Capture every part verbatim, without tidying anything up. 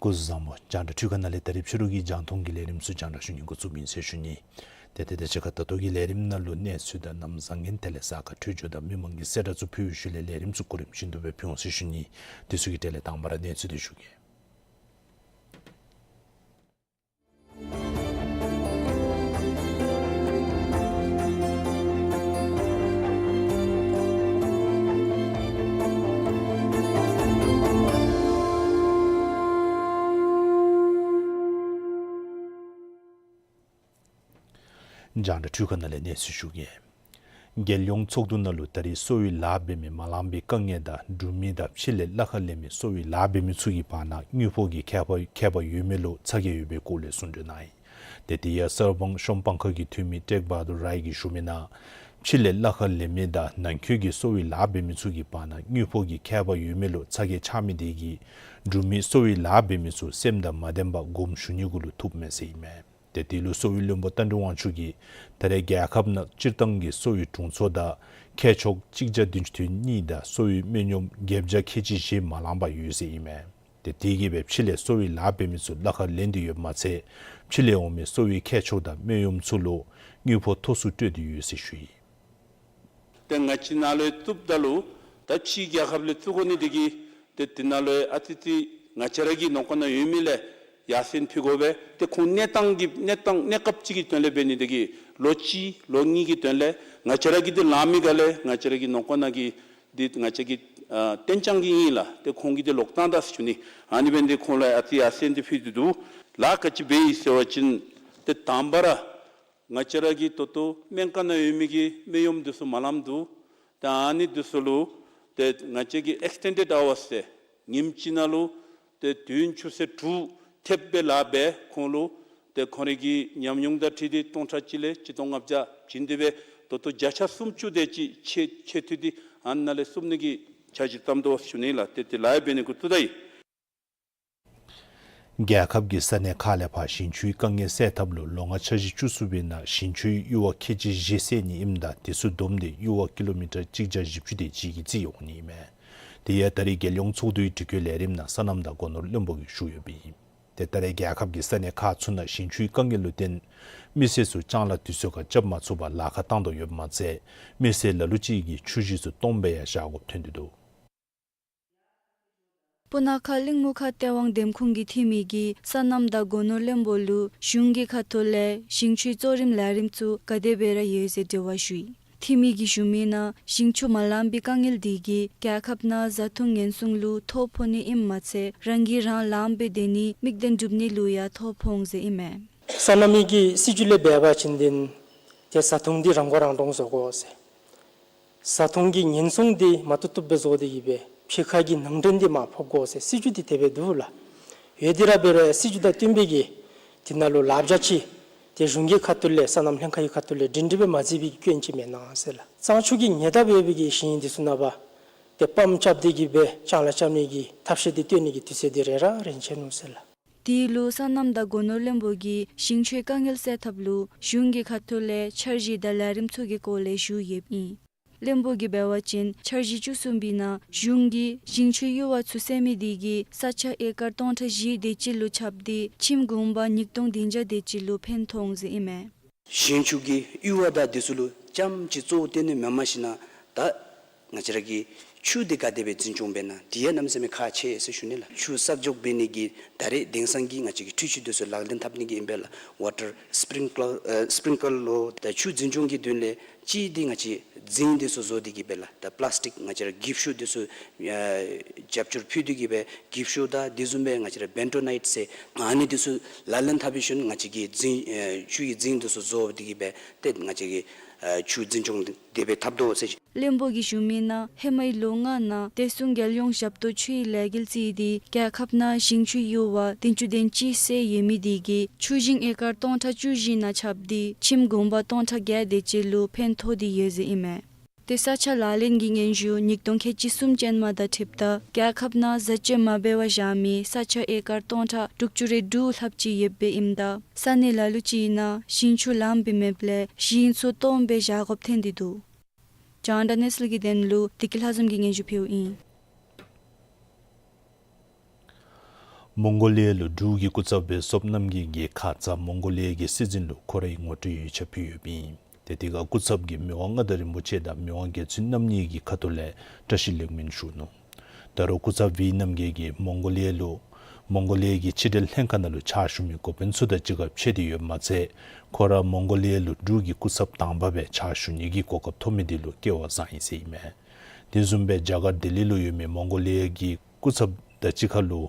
སྐུ་གཟུགས་བཟང་པོ། རྒྱང་བསྒྲགས་འཕྲུལ་ཁང་ནང་ལས་ད་རིས་ཕྱི་རུ་གི་རྒྱང་མཐོང་གི་ལས་རིམ་ཚུ་རྒྱང་བསྒྲགས་ཞུ་ནི་འགོ་བཙུགས་ཡི་ཟེར་ཞུ་ནི། ཏེ་དེ་དང་གཅིག་ཁར་ད་ལྟོ་གི་ལས་རིམ་ནང་ལུ་གནས་ཚུལ་དང་གནམ་བཟང་ངན་དེ་ལས་གཟའ་སྐར་འཕྲོད་སྦྱོར་དང་མི་མང་གི་གསལ་བསྒྲགས་ཚུ་ཕུལ་བའི་ཤུལ་ལས་ལས་རིམ་ཚུ་གོ་རིམ་བཞིན་དུ་སྦེ་ཕུལ་འོང་ཟེར་ཞུ་ནི། དེ་ཚུ་གི་གྲས་ལས་དང་པ་ར་གནས་ཚུལ་འདི་ཞུ་གེ། རྒྱང་བསྒྲགས་འཕྲུལ་ཁང་ནང་ལས་གནས་ཚུལ་ཞུ་གེ། རྒྱལ་ཡོངས་ཚོགས་འདུ་ནང་ལུ་ད་རིས་གསོ་བའི་ལཱ་འབད་མི་མ་ལངམ་པའི་དཀའ་ངལ་དང་འབྲུག་མི་དང་ཕྱི་ལས་གླ་ཁར་ལེན་མི་གསོ་བའི་ལཱ་འབད་མི་ཚུ་གི་བར་ན་དངུལ་ཕོགས་ཀྱི་ཁྱད་པར་ཁྱད་པར་ཡོད་མི་ལུ་ཚ་གྱང་ཡོད་པའི་སྐོར་ལས་གསུང་གྲོས་གནང་ཡི། ཏེ་དེ་ཡང་གསར་སྤང་ཤོམ་སྤང་ཁ་གི་འཐུས་མི་ཀྲེག་བྷ་དུར་རའི་གིས་ཞུ་མི་ནང་ཕྱི་ལས་གླ་ཁར་ལེན་མི་དང་ནང་འཁོད་ཀྱི་གསོ་བའི་ལཱ་འབད་མི་ཚུ་གི་བར་ན་དངུལ་ཕོགས་ཀྱི་ཁྱད་པར་ཡོད་མི་ལུ་ཚ་གྱང་ཆགས་མི་དེ་གིས་འབྲུག་མི་གསོ་བའི་ལཱ་འབད་མི་ཚུ་སེམས་དང་མ་ལྡན་པར་དགོངསམ་ཞུ་ནི་གུ་ལུ་ཐུགཔ་མས་ཟེར་ཨིན་མས། ཏེ་དེ་ལུ་གསོ་བའི་བློན་པོ་རྟ་མགྲིན་དབང་ཕྱུག་གིས་ད་རེས་རྒྱལ་ཁབ་ནང་སྤྱིར་བཏང་གི་གསོ་བའི་དྲུང་འཚོ་དང་ཁྱད་ཆོག་གཅིག་བརྒྱ་བདུན་ཅུ་དོན་གཉིས་དང་གསོ་བའི་སྨན་གཡོགམ་བརྒྱད་བརྒྱ་ཁལ་གཅིག་བཞི་མ་ལངམ་པར་ཡོད་ཟེར་ཨིན་མས། ཏེ་དེ་གིས་སྦེ་ཕྱི་ལས་གསོ་བའི་ལཱ་འབད་མི་ཚུ་གླ་ཁར་ལེན་ཏེ་ཡོདཔ་མ་ཚད་ཕྱི་ལས་འོང་མི་གསོ་བའི་ཁྱད་ཆོག་དང་སྨན་གཡོགམ་ཚུ་ལུ་དངུལ་ཕོགས་མཐོ་སུ་སྤྲོད་དེ་ཡོད་ཟེར་ཞུ་ཡི། ཏེ་ང་བཅས་ནཱ་ལུ་བཙུགསཔ་ད་ལུ་ད་ཕྱིའི་རྒྱལ་ཁབ་ལས་བཙུགས་དགོ་ནི་དེ་གིས་ཏེ་དེ་ནང་ལུ་ཨ་ཙི་ཙི་ང་བཅས་ར་གི་ནང་འཁོད་ནང་ཡོད་མི་ལས་ཡར་སེང་ཕུལ་དགོ་པས། ཏེ་ཁོང་གནས་སྟངས་ཀྱི་གནས་སྟངས་གནས་སྐབས་ཅིག་གི་དོན་ལས་འབད་ནི་དེ་གིས་ལོ་གཅིག་ལོ་གཉིས་ཀྱི་དོན་ལས་ང་བཅས་ར་གི་དེ་ལང་མི་ག་ལས་ང་བཅས་ར་གི་ནང་འཁོད་ནང་གི་དེ་ང་བཅས་ཀྱི་ཨ་གཏན་འཇགས་ཀྱི་ཨིན་ལགས། ཏེ་ཁོང་གིས་དེ་ལོག་བཏང་ད་ཟེར་ཞུ་ནི། ཨ་ནི་འབད་ནི་དེ་ཁོང་ལུ་ཨ་ཙི་ཡར་སེང་འདི་ཕུལ་ཏེ་འདུག་ལགས། ག་ཅི་འབད་ཡི་ཟེར་བ་ཅིན་ཏེ་དང་པ་ར་ང་བཅས་ར་གི་ད་ལྟོ་སྨན་ཁང་ནང་ཡོད་མི་གི་སྨན་གཡོགམ་འདི་ཚུ་མ་ལངམ་འདུག། ཏེ་ཨ་ནི་འདི་ཚུ་ལུ་ཏེ་ང་བཅས་ཀྱི་ཨེགསི་ཊེན་ཌེཌ་ཨ་ཝརསི་ཟེར་ཉིནམ་གཅིག་ནང་ལུ་ཏེ་དུས་ཡུན་ཆུ་ཚོད་དྲུག་ཐེབས་སྦེ་ལཱ་འབད། ཁོང་ལུ་ཏེ་ཁོང་རའི་གི་ཉམས་མྱོང་དང་འཁྲིལ་ཏེ་སྟོང་ཕྲག་གཅིག་ལས་ཆིག་སྟོང་ལྔ་བརྒྱ་བྱིན་ཏེ་སྦེ་ད་ལྟོ་བརྒྱ་ཆ་སུམ་ཅུ་དེ་ཅིག་ཆེ་ཆེ་འཐུས་འདི་ཨ་ནཱ་ལས་བཙུགས་ནི་གི་འཆར་གཞི་བརྩམས་དོ་ཟེར་ཞུ་ནི་ལགས། ཏེ་དེ་ལཱ་འབད་ནི་གུ་བཙུགས་ད་ཡི། རྒྱལ་ཁབ་ཀྱི་ས་གནས་ཁག་ལས་ཕར་ཞིང་ཆུའི་དཀའ་ངལ་སེལ་ཐབས་ལུ་ལོ་ལྔ་འཆར་གཞི་བཅུ་གསུམ་པའི་ནང་ཞིང་ཆུའི་གཡུར་བ་ཁལ་གཅིག་བཞི་སེལ་ནི་ཨིནམ་ད་དེ་ཚུ་བསྡོམས་ཏེ་གཡུར་བ་ཀི་ལོ་མི་ཊར་གཅིག་བརྒྱ་བཞི་བཅུ་དེ་ཅིག་གི་རྩིས་འོང་ནི་ཨིན་མས། དེ་ཡང་ད་རེས་རྒྱལ་ཡོངས་ཚོགས་འདུའི་དྲི་བཀོད་ལས་རིམ་ནང་སོ་ནམ་དང་སྒོ་ནོར་བློན་པོ་གིས་ཞུ་ཡོདཔ་ཨིན། ཏེ་ད་རེས་རྒྱལ་ཁབ་ཀྱི་ས་གནས་ཁག་ཚུ་ནང་ཞིང་ཆུའི་དཀའ་ངལ་ལུ་བརྟེན་མི་སེར་ཚུ་ལྕང་ལཱ་དུས་ཚོད་ཁར་རྐྱབ་མ་ཚུགས་པར་ལཱ་ཁག་བཏང་དོ་ཡོདཔ་མ་ཚད་མི་སེར་ལ་ལུ་ཅིག་གིས་ཆུ་ཞིང་ཚུ་སྟོངམ་སྦེ་ཡང་བཞག་དགོཔ་ཐོན་ཏེ་འདུག། སྤུ་ན་ཁ་གླིང་མུ་ཁ་སྟེས་དབང་འདེམས་ཁོངས་ཀྱི་འཐུས་མི་གིས་སོ་ནམ་དང་སྒོ་ནོར་བློན་པོ་ལུ་གཞུང་གི་ཁ་ཐུག་ལས་ཞིང་ཆུའི་གཙོ་རིམ་ལས་རིམ་ཚུ་ག་དེ་སྦེ་ར་ཡོད་ཟེར་དྲི་བ་ཞུ་ཡི། འཐུས་མི་གིས་ཞུ་མི་ནང་ཞིང་ཆུ་མ་ལངམ་པའི་དཀའ་ངལ་འདི་གིས་རྒྱལ་ཁབ་ནང་བཟའ་འཐུང་ཉེན་སྲུང་ལུ་ཐོ་ཕོག་ནི་ཨིནམ་མ་ཚད་རང་གིས་རང་ལངམ་སྦེ་སྡོད་ནི་དམིགས་དོན་འགྲུབ་ནི་ལུ་ཡང་ཐོ་ཕོག་འོང་ཟེར་ཨིན་མས། སོ་ནམ་གྱི་སྲིད་བྱུས་ལས་འབད་བ་ཅིན་ཏེ་བཟའ་འཐུང་འདི་རང་མགོ་རང་འདྲོངས་བཟོ་དགོ་ཟེར། བཟའ་འཐུང་གི་ཉེན་སྲུང་འདི་མ་བཏུབ་བཏུབ་སྦེ་བཟོ་སྟེ་གི་སྦེ་ཕྱི་ཁ་གི་ནང་འདྲེན་འདི་མར་ཕབ་དགོ་ཟེར་སྲིད་བྱུས་འདི་དེ་སྦེ་འདུག་ལགས། ཡོད་དེ་ར་འབད་རུང་སྲིད་བྱུས་དང་བསྟུན་པའི་གི་དེ་ནང་ལུ་ལག་ཆ་ཅིག་ཏེ་གཞུང་གི་ཁ་ཐུག་ལས་སོ་ནམ་ལྷན་ཁག་གི་ཁ་ཐུག་ལས་སྒྲིང་སྒྲི་སྦེ་མ་མཛད་པའི་གི་སྐྱོན་ཅིག་མེན་ན་ཟེར་ལགས། གཙང་ཆུ་གི་ཉེ་འདབས་ཡོད་པའི་གི་ཞིང་འདི་ཚུ་ནང་པ་ཏེ་པམཔ་རྐྱབ་སྟེ་གི་སྦེ་ལྕང་ལཱ་རྐྱབ་ནི་གི་ཐབས་ཤེས་འདི་སྟོན་ནི་གི་དུས་ཚོད་འདི་རན་ར་རན་ཆི་ནུག་ཟེར་ལགས། དེ་ལུ་སོ་ནམ་དང་སྒོ་ནོར་བློན་པོ་གིས་ཞིང་ཆུའི་དཀའ་ངལ་སེལ་ཐབས་ལུ་གཞུང་གི་ཁ་ཐུག་ལས་འཆར་གཞི་དང་ལས་རིམ་ཚུ་གི་སྐོར་ལས་ཞུ་ཡོདཔ་ཨིན། བློན་པོ་གིས་འབད་བ་ཅིན་འཆར་གཞི་བཅུ་གསུམ་པའི་ནང་གཞུང་གིས་ཞིང་ཆུའི་གཡུར་བ་ཚུ་སེལ་མི་དེ་གིས་ས་ཆ་ཨེ་ཀར་སྟོང་ཕྲག་བཞི་དེ་ཅིག་ལུ་ཁྱབ་སྟེ་ཁྱིམ་གུང་པ་ཉིས་སྟོང་བདུན་བརྒྱ་དེ་ཅིག་ལུ་ཕན་ཐོགས་འོང་ཟེར་ཨིན་མས། ཞིང་ཆུ་གི་གཡུར་བ་དང་དེ་ཚུ་ལུ་རྐྱངམ་ཅིག་གཙོ་བོ་བཏོན་ནི་མེན་མ་ཞིན་ན་ད་ང་བཅས་ར་གི་ཆུ་འདི་ག་དེ་སྦེ་འཛིན་སྐྱོང་འབད་ན་དེ་ཡང་གནམ་མེད་ས་མེད་ཁག་ཆེ་ཟེར་ཞུ་ནི་ལགས། ཆུ་གསོག་འཇོག་འབད་ནི་གི་ད་རེས་དེང་སང་གི་ང་བཅས་ཀྱི་འཕྲུལ་ཆས་དེ་ཚུ་ལག་ལེན་འཐབ་ནི་གི་ཨིན་པས་ལགས། ཝ་ཊར་སི་པིརིང་ཀལ་ཨ་སི་པིརིང་ཀལ་ལོ། ད་ཆུ་འཛིན་སྐྱོང་གི་དོན་ལས་ གཅིག་འདི་ང་བཅས་རྫིང་འདི་ཚུ་བཟོ་སྟེ་གི་སྦེ་ལགས། ད་པླཱསི་ཊིཀ་ང་བཅས་ར་འགྱིབ་ཤུག་འདི་ཚུ་ཨ་རྒྱབ་སྐྱོར་ཕུལ་ཏེ་གི་སྦེ་འགྱིབ་ཤུག་དང་དེ་བཟུམ་སྦེ་ང་བཅས་ར་བེན་ཊོ་ནའིཊ་ཟེར་ཨ་ནི་འདི་ཚུ་ལག་ལེན་འཐབ་པའི་ཤུལ་ང་བཅས་ཀྱིས་རྫིང་ཨ་ཆུའི་རྫིང་འདི་ཚུ་བཟོ་སྟེ་གི་སྦེ་ཏེ་ང་བཅས་ཀྱིས་ཨ་ཆུ་འཛིན་སྐྱོང་དེ་སྦེ་འཐབ་དོ་ཟེར། བློན་པོ་གིས་ཞུ་མི་ནང་ཧེ་མའི་ལོ་ལྔ་ནང་བདེ་སྲུང་རྒྱལ་ཡོངས་ཞབས་ཏོག་ཆུའི་ལས་འགུལ་རྩིས་ཏེ་རྒྱལ་ཁབ་ནང་ཞིང་ཆུ་ཡུར་བ་བདུན་ཅུ་དོན་གཅིག་ཙམ་ཡོད་མི་དེ་གིས་ཆུ་ཞིང་ཨེ་ཀར་སྟོང་ཕྲག་བཅུ་བཞི་ནང་ཁྱབ་སྟེ་ཁྱིམ་གུང་པ་སྟོང་ཕྲག་བརྒྱད་དེ་ཅིག་ལུ་ཕན་ཐོགས་ཏེ་ཡོད་ཟེར་ཨིན་མས། ཏེ་ས་ཆ་ལག་ལེན་གྱི་སྙན་ཞུ་ཉིས་སྟོང་ཁལ་གཅིག་གསུམ་ཅན་མ་དང་འཁྲིལཝ་ད་རྒྱལ་ཁབ་ནང་བཟའ་སྤྱོད་མ་འབད་བར་བཞག་མི་ས་ཆ་ཨེ་ཀར་སྟོང་ཕྲག་དྲུག་ཅུ་རེ་དྲུག་ལྷགཔ་ཅིག་ཡོདཔ་ཨིནམ་ད་ས་གནས་ལ་ལུ་ཅིག་ནང་ཞིང་ཆུ་ལངམ་སྦེ་མེདཔ་ལས་ཞིང་ཚུ་སྟོངམ་སྦེ་བཞག་དགོཔ་ཐོན་ཏེ་འདུག། རྒྱང་བསྒྲགས་གནས་ཚུལ་གྱི་དོན་ལུ་བདེ་སྐྱིད་ལྷ་འཛོམས་ཀྱིས་སྙན་ཞུ་ཕུལཝ་ཨིན། མོང་གོ་ལི་ཡ་ལུ་འབྲུག་གི་སྐུ་ཚབ་སྦེ་བསོད་ནམས་རྒྱས་གིས་ཁ་ཙ་མོང་གོ་ལི་ཡ་གི་སྲིད་འཛིན་ལུ་ཁོ་རའི་ངོ་སྤྲོད་ཡིག་ཆ་ཕུལ་ཡོདཔ་ཨིན། ཏེ་དེ་ཁར་སྐུ་ཚབ་ཀྱིས་མི་དབང་མངའ་བདག་རིན་པོ་ཆེ་དང་མི་དབང་རྒྱལ་བཙུན་རྣམ་གཉིས་ཀྱི་ཁ་ཐུག་ལས་བཀྲ་ཤིས་ལེགས་སྨོན་ཞུ་ནུག། ད་རུང་སྐུ་ཚབ་བི་རྣམ་རྒྱལ་གྱིས་མོང་གོ་ལི་ཡ་ལུ་མོང་གོ་ལི་ཡ་གི་ཕྱི་འབྲེལ་ལྷན་ཁག་ནང་ལུ་ཕྱག་ཞུ་མི་འགོ་དཔོན་ཚུ་དང་གཅིག་ཁར་ཕྱད་དེ་ཡོདཔ་མ་ཚད་ཁོ་ར་མོང་གོ་ལི་ཡ་ལུ་འབྲུག་གི་སྐུ་ཚབ་དང་པ་སྦེ་ཕྱག་ཞུ་ནི་གི་གོ་སྐབས་ཐོབ་མི་དེ་ལུ་སྐལ་བ་བཟང་ཡི་ཟེར་ཨིན་མས། དེ་བཟུམ་སྦེ་རྒྱ་གར་ལྡི་ལི་ལུ་ཡོད་མི་མོང་གོ་ལི་ཡ་གི་སྐུ་ཚབ་དང་གཅིག་ཁར་ལུ་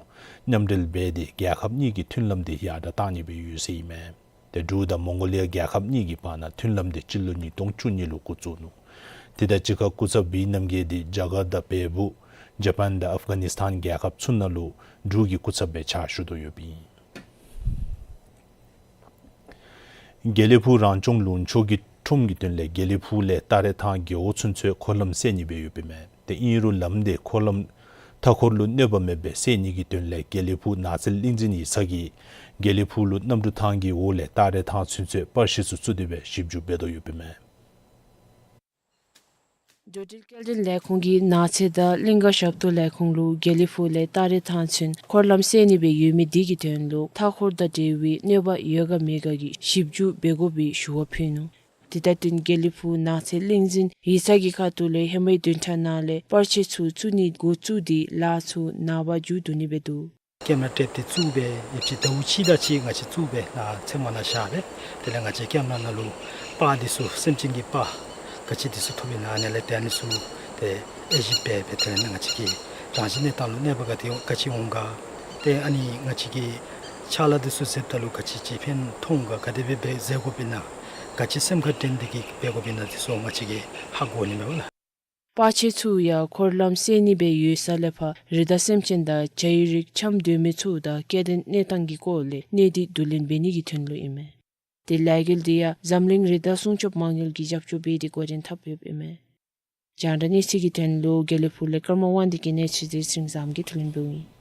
མཉམ་འབྲེལ་འབད་དེ་རྒྱལ་ཁབ་གཉིས་ཀྱི་མཐུན་ལམ་དེ་ཡར་དྲག་གཏང་ནི་སྦེ་ཡོད་ཟེར་ཨིན་མས། ཏེ་འབྲུག་དང་མོང་གོ་ལི་ཡ་རྒྱལ་ཁབ་གཉིས་ཀྱི་བར་ན་མཐུན་ལམ་དེ་སྤྱི་ལོ་ཉིས་སྟོང་བཅུ་གཉིས་ལུ་འགོ་བཙུགས་ནུག། དེ་དང་གཅིག་ཁར་སྐུ་ཚབ་བི་རྣམ་རྒྱལ་དེ་རྒྱ་གར་དང་བལ་པོ་ཇ་པཱན་དང་ཨབ་གྷ་ནིས་ཐཱན་རྒྱལ་ཁབ་ཚུ་ནང་ལུ་འབྲུག་གི་སྐུ་ཚབ་སྦེ་ཕྱག་ཞུ་དོ་ཡོདཔ་ཨིན། དགེ་ལེགས་ཕུག་རང་སྐྱོང་ལུང་ཕྱོགས་ཀྱི་ཁྲོམ་གྱི་དོན་ལས་དགེ་ལེགས་ཕུག་ལས་སྟ་རེ་ཐང་རྒེད་འོག་ཚུན་ཚོད་འཁོར་ལམ་བསལ་ནི་སྦེ་ཡོདཔ་ཨིན་མས། ཏེ་ཨིན་རུང་ལམ་དེ་འཁོར་ལམ་མཐའ་འཁོར་ལུ་གནོད་པ་མེདཔ་སྦེ་བསལ་ནི་གི་དོན་ལས་དགེ་ལེགས་ཕུག་ནགས་ཚལ་གླིང་འཛིན་ཡིག་ཚང་གིས་དགེ་ལེགས་ཕུག་ལུ་གནམ་གྲུ་ཐང་གི་འོག་ལས་སྟ་རེ་ཐང་ཚུན་ཚོད་པར་ཤིང་ཚུ་བཙུགས་ཏེ་སྦེ་ཞིབ་འཇུག་འབད་དོ་ཡོདཔ་ཨིན་མས། འགྲུལ་འཕྲིན་སྐྱེལ་འདྲེན་ལས་ཁུངས་ཀྱིས་ནགས་ཚལ་དང་གླིང་ཀ་ཞབས་ཏོག་ལས་ཁུངས་ལུ་དགེ་ལེགས་ཕུག་ལས་སྟ་རེ་ཐང་ཚུན་འཁོར་ལམ་བསལ་ནི་སྦེ་ཡོད་མི་དེ་གི་དོན་ལུ་མཐའ་འཁོར་དང་འབྲེལ་བའི་གནོད་པ་ཡོད་ག་མེད་ག་གི་ཞིབ་འཇུག་འབད་དགོ་པའི་ཞུ་བ་ཕུལ་ནུག། དེ་དང་བསྟུན་དགེ་ལེགས་ཕུག་ནགས་ཚལ་གླིང་འཛིན་ཡིག་ཚང་གི་ཁ་ཐུག་ལས་ཧེ་མའི་བདུན་ཕྲག་ནང་ལས་པར་ཆས་ཚུ་བཙུགས་ནི་འགོ་བཙུགས་ཏེ་ལཱ་ཚུ་ནངས་པ་མཇུག་བསྡུ་ནི་སྦེ་འདུག། ཀེམ་ར་ཊེབ་འདི་བཙུགས་སྦེ་ཡོདཔ་ཅིག་ཟླཝ་གཅིག་དང་གཅིག་ང་བཅས་བཙུགས་སྦེ་ནཱ་ཚལ་མ་ནང་བཞག་སྦེ་དེ་ལས་ང་བཅས་ཀེམ་ར་ནང་ལུ་པར་འདི་ཚུ་སེམས་ཅན་གྱི་པར་ག་ཅི་འདི་ཚུ་ཐོབ་ཨིན་ན་ཨ་ནི་ལས་ཏེ་ཨ་ནི་ཚུ་ཏེ་དབྱེ་ཞིབ་འབད་སྦེ་དེ་ལས་ང་བཅས་ཀྱི་རང་བཞིན་གནས་སྟངས་ལུ་གནོད་པ་ག་དེ་ག་ཅི་འོང་ག། ཏེ་ཨ་ནི་ང་བཅས་ཀྱི་ཕྱག་ལཱ་འདི་ཚུ་མཛདཔ་ད་ལུ་ག་ཅི་ཅིག་ཕན་ཐོགས་འོང་ག། ག་དེ་སྦེ་འབད་མཛད་དགོཔ་ཨིན་ན་ག་ཅི་སེམས་ཁར་དྲན་ཏེ་གི་འབད་དགོཔ་ཨིན་ན་འདི་ཚུ་ང་བཅས་ཀྱིས་ཧ་གོ་ནི་མས་ལགས། པར་ཆས་ཚུ་ཡང་འཁོར་ལམ་བསལ་ནི་སྦེ་ཡོད་ས་ལས་ཕར་རི་དྭགས་སེམས་ཅན་དང་བྱ་ཡི་རིགས་འཁྱམས་སྡོད་མི་ཚུ་དང་སྐྱེ་ལྡན་གནས་སྟངས་ཀྱི་སྐོར་ལས་གནས་འདི་བསྡུ་ལེན་འབད་ནི་གི་དོན་ལུ་ཨིན་མས། དེ་ལས་འགུལ་འདི་ཡང་འཛམ་གླིང་རི་དྭགས་སྲུང་སྐྱོབ་མ་དངུལ་གྱིས་རྒྱབ་སྐྱོར་འབད་དེ་འགོ་འདྲེན་འཐབ་ཡོདཔ་ཨིན་མས། རྒྱང་བསྒྲགས་གནས་ཚུལ་གྱི་དོན་ལུ་དགེ་ལེགས་ཕུག་ལས་ཀརྨ་དབང་འདུས་ཀྱི་གནས་ཚུལ་འདི་ཚེ་རིང་བཟངམོ་གིས་བསྡུ་ལེན་འབདཝ་ཨིན།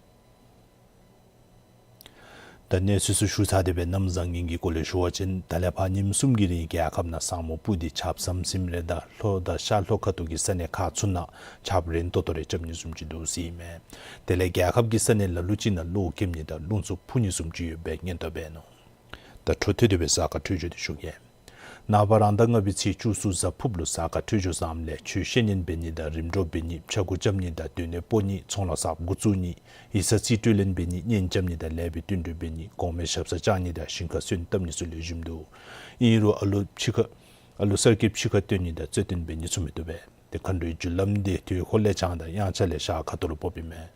ད་གནས་ཚུལ་ཚུ་ཞུ་ཚར་ཏེ་སྦེ་གནམ་བཟང་ངན་གྱི་སྐོར་ལས་ཞུ་བ་ཅིན་ད་ལས་ཕར་ཉིནམ་གསུམ་གྱི་རིང་རྒྱལ་ཁབ་ནང་ས་སྨུག་སྤུབས་ཏེ་ཆརཔ་ཟམ་ཟིམ་རེ་དང་ལྷོ་དང་ཤར་ལྷོ་ཁ་ཐུག་གི་ས་གནས་ཁག་ཚུ་ནང་ཆརཔ་རན་ཏོག་ཏོ་རེ་རྐྱབ་ནི་བཟུམ་ཅིག་འདུག་ཟེར་ཨིན་མས། དེ་ལས་རྒྱལ་ཁབ་ཀྱི་ས་གནས་ལ་ལུ་ཅིག་ནང་གློག་ཀེམ་ནི་དང་རླུང་འཚུབ་འཕུ་ནི་བཟུམ་ཅིག་ཡོད་པའི་སྙན་ཐོ་འབད་ནུག། ད་འཕྲོ་མཐུད་དེ་སྦེ་གཟའ་སྐར་འཕྲོད་སྦྱོར་འདི་ཞུ་གེ། ནངས་པ་རང་ཟླ་ལྔ་པའི་ཚེས་བཅུ་གསུམ་གཟའ་ཕུརཔ་ལུ་གཟའ་སྐར་འཕྲོད་སྦྱོར་བཟངམ་ལས་ཆོས་བཤད་ཉན་འབད་ནི་དང་རིམ་གྲོ་འབད་ནི་ཕྱྭ་འགུགས་རྐྱབ་ནི་དང་སྡོད་གནས་སྤོ་ནི་ཚོང་ལཱ་གསརཔ་འགོ་བཙུགས་ནི་ཡིག་ཚང་རྩིས་སྤྲོད་ལེན་འབད་ནི་གཉེན་རྐྱབ་ནི་དང་ལེགས་པའི་བསྟུན་གྲོས་འབད་ནི་གོང་མའི་ཞབས་སར་བཅར་ནི་དང་ཞིང་ཁར་སོན་བཏབ་ནི་ཚུ་ལེགས་ཤོམ་འདུག། ཨིན་རུང་ཨ་ལོ་ཕྱི་ཁར་ཨ་ལོ་གསར་སྐྱེས་ཕྱི་ཁར་བཏོན་ནི་དང་རྩོད་བཏོན་འབད་ནི་ཚུ་མི་བཏུབ་པས། ཏེ་མཁའ་འགྲོའི་རྒྱུ་ལམ་འདི་དུས་འཁོར་ལས་བྱང་དང་དབྱངས་འཆར་ལས་ཤར་ཁ་ཐུག་ལུ་ཕོགཔ་ཨིན་མས།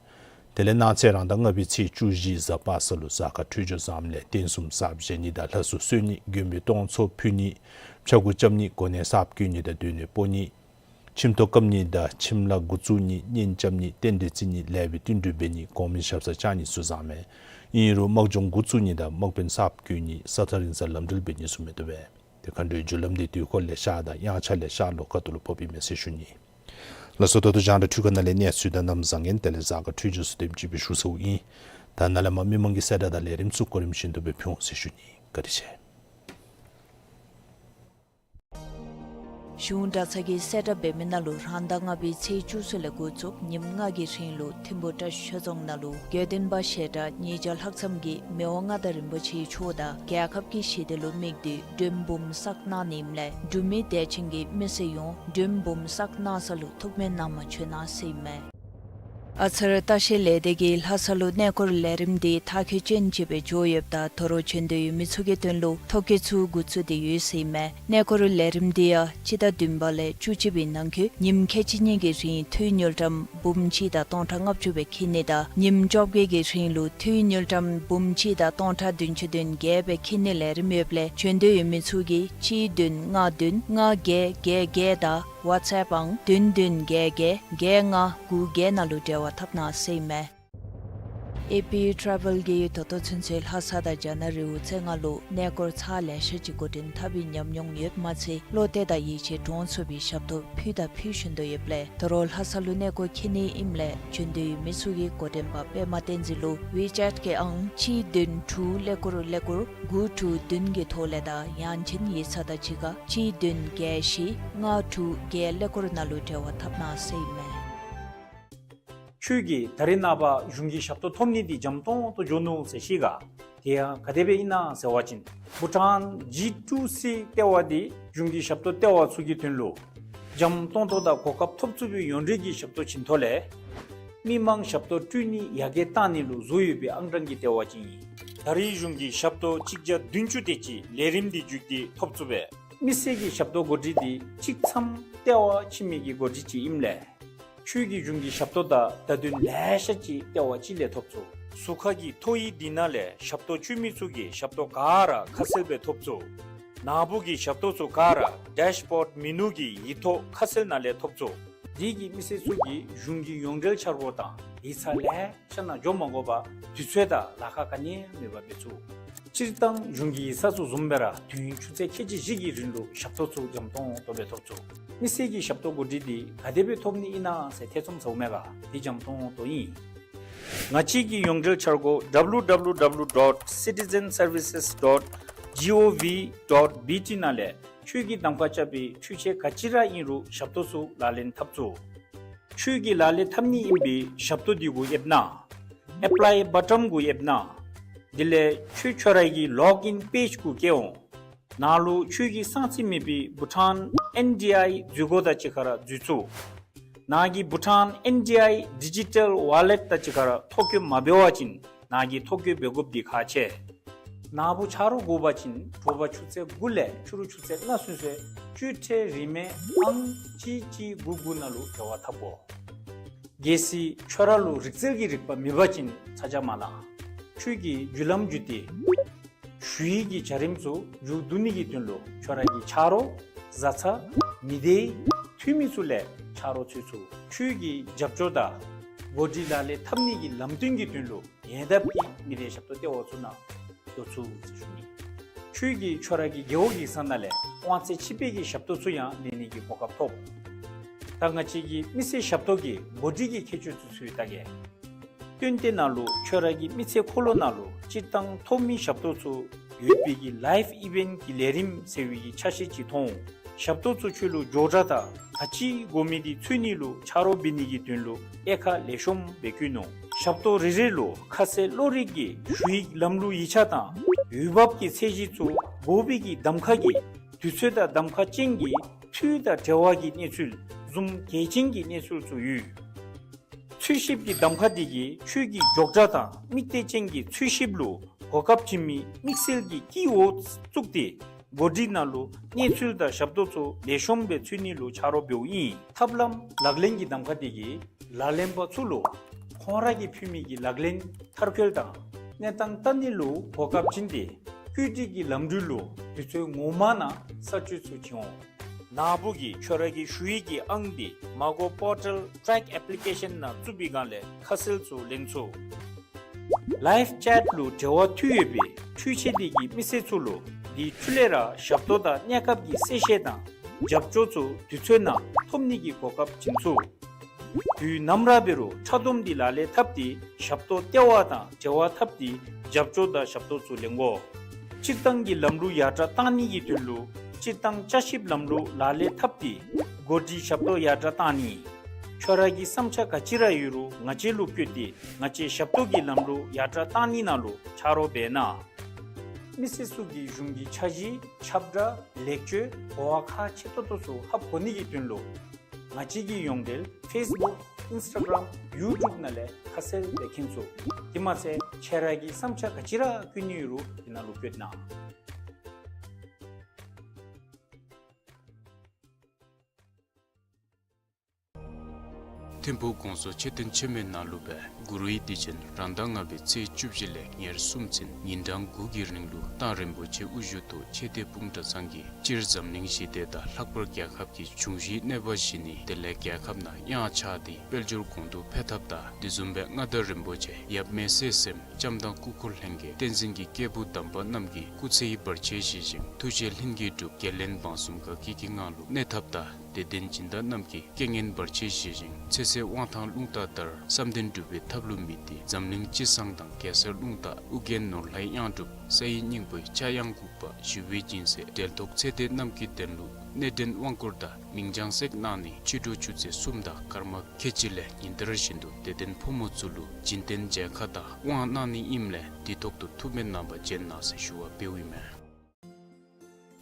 དེ་ལས་གནངས་ཚེ་རང་ཟླ་ལྔ་པའི་ཚེས་བཅུ་བཞི་གཟའ་པ་སངས་ལུ་གཟའ་སྐར་འཕྲོད་སྦྱོར་བཟངམ་ལས་རྟེན་གསུམ་གསརཔ་བཞེངས་ནི་དང་ལྷ་གསོལ་གསོལ་ནི་མགོན་པོའི་གཏོར་ཚོགས་ཕུལ་ནི་ཕྱྭ་འགུགས་རྐྱབ་ནི་གོ་གནས་གསརཔ་བསྐོ་ནི་དང་སྡོད་གནས་སྤོ་ནི་ཁྱིམ་ཐོག་བཀབ་ནི་དང་ཁྱིམ་ལཱ་འགོ་བཙུགས་ནི་གཉེན་རྐྱབ་ནི་རྟེན་འབྲེལ་བརྩི་ནི་ལེགས་པའི་བསྟུན་གྲོས་འབད་ནི་གོང་མའི་ཞབས་སར་བཅར་ནི་ཚུ་བཟང་མས། ཨིན་རུང་དམག་སྦྱོང་འགོ་བཙུགས་ནི་དང་དམག་དཔོན་གསརཔ་བསྐོ་ནི་ས་ཐག་རིང་སར་ལམ་འགྲུལ་འབད་ནི་ཚུ་མི་བཏུབ་པས། ཏེ་མཁའ་འགྲོའི་རྒྱུ་ལམ་འདི་དུས་འཁོར་ལས་ཤར་དང་དབྱངས་འཆར་ལས་ཤར་ལྷོ་ཁ་ཐུག་ལུ་ཕོགཔ་ཨིན་མས་ཟེར་ཞུ་ནི། ལགས་སོ། ད་ལྟོ་རྒྱང་བསྒྲགས་འཕྲུལ་ཁང་ནང་ལས་གནས་ཚུལ་དང་གནམ་བཟང་ངན་དེ་ལས་གཟའ་སྐར་འཕྲོད་སྦྱོར་ཚུ་དེམ་ཅིག་སྦེ་ཞུ་ཚརཝ་ཨིན། ད་ནཱ་ལས་མར་མི་མང་གི་གསལ་བསྒྲགས་དང་ལས་རིམ་ཚུ་གོ་རིམ་བཞིན་དུ་སྦེ་ཕུལ་འོང་ཟེར་ཞུ་ནི། བཀའ་དྲིན་ཆེ། གཞུང་གྲྭ་ཚང་གིས་གསལ་བསྒྲགས་འབད་མི་ནང་ལུ་རང་ཟླ་ལྔ་པའི་ཚེས་བཅུ་གསུམ་ལས་འགོ་བཙུགས་ཉིནམ་ལྔ་གི་རིང་ལུ་ཐིམ་ཕུ་བཀྲ་ཤིས་ཆོས་རྫོང་ནང་ལུ་དགེ་འདུན་པ་ཞལ་གྲངས་ཉིས་བརྒྱ་ལྷག་ཙམ་གྱིས་མི་དབང་མངའ་བདག་རིན་པོ་ཆེ་མཆོག་དང་རྒྱལ་ཁབ་ཀྱི་ཞི་བདེ་ལུ་དམིགས་ཏེ་མགྲོན་འབུམ་བསགས་གནང་ནི་ཨིནམ་ལས་འབྲུག་མི་སྡེ་ཚན་གྱི་མི་སེར་ཡོངས་མགྲོན་འབུམ་བསགས་གནང་ས་ལུ་ཐུགས་སྨོན་གནང་བར་བྱོན་གནང་ཟེར་ཨིན་མས། ཨ་ཚར་ལྟ་བཤལ་ལས་སྡེ་གིས་ལྷ་ས་ལུ་གནས་སྐོར་ལས་རིམ་འདི་མཐར་འཁྱོལ་ཅན་ཅིག་སྦེ་འགྱོ་ཡོདཔ་ད་དོ་རུང་བྱོན་འདོད་ཡོད་མི་ཚུ་གི་དོན་ལུ་ཐོ་བཀོད་ཚུ་འགོ་བཙུགས་ཏེ་ཡོད་ཟེར་ཨིན་མས། གནས་སྐོར་ལས་རིམ་འདི་ཡང་སྤྱི་ཟླ་བདུན་པ་ལས་བཅུ་གཅིག་པའི་ནང་འཁོད་ཉིནམ་ཁལ་གཅིག་གཉིས་ཀྱི་རིང་འཐུས་དངུལ་ཀྲམ་འབུམ་གཅིག་དང་སྟོང་ཕྲག་ལྔ་བཅུ་སྦེ་འཁྱིད་ནི་དང་ཉིནམ་བཅོ་བརྒྱད་ཀྱི་རིང་ལུ་འཐུས་དངུལ་ཀྲམ་འབུམ་གཅིག་དང་སྟོང་ཕྲག་བདུན་ཅུ་དོན་བརྒྱད་སྦེ་འཁྱིད་ནི་ལས་རིམ་ཡོདཔ་ལས་བྱོན་འདོད་ཡོད་མི་ཚུ་གིས་གཅིག་བདུན་ལྔ་བདུན་ལྔ་བརྒྱད་བརྒྱད་བརྒྱད་དང་ཝཊས་ཨེཔ་ཨང་བདུན་བདུན་བརྒྱད་བརྒྱད་བརྒྱད་ལྔ་དགུ་བརྒྱད་ནང་ལུ་འབྲེལ་བ་འཐབ་གནང་ཟེར་ཨིན་མས། ཨེ་པི་ཊེ་རེ་ཝེལ་གྱིས་ད་ལྟོ་ཚུན་ཚོད་ལྷ་ས་དང་རྒྱ་ནག་རི་བོ་རྩེ་ལྔ་ལུ་གནས་སྐོར་ཚར་ལེ་ཤ་ཅིག་འགོ་འདྲེན་འཐབ་པའི་ཉམས་མྱོང་ཡོདཔ་མ་ཚད་བློ་གཏད་དང་ཡིད་ཆེས་འདྲོངས་ཚུགས་པའི་ཞབས་ཏོག་ཕུལ་དང་ཕུལ་བཞིན་དུ་ཡོདཔ་ལས་ད་རུང་ལྷ་ས་ལུ་གནས་སྐོར་འཁྱིད་ནི་ཨིནམ་ལས་བྱོན་འདོད་ཡོད་མི་ཚུ་གིས་འགོ་འདྲེན་པ་པདྨ་བསྟན་འཛིན་ལུ་ཝི་ཅེཊ་གི་ཨང་གཅིག་བདུན་དྲུག་ཀླད་ཀོར་ཀླད་ཀོར་དགུ་དྲུག་བདུན་གྱི་ཐོག་ལས་དང་ཡང་ཅིན་ཡིག་ཚང་དང་གཅིག་ཁར་གཅིག་བདུན་བརྒྱད་བཞི་ལྔ་དྲུག་བརྒྱད་ཀླད་ཀོར་ནང་ལུ་འབྲེལ་བ་འཐབ་གནང་ཟེར་ཨིན་མས། ཁྱོད་ཀྱིས་ད་རིས་ནངས་པ་གཞུང་གི་ཞབས་ཏོག་ཐོབ་ནི་འདི་འཇམ་ཏོང་ཏོ་འགྱོ་ནུག་ཟེར་ཞུ་ག། དེ་ཡང་ག་དེ་སྦེ་ཨིན་ན་ཟེར་བ་ཅིན་བྷུ་ཊཱན་ཇི་ཊུ་སི་ལྟེ་བ་འདི་གཞུང་གི་ཞབས་ཏོག་ལྟེ་བ་ཚུ་གི་དོན་ལུ་འཇམ་ཏོང་ཏོ་དང་གོ་སྐབས་ཐོབ་ཚུགས་པའི་ཡོངས་འབྲེལ་གྱི་ཞབས་ཏོག་བྱིན་ཐོག་ལས་མི་མང་ཞབས་ཏོག་སྤྲོད་ནི་ཡར་རྒྱས་བཏང་ནི་ལུ་བཟོ་ཡོད་པའི་ཨང་གྲངས་ཀྱི་ལྟེ་བ་ཅིག་ཨིན། ད་རེས་གཞུང་གི་ཞབས་ཏོག་གཅིག་བརྒྱ་བདུན་ཅུ་དེ་ཅིག་ལས་རིམ་འདི་བརྒྱུད་དེ་ཐོབ་ཚུགས་པས། མི་སེར་གྱི་ཞབས་ཏོག་གོ་སྒྲིག་འདི་གཅིག་མཚམས་ལྟེ་བ་ཕྱི་མི་གི་གོ་སྒྲིག་ཅིག་ཨིནམ་ལས་ཁྱོད་ཀྱི་གཞུང་གི་ཞབས་ཏོག་དང་བརྡ་དོན་ལེ་ཤ་ཅིག་ལྟེ་བ་གཅིག་ལས་ཐོབ་ཚུགས། ཟུར་ཁ་གི་ཐོ་ཡིག་འདི་ནང་ལས་ཞབས་ཏོག་སྤྱོད་མི་ཚུ་གི་ཞབས་ཏོག་ག་ར་ཁ་གསལ་སྦེ་ཐོབ་ཚུགས། ནཱ་བུ་གི་ཞབས་ཏོག་ཚུ་ག་ར་ཌེཤ་བbetརཌ་མེ་ནུ་གི་ཡིག་ཐོག་ཁ་གསལ་ནང་ལས་ཐོབ་ཚུགས། འདི་གིས་མི་སེར་ཚུ་གིས་གཞུང་གི་ཡོངས་འབྲེལ་འཆར་སྒོ་དང་ཡིག་ཚང་ལེ་ཤ་ནང་འགྱོ་མ་དགོ་པར་དུས་ཚོད་དང་ལཱ་ཁག་ག་ནི་ཡང་མེད་པར་འབད་ཚུགས། སྤྱིར་བཏང་གཞུང་གི་ཡིག་ཚང་ཚུ་བཟུམ་སྦེ་ར་དུས་ཡུན་ཆུ་ཚོད་ཁལ་གཅིག་བཞི་གི་རིང་ལུ་ཞབས་ཏོག་ཚུ་འཇམ་ཏོང་ཏོ་སྦེ་ཐོབ་ཚུགས། མི་སེར་གྱི་ཞབས་ཏོག་གོ་སྒྲིག་འདི་ག་དེ་སྦེ་ཐོབ་ནི་ཨིན་ན་ཟེར་ཐེ་ཚོམ་ཟཝ་མས་ག། འདི་འཇམ་ཏོང་ཏོ་ཨིན། ང་བཅས་ཀྱི་ཡོངས་འབྲེལ་འཆར་སྒོ་ཌབ་ལུ་ཌབ་ལུ་ཌབ་ལུ་ཌོཊ་སི་ཊི་ཛེན་སར་བི་སེས་ཌོཊ་ཇི་ཨོ་ཝི་ཌོཊ་བི་ཊི་ནང་ལས་ཁྱོད་ཀྱིས་གདམ་ཁ་རྐྱབ་པའི་འཕྲུལ་ཆས་ག་ཅི་ར་ཨིན་རུང་ཞབས་ཏོག་ཚུ་ལག་ལེན་འཐབ་ཚུགས། ཁྱོད་ཀྱིས་ལག་ལེན་འཐབ་ནི་ཨིན་པའི་ཞབས་ཏོག་འདི་གུ་ཡེབ་གནང་། ཨེཔ་ལའི་བཊཱན་གུ་ཡེབ་གནང་། དེ་ལས་ཁྱོད་ཁྱོད་ར་གི་ལོག་ཨིན་པེཇ་གུ་བསྐྱལ་འོང་། ནཱ་ལུ་ཁྱོད་ཀྱིས་གསང་རྩིས་མེད་པའི་བྷུ་ཊཱན་ཨེན་ཌི་ཨའི་འཛུལ་སྒོ་དང་གཅིག་ཁར་འཛུལ་ཚུགས། ནཱ་གི་བྷུ་ཊཱན་ཨེན་ཌི་ཨའི་ཌི་ཇི་ཊལ་ཝཱ་ལེཊ་དང་གཅིག་ཁར་ཐོ་བཀོད་མ་འབད་བ་ཅིན་ནཱ་གིས་ཐོ་བཀོད་འབད་དགོཔ་འདི་ཁག་ཆེ། ནཱ་བུ་ཆ་རོགས་དགོ་པ་ཅིན་དྲོ་པ་ཆུ་ཚོད་དགུ་ལས་ཕྱི་རུ་ཆུ་ཚོད་ལྔ་ཚུན་ཚོད་སྤྱོད་ཁྲལ་རིན་མེད་ཨང་གཅིག་གཅིག་དགུ་དགུ་ནང་ལུ་འབྲེལ་བ་འཐབ་དགོ། གལ་སྲིད་ཁྱོད་ར་ལུ་རིག་རྩལ་གྱི་རིག་པ་མེད་པ་ཅིན་ཚ་གྱང་མ་ལང་། ཁྱོད་ཀྱིས་བརྒྱུད་ལམ་བརྒྱུད་དེ་ཞུ་ཡིག་གི་བྱ་རིམ་ཚུ་མཇུག་བསྡུ་ནི་གི་དོན་ལུ་ཁྱོད་ར་གི་ཆ་རོགས་བཟའ་ཚང་མི་སྡེའི་འཐུས་མི་ཚུ་ལས་ཆ་རོགས་འཚོལ་ཚུགས། ཁྱོད་ཀྱི་རྒྱབ་སྐྱོར་དང་གོ་སྒྲིག་ལག་ལེན་འཐབ་ནི་གི་ལམ་སྟོན་གྱི་དོན་ལུ་ཉེ་འདབས་ཀྱི་མི་སྡེ་ཞབས་ཏོག་ལྟེ་བ་ཚུ་ནང་འགྱོ་ཚུགས་ཟེར་ཞུ་ནི། ཁྱོད་ཀྱིས་ཁྱོད་ར་གི་རྒེད་འོག་གི་ས་ནང་ལས་དབང་ཚད་ཕྱི་སྤེལ་གྱི་ཞབས་ཏོག་ཚུ་ཡང་ལེན་ནི་གི་གོ་སྐབས་ཐོབ། ད་ང་བཅས་ཀྱི་མི་སེར་ཞབས་ཏོག་གི་གོ་སྒྲིག་གི་ཁྱད་ཆོས་ཚུ་ཚུ་ལྟ་གེ། སྟོན་ཏེ་ནཱ་ལུ་ཁྱོད་ར་གི་མི་ཚེ་འཁོར་ལོ་ནང་ལུ་སྤྱིར་བཏང་ཐོབ་མི་ཞབས་ཏོག་ཚུ་ཡོད་པའི་གི་ལའིབ་ཨི་ཝེནཊ་གི་ལས་རིམ་ཟེར་བའི་གི་ཆ་ཤས་ཅིག་མཐོང་། ཞབས་ཏོག་ཚུ་ཁྱོད་ལུ་མགྱོགས་དྲགས་དང་ག་ཅི་དགོ་མི་འདི་འཚོལ་ནི་ལུ་ཆ་རོགས་འབད་ནི་གི་དོན་ལུ་དབྱེ་ཁག་ལེགས་ཤོམ་སྦེ་བཀོད་ནུག། ཞབས་ཏོག་རེ་རེ་ལུ་ཁ་གསལ་བློ་རིག་གི་ཞུ་ཡིག་ལམ་ལུགས་ཡིག་ཆ་དང་འོས་འབབ་ཀྱི་ཚད་གཞི་ཚུ་དགོ་པའི་གི་གདམ་ཁ་གི་དུས་ཚོད་དང་གདམ་ཁ་ཅན་གྱི་འཐུས་དང་འབྲེལ་བ་གི་གནས་ཚུལ་བཟུམ་གལ་ཆེན་གྱི་གནས་ཚུལ་ཚུ་ཡོད། འཚོལ་ཞིབ་ཀྱི་གདམ་ཁ་འདི་གིས་ཁྱོད་ཀྱི་མགྱོགས་དྲགས་དང་དམིགས་གཏད་ཅན་གྱི་འཚོལ་ཞིབ་ལུ་གོ་སྐབས་བྱིན་མི་དམིགས་བསལ་གྱི་དཀྱིལ་འོག་བཙུགས་ཏེ་གོ་སྒྲིག་ནང་ལུ་གནས་ཚུལ་དང་ཞབས་ཏོག་ཚུ་ལེགས་ཤོམ་སྦེ་འཚོལ་ནི་ལུ་ཆ་རོགས་འབདཝ་ཨིན། ཐབས་ལམ་ལག་ལེན་གྱི་གདམ་ཁ་འདི་གིས་ལག་ལེན་པ་ཚུ་ལུ་ཁོང་ར་གིས་ཕུལ་མི་གི་ལག་ལེན་མཐར་འཁྱོལ་དང་གནས་སྟངས་བལྟ་ནི་ལུ་གོ་སྐབས་བྱིན་ཏེ་བཀོད་སྒྲིག་གི་ལམ་འགྲུལ་ལུ་དུས་ཚོད་ངོ་མ་ནང་ས་བཅད་ཚུ་བྱིན་འོང་། ནཱ་བུ་གིས་ཁྱོད་ར་གི་ཞུ་ཡིག་གི་ཨང་འདི་མ་གོ་པོར་ཊལ་ཊེག་ཨེཔ་ལི་ཀེ་ཤཱན་ནང་བཙུགས་པའི་སྒང་ལས་ཁ་གསལ་ཚུ་ལེན་ཚུགས། ལའིབ་ཅེཊ་ལུ་འབྲེལ་བ་མཐུད་ཡོད་པའི་འཕྲུལ་ཆས་འདི་གིས་མི་སེར་ཚུ་ལུ་འདི་འཕྲུལ་ལས་ར་ཞབས་ཏོག་དང་གནས་སྐབས་ཀྱི་གསལ་བཤད་དང་རྒྱབ་སྐྱོར་ཚུ་དུས་ཚོད་ནང་ཐོབ་ནི་གི་གོ་སྐབས་བྱིན་ཚུགས། དུས་ནམ་ར་འབད་རུང་འཕྲལ་སྡོམ་འདི་ལག་ལེན་འཐབ་སྟེ་ཞབས་ཏོག་ལྟེ་བ་དང་འབྲེལ་བ་འཐབ་སྟེ་རྒྱབ་སྐྱོར་དང་ཞབས་ཏོག་ཚུ་ལེན་དགོ། སྤྱིར་བཏང་གི་ལམ་ལུགས་ཡར་དྲགས་བཏང་ནི་གི་དོན་ལུ་སྤྱིར་བཏང་བསྐྱར་ཞིབ་ལམ་ལུགས་ལག་ལེན་འཐབ་སྟེ་གོ་སྒྲིག་ཞབས་ཏོག་ཡར་དྲགས་བཏང་ནི། ཁྱོད་ར་གི་བསམ་འཆར་ག་ཅི་ར་ཡོད་རུང་ང་བཅས་ལུ་བཀོད་དེ་ང་བཅས་ཞབས་ཏོག་གི་ལམ་ལུགས་ཡར་དྲགས་བཏང་ནི་ནང་ལུ་ཆ་རོགས་འབད་གནང་། མི་སེར་ཚུ་གིས་གཞུང་གི་འཆར་གཞི་ཁྱབ་བསྒྲགས་ལེགས་བཅོས་གོ་བ་ཁག་ཆེ་ཏོག་ཏོ་ཚུ་ཧ་གོ་ནི་གི་དོན་ལུ་ང་བཅས་ཀྱི་ཡོངས་འབྲེལ་ཕེསི་བུཀ་ ཨིནསི་ཊ་གརམ་ཡུ་ཊུབ་ནང་ལས་ཁ་གསལ་སྦེ་མཁྱེན་ཚུགས། དེ་མ་ཚད་ཁྱེད་ར་གི་བསམ་འཆར་ག་ཅི་ར་བཀོད་ནི་ཡོད་རུང་དེ་ནང་ལུ་བཀོད་གནང་། ཐིམ་ཕུག་གོང་ས་མཆོག་མཆོད་རྟེན་ཆེན་མོའི་ནང་ལུ་སྦེ་གུ་རུའི་དུས་ཆེན་རང་ཟླ་ལྔ་པའི་ཚེས་བཅུ་བཞི་ལས་ཉེར་གསུམ་ཚུན་ཉིན་གྲངས་དགུ་གི་རིང་ལུ་མདང་རིན་པོ་ཆེ་དབུ་བཞུགས་ཐོག་ཆོས་སྡེ་སྤུངས་གྲྭ་ཚང་གིས་སྤྱིར་འཛམ་གླིང་ཞི་བདེ་དང་ལྷག་པར་རྒྱལ་ཁབ་ཀྱི་འབྱུང་བཞིའི་གནོད་པ་ཞི་ནི་དེ་ལས་རྒྱལ་ཁབ་ནང་གཡང་ཆགས་ཏེ་དཔལ་འབྱོར་གོང་དུ་འཕེལ་ཐབས་དང་དེ་བཟུམ་སྦེ་མངའ་བདག་རིན་པོ་ཆེ་ཡབ་མེས་སྲས་གསུམ་བྱམས་དང་སྐུ་འཁོར་ལྷན་རྒྱས་བསྟན་འཛིན་གྱི་སྐྱེས་བུ་དམ་པ་རྣམས་ཀྱི་སྐུ་ཚེ་བར་ཆད་ཞི་ཞིང་ཐུགས་རྗེ་ལྷུན་གྱིས་གྲུབ། རྒྱལ་བློན་འབངས་གསུམ་དགའ་སྐྱིད་ཀྱི་ངང་ལུ་གནས་ཐབས་དང་དད་ལྡན་སྦྱིན་བདག་རྣམས་ཀྱི་རྐྱེན་ངན་བར་ཆད་ཞི་ཞིང་ཚེ་ཟད་དབང་ཐང་རླུང་རྟ་ལྟར་བསམ་དོན་འགྲུབ་པའི་ཐབས་ལུ་དམིགས་ཏེ་འཛམ་གླིང་སྤྱི་བསང་དང་གེ་སར་རླུང་རྟ་ཨོ་རྒྱན་ནོར་ལྷའི་གཡང་སྒྲུབ་ས་ཡི་སྙིང་པོའི་ཕྱྭ་གཡང་འགུགས་པ་ཞི་བའི་སྦྱིན་སྲེག་འབྲེལ་ཐོགས་ཚེ་འདས་རྣམས་ཀྱི་དོན་ལུ་གནས་འདྲེན་དབང་བསྐུར་དང་མིང་བྱང་སྲེག་གནང་ནི་ཕྱི་དྲོ་ཆུ་ཚོད་གསུམ་དང་སྐར་མ་ཁལ་གཅིག་ལས་ཉིན་ལྟར་བཞིན་དུ་དད་ལྡན་ཕོ་མོ་ཚུ་ལུ་སྦྱིན་བསྟན་མཇལ་ཁ་དང་དབང་གནང་ནི་ཨིནམ་ལས་དུས་ཐོག་ཏུ་ཐུགས་སྨོན་གནང་བར་བྱོན་གནང་ཟེར་ཞུ་བ་འབདཝ་ཨིན་མས།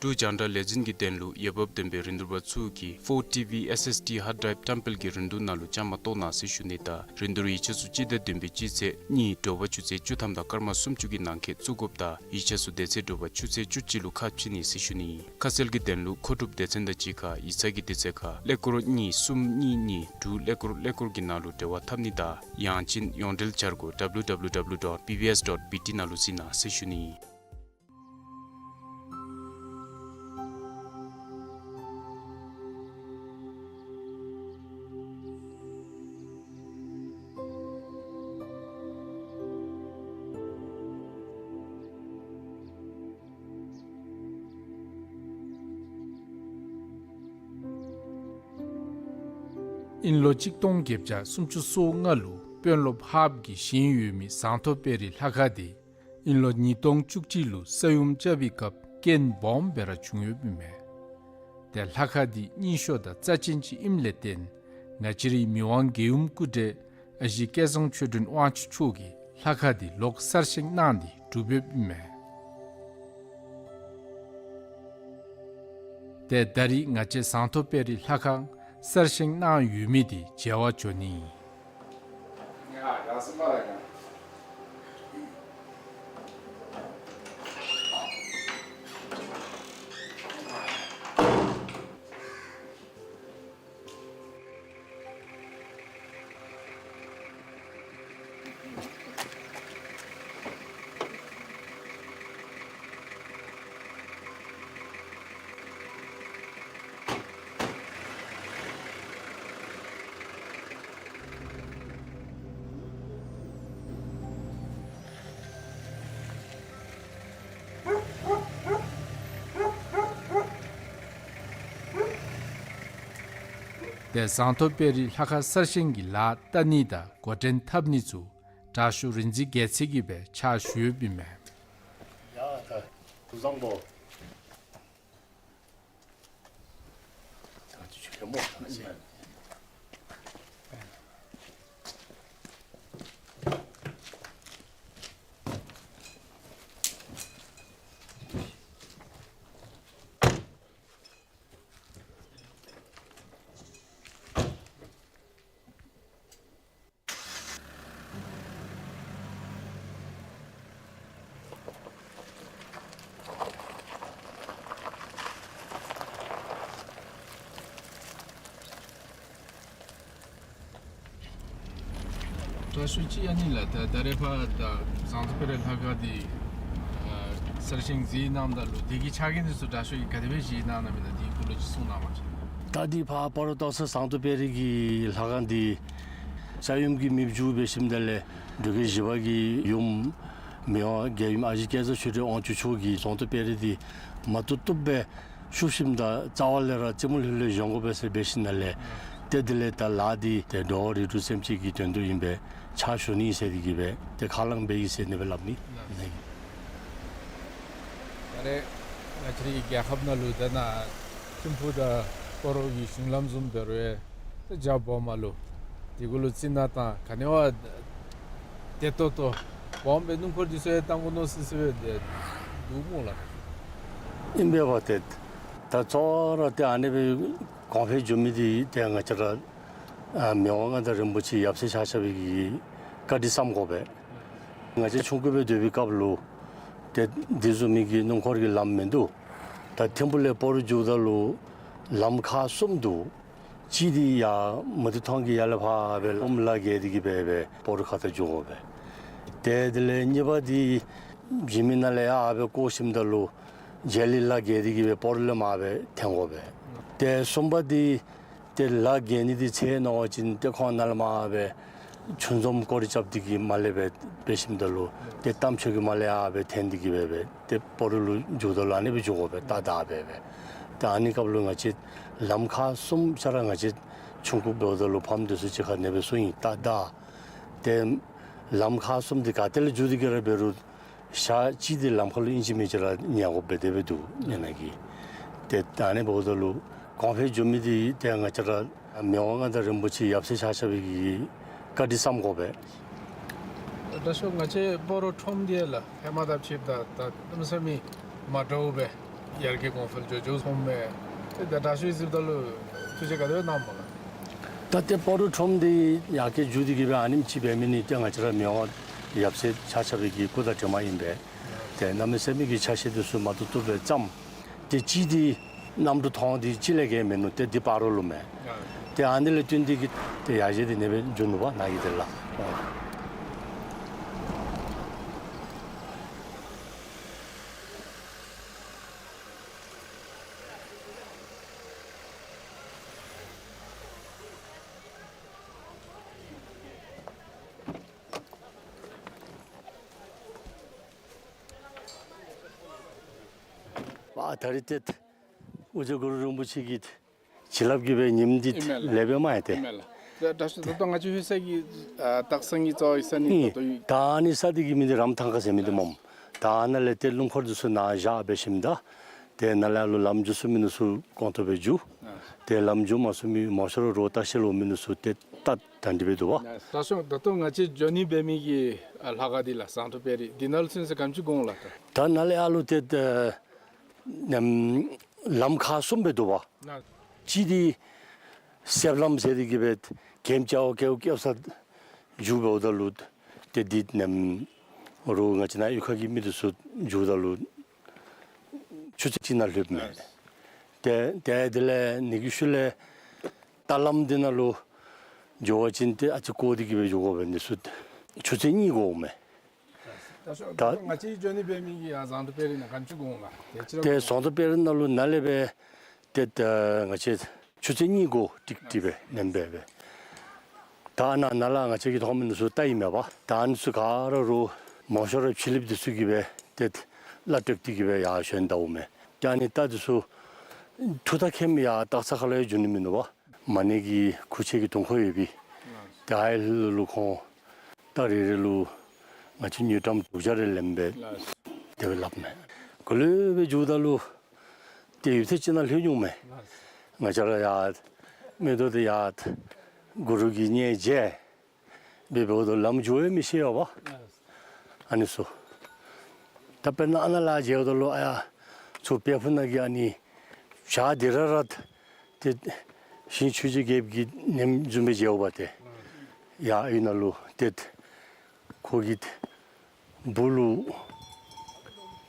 འབྲུག་རྒྱང་བསྒྲགས་ལས་འཛིན་གྱི་དོན་ལུ་འོས་འབབ་ལྡན་པའི་རིན་བསྡུར་པ་ཚུ་གིས་ཕོར་ཊི་ཝི་ཨེསི་ཨེསི་ཌི་ཧརཌ་ཌྲའིབ་བཀྲམ་སྤེལ་གྱི་རིན་བསྡུར་ནང་ལུ་བཅའ་མར་གཏོགས་གནང་ཟེར་ཞུ་ནི་དང་རིན་བསྡུར་ཡིག་ཆ་ཚུ་སྤྱི་ཟླ་བདུན་པའི་སྤྱི་ཚེས་གཉིས་དྲོ་པ་ཆུ་ཚོད་བཅུ་ཐམ་དང་སྐར་མ་སུམ་ཅུ་གི་ནང་འཁོད་བཙུགས་དགོཔ་དང་ཡིག་ཆ་ཚུ་དེ་ཚེ་དྲོ་པ་ཆུ་ཚོད་བཅུ་གཅིག་ལུ་ཁ་ཕྱེ་ནི་ཟེར་ཞུ་ནི། ཁ་གསལ་གྱི་དོན་ལུ་མཁོ་སྒྲུབ་སྡེ་ཚན་དང་གཅིག་ཁར་ཡིག་ཚང་གི་དུས་ཚོད་ཁར་ཀླད་ཀོར་གཉིས་གསུམ་གཉིས་གཉིས་དྲུག་ཀླད་ཀོར་ཀླད་ཀོར་གྱི་ནང་ལུ་འབྲེལ་བ་འཐབ་ནི་དང་ཡང་ཅིན་ཡོངས་འབྲེལ་འཆར་སྒོ་W W W dot B B S dot B T ནང་ལུ་གཟིགས་གནང་ཟེར་ཞུ་ནི། ཨིན་ལོ་གཅིག་སྟོང་བརྒྱད་བརྒྱ་སུམ་ཅུ་སོ་ལྔ་ལུ་དཔོན་སློབ་ཧཱཔ་གི་ཞིང་ཡོད་མི་ཟངས་མདོག་དཔལ་རི་ལྷ་ཁང་དེ་ཨིན་ལོ་ཉིས་སྟོང་བཅུ་གཅིག་ལུ་ས་ཡོམ་རྐྱབ་པའི་སྐབས་རྐྱེན་སྦོམ་སྦེ་ར་བྱུང་ཡོདཔ་ཨིན་མས། ཏེ་ལྷ་ཁང་འདི་རྙིང་ཤོས་དང་རྩ་ཅན་ཅིག་ཨིནམ་ལས་བརྟེན་ང་བཅས་རའི་མི་དབང་རྒྱལ་ཡུམ་སྐུ་བགྲེས་ཨ་ཞེ་སྐལ་བཟང་ཆོས་སྒྲོན་དབང་ཕྱུག་མཆོག་གིས་ལྷ་ཁང་འདི་ལོག་གསར་བཞེངས་གནང་སྟེ་གྲུབ་ཡོདཔ་ཨིན་མས། ཏེ་ད་རིས་ང་བཅས་ཟངས་མདོག་དཔལ་རི་ལྷ་ཁང་གསར་བཞེངས་གནང་ཡོད་མི་འདི་མཇལ་བར་འགྱོ་ནི་ཨིན། ཏེ་ཟངས་མདོག་དཔལ་རི་ལྷ་ཁང་གསར་བཞེངས་ཀྱི་ལཱ་བསྟར་ནི་དང་འགོ་འདྲེན་འཐབ་ནི་ཚུ་དྲག་ཤོས་རིག་འཛིན་རྒྱལ་མཚན་གྱིས་སྦེ་ཕྱག་ཞུ་ཡོདཔ་ཨིན་མས། ཡ་ད་སྐུ་གཟུགས་བཟང་པོ། དྲག་ཤོས་ཅིག་ཨ་ནི་ལགས། ད་ད་རེས་ཕར་ད་ཟངས་མདོག་དཔལ་རི་ལྷ་ཁང་འདི་ཨ་གསར་བཞེངས་མཛད་གནངམ་ད་ལུ་དེ་གི་ཆ་རྐྱེན་འདི་ཚུ་དྲག་ཤོས་ཀྱིས་ག་དེ་སྦེ་གཞི་གནང་གནངམ་ཨིན་ན་དེའི་སྐོར་ལས་ཅིག་གསུང་གནང་བ་ཅིན། ད་འདི་ཕར་སྤ་རོ་སྟག་ཚང་ཟངས་མདོག་དཔལ་རི་གི་ལྷ་ཁང་འདི་ས་ཡོམ་གྱིས་མེདཔ་བཅུག་འབད་ཞིནམ་ད་ལས་འབྲུག་རྒྱལ་བཞི་པ་གི་ཡུམ་མི་དབང་རྒྱལ་ཡུམ་ཨ་ཞེ་སྐལ་བཟང་ཆོས་སྒྲོན་དབང་ཕྱུག་མཆོག་གིས་ཟངས་མདོག་དཔལ་རི་འདི་མ་བཏུབ་བཏུབ་སྦེ་ཤུགས་ཞིནམ་ད་རྩ་བ་ལས་ར་རྩེ་མོ་ལྷོད་ལྷོད་བཞེངས་དགོ་པས་ཟེར་འབད་ཞིནམ་ལས་ཏེ་དེ་ལས་ད་ལཱ་འདི་ཏེ་འགྲོ་བ་རིགས་དྲུག་སེམས་ཅན་གྱི་དོན་དུ་ཨིན་པས། ཕྱག་ཞུ་ནི་ཟེར་དེ་གིས་སྦེ་ཏེ་ཁས་བླངས་འབད་ཡི་ཟེར་ཨ་ནི་སྦེ་སླབ་ནི། ད་རེས་ང་བཅས་རའི་རྒྱལ་ཁབ་ནང་ལུ་ད་ནཱ་ཐིམ་ཕུག་དང་སྤ་རོ་གི་གཞུང་ལམ་བཟུམ་འབད་རུང་ཡང་ཏེ་རྒྱ་སྦོམ་མ་ལུ་དེ་གུ་ལུ་རྩི་ནག་དང་ག་ནི་བ་བདེ་ཏོག་ཏོ་སྦོམ་སྦེ་སྣུམ་འཁོར་འདི་ཚུ་ཡང་བཏང་དགོ་མནོ་སི་སི་སྦེ་འདུག་སྨོ་ལགས། ཨིན་པས་པ་ཏེ། ད་གཙོ་བོ་ར་ཏེ་ཨ་ནི་སྦེ་གོང་འཕེལ་འགྱོ་མི་འདི་ཏེ་ང་བཅས་ར་ ཨ་མི་དབང་མངའ་བདག་རིན་པོ་ཆེ་ཡབ་སྲས་ཆ་ཁྱབ་ཀྱི་བཀའ་དྲིན་བསམ་དགོ་པས། ང་བཅས་ཆུང་ཀུ་སྦེ་སྡོད་པའི་སྐབས་ལུ་ཏེ་འདི་བཟུམ་མའི་གི་སྣུམ་འཁོར་གྱི་ལམ་མིན་འདུག། ད་ཐིམ་ཕུག་ལས་སྤ་རོ་འགྱོཝ་ད་ལུ་ལམ་ཁག་གསུམ་འདུག། གཅིག་འདི་ཡར་མུ་ཏིག་ཐང་གི་ཡར་ལས་ཕར་སྦེ་ཨོམ་ལ་བརྒལ་ཏེ་གི་སྦེ་སྦེ་སྤ་རོ་ཁ་ཐུག་འགྱོ་དགོ་པས། ཏེ་དེ་ལས་གཉིས་པ་འདི་འཇིགས་མེད་ནང་ལས་ཡར་སྦེ་བསྐོར་ཞིནམ་ད་ལུ་རྗེ་ལི་ལ་བརྒལ་ཏེ་གི་སྦེ་སྤ་རོ་ལས་མར་སྦེ་འཐེན་དགོ་པས། ཏེ་གསུམ་པ་འདི་ཏེ་ལ་བརྒལ་ནི་འདི་ཚེ་ནོར་བ་ཅིན་ཏེ་ཁོང་ནཱ་ལས་མར་སྦེ་ཆུ་འཛོམས་སྐོར་ར་རྐྱབ་སྟེ་གི་མར་ལས་སྦེ་འབད་ཞིནམ་ད་ལུ་ཏེ་རྟ་མཆོག་གི་མར་ལས་ཡར་སྦེ་འཐེན་ཏེ་གི་སྦེ་སྦེ་ཏེ་སྤ་རོ་ལུ་འགྱོཝ་ད་ལུ་ཨ་ནི་སྦེ་འགྱོ་དགོ་པས། ཏག་ཏག་སྦེ་སྦེ། ཏེ་ཨ་ནི་སྐབས་ལུ་ང་བཅས་ལམ་ཁག་གསུམ་ཆ་ར་ང་བཅས་ཆུང་ཀུ་འབདཝ་ད་ལུ་ཕམ་འདི་ཚུ་གཅིག་ཁར་ཨ་ནི་སྦེ་གསུངས་ཡི། ཏག་ཏག། ཏེ་ལམ་ཁག་གསུམ་འདི་ག་ཏེ་ལས་འགྱོ་སྟེ་གི་ར་འབད་རུང་ཞག་གཅིག་འདི་ལམ་ཁར་ལུ་ཨིན་ཅི་མིན་ཅི་ར་ཉལ་དགོཔ་སྦེ་དེ་སྦེ་འདུག་ཉལ་ནི་གི། ཏེ་ད་ཨ་ནི་འབདཝ་ད་ལུ་གོང་འཕེལ་འགྱོ་མི་འདི་ཏེ་ང་བཅས་ར་མི་དབང་མངའ་བདག་རིན་པོ་ཆེ་ཡབ་སྲས་ཆ་ཁྱབ་ཀྱི་བཀའ་དྲིན་བསམ་དགོ་པས། ད་ཤོག་ང་བཅས་སྤ་རོ་ཁྲོམ་འདི་ལགས་ཧེ་མ་དང་ཕྱདཔ་ད་ད་གནམ་མེད་ས་མེད་མ་འདྲཝ་སྦེ་ཡར་རྒྱས་གོང་འཕེལ་འགྱོ་འགྱོཝ་མཐོངམ་མས། ཏེ་ད་དྲག་ཤོས་གཟིགསཔ་ད་ལུ་ཐུགས་རྗེ་ག་དེ་སྦེ་གནངམ་སྨོ་ལགས། ད་ཏེ་སྤ་རོ་ཁྲོམ་འདི་ཡར་རྒྱས་འགྱོ་སྟེ་གི་སྦེ་ཨ་ནེམ་ཅིག་འབད་མི་འདི་ཏེ་ང་བཅས་ར་མི་དབང་ཡབ་སྲས་ཆ་ཁྱབ་ཀྱི་སྐུ་དང་གྲིབ་མ་ཨིན་པས། ཏེ་གནམ་མེད་ས་མེད་ཀྱི་ཆ་ཤས་འདི་ཚུ་མ་བཏུབ་བཏུབ་སྦེ་བརྩམས། ཏེ་གཅིག་འདི་གནམ་གྲུ་ཐོག་འདི་གཅིག་ལས་བརྒལ་མིན་ནུག། ཏེ་འདི་སྤ་རོ་ལུ་མས། ཏེ་ཨ་ནི་ལས་བརྟེན་ཏེ་གི་ཏེ་ཡར་རྒྱས་འདི་ཨ་ནེ་སྦེ་འགྱོ་ནུག་པ་ནཱ་གི་དེ་ལགས། ཨ་ད་རིས་ཏེ་ཨོ་རྒྱན་གུ་རུ་རིན་པོ་ཆེ་གི་བྱིན་རླབས་ཀྱིས་སྦེ་ཉིམ་འདི་ཨིན་མས་ལགས། ལེགས་སྦེ་མ་ཡལ་ཏེ། ཨིན་མས་ལགས། ད་ད་ད་ལྟོ་ང་བཅས་ལྷོད་ས་གི་ཨ་སྟག་ཚང་གི་རྩ་བའི་ས་གནས་ཨིན། ད་ལྟོ་ཡོད། ད་ཨ་ནི་ས་འདི་གི་མིང་འདི་རམ་ཐང་ཁ་ཟེར་མི་འདི་སྨོ། ད་ཨ་ནཱ་ལས་ཏེ་སྣུམ་འཁོར་འདི་ཚུ་ནཱ་བཞག་འབད་ཞིནམ་ད་ཏེ་ནཱ་ལས་ཨ་ལུ་ལམ་འགྱོ་ཚུགས་མི་འདི་ཚུ་གོང་ཐོག་སྦེ་འགྱོ། ཏེ་ལམ་འགྱོ་མ་ཚུགས་མི་མང་ཤོས་ར་རོགས་ལྟ་བཤལ་འོང་མི་འདི་ཚུ་ཏེ་ད་ད་འདི་སྦེ་འདུག་པ། ད་ཤོག་ད་ལྟོ་ང་བཅས་འགྱོ་ནི་འབད་མི་གི་ཨ་ལྷ་ཁང་འདི་ལགས་ཟངས་དྲུག་དཔལ་རི་འདི་ནང་ལུ་ཚུན་ཚོད་ག་དེམ་ཅིག་འགོར་འོང་ལགས། ད་ནཱ་ལས་ཨ་ལུ་ཏེ་ཨ་ནམ་ལམ་ཁག་གསུམ་སྦེ་འདུག་པ། ལགས། གཅིག་འདི་གསེབ་ལམ་ཟེར་ཏེ་གི་སྦེ་གེམ་ཅ་བ་ཀེའུ་ཀེའུ་ས་འགྱོ་འབདཝ་ད་ལུ་ཏེ་འདི་ནམ་རོགས་ང་བཅས་ནཱ་གཡུས་ཁ་གི་མི་འདི་ཚུ་འགྱོཝ་ད་ལུ་ཆུ་ཚོད་གཅིག་ནང་ལྷོདཔ་མས། ཏེ་ཏེ་དེ་ལས་ཨ་ནི་གི་ཤུལ་ལས་རྟ་ལམ་འདི་ནང་ལུ་འགྱོ་བ་ཅིན་ཏེ་ཨ་ཙི་བསྐོར་ཏེ་གི་སྦེ་འགྱོ་དགོ་པས། འདི་ཚུ་ཆུ་ཚོད་གཉིས་འགོརཝ་མས། ད་ད་ང་བཅས་འགྱོ་ནི་འབད་མི་གི་ཡར་ཟངས་དྲུག་དཔལ་རི་ནང་ག་དེམ་ཅིག་འགོར་འོང་ལགས། ཏེ་ཟངས་དྲུག་དཔལ་རི་ནང་ལུ་ནཱ་ལས་སྦེ་ཏེ་ད་ང་བཅས་ཆུ་ཚོད་གཉིས་འགོར་ཏིག་ཏིག་སྦེ་ནེམ་སྦེ་སྦེ། ད་ནཱ་ནཱ་ལས་ང་བཅས་ཀྱིས་མཐོང་མི་འདི་ཚུ་རྟ་ཨིན་མས་པ། ད་ཨ་ནི་ཚུ་ག་ར་རོགས་མང་ཤོས་ར་ཕྱི་གླིངཔ་འདི་ཚུ་གིས་སྦེ་ཏེ་གླ་སྤྲོད་དེ་གི་སྦེ་ཡར་ཞོན་ད་འོང་མས། ད་ཨ་ནི་རྟ་འདི་ཚུ་ཐུགས་ཐག་ཁེངས་མི་ཡར་སྟག་ཚང་ཁ་ལུ་ཡང་འགྱོ་ནི་མིན་འདུག་པ། མ་ཎི་གི་ཁུག་ཆེན་གྱི་དུང་ཁོག་ཡོད་པའི་ད་ཨའི་ལུ་ལུ་ཁོང་རྟ་རེ་རེ་ལུ་ང་བཅས་དངུལ་ཀྲམ་དྲུག་བརྒྱ་རེ་ལེན་སྦེ་དེ་སྦེ་སླབ་མས། ག་ལུ་སྦེ་འགྱོཝ་ད་ལུ་ཏེ་ཡུདཔ་ཐེངས་ཅིག་ནང་ལྷོད་འོང་མས། ང་བཅས་ར་ཡར་མིག་ཏོ་འདི་ཡར་གུ་རུ་གི་མཉེས་བྱས་སྦེ་འབདཝ་ད་ལམ་འགྱོ་ཡང་མི་ཤེས་པ། ཨ་ནི་ཚུ། ད་དཔེར་ན་ཨ་ནཱ་ལས་མཇལཝ་ད་ལུ་ཨ་ཡར་ཚུར་དཔལ་ཕུག་ནང་གི་ཨ་ནི་བྱག་འདི་ར་ར་ཏེ་ཞིང་ཆོས་རྗེ་རྒྱལཔོ་གི་ནེམ་བཟུམ་སྦེ་མཇལཝ་ཏེ་ཡར་ཨའི་ནང་ལུ་ཏེ་ཁོ་གི་སྦུག་ལུ་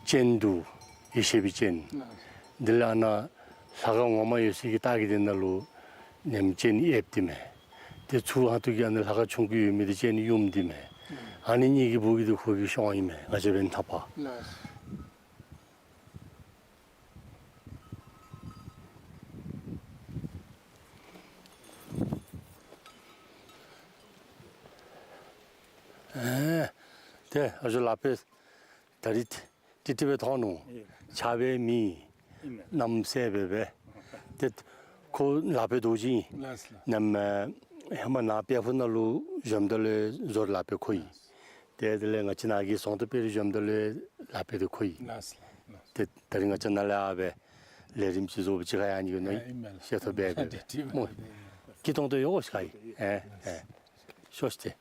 སྤྱན་འདུག། ཡེ་ཤེས་པའི་སྤྱན། འདི་ལས་ཨ་ནཱ་ལྷ་ཁང་ངོ་མ་ཡོད་སའི་གི་ལྟག་གི་དེ་ནང་ལུ་ནེམ་སྤྱན་གཡསཔ་འདི་མས། ཏེ་ཚུར་ཧ་ཏུ་གི་ཨ་ནི་ལྷ་ཁང་ཆུང་ཀུ་ཡོད་མི་འདི་སྤྱན་གཡོནམ་འདི་མས། ཨ་ནི་གཉིས་ཀྱི་སྦུག་གི་འདི་ཁོ་གི་གཤོང་ཨིན་མས། ང་བཅས་འབདན་ཐག་པ། ཨེ་ཏེ་ཨ་ཞུ་ལག་པས་ད་རིས་ཏིག་ཏིག་སྦེ་མཐོང་ནུག། ཨེ་ཆགས་པའི་མི་ཨིན་མས། རྣམ་གསལ་སྦེ་སྦེ། ཏེ་ཁོ་ལག་པའི་རྡོ་རྗེ་ཨིན། ལགས་སོ། ནམ་ཧེ་མ་ནཱ་དཔལ་ཕུག་ནང་ལུ་བཞོནམ་ད་ལུ་བཟོ་ལག་པའི་ཁོ་ཨིན། ཏེ་དེ་ལས་ང་བཅས་ནཱ་གི་ཟངས་དྲུག་དཔལ་རི་བཞོནམ་ད་ལུ་ལག་པའི་འདི་ཁོ་ཨིན། ལགས་སོ། ལགས་སོ། ཏེ་ད་རིས་ང་བཅས་ནཱ་ལས་ཨ་སྦེ་ལས་རིམ་ཅིག་བཟོ་སྦེ་ཅིག་ཁར་ཡང་ནི་གི་ནོ་ཨིན། ཨིན་མས་ལགས། ཤེས་ཐོབ་སྦེ་སྦེ་སྨོ། སྐྱིད་ཏོང་ཏོ་ཡོད་ཤག་ཨིན། ཨེ་ཨེ་ཤོག་ཤིག་ཏེ།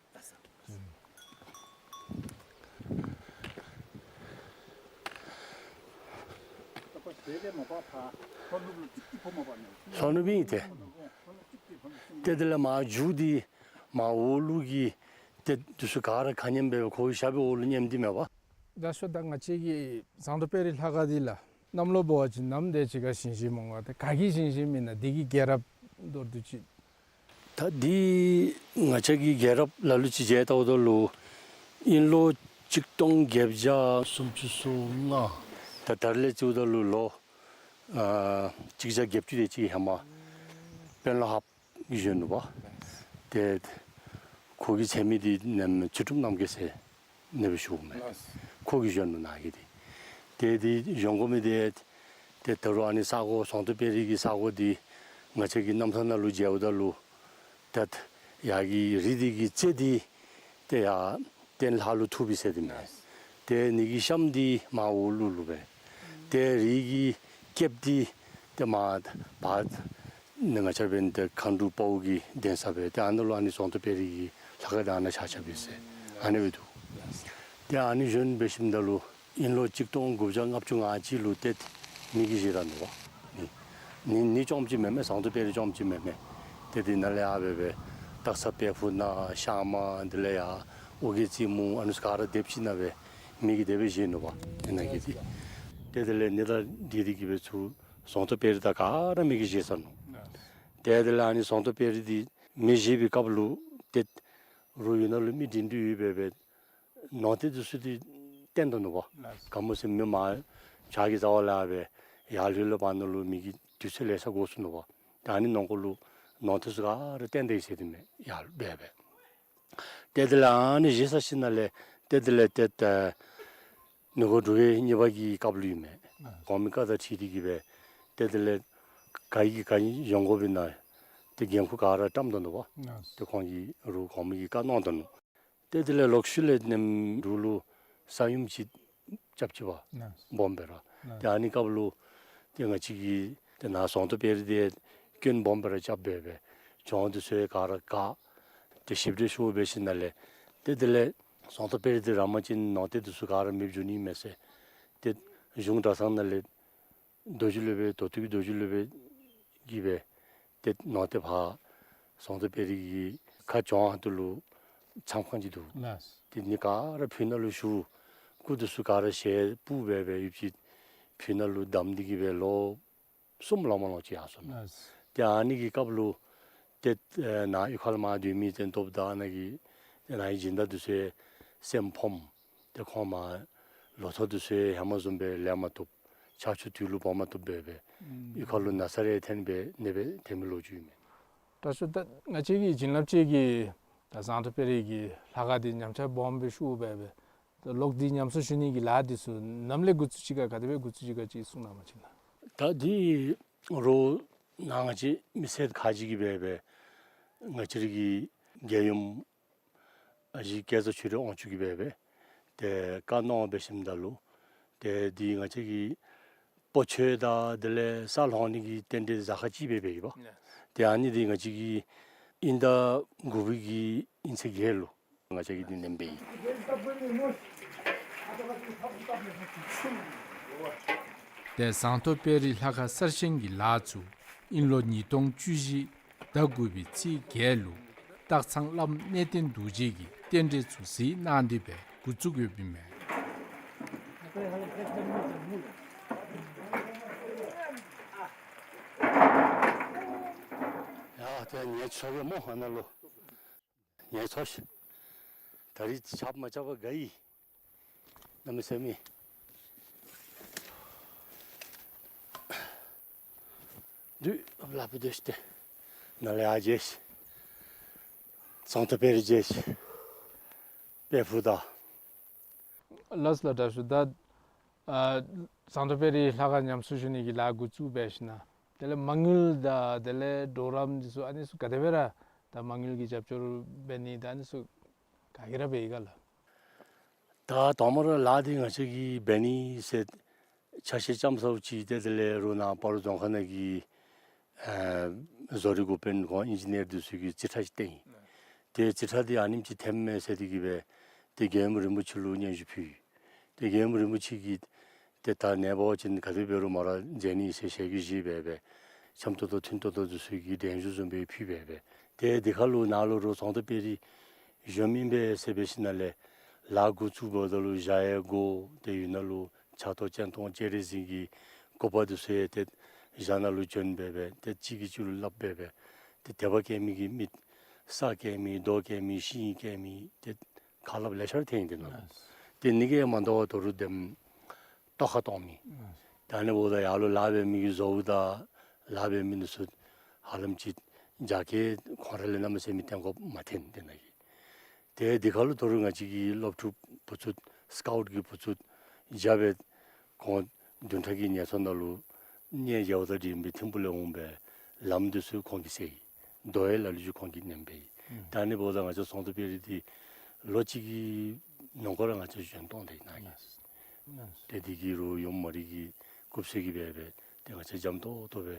ལྷོ་ནུབ་ཨིན་ཏེ། ཏེ་དེ་ལས་མར་མཇུག་འདི་མར་འོག་ལུ་གི་ཏེ་འདི་ཚུ་ག་ར་ཁ་མཉམ་སྦེ་ཁོ་གི་ཞབས་འོག་ལུ་མཉམ་སྟེ་མེན་པ། ད་ཤོ་ད་ང་བཅས་ཀྱི་ཟངས་མདོག་དཔལ་རི་ལྷ་ཁང་འདི་ལུ་གནམ་ལོ་འབད་བ་ཅིན་ནམ་དེ་ཅིག་ཁར་བཞེངས་བཞེངསམ་འོང་ག། ཏེ་ག་གིས་བཞེངས་བཞེངསམ་ཨིན་ན། འདི་གི་རྒྱལ་རབས་མདོར་བསྡུས་ཅིག། ད་འདི་ང་བཅས་ཀྱི་རྒྱལ་རབས་ལ་ལུ་ཅིག་མཇལ་བལྟཝ་ད་ལུ་ཨིན་ལོ་གཅིག་སྟོང་བརྒྱད་བརྒྱ་སུམ་ཅུ་སོ་ལྔ། ད་ད་རེས་ལས་བརྩིཝ་ད་ལུ་ལོ་ཨ་གཅིག་བརྒྱ་བརྒྱད་ཅུ་དེ་ཅིག་ཧེ་མ་དཔོན་སློབ་ཧཱཔ་གིས་བཞེངས་ནུག་པ། ཏེ་ཁོ་གི་མཚན་མི་འདི་ནམ་ཚུལ་ཁྲིམས་རྣམ་རྒྱལ་ཟེར་ཨ་ནི་སྦེ་ཞུཝ་མས། ལགས། ཁོ་གིས་བཞེངས་ནུག་ནཱ་གི་འདི། ཏེ་འདི་བཞེངས་དགོ་མི་འདི་ཏེ་ད་རུང་ཨ་ནི་ས་གོ་ཟངས་མདོག་དཔལ་རི་གི་ས་གོ་འདི་ང་བཅས་ཀྱི་རྣམ་ཐར་ནང་ལུ་མཇལཝ་ད་ལུ་ཏེ་ཡར་གྱི་རི་འདི་གི་རྩེ་འདི་ཏེ་ཡར་སྟེང་ལྷ་ལུ་ཐུག་པས་ཟེར་དེ་མས། ཏེ་ཨ་ནི་གི་གཤམ་འདི་མར་འོག་ལུ་ལུ་སྦེ། ཏེ་རི་གི་སྐེདཔ་འདི་ཏེ་མར་བར་ནི་ང་བཅས་འབདན་ཏེ་མཁའ་འགྲོ་དཔའ་བོ་གི་གདན་ས་སྦེ་ཏེ་ཨ་ནཱ་ལུ་ཨ་ནི་ཟངས་མདོག་དཔལ་རི་གི་ལྷ་ཁང་འདི་ཨ་ནཱ་ཆགས་ཆགསཔ་ཨིན་ཟེར་ཨ་ནི་སྦེ་འདུག། ཏེ་ཨ་ནི་བཞེངས་འབད་ཞིནམ་ད་ལུ་ཨིན་ལོ་གཅིག་སྟོང་དགུ་བརྒྱ་ལྔ་བཅུ་ང་གཅིག་ལུ་ཏེ་མེ་གིས་བཞེས་ད་ནུག་པ། ནི་ནི་ནི་རྐྱངམ་ཅིག་མེན་མས། ཟངས་མདོག་དཔལ་རི་རྐྱངམ་ཅིག་མེན་མས། ཏེ་འདི་ནང་ལས་ཡར་སྦེ་སྦེ་སྟག་ཚང་དཔལ་ཕུག་ནང་ཤང་མ་དེ་ལས་ཡར་ཨོ་རྒྱན་རྩེ་མོ་ཨ་ནི་ཚུ་ག་ར་སྡེབ་ཅིག་ནང་སྦེ་མེ་གིས་དེ་སྦེ་བཞེས་ནུག་པ། ཨ་ནཱ་གི་འདི་ཏེ་དེ་ལས་ཨ་ནི་དང་འདི་འདི་གིས་སྦེ་ཚུར་ཟངས་མདོག་དཔལ་རི་དང་ག་ར་མེ་གིས་བཞེས་ཚར་ནུག། ཏེ་དེ་ལས་ཨ་ནི་ཟངས་མདོག་དཔལ་རི་འདི་མེ་བཞེས་པའི་སྐབས་ལུ་ཏེ་རུ་ཡུལ་ནང་ལུ་མི་སྒྲིང་སྒྲི་ཡོད་པའི་སྦེ་ནོར་རྟེན་འདི་ཚུ་འདི་བཏོན་ད་ནུག་པ། ལགས། ག་མོ་ཟེར་མི་མར་བྱག་གི་རྩ་བ་ལས་སྦེ་ཡར་ལྷོད་ལྷོདཔ་ནང་ལུ་མི་གི་དུས་ཚོད་ལེ་ཤ་འགོར་སོ་ནུག་པ། ད་ཨ་ནི་ནང་འཁོད་ལུ་ནོར་རྟེན་ཚུ་ག་ར་བཏོན་ད་ཡི་ཟེར་དེ་མས། ཡར་སྦེ་སྦེ། ཏེ་དེ་ལས་ཨ་ནི་བཞེས་ཚར་ཞིནམ་ལས་ཏེ་དེ་ལས་ཏེ་ད་ནི་འགོ་འབྲུག་རྒྱལ་གཉིས་པ་གི་སྐབས་ལུ་ཨིན་མས། ཨ། གོང་མའི་བཀའ་དང་འཁྲིལ་ཏེ་གིས་སྦེ་ཏེ་དེ་ལས་ག་གིས་ག་ནི་བཞེངས་དགོ་པས་ན་ཏེ་འགན་ཁུར་ག་ར་བཀྲམ་ད་ནུག་པ། ཨ། ཏེ་ཁོང་གིས་རུ་གོང་མ་གིས་བཀའ་གནང་ད་ནུག། ཏེ་དེ་ལས་ལོག་ཤུལ་ལས་ནེམ་འབྲུག་ལུ་ས་ཡོམ་ཅིག་རྐྱབ་ཅི་པ། ཨ། སྦོམ་སྦེ་ར། ཨ། ཏེ་ཨ་ནི་སྐབས་ལུ་ཏེ་ང་བཅས་ཀྱི་ཏེ་ནཱ་ཟངས་མདོག་དཔལ་རི་འདི་སྐྱོན་སྦོམ་སྦེ་ར་རྐྱབ་སྦེ་སྦེ་གྱོང་འདི་ཚུ་ག་ར་བཀག། ཏེ་ཞིབ་འགྲེལ་ཞུ་འབད་ཞིནམ་ལས་ཏེ་དེ་ལས་ཟངས་མདོག་དཔལ་རི་འདི་ར་མ་བཅིན་ནོར་རྟེན་འདི་ཚུ་ག་ར་མེདཔ་འགྱོ་ནི་མས་ཟེར་ཏེ་གཞུང་གྲྭ་ཚང་ནང་ལས་རྡོ་རྗེ་སློབ་དཔོན་མདོ་སྟོད་ཀྱི་རྡོ་རྗེ་སློབ་དཔོན་གྱིས་སྦེ་ཏེ་ནོར་རྟེན་ཕར་ཟངས་མདོག་དཔལ་རི་གི་ཁ་རྐྱང་ཁ་ཐུག་ལུ་མཚམས་ཁང་ཅིག་འདུག། ལགས། ཏེ་ཨ་ནི་ག་ར་ཕུ་ནང་ལུ་བཞུགས། སྐུ་འདི་ཚུ་ག་ར་ཞལ་སྤུབས་སྦེ་སྦེ་ཡོདཔ་ཅིག་ཕུ་ནང་ལུ་བསྡམས་ཏེ་གིས་སྦེ་ལོ་གསུམ་ལང་མ་ལང་ཅིག་ཡར་སོ་ནུག། ལགས། ཏེ་ཨ་ནི་གི་སྐབས་ལུ་ཏེ་ཨེ་ནཱ་གཡུས་ཁ་ལས་མར་སྡོད་མི་ཏེ་སྟོབས་དང་ནཱ་གི་ཏེ་ནཱ་གི་སྦྱིན་བདག་འདི་ཚུ་སེམས་ཕམ། ཏེ་ཁོང་མར་ལོ་ཐོག་འདི་ཚུ་ཧེ་མ་བཟུམ་སྦེ་ལེན་མ་བཏུབ། ཆར་ཆུ་དུས་ལུ་འབབ་མ་བཏུབ་སྦེ་སྦེ་ཨུམ་གཡུས་ཁ་ལུ་ན་ཚ་རེ་ཐོན་སྦེ་ཨ་ནི་སྦེ་ཐོན་མི་ལོ་རྒྱུས་ཨིན་མས། ད་ཤོ་ད་ང་བཅས་ཀྱི་བྱིན་རླབས་ཅན་གྱི་ད་ཟངས་མདོག་དཔལ་རི་གི་ལྷ་ཁང་འདི་ཉམས་ཆག་སྦོམ་སྦེ་ཤོར་སྦེ་སྦེ་ད་ལོག་སྟེ་ཉམས་གསོ་ཞུ་ནི་གི་ལཱ་འདི་ཚུ་ནམ་ལས་འགོ་བཙུགས་ཅི་ག་ག་དེ་སྦེ་འགོ་བཙུགས་ཅི་ག་ཅིག་གསུང་གནང་བ་ཅིན། ད་འདི་རུ་ནཱ་ང་བཅས་མི་སེར་ཁག་ཅིག་གིས་སྦེ་སྦེ་ང་བཅས་ར་གི་རྒྱལ་ཡུམ་ཨ་ཞེ་སྐལ་བཟང་ཆོས་སྒྲོན་དབང་ཕྱུག་གིས་སྦེ་སྦེ་ཏེ་བཀའ་གནང་འབད་ཞིནམ་ད་ལུ་ཏེ་འདི་ང་བཅས་ཀྱི་སྤོ་ཆོས་དང་དེ་ལས་ས་སློང་ནི་གི་རྟེན་འབྲེལ་གཟའ་སྐར་ཅིག་སྦེ་འབད་ཡི་པ། ཡ། ཏེ་ཨ་ནི་འདི་ང་བཅས་ཀྱི་དབྱིན་ཟླ་དགུ་པའི་གི་དབྱིན་ཚེས་བརྒྱད་ལུ་ང་བཅས་ཀྱིས་འདི་ནེམ་འབད་ཡི། ཏེ་ཟངས་མདོག་དཔལ་རི་ལྷ་ཁང་གསར་བཞེངས་ཀྱི་ལཱ་ཚུ་དབྱིན་ལོ་ཉིས་སྟོང་བཅུ་བཞི་ཟླ་དགུ་པའི་ཚེས་བརྒྱད་ལུ་སྟག་ཚང་བླམ་གནས་བརྟན་རྡོ་རྗེ་གིས་རྟེན་འབྲེལ་ཚུ་གཟིགས་གནང་སྟེ་སྦེ་འགོ་བཙུགས་ཡོདཔ་ཨིན་མས། ཡ་ཏེ་ངལ་འཚོ་གེ་སྨོ་ཨ་ནཱ་ལུ། ངལ་འཚོ་ཤིག། ད་རིས་རྐྱབ་མ་རྐྱབ་པར་དགའ་ཡི། གནམ་མེད་ས་མེད། དུས་ལ་ཕུད་དེ་ཤི་སྟེ་ནཱ་ལས་ཡར་མཇལ་ཤིག། ཟངས་མདོག་དཔལ་རི་མཇལ་ཤིག། དཔལ་ཕུག་དང་། ལགས་ལགས་དྲག་ཤོས། ད་ཨ་ཟངས་མདོག་དཔལ་རི་ལྷ་ཁང་ཉམས་གསོ་ཞུ་ནི་གི་ལཱ་འགོ་བཙུགས་འབད་ཞིནམ་དེ་ལས་མ་དངུལ་དང་དེ་ལས་གྲོགས་རམ་འདི་ཚུ་ཨ་ནི་ཚུ་ག་དེ་སྦེ་ར་ད་མ་དངུལ་གྱི་རྒྱབ་སྐྱོར་འབད་ནི་དང་ཨ་ནི་ཚུ་ག་གིས་ར་འབད་ཡི་ག་ལགས། ད་དང་པ་ར་ལཱ་འདི་ང་བཅས་ཀྱིས་འབད་ནི་ཟེར་ཆ་ཤས་ཙམ་ཚརཝ་ཅིག་ཏེ་དེ་ལས་རུ་ནཱ་སྤ་རོ་རྫོང་ཁག་ནང་གི་ཨ་བཟོ་རིག་འགོ་དཔོན་ཁོང་ཨིན་ཇི་ནི་ཡར་འདི་ཚུ་གིས་རྩིས་ཁྲ་ཅིག་བཏོན་ཡི། ཏེ་རྩིས་ཁྲ་འདི་ཨ་ནེམ་ཅིག་ཐོནམ་མས་ཟེར་ཏེ་གིས་སྦེ་ཏེ་རྒྱལ་ཡུམ་རིན་པོ་ཆེ་ལུ་སྙན་ཞུ་ཕུལ་ཡི། ཏེ་རྒྱལ་ཡུམ་རིན་པོ་ཆེ་གིས་ཏེ་ད་ནཱ་འབད་བ་ཅིན་ག་དེ་འབད་རུང་མོ་ར་མཇལ་ནི་ཟེར་ཞལ་གྱིས་བཞེས་སྦེ་སྦེ་ འཆམ་ཏོག་ཏོ་མཐུན་ཏོག་ཏོ་འདི་ཚུ་གི་གདན་ཞུ་བཟུམ་སྦེ་ཕུལ་སྦེ་སྦེ། ཏེ་འདི་ཁར་ལུ་ནཱ་ལུ་རོགས་ཟངས་མདོག་དཔལ་རི་བཞོནམ་ཨིན་པས་ཟེར་སྦེ་ཞིནམ་ལས་ལཱ་འགོ་བཙུགས་འབདཝ་ད་ལུ་བཞག་ཡས་སྒོ་ཏེ་ཡོད་ནང་ལུ་ཕྱག་ཏོ་སྤྱན་སྟོང་སྤྱན་རས་གཟིགས་ཀྱི་བཀོད་པ་འདི་ཚུ་ཡང་ཏེ་བཞག་ནང་ལུ་བྱོན་སྦེ་སྦེ་ཏེ་གཅིག་གིས་གཅིག་ལུ་སླབ་སྦེ་སྦེ་ཏེ་དད་པ་སྐྱེ་མི་གི་མི་ས་སྐྱེ་མི་རྡོ་སྐྱེ་མི་ཤིང་སྐྱེ་མི་ཏེ་ཁ་སླབ་ལེ་ཤ་ར་ཐོན་ཡི་ཏེ་ནཱ་ལུ། ལགས། ཏེ་ཨ་ནི་གིས་མ་དོ་བར་དོ་རུང་དེམ་ལྟོ་ཁ་གཏོང་མི། ལགས། ད་ཨ་ནི་འབདཝ་ད་ཡར་ལུ་ལཱ་འབད་མི་གི་བཟོ་བོ་དང་ལཱ་འབད་མི་འདི་ཚུ་ཧ་ལམ་ཅིག་རྒྱ་སྐྱེད་ཁོང་ར་ལས་གནམ་མེད་ས་མེད་སྟོན་དགོཔ་མ་ཐོན་ཏེ་ནཱ་གི། ཏེ་འདི་ཁར་ལུ་དོ་རུང་ང་བཅས་ཀྱི་སློབ་ཕྲུག་བུ་ཚུ་སི་ཀའུཊ་གི་བུ་ཚུ་རྒྱབ་སྦེ་ཁོང་བདུན་ཕྲག་གི་ངལ་གསོ་ནང་ལུ་གནས་མཇལཝ་དང་འབྲེལ་བའི་ཐིམ་ཕུག་ལས་འོང་སྦེ་ལམ་འདི་ཚུ་ཁོང་གིས་བསལ་ཡི། རྡོ་ཡང་ལ་ལུ་ཅིག་ཁོང་གིས་མནན་པས། ཨུམ། ད་ཨ་ནི་འབདཝ་ད་ང་བཅས་ཟངས་མདོག་དཔལ་རི་འདི་ལོ་གཅིག་གི་ནང་འཁོད་ར་ང་བཅས་བཞོན་གཏོང་སྟེ་ནཱ་གི། ལགས། ཏེ་འདི་གིས་རོགས་ཡོངམ་རིག་གི་སྐུ་ཚེ་གི་སྦེ་སྦེ་ཏེ་ང་བཅས་འཇམ་ཏོང་ཏོ་སྦེ་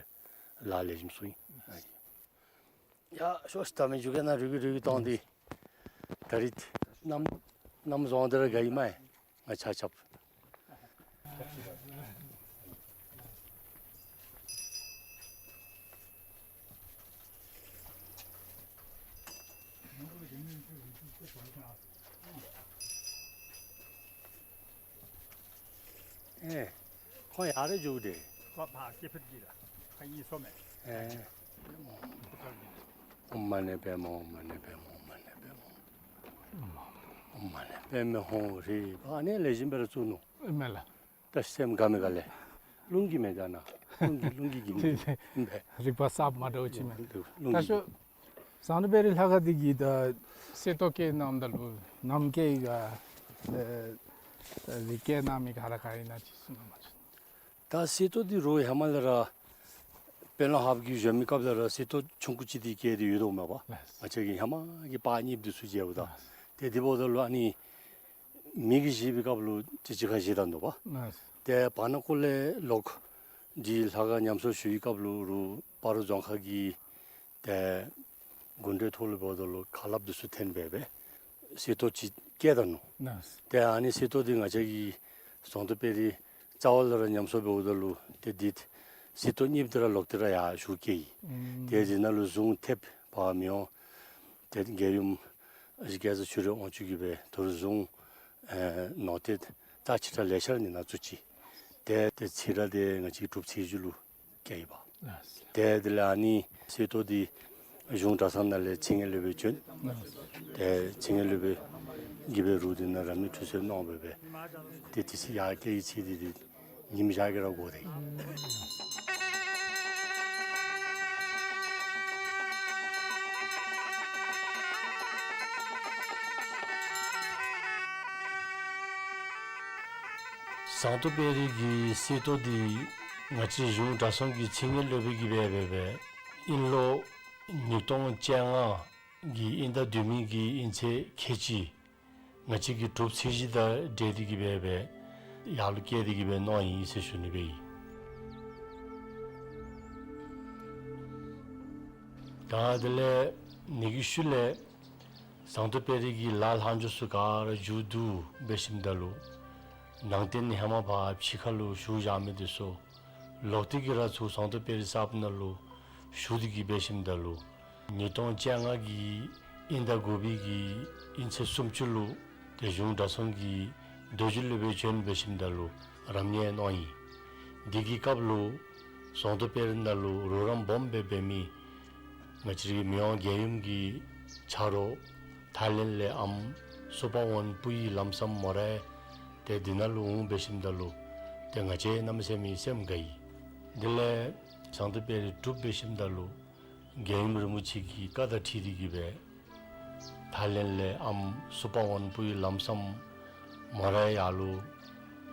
ལཱ་ལེགས་ཤོམ་ཚུགས་ཡི། ཡ་ཤོག་ཤིག། ད་མི་འགྱོ་གེ་ནཱ་རུལ་གི་རུལ་གི་གཏོང་སྟེ། ད་རིས་གནམ་གནམ་བཟང་དེ་ར་དགའ་ཡི་མས། ང་ཆ་ཁྱབ། ཨེ། ཁོང་ཡར་ར་འགྱོ་དེས། ཁོ་ཕར་སྐྱེ་ཕུད་ཀྱི་ལགས། ཁ་ཡི་སོ་མས། ཨེ། ཨོཾ་མ་ཎི་པདྨེ་ཧཱུྃ། ཨོཾ་མ་ཎི་པདྨེ་ཧཱུྃ། ཨོཾ་མ་ཎི་པདྨེ་ཧཱུྃ། ཨོཾ་མ་ཎི་པདྨེ་ཧཱུྃ་རེ། ཨ་ནི་ལེགས་ཤོམ་སྦེ་ར་བཙུགས་ནུག། ཨིན་མས་ལགས། ད་སེམས་དགའ་མི་དགའ་ལས། རླུང་གིས་མེན་ད་ནཱ། རླུང་གིས་རླུང་གིས་གིས་མེན། རིག་པ་གསརཔ་མ་འདྲཝ་ཅིག་མས། རླུང་ད་གིས། ཤོ་ཟངས་མདོག་དཔལ་རི་ལྷ་ཁང་འདི་གི་ད་གསེར་ཏོག་བཀལ་གནངམ་ད་ལུ་ནམ་མཁའི་ག་ཨེ་རི་བཀལ་གནང་མི་ག་ར་ག་ཨིན་ན་ཅིག་གསུང་གནང་བ་ཅིན། ད་གསེར་ཏོག་འདི་རོགས་ཧེ་མ་ལས་ར་དཔོན་སློབ་ཧཱཔ་གིས་བཞོན་མི་སྐབས་ལས་ར་གསེར་ཏོག་ཆུང་ཀུ་ཅིག་འདི་བཀལ་ཏེ་ཡོད་དོ་མས་པ། ལགས། ང་བཅས་ཀྱི་ཧེ་མ་གི་པ་གཉིས་འདི་ཚུ་མཇལཝ་ད། ལགས། ཏེ་འདི་འབདཝ་ད་ལུ་ཨ་ནི་མི་གིས་བཞེས་པའི་སྐབས་ལུ་ཅིག་ཅིག་ཁར་བཞེས་ད་ནུག་པ། ལགས། ཏེ་བར་ན་ཀོ་ལས་ལོག་འདི་ལྷ་ཁང་ཉམས་གསོ་ཞུ་བའི་སྐབས་ལུ་རུང་སྤ་རོ་རྫོང་ཁག་གི་ཏེ་དགོན་སྡེ་ཐོག་ལུ་འབདཝ་ད་ལུ་ཁ་སླབ་འདི་ཚུ་ཐོན་སྦེ་སྦེ་གསེར་ཏོག་ཅིག་བཀལ་ད་ནུག། ལགས། ཏེ་ཨ་ནི་གསེར་ཏོག་འདི་ང་བཅས་ཀྱི་ཟངས་མདོག་དཔལ་རི་རྩ་བ་ལས་ར་ཉམས་གསོ་འབདཝ་ད་ལུ་ཏེ་འདི་གསེར་ཏོག་གཉིས་འདི་ར་ལོག་སྟེ་ར་ཡར་ཞུ་བསྐྱལ་ཡི། ཨུམ། ཏེ་འདི་ནང་ལུ་གཟུངས་ཐེབས་པ་མི་འོང་། ཏེ་རྒྱལ་ཡུམ་ཨ་ཞེ་སྐལ་བཟང་ཆོས་སྒྲོན་དབང་ཕྱུག་གིས་སྦེ་དོ་རུང་གཟུངས་ཨེ་ནོར་དེ་ད་ཕྱི་དྲོ་ལེ་ཤ་ནི་ནཱ་བཙུགས་ཅི། ཏེ་ཏེ་ཚེ་ར་འདི་ང་བཅས་གྲུབ་ཚེས་བཞི་ལུ་བསྐྱལ་ཡི་པ། ལགས། ཏེ་དེ་ལས་ཨ་ནི་གསེར་ཏོག་འདི་གཞུང་གྲྭ་ཚང་ནང་ལས་ཆེད་གཉེར་སློབ་དཔོན་བྱོན། ལགས། ཏེ་ཆེད་གཉེར་སློབ་དཔོན་གྱིས་སྦེ་རོགས་འདི་ནང་ར་མི་འཁྲུག་སེལ་གནང་སྦེ་སྦེ་ཏེ་དེ་ཚེ་ཡར་བསྐྱལ་ཡི། ཚེ་འདི་འདི་ཉིམ་ཞག་གི་ར་འགོར་ཏེ། ཟངས་མདོག་དཔལ་རི་གི་གསེར་ཏོག་འདི་ང་བཅས་གཞུང་གྲྭ་ཚང་གི་ཆེད་གཉེར་སློབ་དཔོན་གྱིས་སྦེ་སྦེ་སྦེ་དབྱིན་ལོ་ཉིས་སྟོང་བཅོ་ལྔ་གི་དབྱིན་ཟླ་བདུན་པའི་གི་དབྱིན་ཚེས་ཁལ་གཅིག་ང་བཅས་ཀྱི་གྲུབ་ཚེས་བཞི་དང་འབྲེལ་ཏེ་གི་སྦེ་སྦེ་ཡར་ལུ་བསྐྱལ་ཏེ་གི་སྦེ་གནང་ཡི་ཟེར་ཞུ་ནི་སྦེ་ཨིན། ད་དེ་ལས་ཨ་ནི་གི་ཤུལ་ལས་ཟངས་མདོག་དཔལ་རི་གི་ལཱ་ལྷག་འཕྲོ་ཚུ་ག་ར་མཇུག་བསྡུ་འབད་ཞིནམ་ད་ལུ་ནང་རྟེན་ཧེ་མ་ཕར་ཕྱི་ཁ་ལུ་བཞུགས་བཞག་མི་འདི་ཚུ་ལོག་སྟེ་གི་ར་ཚུར་ཟངས་མདོག་དཔལ་རི་གསརཔ་ནང་ལུ་བཞུགས་ཏེ་གི་འབད་ཞིནམ་ད་ལུ་ཉིས་སྟོང་བཅོ་ལྔ་གི་དབྱིན་ཟླ་དགུ་པའི་གི་དབྱིན་ཚེས་སུམ་ཅུ་ལུ་ཏེ་གཞུང་གྲྭ་ཚང་གི་རྡོ་རྗེ་སློབ་དཔོན་བྱོན་འབད་ཞིནམ་ད་ལུ་རབ་གནས་གནང་ཡི། དེ་གི་སྐབས་ལུ་ཟངས་མདོག་དཔལ་རི་ནང་ལུ་རོགས་རམ་སྦོམ་སྦེ་འབད་མི་ང་བཅས་རའི་མི་དབང་རྒྱལ་ཡུམ་གྱི་ཆ་རོགས་ཐའི་ལེནཌ་ལས་ཨམ་སུ་པ་ཝོན་པུའི་ལམ་སམ་མོ་རའི་ཏེ་འདི་ནང་ལུ་འོང་འབད་ཞིནམ་ད་ལུ་ཏེ་ང་བཅས་གནམ་མེད་ས་མེད་སེམས་དགའ་ཡི། དེ་ལས་ཟངས་མདོག་དཔལ་རི་གྲུབ་འབད་ཞིནམ་ད་ལུ་རྒྱལ་ཡུམ་རིན་པོ་ཆེ་གི་བཀའ་དང་འཁྲིལ་ཏེ་གི་སྦེ་ཐའི་ལེནཌ་ལས་ཨམ་སུ་པ་ཝོན་པུའི་ལམ་སམ་མོ་རའི་ཡར་ལུ་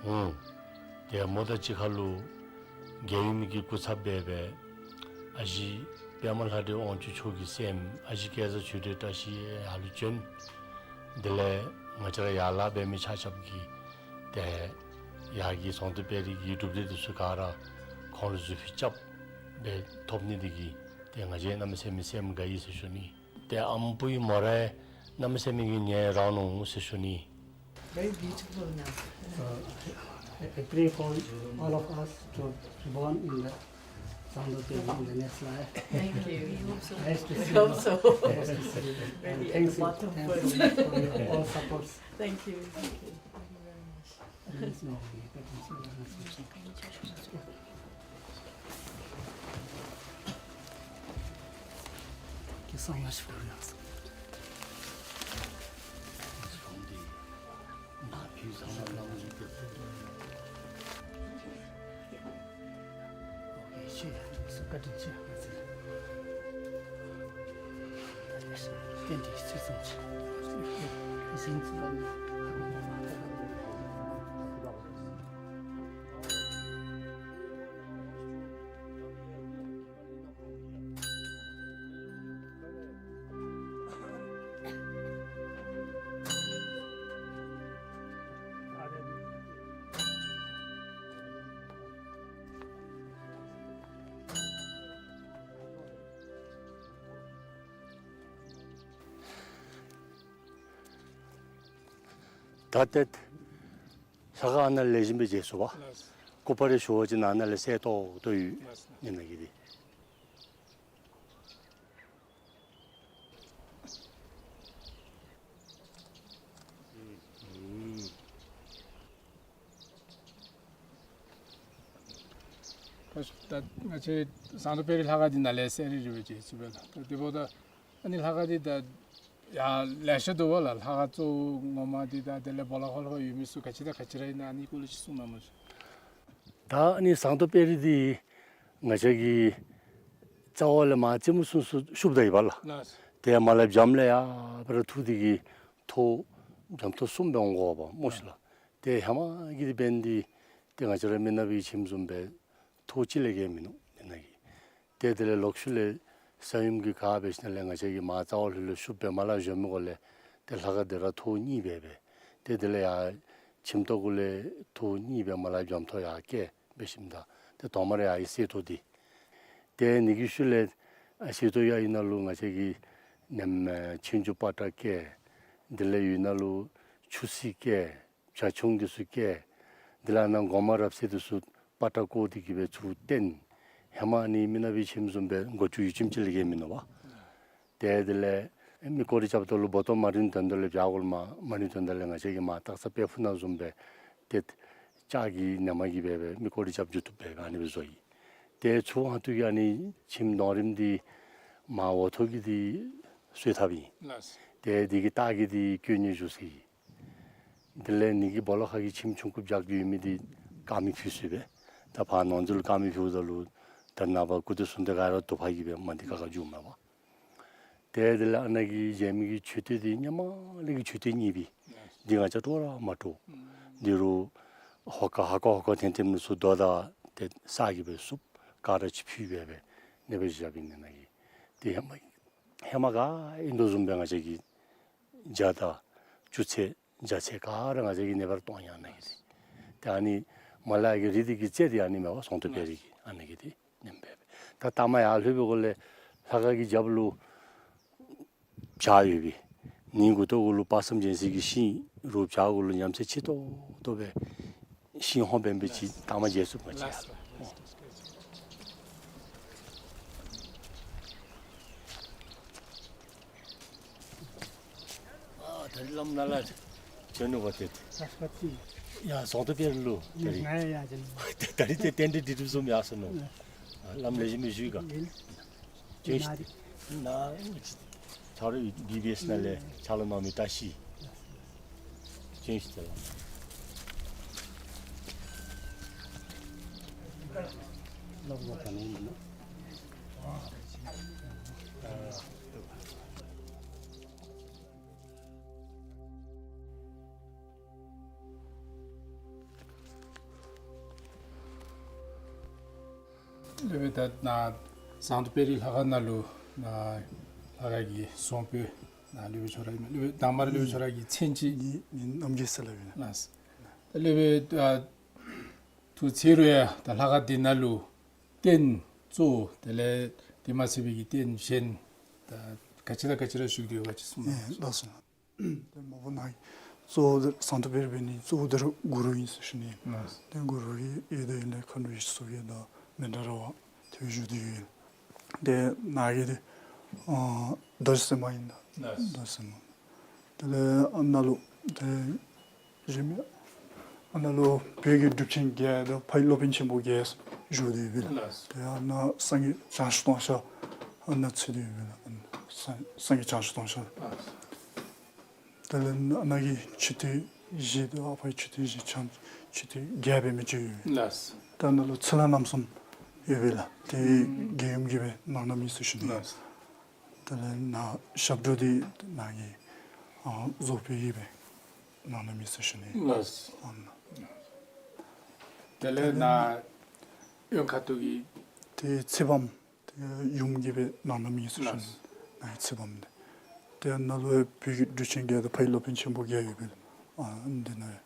འོང་། ཏེ་མོ་དང་གཅིག་ཁར་ལུ་རྒྱལ་ཡུམ་གྱི་སྐུ་ཚབ་སྦེ་སྦེ་ཨ་ཞེ་པདྨ་ལྷ་སྒྲོན་དབང་ཕྱུག་མཆོག་གི་སྲསམོ་ཨ་ཞེ་སྐལ་བཟང་ཆོས་སྒྲོན་བཀྲ་ཤིས་ཡར་ལུ་བྱོན། དེ་ལས་ང་བཅས་ར་ཡར་ལཱ་འབད་མི་ཆ་ཁྱབ་ཀྱིས་ཏེ་ཡར་གྱི་ཟངས་མདོག་དཔལ་རི་གི་གྲུབ་འབྲས་འདི་ཚུ་ག་ར་ཁོང་ལུ་གཟུགས་ཕུད་རྐྱབ་སྦེ་ཐོབ་ནི་འདི་གིས་ཏེ་ང་བཅས་གནམ་མེད་ས་མེད་སེམས་དགའ་ཡི་ཟེར་ཞུ་ནི། ཏེ་ཨམ་པུའི་མོ་རའི་གནམ་མེད་ས་མེད་ཀྱི་ཉེ་རང་ནུག་ཟེར་ཞུ་ནི། Very beautiful now. So, I, I pray for all of us to be born in the Sound of the in the next life. Thank you. We hope so. Nice to see you. Hope so. Nice to see you. And thanks, thanks so much for your all supports. Thank you. Thank you. Thank you very much. Thanks, no, we got this one. ད་ཏེ་ལྷ་ཁང་ནང་ལེགས་ཤོམ་སྦེ་མཇལ་ཚུགས་པས། ལགས། སྐུ་པར་ཞུ་བ་ཅིན་ནང་ན་ལས་གསལ་ཏོག་ཏོ་ཡོད། ལགས། ཨ་ནི་ནང་གི་འདི། ད་ང་བཅས་ཟངས་མདོག་དཔལ་རི་ལྷ་ཁང་འདི་ནང་ལས་གསལ་རི་རི་སྦེ་མཇལ་ཚུགས་པས་ལགས། ད་དེ་འབདཝ་ད་ཨ་ནི་ལྷ་ཁང་འདི་ད་ཡང་ལེ་ཤ་འདུག་པ་ལགས། ལྷ་ཁང་གཙོ་བོ་ངོ་མ་འདི་དང་དེ་ལས་སྦོ་ལོགས་ཁར་ལྷོད་ཡོད་མི་ཚུ་ག་ཅི་དང་ག་ཅི་ར་ཨིན་ན་ཨ་ནི་སྐོར་ལས་ཅིག་གསུང་གནང་མ་ཤིག། ད་ཨ་ནི་ཟངས་མདོག་དཔལ་རི་འདི་ང་བཅས་ཀྱི་རྩ་བ་ལས་མར་རྩེ་མོ་ཚུན་ཚོད་ཤུབ་ད་ཡོདཔ་ལགས། ལགས། དེ་མར་ལས་འཇམ་ལས་ཡར་སྦེ་ར་འཐུ་སྟེ་གི་ཐོག་འཇམ་ཐོག་གསུམ་སྦེ་འོང་དགོ་པས་སྨོ་ཤིག་ལགས། དེ་ཧེ་མ་གི་འདི་འབདན་འདི་ཏེ་ང་བཅས་ར་མི་ནག་པའི་ཁྱིམ་བཟུམ་སྦེ་ཐོག་གཅིག་ལས་བརྒལ་མིན་ནུག། མི་ནག་གི། ཏེ་དེ་ལས་ལོག་ཤུལ་ལས་ས་ཡོམ་གྱིས་ག་འབད་ཞིནམ་ལས་ང་བཅས་ཀྱིས་མར་རྩ་བ་ལྷོད་ལྷོད་ཤུབ་སྦེ་མར་ལས་བཞོན་མི་གུ་ལས་ཏེ་ལྷ་ཁང་འདི་ར་ཐོག་གཉིས་སྦེ་སྦེ། ཏེ་དེ་ལས་ཡར་ཁྱིམ་ཐོག་གུ་ལས་ཐོག་གཉིས་སྦེ་མར་ལས་འཇམ་ཐོག་ཡར་བཀལ་འབད་ཞིནམ་ད་ཏེ་དོང་མར་ཡར་གསེར་ཐོག་འདི། ཏེ་ཨ་ནི་གི་ཤུལ་ལས་ཨ་གསེར་ཐོག་ཡར་ཨིན་ན་ལུ་ང་བཅས་ཀྱི་ནེམ་ཨེ་ཆོས་འབྱུང་པ་ཏྲ་བཀལ། དེ་ལས་ཡར་ཨིན་ན་ལུ་ཆུ་སྲིན་བཀལ། བྱ་ཁྱུང་འདི་ཚུ་བཀལ། དེ་ལས་ཨ་ནཱ་སྒོ་མང་རབ་གསལ་འདི་ཚུ་པ་ཏྲ་བཀོ་སྟེ་གི་སྦེ་ཚུར་བསྟན། ཧེ་མ་ཨ་ནི་མི་ནག་པའི་ཁྱིམ་བཟུམ་སྦེ་སྒོ་ཅུང་ཡུད་ཙམ་ཅིག་ལས་བརྒལ་མིན་ནུག་པ། ཏེ་དེ་ལས་མི་སྐོར་ར་རྐྱབ་ད་ལུ་སྦོ་ཏོ་མ་རིང་དོན་དག་ལས་བྱ་གོལ་མ་མ་རིང་དོན་དག་ལས་ང་བཅས་ཀྱིས་མར་སྟག་ཚང་དཔལ་ཕུག་ནང་བཟུམ་སྦེ་ཏེ་ལྕགས་ཀྱི་ནེམ་གིས་སྦེ་སྦེ་མི་སྐོར་ར་རྐྱབ་འགྱོ་བཏུབ་སྦེ་ཨ་ནི་སྦེ་བཟོ་ཡི། ཏེ་ཚུར་ཨ་ཐུར་གྱི་ཨ་ནི་ཁྱིམ་དོང་རིམ་འདི་མར་འོག་ཐོག་གི་འདི་གསོལ་ཐབ་ཨིན། ལགས། ཏེ་འདི་གི་ལྟག་གི་འདི་དཀོན་གཉེར་བཞུགས་ས་ཨིན། དེ་ལས་ཨ་ནི་གི་སྦོ་ལོགས་ཁ་གི་ཁྱིམ་ཆུང་ཀུ་བརྒྱབ་ཡོད་མི་འདི་དཀར་མེ་ཕུལ་ས་སྦེ། ད་ཕར་ནང་འཛུལ་དཀར་མེ་ཕུལཝ་ད་ལུ་ད་ནངས་པ་སྐུ་དེ་གསུང་དེ་ག་ར་དུ་ཕ་གི་སྦེ་མ་འདི་ཁ་ཁ་འགྱོཝ་མས་པ། ཏེ་དེ་ལས་ཨ་ནཱ་གི་མཇལ་མི་གི་མཆོད་རྟེན་འདི་སྔོན་མ་ལས་ཀྱི་མཆོད་རྟེན་རྙིང་པའི་འདི་ང་བཅས་སྤྲོ་ར་མ་སྤྲོ། འདི་རུ་ཧོ་ཀ་ཧ་ཀ་ཧོ་ཀ་ཐེམ་ཐེམ་ནི་ཚུ་རྡོ་དང་ཏེ་ས་གིས་སྦེ་བསུབ་ཀ་ར་ཅིག་ཕུལ་སྦེ་སྦེ་ཨ་ནི་སྦེ་བཞགཔ་ཨིན་ནི་ནང་གི། ཏེ་ཧེ་མ་ཧེ་མ་ག་ཨིན་དོ་བཟུམ་སྦེ་ང་བཅས་ཀྱི་རྒྱ་དང་ཆུ་ཚད་རྒྱ་ཚད་ག་ར་ང་བཅས་ཀྱིས་ཨ་ནི་སྦེ་ར་གཏོང་ཡི་ཨ་ནཱ་གི་འདི། ཏེ་ཨ་ནི་མར་ལས་ཀྱི་རི་འདི་གི་རྩེ་འདི་ཨ་ནི་མས་པ། ཟངས་མདོག་དཔལ་རི་གི་ཨ་ནཱ་གི་འདི་ཨིན་པས། ད་ལྟ་མར་ཡར་ལྷོད་པའི་གུ་ལས་ལྷ་ཁང་གི་རྒྱབ་ལུ་བྱག་ཡོད་པས། ཨ་ནི་མགུ་ཏོ་གུ་ལུ་དཔག་བསམ་རྒྱལ་མཚན་གྱི་ཤིང་རུ་བྱག་གུ་ལུ་ཉམས་ཚད་ཆེ་ཏོག་ཏོ་སྦེ་ཤིང་ཧོང་འབད་འབད་ཅིག་ལྟ་མ་མཇལ་ཚུགས་པས། ལགས་སོ། ཨ་ད་རིས་བླམ་ནཱ་ལས་བྱོན་ནུག་པ་ཏེ། ཡ་ཟངས་མདོག་དཔལ་རི་ལུ་ད་རིས། ད་རིས་ཏེ་རྟེན་འབྲེལ་འགྲིག་འགྲིགཔ་བཟུམ་ཡར་སོང་ནུག། ཨ་བླམ་ལེགས་ཤོམ་སྦེ་བཞུགས་ག། བྱོན་ཤིག། ནཱ་ཆ་རོགས་བི་བི་ཨེསི་ནང་ལས་ཕྱག་ལཱ་གནང་མི་བཀྲ་ཤིས། བྱོན་ཤིག་ཏེ་ལགས། སློབ་དཔོན་ད་ནཱ་ཟངས་མདོག་དཔལ་རི་ལྷ་ཁང་ནང་ལུ་ནཱ་ལྷ་ཁང་གི་གསུང་སྤེལ་ནཱ་སློབ་དཔོན་ཁྱོད་ར་ཨིན་མས། སློབ་དཔོན་དང་པ་ར་སློབ་དཔོན་ཁྱོད་ར་གི་མཚན་ཅིག། ངེའི་མིང་རྣམ་རྒྱལ་ཟེར་སླབ་ཨིན། ལགས། ད་སློབ་དཔོན་ཨ་ཐུགས་ཚེ་རུ་ཡང་ད་ལྷ་ཁང་འདི་ནང་ལུ་རྟེན་གཙོ་བོ་དེ་ལས་དེ་མ་ཚད་པའི་གི་རྟེན་གཞན་ད་ག་ཅི་དང་ག་ཅི་ར་བཞུགས་ཏེ་ཡོད་ག་ཅིག་གསུང་གནང་། ལགས་སོ། ཏེ་མ་པ་ནཱ་གི་གཙོ་བོ་འདི་ཟངས་མདོག་དཔལ་རི་འབད་ནི་གཙོ་བོ་འདི་ར་གུ་རུ་ཨིན་ཟེར་ཞུ་ནི། ལགས། ཏེ་གུ་རུ་ཡོད་དོ་ཡོད་ལས་མཁའ་འགྲོ་ཡེ་ཤེས་མཚོ་རྒྱལ་དང་མནྡ་ར་བ། ཏེ་བཞུགས་ཏེ་ཡོད། ཏེ་ནཱ་གི་འདི་ཨ་རྡོ་རྗེ་སེམས་དཔའ་ཨིན་ལགས། ལགས། རྡོ་རྗེ་སེམས་དཔའ། དེ་ལས་ཨ་ནཱ་ལུ་ཏེ་གཞན་མི་ཨ་ནཱ་ལུ་བོད་ཀྱི་གྲུབ་ཆེན་བརྒྱད་དང་ཕ་ཡི་སློབ་དཔོན་ཆེན་པོ་བརྒྱད་བཞུགས་ཏེ་ཡོད་པས་ལགས། ལགས། ཏེ་ཨ་ནཱ་སངས་རྒྱས་བྱང་ཆུབ་ཏུང་ཤ་ཨ་ནཱ་ཚུད་དེ་ཡོད་པས་ལགས། སངས་སངས་རྒྱས་བྱང་ཆུབ་ཏུང་ཤ། ལགས། དེ་ལས་ཨ་ནཱ་གི་མཆོད་རྟེན་བཞི་དང་ཨ་ཕ་གི་མཆོད་རྟེན་བཞི་ཕྱག་མཆོད་རྟེན་བརྒྱད་འབད་མི་ཅིག་ཡོད། ལགས། ད་ཨ་ནཱ་ལུ་ཚེ་ལྷ་རྣམ་གསུམ་ཡོད་པས་ལགས། ཏེ་རྒྱལ་ཡུམ་གྱིས་སྦེ་གནང་གནངམ་ཨིན་ཟེར་ཞུ་ནི། ལགས། དེ་ལས་ནཱ་ཞབས་དྲུང་འདི་ནཱ་གི་ཨ་རྫོགས་པའི་གིས་སྦེ་གནང་གནངམ་ཨིན་ཟེར་ཞུ་ནི། ལགས། ཨ་ནཱ། དེ་ལས་ནཱ་གཡོན་ཁ་ཐུག་གི་ཏེ་ཚེ་བམ་ཏེ་ཡུམ་གྱིས་སྦེ་གནང་གནངམ་ཨིན་ཟེར་ཞུ་ནི། ལགས། ནཱ་གི་ཚེ་བམ་འདི། ཏེ་ཨ་ནཱ་ལུ་བོད་ཀྱི་གྲུབ་ཆེན་བརྒྱད་དང་ཕ་ཡི་སློབ་དཔོན་ཆེན་པོ་བརྒྱད་ཡོད་པས་ལགས། ཨ་འདི་ནཱ་ཡོད།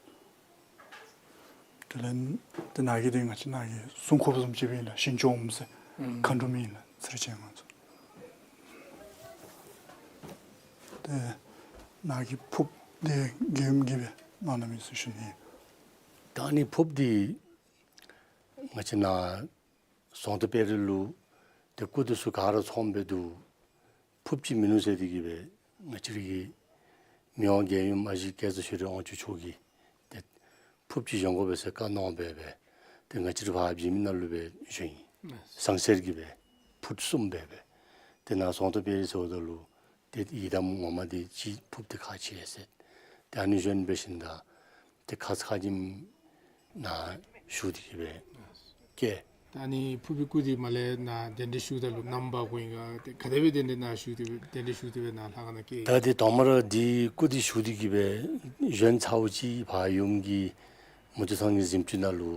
དེ་ལས་ཏེ་ནཱ་གི་འདི་ང་བཅས་ནཱ་གི་སྲུང་འཁོརཔ་བཟུམ་ཅིག་སྦེ་ཨིན་ལགས། ཞིང་སྐྱོང་ཟེར་ཨུམ་མཁའ་འགྲོམ་ཨིན་ལགས། ཚེ་རིང་ཅན་ང་ཚོ། ཏེ་ནཱ་གི་ཕོརཔ་འདི་རྒྱལ་ཡུམ་གྱིས་སྦེ་གནང་གནངམ་ཨིན་ཟེར་ཞུ་ནི། ད་ཨ་ནི་ཕོརཔ་འདི་ང་བཅས་ནཱ་ཟོང་དྷ་དཔལ་རི་ལུ་ཏེ་སྐུ་འདི་ཚུ་ག་ར་ཚངམ་སྦེ་འདུག། ཕོརཔ་ཅིག་མིན་ནུག་ཟེར་ཏེ་གིས་སྦེ་ང་བཅས་ར་གི་མི་དབང་རྒྱལ་ཡུམ་ཨ་ཞེ་སྐལ་བཟང་ཆོས་སྒྲོན་དབང་ཕྱུག་མཆོག་གིས་ཏེ་ཕོརཔ་ཅིག་བཞེངས་དགོ་པས་ཟེར་བཀའ་གནང་སྦེ་སྦེ་ཏེ་ང་བཅས་ར་ཕར་བྱེ་མི་ནང་ལུ་སྦེ་བཞེངས་ཡི། ལགས། ཟངས་གསེར་གྱི་སྦེ་ཕུཊ་གསུམ་སྦེ་སྦེ། ཏེ་ནཱ་ཟོང་དྷ་དཔལ་རི་ཟེརཝ་ད་ལུ་ཏེ་ཡི་དམ་ངོ་མ་འདི་ཅིག་ཕོརཔ་འདི་ཁག་ཆེ་ཟེར། ཏེ་ཨ་ནི་བཞེངས་འབད་ཞིནམ་ད་ཏེ་ཁ་ཙ་ཁ་ཉིནམ་ནཱ་བཞུགས་ཏེ་གིས་སྦེ་བསྐྱལ། ད་ཨ་ནི་ཕོར་བུའི་སྐུ་འདི་མར་ལས་ནཱ་གདན་འདྲེན་ཞུཝ་ད་ལུ་ནམ་འབག་དགོ་ཨིན་ག། ཏེ་ག་དེ་སྦེ་གདན་འདྲེན་ནཱ་ཞུ་སྟེ་གདན་འདྲེན་ཞུ་སྟེ་སྦེ་ནཱ་ལྷ་ཁང་ནང་བསྐྱལ། ད་ཏེ་དང་པ་ར་འདི་སྐུ་འདི་ཞུ་སྟེ་གིས་སྦེ་བཞེངས་ཚརཝ་ཅིག་ཕར་ཡུམ་གྱི་མུ་སྟེགས་ཚང་གི་གཟིམ་ཅུང་ནང་ལུ་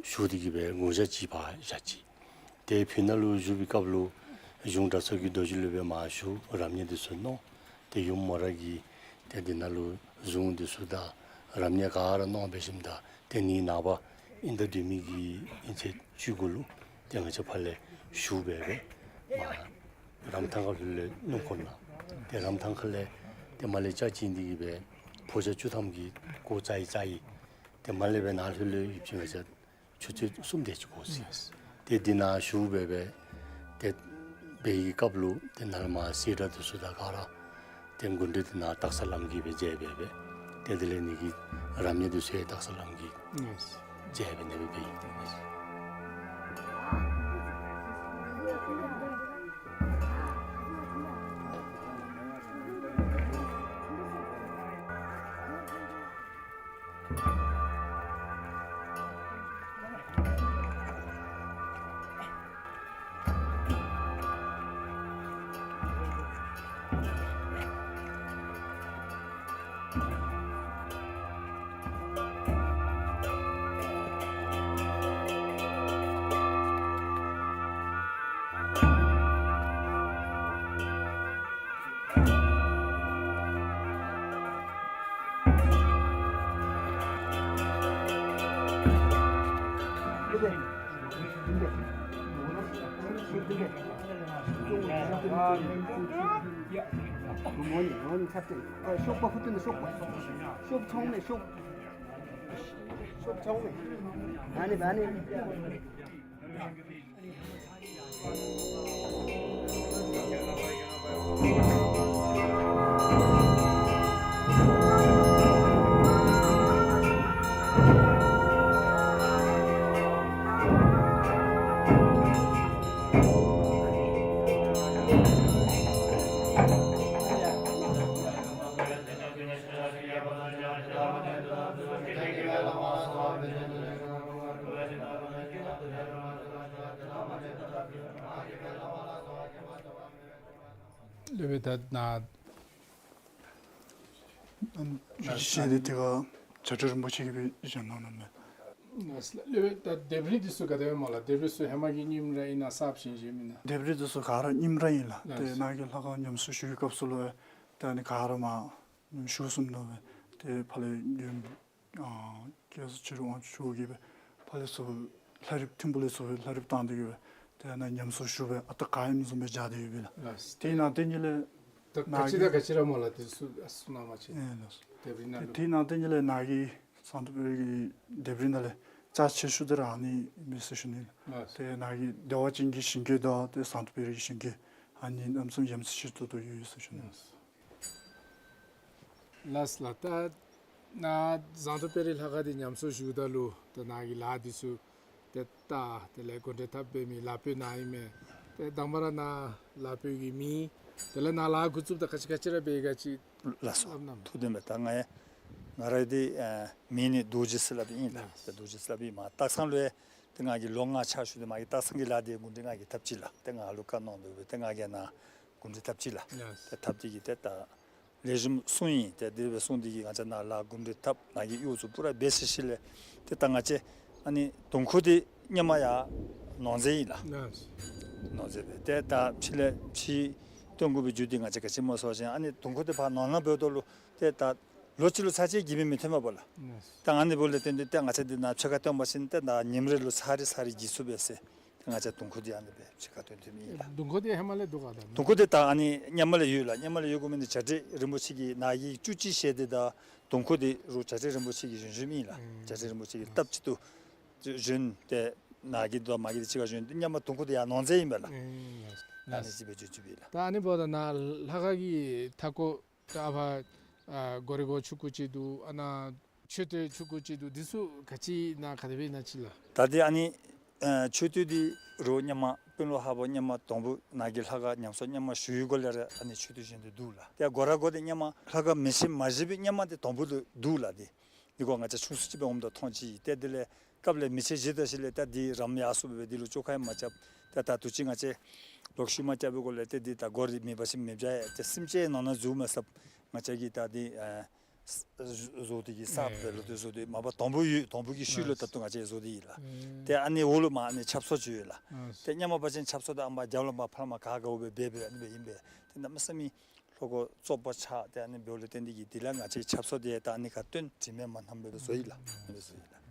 ཞུ་སྟེ་གིས་སྦེ་དགུང་ཞག་ཅིག་ཕར་བཞག་ཅི། ཏེ་ཕི་ནང་ལུ་བཞུགས་པའི་སྐབས་ལུ་གཞུང་གྲྭ་ཚང་གི་རྡོ་རྗེ་ལུ་སྦེ་མར་ཞུ་རབ་གནས་འདི་ཚུ་གནང་། ཏེ་ཡུམ་མོ་ར་གིས་ཏེ་འདི་ནང་ལུ་གཟུངས་འདི་ཚུ་དང་རབ་གནས་ག་ར་གནང་འབད་ཞིནམ་ད་ཏེ་ནི་ནངས་པ་ཨིན་ཟླ་བདུན་མའི་གི་ཨིན་ཚེས་བཅུ་དགུ་ལུ་ཏེ་ང་བཅས་ཕར་ལས་ཞུ་སྦེ་སྦེ་མར་རམ་ཐང་ཁ་ལྷོད་ལས་སྣུམ་འཁོར་ནང་ཏེ་རམ་ཐང་ཁ་ལས་ཏེ་མར་ལས་ལྕགས་བྱིན་ཏེ་གིས་སྦེ་ཕོ་རྒྱས་བཅུ་ཐམ་གྱིས་སྒོ་རྩ་ཡི་རྩ་ཡི་ཏེ་མར་ལས་སྦེ་ནཱ་ལྷོད་ལས་ཡུདཔ་ཅིག་ང་བཅས་ཆུ་ཚོད་གསུམ་དེ་ཅིག་འགོར་ཅི། ཏེ་འདི་ནང་བཞུགས་སྦེ་སྦེ་ཏེ་འབད་བའི་སྐབས་ལུ་ཏེ་ནཱ་ལས་མར་སེར་སྒྲེང་འདི་ཚུ་དང་ག་ར་ཏེ་མགུ་འདྲེན་འདི་ནཱ་སྟག་ཚང་བླམ་གིས་སྦེ་མཛད་སྦེ་སྦེ་ཏེ་དེ་ལས་ནི་གི་རབ་གནས་འདི་ཚུ་ཡང་སྟག་ཚང་བླམ་གིས་མཛད་སྦེ་ནི་སྦེ་འབད་ཡི། ཤོག་པ་ཕུད་དེ་ནི་ཤོག་པ། ཤོག་ཚང་མས་ཤོག། ཤོག་ཚང་མས། ཨ་ནི་ཨ་ནི། སློབ་དཔོན་ད་ནཱ་ཨམ་ཞལ་འདི་དེ་ཁར་བྱ་བྲལ་རིན་པོ་ཆེ་གིས་སྦེ་བཞེངས་གནང་ནུག་མས། སློབ་དཔོན་ད་ལྡེབས་རིས་འདི་ཚུ་ག་དེ་སྦེ་སྨོ་ལགས། ལྡེབས་རིས་ཚུ་ཧེ་མ་གི་རྙིངམ་ར་ཨིན་ན་གསརཔ་བཞེངས་བཞེངསམ་ཨིན་ན། ལྡེབས་རིས་འདི་ཚུ་ག་ར་རྙིངམ་ར་ཨིན་ལགས། ཏེ་ནཱ་གི་ལྷ་ཁང་ཉམས་གསོ་ཞུ་བའི་སྐབས་སུ་ལུ་ཏེ་ཨ་ནི་ག་ར་མར་ཉམས་གསོ་ཞུ་ཚུགས་མི་ནུག་པས། ཏེ་ཕར་ལས་ཡུམ་ཨ་སྐལ་བཟང་ཆོས་སྒྲོན་དབང་ཕྱུག་མཆོག་གིས་སྦེ་ཕར་ལས་ཚུར་ལྷ་རིཔ་ཐིམ་ཕུག་ལས་ཚུར་ལྷ་རིཔ་བཏང་སྟེ་གིས་སྦེ་ཏེ་ནཱ་ཉམས་གསོ་ཞུ་སྦེ་ཨ་རྟག་ག་ཨིནམ་བཟུམ་སྦེ་སྦྱར་ཏེ་ཡོད་པས་ལགས། ལགས། ཏེ་ནཱ་ཏེ་ཉིད་ལས་ད་ག་ཅི་དང་ག་ཅི་ར་སྨོ་ལགས། དེ་ཚུ་གསུང་གནང་བ་ཅིན། ཨེ་ལགས། ལྡེབས་རིས་ནང་ལུ་ཏེ་ནཱ་ཏེ་ཉིད་ལས་ནཱ་གི་ཟངས་མདོག་དཔལ་གྱི་ལྡེབས་རིས་ནང་ལས་ རྩ་ཆེ་ཤོས་འདི་ར་ཨ་ནི་ཨིན་མས་ཟེར་ཞུ་ནི་ལགས། ལགས། ཏེ་ནཱ་གི་བདེ་བ་ཅན་གྱི་ཞིང་གི་དང་ཏེ་ཟངས་མདོག་དཔལ་རི་གི་ཞིང་གི་ཨ་ནི་གནམ་མེད་ས་མེད་ཡ་མཚན་ཆེ་ཏོག་ཏོ་ཡོད་ཟེར་ཞུ་ནི་ལགས། ལགས་ལགས། ད་ནཱ་ཟངས་མདོག་དཔལ་རི་ལྷ་ཁང་འདི་ཉམས་གསོ་ཞུཝ་ད་ལུ་ད་ནཱ་གི་ལཱ་འདི་ཚུ་ཏེ་ད་དེ་ལས་གོ་འདྲེན་འཐབ་འབད་མི་ལཱ་དཔོན་ནཱ་ཨིན་མས། ཏེ་དང་པ་ར་ནཱ་ལཱ་དཔོན་གྱི་མིང་དེ་ལས་ནཱ་ལཱ་འགོ་བཙུགསཔ་ད་ག་ཅི་ག་ཅི་ར་འབད་ག་ཅི། ལགས་སོ། སླབ་གནང་། ཐུགས་བདེན་པས། ད་ང་ཡང་ང་ར་འདི་ཨ་མིང་ནི་རྡོ་རྗེ་ཟེར་སླབ་ཨིན་ལགས། ལགས། ཏེ་རྡོ་རྗེ་ཟེར་སླབ་ཨིན། མར་སྟག་ཚང་ལུ་ཡང་ཏེ་ང་གིས་ལོ་ལྔ་ཕྱག་ཞུ་སྟེ་མ་གི་སྟག་ཚང་གི་ལཱ་འདི་གོ་འདྲེན་ང་གིས་འཐབ་ཅི་ལགས། ཏེ་ང་ལུ་བཀའ་གནང་དོ་སྦེ་ཏེ་ང་གིས་ནཱ་གོ་འདྲེན་འཐབ་ཅི་ལགས། ལགས། ཏེ་འཐབ་སྟེ་གིས་ཏེ་ད་ལེགས་ཤོམ་སོང་ཡི། ཏེ་དེ་སྦེ་སོང་སྟེ་གིས་ང་བཅས་ནཱ་ལཱ་གོ་འདྲེན་འཐབ་ནཱ་གི་གཡོག་ཚུ་པུ་ར་འབད་ཞིནམ་ལས་ཏེ་ད་ང་བཅས་ཨ་ནི་དུང་ཁུ་འདི་སྔོན་མ་ཡར་ནོར་རྫས་ཨིན་ལགས། ལགས། ནོར་རྫས་སྦེ་ཏེ་ད་ཕྱི་ལས་ཕྱིར་བཏོན་དགོ་པའི་རྒྱུ་འདི་ང་བཅས་ག་ཅི་སྨོ་ཟེར་བ་ཅིན་ཨ་ནི་དུང་ཁུ་འདི་ཕར་ནོར་ནང་འབདཝ་ད་ལུ་ཏེ་ད་ལོ་གཅིག་ལུ་ཚར་གཅིག་གིས་མི་མི་ཐོན་པས་ལགས། ལགས། ད་ཨ་ནི་འབདཝ་ལས་བརྟེན་ཏེ་ཏེ་ང་བཅས་འདི་ནཱ་ཕྱེད་ཀ་བཏོན་པ་ཅིན་ཏེ་ད་ཉིནམ་རེ་ལུ་ཚར་རེ་ཚར་རེ་གྱིས་ཚུགས་པས་ཟེར། ང་བཅས་དུང་ཁུ་འདི་ཨ་ནི་སྦེ་ཕྱེད་ཀ་བཏོན་བཏོནམ་ཨིན་ལགས། དུང་ཁུ་འདི་ཧེ་མ་ལས་འདུག་ག་ད། དུང་ཁུ་འདི་ད་ཨ་ནི་སྔོན་མ་ལས་ཡོད་ལགས། སྔོན་མ་ལས་ཡོད་དགོ་མི་འདི་བྱ་བྲལ་རིན་པོ་ཆེ་གིས་ནཱ་གི་བཅུད་ཅིག་བཞེས་ཏེ་ད་དུང་ཁུ་འདི་རུང་བྱ་བྲལ་རིན་པོ་ཆེ་གིས་བཞེངས་བཞེངསམ་ཨིན་ལགས། ཨུམ། བྱ་བྲལ་རིན་པོ་ཆེ་གིས་སྟབས་གཅིག་ཏུ་བཞེངས་ཏེ་ནཱ་གི་དང་མ་གི་འདི་གཅིག་ཁར་བཞེངས་ཏེ་སྔོན་མ་དུང་ཁུ་འདི་ཡར་ནོར་རྫས་ཨིན་པས་ལགས། ཨུམ། ཨ་ནི་ཅིག་སྦེ་བརྗོད་བྱུང་བས་ལགས། ད་ཨ་ནི་འབདཝ་ད་ནཱ་ལྷ་ཁང་གི་མཐའ་སྐོར་ད་ཨ་ཕར་ཨ་སྒོ་རའི་སྒོ་ཆུང་ཀུ་ཅིག་འདུག། ཨ་ནཱ་མཆོད་རྟེན་ཆུང་ཀུ་ཅིག་འདུག། འདི་ཚུ་ག་ཅི་ནཱ་ག་དེ་སྦེ་ཨིན་ན་ཅིག་ལགས། ད་འདི་ཨ་ནི་ཨ་མཆོད་རྟེན་འདི་རུང་སྔོན་མ་དཔོན་སློབ་ཧ་བོ་སྔོན་མ་དང་པོ་ནཱ་གི་ལྷ་ཁང་ཉམས་གསོ་སྔོན་མ་ཞུ་བའི་སྒང་ལས་ར་ཨ་ནི་མཆོད་རྟེན་བཞེངས་ཏེ་འདུག་ལགས། ཏེ་སྒོ་ར་སྒོ་འདི་སྔོན་མ་ལྷ་ཁང་མེ་ཤིང་མ་བཞེངས་པའི་སྔོན་མ་འདི་དང་པོ་ལུ་འདུག་ལགས། འདི་འདི་ཁོ་ང་བཅས་ཆུང་སུ་ཅིག་འབད་འོངམ་ད་མཐོང་ཅི། ཏེ་དེ་ལས་སྐབས་ལས་མེ་ཤིང་བཞེངས་ད་ཞིནམ་ལས་ད་འདི་རམ་ཡར་སོངམ་སྦེ་འདི་ལུ་བཅོས་ཁ་ཡང་མ་རྐྱབ། ཏེ་ད་དུས་ཅི་ང་བཅས་ལོག་ཤུལ་མ་རྐྱབ་པའི་སྒང་ལས་ཏེ་འདི་ད་སྒོ་ར་མེད་པ་ཅིན་མེདཔ་བྱ་ཡི། ཏེ་སེམས་ཅན་ནང་ན་འཛུལ་མ་ཚུགསཔ་ང་བཅས་ཀྱིས་ད་འདི་ཨ་བཟོ་སྟེ་གིས་གསརཔ་སྦེ་ལོག་སྟེ་བཟོ་སྟེ་མ་པ་དང་པོ་ཡོད་དང་པོ་གི་ཤུལ་ལུ་ད་ལྟོ་ང་བཅས་བཟོ་སྟེ་ཡོད་ལགས། ཨེ། ཏེ་ཨ་ནི་འོག་ལུ་མར་ཨ་ནི་ཆབ་གསང་ཅིག་ཡོད་ལགས། ཨ། ཏེ་སྔོན་མ་འབད་བ་ཅིན་ཆབ་གསང་འདི་ཨ་མར་རྒྱབ་ལུ་མར་ཕར་མར་ག་དགའཝ་སྦེ་འབད་འབད་ཨ་ནི་སྦེ་ཨིན་པས། ཏེ་གནམ་མེད་ས་མེད་ལྷོ་སྒོ་བཙོག་པ་ཆགས། ཏེ་ཨ་ནི་འབདཝ་ལས་བརྟེན་ཏེ་གིས་དེ་ལས་ང་བཅས་ཆབ་གསང་འདི་ད་ཨ་ནི་ཁར་བཏོན། དྲི་མེད་མ་ནམ་སྦེ་བཟོ་ཡི་ལགས། ཨ་ནི་བཟོ་ཡི་ལགས།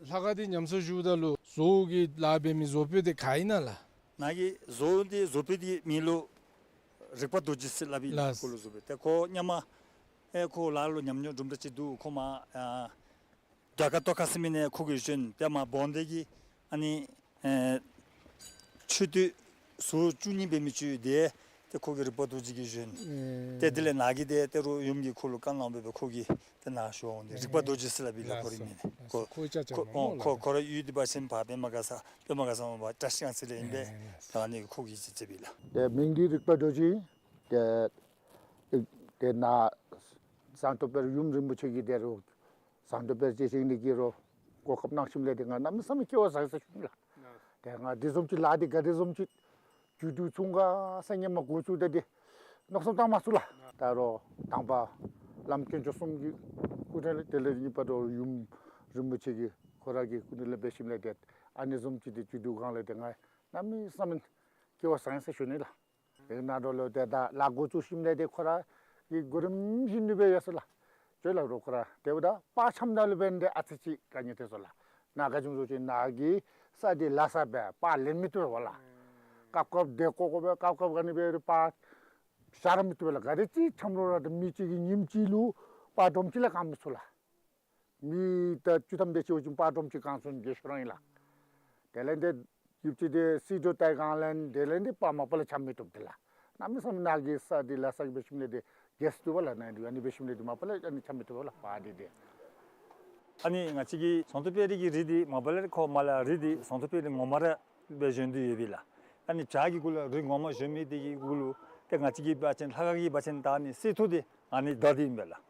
ལྷ་ཁང་འདི་ཉམས་གསོ་ཞུཝ་ད་ལུ་བཟོ་བོ་གི་ལཱ་འབད་མི་བཟོ་དཔོན་འདི་ག་ཨིན་ན་ལགས། ནཱ་གི་བཟོ་བོ་འདི་བཟོ་དཔོན་འདི་མིང་ལུ་རིག་པ་རྡོ་རྗེ་ཟེར་སླབ་ཨིན་ལགས། ལགས། ཁོ་ལུ་བཟོ་དཔོན། ཏེ་ཁོ་སྔོན་མ་ཨེ་ཁོ་ལཱ་ལུ་ཉམས་མྱོང་དུམ་གྲ་ཅིག་འདུག། ཁོ་མར་ཨ་རྒྱ་གར་ཏོག་ཁ་ཟེར་མི་ནང་ཁོ་གིས་བྱོན། ཏེ་མར་བོན་སྡེ་གི་ཨ་ནི་ཨེ་མཆོད་རྟེན་ཟུར་བཅུ་གཉིས་འབད་མི་ཅིག་ཡོད། ཏེ་ཏེ་ཁོ་གིས་རིག་པ་རྡོ་རྗེ་གིས་བྱོན། ཨེ། ཏེ་དེ་ལས་ནཱ་གི་ཏེ་ཏེ་རུང་ཡུམ་གྱིས་ཁོ་ལུ་བཀའ་གནང་སྦེ་ཁོ་གིས་ཏེ་ནཱ་བྱོན་ཏེ་རིག་པ་རྡོ་རྗེ་ཟེར་སླབ་ཨིན་ལགས། ཁོ་རའི་མིང་ནི། ལགས་སོ། ཁོ་ཁོ་ཁོ་ཁོ་ཁོ་ར་ཡུལ་འདི་འབད་བ་ཅིན་ཕར་པདྨ་ག་ས་པདྨ་ག་ས་མར་བཀྲ་ཤིས་སྒང་ཚང་ལས་ཨིན་པས། ཨེ། ད་ཨ་ནི་ཁོ་གིས་ཅིག་མཛད་པས་ལགས། ཏེ་མིང་འདི་རིག་པ་རྡོ་རྗེ། ཏེ་ཏེ་ནཱ་ཟངས་མདོག་དཔལ་ཡུམ་རིན་པོ་ཆེ་གིས་ཏེ་རུང་ཟངས་མདོག་དཔལ་རྗེ་བཞེངས་ནི་གི་རུང་གོ་སྐབས་གནང་ཞིནམ་ལས་ཏེ་ང་གནམ་མེད་ས་མེད་སྐལ་བ་བཟང་ཡི་ཟེར་ཞུ་ནི་ལགས། ཏེ་ང་འདི་བཟུམ་ཅིག་ལཱ་འདི་ག་དེ་བཟུམ་ཅིག་མཇུག་བསྡུ་ཚུགས་ག་ཟེར་སྔོན་མ་འགོ་བཙུགས་ད་འདི་མནོ་བསམ་བཏང་མ་ཚུགས་ལགས། ད་རུང་དང་པ་བླམ་དཀོན་མཆོག་གསུམ་གྱི་སྐུ་དྲིན་ལས་དེ་ལས་གཉིས་པ་ད་རུང་ཡུམ་རིན་པོ་ཆེ་གི་ཁོ་ར་གི་སྐུ་དྲིན་ལས་འབད་ཞིནམ་ལས་ཏེ་ཨ་ནི་བཟུམ་ཅིག་འདི་མཇུག་བསྡུ་གང་ལས་ཏེ་ང་གནམ་མེད་ས་མེད་སྐལ་བ་བཟང་ཡི་ཟེར་ཞུ་ནི་ལགས། ཏེ་ནཱ་འགྱོ་ལོ་ཏེ་ད་ལཱ་འགོ་བཙུགས་ཞིནམ་ལས་ཏེ་ཁོ་ར་གི་གོ་རིམ་བཞིན་དུ་སྦེ་ཡོད་ཟེར་ལགས། ཅོག་ལ་རོགས་ཁོ་ར་ཏེ་འབདཝ་ད་པར་འཆམ་ད་ལུ་འབད་ནི་འདི་ཨ་ཙི་ཅིག་དཀའ་ངལ་ཐོན་སོང་ལགས། ནཱ་ག་ཅི་སྨོ་ཟེར་བ་ཅིན་ནཱ་གི་ས་འདི་ལ་ས་སྦེ་པར་ལེན་མི་བཏུབ་པས་ལགས། སྐབས་སྐབས་ཏེ་ཀོ་ཀོ་སྦེ་སྐབས་སྐབས་ག་ནི་སྦེ་རུང་པར་བཞག་ར་མི་བཏུབ་པས་ལགས། ག་དེ་ཅིག་འཆམ་རུང་ར་ཏེ་མི་གཅིག་གིས་ཉིནམ་གཅིག་ལུ་པར་སྒྲོམ་གཅིག་ལས་གང་མི་ཚུགས་ལགས། མི་ད་བཅུ་ཐམ་དེ་ཅིག་འབད་བ་ཅིན་པར་སྒྲོམ་གཅིག་གང་ཚུགས་ནི་གི་ཤོ་རང་ཨིན་ལགས། དེ་ལས་ཏེ་ཡུདཔ་ཅིག་ཏེ་སིལ་ཏོག་བཏབ་གང་ལས་དེ་ལས་ཏེ་པར་མ་པ་ལས་འཆམ་མི་བཏུབ་ཏེ་ལགས། གནམ་མེད་ས་མེད་ནཱ་གི་ས་འདི་ལ་ས་གི་འབད་ཞིནམ་ལས་ཏེ་རྒྱས་སུ་བཏུབ་པས་ལགས། ནཱ་འདི་ཨ་ནི་འབད་ཞིནམ་ལས་ཏེ་མ་པ་ལས་ཨ་ནི་འཆམ་མི་བཏུབ་པས་ལགས་པར་འདི་ཏེ། ཨ་ནི་ང་བཅས་ཀྱི་ཟངས་མདོག་དཔལ་རི་གི་རི་འདི་མ་པ་ལས་ཁོ་མར་ལས་རི་འདི་ཟངས་མདོག་དཔལ་རི་ངོ་མ་ར་སྦེ་བཞེངས་ཏེ་ཡོད་པས་ལགས། ཨ་ནི་བྱག་གི་གུ་ལུ་རི་ངོ་མ་བཞེངས་མི་འདི་གི་གུ་ལུ་ཏེ་ང་བཅས་ཀྱི་འབད་བ་ཅིན་ལྷ་ཁང་གི་འབད་བ་ཅིན་ད་ཨ་ནི་གསེར་ཐུར་འདི་ཨ་ནི་བདའ་སྟེ་ཨིན་པས་ལགས།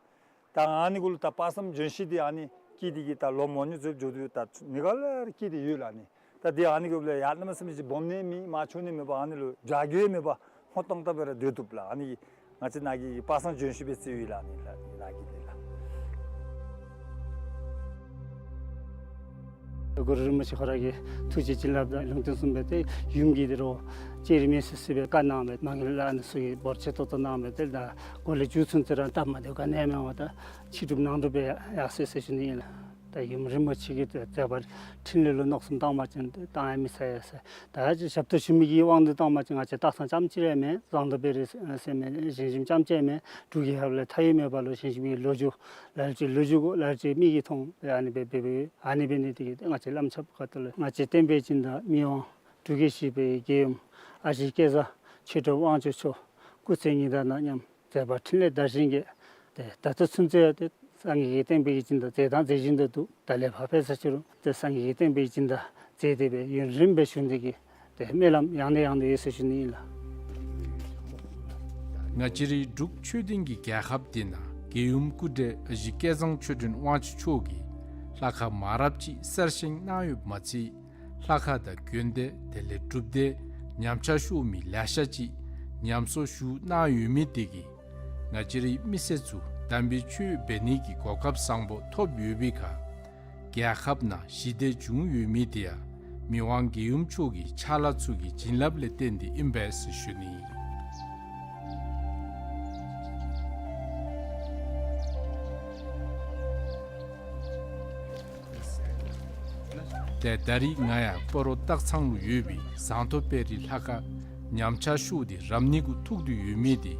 ད་ཨ་ནི་གུ་ལུ་ད་དཔག་བསམ་ལྗོན་ཤིང་འདི་ཨ་ནི་སྐྱེས་ཏེ་གིས་ད་ལོ་མང་ཉུང་ཟེར་འགྱོ་དོ་ད་ནི་ག་ལས་སྐྱེས་ཏེ་ཡོད་ལགས། ཨ་ནི་ད་འདི་ཨ་ནི་གུ་ལུ་ཡར་གནམ་མེད་ས་མེད་ཅིག་སྦོམ་ནི་མེད་མར་ཆུང་ནི་མེད་པར་ཨ་ནི་ལུ་བྱ་རྒོད་མེད་པར་སྔོ་ཏོག་ཏོ་སྦེ་ར་སྡོད་བཏུབ་ལགས། ཨ་ནི་ང་བཅས་ནཱ་གི་དཔག་བསམ་ལྗོན་ཤིང་སྦེ་བརྩིཝ་ཨིན་ལགས། ཨ་ནི་ལགས་ནཱ་གི་འདི་ལགས། གུ་རུ་རིན་པོ་ཆེ་ཁོ་ར་གི་ཐུགས་རྗེ་བྱིན་རླབས་དང་ལུང་བསྟན་གསུངས་སྦེ་ཏེ་ཡུམ་གྱིས་འདི་རུང་ལྕགས་རི་མེ་སྲེག་སྲེག་སྦེ་བཀའ་གནང་སྦེ་མ་གི་ལས་ཨ་ནི་ཚུ་གི་འབོར་ཆེ་ཏོག་ཏོ་གནང་སྦེ་ཏེ་ད་གོ་ལས་མཇུག་ཚུན་ཚོད་ར་སྟབས་མ་བདེཝ་ག་ནི་ཡང་མེད་པར་ད་ཕྱི་སྒྲུབ་ནང་སྒྲུབ་སྦེ་ཡར་སོ་ཡི་ཟེར་ཞུ་ནི་ཨིན་ལགས། ད་ཡུམ་རིན་པོ་ཆེ་གིས་ཏེ་མཛད་པ་འཕྲིན་ལས་ལུ་མནོ་བསམ་བཏང་པ་ཅིན་ཏེ་བཏང་ཡང་མི་ཚར་ཡ་ཟེར། ད་ཅི་ཞབས་ཏོག་ཞུ་མི་གི་དབང་དུ་བཏང་པ་ཅིན་ང་བཅས་སྟག་ཚང་རྐྱངམ་གཅིག་ར་མེན། ཟངས་མདོག་དཔལ་རི་ཟེར་མི་ཞིང་ཞུམ་རྐྱངམ་གཅིག་ར་མེན། འབྲུག་རྒྱལ་ཁབ་ལས་མཐའ་དབུས་མེད་པ་ལུ་ཞིང་ཞུམ་གྱི་ལོ་རྒྱུས་ལ་ལུ་ཅིག་ལོ་རྒྱུས་གུ་ལ་ལུ་ཅིག་མིག་གིས་མཐོང་སྦེ་ཨ་ནི་སྦེ་འབད་འབད་ཨ་ནི་འབད་ནི་དེ་གིས་ཏེ་ང་བཅས་བླམ་ཆོསཔ་ཁ་ཐུག་ལས་ང་བཅས་བསྟན་པའི་སྦྱིན་བདག་མི་དབང་འབྲུག་རྒྱལ་བཞི་པའི་རྒྱལ་ཡུམ་ཨ་ཞེ་སྐལ་བཟང་ཆོས་གྲུབ་དབང་ཕྱུག་མཆོག་སྐུ་ཚེ་ཉི་ཟླ་ནང་མཉམ་མཛད་པ་འཕྲིན་ལས་དར་ཞིང་རྒྱས། ཏེ་ད་ལྟོ་ཚུན་ཚོད་ཡང་ཏེ་སངས་རྒྱས་ཀྱི་བསྟན་པའི་སྦྱིན་བདག་མཛད་དང་མཛད་བཞིན་དུ་འདུག། ད་ལས་ཕར་འབད་ས་ཅི་རུང་ཏེ་སངས་རྒྱས་ཀྱི་བསྟན་པའི་སྦྱིན་བདག་མཛད་དེ་སྦེ་ཡུན་རིངམོ་སྦེ་བཞུགས་ནི་དེ་གིས་ཏེ་སྨོན་ལམ་ཡང་ནས་ཡང་དུ་ཡོད་ཟེར་ཞུ་ནི་ཨིན་ལགས། ང་བཅས་རའི་འབྲུག་ཆོས་ལྡན་གྱི་རྒྱལ་ཁབ་འདི་ནང་རྒྱལ་ཡུམ་སྐུ་བགྲེས་ཨ་ཞེ་སྐལ་བཟང་ཆོས་སྒྲོན་དབང་ཕྱུག་མཆོག་གིས་ལྷ་ཁང་མང་རབས་ཅིག་གསར་བཞེངས་གནང་ཡོདཔ་མ་ཚད་ལྷ་ཁང་དང་དགོན་སྡེ་དེ་ལས་སྒྲུབ་སྡེ་ཉམས་ཆག་ཤོར་མི་ལེ་ཤ་ཅིག་ཉམས་གསོ་ཞུ་གནང་ཡོད་མི་དེ་གིས་ང་བཅས་རའི་མི་སེར་ཚུ་དམ་པའི་ཆོས་འབད་ནི་གི་གོ་སྐབས་བཟང་པོ་ཐོབ་ཡོད་པའི་ཁར་རྒྱལ་ཁབ་ནང་ཞི་བདེ་བྱུང་ཡོད་མི་དེ་ཡང་མི་དབང་རྒྱལ་ཡུམ་མཆོག་གི་ཕྱག་ལཱ་ཚུ་གི་བྱིན་རླབས་ལས་བརྟེན་ཏེ་ཨིན་པས་ཟེར་ཞུ་ནི། ཏེ་ད་རིས་ང་ཡང་སྤ་རོ་སྟག་ཚང་ལུ་ཡོད་པའི་ཟངས་མདོག་དཔལ་རི་ལྷ་ཁང་ཉམས་ཆག་ཤོར་ཏེ་རབ་གནས་གུ་ཐུག་སྟེ་ཡོད་མི་དེ་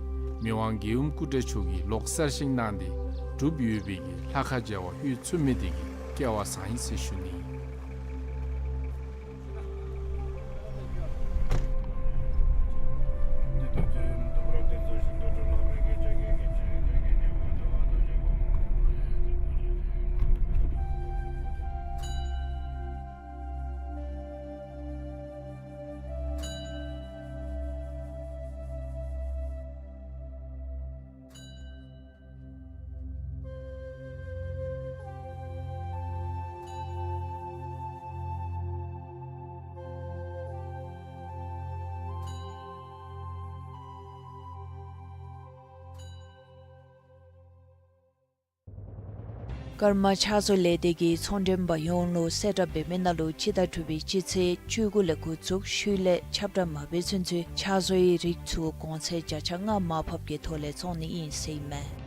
མི་དབང་རྒྱལ་ཡུམ་སྐུ་བགྲེས་མཆོག་གིས་ལོག་གསར་བཞེངས་གནང་སྟེ་གྲུབ་ཡོད་པའི་གི་ལྷ་ཁང་མཇལ་བར་ལྷོད་ཚུགས་མི་དེ་གིས་སྐལ་བ་བཟང་ཡི་ཟེར་ཞུ་ནི། ཀརྨ་ཕྱག་བཟོ་ལས་སྡེ་གི་ཚོང་འབྲེལ་པ་ཡོངས་ལུ་གསལ་བསྒྲགས་འབད་མི་ནང་ལུ་སྤྱི་ཟླ་དྲུག་པའི་སྤྱི་ཚེས་བཅུ་དགུ་ལས་འགོ་བཙུགས་ཤུལ་ལས་ཁྱབ་བསྒྲགས་མ་འབད་ཚུན་ཚོད་ཕྱག་བཟོའི་རིགས་ཚུ་གོང་ཚད་བརྒྱ་ཆ་ལྔ་མར་ཕབ་ཀྱི་ཐོག་ལས་བཙོང་ནི་ཨིན་ཟེར་ཨིན་མས།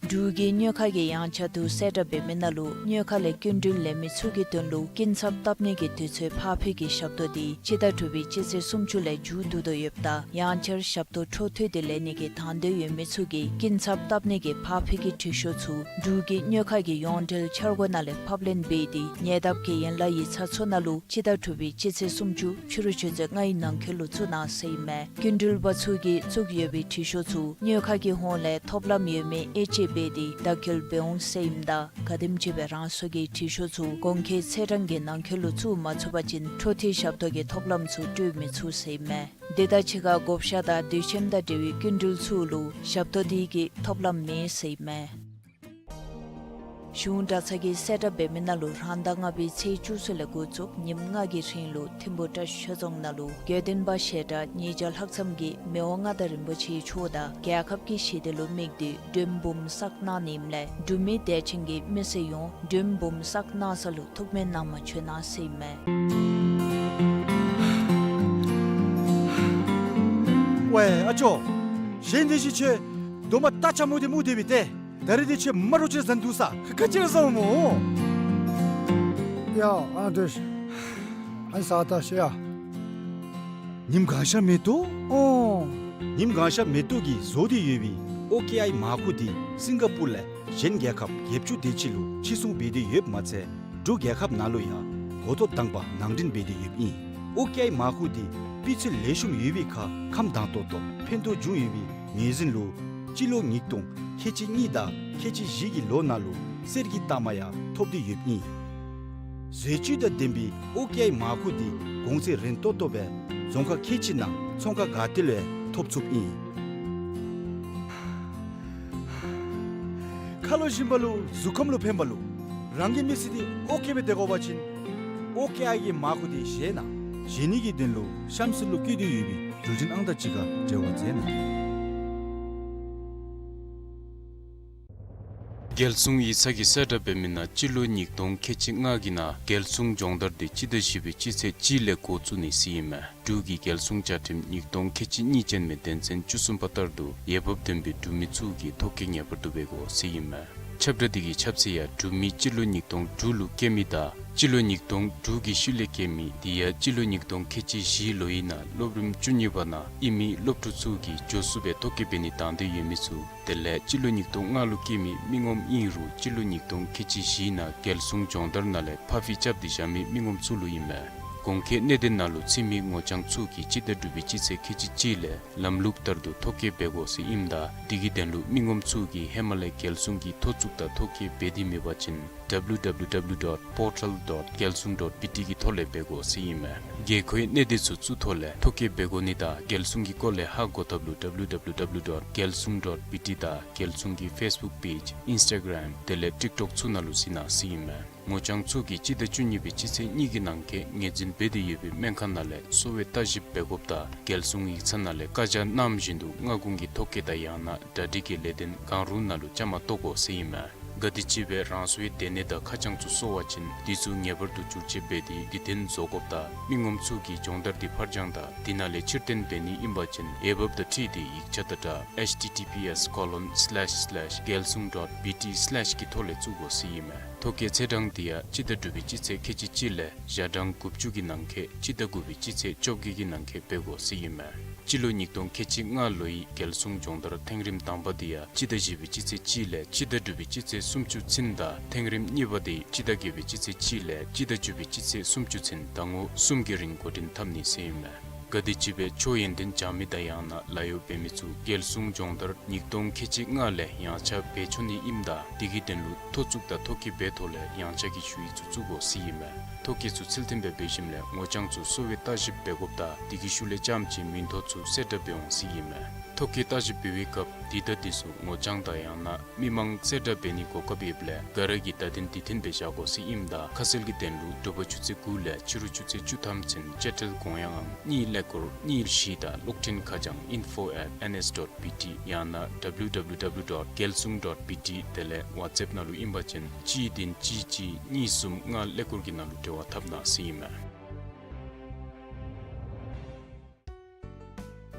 འབྲུག་གི་དངུལ་ཁང་གི་ཡང་ཆ་དུ་གསལ་བསྒྲགས་འབད་མི་ནང་ལུ་དངུལ་ཁང་ལས་སྐྱིན་འགྲུལ་ལེན་མི་ཚུ་གི་དོན་ལུ་སྐྱིན་ཚབ་བཏབ་ནི་གི་དུས་ཚོད་ཕར་འཕུལ་གྱི་ཞབས་ཏོག་འདི་སྤྱི་ཟླ་དྲུག་པའི་སྤྱི་ཚེས་སུམ་ཅུ་ལས་མཇུག་བསྡུ་དོ་ཡོདཔ་ད་ཡང་བསྐྱར་ཞབས་ཏོག་འཕྲོ་མཐུད་དེ་ལེན་ནི་གི་དང་འདོད་ཡོད་མི་ཚུ་གིས་སྐྱིན་ཚབ་བཏབ་ནི་གི་ཕར་འཕུལ་གྱི་དྲི་ཤོག་ཚུ་འབྲུག་གི་དངུལ་ཁང་གི་ཡོངས་འབྲེལ་འཆར་སྒོ་ནང་ལས་ཕབ་ལེན་འབད་དེ་ཉེ་འདབས་ཀྱི་ཡན་ལག་ཡིག་ཚང་ཚུ་ནང་ལུ་སྤྱི་ཟླ་དྲུག་པའི་སྤྱི་ཚེས་སུམ་ཅུ་ཕྱི་རུ་ཆུ་ཚོད་ལྔའི་ནང་འཁོད་ལུ་བཙུགས་གནང་ཟེར་ཨིན་མས། སྐྱིན་འགྲུལ་པ་ཚུ་གིས་བཙུགས་ཡོད་པའི་དྲི་ཤོག་ཚུ་དངུལ་ཁང་གི་ཧོངས་ལས་ཐོབ་ལམ་ཡོད་མི་དབྱེ་དཔྱད་འབད་དེ་བརྡ་འཁྱོལ་འབད་འོང་ཟེར་ཨིནམ་ད་ག་དེམ་ཅིག་སྦེ་རང་སོ་གི་དྲི་ཤོག་ཚུ་གོང་འཁོད་ཚེས་གྲངས་ཀྱི་ནང་འཁོད་ལུ་བཙུགས་མ་ཚུགས་པ་ཅིན་འཕྲོ་མཐུད་ཞབས་ཏོག་གི་ཐོབ་ལམ་ཚུ་སྤྲོད་མི་ཚུགས་ཟེར་ཨིན་མས། དེ་དང་གཅིག་ཁར་བགོ་བཤའ་དང་དུས་ཆེན་དང་འབྲེལ་བའི་སྐྱིན་འགྲུལ་ཚུ་ལུ་ཞབས་ཏོག་དེ་གི་ཐོབ་ལམ་མེད་ཟེར་ཨིན་མས། གཞུང་གྲྭ་ཚང་གིས་གསལ་བསྒྲགས་འབད་མི་ནང་ལུ་རང་ཟླ་ལྔ་པའི་ཚེས་བཅུ་གསུམ་ལས་འགོ་བཙུགས་ཉིནམ་ལྔ་གི་རིང་ལུ་ཐིམ་ཕུ་བཀྲ་ཤིས་ཆོས་རྫོང་ནང་ལུ་དགེ་འདུན་པ་ཞལ་གྲངས་ཉིས་བརྒྱ་ལྷག་ཙམ་གྱིས་མི་དབང་མངའ་བདག་རིན་པོ་ཆེ་མཆོག་དང་རྒྱལ་ཁབ་ཀྱི་ཞི་བདེ་ལུ་དམིགས་ཏེ་མགྲོན་འབུམ་བསགས་གནང་ནི་ཨིནམ་ལས་འབྲུག་མི་དད་ཅན་གྱི་མི་སེར་ཡོངས་མགྲོན་འབུམ་བསགས་གནང་ས་ལུ་ཐུགས་སྨོན་གནང་བར་བྱོན་གནང་ཟེར་ཨིན་མས། ཝའེ་ཨ་ཅོ། གཞན་དེ་ཅིག་ཁྱོད་རྡོག་མ་རྟ་ཆ་མུ་དེ་མུ་དེ་སྦེ་ཏེ། ད་རིས་དེ་ཁྱོད་མ་རོ་ཅིག་ཟ་འདུག་ས། ག་ཅི་ར་ཟཝ་སྨོ། ཡ་ཨ་འདྲས། ཨ་ཟ་ད་ཤི་ཡ། ཉིམ་གང་ཤར་མེ་ཏོག། ཨོ། ཉིམ་གང་ཤར་མེ་ཏོག་གིས་བཟོ་སྟེ་ཡོད་པའི་ཨོ་ཀེ་ཨའི་མར་ཁུ་དེ་སིང་ག་པུར་ལས་གཞན་རྒྱལ་ཁབ་བརྒྱད་ཅུ་དེ་ཅིག་ལུ་ཕྱིར་ཚོང་འབད་དེ་ཡོདཔ་མ་ཚད་འབྲུག་རྒྱལ་ཁབ་ནང་ལུ་ཡང་འགོ་ཐོག་དང་པ་ནང་འདྲེན་འབད་དེ་ཡོདཔ་ཨིན། ཨོ་ཀེ་ཨའི་མར་ཁུ་དེ་སྤུས་ཚད་ལེགས་ཤོམ་ཡོད་པའི་ཁར་ཁམས་དྭངས་ཏོག་ཏོ་ཕན་ཐོགས་འབྱུང་ཡོད་པའི་ངོས་འཛིན་ལུ་སྤྱི་ལོ་ཉིས་སྟོང་ཁལ་གཅིག་གཉིས་དང་ཁལ་གཅིག་བཞི་གི་ལོ་ནང་ལུ་གསེར་གྱི་རྟགས་མ་ཡང་ཐོབ་སྟེ་ཡོདཔ་ཨིན། བཟོ་བཅོས་དང་ལྡན་པའི་ཨོ་ཀེ་ཨའི་མར་ཁུ་དེ་གོང་ཚད་རན་ཏོག་ཏོ་སྦེ་རྫོང་ཁག་ཁལ་གཅིག་ནང་ཚོང་ཁང་ག་ཏེ་ལུ་ཡང་ཐོབ་ཚུགསཔ་ཨིན། ཁ་ལོ་ཞིམ་པ་ལུ་གཟུགས་ཁམས་ལུ་ཕན་པ་ལུ་རང་གི་མི་ཚེ་འདི་ཨོ་ཀེ་སྦེ་སྡོད་དགོ་པ་ཅིན་ཨོ་ཀེ་ཨའི་གི་མར་ཁུ་དེ་བཞེས་གནང་། བཞེས་ནི་གི་དོན་ལུ་གཤམ་གསལ་ལུ་བཀོད་དེ་ཡོད་པའི་འགྲུལ་འཕྲིན་ཨང་རྟགས་ཅིག་ཁར་འབྲེལ་བ་མཛད་གནང་། རྒྱལ་སྲུང་ཡིག་ཚང་གིས་གསལ་བསྒྲགས་འབད་མི་ནང་སྤྱི་ལོ་ཉིས་སྟོང་ཁལ་གཅིག་ལྔ་གི་ནང་རྒྱལ་སྲུང་སྦྱོང་བརྡར་དེ་སྤྱི་ཟླ་བཞི་པའི་སྤྱི་ཚེས་གཅིག་ལས་འགོ་བཙུགས་ནི་ཟེར་ཨིན་མས། འབྲུག་གི་རྒྱལ་སྲུང་བཅའ་ཁྲིམས་ཉིས་སྟོང་ཁལ་གཅིག་གཉིས་ཅན་མའི་དོན་ཚན་བཅུ་གསུམ་པ་ལྟར་དུ་འོས་འབབ་ལྡན་པའི་འབྲུག་མི་ཚུ་གིས་ཐོ་བཀོད་ངེས་པར་དུ་འབད་དགོ་ཟེར་ཨིན་མས། ཁྱབ་བསྒྲགས་འདི་གི་ཁྱབ་ཚད་ཡང་འབྲུག་མི་སྤྱི་ལོ་ཉིས་སྟོང་དྲུག་ལུ་སྐྱེས་མི་དང་སྤྱི་ལོ་ཉིས་སྟོང་དྲུག་གི་ཤུལ་ལས་སྐྱེས་མི་དེ་ཡང་སྤྱི་ལོ་ཉིས་སྟོང་ཁལ་གཅིག་བཞི་ལོ་ཡི་ནང་སློབ་རིམ་བཅུ་གཉིས་པ་ནང་ཨིན་མི་སློབ་ཕྲུག་ཚུ་གིས་མགྱོགས་སུ་སྦེ་ཐོ་བཀོད་འབད་ནི་དང་འདོད་ཡོད་མི་ཚུ་དེ་ལས་སྤྱི་ལོ་ཉིས་སྟོང་ལྔ་ལུ་སྐྱེས་མི་མི་ངོམ་ཨིན་རུང་སྤྱི་ལོ་ཉིས་སྟོང་ཁལ་གཅིག་བཞི་ནང་རྒྱལ་སྲུང་སྦྱོང་བརྡར་ནང་ལས་ཕར་ཕྱིར་རྐྱབ་སྟེ་བཞག་མི་མི་ངོམ་ཚུ་ལུ་ཨིན་མས། གོང་འཁོད་གནད་དོན་ནང་ལུ་ཚུད་མི་ངོ་རྐྱང་ཚུ་གིས་སྤྱི་ཟླ་དྲུག་པའི་སྤྱི་ཚེས་ཁལ་གཅིག་གཅིག་ལས་ལམ་ལུགས་ལྟར་དུ་ཐོ་བཀོད་འབད་དགོ་ཟེར་ཨིནམ་ད་དེ་གི་དོན་ལུ་མི་ངོམ་ཚུ་གིས་ཧེ་མ་ལས་རྒྱལ་སྲུང་གི་ཐོ་བཙུགས་དང་ཐོ་བཀོད་འབད་དེ་མེད་པ་ཅིན་W W W dot portal dot gelsung dot B T གི་ཐོག་ལས་འབད་དགོ་ཟེར་ཨིན་མས། དགོས་མཁོའི་གནད་དོན་ཚུ་ཚུ་ཐོག་ལས་ཐོ་བཀོད་འབད་དགོ་ནི་དང་རྒྱལ་སྲུང་གི་སྐོར་ལས་ཧ་གོ་ཐབས་ལུ W W W dot gelsung dot B T དང་རྒྱལ་སྲུང་གི་ཕེསི་བུཀ་པེཇ་ཨིནསི་ཊ་གརམ་དེ་ལས་ཊིཀ་ཊོཀ་ཚུ་ནང་ལུ་གཟིགས་གནང་ཟེར་ཨིན་མས། ངོ་རྐྱང་ཚུ་གིས་སྤྱི་ཟླ་བཅུ་གཉིས་པའི་སྤྱི་ཚེས་གཉིས་ཀྱི་ནང་འཁོད་ངོས་འཛིན་འབད་དེ་ཡོད་པའི་སྨན་ཁང་ནང་ལས་གསོ་བའི་ལྟ་ཞིབ་འབད་དགོཔ་དང་རྒྱལ་སྲུང་ཡིག་ཚང་ནང་ལས་བཀའ་རྒྱ་གནངམ་བཞིན་དུ་སྔ་དགོང་གི་ཐོ་བཀོད་དང་ཡང་ན་གྲ་སྒྲིག་གི་ལས་དོན་གང་རུང་ནང་ལུ་བཅའ་མར་གཏོགས་དགོ་ཟེར་ཨིན་མས། ག་དེམ་ཅིག་སྦེ་རང་སོའི་སྡོད་གནས་དང་ཁ་བྱང་ཚུ་སོར་བ་ཅིན་དེ་ཚུ་ངེས་པར་དུ་བསྒྱུར་བཅོས་འབད་དེ་དུས་མཐུན་བཟོ་དགོཔ་དང་མི་ངོམ་ཚུ་གིས་སྦྱོང་བརྡར་འདི་ཕར་འགྱངས་དང་དེ་ནང་ལས་ཕྱིར་འཐེན་འབད་ནི་ཨིན་པ་ཅིན་འོས་འབབ་དང་འཁྲིལ་ཏེ་ཡིག་ཆ་དང་སྦྲགས་H T T P S colon slash slash gelsung dot B T slash གི་ཐོག་ལས་བཙུགས་དགོ་ཟེར་ཨིན་མས། ཐོ་བཀོད་ཚེས་གྲངས་འདི་ཡང་སྤྱི་ཟླ་དྲུག་པའི་སྤྱི་ཚེས་ཁལ་གཅིག་གཅིག་ལས་ཞག་གྲངས་དགུ་བཅུ་གི་ནང་འཁོད་སྤྱི་ཟླ་དགུ་པའི་སྤྱི་ཚེས་བཅོ་བརྒྱད་ཀྱི་ནང་འཁོད་འབད་དགོ་ཟེར་ཨིན་མས། སྤྱི་ལོ་ཉིས་སྟོང་ཁལ་གཅིག་ལྔ་ལོའི་རྒྱལ་སྲུང་སྦྱོང་བརྡར་ཐེངས་རིམ་དང་པ་འདི་ཡང་སྤྱི་ཟླ་བཞི་པའི་སྤྱི་ཚེས་གཅིག་ལས་སྤྱི་ཟླ་དྲུག་པའི་སྤྱི་ཚེས་སུམ་ཅུ་ཚུན་དང་ཐེངས་རིམ་གཉིས་པ་འདི་སྤྱི་ཟླ་བརྒྱད་པའི་སྤྱི་ཚེས་གཅིག་ལས་སྤྱི་ཟླ་བཅུ་པའི་སྤྱི་ཚེས་སུམ་ཅུ་ཚུན་ཟླ་ངོ་གསུམ་གྱི་རིང་འགོ་འདྲེན་འཐབ་ནི་ཟེར་ཨིན་མས། ག་དེམ་ཅིག་སྦེ་ཆོས་ཡོན་ཏན་སྦྱང་མི་དང་ཡང་ན་ལཱ་གཡོག་འབད་མི་ཚུ་རྒྱལ་སྲུང་སྦྱོང་བརྡར་ཉིས་སྟོང་ཁལ་གཅིག་ལྔ་ལས་ཡངས་ཆག་འབད་ཆོག་ནི་ཨིནམ་ད་དེ་གི་དོན་ལུ་ཐོ་བཙུགས་དང་ཐོ་བཀོད་འབད་ཐོག་ལས་ཡངས་ཆག་གི་ཞུ་ཡིག་ཚུ་བཙུགས་དགོ་ཟེར་ཨིན་མས། ཐོ་བཀོད་ཚུ་ཚུལ་མཐུན་སྦེ་འབད་ཞིནམ་ལས་ངོ་རྐྱང་ཚུ་གསོ་བའི་ལྟ་ཞིབ་འབད་དགོཔ་དང་དེ་གི་ཤུལ་ལས་རྐྱངམ་ཅིག་མིང་ཐོ་ཚུ་གསལ་བསྒྲགས་འབད་འོང་ཟེར་ཨིན་མས། ཐོ་བཀོད་ལྟ་ཞིབ་འབད་བའི་སྐབས་འདི་དང་དེ་ཚུ་ངོ་རྐྱང་དང་ཡང་ན་མི་མང་གསལ་བསྒྲགས་འབད་ནིའི་གོ་སྐབས་ཡོདཔ་ལས་ག་ར་གིས་བརྡ་དོན་དུས་མཐུན་སྦེ་བཞག་དགོ་ཟེར་ཨིནམ་ད་ཁ་གསལ་གྱི་དོན་ལུ་དྲོ་པ་ཆུ་ཚོད་དགུ་ལས་ཕྱི་རུ་ཆུ་ཚོད་བཅུ་ཐམ་ཚུན་དཔྱ་ཁྲལ་དགོངས་ཡངས་ཨང་གཉིས་ཀླད་ཀོར་གཉིས་བཞི་དང་གློག་འཕྲིན་ཁ་བྱང་info at N S dot B T ཡང་ན W W W dot gelsung dot B T དེ་ལས་ཝཊས་ཨེཔ་ནང་ལུ་ཨིན་པ་ཅིན་གཅིག་བདུན་གཅིག་གཅིག་གཉིས་གསུམ་ལྔ་ཀླད་ཀོར་གྱི་ནང་ལུ་འབྲེལ་བ་འཐབ་གནང་ཟེར་ཨིན་མས།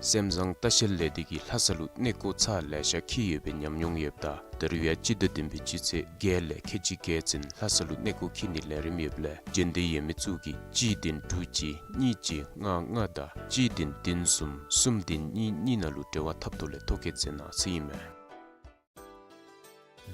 སེམས་བཟང་ལྟ་བཤལ་ལས་སྡེ་གིས་ལྷ་ས་ལུ་གནས་སྐོར་ཚར་ལེ་ཤ་འཁྱིད་ཡོད་པའི་ཉམས་མྱོང་ཡོདཔ་ད་ད་རུང་ཡང་སྤྱི་ཟླ་བདུན་པའི་སྤྱི་ཚེས་བརྒྱད་ལས་ཁལ་གཅིག་བརྒྱད་ཚུན་ལྷ་ས་ལུ་གནས་སྐོར་འཁྱིད་ནིའི་ལས་རིམ་ཡོདཔ་ལས་འབྱོན་འདོད་ཡོད་མི་ཚུ་གིས་གཅིག་བདུན་དྲུག་གཅིག་གཉིས་གཅིག་ལྔ་ལྔ་དང་གཅིག་བདུན་བདུན་གསུམ་གསུམ་བདུན་གཉིས་གཉིས་ནང་ལུ་འབྲེལ་བ་འཐབ་ཐོག་ལས་ཐོ་བཀོད་མཛད་གནང་ཟེར་ཨིན་མས།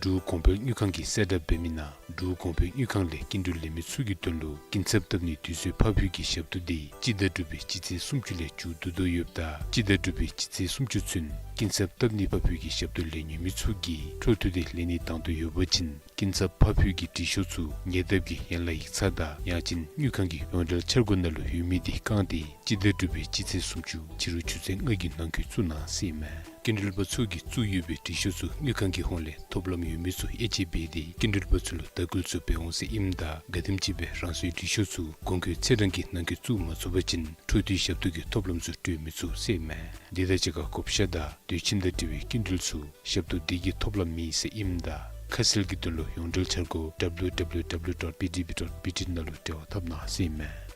འབྲུག་གོང་འཕེལ་དངུལ་ཁང་གིས་གསལ་བསྒྲགས་འབད་མི་ནང་འབྲུག་གོང་འཕེལ་དངུལ་ཁང་ལས་སྐྱིན་འགྲུལ་ལེན་མི་ཚུ་གི་དོན་ལུ་སྐྱིན་ཚབ་བཏབ་ནིའི་དུས་ཚོད་ཕར་འཕུལ་གྱི་ཞབས་ཏོག་འདི་སྤྱི་ཟླ་དྲུག་པའི་སྤྱི་ཚེས་སུམ་ཅུ་ལས་མཇུག་བསྡུ་དོ་ཡོདཔ་ད་སྤྱི་ཟླ་དྲུག་པའི་སྤྱི་ཚེས་སུམ་ཅུ་ཚུན་སྐྱིན་ཚབ་བཏབ་ནི་ཕར་འཕུལ་གྱི་ཞབས་ཏོག་ལེན་ནི་མི་ཚུ་གིས་འཕྲོ་མཐུད་དེ་ལེན་ནི་དང་འདོད་ཡོད་པ་ཅིན་སྐྱིན་ཚབ་ཕར་འཕུལ་གྱི་དྲི་ཤོག་ཚུ་ཉེ་འདབས་ཀྱི་ཡན་ལག་ཡིག་ཚང་དང་ཡང་ཅིན་དངུལ་ཁང་གི་ཡོངས་འབྲེལ་འཆར་སྒོ་ནང་ལུ་ཡོད་མི་འདི་བཀང་སྟེ་སྤྱི་ཟླ་དྲུག་པའི་སྤྱི་ཚེས་སུམ་ཅུ་ཕྱི་རུ་ཆུ་ཚོད་ལྔ་གི་ནང་འཁོད་བཙུགས་གནང་ཟེར་ཨིན་མས། སྐྱིན་འགྲུལ་པ་ཚུ་གིས་བཙུགས་ཡོད་པའི་དྲི་ཤོག་ཚུ་དངུལ་ཁང་གི་ཧོངས་ལས་ཐོབ་ལམ་ཡོད་མི་ཚུ་དབྱེ་དཔྱད་འབད་དེ་སྐྱིན་འགྲུལ་པ་ཚུ་ལུ་དྭགས་སྐུལ་ཚུ་འབད་འོང་ཟེར་ཨིནམ་ད་ག་དེམ་ཅིག་སྦེ་རང་སོའི་དྲི་ཤོག་ཚུ་གོང་འཁོད་ཚེས་གྲངས་ཀྱི་ནང་འཁོད་བཙུགས་མ་ཚུགས་པ་ཅིན་འཕྲོ་མཐུད་ཞབས་ཏོག་གི་ཐོབ་ལམ་ཚུ་སྤྲོད་མི་ཚུགས་ཟེར་ཨིན་མས། འདི་དང་གཅིག་ཁར་བགོ་བཤའ་དང་དུས་ཁྱིམ་དང་འབྲེལ་བའི་སྐྱིན་འགྲུལ་ཚུ་ཞབས་ཏོག་འདི་གི་ཐོབ་ལམ་མེད་ཟེར་ཨིནམ་ད་ཁ་གསལ་གྱི་དོན་ལུ་ཡོངས་འབྲེལ་འཆར་སྒོ་W W W dot B D B dot B T ནང་ལུ་འབྲེལ་བ་འཐབ་གནང་ཟེར་ཨིན་མས།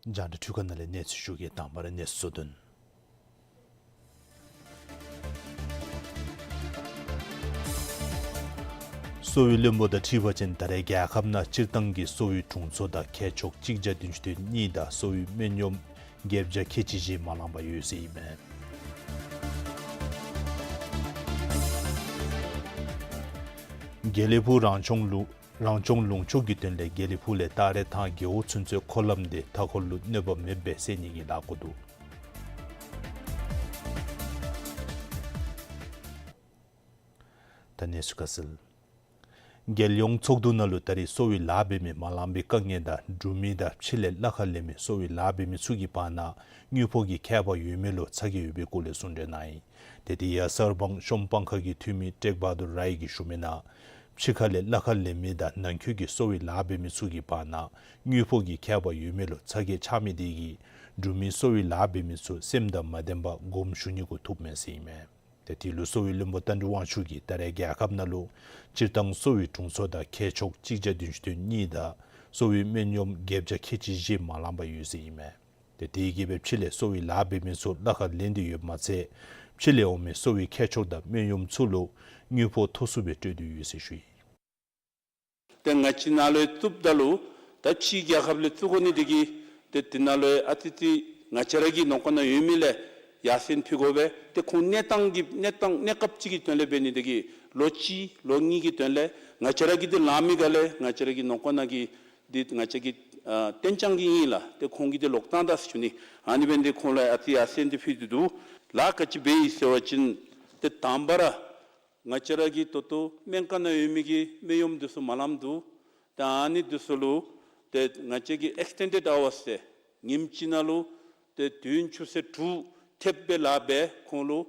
རྒྱང་བསྒྲགས་འཕྲུལ་ཁང་ནང་ལས་གནས་ཚུལ་ཞུ་གེ། དང་པ་ར་གནས་ཚུལ་གཙོ་དོན། གསོ་བའི་བློན་པོ་དང་འཁྲིལ་བ་ཅིན་ད་རེས་རྒྱལ་ཁབ་ནང་སྤྱིར་བཏང་གི་གསོ་བའི་དྲུང་འཚོ་དང་ཁྱད་ཆོས་གཅིག་བརྒྱ་བདུན་ཅུ་དོན་གཉིས་དང་གསོ་བའི་སྨན་གཡོགམོ་བརྒྱད་བརྒྱ་ཁལ་གཅིག་བཞི་མ་ལང་པར་ཡོད་ཟེར་ཨིན་མས། དགེ་ལེགས་ཕུག་རང་སྐྱོང་ལུ་ རང་སྐྱོང་ལུང་ཕྱོགས་ཀྱི་དོན་ལས་དགེ་ལེགས་ཕུག་ལས་སྟག་རས་ཐང་རྒེད་འོག་ཚུན་ཚོད་འཁོར་ལམ་དེ་མཐའ་འཁོར་ལུ་གནོད་པ་མེདཔ་སྦེ་སེལ་ནི་གི་ལཱ་འགོ་འདུག། ད་གནས་ཚུལ་ཁ་གསལ། རྒྱལ་ཡོངས་ཚོགས་འདུ་ནང་ལུ་ད་རེས་གསོ་བའི་ལཱ་འབད་མི་མ་ལང་པའི་དཀའ་ངལ་དང་འབྲུག་མི་དང་ཕྱི་ལས་གླ་ཁར་ལེན་མི་གསོ་བའི་ལཱ་འབད་མི་ཚུ་གི་བར་ན་དངུལ་ཕོགས་ཀྱི་ཁྱད་པར་ཡོད་མི་ལུ་ཚ་གྱང་ཡོད་པའི་སྐོར་ལས་གསུང་གྲོས་གནང་ཡི། ཏེ་དེ་ཡང་གསར་སྤང་གཤོམ་སྤང་ཁ་གི་འཐུས་མི་ཀྲེག་བ་དུར་རའི་གིས་ཞུ་མི་ནང་ཕྱི་ཁ་ལས་གླ་ཁར་ལེན་མི་དང་ནང་འཁོད་ཀྱི་གསོ་བའི་ལཱ་འབད་མི་ཚུ་གི་བར་ན་དངུལ་ཕོགས་ཀྱི་ཁྱད་པར་ཡོད་མི་ལུ་ཚ་གྱང་ཆགས་མི་དེ་གིས་འབྲུག་མི་གསོ་བའི་ལཱ་འབད་མི་ཚུ་སེམས་དང་མ་ལྡན་པར་དགོངསམ་ཞུ་ནི་གུ་ཐུགཔ་མས་ཟེར་ཨིན་མས། ཏེ་དེ་ལུ་གསོ་བའི་བློན་པོ་རྟ་མགྲིན་དབང་ཕྱུག་གིས་ད་རེས་རྒྱལ་ཁབ་ནང་ལུ་སྤྱིར་བཏང་གསོ་བའི་དྲུང་འཚོ་དང་ཁྱད་ཆོས་གཅིག་བརྒྱ་བདུན་ཅུ་དོན་གཉིས་དང་གསོ་བའི་སྨན་གཡོགམོ་བརྒྱད་བརྒྱ་ཁལ་གཅིག་བཞི་མ་ལང་པར་ཡོད་ཟེར་ཨིན་མས། ཏེ་དེ་གིས་སྦེ་ཕྱི་ལས་གསོ་བའི་ལཱ་འབད་མི་ཚུ་གླ་ཁར་ལེན་ཏེ་ཡོདཔ་མ་ཚད་ཕྱི་ལས་འོང་མི་གསོ་བའི་ཁྱད་ཆོས་དང་སྨན་གཡོགམོ་ཚུ་ལུ་དངུལ་ཕོགས་མཐོ་སུ་སྦེ་སྤྲོད་དེ་ཡོད་ཟེར་ཞུ་ཡི། ཏེ་ང་བཅས་ནཱ་ལུ་བཙུགསཔ་ད་ལུ་ད་ཕྱི་རྒྱལ་ཁབ་ལས་བཙུགས་དགོ་ནི་དེ་གིས་ཏེ་དེ་ནང་ལུ་ཨ་ཙི་ཙི་ང་བཅས་ར་གི་ནང་འཁོད་ནང་ཡོད་མི་ལས་ཡར་སེང་ཕུལ་དགོ་པས། ཏེ་ཁོང་གནས་སྟངས་ཀྱི་གནས་སྟངས་གནས་སྐབས་ཅིག་གི་དོན་ལས་འབད་ནི་དེ་གིས་ལོ་གཅིག་ལོ་གཉིས་ཀྱི་དོན་ལས་ང་བཅས་ར་གི་དེ་ལང་མི་ག་ལས་ང་བཅས་ར་གི་ནང་འཁོད་ནང་གི་འདི་ང་བཅས་ཀྱི་ཨ་གཏན་འཇགས་ཀྱི་ཨིན་ལགས། ཏེ་ཁོང་གིས་འདི་ལོག་བཏང་ད་ཟེར་ཞུ་ནི། ཨ་ནི་འབད་ནི་དེ་ཁོང་ལུ་ཨ་ཙི་ཡར་སེང་འདི་ཕུལ་ཏེ་འདུག། ལཱ་ག་ཅི་འབད་ཡི་ཟེར་བ་ཅིན་ཏེ་དང་པ་ར་ང་བཅས་ར་གི་ད་ལྟོ་སྨན་ཁང་ནང་ཡོད་མི་གི་སྨན་གཡོགམོ་འདི་ཚུ་མ་ལངམ་འདུག། ཏེ་ཨ་ནི་འདི་ཚུ་ལུ་ཏེ་ང་བཅས་ཀྱི་ཨེགསི་ཊེན་ཌེཌ་ཨ་ཝརསི་ཟེར་ཉིནམ་གཅིག་ནང་ལུ་ཏེ་དུས་ཡུན་ཆུ་ཚོད་དྲུག་ཐེབས་སྦེ་ལཱ་འབད་ཁོང་ལུ་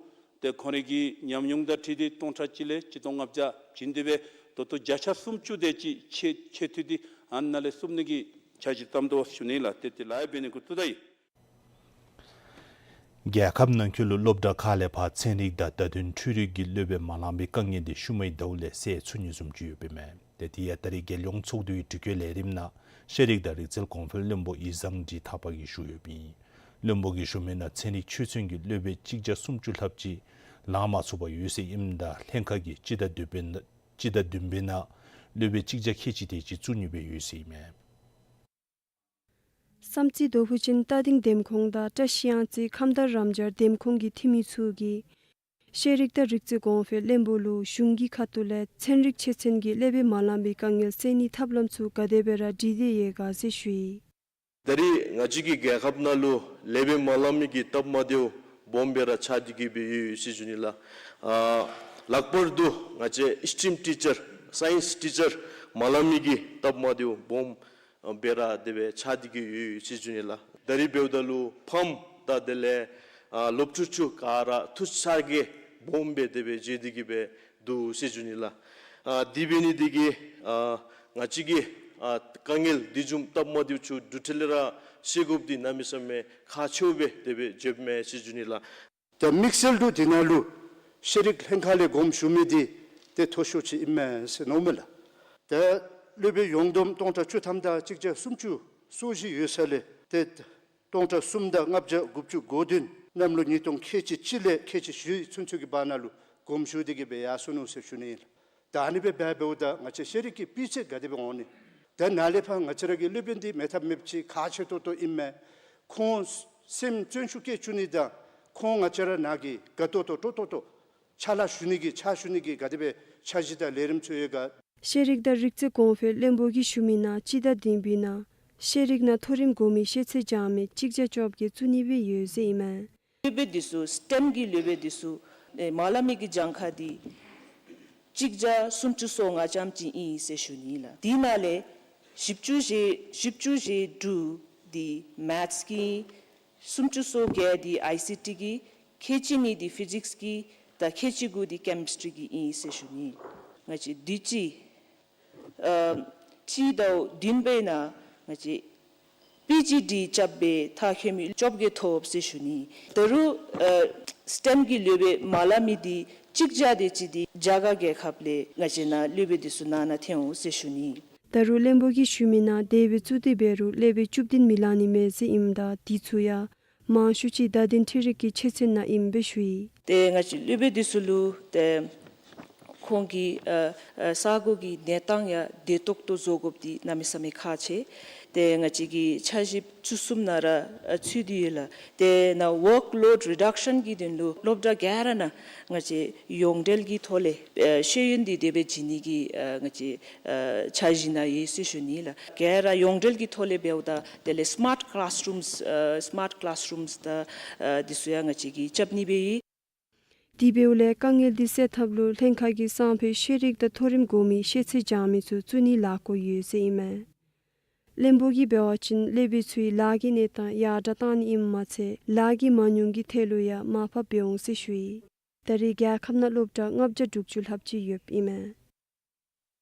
ཏེ་ཁོང་རའི་གི་ཉམས་མྱོང་དང་འཁྲིལ་ཏེ་སྟོང་ཕྲག་གཅིག་ལས་ཆིག་སྟོང་ལྔ་བརྒྱ་བྱིན་ཏེ་སྦེ་ད་ལྟོ་བརྒྱ་ཆ་སུམ་ཅུ་དེ་ཅིག་ཆེ་ཆེ་ཐུབ་སྟེ་ཨ་ནཱ་ལས་བཙུགས་ནི་གི་འཆར་གཞི་བརྩམས་དོ་ཟེར་ཞུ་ནི་ལགས། ཏེ་དེ་ལཱ་འབད་ནི་གུ་བཙུགས་ད་ཡི། རྒྱལ་ཁབ་ནང་འཁོད་ལུ་སློབ་གྲྭ་ཁག་ལས་ཕར་ཚན་རིག་དང་བརྡ་དོན་འཕྲུལ་རིག་གི་སློབ་དཔོན་མ་ལང་པའི་དཀའ་ངལ་དེ་ཤུལ་མའི་ཟླཝ་ལས་སེལ་ཚུགས་ནི་བཟུམ་ཅིག་ཡོདཔ་ཨིན་མས། ཏེ་དེ་ཡང་ད་རེས་རྒྱལ་ཡོངས་ཚོགས་འདུའི་དྲི་བཀོད་ལས་རིམ་ནང་ཤེས་རིག་དང་རིག་རྩལ་གོང་འཕེལ་བློན་པོ་ཡིག་ཚང་འབྲི་ཐར་པ་གིས་ཞུ་ཡོདཔ་ཨིན། བློན་པོ་གིས་ཞུ་མི་ནང་ཚན་རིག་ཆོས་ཚན་གྱི་སློབ་དཔོན་གཅིག་བརྒྱ་སུམ་ཅུ་ལྷགཔ་ཅིག་ལང་མ་ཚུགས་པར་ཡོད་ཟེར་ཨིནམ་ད་ལྷན་ཁག་གིས་སྤྱི་ཟླ་བདུན་པའི་ནང་སྤྱི་ཟླ་བདུན་པའི་ནང་སློབ་དཔོན་གཅིག་བརྒྱ་ཁལ་གཅིག་དེ་ཅིག་བཙུགས་ནི་སྦེ་ཡོད་ཟེར་ཨིན་མས། བསམ་རྩེ་རྡོ་ཕུ་ཅན་རྟ་སྡིང་འདེམས་ཁོངས་དང་བཀྲ་ཤིས་གཡང་རྩེ་ཁམས་དྭངས་རམ་སྦྱར་འདེམས་ཁོངས་ཀྱི་འཐུས་མི་ཚུ་གིས་ཤེས་རིག་དང་རིག་རྩལ་གོང་འཕེལ་བློན་པོ་ལུ་གཞུང་གི་ཁ་ཐུག་ལས་ཚན་རིག་ཆེད་ཚན་གྱི་སློབ་དཔོན་མ་ལང་པའི་དཀའ་ངལ་སེལ་ནིའི་ཐབས་ལམ་ཚུ་ག་དེ་སྦེ་ར་སྒྲིག་སྟེ་ཡོད་ག་ཟེར་ཞུ་ཡི། ད་རེས་ང་བཅས་ཀྱི་རྒྱལ་ཁབ་ནང་ལུ་སློབ་དཔོན་མ་ལང་མི་གི་སྟབས་མ་བདེཝ་སྦོམ་སྦེ་ར་ཆགས་ཏེ་གི་སྦེ་ཡོད་ཡོད་ཟེར་ཞུ་ནི་ལགས། ཨ་ལྷག་པར་དུ་ང་བཅས་ཨིསི་ཊིམ་ཊི་ཅར་སའིནསི་ཊི་ཅར་མ་ལང་མི་གི་སྟབས་མ་བདེཝ་སྦོམ་སྦེ་ར་དེ་སྦེ་ཆགས་ཏེ་གི་ཡོད་ཡོད་ཟེར་ཞུ་ནི་ལགས། ད་རེས་འབདཝ་ད་ལུ་ཕམ་དང་དེ་ལས་ཨ་སློབ་ཕྲུག་ཚུ་ག་ར་འཐུས་ཤོར་གྱི་སྦོམ་སྦེ་དེ་སྦེ་མཇལ་ཏེ་གི་སྦེ་འདུག་ཟེར་ཞུ་ནི་ལགས། ཨ་དེ་འབད་ནི་དེ་གིས་ཨ་ང་བཅས་ཀྱི་ཨ་དཀའ་ངལ་དེ་བཟུམ་སྟབས་མ་བདེཝ་ཚུ་འབྲུག་ཁྲི་ལས་ར་སེལ་དགོཔ་འདི་གནམ་མེད་ས་མེད་ཁག་ཆེཝ་སྦེ་དེ་སྦེ་མཇལཝ་མས་ཟེར་ཞུ་ནི་ལགས། ད་དམིགས་བསལ་དུ་དེ་ནང་ལུ་ཤེས་རིག་ལྷན་ཁག་ལས་དགོངསམ་ཞུ་མི་འདི་ཏེ་མཐོ་ཤོས་ཅིག་ཨིན་མས་ཟེར་མནོཝ་མས་ལགས། ད་སློབ་དཔོན་ཡོངས་བསྡོམས་སྟོང་ཕྲག་བཅུ་ཐམ་དང་གཅིག་བརྒྱ་སུམ་ཅུ་སོ་བཞི་ཡོད་ས་ལས་ཏེ་སྟོང་ཕྲག་གསུམ་དང་ལྔ་བརྒྱ་དགུ་བཅུ་གོ་བདུན་གནམ་ལོ་ཉིས་སྟོང་ཁལ་གཅིག་གཅིག་ལས་ཁལ་གཅིག་བཞི་ཚུན་ཚོད་ཀྱི་བར་ན་ལུ་དགོངསམ་ཞུ་སྟེ་གི་སྦེ་ཡར་སོ་ནུག་ཟེར་ཞུ་ནི་ཨིན་ལགས། ད་ཨ་ནི་སྦེ་འབདཝ་ད་ང་བཅས་ཤེས་རིག་གི་སྤུས་ཚད་ག་དེ་སྦེ་འོང་ནི། ད་ནཱ་ལས་ཕར་ང་བཅས་ར་གི་སློབ་དཔོན་འདི་མེད་ཐབས་མེདཔ་ཅིག་ཁག་ཆེ་ཏོག་ཏོ་ཨིན་མས། ཁོང་སེམས་བརྩོན་ཤུགས་བསྐྱེད་བཅུག་ནི་དང་ཁོང་ང་བཅས་ར་ནང་གི་དགའ་ཏོག་ཏོ་སྤྲོ་ཏོག་ཏོ་ཕྱག་ལཱ་ཞུ་ནི་གི་ཕྱག་ཞུ་ནི་གི་ག་དེ་སྦེ་འཆར་གཞི་དང་ལས་རིམ་ཚུ་ཡོད་ག། ཤེས་རིག་དང་རིག་རྩལ་གོང་འཕེལ་བློན་པོ་གིས་ཞུ་མི་ནང་སྤྱི་ཟླ་བདུན་པའི་ནང་ཤེས་རིག་ནང་མཐོ་རིམ་གོང་མའི་ཤེས་ཚད་སྦྱང་མི་གཅིག་བརྒྱ་བཅོ་བརྒྱད་བཙུགས་ནི་སྦེ་ཡོད་ཟེར་ཨིན་མས། སློབ་དཔོན་འདི་ཚུ་སི་ཊེམ་གྱི་སློབ་དཔོན་འདི་ཚུ་ཨེ་མ་ལང་མི་གི་གྱངས་ཁ་འདི་གཅིག་བརྒྱ་སུམ་ཅུ་སོ་ལྔ་ཙམ་ཅིག་ཨིན་ཟེར་ཞུ་ནི་ལགས། དེ་ནང་ལས་བཞི་བཅུ་ཞེ་བཞི་བཅུ་ཞེ་དྲུག་འདི་མེཐསི་གི་སུམ་ཅུ་སོ་བརྒྱད་འདི་ཨའི་སི་ཊི་གི་ཁལ་གཅིག་གཉིས་འདི་ཕི་ཟིགསི་གི་དང་ཁལ་གཅིག་དགུ་འདི་ཀེ་མིསི་ཊི་རི་གི་ཨིན་ཟེར་ཞུ་ནི། ང་བཅས་དུས་ཅི་ཨ་སྤྱི་ཟླཝ་བདུན་པའི་ནང་ང་བཅས་པི་ཇི་ཌི་རྐྱབ་སྦེ་མཐར་འཁྱོལ་མི་བཅོ་བརྒྱད་ཐོབ་ཟེར་ཞུ་ནི། ད་རུང་ཨ་སི་ཊེམ་གྱི་སློབ་དཔོན་མ་ལང་མི་འདི་གཅིག་བརྒྱ་དེ་ཅིག་འདི་རྒྱ་གར་རྒྱལ་ཁབ་ལས་ང་བཅས་ནཱ་སློབ་དཔོན་འདི་ཚུ་ནང་ན་ཐོན་འོང་ཟེར་ཞུ་ནི། ད་རུང་བློན་པོ་གིས་ཞུ་མི་ནང་དེ་སྦེ་བཙུགས་ཏེ་འབད་རུང་སློབ་དཔོན་བཅུ་བདུན་མི་ལང་ནི་མས་ཟེར་ཨིནམ་ད་དེ་ཚུ་ཡང་མང་ཤོས་ཅིག་བརྡ་དོན་འཕྲུལ་རིག་གི་ཆེད་ཚན་ནང་ཨིནམ་སྦེ་ཞུ་ཡི། ཏེ་ང་བཅས་སློབ་དཔོན་འདི་ཚུ་ལུ་ཏེ་ཁོང་ ཁོང་གི་ཨ་ཨ་ས་གོ་གི་གནས་སྟངས་ཡང་བདེ་ཏོག་ཏོ་བཟོ་དགོཔ་འདི་གནམ་མེད་ས་མེད་ཁག་ཆེ། ཏེ་ང་བཅས་ཀྱིས་འཆར་གཞི་བཅུ་གསུམ་ནང་ར་ཨ་ཚུད་དེ་ཡོད་ལགས། ཏེ་ནཱ་workload reduction གི་དོན་ལུ་སློབ་གྲྭ་ག་ར་ནང་ང་བཅས་ཡོངས་འབྲེལ་གྱི་ཐོག་ལས་ཨ་ཤེས་ཡོན་འདི་དེ་སྦེ་བྱིན་ནི་གི་ཨ་ང་བཅས་ཨ་འཆར་གཞི་ནང་ཡོད་ཟེར་ཞུ་ནི་ལགས། ག་ར་ཡོངས་འབྲེལ་གྱི་ཐོག་ལས་འབདཝ་ད་དེ་ལས་smart classrooms ཨ་smart classrooms དང་ཨ་འདི་ཚུ་ཡང་ང་བཅས་ཀྱིས་རྐྱབ་ནི་སྦེ་ཡོད། དེ་འབདཝ་ལས་དཀའ་ངལ་འདི་སེལ་ཐབས་ལུ་ལྷན་ཁག་གི་སང་ཕོད་ཤེས་རིག་དང་མཐོ་རིམ་གོང་མའི་ཤེས་ཚད་འཇགས་མི་ཚུ་བཙུགས་ནིའི་ལས་འགུལ་ཡོད་ཟེར་ཨིན་མས། བློན་པོ་གིས་འབད་བ་ཅིན་སློབ་དཔོན་ཚུའི་ལཱ་གི་གནས་སྟངས་ཡར་དྲགས་གཏང་ནི་ཨིནམ་མ་ཚད་ལཱ་གི་མ་དངུལ་གྱི་ཐད་ལུ་ཡང་མར་ཕབ་འབད་འོང་ཟེར་ཞུ་ཡི། ད་རེས་རྒྱལ་ཁབ་ནང་སློབ་གྲྭ་ལྔ་བརྒྱ་དྲུག་ཅུ་ལྷགཔ་ཅིག་ཡོདཔ་ཨིན་མས།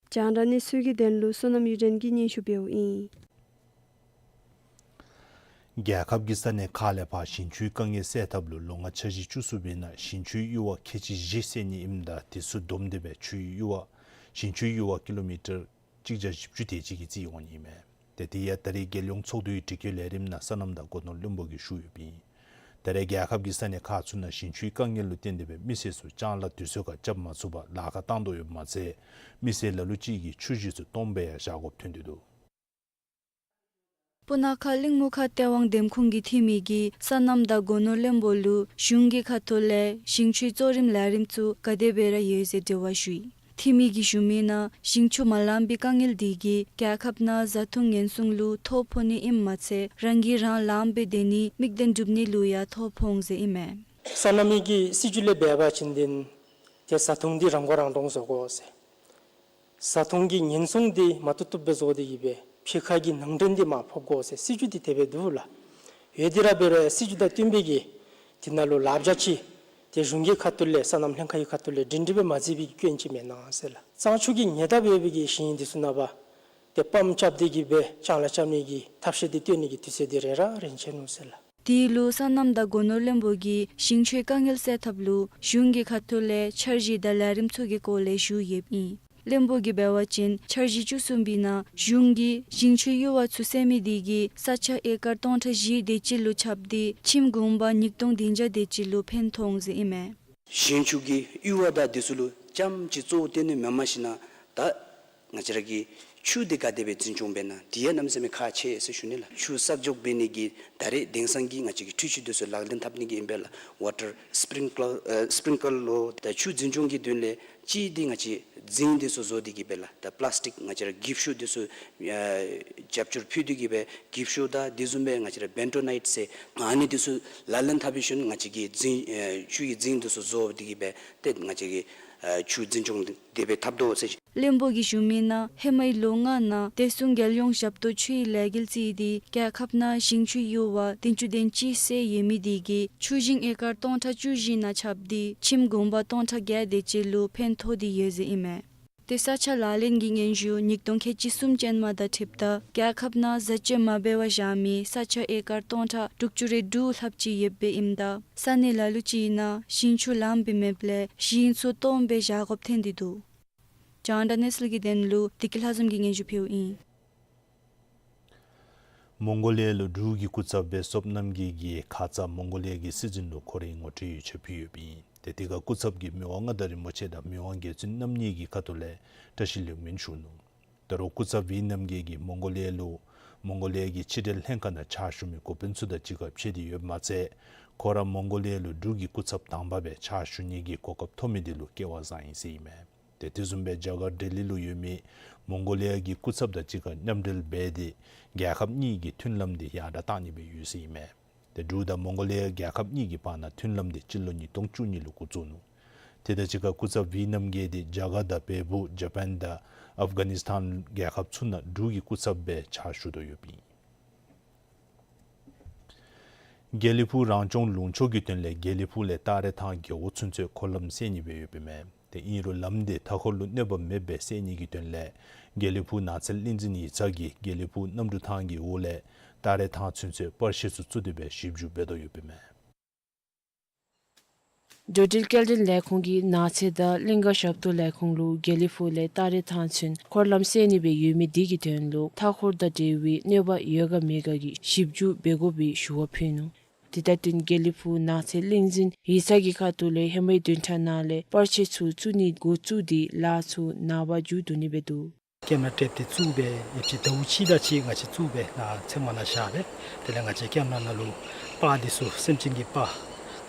རྒྱང་བསྒྲགས་གནས་ཚུལ་གྱི་དོན་ལུ་བསོད་ནམས་གཡུ་སྒྲོན་གྱིས་སྙན་ཞུ་འབདཝ་ཨིན། རྒྱལ་ཁབ་ཀྱི་ས་གནས་ཁག་ལས་ཕར་ཞིང་ཆུའི་དཀའ་ངལ་སེལ་ཐབས་ལུ་ལོ་ལྔའི་འཆར་གཞི་བཅུ་གསུམ་པའི་ནང་ཞིང་ཆུའི་གཡུར་བ་ཁལ་གཅིག་བཞི་བསལ་ནི་ཨིནམ་ད་དེ་ཚུ་བསྡོམས་ཏེ་སྦེ་ཆུའི་གཡུར་བ་ཞིང་ཆུའི་གཡུར་བ་ཀི་ལོ་མི་ཊར་གཅིག་བརྒྱ་བཞི་བཅུ་དེ་ཅིག་གིས་རྩིས་འོང་ནི་ཨིན་མས། ཏེ་དེ་ཡང་ད་རེས་རྒྱལ་ཡོངས་ཚོགས་འདུའི་དྲི་བཀོད་ལས་རིམ་ནང་སོ་ནམ་དང་སྒོ་ནོར་བློན་པོ་གིས་ཞུ་ཡོདཔ་ཨིན། ད་རེས་རྒྱལ་ཁབ་ཀྱི་ས་གནས་ཁག་ཚུ་ནང་ཞིང་ཆུའི་དཀའ་ངལ་ལུ་བརྟེན་ཏེ་སྦེ་མི་སེར་ཚུ་ལྕང་ལཱ་དུས་ཚོད་ཁར་རྐྱབ་མ་ཚུགས་པར་ལཱ་ཁག་བཏང་དོ་ཡོདཔ་མ་ཚད་མི་སེར་ལ་ལུ་ཅིག་གིས་ཆུ་ཞིང་ཚུ་སྟོངམ་སྦེ་ཡང་བཞག་དགོཔ་ཐོན་ཏེ་འདུག། སྤུ་ན་ཁ་གླིང་མུ་ཁ་སྟེས་དབང་འདེམས་ཁོངས་ཀྱི་འཐུས་མི་གིས་སོ་ནམ་དང་སྒོ་ནོར་བློན་པོ་ལུ་གཞུང་གི་ཁ་ཐུག་ལས་ཞིང་ཆུའི་གཙོ་རིམ་ལས་རིམ་ཚུ་ག་དེ་སྦེ་ར་ཡོད་ཟེར་དྲི་བ་ཞུ་ཡི། འཐུས་མི་གིས་ཞུ་མི་ནང་ཞིང་ཆུ་མ་ལངམ་པའི་དཀའ་ངལ་འདི་གིས་རྒྱལ་ཁབ་ནང་བཟའ་འཐུང་ཉེན་སྲུང་ལུ་ཐོ་ཕོག་ནི་ཨིནམ་མ་ཚད་རང་གིས་རང་ལངམ་སྦེ་སྡོད་ནིའི་དམིགས་དོན་སྒྲུབ་ནི་ལུ་ཡང་ཐོ་ཕོག་འོང་ཟེར་ཨིན་མས། སོ་ནམ་གྱི་སྲིད་བྱུས་ལས་འབད་བ་ཅིན་དེ་ཏེ་བཟའ་འཐུང་འདི་རང་མགོ་རང་འདྲོངས་བཟོ་དགོ་ཟེར། བཟའ་འཐུང་གི་ཉེན་སྲུང་འདི་མ་བཏུབ་བཏུབ་སྦེ་བཟོ་སྟེ་གི་སྦེ་ཕྱི་ཁ་གི་ནང་འདྲེན་འདི་མར་ཕབ་དགོ་ཟེར་སྲིད་བྱུས་འདི་དེ་སྦེ་འདུག་ལགས། འོ་དེ་ར་འབད་རུང་སྲིད་བྱུས་དང་བསྟུན་པའི་གི་དེ་ནང་ལུ་ལཱ་བྱ་ཅིག་ཏེ་གཞུང་གི་ཁ་ཐུག་ལས་སོ་ནམ་ལྷན་ཁག་གི་ཁ་ཐུག་ལས་སྒྲིང་སྒྲི་སྦེ་མ་མཛད་པའི་སྐྱོན་ཅིག་མེན་ན་ཟེར་ལགས། གཙང་ཆུ་གི་ཉེ་འདབས་ཡོད་པའི་གི་ཞིང་འདི་ཚུ་ནང་པ་ཏེ་པམཔ་རྐྱབ་སྟེ་གི་སྦེ་ལྕང་ལཱ་རྐྱབ་ནི་གི་ཐབས་ཤེས་འདི་བཏོན་ནི་གི་དུས་ཚོད་འདི་རན་ར་རན་ཆི་ནུག་ཟེར་ལགས། དེ་ལུ་སོ་ནམ་དང་སྒོ་ནོར་བློན་པོ་གིས་ཞིང་ཆུའི་དཀའ་ངལ་སེལ་ཐབས་ལུ་གཞུང་གི་ཁ་ཐུག་ལས་འཆར་གཞི་དང་ལས་རིམ་ཚུ་གི་སྐོར་ལས་ཞུ་ཡོདཔ་ཨིན། བློན་པོ་གིས་འབད་བ་ཅིན་འཆར་གཞི་བཅུ་གསུམ་པའི་ནང་གཞུང་གིས་ཞིང་ཆུའི་གཡུར་བ་ཚུ་སེལ་མི་དེ་གིས་ས་ཆ་ཨེ་ཀར་སྟོང་ཕྲག་བཞི་དེ་ཅིག་ལུ་ཁྱབ་སྟེ་ཁྱིམ་གུང་པ་ཉིས་སྟོང་བདུན་བརྒྱ་དེ་ཅིག་ལུ་ཕན་ཐོགས་འོང་ཟེར་ཨིན་མས། ཞིང་ཆུ་གི་གཡུར་བ་དང་དེ་ཚུ་ལུ་རྐྱངམ་ཅིག་གཙོ་བོ་བཏོན་ནི་མེནམ་ཞིན་ན་ད་ང་བཅས་ར་གི་ཆུ་འདི་ག་དེ་སྦེ་འཛིན་སྐྱོང་འབད་ན་འདི་ཡང་གནམ་མེད་ས་མེད་ཁག་ཆེ་ཟེར་ཞུ་ནི་ལགས། ཆུ་བསགས་འཇོག་འབད་ནི་གི་ད་རེས་དེང་སང་གི་ང་བཅས་ཀྱི་འཕྲུལ་ཆས་འདི་ཚུ་ལག་ལེན་འཐབ་ནི་གི་ཨིན་པས་ལགས། ཝ་ཊར་སི་པི་རིང་ཀི་ལར་ཨེ་སི་པི་རིང་ཀི་ལར་ལོ། ད་ཆུ་འཛིན་སྐྱོང་གི་དོན་ལས་གཅིག་འདི་ང་བཅས་རྫིང་འདི་ཚུ་བཟོ་སྟེ་གི་སྦེ་ལགས། ད་པི་ལཱསི་ཊིཀ་ང་བཅས་ར་འགྱིབ་ཤུགས་འདི་ཚུ་ཨེ་རྒྱབ་སྐྱོར་ཕུལ་ཏེ་གི་སྦེ་འགྱིབ་ཤུགས་དང་དེ་བཟུམ་སྦེ་ང་བཅས་ར་བེན་ཊོ་ནའིཊ་ཟེར་ཨ་ནི་འདི་ཚུ་ལག་ལེན་འཐབ་པའི་ཤུལ་ང་བཅས་ཀྱིས་རྫིང་ཨེ་ཆུ་གི་རྫིང་འདི་ཚུ་བཟོ་སྟེ་གི་སྦེ་ཏེ་ང་བཅས་ཀྱིས་ཨེ་ཆུ་འཛིན་སྐྱོང་དེ་སྦེ་འཐབ་དོ་ཟེར། བློན་པོ་གིས་ཞུ་མི་ནང་ཧེ་མའི་ལོ་ལྔ་ནང་བདེ་སྲུང་རྒྱལ་ཡོངས་ཞབས་ཏོག་ཆུའི་ལས་འགུལ་རྩིས་ཏེ་རྒྱལ་ཁབ་ནང་ཞིང་ཆུའི་གཡུར་བ་བདུན་ཅུ་དོན་གཅིག་སེལ་ཡོད་མི་དེ་གིས་ཆུ་ཞིང་ཨེ་ཀར་སྟོང་ཕྲག་བཅུ་བཞི་ནང་ཁྱབ་སྟེ་ཁྱིམ་གུང་པ་སྟོང་ཕྲག་བརྒྱད་དེ་ཅིག་ལུ་ཕན་ཐོགས་ཏེ་ཡོད་ཟེར་ཨིན་མས། ཏེ་ས་ཆ་ལག་ལེན་གྱི་སྙན་ཞུ་ཉིས་སྟོང་ཁལ་གཅིག་གསུམ་ཅན་མ་དང་འཁྲིལཝ་ད་རྒྱལ་ཁབ་ནང་བཟའ་སྤྱོད་མ་འབད་བར་བཞག་མི་ས་ཆ་ཨེ་ཀར་སྟོང་ཕྲག་དྲུག་ཅུ་རེ་དྲུག་ལྷགཔ་ཅིག་ཡོདཔ་ཨིནམ་ད་ས་གནས་ལ་ལུ་ཅིག་ནང་ཞིང་ཆུ་ལངམ་སྦེ་མེདཔ་ལས་ཞིང་ཚུ་སྟོངམ་སྦེ་བཞག་དགོཔ་ཐོན་ཏེ་འདུག། རྒྱང་བསྒྲགས་གནས་ཚུལ་གྱི་དོན་ལུ་བདེ་སྐྱིད་ལྷ་འཛོམས་ཀྱིས་སྙན་ཞུ་ཕུལཝ་ཨིན། མོང་གོ་ལི་ཡ་ལུ་འབྲུག་གི་སྐུ་ཚབ་སྦེ་བསོད་ནམས་རྒྱལ་གྱིས་ཁ་ཙ་མོང་གོ་ལི་ཡ་གི་སྲིད་འཛིན་ལུ་ཁོ་རའི་ངོ་སྤྲོད་ཡོ་བྱད་ཕུལ་ཡོདཔ་ཨིན། ཏེ་དེ་ཁར་སྐུ་ཚབ་ཀྱིས་མི་དབང་མངའ་བདག་རིན་པོ་ཆེ་དང་མི་དབང་རྒྱལ་བཙུན་རྣམ་གཉིས་ཀྱི་ཁ་ཐུག་ལས་བཀྲ་ཤིས་ལེགས་སྨོན་ཞུ་ནུག། ད་རུང་སྐུ་ཚབ་བི་ནམ་རྒྱལ་གྱིས་མོང་གོ་ལི་ཡ་ལུ་མོང་གོ་ལི་ཡ་གི་ཕྱི་འབྲེལ་ལྷན་ཁག་ནང་ཕྱག་ཞུ་མི་འགོ་དཔོན་ཚུ་དང་གཅིག་ཁར་ཕྱད་དེ་ཡོདཔ་མ་ཚད་ཁོ་ར་མོང་གོ་ལི་ཡ་ལུ་འབྲུག་གི་སྐུ་ཚབ་དང་པ་སྦེ་ཕྱག་ཞུ་ནི་གི་གོ་སྐབས་ཐོབ་མི་དེ་ལུ་སྐལ་བ་བཟང་ཡི་ཟེར་ཨིན་མས། ཏེ་དེ་བཟུམ་སྦེ་རྒྱ་གར་ལྡི་ལི་ལུ་ཡོད་མི་མོང་གོ་ལི་ཡ་གི་སྐུ་ཚབ་དང་གཅིག་ཁར་མཉམ་འབྲེལ་འབད་དེ་རྒྱལ་ཁབ་གཉིས་ཀྱི་མཐུན་ལམ་དེ་ཡར་དྲགས་གཏང་ནི་སྦེ་ཡོད་ཟེར་ཨིན་མས། ཏེ་འབྲུག་དང་མོང་གོ་ལི་ཡ་རྒྱལ་ཁབ་གཉིས་ཀྱི་བར་ན་མཐུན་ལམ་དེ་སྤྱི་ལོ་ཉིས་སྟོང་བཅུ་གཉིས་ལུ་འགོ་བཙུགས་ནུག། དེ་དང་གཅིག་ཁར་སྐུ་ཚབ་བི་ནམ་རྒྱལ་དེ་རྒྱ་གར་དང་བལ་པོ་ཇ་པཱན་དང་ཨབ་གྷ་ནི་སི་ཐཱན་རྒྱལ་ཁབ་ཚུ་ནང་འབྲུག་གི་སྐུ་ཚབ་སྦེ་ཕྱག་ཞུ་དོ་ཡོདཔ་ཨིན། དགེ་ལེགས་ཕུག་རང་སྐྱོང་ལུང་ཕྱོགས་ཀྱི་དོན་ལས་དགེ་ལེགས་ཕུག་ལས་སྟ་རེ་ཐང་རྒེད་འོག་ཚུན་ཚོད་འཁོར་ལམ་བསལ་ནི་སྦེ་ཡོདཔ་ཨིན་མས། ཏེ་ཨིན་རུང་ལམ་དེ་མཐའ་འཁོར་ལུ་གནོད་པ་མེདཔ་སྦེ་བསལ་ནི་གི་དོན་ལས་དགེ་ལེགས་ཕུག་ནགས་ཚལ་གླིང་འཛིན་ཡིག་ཚང་གིས་དགེ་ལེགས་ཕུག་གནམ་གྲུ་ཐང་གི་འོག་ལས་སྟ་རེ་ཐང་ཚུན་ཚོད་པར་ཤེལ་ཚུ་བཙུགས་ཏེ་སྦེ་ཞིབ་འཇུག་འབད་དོ་ཡོདཔ་ཨིན་མས། འགྲོ་འགྲུལ་སྐྱེལ་འདྲེན་ལས་ཁུངས་ཀྱིས་ནགས་ཚལ་དང་གླིང་ག་ཞབས་ཏོག་ལས་ཁུངས་ལུ་དགེ་ལེགས་ཕུག་ལས་སྟ་རེ་ཐང་ཚུན་འཁོར་ལམ་བསལ་ནི་སྦེ་ཡོད་མི་དེ་གི་དོན་ལུ་མཐའ་འཁོར་དང་འབྲེལ་བའི་གནོད་པ་ཡོད་ག་མེད་ག་གི་ཞིབ་འཇུག་འབད་དགོ་པའི་ཞུ་བ་ཕུལ་ནུག། དེ་དང་བསྟུན་དགེ་ལེགས་ཕུག་ནགས་ཚལ་གླིང་འཛིན་ཡིག་ཚང་གི་ཁ་ཐུག་ལས་ཧེ་མའི་བདུན་ཕྲག་ནང་ལས་པར་ཆས་ཚུ་བཙུགས་ནི་འགོ་བཙུགས་ཏེ་ལཱ་ཚུ་ནངས་པ་མཇུག་བསྡུ་ནི་སྦེ་འདུག། ཀེམ་ར་ཊེབ་འདི་བཙུགས་སྦེ་ཡོདཔ་ཅིག་ཟླཝ་གཅིག་དང་གཅིག་ང་བཅས་བཙུགས་སྦེ་ནཱ་ཚལ་མ་ནང་བཞག་སྦེ། དེ་ལས་ང་བཅས་ཀེམ་ར་ནང་ལུ་པར་འདི་ཚུ་སེམས་ཅན་གྱི་པར་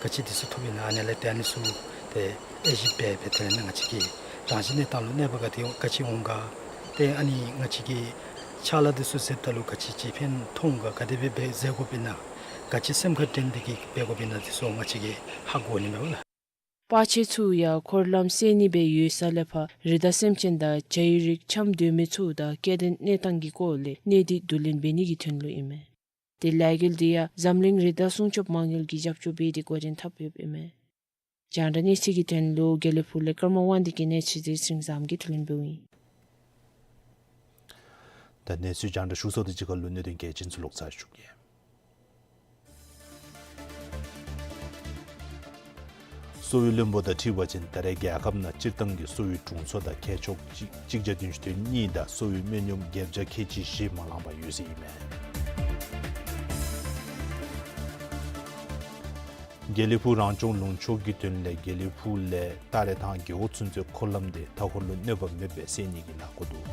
ག་ཅི་འདི་ཚུ་ཐོབ་ཨིན་ན་ཨ་ནི་ལས་ཏེ་ཨ་ནི་ཚུ་ཏེ་དབྱེ་ཞིབ་འབད་སྦེ་དེ་ལས་ང་བཅས་ཀྱི་རང་བཞིན་གནས་སྟངས་ལུ་གནོད་པ་ག་དེ་ག་ཅི་འོང་ག། ཏེ་ཨ་ནི་ང་བཅས་ཀྱི་ཕྱག་ལཱ་འདི་ཚུ་མཛདཔ་ད་ལུ་ག་ཅི་ཅིག་ཕན་ཐོགས་ག་ག་དེ་སྦེ་འབད་མཛད་དགོཔ་ཨིན་ན། ག་ཅི་སེམས་ཁར་དྲན་ཏེ་གི་འབད་དགོཔ་ཨིན་ན་འདི་ཚུ་ང་བཅས་ཀྱིས་ཧ་གོ་ནི་མས་ལགས། པར་ཆས་ཚུ་ཡང་འཁོར་ལམ་བསལ་ནི་སྦེ་ཡོད་ས་ལས་ཕར་རི་དྭགས་སེམས་ཅན་དང་བྱ་ཡི་རིགས་འཁྱམས་སྡོད་མི་ཚུ་དང་སྐྱེ་ལྡན་གནས་སྟངས་ཀྱི་སྐོར་ལས་གནས་སྡུད་བསྡུ་ལེན་འབད་ནི་གི་དོན་ལུ་ཨིན་མས། ཏེ་ལས་འགུལ་འདི་ཡང་འཛམ་གླིང་རི་དྭགས་སྲུང་སྐྱོབ་མ་དངུལ་གྱིས་རྒྱབ་སྐྱོར་འབད་དེ་འགོ་འདྲེན་འཐབ་ཡོདཔ་ཨིན་མས། རྒྱང་བསྒྲགས་གནས་ཚུལ་གྱི་དོན་ལུ་དགེ་ལེགས་ཕུག་ལས་ཀརྨ་དབང་འདུས་ཀྱི་གནས་ཚུལ་འདི་སེང་བཟངམོ་གིས་བསྡུ་ལེན་འབདཝ་ཨིན། ད་གནས་ཚུལ་རྒྱང་བསྒྲགས་ཞུ་ཚརཝ་དང་གཅིག་ཁར་ལུ་གནད་དོན་གལ་ཆེན་ཚུ་ལོག་ཚར་ཞུ་གེ། གསོ་བའི་བློན་པོ་དང་འཁྲིལ་བ་ཅིན་ད་རེས་རྒྱལ་ཁབ་ནང་སྤྱིར་བཏང་གི་གསོ་བའི་དྲུང་འཚོ་དང་ཁྱད་མཆོག་གཅིག་གཅིག་བརྒྱ་བདུན་ཅུ་དོན་གཉིས་དང་གསོ་བའི་སྨན་གཡོགམོ་བརྒྱད་བརྒྱ་ཁལ་གཅིག་བཞི་མ་ལང་པར་ཡོད་ཟེར་ཨིན་མས། དགེ་ལེགས་ཕུག་རང་སྐྱོང་ལུང་ཕྱོགས་ཀྱི་དོན་ལས་དགེ་ལེགས་ཕུག་ལས་ཏ་རེ་ཐང་རྒེད་འོག་ཚུན་ཚོད་འཁོར་ལམ་དེ་མཐའ་འཁོར་ལུ་གནོད་པ་མེདཔ་སྦེ་སེལ་ནི་གི་ལཱ་འགོ་འདུག།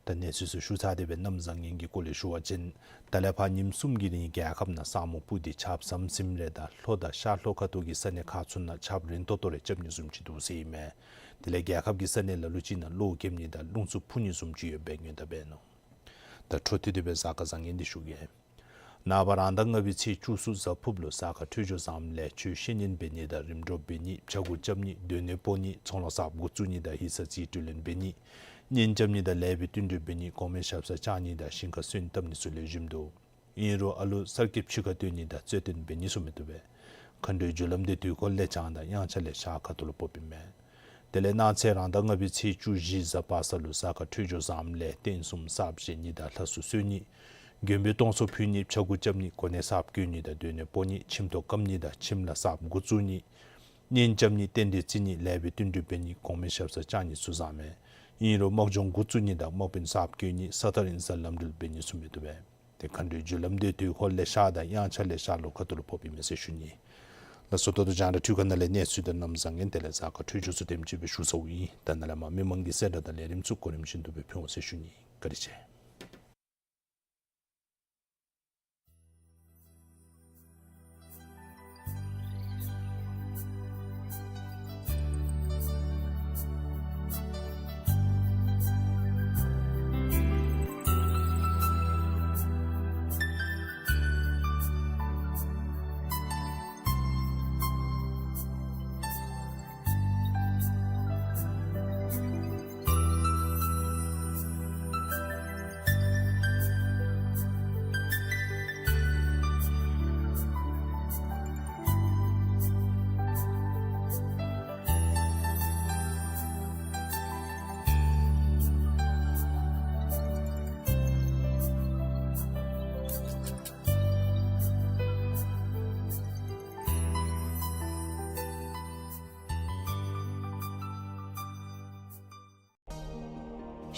ད་གནས་ཚུལ་ཚུ་ཞུ་ཚར་ཏེ་སྦེ་གནམ་བཟང་ངན་གྱི་སྐོར་ལས་ཞུ་བ་ཅིན་ད་ལས་ཕར་ཉིནམ་གསུམ་གྱི་རིང་རྒྱལ་ཁབ་ནང་ས་སྨུག་སྤུབས་ཏེ་ཆརཔ་ཟམ་ཟིམ་རེ་དང་ལྷོ་དང་ཤར་ལྷོ་ཁ་ཐུག་གི་ས་གནས་ཁག་ཚུ་ནང་ཆརཔ་རན་ཏོག་ཏོ་རེ་རྐྱབ་ནི་བཟུམ་ཅིག་འདུག་ཟེར་ཨིན་མས། དེ་ལས་རྒྱལ་ཁབ་ཀྱི་ས་གནས་ལ་ལུ་ཅིག་ནང་གློག་འཁྱུག་ནི་དང་རླུང་འཚུབ་འཕུ་ནི་བཟུམ་ཅིག་ཡོདཔ་སྦེ་ཉེན་བརྡ་འབད་ནུག། ད་འཕྲོ་མཐུད་དེ་སྦེ་གཟའ་སྐར་བཟང་ངན་འདི་ཞུ་གེ། ནངས་པ་རང་ཟླ་ལྔ་པའི་ཚེས་བཅུ་གསུམ་གཟའ་ཕུརཔ་ལུ་གཟའ་སྐར་འཕྲོད་སྦྱོར་བཟངམ་ལས་ཆོས་བཤད་ཉན་འབད་ནི་དང་རིམ་གྲོ་འབད་ནི་ཕྱྭ་འགུགས་རྐྱབ་ནི་སྡོད་གནས་སྤོ་ནི་ཚོང་ལཱ་གསརཔ་འགོ་བཙུགས་ནི་དང་ཡིག་ཚང་རྩིས་སྤྲོད་ལེན་འབད་ནི་གཉེན་རྐྱབ་ནི་དང་ལེགས་པའི་བསྟུན་གྲོས་འབད་ནི་གོང་མའི་ཞབས་སར་བཅར་ནི་དང་ཞིང་ཁར་སོན་བཏབ་ནི་ཚུ་ལེགས་ཤོམ་འདུག། ཨིན་རུང་ཨ་ལུ་གསར་སྐྱེསཔ་ཕྱི་ཁར་སྟོན་ནི་དང་རྩོད་བསྟུན་འབད་ནི་ཚུ་མི་བཏུབ་པས། མཁའ་འགྲོའི་རྒྱུ་ལམ་འདི་དུས་འཁོར་ལས་བྱང་དང་དབྱངས་འཆར་ལས་ཤར་ཁ་ཐུག་ལུ་ཕོགཔ་ཨིན་མས། དེ་ལས་གནངས་ཚེ་རང་ཟླ་ལྔ་པའི་ཚེས་བཅུ་བཞི་གཟའ་པ་སངས་ལུ་གཟའ་སྐར་འཕྲོད་སྦྱོར་བཟངམ་ལས་རྟེན་གསུམ་གསརཔ་བཞེངས་ནི་དང་ལྷ་སྲུང་གསོལ་ནི་མགོན་པོའི་སྟོང་ཚོགས་ཕུལ་ནི་ཕྱྭ་འགུགས་རྐྱབ་ནི་གོ་གནས་གསརཔ་བསྐོ་ནི་དང་སྡོད་གནས་སྤོ་ནི་ཁྱིམ་ཐོག་སྐམ་ནི་དང་ཁྱིམ་ལཱ་གསརཔ་འགོ་བཙུགས་ནི་གཉེན་རྐྱབ་ནི་རྟེན་འབྲེལ་བརྩི་ནི་ལེགས་པའི་བསྟུན་གྲོས་འབད་ནི་གོང་མའི་ཞབས་སར་བཅར་ནི་ཚུ་བཟང་མས། ཨིན་རུང་དམག་སྦྱོང་འགོ་བཙུགས་ནི་དང་དམག་དཔོན་གསརཔ་བསྐོ་ནི་ས་ཐག་རིང་སར་ལམ་འགྲུལ་འབད་ནི་ཚུ་མི་བཏུབ་པས། ཏེ་མཁའ་འགྲོའི་རྒྱུ་ལམ་འདི་དུས་འཁོར་ལས་ཤར་དང་དབྱངས་འཆར་ལས་ཤར་ལྷོ་ཁ་ཐུག་ལུ་ཕོགཔ་ཨིན་མས་ཟེར་ཞུ་ནི། ལགས་སོ། ད་ལྟོ་རྒྱང་བསྒྲགས་འཕྲུལ་ཁང་ནང་ལས་གནས་ཚུལ་དང་གནམ་བཟང་ངན་དེ་ལས་གཟའ་སྐར་འཕྲོད་སྦྱོར་ཚུ་དེམ་ཅིག་སྦེ་ཞུ་ཚརཝ་ཨིན། ད་ནཱ་ལས་མར་མི་མང་གི་གསལ་བསྒྲགས་དང་ལས་རིམ་ཚུ་གོ་རིམ་བཞིན་དུ་སྦེ་ཕུལ་འོང་ཟེར་ཞུ་ནི། བཀའ་དྲིན་ཆེ།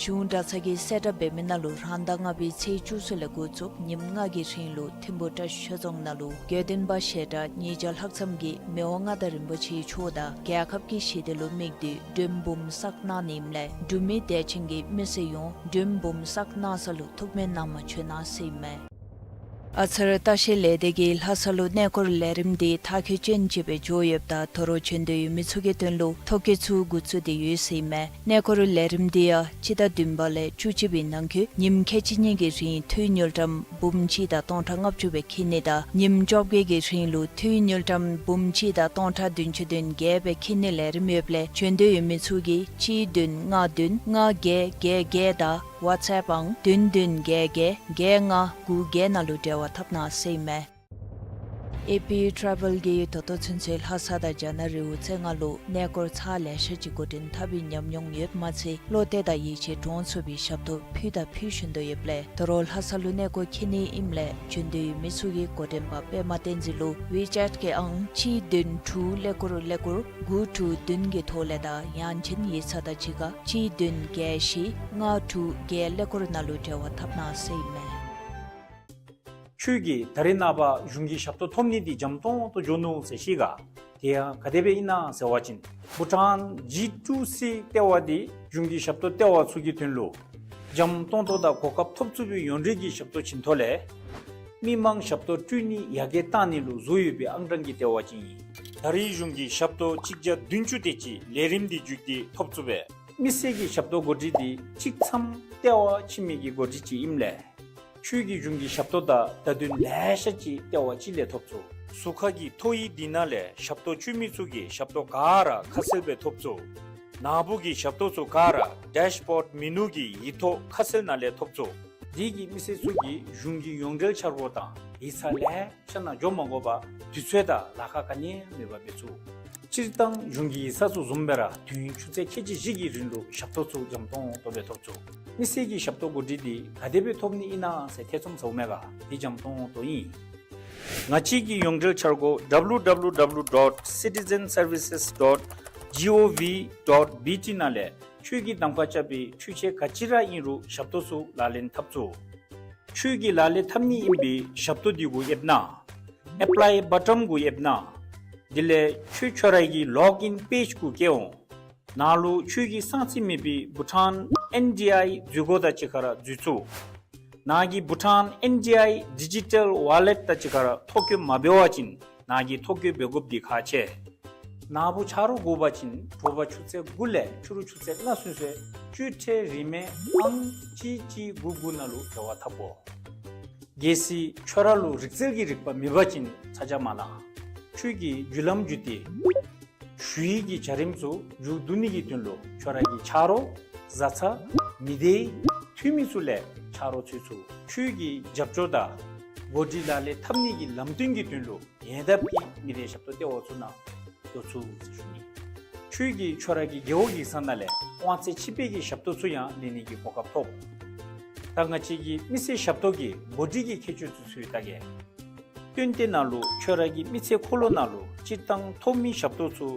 གཞུང་གྲྭ་ཚང་གིས་གསལ་བསྒྲགས་འབད་མི་ནང་ལུ་རང་ཟླ་ལྔ་པའི་ཚེས་བཅུ་གསུམ་ལས་འགོ་བཙུགས་ཉིནམ་ལྔ་གི་རིང་ལུ་ཐིམ་ཕུ་ཁྲ་ཆོས་རྫོང་ནང་ལུ་དགེ་འདུན་པ་ཞལ་གྲངས་ཉིས་བརྒྱ་ལྷག་ཙམ་གྱིས་མི་དབང་མངའ་བདག་རིན་པོ་ཆེ་མཆོག་དང་རྒྱལ་ཁབ་ཀྱི་ཞི་བདེ་ལུ་དམིགས་ཏེ་མགྲོན་འབུམ་བསགས་གནང་ནི་ཨིནམ་ལས་འབྲུག་མི་དད་ཅན་གྱི་མི་སེར་ཡོངས་མགྲོན་འབུམ་བསགས་གནང་ས་ལུ་ཐུགས་སྨོན་གནང་བར་བྱོན་གནང་ཟེར་ཨིན་མས། ཨ་ཚར་ལྟ་བཤལ་ལས་སྡེ་གིས་ལྷ་ས་ལུ་གནས་སྐོར་ལས་རིམ་འདི་མཐར་འཁྱོལ་ཅན་ཅིག་སྦེ་འགྱོ་ཡོདཔ་ད་དོ་རུང་བྱོན་འདོད་ཡོད་མི་ཚུ་གི་དོན་ལུ་ཐོ་བཀོད་ཚུ་འགོ་བཙུགས་ཏེ་ཡོད་ཟེར་ཨིན་མས། གནས་སྐོར་ལས་རིམ་འདི་ཡང་སྤྱི་ཟླ་བདུན་པ་ལས་བཅུ་གཅིག་པའི་ནང་འཁོད་ཉིནམ་ཁལ་གཅིག་གཉིས་ཀྱི་རིང་འཐུས་དངུལ་ཀྲམ་འབུམ་གཅིག་དང་སྟོང་ཕྲག་ལྔ་བཅུ་སྦེ་འཁྱིད་ནི་དང་ཉིནམ་བཅོ་བརྒྱད་ཀྱི་རིང་ལུ་འཐུས་དངུལ་ཀྲམ་འབུམ་གཅིག་དང་སྟོང་ཕྲག་བདུན་ཅུ་དོན་བརྒྱད་སྦེ་འཁྱིད་ནི་ལས་རིམ་ཡོདཔ་ལས་བྱོན་འདོད་ཡོད་མི་ཚུ་གིས་གཅིག་བདུན་ལྔ་བདུན་ལྔ་བརྒྱད་བརྒྱད་བརྒྱད་དང་ཝཊས་ཨེཔ་ཨང་བདུན་བདུན་བརྒྱད་བརྒྱད་བརྒྱད་ལྔ་དགུ་བརྒྱད་ནང་ལུ་འབྲེལ་བ་འཐབ་གནང་ཟེར་ཨིན་མས། ཨེ་པི་ཊེ་རེ་བཱལ་གྱིས་ད་ལྟོ་ཚུན་ཚོད་ལྷ་ས་དང་རྒྱ་ནག་རི་བོ་རྩེ་ལྔ་ལུ་གནས་སྐོར་ཚར་ལེ་ཤ་ཅིག་འགོ་འདྲེན་འཐབ་པའི་ཉམས་མྱོང་ཡོདཔ་མ་ཚད་བློ་གཏད་དང་ཡིད་ཆེས་འདྲོངས་ཚུགས་པའི་ཞབས་ཏོག་ཕུལ་དང་ཕུལ་བཞིན་དུ་ཡོདཔ་ལས། ད་རུང་ལྷ་ས་ལུ་གནས་སྐོར་འཁྱིད་ནི་ཨིནམ་ལས་བྱོན་འདོད་ཡོད་མི་ཚུ་གིས་འགོ་འདྲེན་པ་པདྨ་བསྟན་འཛིན་ལུ་ཝི་ཅེཊ་གི་ཨང་གཅིག་བདུན་དྲུག་ཀླད་ཀོར་ཀླད་ཀོར་དགུ་དྲུག་བདུན་གྱི་ཐོག་ལས་དང་ཡང་ཅིན་ཡིག་ཚང་དང་གཅིག་ཁར་གཅིག་བདུན་བརྒྱད་བཞི་ལྔ་དྲུག་བརྒྱད་ཀླད་ཀོར་ནང་ལུ་འབྲེལ་བ་འཐབ་གནང་ཟེར་ཨིན་མས། ཁྱོད་ཀྱིས་ད་རེས་ནངས་པ་གཞུང་གི་ཞབས་ཏོག་ཐོབ་ནི་འདི་འཇམ་ཏོང་ཏོ་འགྱོ་ནུག་ཟེར་ཤེས་ག། དེ་ཡང་ག་དེ་སྦེ་ཨིན་ན་ཟེར་བ་ཅིན་བྷུ་ཊཱན་ཇི་ཊུ་སི་ལྟེ་བ་འདི་གཞུང་གི་ཞབས་ཏོག་ལྟེ་བ་ཚུ་གི་དོན་ལུ་འཇམ་ཏོང་ཏོ་དང་གོ་སྐབས་ཐོབ་ཚུགས་པའི་ཡོངས་འབྲེལ་གྱི་ཞབས་ཏོག་བྱིན་ཐོག་ལས་མི་མང་ཞབས་ཏོག་སྤྲོད་ནི་ཡར་རྒྱས་གཏང་ནི་ལུ་བཟོ་ཡོད་པའི་ཨང་གྲངས་ཀྱི་ལྟེ་བ་ཅིག་ཨིན། ད་རེས་གཞུང་གི་ཞབས་ཏོག་གཅིག་བརྒྱ་བདུན་ཅུ་དེ་ཅིག་ལས་རིམ་འདི་བརྒྱུད་དེ་ཐོབ་ཚུགས་པས། མི་སེར་གྱི་ཞབས་ཏོག་གོ་སྒྲིག་འདི་གཅིག་མཚམས་ལྟེ་བ་ཕྱི་མི་གི་གོ་སྒྲིག་ཅིག་ཨིནམ་ལས། ཁྱོད་ཀྱིས་གཞུང་གི་ཞབས་ཏོག་དང་བརྡ་དོན་ལེ་ཤ་ཅིག་ལྟེ་བ་གཅིག་ལས་ཐོབ་ཚུགས། ཟུར་ཁ་གི་ཐོ་ཡིག་འདི་ནང་ལས་ཞབས་ཏོག་སྤྱོད་མི་ཚུ་གི་ཞབས་ཏོག་ག་ར་ཁ་གསལ་སྦེ་ཐོབ་ཚུགས། ནཱ་བུ་གི་ཞབས་ཏོག་ཚུ་ག་ར་ཌེཤ་བོརཌ་མེ་ནུ་གི་ཡིག་ཐོག་ཁ་གསལ་ནང་ལས་ཐོབ་ཚུགས། དེ་གིས་མི་སེར་ཚུ་གིས་གཞུང་གི་ཡོངས་འབྲེལ་འཆར་སྒོ་དང་ཡིག་ཚང་ལེ་ཤ་ནང་འགྱོ་མ་དགོ་པར་དུས་ཚོད་དང་ལཱ་ཁག་ག་ནི་ཡང་མེད་པར་འབད་ཚུགས། སྤྱིར་བཏང་གཞུང་གི་ཡིག་ཚང་ཚུ་བཟུམ་སྦེ་ར་དུས་ཡུན་ཆུ་ཚོད་ཁལ་གཅིག་བཞི་གི་རིང་ལུ་ཞབས་ཏོག་ཚུ་འཇམ་ཏོང་ཏོ་སྦེ་ཐོབ་ཚུགས། མི་སེར་གྱི་ཞབས་ཏོག་གོ་སྒྲིག་འདི་ག་དེ་སྦེ་ཐོབ་ནི་ཨིན་ན་ཟེར་ཐེ་ཚོམ་ཟཝ་མས་ག། འདི་འཇམ་ཏོང་ཏོ་ཨིན། ང་བཅས་ཀྱི་ཡོངས་འབྲེལ་འཆར་སྒོ་ཌབ་ལུ་ཌབ་ལུ་ཌབ་ལུ་ཌོཊ་སི་ཊི་ཛེན་སར་བི་སེས་ཌོཊ་ཇི་ཨོ་ཝི་ཌོཊ་བི་ཊི་ནང་ལས་ཁྱོད་ཀྱིས་གདམ་ཁ་རྐྱབ་པའི་འཕྲུལ་ཆས་ག་ཅི་ར་ཨིན་རུང་ཞབས་ཏོག་ཚུ་ལག་ལེན་འཐབ་ཚུགས། ཁྱོད་ཀྱིས་ལག་ལེན་འཐབ་ནི་ཨིན་པའི་ཞབས་ཏོག་འདི་གུ་ཨེབ་གནང་། ཨེཔ་ལའི་བ་ཊོན་གུ་ཨེབ་གནང་། དེ་ལས་ཁྱོད་ཁྱོད་ར་གི་ལོག་ཨིན་པེཇ་གུ་བསྐྱལ་འོང་། ནཱ་ལུ་ཁྱོད་ཀྱི་གསང་རྩིས་མེད་པའི་བྷུ་ཊཱན་ཨེན་ཌི་ཨའི་འཛུལ་སྒོ་དང་གཅིག་ཁར་འཛུལ་ཚུགས། ནཱ་གི་བྷུ་ཊཱན་ཨེན་ཌི་ཨའི་ཌི་ཇི་ཊལ་ཝོ་ལེཊ་དང་གཅིག་ཁར་ཐོ་བཀོད་མ་འབད་བ་ཅིན་ནཱ་གི་ཐོ་བཀོད་འབད་དགོཔ་འདི་ཁག་ཆེ། ནཱ་བུ་ཆ་རོགས་དགོ་པ་ཅིན་དྲོ་པ་ཆུ་ཚོད་དགུ་ལས་ཕྱི་རུ་ཆུ་ཚོད་ལྔ་ཚུན་ཚོད་སྤྱོད་ཁྲལ་རིན་མེད་ཨང་གཅིག་གཅིག་དགུ་དགུ་ནང་ལུ་འབྲེལ་བ་འཐབ་དགོ། གལ་སྲིད་ཁྱོད་ར་ལུ་རིག་རྩལ་གྱི་རིག་པ་མེད་པ་ཅིན་ཚ་གྱང་མ་ལང་། ཁྱོད་ཀྱིས་བརྒྱུད་ལམ་བརྒྱུད་དེ་ཞུ་ཡིག་གི་བྱ་རིམ་ཚུ་མཇུག་བསྡུ་ནི་གི་དོན་ལུ་ཁྱོད་ར་གི་ཆ་རོགས་བཟའ་ཚང་མི་སྡེ་འཐུས་མི་ཚུ་ལས་ཆ་རོགས་འཚོལ་ཚུགས། ཁྱོད་ཀྱི་རྒྱབ་སྐྱོར་དང་གོ་སྒྲིག་ལག་ལེན་འཐབ་ནི་གི་ལམ་སྟོན་གྱི་དོན་ལུ་ཉེ་འདབས་ཀྱི་མི་སྡེ་ཞབས་ཏོག་ལྟེ་བ་ཚུ་ནང་འགྱོ་ཚུགས་ཟེར་ཞུ་ནི། ཁྱོད་ཀྱིས་ཁྱོད་ར་གི་རྒེད་འོག་ཡིག་ཚང་ནང་ལས་དབང་ཚད་ཕྱིས་སྤེལ་གྱི་ཞབས་ཏོག་ཚུ་ཡང་ལེན་ནི་གི་གོ་སྐབས་ཐོབ། ད་ང་བཅས་ཀྱི་མི་སེར་ཞབས་ཏོག་གི་གོ་སྒྲིག་གི་ཁྱད་ཆོས་ཚུ་ཚུ་ཡང་བལྟ་གེ། སྟོན་ཏེ་ནང་ལུ་ཁྱོད་ར་གི་མི་ཚེ་འཁོར་ལོ་ནང་ལུ་སྤྱིར་བཏང་ཐོབ་མི་ཞབས་ཏོག་ཚུ་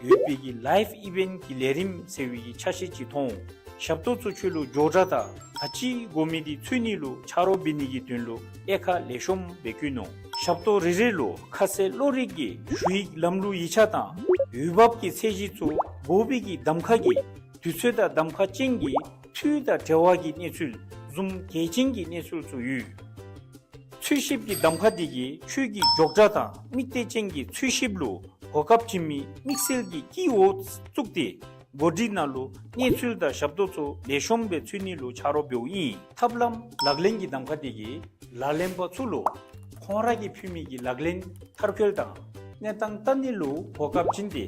ཡོད་པའི་གི་ལའིབ་ཨི་ཝེནཊ་གི་ལས་རིམ་ཟེར་བའི་གི་ཆ་ཤས་ཅིག་མཐོང་། ཞབས་ཏོག་ཚུ་ཁྱོད་ལུ་མགྱོགས་དྲགས་དང་ག་ཅི་དགོ་མི་འདི་འཚོལ་ནི་ལུ་ཆ་རོགས་འབད་ནི་གི་དོན་ལུ་དབྱེ་ཁག་ལེགས་ཤོམ་སྦེ་བཀོད་ནུག། ཞབས་ཏོག་རེ་རེ་ལུ་ཁ་གསལ་བློ་རིག་གི་ཞུ་ཡིག་ལམ་ལུགས་ཡིག་ཆ་དང་འོས་འབབ་ཀྱི་ཚད་གཞི་ཚུ་དགོ་པའི་གི་གདམ་ཁ་གི་དུས་ཚོད་དང་གདམ་ཁ་ཅན་གྱི་འཐུས་དང་འབྲེལ་བ་གི་གནས་ཚུལ་བཟུམ་གལ་ཅན་གྱི་གནས་ཚུལ་ཚུ་ཡོད། འཚོལ་ཞིབ་ཀྱི་གདམ་ཁ་འདི་གིས་ཁྱོད་ཀྱི་མགྱོགས་དྲགས་དང་དམིགས་གཏད་ཅན་གྱི་འཚོལ་ཞིབ་ལུ་གོ་སྐབས་བྱིན་མི་དམིགས་བསལ་གྱི་དཀྱིལ་འོག་བཙུགས་ཏེ་གོ་སྒྲིག་ནང་ལུ་གནས་ཚུལ་དང་ཞབས་ཏོག་ཚུ་ལེགས་ཤོམ་སྦེ་འཚོལ་ནི་ལུ་ཆ་རོགས་འབདཝ་ཨིན། ཐབས་ལམ་ལག་ལེན་གྱི་གདམ་ཁ་འདི་གིས་ལག་ལེན་པ་ཚུ་ལུ་ཁོང་ར་གིས་ཕུལ་མི་གི་ལག་ལེན་མཐར་འཁྱོལ་དང་གནས་སྟངས་བལྟ་ནི་ལུ་གོ་སྐབས་བྱིན་ཏེ་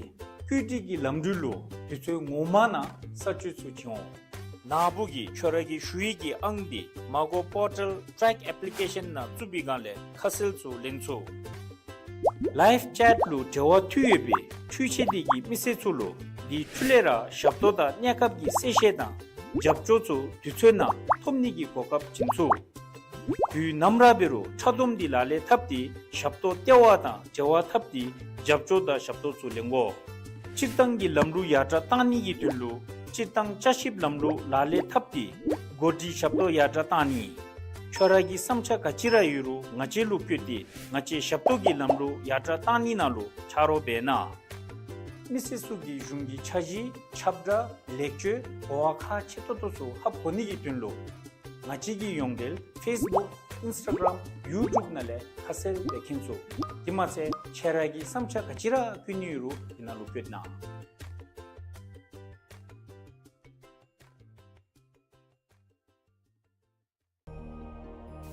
བཀོད་སྒྲིག་གི་ལམ་འགྲུལ་ལུ་དུས་ཚོད་ངོ་མ་ནང་ས་བཅད་ཚུ་བྱིན་འོང་། ནཱ་བུ་གིས་ཁྱོད་ར་གི་ཞུ་ཡིག་གི་ཨང་འདི་མ་གོ་པོར་ཊལ་ཊེག་ཨེཔ་ལི་ཀེ་ཤཱན་ནང་བཙུགས་པའི་སྒང་ལས་ཁ་གསལ་ཚུ་ལེན་ཚུགས། ལའིབ་ཅེཊ་ལུ་འབྲེལ་བ་མཐུད་ཡོད་པའི་འཕྲུལ་ཆས་འདི་གིས་མི་སེར་ཚུ་ལུ་འདི་འཕྲོ་ལས་ར་ཞབས་ཏོག་དང་གནས་སྐབས་ཀྱི་གསལ་བཤད་དང་རྒྱབ་སྐྱོར་ཚུ་དུས་ཚོད་ནང་ཐོབ་ནི་གི་གོ་སྐབས་བྱིན་ཚུགས། དུས་ནམ་ར་འབད་རུང་ཕྲ་སྡོམ་འདི་ལག་ལེན་འཐབ་སྟེ་ཞབས་ཏོག་ལྟེ་བ་དང་འབྲེལ་བ་འཐབ་སྟེ་རྒྱབ་སྐྱོར་དང་ཞབས་ཏོག་ཚུ་ལེན་དགོ། སྤྱིར་བཏང་གི་ལམ་ལུགས་ཡར་དྲགས་གཏང་ནི་གི་དོན་ལུ་སྤྱིར་བཏང་བསྐྱར་ཞིབ་ལམ་ལུགས་ལག་ལེན་འཐབ་སྟེ་གོ་སྒྲིག་ཞབས་ཏོག་ཡར་དྲགས་གཏང་ནི། ཁྱོད་ར་གི་བསམ་འཆར་ག་ཅི་ར་ཡོད་རུང་ང་བཅས་ལུ་བཀོད་དེ་ང་བཅས་ཞབས་ཏོག་གི་ལམ་ལུགས་ཡར་དྲགས་གཏང་ནི་ནང་ལུ་ཆ་རོགས་འབད་གནང་། མི་སེར་ཚུ་གིས་གཞུང་གི་འཆར་གཞི་ཁྱབ་བསྒྲགས་ལེགས་བཅོས་གོ་བ་ཁག་ཆེ་ཏོག་ཏོ་ཚུ་ཧ་གོ་ནི་གི་དོན་ལུ་ང་བཅས་ཀྱི་ཡོངས་འབྲེལ་ཕེསི་བུཀ་ཨིནསི་ཊ་གརམ་ཡུ་ཊུབ་ནང་ལས་ཁ་གསལ་སྦེ་མཁྱེན་ཚུགས། དེ་མ་ཚད་ཁྱེད་ར་གི་བསམ་འཆར་ག་ཅི་ར་བཀོད་ནི་ཡོད་རུང་དེ་ནང་ལུ་བཀོད་གནང་།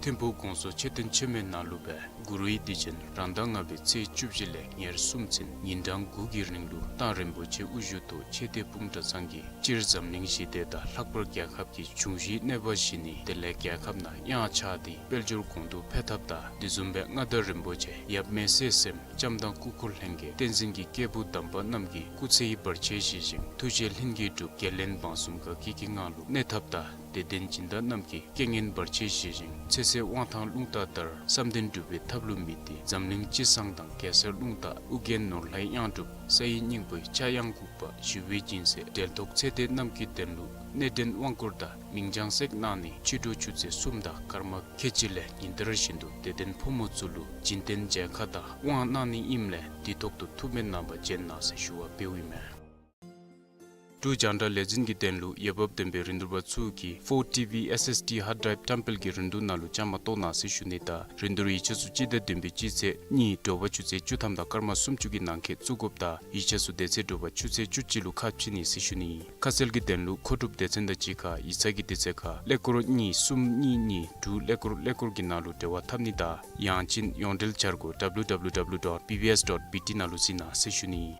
ཐིམ་ཕུག་གོང་ས་མཆོག་སྤྱི་མཆོད་རྟེན་ཆེན་མོའི་ནང་ལུ་སྦེ་གུ་རུའི་གདུལ་ཅན་རང་ཟླ་ལྔ་པའི་ཚེས་བཅུ་བཞི་ལས་ཉེར་གསུམ་ཚུན་ཉིན་གྲངས་དགུ་གི་རིང་ལུ་མདང་རིན་པོ་ཆེ་དབུ་བཞུགས་ཐོག་ཆོས་སྡེ་སྤུངས་གྲྭ་ཚང་གིས་སྤྱིར་འཛམ་གླིང་ཞི་བདེ་དང་ལྷག་པར་རྒྱལ་ཁབ་ཀྱི་འབྱུང་བཞིའི་གནོད་པ་ཞི་ནི་དེ་ལས་རྒྱལ་ཁབ་ནང་གཡང་ཆགས་ཏེ་དཔལ་འབྱོར་གོང་དུ་འཕེལ་ཐབས་དང་དེ་བཟུམ་སྦེ་མངའ་བདག་རིན་པོ་ཆེ་ཡབ་མེས་སྲས་གསུམ་བྱམས་དང་སྐུ་འཁོར་ལྷན་རྒྱས་བསྟན་འཛིན་གྱི་སྐྱེས་བུ་དམ་པ་རྣམས་ཀྱི་སྐུ་ཚེའི་བར་ཆད་ཞི་ཞིང་ཐུགས་བཞེད་ལྷུན་གྱིས་གྲུབ། དགེ་ལེགས་འབངས་གསུམ་དགའ་སྐྱིད་ཀྱི་ངང་ལུ་གནས་ཐབས་དང་དད་ལྡན་སྦྱིན་བདག་རྣམས་ཀྱི་རྐྱེན་ངན་བར་ཆད་ཞི་ཞིང་ཚེ་ཟད་དབང་ཐང་རླུང་རྟ་ལྟར་བསམ་དོན་འགྲུབ་པའི་ཐབས་ལུ་དམིགས་ཏེ་འཛམ་གླིང་སྤྱི་བསང་དང་གེ་སར་རླུང་རྟ་ཨོ་རྒྱན་ནོར་ལྷའི་གཡང་སྒྲུབ་ས་ཡི་སྙིང་པོའི་ཕྱྭ་གཡང་འགུགས་པ་ཞི་བའི་སྦྱིན་སྲེག་འབྲེལ་ཐོགས་ཚེ་འདས་རྣམས་ཀྱི་དོན་ལུ་གནས་བརྟན་དབང་བསྐུར་དང་མིང་བྱང་སྲེག་གནང་ནི་ཕྱི་དྲོ་ཆུ་ཚོད་གསུམ་དང་སྐར་མ་ཁལ་གཅིག་ལས་ཉིན་ལྟར་བཞིན་དུ་དད་ལྡན་ཕོ་མོ་ཚུ་ལུ་སྦྱིན་བསྟན་མཇལ་ཁ་དང་དབང་གནང་ནི་ཨིནམ་ལས་དེ་ཐོག་ཏུ་ཐུགས་སྨོན་གནང་བར་བྱོན་གནང་ཟེར་ཞུ་བ་འབདཝ་ཨིན་མས། འབྲུག་རྒྱང་བསྒྲགས་ལས་འཛིན་གྱི་དོན་ལུ་འོས་འབབ་ལྡན་པའི་རིན་བསྡུར་པ་ཚུ་གིས་ཕོར་ཊི་ཝི་ཨེསི་ཨེསི་ཌི་ཧཱརཌ་ཌྲའིབ་བཀྲམ་སྤེལ་གྱི་རིན་བསྡུར་ནང་ལུ་བཅའ་མར་གཏོགས་གནང་ཟེར་ཞུ་ནི་དང་རིན་བསྡུར་ཡིག་ཆ་ཚུ་སྤྱི་ཟླ་བདུན་པའི་སྤྱི་ཚེས་གཉིས་དྲོ་པ་ཆུ་ཚོད་བཅུ་ཐམ་དང་སྐར་མ་སུམ་ཅུ་གི་ནང་འཁོད་བཙུགས་དགོཔ་དང་ཡིག་ཆ་ཚུ་དེ་ཚེ་དྲོ་པ་ཆུ་ཚོད་བཅུ་གཅིག་ལུ་ཁ་ཕྱེ་ནི་ཟེར་ཞུ་ནི། ཁ་གསལ་གྱི་དོན་ལུ་མཁོ་སྒྲུབ་སྡེ་ཚན་དང་གཅིག་ཁར་ཡིག་ཚང་གི་དུས་ཚོད་ཁར་ཀླད་ཀོར་གཉིས་གསུམ་གཉིས་གཉིས་དྲུག་ཀླད་ཀོར་ཀླད་ཀོར་གྱི་ནང་ལུ་འབྲེལ་བ་འཐབ་ནི་དང་ཡང་ཅིན་ཡོངས་འབྲེལ་འཆར་སྒོ་ཌབ་ལུ་ཌབ་ལུ་ཌབ་ལུ་ཌོཊ་བི་བི་ཨེསི་ཌོཊ་བི་ཊི་ནང་ལུ་གཟིགས་གནང་ཟེར་ཞུ་ནི།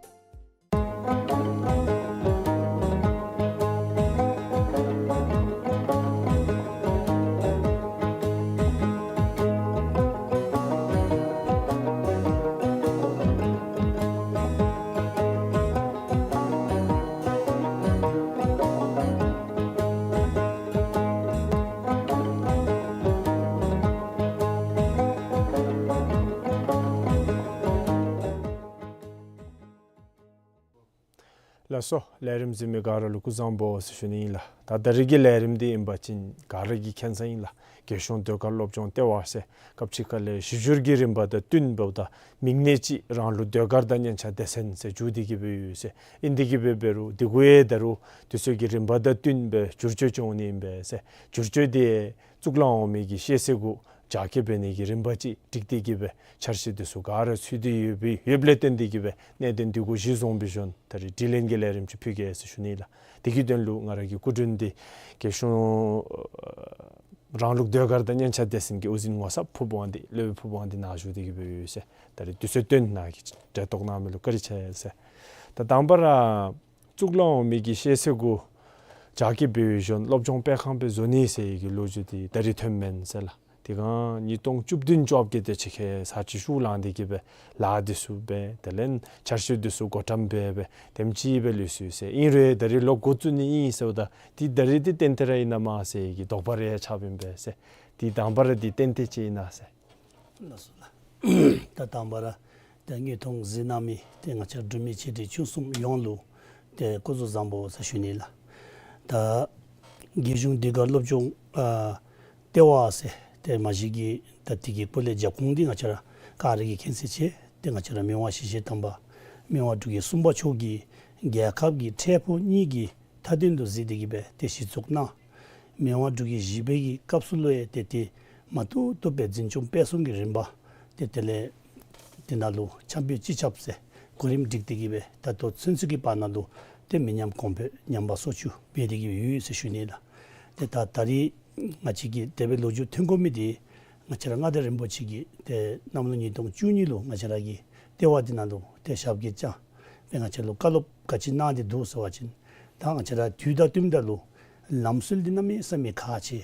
ལགས་སོ། ལས་རིམ་གཟིགས་མི་ག་ར་ལུ་སྐུ་གཟུགས་བཟང་པོ་ཟེར་ཞུ་ནི་ཨིན་ལགས། ད་ད་རིས་ཀྱི་ལས་རིམ་འདི་ཨིན་པ་ཅིན་ག་ར་གིས་མཁྱེན་ས་ཨིན་ལགས། རྒྱལ་གཞུང་ཟློས་གར་སློབ་སྦྱོང་ལྟེ་བ་ཟེར་སྐབས་ཅིག་ཁ་ལས་ཞིབ་འཇུག་གི་རིམ་པ་དང་བསྟུན་འབདཝ་ད་མིང་གནས་ཅིག་རང་ལུགས་ཟློས་གར་དང་སྙན་ཆ་སྡེ་ཚན་ཟེར་བསྒྱུར་ཏེ་གི་སྦེ་ཡོད་ཟེར། ཨིན་ཏེ་གི་སྦེ་འབད་རུང་དེ་གུ་ཡང་ད་རུང་དུས་ཚོད་ཀྱི་རིམ་པ་དང་བསྟུན་སྦེ་བསྒྱུར་བཅོས་འབྱུང་ནི་ཨིན་པས་ཟེར། བསྒྱུར་བཅོས་འདི་གཙུག་ལག་འོག་མའི་གི་ཤེས་ཚད་གུ་རྒྱ་སྐྱེད་འབད་ནི་གི་རིམ་པ་ཅིག་སྒྲིག་སྟེ་གི་སྦེ་འཆར་གཞི་འདི་ཚུ་ག་ར་ཚུད་དེ་ཡོད་པའི་ཡོདཔ་ལས་བརྟེན་ཏེ་གི་སྦེ་གནད་དོན་འདི་གུ་གཞི་བཟུང་སྦེ་ཞིནམ་ད་རིས་དྲི་ལན་གྱི་ལས་རིམ་ཅིག་ཕུལ་གེ་ཟེར་ཞུ་ནི་ལགས། དེ་གི་དོན་ལུ་ང་ར་གི་སྐུ་མགྲོན་འདི་རྒྱལ་གཞུང་རང་ལུགས་ཟློས་གར་དང་སྙན་ཆ་སྡེ་ཚན་གྱི་དབུ་འཛིན་ངོ་ཚབ་ཕུར་བུ་དབང་འདུས་སློབ་དཔོན་ཕུར་བུ་དབང་འདུས་ནཱ་བཞུགས་ཏེ་གི་སྦེ་ཡོད་ཟེར། ད་རིས་དུས་ཚོད་བཏོན་ནཱ་གིས་གྲལ་གཏོགས་གནང་མི་ལུ་བཀའ་དྲིན་ཆེ་ཟེར། ད་དང་པ་ར་གཙུག་ལག་འོག་མའི་གི་ཤེས་ཚད་གུ་རྒྱ་སྐྱེད་འབད་ཞིནམ་སློབ་སྦྱོང་སྤེལ་ཁང་སྦེ་བཟོ་ནི་ཟེར་གྱི་ལོ་རྒྱུས་འདི་ད་རིས་ཐོནམ་མེན་ཟེར་ལགས། དེ་སྒང་ཉིས་སྟོང་བཅུ་བདུན་བཅོ་བརྒྱད་དེ་ཅིག་ཁར་ས་ཅིག་ཤུགས་ལང་སྟེ་གི་སྦེ་ལཱ་འདི་ཚུ་འབད་དེ་ལས་འཆར་གཞི་འདི་ཚུ་བགོ་བཀྲམ་འབད་སྦེ་དེམ་ཅིག་སྦེ་ལུས་སོ་ཡི་ཟེར། ཨིན་རུང་ད་རིས་ལོག་འགོ་བཙུགས་ནི་ཨིན་ཟེརཝ་ད་འདི་ད་རིས་འདི་ཏན་ཏན་ར་ཨིན་ན་མེན་ན་ཟེར་གྱི་དོགས་པ་རེ་ཆགསཔ་ཨིན་པས་ཟེར། འདི་དང་པ་ར་འདི་ཏན་ཏན་ཅིག་ཨིན་ན་ཟེར། ལགས་སོ་ལགས། ད་དང་པ་ར་ཏེ་དངོས་མཐོང་གཟིགས་གནང་མི་ཏེ་ང་བཅས་འབྲུག་མི་ཆེ་འབྲིང་ཆུང་གསུམ་ཡོངས་ལུ་ཏེ་སྐུ་གཟུགས་བཟང་པོ་ཟེར་ཞུ་ནི་ལགས། ད་རྒྱལ་གཞུང་ཟློས་གར་སློབ་སྦྱོང་ཨ་ལྟེ་བ་ཟེར་ཏེ་མ་གཞི་གི་ད་དེ་གི་སྐོར་ལས་རྒྱབ་ཁུངས་འདི་ང་བཅས་ར་ག་ར་གིས་མཁྱེན་གསལ་ཆེ། ཏེ་ང་བཅས་ར་མི་དབང་ཞི་བྱེད་དམ་པ་མི་དབང་འབྲུག་རྒྱལ་གསུམ་པ་མཆོག་གིས་རྒྱལ་ཁབ་ཀྱི་འཕྲལ་ཕུགས་གཉིས་ཀྱི་མཐའ་དོན་དུ་གཟིགས་ཏེ་གི་སྦེ་ཏེ་གཞི་བཙུགས་གནང་། མི་དབང་འབྲུག་རྒྱལ་བཞི་པའི་གི་སྐབས་སུ་ལུ་ཡང་ཏེ་ཏེ་མ་ཐུབ་ཐུབ་སྦེ་འཛིན་སྐྱོང་སྤེལ་གསུམ་གྱི་རིམ་པ་ཏེ་དེ་ལས་དེ་ནང་ལུ་འཆམ་འབོད་སྤྱི་ཁྱབ་ཟེར་གོ་རིམ་སྒྲིག་སྟེ་གི་སྦེ་ད་ལྟོ་ཚུན་ཚོད་ཀྱི་བར་ན་ལུ་ཏེ་མི་ཉམས་གོང་འཕེལ་ཉམས་པ་སོར་ཆུད་འབད་དེ་གི་ཡོད་ཟེར་ཞུ་ནི་ལགས། ཏེ་ད་ད་རིས་ང་བཅས་ཀྱི་དེ་སྦེ་ལོ་རྒྱུས་ཐོན་དགོ་མི་འདི་ང་བཅས་ར་མངའ་བདག་རིན་པོ་ཆེ་གིས་ཏེ་གནམ་ལོ་ཉིས་སྟོང་བཅུ་གཉིས་ལུ་ང་བཅས་ར་གི་ལྟེ་བ་འདི་ནང་ལུ་ཏེ་ཞབས་སྐྱེལ་བཅར་སྦེ་ང་བཅས་ལུ་བཀའ་སློབ་ག་ཅི་གནང་སྟེ་འདུག་ཟེར་བ་ཅིན་ད་ང་བཅས་ར་དུས་དང་བསྟུནམ་ད་ལུ་ལམ་སྲོལ་འདི་གནམ་མེད་ས་མེད་ཁག་ཆེ།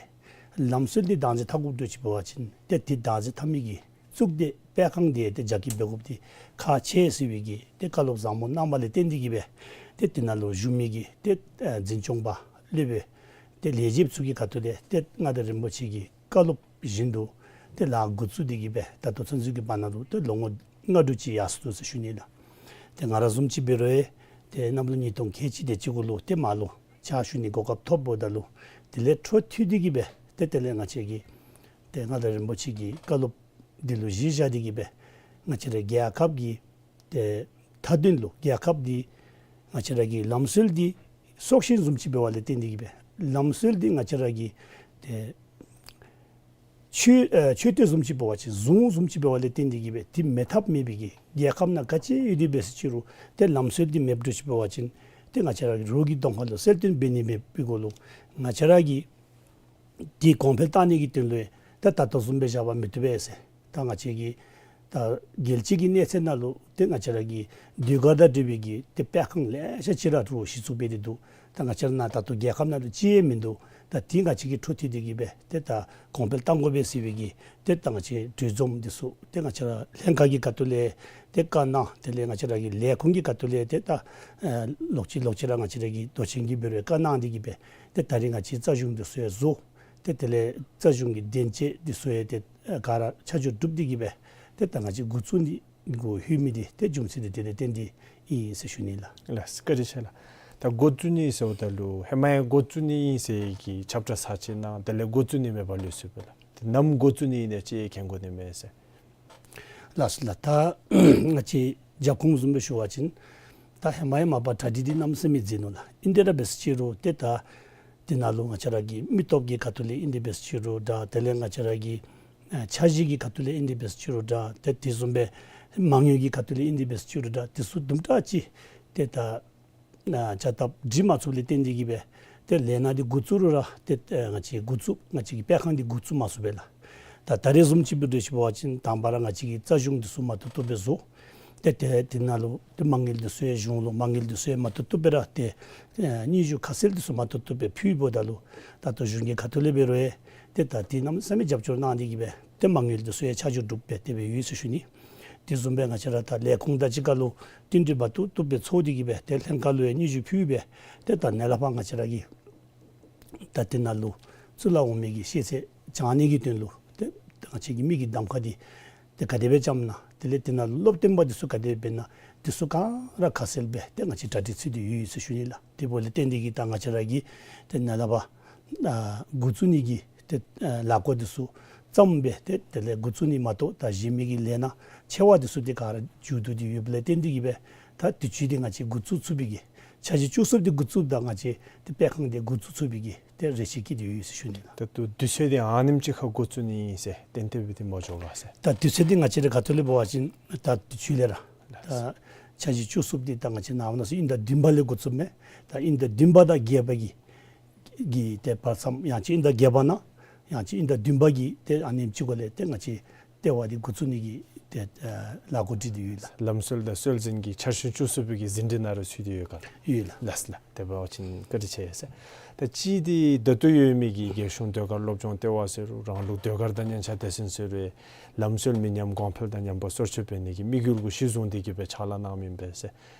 ལམ་སྲོལ་འདི་བདག་འཛིན་འཐབ་དགོཔ་འདྲཝ་ཅིག་འབད་བ་ཅིན་ཏེ་དེ་བདག་འཛིན་འཐབ་མི་གི་གཙུག་སྡེ་སྤེལ་ཁང་འདི་ཏེ་རྒྱ་སྐྱེད་འབད་དགོཔ་འདི་ཁག་ཆེ་ཟེར་བའི་གི་ཏེ་བཀའ་སློབ་བཟང་པོ་གནང་བ་ལས་བརྟེན་ཏེ་གི་སྦེ་ཏེ་དེ་ནང་ལུ་བཞུགས་མི་གི་ཏེ་ཨ་འཛིན་སྐྱོང་པ་སློབ་དཔོན་ཏེ་ལས་བྱེདཔ་ཚུ་གི་ཁ་ཐུག་ལས་ཏེ་མངའ་བདག་རིན་པོ་ཆེ་གི་བཀའ་སློབ་བཞིན་དུ་ཏེ་ལཱ་འགོ་བཙུགས་ཏེ་གི་སྦེ་ད་ལྟོ་ཚུན་ཚོད་ཀྱི་བར་ན་ལུ་ཏེ་ལོ་ངོ་ལྔ་དྲུག་ཅིག་ཡར་སོ་ནུག་ཟེར་ཞུ་ནི་ལགས། ཏེ་ང་ར་བཟུམ་ཅིག་འབད་རུང་ཡང་ཏེ་གནམ་ལོ་ཉིས་སྟོང་ཁལ་གཅིག་དེ་ཅིག་གུ་ལུ་ཏེ་མར་ལུ་ཕྱག་ཞུ་ནི་གོ་སྐབས་ཐོབ་འབདཝ་ད་ལུ་དེ་ལས་འཕྲོ་མཐུད་དེ་གི་སྦེ་ཏེ་དེ་ལས་ང་བཅས་ཀྱི་ཏེ་མངའ་བདག་རིན་པོ་ཆེ་གི་བཀའ་སློབ་འདི་ལུ་གཞི་བཞག་སྟེ་གི་སྦེ་ང་བཅས་ར་རྒྱལ་ཁབ་ཀྱི་ཏེ་མཐའ་དོན་ལུ་རྒྱལ་ཁབ་འདི་ང་བཅས་ར་གི་ལམ་སྲོལ་འདི་སྲོག་ཤིང་བཟུམ་ཅིག་འབད་བ་ལས་བརྟེན་ཏེ་གི་སྦེ་ལམ་སྲོལ་འདི་ང་བཅས་ར་གི་ཏེ་མཆོད་ཨ་མཆོད་རྟེན་བཟུམ་ཅིག་འབད་བ་ཅིན་གཟུངས་བཟུམ་ཅིག་འབད་བ་ལས་བརྟེན་ཏེ་གི་སྦེ་འདི་མེད་ཐབས་མེད་པའི་གི་རྒྱལ་ཁབ་ནང་ག་ཅི་ཡོད་དེ་འབད་ཟེར་ཅི་རུང་ཏེ་ལམ་སྲོལ་འདི་མེདཔ་འདྲཝ་ཅིག་འབད་བ་ཅིན་ཏེ་ང་བཅས་ར་གི་རོགས་ཀྱི་གདོང་ཁ་ལུ་གསལ་སྟོན་འབད་ནི་མེད་པའི་གུ་ལུ་ང་བཅས་ར་གི་འདི་གོང་འཕེལ་བཏང་ནི་གི་དོན་ལུ་ ད་ད་ལྟོ་བཟུམ་སྦེ་བཞག་པ་མི་བཏུབ་པས་ཟེར། ད་ང་བཅས་ཀྱི་ད་རྒྱལ་སྤྱི་གི་གནས་ཚད་ནང་ལུ་ཏེ་ང་བཅས་ར་གི་ཟློས་གར་དང་འབྲེལ་བའི་གི་ཏེ་སྤེལ་ཁང་ལེ་ཤ་ཅིག་ར་རུང་གཞི་བཙུགས་འབད་དེ་འདུག། ད་ང་བཅས་ར་ནཱ་ད་ལྟོ་རྒྱལ་ཁབ་ནང་ལུ་གཅིག་ཡང་མིན་འདུག། ད་དེ་ང་བཅས་ཀྱིས་འཕྲོ་མཐུད་དེ་གི་སྦེ་ཏེ་ད་གོང་འཕེལ་གཏང་དགོ་པས་ཟེར་བའི་གི་ཏེ་ད་ང་བཅས་གྲོས་འཛོམས་འདི་ཚུ་ཏེ་ང་བཅས་ར་ལྷན་ཁག་གི་ཁ་ཐུག་ལས་ཏེ་བཀའ་གནང་། དེ་ལས་ང་བཅས་ར་གི་ལས་ཁུངས་ཀྱི་ཁ་ཐུག་ལས་ཏེ་ད་ཨ་ལོག་ཅི་ལོག་ཅི་ར་ང་བཅས་ར་གི་མདོ་ཆེན་གྱིས་འབད་རུང་བཀའ་གནང་སྟེ་གི་སྦེ་ཏེ་ད་རིས་ང་བཅས་རྩ་གཞུང་འདི་ཚུ་ཡང་བཟོ། ཏེ་དེ་ལས་རྩ་གཞུང་གི་དོན་བཅས་འདི་ཚུ་ཡང་ཏེ་ཨ་ག་ར་ཆ་འཇོག་གྲུབ་སྟེ་གི་སྦེ་ཏེ་ད་ང་བཅས་འགོ་བཙུགས་ནི་འགོ་ལྷོད་མི་འདི་ཏེ་རྒྱུ་མཚན་འདི་དེ་ལས་བརྟེན་ཏེ་ཨིན་ཟེར་ཞུ་ནི་ལགས། ལགས་སོ། བཀའ་དྲིན་ཆེ་ལགས། ད་འགོ་བཙུགས་ནི་ཟེརཝ་ད་ལུ་ཧེ་མ་ཡང་འགོ་བཙུགས་ནི་ཨིན་ཟེར་གྱི་ཁྱབ་བསྒྲགས་ཚར་ཅིག་གནང་། དེ་ལས་འགོ་བཙུགས་ནི་མེད་པར་ལུས་སོང་པས་ལགས། ཏེ་ནམ་འགོ་བཙུགས་ནི་ཨིན་ན་ཅིག་མཁྱེན་དགོ་ནི་མས་ཟེར། ལགས་སོ་ལགས། ད་ང་བཅས་རྒྱབ་ཁུངས་བཟུམ་སྦེ་ཞུ་བ་ཅིན་ད་ཧེ་མ་ཡང་མ་པ་གྲ་སྒྲིག་འདི་གནམ་མེད་ས་མེད་མཛད་ནུག་ལགས། ཨིན་ཏེ་ར་འབད་ཟེར་ཅི་རུང་ཏེ་ད་དེ་ནང་ལུ་ང་བཅས་ར་གི་མི་སྟོབས་ཀྱི་ཁ་ཐུག་ལས་ཨིན་ཏེ་འབད་ཟེར་ཅི་རུང་འདྲ། དེ་ལས་ང་བཅས་ར་གི་ཨ་འཆར་གཞི་གི་ཁ་ཐུག་ལས་ཨིན་ཏེ་འབད་ཟེར་ཅི་རུང་འདྲ། ཏེ་དེ་བཟུམ་སྦེ་མ་དངུལ་གྱི་ཁ་ཐུག་ལས་ཨིན་ཏེ་འབད་ཟེར་ཅི་རུང་འདྲ། དེ་ཚུ་དུམ་གྲ་ཅིག་ཏེ་ད་ཨ་བྱ་སྟབས་སྒྲིག་མ་ཚུགསཔ་ལས་བརྟེན་ཏེ་གི་སྦེ་ཏེ་ལས་སྣ་འདི་འགོ་བཙུགས་རུང་ར་ཏེ་ཨ་ང་བཅས་འགོ་བཙུགས་ང་བཅས་ཀྱི་སྤེལ་ཁང་འདི་འགོ་བཙུགས་མ་ཚུགས་པས་ལགས། ད་ད་རེས་བཟུམ་ཅིག་འབད་དེ་ཞུ་བ་ཅིན་དང་པ་ར་ང་བཅས་ཀྱི་རྩ་གཞུང་འདི་ཚུ་མ་བཏུབ་བཏུབ་སྦེ་བཟོ། ཏེ་ཏེ་དེ་ནང་ལུ་ཏེ་མ་དངུལ་འདི་ཚུ་ཡང་གཞུང་ལུ་མ་དངུལ་འདི་ཚུ་ཡང་མ་བཏུབ་བཏུབ་སྦེ་ར་ཏེ་ཨ་སྙན་ཞུ་ཁ་གསལ་འདི་ཚུ་མ་བཏུབ་བཏུབ་སྦེ་ཕུལཝ་ད་ལུ་ད་ལྟོ་གཞུང་གི་ཁ་ཐུག་ལས་འབད་རུང་ཡང་ཏེ་ད་དེ་གནམ་མེད་ས་མེད་རྒྱབ་སྐྱོར་གནང་སྟེ་གི་སྦེ་ཏེ་མ་དངུལ་འདི་ཚུ་ཡང་ཆ་འཇོག་གྲུབ་སྦེ་དེ་སྦེ་ཡོད་ཟེར་ཞུ་ནི། དེ་བཟུམ་སྦེ་ང་བཅས་ར་ད་ལས་ཁུངས་དང་གཅིག་ཁར་ལུ་བསྟུན་གྲོས་མ་བཏུབ་བཏུབ་སྦེ་ཚོགས་ཏེ་གི་སྦེ་ཏེ་ལྷན་ཁག་ལུ་ཡང་སྙན་ཞུ་ཕུལ་སྦེ་ཏེ་ད་ནཱ་ལས་ཕར་ང་བཅས་ར་གི་ད་དེ་ནང་ལུ་བཙུགས་ལ་འོང་མི་གི་ཤེས་ཚད་སྦྱང་ནི་གི་དོན་ལུ་ཏེ་ང་བཅས་ཀྱི་མི་གི་གདམ་ཁ་འདི་ཏེ་ག་དེ་སྦེ་བཅངམ་ན། དེ་ལས་དེ་ནང་ལུ་སློབ་སྟོན་པ་འདི་ཚུ་ག་དེ་སྦེ་འབད་ན་འདི་ཚུ་ག་ར་ཁ་གསལ་སྦེ་ཏེ་ང་བཅས་གྲ་སྒྲིག་ཚུད་དེ་ཡོད་ཟེར་ཞུ་ནི་ལགས། དེ་འབདཝ་ལས་བརྟེན་ཏེ་གི་ད་ང་བཅས་ར་གི་ཏེ་ནཱ་ལས་ཕར་ཨ་འགོ་བཙུགས་ནི་གི་ཏེ་ཨ་ལས་འགུལ་འདི་ཚུ་བརྩམས་སྦེ་ཏེ་དེ་ལས་འགོ་བཙུགས་ནི་མ་གཏོགས་ད་གཞན་མི་གི་ལས་སྣ་ཆེ་བ་འདི་ཚུ་ཏེ་ག་ར་མཇུག་བསྡུ་སྟེ་ཡོདཔ་ལས་བརྟེན་ཏེ་གི་སྦེ་ད་དུས་ཅི་འདི་ང་བཅས་འགོ་བཙུགས་ཚུགས་པའི་གི་འཆར་གཞི་བཅུ་གསུམ་འདི་འགོ་བཙུགསཔ་ད་ང་བཅས་ཏེ་སྤེལ་ཁང་འདི་འགོ་བཙུགས་ཚུགས་པའི་གི་ཏེ་རེ་ཆེ་བསྐྱེད་དེ་ཡོད་ཟེར་ཞུ་ནི་ལགས། ད་ལྟོ་དུས་ཚོད་འདི་ཨ་ནེམ་ཅིག་ཁར་འགོ་བཙུགས་ནི་ཨིན་ཟེར་གཏན་གཏན་སྦེ་འདི་མ་འགྱོ་ག་ཟེར། ད་དུས་ཚོད་འདི་ང་བཅས་རའི་ཁ་ཐུག་ལས་འབད་བ་ཅིན་ད་དུས་ཅི་ལས་ར་ད་འཆར་གཞི་བཅུ་གསུམ་འདི་ད་ང་བཅས་ནངས་པ་གནངས་ཚེ་དབྱིན་ཟླ་བདུན་པ་ལས་འགོ་བཙུགསཔ་མས། ད་དབྱིན་ཟླ་བདུན་པ་དང་བརྒྱད་པ་གི་གི་ཏེ་བར་མཚམས་ཡང་ཅིན་དབྱིན་ཟླ་བརྒྱད་པ་ནང་ཡང་ཅིན་དབྱིན་ཟླ་བདུན་པ་གི་ཏེ་ཨ་ནེམ་ཅིག་གུ་ལས་ཏེ་ང་བཅས་ལྟེ་བ་འདི་འགོ་བཙུགས་ནི་གི་ཏེ་ཨ་ལས་འགུལ་སྒྲིག་སྟེ་ཡོད་ལགས། ལམ་སྲོལ་དང་སྲོལ་འཛིན་གྱི་འཆར་གཞི་བཅུ་གསུམ་པའི་གི་ཟིན་བྲིས་ནང་ར་ཚུད་དེ་ཡོད་ག་ལགས། ཡོད་ལགས། ལགས་ལགས། དེ་འབད་བ་ཅིན་བཀའ་དྲིན་ཆེ་ཟེར། ད་ཅི་འདི་ད་ལྟོ་ཡོད་མི་གི་རྒྱལ་གཞུང་ཟློས་གར་སློབ་སྦྱོང་ལྟེ་བ་ཟེར་རུང་རང་ལུགས་ཟློས་གར་དང་སྙན་ཆ་སྡེ་ཚན་ཟེར་རུང་ལམ་སྲོལ་མི་ཉམས་གོང་འཕེལ་དང་ཉམས་པ་སོར་ཆུད་འབད་ནི་གི་དམིགས་ཡུལ་གུ་གཞི་བཟུང་སྟེ་གི་སྦེ་ཕྱག་ལཱ་གནངམ་ཨིན་པས་ཟེར།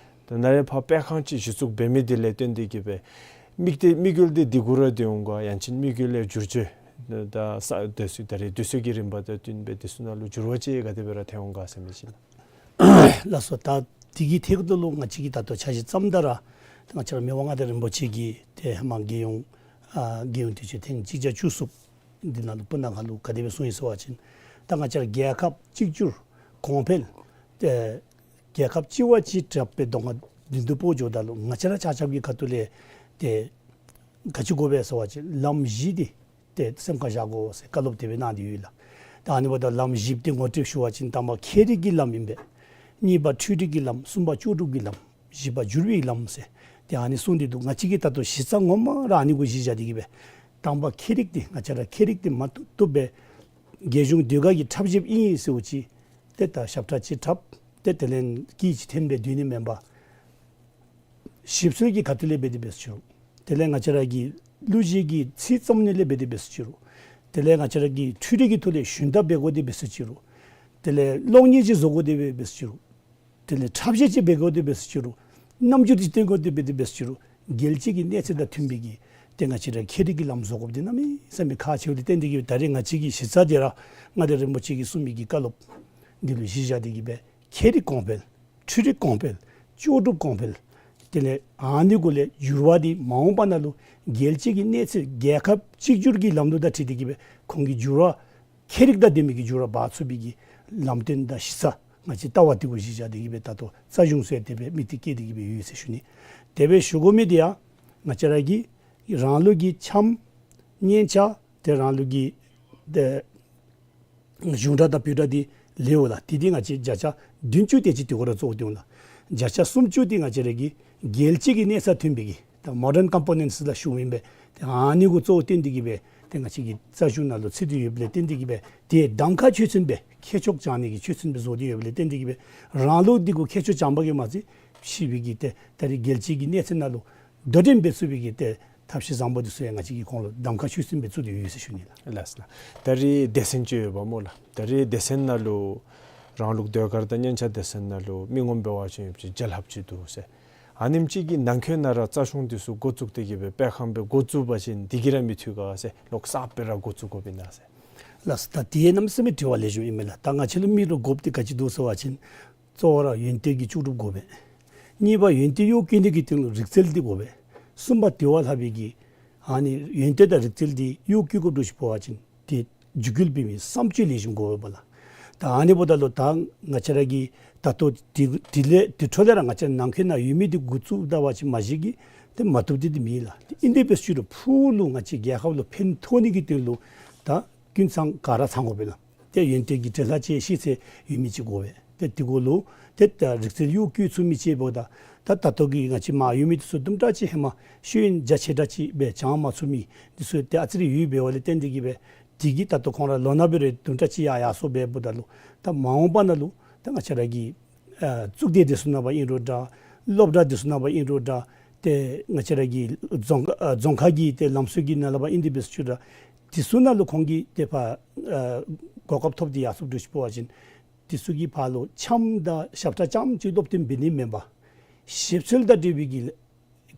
ད་ནཱ་རེ་ཕར་སྤེལ་ཁང་ཅིག་གཞི་བཙུགས་འབད་མི་འདི་ལས་བརྟེན་ཏེ་གི་སྦེ་དམིགས་གཏད་དམིགས་ཡུལ་འདི་འདི་གུ་ར་སྡོད་འོང་ག། ཡང་ཅིན་དམིགས་ཡུལ་ལས་བསྒྱུར་བཅོས་ད་ས་དེ་ཚུ་ད་རེས་དུས་ཚོད་ཀྱི་རིམ་པ་དང་བསྟུན་སྦེ་དེ་ཚུ་ནང་ལུ་འགྱུར་བ་ཅིག་ག་དེ་སྦེ་ར་ཐེབས་འོང་ག་ཟེར་མི་ཅིག་ལགས། ལགས་སོ། ད་དེ་གི་ཐད་ཁར་ལུ་ང་བཅས་ཀྱིས་ད་ལྟོ་འཆར་གཞི་བརྩམ་ད་ར་ང་བཅས་ར་མི་དབང་མངའ་བདག་རིན་པོ་ཆེ་གིས་ཏེ་ཧེ་མ་རྒྱལ་ཡོངས་ཨ་རྒྱལ་ཡོངས་དུས་ཆེན་ཐེངས་གཅིག་བརྒྱ་བཅུ་གསུམ་འདི་ནང་ལུ་སྤུ་ན་ཁ་ལུ་ག་དེ་སྦེ་གསུངས་ཡི་ཟེར་བ་ཅིན་ད་ང་བཅས་ར་རྒྱལ་ཁབ་གཅིག་གྱུར་གོང་འཕེལ་ཏེ་རྒྱལ་ཁབ་གཅིག་བ་གཅིག་དྲག་སྦེ་གདོང་ཁར་མདུན་དུ་སྤོ་འགྱོཝ་ད་ལུ་ང་བཅས་ར་ཆ་ཁྱབ་ཀྱི་ཁ་ཐུག་ལས་ཏེ་ག་ཅི་དགོ་པས་ཟེར་བ་ཅིན་ལམ་བཞི་འདི་ཏེ་སེམས་ཁར་བཞག་དགོ་ཟེར་བཀའ་སློབ་དེ་སྦེ་གནང་སྟེ་ཡོད་ལགས། ད་ཨ་ནི་འབདཝ་ད་ལམ་བཞི་འདི་ངོ་སྤྲོད་ཞུ་བ་ཅིན་དང་པ་ཁྱད་རིག་གི་ལམ་ཨིན་པས། གཉིས་པ་འཕྲུལ་རིག་གི་ལམ། གསུམ་པ་ལྕོགས་གྲུབ་ཀྱི་ལམ། བཞི་པ་འགྱུར་བའི་ལམ་ཟེར་ཏེ་ཨ་ནི་གསུངས་ཏེ་འདུག། ང་བཅས་ཀྱིས་ད་ལྟོ་གཞི་རྩ་ངོ་མ་ར་ཨ་ནི་གུ་གཞི་བཞག་སྟེ་གི་སྦེ་དང་པ་ཁྱད་རིག་འདི་ང་བཅས་ར་ཁྱད་རིག་འདི་མ་བཏུབ་བཏུབ་སྦེ་རྒྱལ་གཞུང་ཟློས་གར་གྱི་འཁྲབ་གཞས་ཨིན་ཟེརཝ་ཅིག་ཏེ་ད་ཞབས་ཁྲ་ཅིག་འཁྲབ་ཏེ་དེ་ལས་སྐད་ཅིག་འཐེན་སྦེ་སྡོད་ནི་མེན་པར་ཞིབ་འཚོལ་གྱི་ཁ་ཐུག་ལས་འབད་དེ་འབད་ཟེར་ཅི་རུང་། དེ་ལས་ང་བཅས་ར་གི་གླུ་གཞས་ཀྱི་ཚིག་རྩོམ་ནི་ལས་འབད་དེ་འབད་ཟེར་ཅི་རུང་། དེ་ལས་ང་བཅས་ར་གི་འཕྲུལ་རིག་གི་ཐོག་ལས་ཞུན་དག་འབད་དགོ་དེ་འབད་ཟེར་ཅི་རུང་། དེ་ལས་གློག་བརྙན་ཅིག་བཟོ་དགོ་དེ་འབད་ཟེར་ཅི་རུང་། དེ་ལས་འཁྲབ་གཞས་ཅིག་འབད་དགོ་དེ་འབད་ཟེར་ཅི་རུང་། རྣམ་འགྱུར་ཅིག་སྟོན་དགོ་དེ་འབད་དེ་འབད་ཟེར་ཅི་རུང་། རྒྱལ་སྤྱི་གི་གནས་ཚད་དང་མཐུན་པའི་གི་ཏེ་ང་བཅས་ར་ཁྱད་རིག་གི་ལམ་བཟོ་དགོཔ་འདི་གནམ་མེད་ས་མེད་ཁག་ཆེཝ་ལས་བརྟེན་ཏེ་གི་ད་རེས་ང་བཅས་ཀྱི་གཞི་རྩ་འདི་ར་མངའ་བདག་རིན་པོ་ཆེ་གིས་གསུངས་མི་གི་བཀའ་སློབ་འདི་ལུ་གཞི་བཞག་སྟེ་གི་སྦེ་ཁྱད་རིག་གོང་འཕེལ། འཕྲུལ་རིག་གོང་འཕེལ། ལྕོགས་གྲུབ་གོང་འཕེལ། དེ་ལས་ཨ་ནི་གུ་ལས་འགྱུར་བ་འདི་མ་འོངས་པ་ནང་ལུ་རྒྱལ་སྤྱི་གི་གནས་ཚད་རྒྱལ་ཁབ་གཅིག་གྱུར་གྱི་ལམ་ལུགས་དང་འཁྲིལ་ཏེ་གི་སྦེ་ཁོང་གི་འགྱུར་བ་ཁྱད་རིག་དང་ལྡན་པའི་གི་འགྱུར་བ་འབག་ཚུགས་པའི་གི་ལམ་སྟོན་དང་གཞི་རྩ་ང་བཅས་ལྟ་བ་འདི་གུ་གཞི་བཞག་སྟེ་གི་སྦེ་ད་ལྟོ་རྩ་གཞུང་ཚུ་ཡང་དེ་སྦེ་དམིགས་གཏད་བསྐྱེད་དེ་གི་སྦེ་ཡོད་ཟེར་ཞུ་ནི། དེ་སྦེ་ཞུ་དགོ་མི་འདི་ཡང་ང་བཅས་ར་གི་རང་ལུགས་ཀྱི་འཆམ་སྙན་ཆ་ཏེ་རང་ལུགས་ཀྱི་ཏེ་གཞུང་སྒྲ་དང་བོད་སྒྲ་འདི་ལེགས་འོང་ལགས། ཏེ་འདི་ང་བཅས་བརྒྱ་ཆ་བདུན་ཅུ་དེ་ཅིག་དེ་གུ་ར་གཙོ་བོ་བཏོན་འོང་ལགས། བརྒྱ་ཆ་སུམ་ཅུ་འདི་ང་བཅས་ར་གི་རྒྱལ་སྤྱི་གི་གནས་ས་མཐུན་པའི་གི་ད་མོ་ཌརན་ཀམ་པོ་ནེནཊསི་ལགས་ཞུཝ་ཨིན་པས། ཏེ་ཨ་ནི་གུ་གཙོ་བོ་བཏོན་ཏེ་གི་སྦེ་ ཏེ་ང་བཅས་ཀྱི་རྩ་གཞུང་ནང་ལུ་ཚུད་དེ་ཡོདཔ་ལས་བརྟེན་ཏེ་གིས་སྦེ་ཏེ་གདམ་ཁ་ཆོས་ཚན་སྦེ་ཁྱད་ཆོས་སྦྱང་ནི་གི་ཆོས་ཚན་སྦེ་བཟོ་སྟེ་ཡོདཔ་ལས་བརྟེན་ཏེ་གིས་སྦེ་རང་ལུགས་འདི་གུ་ཁྱད་ཆོས་སྦྱང་པ་གིས་མ་ཚད་ཕྱི་པའི་གི་ཏེ་ད་རེས་རྒྱལ་སྤྱི་གི་གནས་ཚད་ནང་ལུ་དོ་འགྲན་འབད་ཚུགས་པའི་གི་ཏེ་ཐབས་ཤེས་བཟང་པོ་འདི་ཚུ་ཡང་ང་བཅས་ཀྱིས་ཁོང་ལུ་གདམ་ཁ་ཆོས་ཚན་སྦེ་བཙུགས་ཏེ་ཡོད་ཟེར་ཞུ་ནི་ལགས། ལགས་སོ་ལགས། ད་རེས་སྡེ་ཚན་ཅིག་ཡོདཔ་སྨོ་ལགས། ད་རེས་སྡེ་ཚན་ནང་ལུ་རང་ལུགས་ཟློས་གར་དང་སྙན་ཆ་སྡེ་ཚན་ནང་ལུ་མི་ངོམ་འབད་བ་ཅིན་ཡོདཔ་ཅིག་བརྒྱ་ལྷགཔ་ཅིག་འདུག་ཟེར། ཨ་ནེམ་ཅིག་གི་ནང་འཁོད་ནང་ར་རྩ་གཞུང་འདི་ཚུ་འགོ་བཙུགས་ཏེ་གིས་སྦེ་དཔེ་ཁང་སྦེ་འགོ་བཙུགས་པ་ཅིན་འདི་གིས་ར་མི་ཐུབ་ག་ཟེར། ལོག་གསརཔ་སྦེ་ར་འགོ་བཙུགས་དགོཔ་ཨིན་ན་ཟེར། ལགས་སོ། ད་དེ་གནམ་མེད་ས་མེད་དྲི་བ་ལེགས་ཤོམ་ཨིན་མས་ལགས། ད་ང་བཅས་ལུ་མི་རུ་དགོཔ་འདི་ག་ཅི་འདུག་ཟེར་བ་ཅིན་གཙོ་བོ་ར་ཡོན་ཏན་གྱི་ལྕོགས་གྲུབ་དགོ་པས། གཉིས་པ་ཡོན་ཏན་གཡོག་བཀོལ་ནི་གི་སྟེང་ལུ་རིག་རྩལ་འདི་དགོ་པས། གསུམ་པ་དེ་བ་ལྷག་པའི་གི་ཨ་ནི་ཡོན་ཏན་དང་རིག་རྩལ་འདི་གཡོག་བཀོལ་དགོཔ་འདྲཝ་ཅིག་འབད་བ་ཅིན་ཏེ་འཇུག་སྐུལ་འབད་མི་བསམ་སྤྱོད་ལེགས་ཤོམ་དགོ་པས་ལགས། ད་ཨ་ནི་འབདཝ་ད་ལུ་ད་ང་བཅས་ར་གིས་ད་ལྟོ་དེ་དེ་ལས་དེ་འཕྲོ་ལས་ར་ང་བཅས་ནང་འཁོད་ནང་ཡོད་མི་འདི་འགོ་བཙུགས་ད་པ་ཅིན་མ་གཞི་གིས་ཏེ་མ་བཏུབ་འདི་འདི་མེད་ལགས། ཏེ་ཨིན་དེ་འབད་ཞུ་རུང་ཕུགས་ལུ་ང་བཅས་རྒྱལ་ཁབ་ལུ་ཕན་ཐོགས་ནི་གི་དོན་ལུ་ད་ཀུན་ཚང་ག་ར་ཚང་དགོ་པས་ལགས། ཏེ་ཡོན་ཏན་གྱི་འབྲེལ་ལྷག་ཅིག་ཤེས་ཚད་ཡོད་མི་ཅིག་དགོ་པས། ཏེ་དེ་གུ་ལུ་ཏེ་ད་རིག་རྩལ་གཡོག་བཀོལ་ཚུགས་མི་ཅིག་འབདཝ་ད་ད་ད་ལྟོ་གི་ང་བཅས་མར་ཡོད་མི་འདི་ཚུ་དུམ་གྲ་ཅིག་ཧེ་མ་ཤེས་ཡོན་རྒྱ་ཆེ་དྲགས་ཅིག་སྦེ་སྦྱང་མ་ཚུགས་མི་འདི་ཚུ་ཏེ་ཨ་ཙི་རེ་ཡོདཔ་འབདཝ་ལས་བརྟེན་ཏེ་གིས་སྦེ་དེ་གིས་ད་ལྟོ་ཁོང་ར་ལོ་ན་འབད་རུང་དུམ་གྲ་ཅིག་ཡར་ཡར་སོངམ་འབདཝ་ད་ལུ་ད་མ་འོངས་པ་ནང་ལུ་ད་ང་བཅས་ར་གི་ཨ་གཙུག་སྡེ་འདི་ཚུ་ནང་འབད་ཨིན་རུང་འདྲ། སློབ་གྲྭ་འདི་ཚུ་ནང་འབད་ཨིན་རུང་འདྲ། ཏེ་ང་བཅས་ར་གི་རྫོང་ཨ་རྫོང་ཁག་གི་ཏེ་ལམ་སྲོལ་གྱི་ནང་ལུ་འབད་ཨིན་དེ་འབད་ཞུ་རུང་འདྲ། དེ་ཚུ་ནང་ལུ་ཁོང་གིས་ཏེ་ཕར་ཨ་གོ་སྐབས་ཐོབ་སྟེ་ཡར་སོངམ་འདྲཝ་ཅིག་འབད་བ་ཅིན་དེ་ཚུ་གི་ཕར་ལུ་འཆམ་དང་ཞབས་ཁྲ་རྐྱངམ་ཅིག་སློབ་སྟོན་འབད་ནི་མེན་པར་ཞིབ་འཚོལ་དང་འབྲེལ་བའི་གི་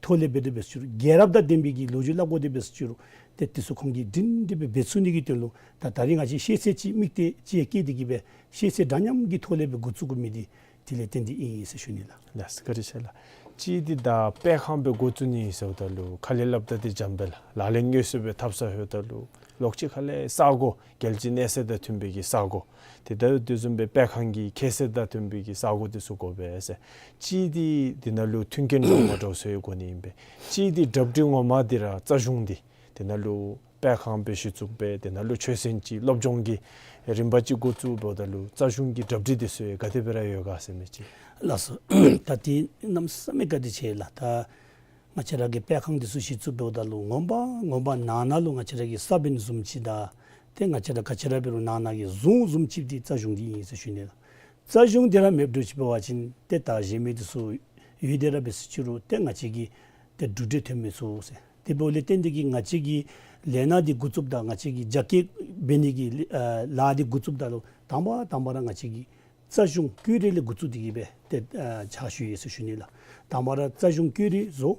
ཐོག་ལས་འབད་དེ་འབད་ཞུ་རུང་རྒྱལ་རབས་དང་ལྡན་པའི་གི་ལོ་རྒྱུས་སླབ་དགོ་དེ་འབད་ཞུ་རུང་ཏེ་དེ་ཚུ་ཁོང་གིས་སྒྲིང་སྒྲི་སྦེ་འབད་ཚུགས་ནི་གི་དོན་ལུ་ད་ད་རེས་ང་བཅས་ཤེས་ཚད་ཅིག་དམིགས་གཏད་ཅིག་བསྐྱེད་དེ་གིས་སྦེ་ཤེས་ཚད་འདྲ་མཉམ་གྱི་ཐོག་ལས་སྦེ་འགོ་བཙུགས་དགོ་མི་འདི་དེ་ལས་བརྟེན་ཏེ་ཨིན་ཟེར་ཞུ་ནི་ལགས། ལགས་སོ་བཀའ་དྲིན་ཆེ་ལགས། གཅིག་འདི་ད་དཔེ་ཁང་སྦེ་འགོ་བཙུགས་ནི་ཟེརཝ་ད་ལུ་ཁ་ལས་སླབ་ད་འདི་འཇམ་པས་ལགས། ལག་ལེན་དངོས་སུ་སྦེ་འཐབ་ས་ལྷོདཔ་ད་ལུ་ལོག་ཅིག་ཁ་ལས་ས་གོ་རྒྱལ་སྤྱིའི་གནས་ཚད་དང་མཐུན་པའི་གི་ས་གོ་ཏེ་ད་དེ་བཟུམ་སྦེ་དཔེ་ཁང་གི་ཁྱད་ཚད་དང་མཐུན་པའི་གི་ས་གོ་འདི་ཚུ་དགོ་པས་ཟེར། གཅིག་འདི་འདི་ནང་ལུ་མཐུན་རྐྱེན་ངོ་མ་འདྲཝ་བཟོ་དགོ་ནི་ཨིན་པས། གཅིག་འདི་གྲ་སྒྲིག་ངོ་མ་འདི་ར་རྩ་གཞུང་འདི་དེ་ནང་ལུ་དཔེ་ཁང་སྦེ་གཞི་བཙུགས་འབད་དེ་ནང་ལུ་ཆོས་ཚན་ཅིག་སློབ་སྦྱོང་གི་རིམ་པ་ཅིག་འགོ་བཙུགསཔ་ད་ལུ་རྩ་གཞུང་གི་གྲ་སྒྲིག་འདི་ཚུ་ག་དེ་སྦེ་ར་ཡོད་ག་ཟེར་མི་ཅིག། ལགས་སོ། ད་དེ་གནམ་མེད་ས་མེད་བཀའ་དྲིན་ཆེ་ལགས། ད་ང་བཅས་ར་གིས་དཔེ་ཁང་འདི་ཚུ་གཞི་བཙུགསཔ་ད་ལུ་ངོ་མ་ངོ་མ་ནང་ན་ལུ་ང་བཅས་ར་གི་ས་བོན་བཟུམ་ཅིག་དང་ཏེ་ང་བཅས་ར་ག་ཅི་ར་འབད་རུང་ནང་ན་གི་གཟུངས་བཟུམ་ཅིག་འདི་རྩ་གཞུང་འདི་ཨིན་ཟེར་ཞུ་ནི་ལགས། རྩ་གཞུང་འདི་ར་མེདཔ་འདྲཝ་ཅིག་འབད་བ་ཅིན་ཏེ་ད་གཞན་མི་འདི་ཚུ་ཡོད་དེ་ར་འབད་ཞུ་རུང་ཏེ་ང་བཅས་ཀྱི་ཏེ་གྲུབ་འབྲས་ཐོན་མི་ཚུགས་ཟེར། དེ་འབདཝ་ལས་བརྟེན་ཏེ་གིས་ང་བཅས་ཀྱི་ལས་སྣ་འདི་འགོ་བཙུགསཔ་ད་ང་བཅས་ཀྱི་རྒྱ་སྐྱེད་འབད་ནི་གི་ཨ་ལཱ་འདི་འགོ་བཙུགསཔ་ད་ལུ་དང་པ་དང་པ་ར་ང་བཅས་ཀྱི་རྩ་གཞུང་བཀོད་སྒྲིག་ལས་འགོ་བཙུགས་ཏེ་གིས་སྦེ་ཏེ་ཨ་ཕྱག་ཞུ་ཡི་ཟེར་ཞུ་ནི་ལགས། དང་པ་ར་རྩ་གཞུང་བཀོད་སྒྲིག་བཟོ།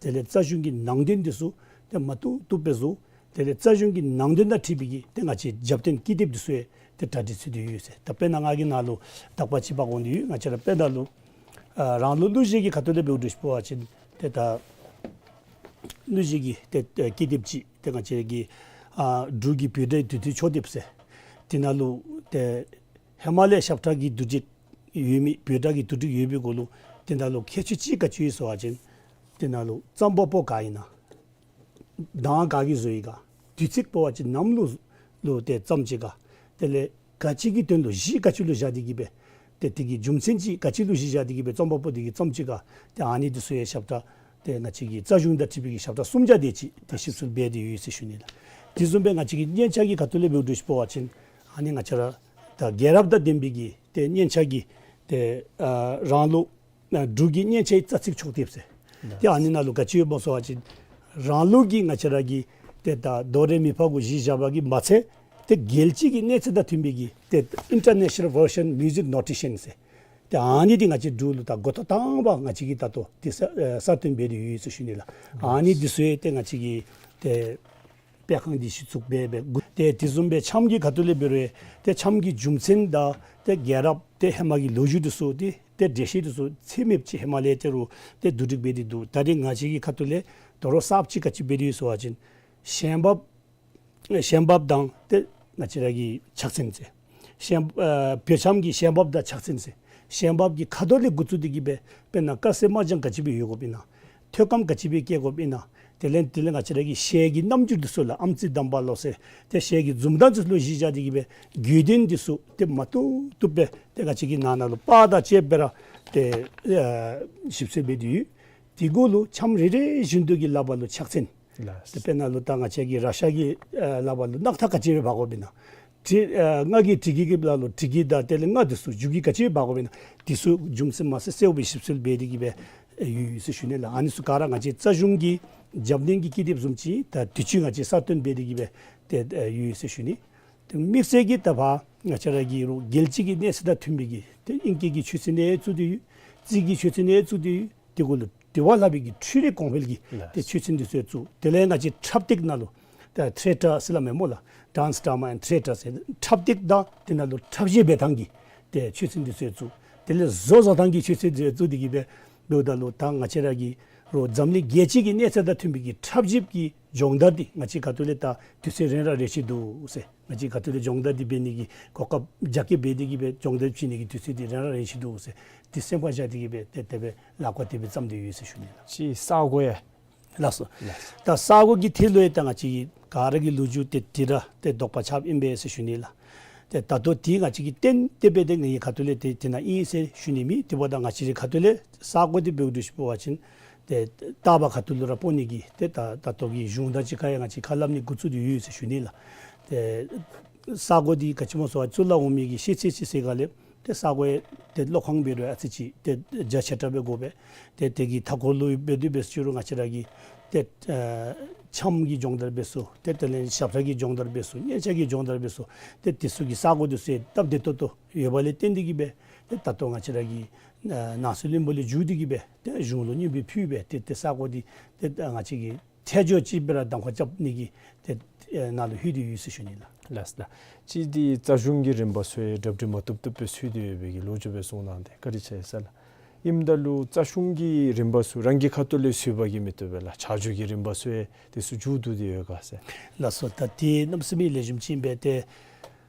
དེ་ལས་རྩ་གཞུང་གི་ནང་དོན་འདི་ཚུ་ཏེ་མ་བཏུབ་བཏུབ་སྦེ་བཟོ། དེ་ལས་རྩ་གཞུང་གི་ནང་དོན་དང་འཁྲིལ་བའི་གི་ཏེ་ང་བཅས་རྒྱབ་རྟེན་ཀི་དེབ་འདི་ཚུ་ཡང་ཏེ་གྲ་སྒྲིག་ཚུད་དེ་ཡོད་ཟེར། ད་དཔེར་ན་ང་གིས་ནཱ་ལུ་དག་པ་ཅིག་འབག་འོང་དེ་ཡོད། ང་བཅས་ར་དཔེར་ན་ལུ་ཨ་རང་ལུགས་གླུ་གཞས་ཀྱི་ཁ་ཐུག་ལས་འབདཝ་འདྲཝ་ཅིག་འབད་བ་ཅིན་ཏེ་ད་གླུ་གཞས་ཀྱི་ཏེ་ཏེ་ཀི་དེབ་ཅིག་ཏེ་ང་བཅས་ཀྱི་ཨ་འབྲུག་གི་བོད་སྒྲའི་དུས་མཐུན་ཕྱོགས་དེབ་ཟེར། དེ་ནང་ལུ་ཏེ་ཧེ་མ་ལས་ཞབས་ཁྲ་གི་བསྡུ་སྒྲིག་ཡོད་མི་བོད་སྒྲ་གི་བསྡུ་སྒྲིག་ཡོད་པའི་གུ་ལུ་དེ་ནང་ལུ་ཁྱད་ཆོས་ཅིག་ག་ཅི་ཡོད་ཟེར་བ་ཅིན་དེ་ནང་ལུ་རྩོམ་པ་པོ་ག་ཨིན་ན། གདངས་ག་གིས་བཟོ་ཡི་ག། དུས་ཚིགས་འབད་བ་ཅིན་ནམ་ལུ་ལུ་ཏེ་རྩོམ་ཅི་ག། དེ་ལས་ག་ཅི་གི་དོན་ལུ་གཞི་ག་ཅི་ལུ་བཞག་སྟེ་གིས་སྦེ་ཏེ་དེ་གི་རྒྱུ་མཚན་ཅིག་ག་ཅི་ལུ་གཞི་བཞག་སྟེ་གིས་སྦེ་རྩོམ་པ་པོ་དེ་གིས་རྩོམ་ཅི་ག། ཏེ་ཨ་ནི་འདི་ཚུ་ཡང་ཞབས་ཁྲ་ཏེ་ང་བཅས་ཀྱི་རྩ་གཞུང་དང་འཁྲིལ་བའི་གི་ཞབས་ཁྲ་སུམ་བརྒྱ་དེ་ཅིག་ཏེ་ཞིབ་འཚོལ་འབད་དེ་ཡོད་ཟེར་ཞུ་ནི་ལགས། དེ་བཟུམ་སྦེ་ང་བཅས་ཀྱི་སྙན་ཆ་གི་ཁ་ཐུག་ལས་འབདཝ་འདྲཝ་ཅིག་འབད་བ་ཅིན་ཨ་ནི་ང་བཅས་ར་ད་རྒྱལ་རབས་དང་ལྡན་པའི་གི་ཏེ་སྙན་ཆ་གི་ཏེ་ཨ་རང་ལུགས་ཨ་འབྲུག་གི་སྙན་ཆའི་རྩ་ཚིག་ཕྱོགས་དེབ་ཟེར། ཏེ་ཨ་ནི་ནང་ལུ་ག་ཅི་ཡོདཔ་སྨོ་ཟེར་བ་ཅིན་རང་ལུགས་ཀྱི་ང་བཅས་ར་གི་ཏེ་ད་དོ་རེ་མི་ཕ་གུ་གཞི་བཞག་པ་གིས་མ་ཚད་ཏེ་རྒྱལ་སྤྱི་གི་གནས་ཚད་དང་མཐུན་པའི་གི་ཏེ་International Version Music Notation ཟེར། ཏེ་ཨ་ནི་འདི་ང་བཅས་འབྲུག་ལུ་ད་འགོ་ཐོག་དང་པ་ང་བཅས་ཀྱིས་ད་ལྟོ་ཏེ་གསར་ཨེ་གསར་བཏོན་འབད་དེ་ཡོད་ཟེར་ཞུ་ནི་ལགས། ཨ་ནི་འདི་ཚུ་ཡང་ཏེ་ང་བཅས་ཀྱི་ཏེ་དཔེ་ཁང་འདི་གཞི་བཙུགས་འབད་འབད་དགོ། ཏེ་དེ་བཟུམ་སྦེ་འཆམ་གྱི་ཁ་ཐུག་ལས་འབད་རུང་ཏེ་འཆམ་གྱི་རྒྱུ་མཚན་དང་ཏེ་རྒྱལ་རབས་ཏེ་ཧེ་མ་གི་ལོ་རྒྱུས་འདི་ཚུ་ཏེ་ཏེ་འགྲེལ་བཤད་འདི་ཚུ་ཚད་མེདཔ་ཅིག་ཧེ་མ་ལས་ཏེ་རུང་ཏེ་བསྡུ་སྒྲིག་འབད་དེ་འདུག། ད་རེས་ང་བཅས་ཀྱི་ཁ་ཐུག་ལས་དོ་རུང་གསརཔ་ཅིག་ག་ཅི་འབད་དེ་ཡོད་ཟེར་བ་ཅིན་ཞལ་འབག་ཞལ་འབག་དང་ཏེ་ང་བཅས་ར་གི་ཕྱག་མཚན་ཟེར། ཞལ་ཨ་བོད་འཆམ་གྱི་ཞལ་འབག་དང་ཕྱག་མཚན་ཟེར། ཞལ་འབག་གི་ཁ་དོག་ལས་འགོ་བཙུགས་ཏེ་གིས་སྦེ་དཔེར་ན་དཀར་སེར་དམར་ལྗང་ག་ཅི་སྦེ་ཡོད་དགོཔ་ཨིན་ན། ཐོད་སྐམ་ག་ཅི་སྦེ་བཀལ་དགོཔ་ཨིན་ན། དེ་ལས་དེ་ལས་ང་བཅས་ར་གི་ཞལ་གྱི་རྣམ་འགྱུར་འདི་ཚུ་ལགས་ཨམ་ཙི་དམ་པ་ལོ་ཟེར་ཏེ་ཞལ་གྱི་འཛུམ་མདངས་འདི་ཚུ་ལུ་གཞི་བཞག་སྟེ་གིས་སྦེ་དགོས་དོན་འདི་ཚུ་ཏེ་མ་བཏུབ་བཏུབ་སྦེ་ཏེ་ང་བཅས་ཀྱིས་ནང་ན་ལུ་པར་དང་བཅསཔ་སྦེ་ར་ཏེ་ཨ་ཞིབ་འཚོལ་འབད་དེ་ཡོད། དེ་གུ་ལུ་འཆམ་རེ་རེ་བཞིན་དུ་གི་ལག་པར་ལུ་ཕྱག་མཚན། ལགས། ཏེ་དཔེར་ན་ལུ་ད་ང་བཅས་ཀྱི་ར་ཤ་གི་ཨ་ལགཔ་ལུ་རྣག་ཐ་ག་ཅི་སྦེ་འབག་དགོཔ་ཨིན་ན། དྲི་ཨ་རྔ་གི་དྲི་གི་གི་ལ་ལུ་དྲི་གི་དང་དེ་ལས་རྔ་འདི་ཚུ་རྒྱུ་གི་ག་ཅི་སྦེ་འབག་དགོཔ་ཨིན་ན། འདི་ཚུ་རྒྱུ་མཚན་མ་གསལ་གསལཝ་སྦེ་ཞིབ་འཚོལ་འབད་དེ་གི་སྦེ་ཡོད་ཡོད་ཟེར་ཞུ་ནི་ལགས། ཨ་ནི་ཚུ་ག་ར་ང་བཅས་རྩ་གཞུང་གི་རྒྱབ་སྣོན་གྱི་ཀི་དེབ་བཟུམ་ཅིག་ད་དུས་ཅི་ང་བཅས་གསར་བཏོན་འབད་དེ་གི་སྦེ་ཏེ་ཡོད་ཡོད་ཟེར་ཞུ་ནི། ཏེ་དམིགས་བསལ་གྱིས་ད་ཕར་ང་བཅས་ར་གི་རོགས་རྒྱལ་སྤྱི་གི་གནས་ཚད་དང་མཐུན་པའི་གི་ཏེ་ཨིང་སྐད་ཀྱི་ཆོས་ཚན་ནང་བཙུགས་ཏེ་ཡོད། རྩིས་ཀྱི་ཆོས་ཚན་ནང་བཙུགས་ཏེ་ཡོད། དེ་གུ་ལུ་དེ་བ་ལྷག་པའི་གི་འཕྲུལ་རིག་གོང་འཕེལ་གྱི་ཏེ་ལགས། ཆོས་ཚན་འདི་ཚུ་བཙུགས། དེ་ལས་ང་བཅས་འཁྲབ་སྟེགས་ནང་ལུ་ད་ཐི་ཡེ་ཊར་ཟེར་སླབ་མས་སྨོ་ལགས། Dance, Drama and Theatre ཟེར་འཁྲབ་སྟེགས་དང་དེ་ནང་ལུ་འཁྲབ་གཞས་འབད་ཐངས་ཀྱི་ཏེ་ཆོས་ཚན་འདི་ཚུ་བཙུགས། དེ་ལས་བཟོ་བཟོ་ཐངས་ཀྱི་ཆོས་ཚན་འདི་ཚུ་བཙུགས་ཏེ་གི་སྦེ་འབདཝ་ད་ལུ་ད་ང་བཅས་ར་གི་རོགས་འཛམ་གླིང་རྒྱལ་སྤྱི་གི་གནས་ཚད་དང་མཐུན་པའི་གི་འཁྲབ་ཞིབ་ཀྱི་སྦྱོང་བརྡར་འདི་ང་བཅས་ཁ་ཐུག་ལས་ད་དུས་ཚོད་རན་ར་རན་ཅི་འདུག་ཟེར། ང་བཅས་ཁ་ཐུག་ལས་སྦྱོང་བརྡར་འདི་འབད་ནི་གི་གོ་སྐབས་རྒྱ་སྐྱེད་འབད་དེ་གི་སྦེ་སྦྱོང་བརྡར་བྱིན་ནི་གི་དུས་ཚོད་འདི་རན་ར་རན་ཅི་འདུག་ཟེར། འདི་སེམས་ཁར་བཞག་སྟེ་གི་སྦེ་ཏེ་དེ་སྦེ་ལག་པ་དེ་སྦེ་བརྩམས་ཏེ་ཡོད་ཟེར་ཞུ་ནི་ལགས། ཅིག་ས་གོ་ཡང་། ལགས་སོ། ལགས། ད་ས་གོ་གི་ཐད་ལུ་ཡང་ད་ང་བཅས་ཀྱི་ག་ར་གི་ལོ་རྒྱུས་ཏེ་དེ་ར་ཏེ་དོགས་པ་ཆགསཔ་ཨིན་པས་ཟེར་ཞུ་ནི་ལགས། ཏེ་ད་ལྟོ་འདི་ང་བཅས་ཀྱིས་གཏན་གཏན་སྦེ་ཏེ་ངེའི་ཁ་ཐུག་ལས་ཏེ་དེ་ནང་ཨིན་ཟེར་ཞུ་ནི་མེད། དེ་འབདཝ་ད་ང་བཅས་རའི་ཁ་ཐུག་ལས་ས་གོ་འདི་འབདཝ་འདྲཝ་ཅིག་འབད་བ་ཅིན་ཏེ་ལྟ་བ་ཁ་ཐུག་ལུ་ར་སྤོ་ནི་གི་ཏེ་ད་ད་ལྟོ་གི་གཞུང་དང་གཅིག་ཁར་ཡང་ང་བཅས་ཁ་སླབ་ནི་འགོ་བཙུགས་ཏེ་ཡོད་ཟེར་ཞུ་ནི་ལགས། ཏེ་ས་གོ་འདི་ག་ཅི་སྨོ་ཟེར་བ་ཅིན་གཙུག་ལག་འོག་མའི་གི་ཤེས་ཚད་ཅིག་ཟེར་ག་ལས་ཏེ་ས་གོ་ཡང་ཏེ་ལོག་ཁང་འབད་རུང་ཨ་ཙི་ཅིག་ཏེ་རྒྱ་ཆེ་དྲགས་སྦེ་དགོ་པས། ཏེ་དེ་གི་མཐའ་འཁོར་ལུ་འབད་དེ་འབད་ཞུ་རུང་ང་བཅས་ར་གི་ཏེ་ཨ་འཆམ་གྱི་སྦྱོང་བརྡར་འབད་ཚུགས། ཏེ་དེ་ལས་ཞབས་ཁྲ་གི་སྦྱོང་བརྡར་འབད་ཚུགས། སྙན་ཆ་གི་སྦྱོང་བརྡར་འབད་ཚུགས། ཏེ་དེ་ཚུ་གི་ས་གོ་འདི་ཚུ་ཡང་སྟབས་བདེ་ཏོག་ཏོ་ཡོདཔ་ལས་བརྟེན་ཏེ་གི་སྦེ་ཏེ་ད་ལྟོ་ང་བཅས་ར་གི་ཨ་ནང་སྲིད་བློན་པོ་ལས་བརྒྱུད་དེ་གི་སྦེ་ཏེ་གཞུང་ལུ་སྙན་འབུལ་ཕུལ་སྦེ་ཏེ་ཏེ་ས་གོ་འདི་ཏེ་ང་བཅས་ཀྱི་ཐད་སྦྱོར་ཅིག་སྦེ་ར་གདམ་ཁ་རྐྱབ་ནི་གི་ཏེ་ཨེ་ནང་ལུ་ལྷོད་དེ་ཡོད་ཟེར་ཞུ་ནི་ལགས། ལགས་ལགས། ཅིག་འདི་རྩ་གཞུང་གི་རིམ་པ་ཚུ་ཡང་གྲ་སྒྲིག་མ་བཏུབ་བཏུབ་སྦེ་ཚུད་དེ་ཡོད་པའི་གི་ལོ་རྒྱུས་སྦེ་གསུངས་གནང་སྟེ་བཀའ་དྲིན་ཆེ་ཟེར་ལགས། ཨིནམ་ད་ལུ་རྩ་གཞུང་གི་རིམ་པ་ཚུ་རང་གི་ཁ་ཐུག་ལས་ཚུད་པ་གིས་མི་བཏུབ་པས་ལགས། ཆ་འཇོག་གི་རིམ་པ་ཚུ་ཡང་དེ་ཚུ་མཇུག་བསྡུ་སྟེ་ཡོད་ག་ཟེར། ལགས་སོ། ད་དེ་གནམ་མེད་ས་མེད་ལེགས་ཤོམ་ཅིག་ཨིན་པས། ཏེ་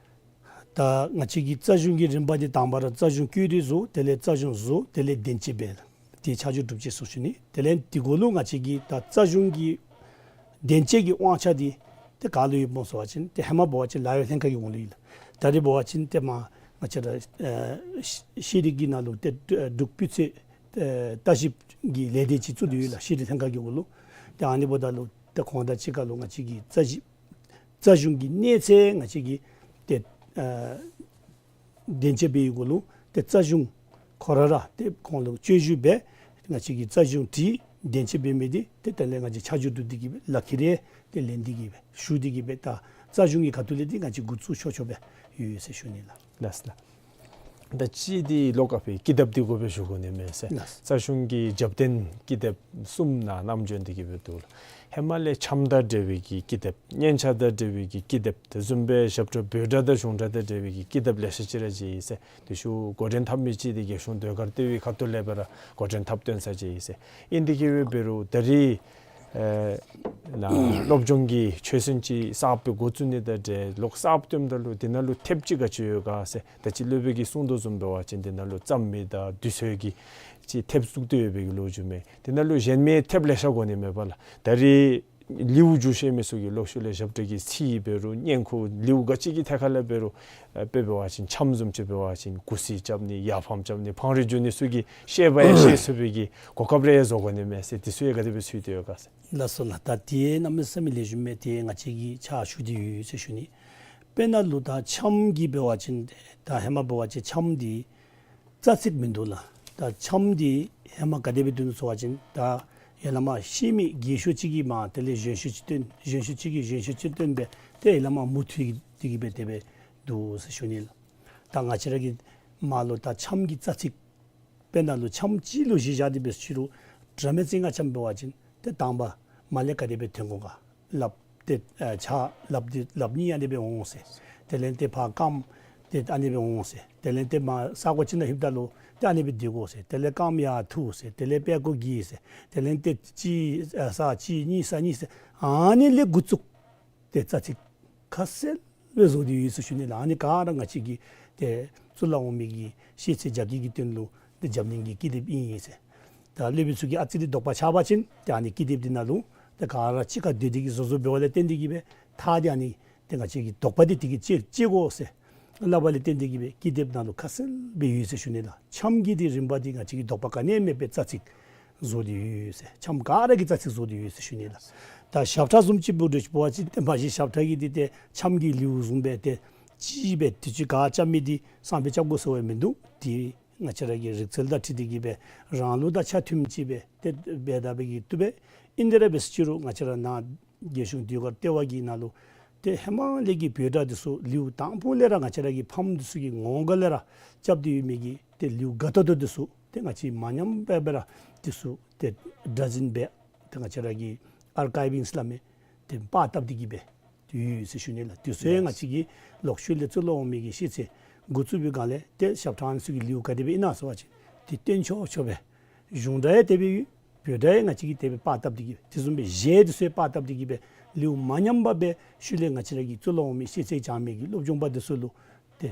ད་ང་བཅས་ཀྱི་རྩ་གཞུང་གི་རིམ་པ་འདི་དང་པ་ར་རྩ་གཞུང་བཀོད་སྒྲིག་བཟོ། དེ་ལས་རྩ་གཞུང་བཟོ། དེ་ལས་བདེན་དཔྱད་འབད། དེ་ཆ་འཇོག་གྲུབ་རྗེས་སུ་ཞུ་ནི། དེ་ལས་དེ་གུ་ལུ་ང་བཅས་ཀྱི་ད་རྩ་གཞུང་གི་བདེན་དཔྱད་ཀྱི་དབང་ཆ་འདི་ཏེ་ག་ལུ་ཡོདཔ་སྨོ་ཟེར་བ་ཅིན་ཏེ་ཧེ་མ་འབད་བ་ཅིན་ལཱ་གཡོག་ལྷན་ཁག་གི་འོག་ལུ་ཡོད་ལགས། ད་རེས་འབད་བ་ཅིན་ཏེ་མར་ང་བཅས་ར་ཨེ་ཤེས་རིག་གི་ནང་ལུ་ཏེ་འབྲུག་སྤུས་ཚད་ཨེ་ལྟ་ཞིབ་ཀྱི་ལས་སྡེ་ཅིག་བཙུགས་ཏེ་ཡོད་ལགས། ཤེས་རིག་ལྷན་ཁག་གི་འོག་ལུ། ཏེ་ཨ་ནི་འབདཝ་ད་ལུ་ཏེ་ཁོང་དང་གཅིག་ཁར་ལུ་ང་བཅས་ཀྱི་རྩ་ཞིབ་རྩ་གཞུང་གི་གནས་ཚད་ང་བཅས་ཀྱིས་ཏེ་ཨ་བདེན་དཔྱད་འབད་བའི་གུ་ལུ་ཏེ་རྩ་གཞུང་ཁོ་ར་ར་ཏེ་ཁོང་ལུ་བཅོལ་ཞུ་འབད། ང་བཅས་ཀྱིས་རྩ་གཞུང་བྲིས། བདེན་དཔྱད་འབད་མི་འདི་ཏེ་དེ་ལས་ང་བཅས་ཆ་འཇོག་གྲུབ་སྟེ་གི་སྦེ་ལག་ཁྱེར་རེ་ཏེ་ལེན་ཏེ་གི་སྦེ་ཞུ་སྟེ་གི་སྦེ་ད་རྩ་གཞུང་གི་ཁ་ཐུག་ལས་འདི་ང་བཅས་འགོ་བཙུགས་ཆོག་ཆོག་སྦེ་ཡོད་ཡོད་ཟེར་ཞུ་ནི་ལགས། ལགས་ལགས། ད་ཅི་འདི་ལོག་ཀ་ཕི་ཀི་དེབ་འདི་གུ་སྦེ་ཞུ་དགོ་ནི་མས་ཟེར། ལགས། རྩ་གཞུང་གི་རྒྱབ་རྟེན་ཀི་དེབ་གསུམ་ནང་བསྣམས་བྱོན་ཏེ་གི་སྦེ་འདུག་ལགས། ཧེ་མ་ལས་འཆམ་དང་འབྲེལ་བའི་གི་ཀི་དེབ། སྙན་ཆ་དང་འབྲེལ་བའི་གི་ཀི་དེབ། དེ་བཟུམ་སྦེ་ཞབས་ཁྲ་འབོད་སྒྲ་དང་གཞུང་སྒྲ་དང་འབྲེལ་བའི་གི་ཀི་དེབ་ལེ་ཤ་ཅིག་ར་མཇལ་ཡི་ཟེར། དེ་ཤུལ་འགོ་འདྲེན་འཐབ་མི་ཅིག་འདི་རྒྱལ་གཞུང་ཟློས་གར་ལྟེ་བའི་ཁ་ཐུག་ལས་སྦེ་ར་འགོ་འདྲེན་འཐབ་སྟོན་ས་མཇལ་ཡི་ཟེར། ཨིན་དེ་གི་སྦེ་འབད་རུང་ད་རེས་ཨེ་ནཱ་སློབ་སྦྱོང་གི་ཆོས་ཚན་ཅིག་གསརཔ་སྦེ་འགོ་བཙུགས་ནི་དང་འབྲེལ་ལོག་གསརཔ་བཏོནམ་ད་ལུ་དེ་ནང་ལུ་ཐེབས་ཅིག་ག་ཅི་ཡོད་ག་ཟེར། ད་ཅི་སློབ་དཔོན་གྱིས་གསུང་དོ་བཟུམ་འབད་བ་ཅིན་དེ་ནང་ལུ་རྩོམ་མི་དང་དུས་ཚོད་ཀྱི་ཅིག་ཐེབས་བཙུགས་ཏེ་ཡོད་པའི་གི་ལོ་རྒྱུས་མས། དེ་ནང་ལུ་གཞན་མི་ཐེབས་ལེ་ཤ་དགོ་ནི་མེད་པ་ལགས། ད་རེས་ལེའུ་བསྒྱུར་ཤེས་མི་ཚུ་གི་ལོག་ཤུལ་ལས་ཞབས་ཁྲ་གི་ཚིག་འབད་རུང་སྙན་ཁུ་ལེའུ་ག་ཅི་གི་ཐད་ཁར་ལས་འབད་རུང་ཨེ་དཔེ་འབད་བ་ཅིན་འཆམ་བཟུམ་ཅིག་འབད་བ་ཅིན་གུ་སི་རྐྱབ་ནི་ཡ་ཕམ་རྐྱབ་ནི་འཕང་རིས་བསྒྱུར་ནི་ཚུ་གི་ཤེས་པ་ཡང་ཤེས་ཚུགས་པའི་གི་གོ་སྐབས་རེ་ཡང་བཟོ་དགོ་ནི་མས་ཟེར། དེ་ཚུ་ཡང་ག་དེ་སྦེ་ཚུད་དེ་ཡོད་ག་ཟེར། ལགས་སོ་ལགས། ད་དེ་གནམ་མེད་ས་མེད་ལེགས་ཤོམ་མས། དེ་ང་བཅས་ཀྱིས་ཕྱག་ཞུ་སྟེ་ཡོད་ཟེར་ཞུ་ནི། དཔེར་ན་ལུ་ད་འཆམ་གྱི་འབད་བ་ཅིན་ད་ཧེ་མ་འབད་བ་ཅིན་འཆམ་འདི་རྩ་ཚིག་མིན་འདུག་ལགས། ད་འཆམ་འདི་ཧེ་མ་ག་དེ་སྦེ་འདུག་ཟེར་བ་ཅིན་ད་ཡར་ལས་མར་ཤེས་མི་རྒས་ཤོས་ཅིག་གིས་མར་དེ་ལས་གཞོན་ཤོས་ཅིག་བཏོན། གཞོན་ཤོས་ཅིག་གིས་གཞོན་ཤོས་ཅིག་བཏོན་སྦེ་ཏེ་ཡར་ལས་མར་མུ་མཐུད་དེ་གི་སྦེ་དེ་སྦེ་འདུག་ཟེར་ཞུ་ནི་ལགས། ད་ང་བཅས་ར་གི་མར་ལུ་ད་འཆམ་གྱི་རྩ་ཚིག། དཔེར་ན་ལུ་འཆམ་གཅིག་ལུ་གཞི་བཞག་སྟེ་འབད་ཞུ་རུང་དྲ་མེད་རྩེ་ལྔ་འཆམ་འབད་བ་ཅིན་ཏེ་དང་པ་མར་ལས་ག་དེ་སྦེ་ཐོན་དགོ་ག། ལགཔ་ཏེ་ཨ་ཕྱག་ལགཔ་འདི་ལགཔ་གཉིས་ཨ་ནི་སྦེ་འོང་ཟེར། དེ་ལས་ཏེ་ཕར་རྐངམ་ཏེ་ཨ་ནི་སྦེ་འོང་ཟེར། དེ་ལས་ཏེ་མར་ས་གོ་ཅིག་ནང་ལྷོདཔ་ད་ལུ་ཏེ་ཨ་ནི་སྦེ་སྡོད་དགོ་ཟེར། དེ་ལས་རྐངམ་ཡར་འཐུ་ཟེར། དེ་ལས་པད་ཀོ་གི་ཟེར། དེ་ལས་ཏེ་གཅིག་ཨ་ས་གཅིག་གཉིས་ས་གཉིས་ཟེར། ཨ་ནི་ལས་འགོ་བཙུགས་ཏེ་རྩ་ཚིག་ཁ་གསལ་སྦེ་བཟོ་སྟེ་ཡོད་ཟེར་ཞུ་ནི་ལགས། ཨ་ནི་ག་ར་ང་བཅས་ཀྱི་ཏེ་གཙུག་ལག་འོག་མའི་གི་ཤེས་ཚད་རྒྱ་སྐྱེད་ཀྱི་དོན་ལུ་ཏེ་རྒྱབ་སྣོན་གྱི་ཀི་དེབ་ཨིན་ཟེར། ད་སློབ་དཔོན་ཚུ་གིས་ཨ་ཙི་རེ་དོགས་པ་ཆགས་པ་ཅིན་ཏེ་ཨ་ནི་ཀི་དེབ་འདི་ནང་ལུ་ཏེ་ག་ར་གཅིག་ཁར་སྡོད་དེ་གི་བཟོ་བཟོཝ་འབདཝ་ལས་བརྟེན་ཏེ་གི་སྦེ་ཐག་འདི་ཨ་ནི་ཏེ་ང་བཅས་ཀྱི་དོགས་པ་འདི་དེ་གིས་བཅད་བཅད་དགོ་ཟེར་སླབ་པ་ལས་བརྟེན་ཏེ་གི་སྦེ་ཀི་དེབ་ནང་ལུ་ཁ་གསལ་སྦེ་ཡོད་ཟེར་ཞུ་ནི་ལགས། འཆམ་གྱི་འདི་རིམ་པ་འདི་ང་བཅས་ཀྱི་དོགས་པ་ག་ནི་ཡང་མེད་པའི་རྩ་ཚིག། བཟོ་སྟེ་ཡོད་ཟེར། འཆམ་ག་ར་གི་རྩ་ཚིག་བཟོ་སྟེ་ཡོད་ཟེར་ཞུ་ནི་ལགས། ད་ཞབས་ཁྲ་བཟུམ་ཅིག་འབད་བ་ཅིན་ཏེ་མ་གཞི་ཞབས་ཁྲ་གི་འདི་ཏེ་འཆམ་གྱི་ལེའུ་བཟུམ་སྦེ་ཏེ་ཅིག་སྦེ་དུས་ཅི་ག་རྐྱབ་མི་འདི་བསམ་པའི་རྐྱབ་དགོ་ཟེར་བ་མིན་འདུག། ཏེ་ང་བཅས་ར་གི་རིག་རྩལ་དང་འཁྲིལ་ཏེ་གི་སྦེ་རང་ལུགས་དང་ཆ་མཐུནམ་ཅིག་སྦེ་ཏེ་འབད་ད་འབད་གི་བཏུབ་པས། ཨིན་དེ་ར་འབད་ཟེར་ཅི་རུང་ང་བཅས་ར་ནཱ་རྒྱལ་གཞུང་ཟློས་གར་ལྟེ་བ་གི་ནང་ལུ་ཏེ་ཧེ་མ་ལས་ཀྱི་བོད་སྒྲ་འདི་ཚུ་ལེའུ་དང་པོ་ལས་ར་ང་བཅས་ར་གི་ཕམ་འདི་ཚུ་གི་ངོ་ག་ལས་ར་རྐྱབ་སྟེ་ཡོད་མི་གི་ཏེ་ལེའུ་ག་ཏོག་ཏོ་འདི་ཚུ་ཏེ་ང་བཅས་མ་ཉམས་པར་སྦེ་ར་འདི་ཚུ་ཏེ་སྒྲ་འཛིན་འབད་ཏེ་ང་བཅས་ར་གི་ཨར་ཀའིབ་ཨིང་སླབ་མི་ཏེ་པར་བཏབ་སྟེ་གི་སྦེ་ཏེ་ཡོད་ཟེར་ཞུ་ནི་ལགས། དེ་ཚུ་ཡང་ང་བཅས་ཀྱིས་ལོག་ཤུལ་ལས་གཙུག་ལག་འོག་མའི་གི་ཤེས་ཚད་འགོ་བཙུགས་པའི་སྒང་ལས་ཏེ་ཞབས་ཁྲ་ཨ་ནི་ཚུ་གི་ལེའུ་ག་དེ་སྦེ་ཨིན་ན་ཟེར་བ་ཅིན་ཏེ་སྟོན་ཆོག་ཆོག་སྦེ་གཞུང་སྒྲ་ཡང་དེ་སྦེ་ཡོད། བོད་སྒྲ་ཡང་ང་བཅས་ཀྱིས་དེ་སྦེ་པར་བཏབ་སྟེ་གི་སྦེ་དེ་བཟུམ་སྦེ་གཞས་འདི་ཚུ་ཡང་པར་བཏབ་སྟེ་གི་སྦེ་ལེའུ་མ་ཉམས་པར་སྦེ་ཤུལ་ལས་ང་བཅས་ར་གི་གཙུག་ལག་འོག་མའི་ཤེས་ཚད་སྦྱང་མི་གི་སློབ་སྦྱོང་པ་འདི་ཚུ་ལུ་ཏེ་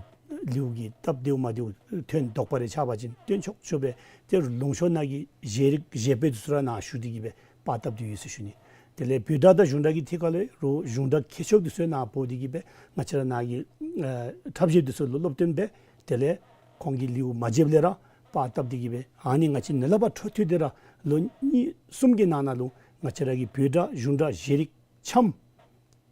ལེའུ་གི་སྟབས་བདེཝ་མ་བདེཝ་ཐོན་དོགས་པ་རེ་ཆགས་པ་ཅིན་སྟོན་ཆོག་ཆོག་སྦེ་ཏེ་ལུང་ཕྱོགས་ནང་གི་གཞས་རིག་གཞས་པོད་འདི་ཚུ་ར་ནཱ་ཞུ་སྟེ་གི་སྦེ་པར་བཏབ་སྟེ་ཡོད་ཟེར་ཞུ་ནི། དེ་ལས་བོད་སྒྲ་དང་གཞུང་སྒྲ་གི་ཐད་ཁར་ལུ་རོགས་གཞུང་སྒྲ་མཁས་མཆོག་འདི་ཚུ་ནཱ་འབོ་སྟེ་གི་སྦེ་ང་བཅས་ར་ནཱ་གི་ཨ་འཁྲབ་གཞས་འདི་ཚུ་ལུ་སློབ་སྟོན་འབད། དེ་ལས་ཁོང་གི་ལེའུ་མ་བརྗེདཔ་ལས་ར་པར་བཏབ་སྟེ་གི་སྦེ་ཨ་ནི་ང་བཅས་ནཱ་ལས་ཕར་འཕྲོ་མཐུད་དེ་ར་ལོ་གཉིས་གསུམ་གྱི་ནང་ན་ལུ་ང་བཅས་ར་གི་བོད་སྒྲ་གཞུང་སྒྲ་གཞས་རིག་འཆམ་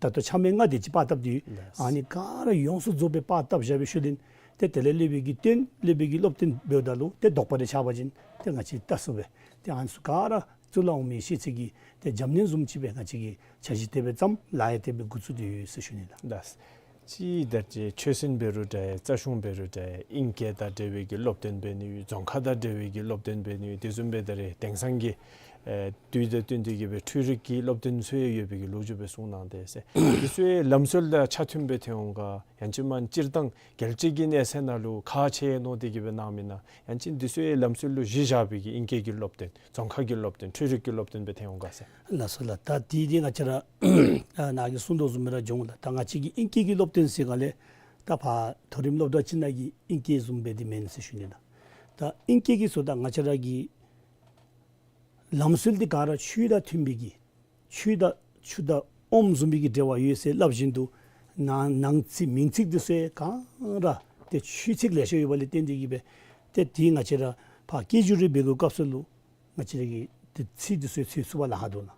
ད་ལྟོ་འཆམ་ཡིག་ལྔ་དེ་ཅིག་པར་བཏབ་སྟེ་ཡོད། ལགས། ཨ་ནི་ག་ར་ཡོངས་སུ་རྫོགས་སྦེ་པར་བཏབ་བཞག་པའི་ཤུལ་ལས་ཏེ་དེ་ལས་སློབ་དཔོན་གྱིས་སྟོན་སློབ་དཔོན་གྱིས་སློབ་སྟོན་འབདཝ་ད་ལུ་ཏེ་དོགས་པ་རེ་ཆགས་པ་ཅིན་ཏེ་ང་བཅས་ལྟ་ཚུགས་པས། ཏེ་ཨ་ནི་ཚུ་ག་ར་གཙུག་ལག་འོག་མའི་ཤེས་ཚད་ཀྱི་ཏེ་འཇམ་ནེམ་བཟུམ་ཅིག་སྦེ་ང་བཅས་ཀྱིས་འཆར་གཞི་དེ་སྦེ་བརྩམས་ལཱ་ཡང་དེ་སྦེ་འགོ་བཙུགས་ཏེ་ཡོད་ཟེར་ཞུ་ནི་ལགས། ལགས། ཅིག་ད་ཅི་ཆོས་ཚན་འབད་རུང་འདྲ་རྩ་གཞུང་འབད་རུང་འདྲ་ཨིང་སྐད་དང་འབྲེལ་བའི་གི་སློབ་སྟོན་འབད་ནི་ཡོད། རྫོང་ཁ་དང་འབྲེལ་བའི་གི་སློབ་སྟོན་འབད་ནི་ཡོད། དེ་བཟུམ་སྦེ་ད་རེས་དེང་སང་གི་ཨེ་དུས་དང་བསྟུན་ཏེ་གི་སྦེ་འཕྲུལ་རིག་གི་སློབ་སྟོན་ཚུ་ཡང་ཡོད་པའི་གི་ལོ་རྒྱུས་སྦེ་གསུངས་གནང་སྟེ་ཟེར། དེ་ཚུ་ཡང་ལམ་སྲོལ་དང་ཆ་མཐུན་སྦེ་ཐོན་འོང་ག། ཡང་ཅིན་མ་སྤྱིར་བཏང་རྒྱལ་སྤྱི་གི་གནས་ཚད་ནང་ལུ་ཁག་ཆེ་མནོ་སྟེ་གི་སྦེ་གནང་མི་ན། ཡང་ཅིན་དེ་ཚུ་ཡང་ལམ་སྲོལ་ལུ་གཞི་བཞག་པའི་གི་ཨིང་སྐད་ཀྱི་སློབ་སྟོན་རྫོང་ཁ་གི་སློབ་སྟོན་འཕྲུལ་རིག་གི་སློབ་སྟོན་སྦེ་ཐོན་འོང་ག་ཟེར། ལགས་སོ་ལགས། ད་དེ་འདི་ང་བཅས་ར་ཨ་ནཱ་གིས་གསུངས་དོ་བཟུམ་སྦེ་ར་འགྱོ་འོང་ལགས། ད་ང་བཅས་ཀྱི་ཨིང་སྐད་ཀྱི་སློབ་སྟོན་ཟེར་ག་ལས་ད་ཕར་མཐོ་རིམ་སློབ་གྲྭ་ཅིག་ནང་གི་ཨིང་སྐད་བཟུམ་སྦེ་འདི་མེན་ཟེར་ཞུ་ནི་ལགས། ད་ཨིང་སྐད་ཀྱི་ཟེརཝ་ད་ང་བཅས་ར་གི་ལམ་སྲོལ་འདི་ག་ར་ཆོས་དང་མཐུན་པའི་གི་ཆོས་དང་ཆུ་དང་ཨོམ་བཟུམ་སྦེ་གི་འབྲེལ་བ་ཡོད་ཟེར་སླབ་བཞིན་དུ་ནང་ནང་ཚིག་མིང་ཚིག་འདི་ཚུ་ག་ར་ཏེ་ཆོས་ཚིག་ལེ་ཤ་ཡོད་པ་ལས་བརྟེན་ཏེ་གི་སྦེ་ཏེ་དེ་ང་བཅས་ར་ཕར་སྐད་སྒྱུར་རེ་འབད་དགོ་སྐབས་སུ་ལུ་ང་བཅས་ར་གིས་ཏེ་ཚིག་འདི་ཚུ་འཚོལ་ཚུགས་པར་ལཱ་ཁག་འདུག་ལགས།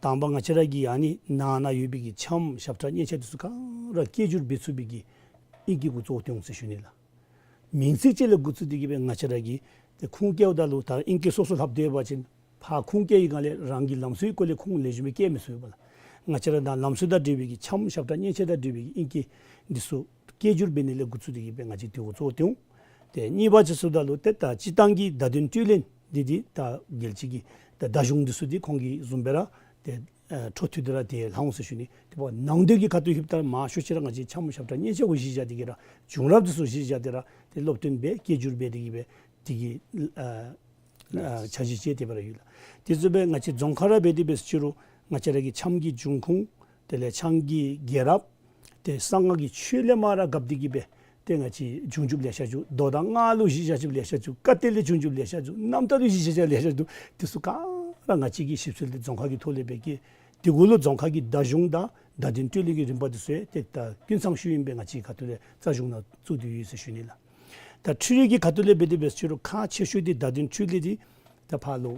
དང་པ་ང་བཅས་ར་གི་ཨ་ནི་ནང་ན་ཡོད་པའི་གི་འཆམ་ཞབས་ཁྲ་སྙན་ཆ་འདི་ཚུ་ག་ར་སྐད་སྒྱུར་འབད་ཚུགས་པའི་གི་ཨིང་སྐད་གུ་གཙོ་བོ་བཏོན་འོང་ཟེར་ཞུ་ནི་ལགས། མིང་ཚིག་ཅིག་ལས་འགོ་བཙུགས་ཏེ་གི་སྦེ་ང་བཅས་ར་གིས་ཏེ་ཁུངས་བཀལཝ་ད་ལུ་ད་ཨིང་སྐད་སོ་སོ་ལྷབ་སྡོད་པ་ཅིན་ཕར་ཁུངས་བཀལ་བའི་སྒང་ལས་རང་གི་ལམ་སྲོལ་གྱི་སྐོར་ལས་ཁུངས་ལེགས་ཤོམ་སྦེ་བཀལ་མི་ཚུགས་པས་ལགས། ང་བཅས་ར་ནཱ་ལམ་སྲོལ་དང་འབྲེལ་བའི་གི་འཆམ་ཞབས་ཁྲ་སྙན་ཆ་དང་འབྲེལ་བའི་གི་ཨིང་སྐད་འདི་ཚུ་སྐད་སྒྱུར་འབད་ནི་ལས་འགོ་བཙུགས་ཏེ་གི་སྦེ་ང་བཅས་དེ་གུ་གཙོ་བོ་བཏོན་འོང་། ཏེ་གཉིས་པ་ཅིག་ཟེརཝ་ད་ལུ་ཏེ་ད་སྤྱིར་བཏང་གི་བརྡ་དོན་སྤྲོད་ལེན་འདི་འདི་ད་རྒྱལ་སྤྱི་གི་ད་བརྡ་གཞུང་འདི་ཚུ་འདི་ཁོང་གིས་བཟུམ་སྦེ་ར་ཏེ་ཨ་འཕྲོ་མཐུད་དེ་ར་ཏེ་ལྷག་འོང་ཟེར་ཞུ་ནི། ཏེ་འབདཝ་ནང་དོན་གྱི་ཁ་ཐུག་ལྷོདཔ་ད་མང་ཤོས་ཅིག་ར་ང་བཅས་འཆམ་ཞབས་ཁྲ་སྙན་ཆ་གུ་གཞི་བཞག་སྟེ་གི་ར་བྱུང་རབས་འདི་ཚུ་གཞི་བཞག་སྟེ་ར་ཏེ་སློབ་སྟོན་འབད་སྐད་སྒྱུར་འབད་དེ་གི་སྦེ་དེ་གི་ཨ་ཨ་འཆར་གཞི་ཅིག་དེ་སྦེ་ར་ཡོད་ལགས། དེ་བཟུམ་སྦེ་ང་བཅས་རྫོང་ཁ་ར་འབད་དེ་འབད་ཟེར་ཅི་རུང་ང་བཅས་ར་གི་འཆམ་གྱི་འབྱུང་ཁུངས་དེ་ལས་འཆམ་གྱི་རྒྱལ་རབས་ཏེ་གསང་སྔགས་ཀྱི་ཆོས་ལས་མར་ར་བཀབ་སྟེ་གི་སྦེ་ཏེ་ང་བཅས་བྱུང་བྱུངམ་ལེ་ཤ་བྱུང་། མདོ་དང་སྔགས་ལུ་གཞི་བཞག་བྱུངམ་ལེ་ཤ་བྱུང་། བཀའ་གཏེར་ལས་བྱུང་བྱུངམ་ལེ་ཤ་བྱུང་། རྣམ་ཐར་ལུ་གཞི་བཞག་བྱུངམ་ལེ་ཤ་བྱུང་། དེ་ཚུ་ག་ར་ང་བཅས་ཀྱིས་ཞིབ་འཚོལ་འདི་རྫོང་ཁ་གི་ཐོག་ལས་འབད་གེ། དེ་གུ་ལུ་རྫོང་ཁ་གི་བརྡ་གཞུང་དང་བརྡ་དོན་སྤྲོད་ལེན་གྱི་རིམ་པ་འདི་ཚུ་ཡང་ཏེ་ད་ཀུན་ཚང་ཞུ་ཨིན་པས། ང་བཅས་ཁ་ཐུག་ལས་རྩ་གཞུང་ནང་བཙུགས་ཏེ་ཡོད་ཟེར་ཞུ་ནི་ལགས། ད་འཕྲུལ་རིག་གི་ཁ་ཐུག་ལས་འབད་དེ་འབད་ཟེར་ཅི་རུང་ཁག་ཆེ་ཤོས་འདི་བརྡ་དོན་འཕྲུལ་ལས་འདི་ད་ཕར་ལུ་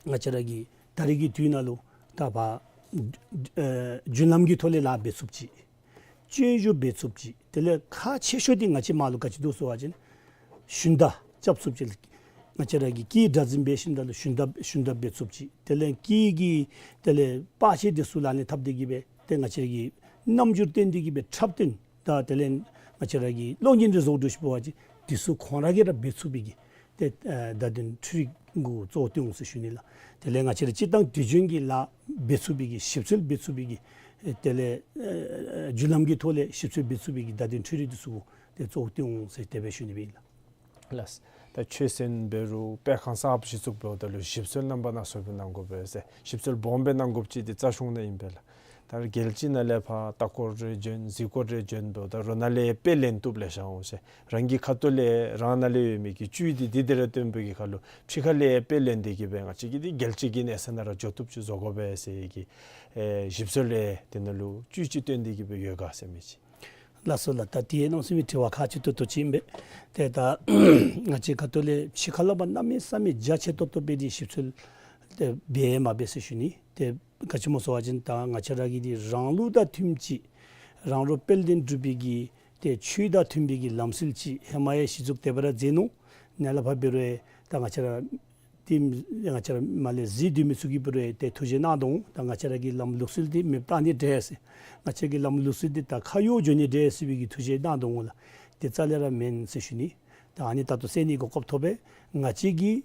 ང་བཅས་ར་གི་ད་རེས་ཀྱི་དུས་ནང་ལུ་ད་ཕར་ཨེ་རྒྱུན་ལམ་གྱི་ཐོག་ལས་ལཱ་འབད་ཚུགསཔ་ཅིག། སྤྱོད་འཇུག་འབད་ཚུགསཔ་ཅིག། དེ་ལས་ཁག་ཆེ་ཤོས་འདི་ང་བཅས་མར་ལུ་ག་ཅི་འདུག་ཟེར་བ་ཅིན་ཞུན་དག་རྐྱབ་ཚུགསཔ་ཅིག། ང་བཅས་ར་གིས་སྐད་སྒྲ་འཛིན་འབད་ཞིནམ་ད་ལུ་ཞུན་དག་ཞུན་དག་འབད་ཚུགསཔ་ཅིག། དེ་ལས་སྐད་ཀྱི་དེ་ལས་པར་ཆས་འདི་ཚུ་ལག་ལེན་འཐབ་སྟེ་གི་སྦེ་ཏེ་ང་བཅས་ར་གི་རྣམ་འགྱུར་སྟོན་ཏེ་གི་སྦེ་འཁྲབ་སྟོན་དང་དེ་ལས་ང་བཅས་ར་གི་གློག་བརྙན་འདི་བཟོ་དགོཔ་འདྲཝ་ཅིག། འདི་ཚུ་ཁོང་ར་གིས་ར་འབད་ཚུགས་པའི་གི་ཏེ་ཨ་བརྡ་དོན་འཕྲུལ་རིག་གུ་གཙོ་བོ་བཏོན་འོང་ཟེར་ཞུ་ནི་ལགས། དེ་ལས་ང་བཅས་ར་སྤྱིར་བཏང་དུས་རྒྱུན་གྱི་ལཱ་འབད་ཚུགས་པའི་གི་ཞིབ་འཚོལ་འབད་ཚུགས་པའི་གི་ཨེ་དེ་ལས་ཨེ་རྒྱུན་ལམ་གྱི་ཐོག་ལས་ཞིབ་འཚོལ་འབད་ཚུགས་པའི་གི་བརྡ་དོན་འཕྲུལ་རིག་འདི་ཚུ་གུ་ཏེ་གཙོ་བོ་བཏོན་འོང་ཟེར་དེ་སྦེ་ཞུ་ནི་སྦེ་ཨིན་ལགས། ལགས། ད་ཆོས་ཚན་འབད་རུང་དཔེ་ཁང་གསརཔ་གཞི་བཙུགས་འབདཝ་ད་ལུ་ཞིབ་འཚོལ་རྣམ་པ་སྣ་ཚོགས་སྦེ་གནང་དགོ་པས་ཟེར། ཞིབ་འཚོལ་སྦོམ་སྦེ་གནང་དགོཔ་ཅིག་འདི་རྩ་གཞུང་ནང་ཨིན་པས་ལགས། ད་རྒྱལ་སྤྱི་ནང་ལས་ཕར་ལྟ་སྐོར་རེ་བྱོན་གཟིགས་སྐོར་རེ་བྱོན་འབདཝ་ད་རོ་ནང་ལས་དཔེ་ལེན་བཏུབ་ལེ་ཤ་འོང་ཟེར། རང་གི་ཁ་ཐུག་ལས་རང་ནང་ལས་ཡོད་མི་གི་བཅུད་འདི་འདི་དེ་ར་སྟོན་པའི་གི་ཁར་ལུ་ཕྱི་ཁ་ལས་དཔེ་ལེན་ཏེ་གི་སྦེ་ང་བཅས་ཀྱིས་འདི་རྒྱལ་སྤྱི་གི་གནས་ཚད་ནང་ར་འགྱོ་བཏུབ་ཅིག་བཟོ་དགོ་པས་ཟེར་གི་ཨེ་ཞིབ་འཚོལ་ལས་དེ་ནང་ལུ་བཅུད་ཅིག་བཏོན་ཏེ་གི་སྦེ་ཡོད་ག་ཟེར་མི་ཅིག། ལགས་སོ་ལགས། ད་དེ་ནང་གསེས་མི་དྲི་བ་ཁག་ཆེ་ཏོག་ཏོ་ཅིག་ཨིན་པས། ཏེ་ད་ང་བཅས་ཁ་ཐུག་ལས་ཕྱི་ཁ་ལས་ཕར་གནམ་མེད་ས་མེད་རྒྱ་ཆེ་ཏོག་ཏོ་སྦེ་འདི་ཞིབ་འཚོལ་ཏེ་འབད་མ་འབད་ཟེར་ཞུ་ནི། ཏེ་ག་ཅི་སྨོ་ཟེར་བ་ཅིན་ད་ང་བཅས་ར་གི་འདི་རང་ལུགས་དང་མཐུནམ་ཅིག་རང་རོགས་དཔལ་ལྡན་འབྲུག་པའི་གི་ཏེ་ཆོས་དང་མཐུན་པའི་གི་ལམ་སྲོལ་ཅིག་ཧེ་མ་ཡང་གཞི་བཙུགས་དེ་སྦེ་ར་མཛད་ནུག། ནཱ་ལས་ཕར་འབད་རུང་ད་ང་བཅས་ར་ཏེ་ང་བཅས་ར་མར་ལས་གཟིགས་སྡོད་མི་ཚུ་གིས་འབད་རུང་ཏེ་ཐུགས་བཞེད་གནང་དོ་འོང་། ད་ང་བཅས་ར་གི་ལམ་ལུགས་སྲོལ་འདི་མེདཔ་བཏང་ནི་འདྲས་ཟེར། ང་བཅས་ཀྱི་ལམ་ལུགས་སྲོལ་འདི་ད་ཁ་གཡོག་འགྱོ་ནི་འདྲས་ཟེར་བའི་གི་ཐུགས་བཞེད་གནང་དོ་འོང་ལགས། དེ་རྩ་ལས་ར་མེན་ཟེར་ཞུ་ནི། ད་ཨ་ནི་ད་ལྟོ་གསན་ནི་གོ་སྐབས་ཐོབ་པས། ང་བཅས་ཀྱིས་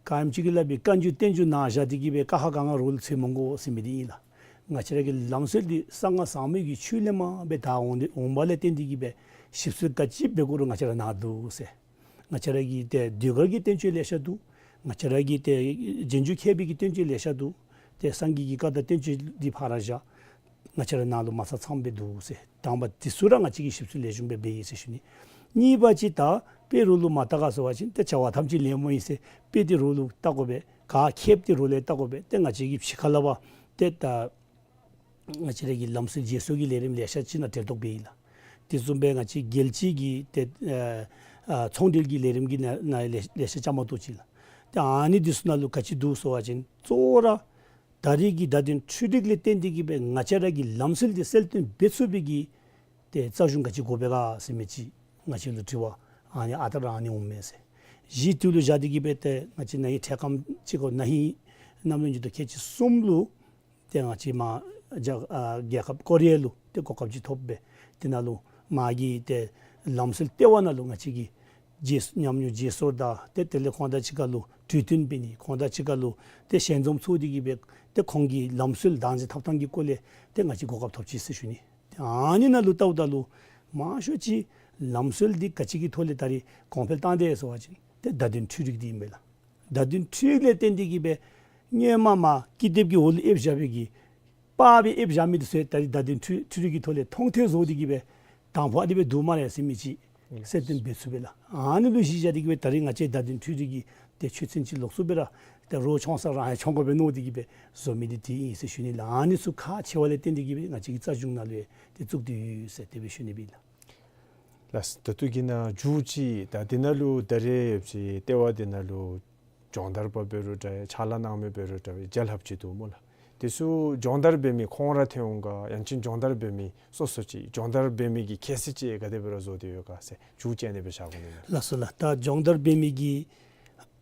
ག་ཨིནམ་ཅིག་གི་སླབ་པའི་བཀའ་འགྱུར་བསྟན་འགྱུར་ནང་བཞག་སྟེ་གི་སྦེ་ཀ་ཁ་ག་ང་རོགས་ལུ་འཚོལ་མི་དགོ་ཟེར་མི་འདི་ཨིན་ལགས། ང་བཅས་ར་གི་ལམ་སྲོལ་འདི་གསང་སྔགས་ཟབ་མོ་གི་ཆོས་ལས་མར་སྦེ་དར་འོང་འདི་འོངམ་ལས་བརྟེན་ཏེ་གི་སྦེ་ཞིབ་འཚོལ་ག་ཅི་འབད་དགོ་རུང་ང་བཅས་ར་ནཱ་འདུག་ཟེར། ང་བཅས་ར་གི་ཏེ་ཟློས་གར་གྱི་བསྟན་བཅོས་ལེ་ཤ་འདུག། ང་བཅས་ར་གི་ཏེ་རྗེས་འཇུག་མཁས་པའི་གི་བསྟན་བཅོས་ལེ་ཤ་འདུག། ཏེ་སངས་རྒྱས་ཀྱི་བཀའ་དང་བསྟན་བཅོས་འདི་ཕར་ར་བཞག། ང་བཅས་ར་ནཱ་ལུ་མ་ཚང་ཚངམ་སྦེ་འདུག་ཟེར། དང་པ་དེ་ཚུ་ར་ང་བཅས་ཀྱིས་ཞིབ་འཚོལ་ལེགས་ཤོམ་སྦེ་འབད་ཡི་ཟེར་ཞུ་ནི། གཉིས་པ་ཅིག་ད་དཔེ་རོགས་ལུ་མ་བལྟ་ག་ཟེར་བ་ཅིན་ཏེ་བྱ་བ་ཐམས་ཅད་ལད་མོ་ཨིན་ཟེར། དཔེ་འདི་རོགས་ལུ་བལྟ་དགོ་པས། ག་ཁྱད་འདི་རོགས་ལུ་བལྟ་དགོ་པས། ཏེ་ང་བཅས་ཀྱིས་ཕྱི་ཁ་ལས་ཕར་ཏེ་ད་ང་བཅས་ར་གི་ལམ་སྲོལ་བརྗེ་སོར་གྱི་ལས་རིམ་ལེ་ཤ་ཅིག་ནང་གྲལ་གཏོགས་འབད་ཡི་ལགས། དེ་བཟུམ་སྦེ་ང་བཅས་རྒྱལ་སྤྱི་གི་ཏེ་ཨ་ཨ་ཚོང་འབྲེལ་གྱི་ལས་རིམ་གྱི་ནང་ནང་ལེ་ལེ་ཤ་བཅའ་མར་གཏོགས་ཅི་ལགས། ཏེ་ཨ་ནི་འདི་ཚུ་ནང་ལུ་ག་ཅི་འདུག་ཟེར་བ་ཅིན་གཙོ་བོ་ར་ད་རེས་ཀྱི་བརྡ་དོན་འཕྲུལ་རིག་ལས་བརྟེན་ཏེ་གི་སྦེ་ང་བཅས་ར་གི་ལམ་སྲོལ་འདི་གསལ་སྟོན་འབད་ཚུགས་པའི་གི་ཏེ་རྩ་གཞུང་ག་ཅི་དགོ་པས་ག་ཟེར་མི་ཅིག་ང་བཅས་ལུ་དྲི་བ་ཨ་ནི་ཨ་རྟག་ར་ཨ་ནི་འོང་མས་ཟེར། གཞི་དེ་ལུ་བཞག་སྟེ་གི་སྦེ་ཏེ་ང་བཅས་ན་ཧིང་འཕྲལ་ཁམས་ཅིག་གོ་ན་ཧིང་གནམ་ལོ་ཉིས་སྟོང་ཁལ་གཅིག་གསུམ་ལུ་ཏེ་ང་བཅས་མར་རྒྱ་ཨ་རྒྱལ་ཁབ་ཀོ་རི་ཡ་ལུ་ཏེ་གོ་སྐབས་ཅིག་ཐོབ་སྦེ་དེ་ནང་ལུ་མར་གྱི་ཏེ་ལམ་སྲོལ་ལྟེ་བ་ནང་ལུ་ང་བཅས་ཀྱིས་བརྗེ་ཉམས་མྱོང་བརྗེ་སོར་དང་ཏེ་དེ་ལས་ཁོང་དང་གཅིག་ཁར་ལུ་གྲོས་བསྟུན་འབད་ནི། ཁོང་དང་གཅིག་ཁར་ལུ་ཏེ་ཞལ་འཛོམས་ཚོགས་ཏེ་གི་སྦེ་ཏེ་ཁོང་གི་ལམ་སྲོལ་བདག་འཛིན་འཐབ་ཐངས་ཀྱི་སྐོར་ལས་ཏེ་ང་བཅས་གོ་སྐབས་ཐོབ་ཅི་ཟེར་ཞུ་ནི། ཏེ་ཨ་ནི་ནང་ལུ་བལྟཝ་ད་ལུ་མང་ཤོས་ཅིག་ལམ་སྲོལ་འདི་ག་ཅི་གི་ཐོག་ལས་ད་རེས་གོང་འཕེལ་བཏང་དེས་ཟེར་བ་ཅིན་ཏེ་བརྡ་དོན་འཕྲུལ་རིག་འདི་ཨིན་པས་ལགས། བརྡ་དོན་འཕྲུལ་རིག་ལས་བརྟེན་ཏེ་གི་སྦེ་སྔོན་མ་མར་ཀི་དེབ་ཀྱི་འོག་ལུ་ཨེབ་བཞག་པའི་གི་པར་སྦེ་ཨེབ་བཞག་མི་འདི་ཚུ་ད་རེས་བརྡ་དོན་འཕྲུལ་འཕྲུལ་རིག་གི་ཐོག་ལས་མཐོང་ཐོས་བཟོ་སྟེ་གི་སྦེ་དང་ཕུ་ཨ་ནི་སྦེ་འདུག་སྨ་རེ་ཟེར་མི་ཅིག་གསལ་སྟོན་འབད་ཚུགས་པས་ལགས། ཨ་ནི་ལུ་གཞི་བཞག་སྟེ་གི་སྦེ་ད་རེས་ང་བཅས་བརྡ་དོན་འཕྲུལ་རིག་གི་ཏེ་ཆོས་ཚན་ཅིག་ལོགས་སུ་སྦེ་ར་ཏེ་རོགས་འཚོལ་ས་ར་ཡང་འཚོལ་དགོ་པས་མནོ་སྟེ་གི་སྦེ་བཟོ་མི་འདི་དེ་ཨིན་ཟེར་ཞུ་ནི་ལགས། ཨ་ནི་ཚུ་ཁག་ཆེ་བ་ལས་བརྟེན་ཏེ་གི་སྦེ་ང་བཅས་ཀྱི་རྩ་གཞུང་ནང་ལུ་ཡང་ཏེ་བཙུགས་ཏེ་ཡོད་ཟེར་དེ་སྦེ་ཞུ་ནི་སྦེ་ཨིན་ལགས། ལགས་སོ། ད་ལྟོ་གི་ནང་མཇུག་ཅིག་ད་འདི་ནང་ལུ་ད་རེས་ཡོད་པའི་ལྟེ་བ་འདི་ནང་ལུ་སྦྱོང་བརྡར་པ་འབད་རུང་འདྲ་ཕྱག་ལཱ་གནང་མི་འབད་རུང་འདྲ་བརྒྱ་ལྷགཔ་ཅིག་འདུག་སྨོ་ལགས། དེ་ཚུ་སྦྱོང་བརྡར་འབད་མི་ཁོང་ར་ཐོན་འོང་ག་ཡང་ཅིན་སྦྱོང་བརྡར་འབད་མི་སོ་སོ་ཅིག་སྦྱོང་བརྡར་འབད་མི་གི་ཁྱད་ཚད་ཅིག་ག་དེ་སྦེ་ར་བཟོ་སྟེ་ཡོད་ག་ཟེར་མཇུག་ཅིག་ཨ་ནི་སྦེ་བཞག་དགོ་ནི་ལགས། ལགས་སོ་ལགས། ད་སྦྱོང་བརྡར་འབད་མི་གི་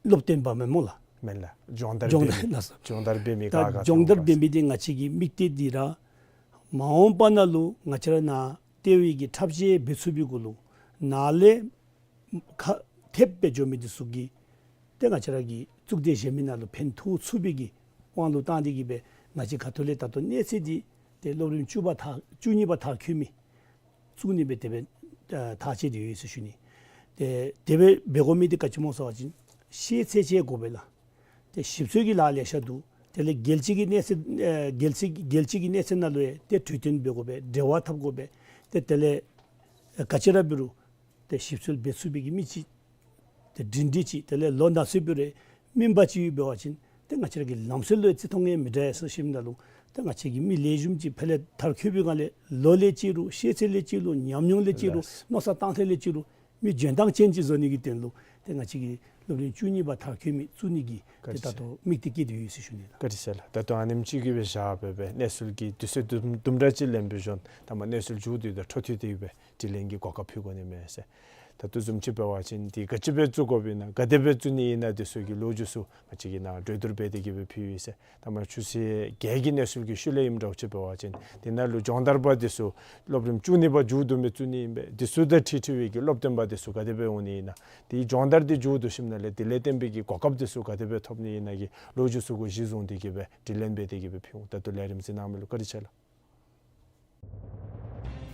སློབ་སྟོན་པ་མེན་སྨོ་ལགས། མེན་ལགས། སྦྱོང་བརྡར་སྦྱོང་འབད་བརྡར་མི་ལགས་སོ། སྦྱོང་བརྡར་འབད་མི་ད་ག་ག་སྦྱོང་བརྡར་འབད་མི་འདི་ང་བཅས་ཀྱི་དམིགས་གཏད་འདི་ར་མ་འོངས་པ་ནང་ལུ་ང་བཅས་ར་ནཱ་ལྟེ་བའི་གི་འཁྲབ་ཆས་འབད་ཚུགས་པའི་གུ་ལུ་ནཱ་ལས་ཁ་ཐེབས་སྦེ་འགྱོ་མི་འདི་ཚུ་གིས་ཏེ་ང་བཅས་ར་གི་གཙུག་སྡེ་གཞན་མི་ནང་ལུ་ཕན་ཐོགས་ཚུགས་པའི་གི་དབང་ལུ་བཏང་སྟེ་གི་སྦེ་ང་བཅས་ཁ་ཐུག་ལས་ད་ལྟོ་གནས་ཚད་འདི་ཏེ་སློབ་རིམ་བཅུ་པ་མཐར་བཅུ་གཉིས་པ་མཐར་འཁྱོལ་མི་བཙུགས་ནི་སྦེ་དེ་སྦེ་ཨ་ཐག་བཅད་དེ་ཡོད་ཟེར་ཞུ་ནི། ཏེ་དེ་སྦེ་འབད་དགོ་མི་འདི་ག་ཅི་སྨོ་ཟེར་བ་ཅིན་ཤེས་ཚད་ཅིག་དགོ་པས་ལགས། ཏེ་ཞིབ་འཚོལ་གྱི་ལཱ་ལེ་ཤ་འདུག། དེ་ལས་རྒྱལ་སྤྱི་གི་གནས་ཚད་ཨེ་རྒྱལ་སྤྱི་རྒྱལ་སྤྱི་གི་གནས་ཚད་ནང་ལུ་ཡང་ཏེ་གྲོས་བསྟུན་འབད་དགོ་པས། འབྲེལ་བ་འཐབ་དགོ་པས། ཏེ་དེ་ལས་ཨེ་ག་ཅི་ར་འབད་རུང་ཏེ་ཞིབ་འཚོལ་འབད་ཚུགས་པའི་གི་མི་ཅིག་ཏེ་སྒྲིང་སྒྲི་ཅིག་དེ་ལས་ལོ་ན་ཚོད་འབད་རུང་སྨིན་པ་ཅིག་ཡོད་འབད་བ་ཅིན་ཏེ་ང་བཅས་ར་གི་ལམ་སྲོལ་ལུ་ཡང་བརྩི་མཐོང་ཡང་མི་འདྲ་ཡ་ཟེར་ཞུ་མི་ནང་ལུ་ཏེ་ང་བཅས་ཀྱི་མི་ལེགས་ཤོམ་ཅིག་ཕར་ལས་མཐར་འཁྱོལ་བའི་སྒང་ལས་ལོ་ལས་བརྩི་རུང་ཤེས་ཚད་ལས་བརྩི་རུང་ཉམས་མྱོང་ལས་བརྩི་རུང་ལགས། མནོ་བསམ་གཏང་ཐངས་ལས་བརྩི་རུང་མི་འཇོན་ཐང་ཅན་ཅིག་བཟོ་ནི་གི་དོན་ལུ་ཏེ་ང་བཅས་ཀྱིས་སློབ་རིམ་བཅུ་གཉིས་པ་མཐར་འཁྱོལ་མི་བཙུགས་ནི་གི་ཏེ་བཀའ་དྲིན་ཆེ། ད་ལྟོ་དམིགས་གཏད་བསྐྱེད་དེ་ཡོད་ཟེར་ཞུ་ནི་ལགས། བཀའ་དྲིན་ཆེ་ལགས། ད་ལྟོ་ཨ་ནེམ་ཅིག་གི་སྦེ་བཞག་སྦེ་སྦེ་གནས་ཚུལ་གྱི་དུས་ཚོད་དུམ་དུམ་གྲ་ཅིག་ལེན་པའི་ཞོར་ད་མ་གནས་ཚུལ་མཇུག་བསྡུ་དང་འཕྲོ་མཐུད་དེ་སྦེ་དྲི་ལན་གྱི་གོ་སྐབས་ཕུལ་དགོ་ནི་མས་ཟེར། ད་ལྟོ་བཟུམ་ཅིག་འབད་བ་ཅིན་འདི་ག་ཅི་སྦེ་བཙུགས་དགོཔ་ཨིན་ན་ག་དེ་སྦེ་བཙུགས་ནི་ཨིན་ན་དེ་ཚུ་གི་ལོ་རྒྱུས་ཚུ་ང་བཅས་ཀྱིས་ནཱ་གྲོས་བསྡུར་འབད་དེ་གི་སྦེ་ཕུལ་ཡི་ཟེར། ད་མ་ཆུ་ཚོད་བརྒྱད་ཀྱི་གནས་ཚུལ་གྱི་ཤུལ་ལས་ཨིནམ་འདྲཝ་ཅིག་འབད་བ་ཅིན་དེ་ནང་ལུ་སྦྱོང་བརྡར་པ་དེ་ཚུ་སློབ་རིམ་བཅུ་གཉིས་པ་མཇུག་བསྡུ་མི་བཙུགས་ནི་ཨིན་པས། དེ་ཚུ་དང་འཁྲིལ་འཁྲིལ་བའི་གི་སློབ་སྟོན་པ་དེ་ཚུ་ག་དེ་སྦེ་འོང་ནི་ཨིན་ན། དེའི་སྦྱོང་བརྡར་དེ་མཇུག་བསྡུ་ཞིནམ་ལས་དེ་ལས་བརྟེན་པའི་གི་གོ་སྐབས་དེ་ཚུ་ག་དེ་སྦེ་ཐོབ་ནི་ཨིན་ན་གི་ལོ་རྒྱུས་ཚུ་གུ་གཞི་བཟུང་སྟེ་གི་སྦེ་དྲི་ལན་འབད་དེ་གི་སྦེ་ཕུལ་འོང་། ད་ལྟོ་ལས་རིམ་གཟིགས་གནང་མི་ལུ་བཀའ་དྲིན་ཆེ་ལགས།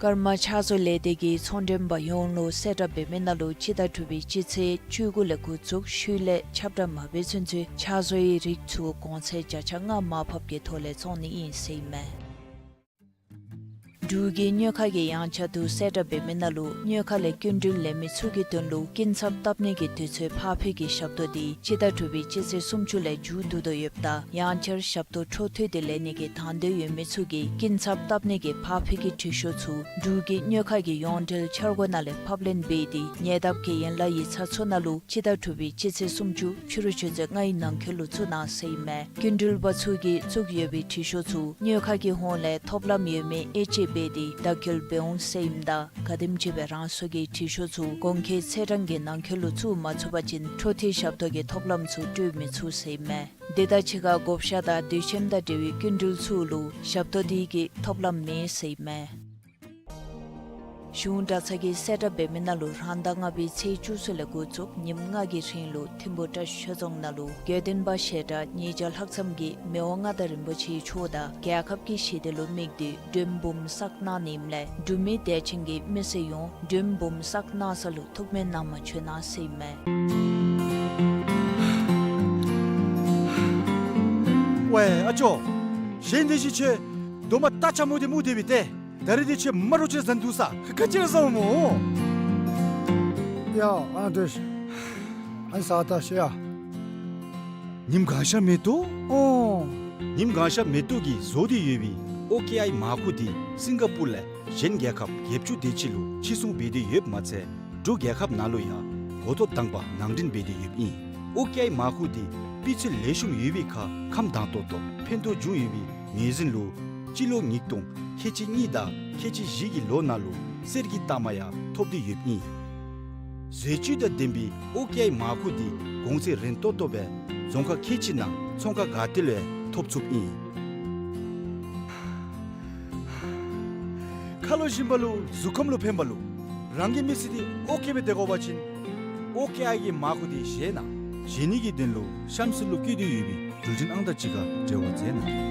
ཀརྨ་ཕྱག་བཟོ་ལས་སྡེ་གིས་ཚོང་མགྲོན་པ་ཡོངས་ལུ་གསལ་བསྒྲགས་འབད་མི་ནང་ལུ་སྤྱི་ཟླ་དྲུག་པའི་སྤྱི་ཚེས་བཅུ་དགུ་ལས་འགོ་བཙུགས་ཤུལ་ལས་ཁྱབ་བསྒྲགས་མ་འབད་ཚུན་ཚོད་ཕྱག་བཟོའི་རིགས་ཚུ་གོང་ཚད་བརྒྱ་ཆ་ལྔ་མར་ཕབ་ཀྱི་ཐོག་ལས་བཙོང་ནི་ཨིན་ཟེར་ཨིན་མས། འབྲུག་གི་གཉོས་ཁ་གི་ཡངས་ཆག་དུ་གསལ་བསྒྲགས་འབད་མི་ནང་ལུ་གཉོས་ཁ་ལས་སྐྱིན་འགྲུལ་ལེན་མི་ཚུ་གི་དོན་ལུ་སྐྱིན་ཚབ་བཏབ་ནི་གི་དུས་ཚོད་ཕར་འཕུལ་གྱི་ཞབས་ཏོག་འདི་སྤྱི་ཟླ་དྲུག་པའི་སྤྱི་ཚེས་སུམ་ཅུ་ལས་མཇུག་བསྡུ་དོ་ཡོདཔ་ད་ཡང་བསྐྱར་ཞབས་ཏོག་འཕྲོ་མཐུད་དེ་ལེན་ནི་གི་དང་འདོད་ཡོད་མི་ཚུ་གིས་སྐྱིན་ཚབ་བཏབ་ནི་གི་ཕར་འཕུལ་གྱི་འབྲི་ཤོག་ཚུ་འབྲུག་གི་གཉོས་ཁ་གི་ཡོངས་འབྲེལ་འཆར་སྒོ་ནང་ལས་ཕབ་ལེན་འབད་དེ་ཉེ་འདབས་ཀྱི་ཡན་ལག་ཡིག་ཚང་ཚུ་ནང་ལུ་སྤྱི་ཟླ་དྲུག་པའི་སྤྱི་ཚེས་སུམ་ཅུ་ཕྱི་རུ་ཆུ་ཚོད་ལྔའི་ནང་འཁོད་ལུ་བཙུགས་གནང་ཟེར་ཨིན་མས། སྐྱིན་འགྲུལ་པ་ཚུ་གིས་བཙུགས་ཡོད་པའི་འབྲི་ཤོག་ཚུ་གཉོས་ཁ་གི་ཧོངས་ལས་ཐོབ་ལམ་ཡོད་མེད་དབྱེ་དཔྱད་འབད་དེ་བརྡ་འཁོལ་འབད་འོང་ཟེར་ཨིནམ་ད་ག་དེམ་ཅིག་སྦེ་རང་སོའི་འབྲི་ཤོག་ཚུ་གོང་འཁོད་ཚེས་གྲངས་ཀྱི་ནང་འཁོད་ལུ་བཙུགས་མ་ཚུགས་པ་ཅིན་འཕྲོ་མཐུད་ཞབས་ཏོག་གི་ཐོབ་ལམ་ཚུ་སྤྲོད་མི་ཚུགས་ཟེར་ཨིན་མས། དེ་དང་གཅིག་ཁར་བགོ་བཤའ་དང་དུས་ཁྱིམ་དང་འབྲེལ་བའི་སྐྱིན་འགྲུལ་ཚུ་ལུ་ཞབས་ཏོག་འདི་གི་ཐོབ་ལམ་མེད་ཟེར་ཨིན་མས། གཞུང་གྲྭ་ཚང་གིས་གསལ་བསྒྲགས་འབད་མི་ནང་ལུ་རང་ཟླ་ལྔ་པའི་ཚེས་བཅུ་གསུམ་ལས་འགོ་བཙུགས་ཉིནམ་ལྔ་གི་རིང་ལུ་ཐིམ་ཕུ་བཀྲ་ཤིས་ཆོས་རྫོང་ནང་ལུ་དགེ་འདུན་པ་ཞལ་གྲངས་ཉིས་བརྒྱ་ལྷག་ཙམ་གྱིས་མི་དབང་མངའ་བདག་རིན་པོ་ཆེའི་མཆོག་དང་རྒྱལ་ཁབ་ཀྱི་ཞི་བདེ་ལུ་དམིགས་ཏེ་མགྲོནམ་འབུམ་བསགས་གནང་ནི་ཨིནམ་ལས་འབྲུག་མི་དད་ཅན་གྱི་མི་སེར་ཡོངས་མགྲོནམ་འབུམ་བསགས་གནང་ས་ལུ་ཐུགས་སྨོན་གནང་མ་བཅོལ་གནང་ཟེར་ཨིན་མས། ཝའེ་ཨ་ཅོ། གཞན་དེ་བཞིན་ཁྱོད་རྡོག་མ་རྟ་ཆ་མོ་དེ་མུར་སྡོད་པས་ཏེ། ད་རིས་དེ་ཁྱོད་མ་རོ་ཅིག་ར་བཟའ་ནི་འདུག་ས། ཁ་ཁ་ཅིག་ར་བཟའ་འོང་སྨོ། ཡ་ཨ་ནི་དེ་ཨ་ནི་ཟ་ད་ཤེས་ཡ། ཉིམ་གང་ཤར་མེ་ཏོག། ཨོ། ཉིམ་གང་ཤར་མེ་ཏོག་གིས་བཟོ་སྟེ་ཡོད་པའི་ཨོ་ཀེ་ཨའི་མར་ཁུ་དེ་སིང་ག་པུར་ལས་གཞན་རྒྱལ་ཁབ་བརྒྱད་ཅུ་དེ་ཅིག་ལུ་ཕྱིར་ཚོང་འབད་དེ་ཡོདཔ་མ་ཚད་འབྲུག་རྒྱལ་ཁབ་ནང་ལུ་ཡང་འགོ་ཐོག་དང་པ་ནང་འདྲེན་འབད་དེ་ཡོདཔ་ཨིན། ཨོ་ཀེ་ཨའི་མར་ཁུ་དེ་སྤུས་ཚད་ལེགས་ཤོམ་ཡོད་པའི་ཁར་ཁམས་དྭངས་ཏོག་ཏོ་ཕན་ཐོགས་བྱུང་ཡོད་པའི་ངོས་འཛིན་ལུ་སྤྱི་ལོ་ཉིས་སྟོང་ཁལ་གཅིག་གཉིས་དང་ཁལ་གཅིག་བཞི་གི་ལོ་ནང་ལུ་གསེར་གྱི་རྟགས་མ་ཡང་ཐོབ་སྟེ་ཡོདཔ་ཨིན། བཟོ་བཅོས་དང་ལྡན་པའི་ཨོ་ཀེ་ཨའི་མར་ཁུ་དེ་གོང་ཚད་རན་ཏོག་ཏོ་སྦེ་རྫོང་ཁག་ཁལ་གཅིག་ནང་ཚོང་ཁང་ག་ཏེ་ལུ་ཡང་ཐོབ་ཚུགསཔ་ཨིན། ཁ་ལུ་ཞིམ་པ་ལུ་གཟུགས་ཁམས་ལུ་ཕན་པ་ལུ་རང་གི་མི་ཚེ་འདི་ཨོ་ཀེ་སྦེ་སྡོད་དགོ་པ་ཅིན་ཨོ་ཀེ་ཨའི་གི་མར་ཁུ་འདི་བཞེས་གནང་། བཞེས་ནི་གི་དོན་ལུ་གཤམ་ཚུ་ལུ་བཀོད་དེ་ཡོད་པའི་འགྲུལ་འཕྲིན་ཨང་རྟགས་ཅིག་ཁར་འབྲེལ་བ་མཛད་གནང་།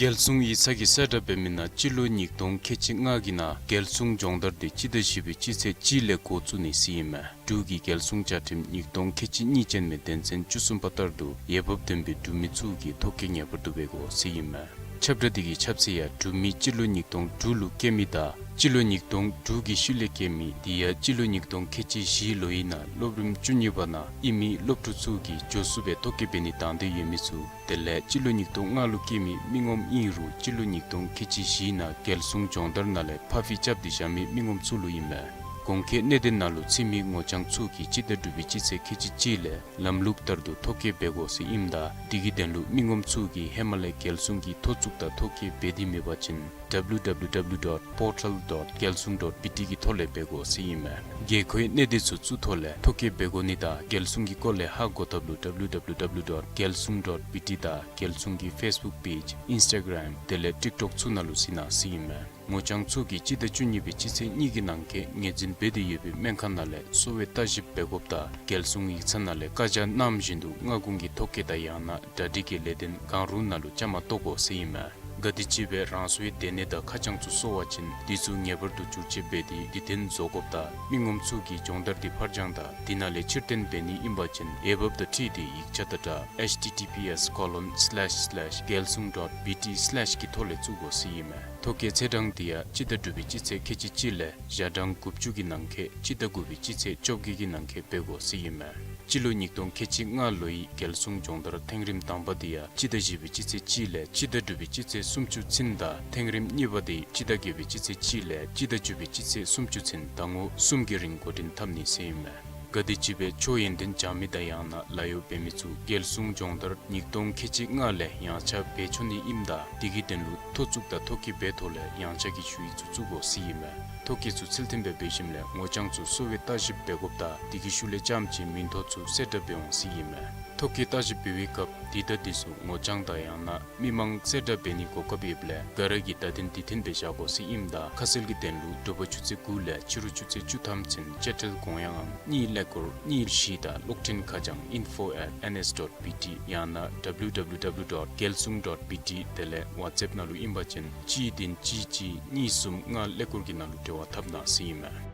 རྒྱལ་སྲུང་ཡིག་ཚང་གིས་གསལ་བསྒྲགས་འབད་མི་ནང་སྤྱི་ལོ་ཉིས་སྟོང་ཁལ་གཅིག་ལྔ་གི་ནང་རྒྱལ་སྲུང་སྦྱོང་བརྡར་དེ་སྤྱི་ཟླ་བཞི་པའི་སྤྱི་ཚེས་གཅིག་ལས་འགོ་བཙུགས་ནི་ཟེར་ཨིན་མས། འབྲུག་གི་རྒྱལ་སྲུང་བཅའ་ཁྲིམས་ཉིས་སྟོང་ཁལ་གཅིག་གཉིས་ཅན་མའི་དོན་ཚན་བཅུ་གསུམ་པ་ལྟར་དུ་འོས་འབབ་ལྡན་པའི་འབྲུག་མི་ཚུ་གིས་ཐོ་བཀོད་ངེས་པར་དུ་འབད་དགོ་ཟེར་ཨིན་མས། ཁྱབ་བསྒྲགས་དེ་གི་ཁྱབ་ཚད་ཡང་འབྲུག་མི་སྤྱི་ལོ་ཉིས་སྟོང་དྲུག་ལུ་སྐྱེས་མི་དང་སྤྱི་ལོ་ཉིས་སྟོང་དྲུག་གི་ཤུལ་ལས་སྐྱེས་མི་དེ་ཡང་སྤྱི་ལོ་ཉིས་སྟོང་ཁལ་གཅིག་བཞི་ལོའི་ནང་སློབ་རིམ་བཅུ་གཉིས་པ་ནང་ཨིན་མི་སློབ་ཕྲུག་ཚུ་གིས་མགྱོགས་སུ་སྦེ་ཐོ་བཀོད་འབད་ནི་དང་འདོད་ཡོད་མི་ཚུ་དེ་ལས་སྤྱི་ལོ་ཉིས་སྟོང་ལྔ་ལུ་སྐྱེས་མི་མི་ངོམ་ཨིན་རུང་སྤྱི་ལོ་ཉིས་སྟོང་ཁལ་གཅིག་བཞིའི་ནང་རྒྱལ་སྲུང་སྦྱོང་བརྡར་ནང་ལས་ཕར་འཕུལ་རྐྱབ་སྟེ་བཞག་མི་མི་ངོམ་ཚུ་ལུ་ཨིན་མས། གོང་འཁོད་གནད་དོན་ནང་ལུ་ཚུད་མི་ངོ་རྐྱང་ཚུ་གིས་སྤྱི་ཟླ་དྲུག་པའི་སྤྱི་ཚེས་ཁལ་གཅིག་གཅིག་ལས་ལམ་ལུགས་ལྟར་དུ་ཐོ་བཀོད་འབད་དགོ་ཟེར་ཨིནམ་ད་དེ་གི་དོན་ལུ་མི་ངོམ་ཚུ་གིས་ཧེ་མ་ལས་རྒྱལ་སྲུང་གི་ཐོ་བཙུགས་དང་ཐོ་བཀོད་འབད་དེ་མེད་པ་ཅིན་W W W dot portal dot geltsung dot B T གི་ཐོག་ལས་འབད་དགོ་ཟེར་ཨིན་མས། དགོས་མཁོའི་གནད་དོན་ཚུ་ཚུ་ཐོག་ལས་ཐོ་བཀོད་འབད་དགོ་ནི་དང་རྒྱལ་སྲུང་གི་སྐོར་ལས་ཧ་གོ་ཐབས་ལུ་W W W dot geltsung dot B T དང་རྒྱལ་སྲུང་གི་ཕེསི་བུཀ་པེཇ་ཨིནསི་ཊ་གརམ་དེ་ལས་ཊིཀ་ཊོཀ་ཚུ་ནང་ལུ་གཟིགས་གནང་ཟེར་ཨིན་མས། ངོ་རྐྱང་ཚུ་གིས་སྤྱི་ཟླ་བཅུ་གཉིས་པའི་སྤྱི་ཚེས་གཉིས་ཀྱི་ནང་འཁོད་ངོས་འཛིན་འབད་དེ་ཡོད་པའི་སྨན་ཁང་ནང་ལས་གསོ་བའི་ལྟ་ཞིབ་འབད་དགོཔ་དང་རྒྱལ་སྲུང་ཡིག་ཚང་ནང་ལས་བཀའ་རྒྱ་གནངམ་བཞིན་དུ་སྔ་གོང་གི་ཐོ་བཀོད་དང་ཡང་ན་གྲ་སྒྲིག་གི་ལས་དོན་གང་རུང་ནང་ལུ་བཅའ་མར་གཏོགས་དགོ་ཟེར་ཨིན་མས། ག་དེམ་ཅིག་སྦེ་རང་སོའི་སྡོད་གནས་དང་ཁ་བྱང་ཚུ་སོར་བ་ཅིན་དེ་ཚུ་ངེས་པར་དུ་བསྒྱུར་བཅོས་འབད་དེ་དུས་མཐུན་བཟོ་དགོཔ་དང་མི་ངོམ་ཚུ་གིས་སྦྱོང་བརྡར་དེ་ཕར་འགྱངས་དང་དེ་ནང་ལས་ཕྱིར་འཐེན་འབད་ནི་ཨིན་པ་ཅིན་འོས་འབབ་དང་འཁྲིལ་ཏེ་ཡིག་ཆ་དང་སྦྲགས་H T T P S colon slash slash geltsung dot B T slash གི་ཐོག་ལས་བཙུགས་དགོ་ཟེར་ཨིན་མས། ཐོ་བཀོད་ཚེས་གྲངས་དེ་ཡང་སྤྱི་ཟླ་དྲུག་པའི་སྤྱི་ཚེས་ཁལ་གཅིག་གཅིག་ལས་ཞག་གྲངས་དགུ་བཅུ་གི་ནང་འཁོད་སྤྱི་ཟླ་དགུ་པའི་སྤྱི་ཚེས་བཅོ་བརྒྱད་ཀྱི་ནང་འཁོད་འབད་དགོ་ཟེར་ཨིན་མས། སྤྱི་ལོ་ཉིས་སྟོང་ཁལ་གཅིག་ལྔ་ལོའི་རྒྱལ་སྲུང་སྦྱོང་བརྡར་ཐེངས་རིམ་དང་པ་དེ་ཡང་སྤྱི་ཟླ་བཞི་པའི་སྤྱི་ཚེས་གཅིག་ལས་སྤྱི་ཟླ་དྲུག་པའི་སྤྱི་ཚེས་སུམ་ཅུ་ཚུན་དང་ཐེངས་རིམ་གཉིས་པ་དེ་སྤྱི་ཟླ་བརྒྱད་པའི་སྤྱི་ཚེས་གཅིག་ལས་སྤྱི་ཟླ་བཅུ་པའི་སྤྱི་ཚེས་སུམ་ཅུ་ཚུན་ཟླ་ངོ་གསུམ་གྱི་རིང་འགོ་འདྲེན་འཐབ་ནི་ཟེར་ཨིན་མས། ག་དེམ་ཅིག་སྦེ་ཆོས་ཡོན་ཏན་སྦྱང་མི་དང་ཡང་ན་ལཱ་གཡོག་འབད་མི་ཚུ་རྒྱལ་སྲུང་སྦྱོང་བརྡར་ཉིས་སྟོང་ཁལ་གཅིག་ལྔ་ལས་ཡངས་ཆག་འབད་ཆོག་ནི་ཨིནམ་ད་དེ་གི་དོན་ལུ་ཐོ་བཙུགས་དང་ཐོ་བཀོད་འབད་ཐོག་ལས་ཡངས་ཆག་གི་ཞུ་ཡིག་ཚུ་བཙུགས་དགོ་ཟེར་ཨིན་མས། ཐོ་བཀོད་ཚུ་ཚུལ་མཐུན་སྦེ་འབད་ཞིནམ་ལས་ངོ་རྐྱང་ཚུ་གསོ་བའི་ལྟ་ཞིབ་འབད་དགོཔ་དང་དེ་གི་ཤུལ་ལས་རྐྱངམ་ཅིག་མིང་ཐོ་ཚུ་གསལ་བསྒྲགས་འབད་འོང་ཟེར་ཨིན་མས། ཐོ་བཀོད་ལྟ་ཞིབ་འབད་བའི་སྐབས་དེ་དང་དེ་ཚུ་ངོ་རྐྱང་དང་ཡང་ན་མི་མང་གསལ་བསྒྲགས་འབད་ནིའི་གོ་སྐབས་ཡོདཔ་ལས་ག་ར་གིས་བརྡ་དོན་དེ་མཐུན་སྦེ་བཞག་དགོ་ཟེར་ཨིནམ་ད་ཁ་གསལ་གྱི་དོན་ལུ་དྲོ་པ་ཆུ་ཚོད་དགུ་ལས་ཕྱི་རུ་ཆུ་ཚོད་བཅུ་ཐམ་ཚུན་དཔྱ་ཁྲལ་དགོངས་ཡངས་ཨང་གཉིས་ཀླད་ཀོར་གཉིས་བཞི་དང་གློག་འཕྲིན་ཁ་བྱང་info at N S dot B T ཡང་ན W W W dot geltsung dot B T དེ་ལས་ཝཊས་ཨེཔ་ནང་ལུ་ཨིན་པ་ཅིན་གཅིག་བདུན་གཅིག་གཅིག་གཉིས་གསུམ་ལྔ་ཀླད་ཀོར་གྱི་ནང་ལུ་འབྲེལ་བ་འཐབ་གནང་ཟེར་ཨིན་མས།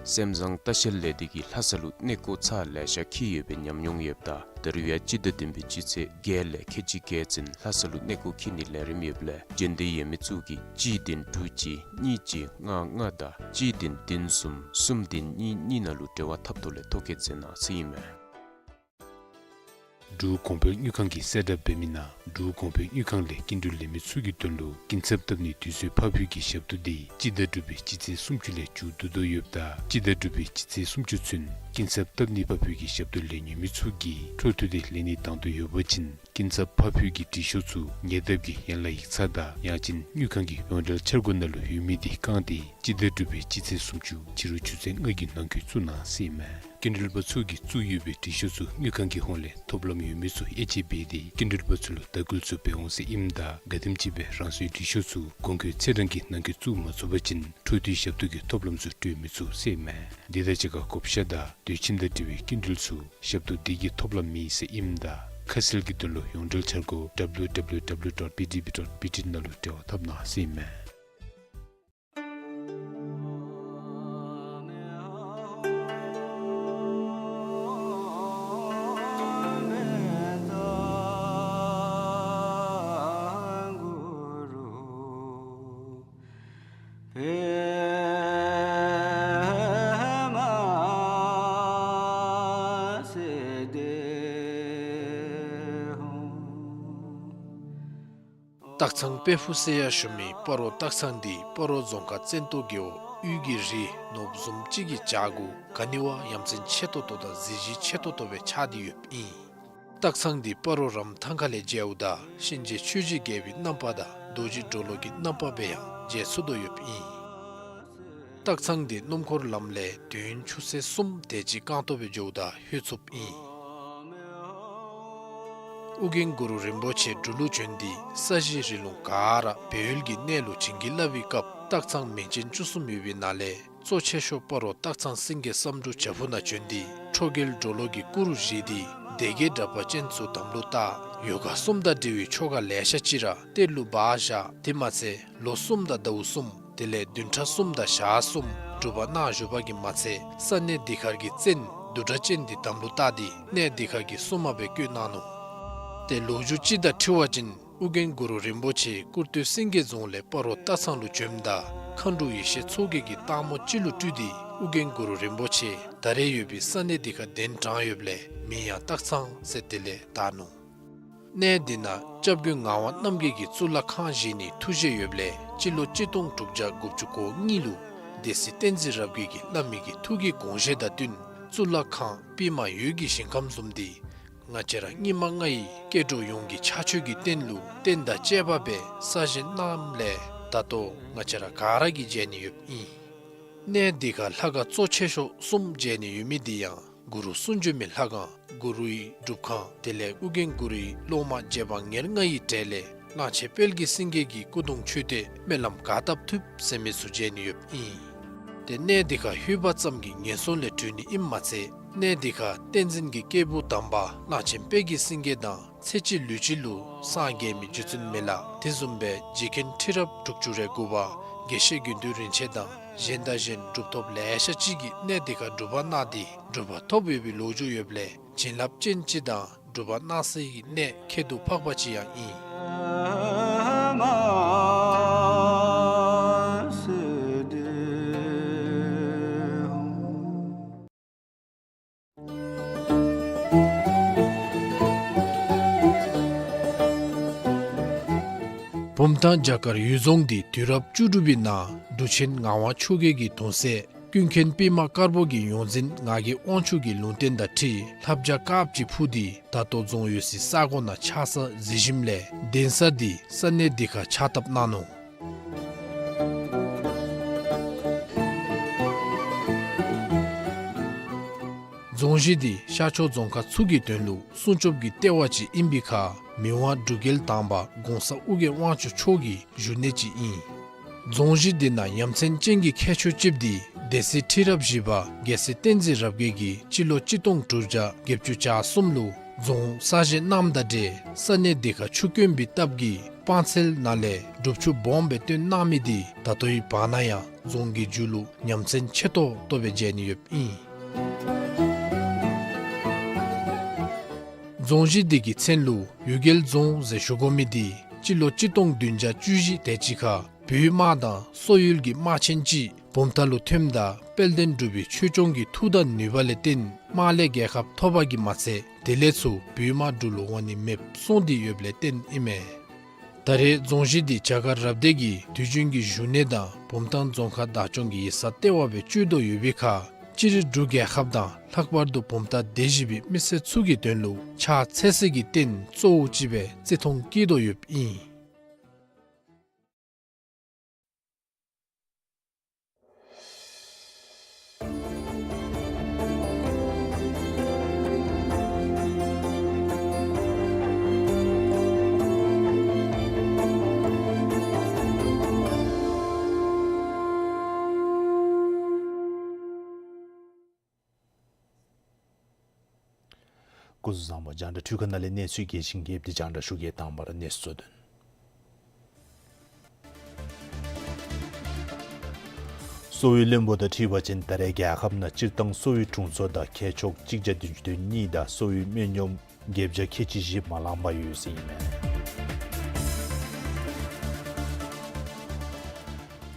སེམས་བཟང་ལྟ་བཤལ་ལས་སྡེ་གིས་ལྷ་ས་ལུ་གནས་སྐོར་ཚར་ལེ་ཤ་འཁྱིད་ཡོད་པའི་ཉམས་མྱོང་ཡོདཔ་ད་ ད་རུང་ཡང་སྤྱི་ཟླ་བདུན་པའི་སྤྱི་ཚེས་བརྒྱད་ལས་ཁལ་གཅིག་བརྒྱད་ཙམ་ལྷ་ས་ལུ་གནས་སྐོར་འཁྱིད་ནིའི་ལས་རིམ་ཡོདཔ་ལས་འབྱོན་འདོད་ཡོད་མི་ཚུ་གིས་གཅིག་བདུན་དྲུག་གཅིག་གཉིས་གཅིག་ལྔ་ལྔ་དང་གཅིག་བདུན་བདུན་གསུམ་གསུམ་བདུན་གཉིས་གཉིས་ནང་ལུ་འབྲེལ་བ་འཐབ་ཐོག་ལས་ཐོ་བཀོད་མཛད་གནང་ཟེར་ཨིན་མས། འབྲུག་གོང་འཕེལ་དངུལ་ཁང་གིས་གསལ་བསྒྲགས་འབད་མི་ནང་འབྲུག་གོང་འཕེལ་དངུལ་ཁང་ལས་སྐྱིན་འགྲུལ་ལེན་མི་ཚུ་གི་དོན་ལུ་སྐྱིན་ཚབ་བཏབ་ནིའི་དུས་ཚོད་ཕབ་ཕུལ་གྱི་ཞབས་ཏོག་འདི་སྤྱི་ཟླ་དྲུག་པའི་སྤྱི་ཚེས་སུམ་ཅུ་ལས་མཇུག་བསྡུ་དོ་ཡོདཔ་ད་སྤྱི་ཟླ་དྲུག་པའི་སྤྱི་ཚེས་སུམ་ཅུ་ཚུན་སྐྱིན་ཚབ་བཏབ་ནིའི་ཕབ་ཕུལ་གྱི་ཞབས་ཏོག་ལེན་ནི་ཡོད་མི་ཚུ་གིས་འཕྲོ་མཐུད་དེ་ལེན་ནིའི་དང་འདོད་ཡོད་པ་ཅིན་སྐྱིན་ཚབ་ཕབ་ཕུལ་གྱི་དྲི་ཤོག་ཚུ་ཉེ་འདབས་ཀྱི་ཡན་ལག་ཡིག་ཚང་དང་ཡང་ཅིན་དངུལ་ཁང་གི་ཡོངས་འབྲེལ་འཆར་སྒོ་ནང་ལུ་ཡོད་མི་དེ་བཀང་སྟེ་སྤྱི་ཟླ་དྲུག་པའི་སྤྱི་ཚེས་སུམ་ཅུ་ཕྱི་རུ་ཆུ་ཚོད་ལྔ་གི་ནང་འཁོད་བཙུགས་གནང་ཟེར་ཨིན་མས། སྐྱིན་འགྲུལ་པ་ཚུ་གིས་བཙུགས་ཡོད་པའི་དྲི་ཤོག་ཚུ་དངུལ་ཁང་གི་ཧོངས་ལས་ཐོབ་ལམ་ཡོད་མི་ཚུ་དབྱེ་དཔྱད་འབད་དེ་སྐྱིན་འགྲུལ་པ་ཚུ་ལུ་དྭགས་སྐུལ་ཚུ་འབད་འོང་ཟེར་ཨིནམ་ད་ག་དེམ་ཅིག་སྦེ་རང་སོའི་དྲི་ཤོག་ཚུ་གོང་འཁོད་ཚེས་གྲངས་ཀྱི་ནང་འཁོད་བཙུགས་མ་ཚུགས་པ་ཅིན་འཕྲོ་མཐུད་ཞབས་ཏོག་གི་ཐོབ་ལམ་ཚུ་སྤྲོད་མི་ཚུགས་ཟེར་ཨིན་མས། དེ་དང་གཅིག་ཁར་བགོ་བཤའ་དང་དུས་ཁྱིམ་དང་འབྲེལ་བའི་སྐྱིན་འགྲུལ་ཚུ་ཞབས་ཏོག་འདི་གིས་ཐོབ་ལམ་མེད་ཟེར་ཨིནམ་ད་ཁ་གསལ་གྱི་དོན་ལུ་ཡོངས་འབྲེལ་འཆར་སྒོ་W W W dot B D B dot B T ནང་ལུ་འབྲེལ་བ་འཐབ་གནང་ཟེར་ཨིན་མས། སྟག་ཚང་དཔལ་ཕུག་ཟེར་ཡང་ཞུ་མི་སྤ་རོ་སྟག་ཚང་འདི་སྤ་རོ་རྫོང་ཁག་བཙན་ཏོ་རྒེད་འོག་དབུས་ཀྱི་རི་ནོར་བུ་བཟུམ་ཅིག་གི་བྱག་གུ་ག་ནི་བ་ཡ་མཚན་ཆེ་ཏོག་ཏོ་དང་གཟི་བརྗིད་ཆེ་ཏོག་ཏོ་སྦེ་ཆགས་ཏེ་ཡོདཔ་ཨིན། སྟག་ཚང་འདི་སྤ་རོ་རམ་ཐང་ཁ་ལས་མཇལཝ་ད་གཤིན་རྗེ་ཆོས་ཀྱི་རྒྱལ་པོའི་རྣམ་པ་དང་རྡོ་རྗེ་གྲོ་ལོད་ཀྱི་རྣམ་པ་སྦེ་ཡང་མཇལ་ཚུགས་དོ་ཡོདཔ་ཨིན། སྟག་ཚང་འདི་སྣུམ་འཁོར་ལམ་ལས་དུས་ཡུན་ཆུ་ཚོད་གསུམ་དེ་ཅིག་རྐང་སྟོང་སྦེ་འགྱོཝ་ད་ལྷོད་ཚུགསཔ་ཨིན། ཨོ་རྒྱན་གུ་རུ་རིན་པོ་ཆེ་འབྲུག་ལུ་བྱོན་ཏེ་ས་གཞི་རི་ལུང་ག་ར་སྦས་ཡུལ་གྱི་གནས་ལུ་བྱིན་གྱིས་བརླབས་པའི་སྐབས་སྟག་ཚང་མིང་ཅན་བཅུ་གསུམ་ཡོད་པའི་ནང་ལས་གཙོ་ཆེ་ཤོས་སྤ་རོ་སྟག་ཚང་སེང་གེ་བསམ་འགྲུབ་བྱག་ཕུག་ནང་བྱོན་ཏེ་ཁྲོ་རྒྱལ་གྲོ་ལོད་ཀྱི་སྐུ་རུ་བཞེངས་ཏེ་སྡེ་བརྒྱད་དྲེགས་པ་ཅན་ཚུ་དམ་ལུ་བཏགས། ཡོ་ག་གསུམ་དང་འབྲེལ་བའི་ཆོ་ག་ལེ་ཤ་ཅིག་ར་གཏེར་ལུ་སྦ་བཞག། དེ་མ་ཚད་ལོ་གསུམ་དང་ཟླཝ་གསུམ་དེ་ལས་བདུན་ཕྲག་གསུམ་དང་ཞག་གསུམ་སྒྲུབ་པ་གནང་བཞུགས་པ་གིས་མ་ཚད་ས་གནས་འདི་ཁར་གྱི་བཙན་བདུད་དྲེགས་ཅན་འདི་དམ་ལུ་བཏགས་ཏེ་གནས་འདི་ཁར་གྱི་སྲུང་མ་སྦེ་བསྐོས་གནང་ནུག། ཏེ་ལོ་རྒྱུས་ཅིག་དང་འཁྲིལ་བ་ཅིན་ཨོ་རྒྱན་གུ་རུ་རིན་པོ་ཆེ་ཀུར་སྟོད་སེང་གེ་རྫོང་ལས་སྤ་རོ་སྟག་ཚང་ལུ་བྱོནམ་ད་མཁའ་འགྲོ་ཡེ་ཤེས་མཚོ་རྒྱལ་གྱིས་སྟག་མོ་ཅིག་ལུ་སྤྲུལ་ཏེ་ཨོ་རྒྱན་གུ་རུ་རིན་པོ་ཆེ་ད་རེས་ཡོད་པའི་ས་གནས་འདི་ཁར་གདན་དྲངས་ཡོདཔ་ལས་མིང་ཡང་སྟག་ཚང་ཟེར་དེ་ལས་བཏགས་ནུག། གནས་འདི་ནང་སྐྱབས་མགོན་ངག་དབང་རྣམ་རྒྱལ་གྱིས་གཙུག་ལག་ཁང་བཞེངས་ནིའི་ཐུགས་བཞེད་ཡོདཔ་ལས་སྤྱི་ལོ་གཅིག་སྟོང་དྲུག་བརྒྱ་དགུ་བཅུ་གོ་གཉིས་ལུ་སྡེ་སྲིད་བསྟན་འཛིན་རབ་རྒྱས་ཀྱིས་བླ་མའི་གི་ཐུགས་ཀྱི་དགོངས་བཞེད་དང་བསྟུན་གཙུག་ལག་ཁང་པདྨ་འོད་ཀྱི་ཞིང་ཁམས་བཟུམ་འདི་ང་བཅས་ར་སྙིགས་མ་ལྔ་ཡི་སྐྱེ་འགྲོ་ཡོངས་ཀྱི་ཕྱག་མཆོད་ཀྱི་རྟེན་ལུ་རྟེན་དང་བཅས་པ་སྦེ་གསར་བཞེངས་གནངམ་ལས་ད་ལྟོ་ང་བཅས་ར་ག་ར་གིས་མཇལ་ནི་ཡོདཔ་ཨིན། གནས་འདི་ཁར་ལྷ་ཁང་གཙོ་ཆེ་ཤོས་གསུམ་མཇལ་ནི་ཡོད་མི་འདི་ཡང་གུ་རུ་གསུང་བྱོན་མའི་ལྷ་ཁང་གུ་རུའི་སྒྲུབ་ཁང་དེ་ལས་ཨོ་རྒྱན་གུ་རུའི་སློབ་མ་རྗེ་འབངས་ཉེར་ལྔ་ཡི་གྲས་ལས་གླང་ཆེན་དཔལ་གྱི་སེང་གེ་གི་སྐུ་གདུང་མཆོད་རྟེན་སྨོན་ལམ་ག་བཏབ་ཐུབ་ཟེར་མི་ཚུ་མཇལ་ནི་ཡོདཔ་ཨིན། ཏེ་གནས་འདི་ཁར་ལྷོད་པ་ཙམ་གྱིས་ངན་སོང་ལས་གྲོལ་ནི་ཨིནམ་མ་ཚད་གནས་འདི་ཁར་བསྟན་འཛིན་གྱི་སྐྱེས་བུ་དམ་པ་གླང་ཆེན་དཔལ་གྱི་སེང་གེ་དང་ཚེ་གཅིག་ལུས་གཅིག་ལུ་སངས་རྒྱས་མི་རྗེ་བཙུན་མི་ལ་དེ་བཟུམ་སྦེ་རྗེ་མཁན་ཁྲི་རབས་དྲུག་ཅུ་རེ་དགུ་པ་དགེ་བཤེས་དགེ་འདུན་རིན་ཆེན་དང་གཞན་དང་གཞན་གྲུབ་ཐོབ་ལེ་ཤ་ཅིག་གིས་གནས་འདི་ཁར་སྒྲུབ་པ་གནང་སྟེ་གྲུབ་པ་ཐོབ་ཡོད་པའི་ལོ་རྒྱུས་ཡོདཔ་ལས་བྱིན་རླབས་ཅན་ཅིག་དང་སྒྲུབ་པ་གནང་སའི་གནས་ཁྱད་དུ་འཕགས་པ་ཅིག་ཡང་ཨིན། བུམ་ཐང་བྱ་དཀར་འོད་རྫོང་འདི་དུས་རབས་བཅུ་དྲུག་པའི་ནང་འབྲུག་ཆེན་ངག་དབང་ཆོས་རྒྱལ་གྱི་གདུང་སྲས་ཀུན་མཁྱེན་པདྨ་དཀར་པོ་གིས་ཡོངས་འཛིན་ངག་གི་དབང་ཕྱུག་གི་ལུང་བསྟན་དང་འཁྲིལ་ལྷ་བྱ་དཀརཔོ་ཅིག་འཕུར་ཏེ་ད་ལྟོ་རྫོང་ཡོད་སའི་ས་གོ་ནང་ཆགས་ས་གཟིགས་ཞིནམ་ལས་གདན་ས་འདི་ས་གནས་འདི་ཁར་ཕྱག་བཏབ་གནང་ནུག། རྫོང་གཞི་འདི་ཤར་ཕྱོགས་རྫོང་ཁག་ཚུ་གི་དོན་ལུ་སྲུང་སྐྱོབ་ཀྱི་ལྟེ་བ་ཅིག་ཨིན་པའི་ཁར་མི་དབང་འབྲུག་རྒྱལ་དང་པ་གོང་ས་ཨོ་རྒྱན་དབང་ཕྱུག་མཆོག་གི་བཞུགས་གནས་ཅིག་ཨིན། རྫོང་གཞི་འདི་ནང་ཡ་མཚན་ཅན་གྱི་ཁྱད་ཆོས་ཅིག་འདི་སྡེ་སྲིད་ཁྲི་རབས་བཞི་པ་རྒྱལ་སྲས་བསྟན་འཛིན་རབ་རྒྱས་ཀྱིས་སྤྱི་ལོ་གཅིག་སྟོང་དྲུག་བརྒྱ་བརྒྱད་ཅུ་གྱ་གསུམ་ལུ་རྫོང་གསར་བཞེངས་གནངམ་དང་འབྲེལ་ས་གནས་འདི་ཁར་ཆུ་དཀོན་པའི་སྟབས་ཀྱིས་སྤང་ཚལ་ནང་ལས་སྒྲུབ་ཆུ་སྦོམ་སྦེ་བཏོན་གནང་མི་འདི་ད་ལྟོའི་བར་ན་ཡང་རྫོང་གི་མཇུག་ལུ་ཡ་མཚན་ཆེ་ཏོག་ཏོ་སྦེ་མཇལ་ནི་ཡོདཔ་ཨིན། རྫོང་གཞི་འདི་གི་མཚན་ལུ་གཡུལ་རྒྱལ་རྫོང་ཟེར་ཞུ་དགོ་མི་འདི་སྤྱི་ལོ་གཅིག་སྟོང་བདུན་བརྒྱ་བཅུ་བཞི་དེ་ཅིག་ཁར་བོད་དམག་དང་སོག་ཡུལ་གྱི་དམག་ཆེན་ཅིག་བུམ་ཐང་ལུ་ཐོནམ་ད་དཔལ་ལྡན་འབྲུག་པའི་ཆོས་སྐྱོང་གི་མཐུ་དང་ནུས་པ་ལས་བརྟེན་དམག་ལས་རྒྱལ་ཁ་ཐོབ་པ་གིས་མ་ཚད་དེ་ལས་ཚུར་བོད་དམག་འབྲུག་ལུ་འོང་ནི་མེདཔ་སོང་སྟེ་ཡོདཔ་ལས་བརྟེན་ཨིན་མས། ད་རེས་རྫོང་གཞི་འདི་རྒྱ་གར་རབ་སྡེ་གི་དུས་རྒྱུན་གྱི་བཞུགས་གནས་དང་བུམ་ཐང་རྫོང་ཁག་བདག་སྐྱོང་གི་ཡིག་ཚང་ལྟེ་བ་སྦེ་སྤྱོད་དོ་ཡོད་པའི་ཁར་སྤྱིར་འབྲུག་རྒྱལ་ཁབ་དང་ལྷག་པར་དུ་བུམ་ཐང་སྡེ་བཞི་པའི་མི་སེར་ཚུ་གི་དོན་ལུ་ཕྱག་འཚལ་ས་གི་རྟེན་གཙོ་བོ་ཅིག་སྦེ་བརྩི་མཐོང་བསྐྱེད་དོ་ཡོདཔ་ཨིན། སྐུ་གཟུགས་བཟང་པོ། རྒྱང་བསྒྲགས་འཕྲུལ་ཁང་ནང་ལས་གནས་ཚུལ་རྒྱས་ཤིང་རྒྱསཔ་འདི་རྒྱང་བསྒྲགས་ཞུ་གེ། དང་པ་ར་གནས་ཚུལ་གཙོ་དོན། གསོ་བའི་བློན་པོ་དང་འཁྲིལ་བ་ཅིན་ད་རེས་རྒྱལ་ཁབ་ནང་སྤྱིར་བཏང་གསོ་བའི་དྲུང་འཚོ་དང་ཁྱད་ཆོས་གཅིག་བརྒྱ་བདུན་ཅུ་དོན་གཉིས་དང་གསོ་བའི་སྨན་གཡོགམོ་བརྒྱད་བརྒྱ་ཁལ་གཅིག་བཞི་མ་ལང་པར་ཡོད་ཟེར་ཨིན་མས།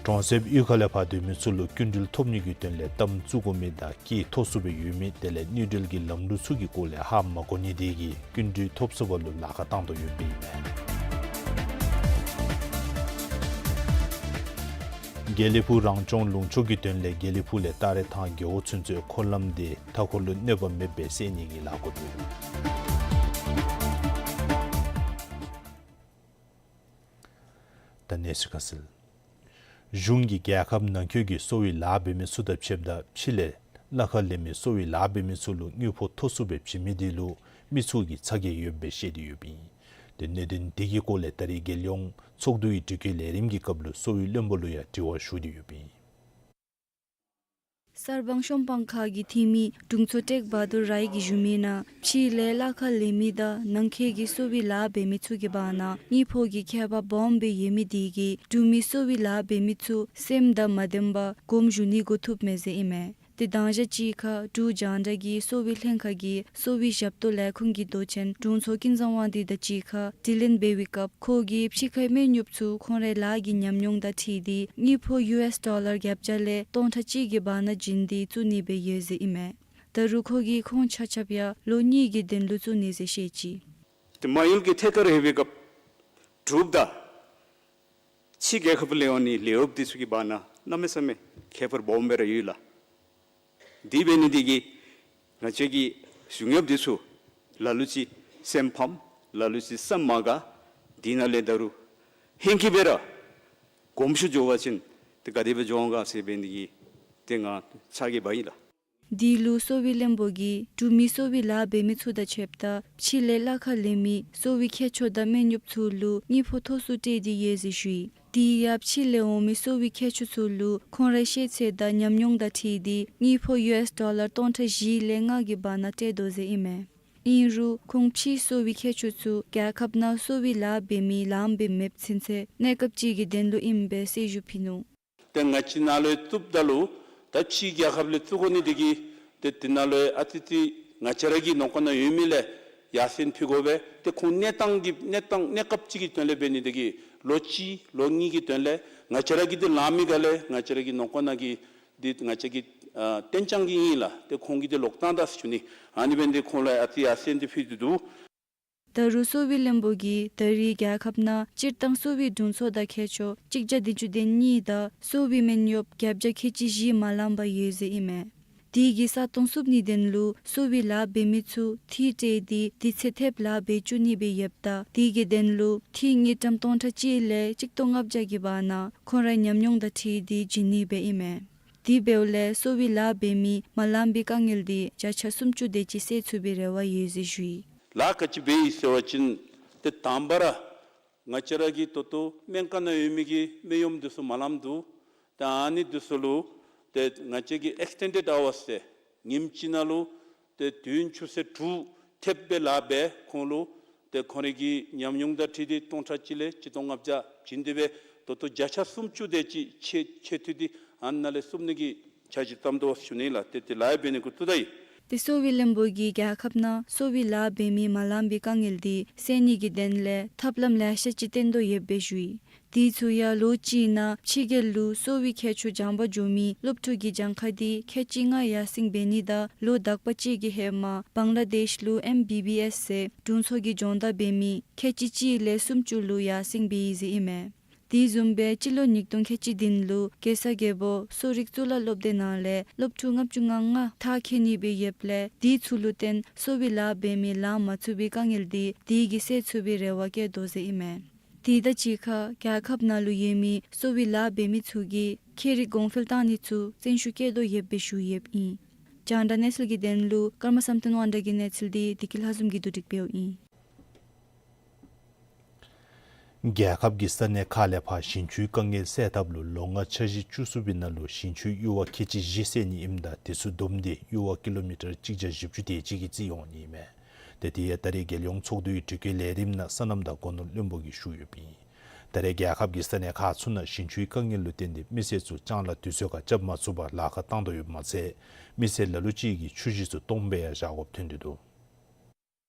གྲོང་གསེབ་གཡུས་ཁ་ལས་ཕར་སྡོད་མི་ཚུ་ལུ་སྐྱིན་འགྲུལ་ཐོབ་ནི་གི་དོན་ལས་གཏའམ་བཙུགས་དགོ་མི་དང་སྐྱེད་ཐོབ་ཚུགསཔ་སྦེ་ཡོད་མི་དེ་ལས་ནུས་འབྲེལ་གྱི་ལམ་ལུགས་ཚུ་གི་སྐོར་ལས་ཧ་མ་གོ་ནི་དེ་གིས་སྐྱིན་འགྲུལ་ཐོབ་ཚུགསཔ་ལུ་ལཱ་ཁག་བཏང་དོ་ཡོདཔ་ཨིན་མས། དགེ་ལེགས་ཕུག་རང་སྐྱོང་ལུང་ཕྱོགས་ཀྱི་དོན་ལས་དགེ་ལེགས་ཕུག་ལས་སྟ་རེ་ཐང་རྒེད་འོག་ཚུན་ཚོད་འཁོར་ལམ་དེ་མཐའ་འཁོར་ལུ་གནོད་པ་མེདཔ་སྦེ་སེལ་ནི་གི་ལཱ་འགོ་བཙུགས་ཡི། ད་གནས་ཚུལ་ཁ་གསལ། གཞུང་གིས་རྒྱལ་ཁབ་ནང་འཁོད་ཀྱི་གསོ་བའི་ལཱ་འབད་མི་ཚུ་དང་ཕྱདཔ་ད་ཕྱི་ལས་གླ་ཁར་ལེན་མི་གསོ་བའི་ལཱ་འབད་མི་ཚུ་ལུ་དངུལ་ཕོགས་མཐོ་སུ་སྦེ་བྱིན་མི་དེ་ལུ་མི་ཚུ་གིས་ཚ་གྱང་ཡོདཔ་སྦེ་བཤད་དེ་ཡོདཔ་ཨིན། དེ་གནད་དོན་དེ་གི་སྐོར་ལས་ད་རེས་རྒྱལ་ཡོངས་ཚོགས་འདུའི་དྲི་བཀོད་ལས་རིམ་གྱི་སྐབས་ལུ་གསོ་བའི་བློན་པོ་ལུ་ཡང་དྲི་བ་ཞུ་སྟེ་ཡོདཔ་ཨིན། གསར་སྤང་ཤོམ་སྤང་ཁག་གི་འཐུས་མི་དྲུང་འཚོ་ཊེག་བ་དུར་རའི་གིས་ཞུ་མི་ནང་ཕྱི་ལས་གླ་ཁར་ལེན་མི་དང་ནང་འཁོད་ཀྱི་གསོ་བའི་ལཱ་འབད་མི་ཚུ་གི་བར་ན་དངུལ་ཕོགས་ཀྱི་ཁྱད་པར་སྦོམ་སྦེ་ཡོད་མི་དེ་གིས་འབྲུག་མི་གསོ་བའི་ལཱ་འབད་མི་ཚུ་སེམས་དང་མ་ལྡནམ་སྦེ་དགོངསམ་ཞུ་ནི་འགོ་ཐུབ་མས་ཟེར་ཨིན་མས། དེ་དང་ཞག་གཅིག་ཁར་འབྲུག་རྒྱང་བསྒྲགས་ཀྱི་གསོ་བའི་ལྷན་ཁག་གི་གསོ་བའི་ཞབས་ཏོག་ལས་ཁུངས་ཀྱི་མདོ་ཆེན་དྲུང་འཚོ་ཀུན་བཟང་དབང་འདུས་དང་གཅིག་ཁར་དྲི་ལན་འབད་བའི་སྐབས་ཁོ་གིས་ཕྱི་ཁའི་སྨན་གཡོགཔ་ཚུ་ཁོང་རའི་ལཱ་གི་ཉམས་མྱོང་དང་འཁྲིལ་ཏེ་དངུལ་ཕོགས་ཡུ་ཨེསི་ཌོ་ལར་བརྒྱད་བརྒྱ་ལས་སྟོང་ཕྲག་གཅིག་གི་བར་ན་བྱིན་ཏེ་བཙུགས་ནི་སྦེ་ཡོད་ཟེར་ཨིན་མས། ད་རུང་ཁོ་གིས་ཁོང་ཆ་ཁྱབ་ཡང་ལོ་གཉིས་ཀྱི་དོན་ལུ་བཙུགས་ནི་ཟེར་བཤད་ཅི། ཏེ་མ་ཡུལ་གྱི་ཐད་ཁར་ལྷོད་པའི་སྐབས་འབྲུགཔ་དང་ཕྱི་རྒྱལ་ཁབ་ལས་འོང་ནི་ལཱ་འབདཝ་འདི་ཚུ་གི་བར་ན་གནམ་མེད་ས་མེད་ཁྱད་པར་སྦོམ་སྦེ་ར་ཡོད་ལགས། དེ་འབད་ནི་དེ་གིས་ང་བཅས་ཀྱི་གཞུང་གཡོགཔ་འདི་ཚུ་ལ་ལུ་ཅིག་སེམས་ཕམ། ལ་ལུ་ཅིག་སེམས་མ་དགའ། དེ་ནང་ལས་ད་རུང་ཧེང་སྐལ་སྦེ་ར་དགོངསམ་ཞུ་འགྱོ་བ་ཅིན་ཏེ་ག་དེ་སྦེ་འགྱོ་འོང་ག་ཟེར་འབད་ནི་དེ་གིས་ཏེ་ང་ཚ་གྱང་འབག་ཡི་ལགས། དེ་ལུ་གསོ་བའི་བློན་པོ་གིས་འབྲུག་མི་གསོ་བའི་ལཱ་འབད་མི་ཚུ་དང་ཕྱདཔ་ད་ཕྱི་ལས་གླ་ཁར་ལེན་མི་གསོ་བའི་མཁས་མཆོག་དང་སྨན་གཡོགཔ་ཚུ་ལུ་དངུལ་ཕོགས་མཐོ་སུ་སྤྲོད་དེ་ཡོད་ཟེར་ཞུ་ཡི། དེ་ཡང་ཕྱི་ལས་འོང་མི་གསོ་བའི་མཁས་མཆོག་ཚུ་ལུ་ཁོང་རའི་ཤེས་ཚད་དང་ཉམས་མྱོང་དང་འཁྲིལ་ཏེ་དངུལ་ཕོགས་ཡུ་ཨེསི་ཌོ་ལར་སྟོང་ཕྲག་བཞི་ལས་ལྔ་གི་བར་ན་སྤྲོད་དོ་ཟེར་ཨིན་མས། ཨིན་རུང་ཁོང་ཕྱིའི་གསོ་བའི་མཁས་མཆོག་ཚུ་རྒྱལ་ཁབ་ནང་གསོ་བའི་ལཱ་འབད་མི་ལངམ་སྦེ་མེདཔ་ཚུན་ཚོད་གནས་སྐབས་ཅིག་གི་དོན་ལུ་ཨིནམ་སྦེ་གསལ་ཞུ་ཕུལ་ནུག། ཏེ་ང་བཅས་ནཱ་ལུ་བཙུགསཔ་ད་ལུ་ད་ཕྱིའི་རྒྱལ་ཁབ་ལས་བཙུགས་དགོ་ནི་དེ་གིས་ཏེ་དེ་ནང་ལུ་ཨ་ཙི་ཙི་ང་བཅས་ར་གི་ནང་འཁོད་ནང་ཡོད་མི་ལས་ཡར་སེང་ཕུལ་དགོ་པས། ཏེ་ཁོང་གནས་སྟངས་ཀྱི་གནས་སྟངས་གནས་སྐབས་ཅིག་གི་དོན་ལས་འབད་ནི་དེ་གིས་ལོ་གཅིག་ལོ་གཉིས་ཀྱི་དོན་ལས་ང་བཅས་ར་གིས་ཏེ་ལང་མི་ག་ལས་ང་བཅས་ར་གི་ནང་འཁོད་ནང་གི་འདི་ང་བཅས་ཀྱི་ཨ་གཏན་འཇགས་ཀྱི་ཨིན་ལགས། ཏེ་ཁོང་གིས་འདི་ལོག་བཏང་ད་ཟེར་ཞུ་ནི། ཨ་ནི་འབད་ནི་དེ་ཁོང་ལུ་ཨ་ཙི་ཡར་སེང་འདི་ཕུལ་ཏེ་འདུག། ད་རུང་གསོ་བའི་བློན་པོ་གིས་ད་རེས་རྒྱལ་ཁབ་ནང་སྤྱིར་བཏང་གསོ་བའི་དྲུང་འཚོ་དང་མཁས་མཆོག་གཅིག་བརྒྱ་བདུན་ཅུ་དོན་གཉིས་དང་གསོ་བའི་སྨན་གཡོགཔ་བརྒྱད་བརྒྱ་ཁལ་གཅིག་བཞི་མ་ལང་པར་ཡོད་ཟེར་ཨིན་མས། དེ་གི་ས་སྟོང་བསུབ་ནིའི་དོན་ལུ་གསོ་བའི་ལཱ་འབད་མི་ཚུ་འཐུས་སྤྲོད་དེ་དུས་ཚོད་ཐེབས་ལཱ་འབད་བཅུག་ནི་སྦེ་ཡོདཔ་ད་དེ་གི་དོན་ལུ་འཐུས་དངུལ་ཀྲམ་སྟོང་ཕྲག་གཅིག་ལས་གཅིག་སྟོང་ལྔ་བརྒྱ་གི་བར་ན་ཁོང་རའི་ཉམས་མྱོང་དང་འཁྲིལ་ཏེ་བྱིན་ནི་སྦེ་ཨིན་མས། དེ་འབདཝ་ལས་གསོ་བའི་ལཱ་འབད་མི་མ་ལང་པའི་དཀའ་ངལ་དེ་བརྒྱ་ཆ་སུམ་ཅུ་དེ་ཅིག་སེལ་ཚུགས་པའི་རེ་བ་ཡོད་ཟེར་ཞུ་ཡི། ལཱ་ག་ཅི་འབད་ཡི་ཟེར་བ་ཅིན་ཏེ་དང་པ་ར་ང་བཅས་ར་གི་ད་ལྟོ་སྨན་ཁང་ནང་ཡོད་མི་གི་སྨན་གཡོགམོ་འདི་ཚུ་མ་ལངམ་འདུག། ཏེ་ཨ་ནི་འདི་ཚུ་ལུ་ཏེ་ང་བཅས་ཀྱི་ཨེགསི་ཊེན་ཌེཌ་ཨ་ཝརསི་ཟེར་ཉིནམ་གཅིག་ནང་ལུ་ཏེ་དུས་ཡུན་ཆུ་ཚོད་དྲུག་ཐེབས་སྦེ་ལཱ་འབད་ཁོང་ལུ་ཏེ་ཁོང་རའི་གི་ཉམས་མྱོང་དང་འཁྲིལ་ཏེ་སྟོང་ཕྲག་གཅིག་ལས་གཅིག་སྟོང་ལྔ་བརྒྱ་བྱིན་ཏེ་སྦེ་ད་ལྟོ་བརྒྱ་ཆ་སུམ་ཅུ་དེ་ཅིག་ཆད་ཆད་ཚུགས་ཏེ་ཨ་ནཱ་ལས་བསུབ་ནི་གི་འཆར་གཞི་བརྩམ་དོ་ཟེར་ཞུ་ནི་ལགས། ཏེ་དེ་ལཱ་འབད་ནི་གུ་བཙུགས་ད་ཡི། ཏེ་གསོ་བའི་བློན་པོ་གིས་རྒྱལ་ཁབ་ནང་གསོ་བའི་ལཱ་འབད་མི་མ་ལངམ་པའི་དཀའ་ངལ་འདི་སེལ་ནི་གི་དོན་ལས་ཐབས་ལམ་ལེ་ཤ་ཅིག་བཏོན་དོ་ཡོདཔ་སྦེ་ཞུ་ཡི། དེ་ཚུ་ཡང་ལོ་གཅིག་ནང་ཕྱི་རྒྱལ་ལུ་གསོ་བའི་ཁྱད་ཆོས་སྦྱང་པར་འགྱོ་མི་སློབ་ཕྲུག་གི་གྱངས་ཁ་འདི་ཁལ་གཅིག་ལྔ་ཡར་སེང་འབད་ནི་དང་ལོ་དག་པ་ཅིག་གི་ཧེ་མ་བང་ལ་དེཤ་ལུ་ཨེམ་བི་བི་ཨེསི་ཟེར་དྲུང་འཚོ་གི་སྦྱོང་བརྡར་འབད་མི་ཁལ་གཅིག་གཅིག་ལས་སུམ་ཅུ་ལུ་ཡར་སེང་འབད་ཡི་ཟེར་ཨིན་མས། དེ་བཟུམ་སྦེ་སྤྱི་ལོ་ཉིས་སྟོང་ཁལ་གཅིག་བདུན་ལུ་གེ་སར་རྒྱལ་པོ་གསོ་རིག་གཙུག་ལག་སློབ་སྡེ་ནང་ལས་སློབ་ཕྲུག་ལྔ་བཅུ་ང་ལྔ་མཐར་འཁྱོལ་ནི་སྦེ་ཡོདཔ་ལས་དེ་ཚུ་ལུ་བརྟེན་གསོ་བའི་ལཱ་འབད་མི་ལང་མ་ཚུགས་པའི་དཀའ་ངལ་འདི་དེ་གིས་སེལ་ཚུགས་པའི་རེ་བ་བསྐྱེད་དོ་ཟེར་ཨིན་མས། དེ་དང་གཅིག་ཁར་རྒྱལ་ཁབ་ནང་ལུ་ཡོད་མི་གསོ་བའི་ལཱ་འབད་མི་ཚུ་གིས་ཁྱད་རིག་གོང་འཕེལ་གཏང་ནི་ཚུ་བརྩོན་ཤུགས་བསྐྱེད་དོ་ཡོདཔ་སྦེ་ཞུ་ཡོདཔ་ཨིན། རྒྱང་བསྒྲགས་གནས་ཚུལ་གྱི་དོན་ལུ་ཀརྨ་བསམ་གཏན་དབང་གྲགས་ཀྱི་གནས་ཚུལ་འདི་བདེ་སྐྱིད་ལྷ་འཛོམས་ཀྱིས་བསྡུ་སྒྲིག་འབདཝ་ཨིན། རྒྱལ་ཁབ་ཀྱི་ས་གནས་ཁག་ལས་ཕར་ཞིང་ཆུའི་དཀའ་ངལ་སེལ་ཐབས་ལུ་ལོ་ལྔ་འཆར་གཞི་བཅུ་གསུམ་པའི་ནང་ལུ་ཞིང་ཆུའི་གཡུར་བ་ཁལ་གཅིག་བཞི་སེལ་ནི་ཨིནམ་ད་དེ་ཚུ་བསྡོམས་ཏེ་གཡུར་བ་ཀི་ལོ་མི་ཊར་གཅིག་བརྒྱ་བཞི་བཅུ་དེ་ཅིག་གིས་རྩིས་འོང་ནི་ཨིན་མས། ཏེ་དེ་ཡང་ད་རེས་རྒྱལ་ཡོངས་ཚོགས་འདུའི་དྲི་བཀོད་ལས་རིམ་ནང་སོ་ནམ་དང་སྒོ་ནོར་བློན་པོ་གིས་ཞུ་ཡོདཔ་ཨིན། ད་རེས་རྒྱལ་ཁབ་ཀྱི་ས་གནས་ཁག་ཚུ་ནང་ཞིང་ཆུའི་དཀའ་ངལ་ལུ་བརྟེན་ཏེ་མི་སེར་ཚུ་ལྕང་ལཱ་དུས་ཚོད་ཁར་རྐྱབ་མ་ཚུགས་པར་ལཱ་ཁག་བཏང་དོ་ཡོདཔ་མ་ཚད་མི་སེར་ལ་ལུ་ཅིག་གིས་ཆུ་ཞིང་ཚུ་སྟོངམ་སྦེ་ཡང་བཞག་དགོཔ་ཐོན་ཏེ་འདུག།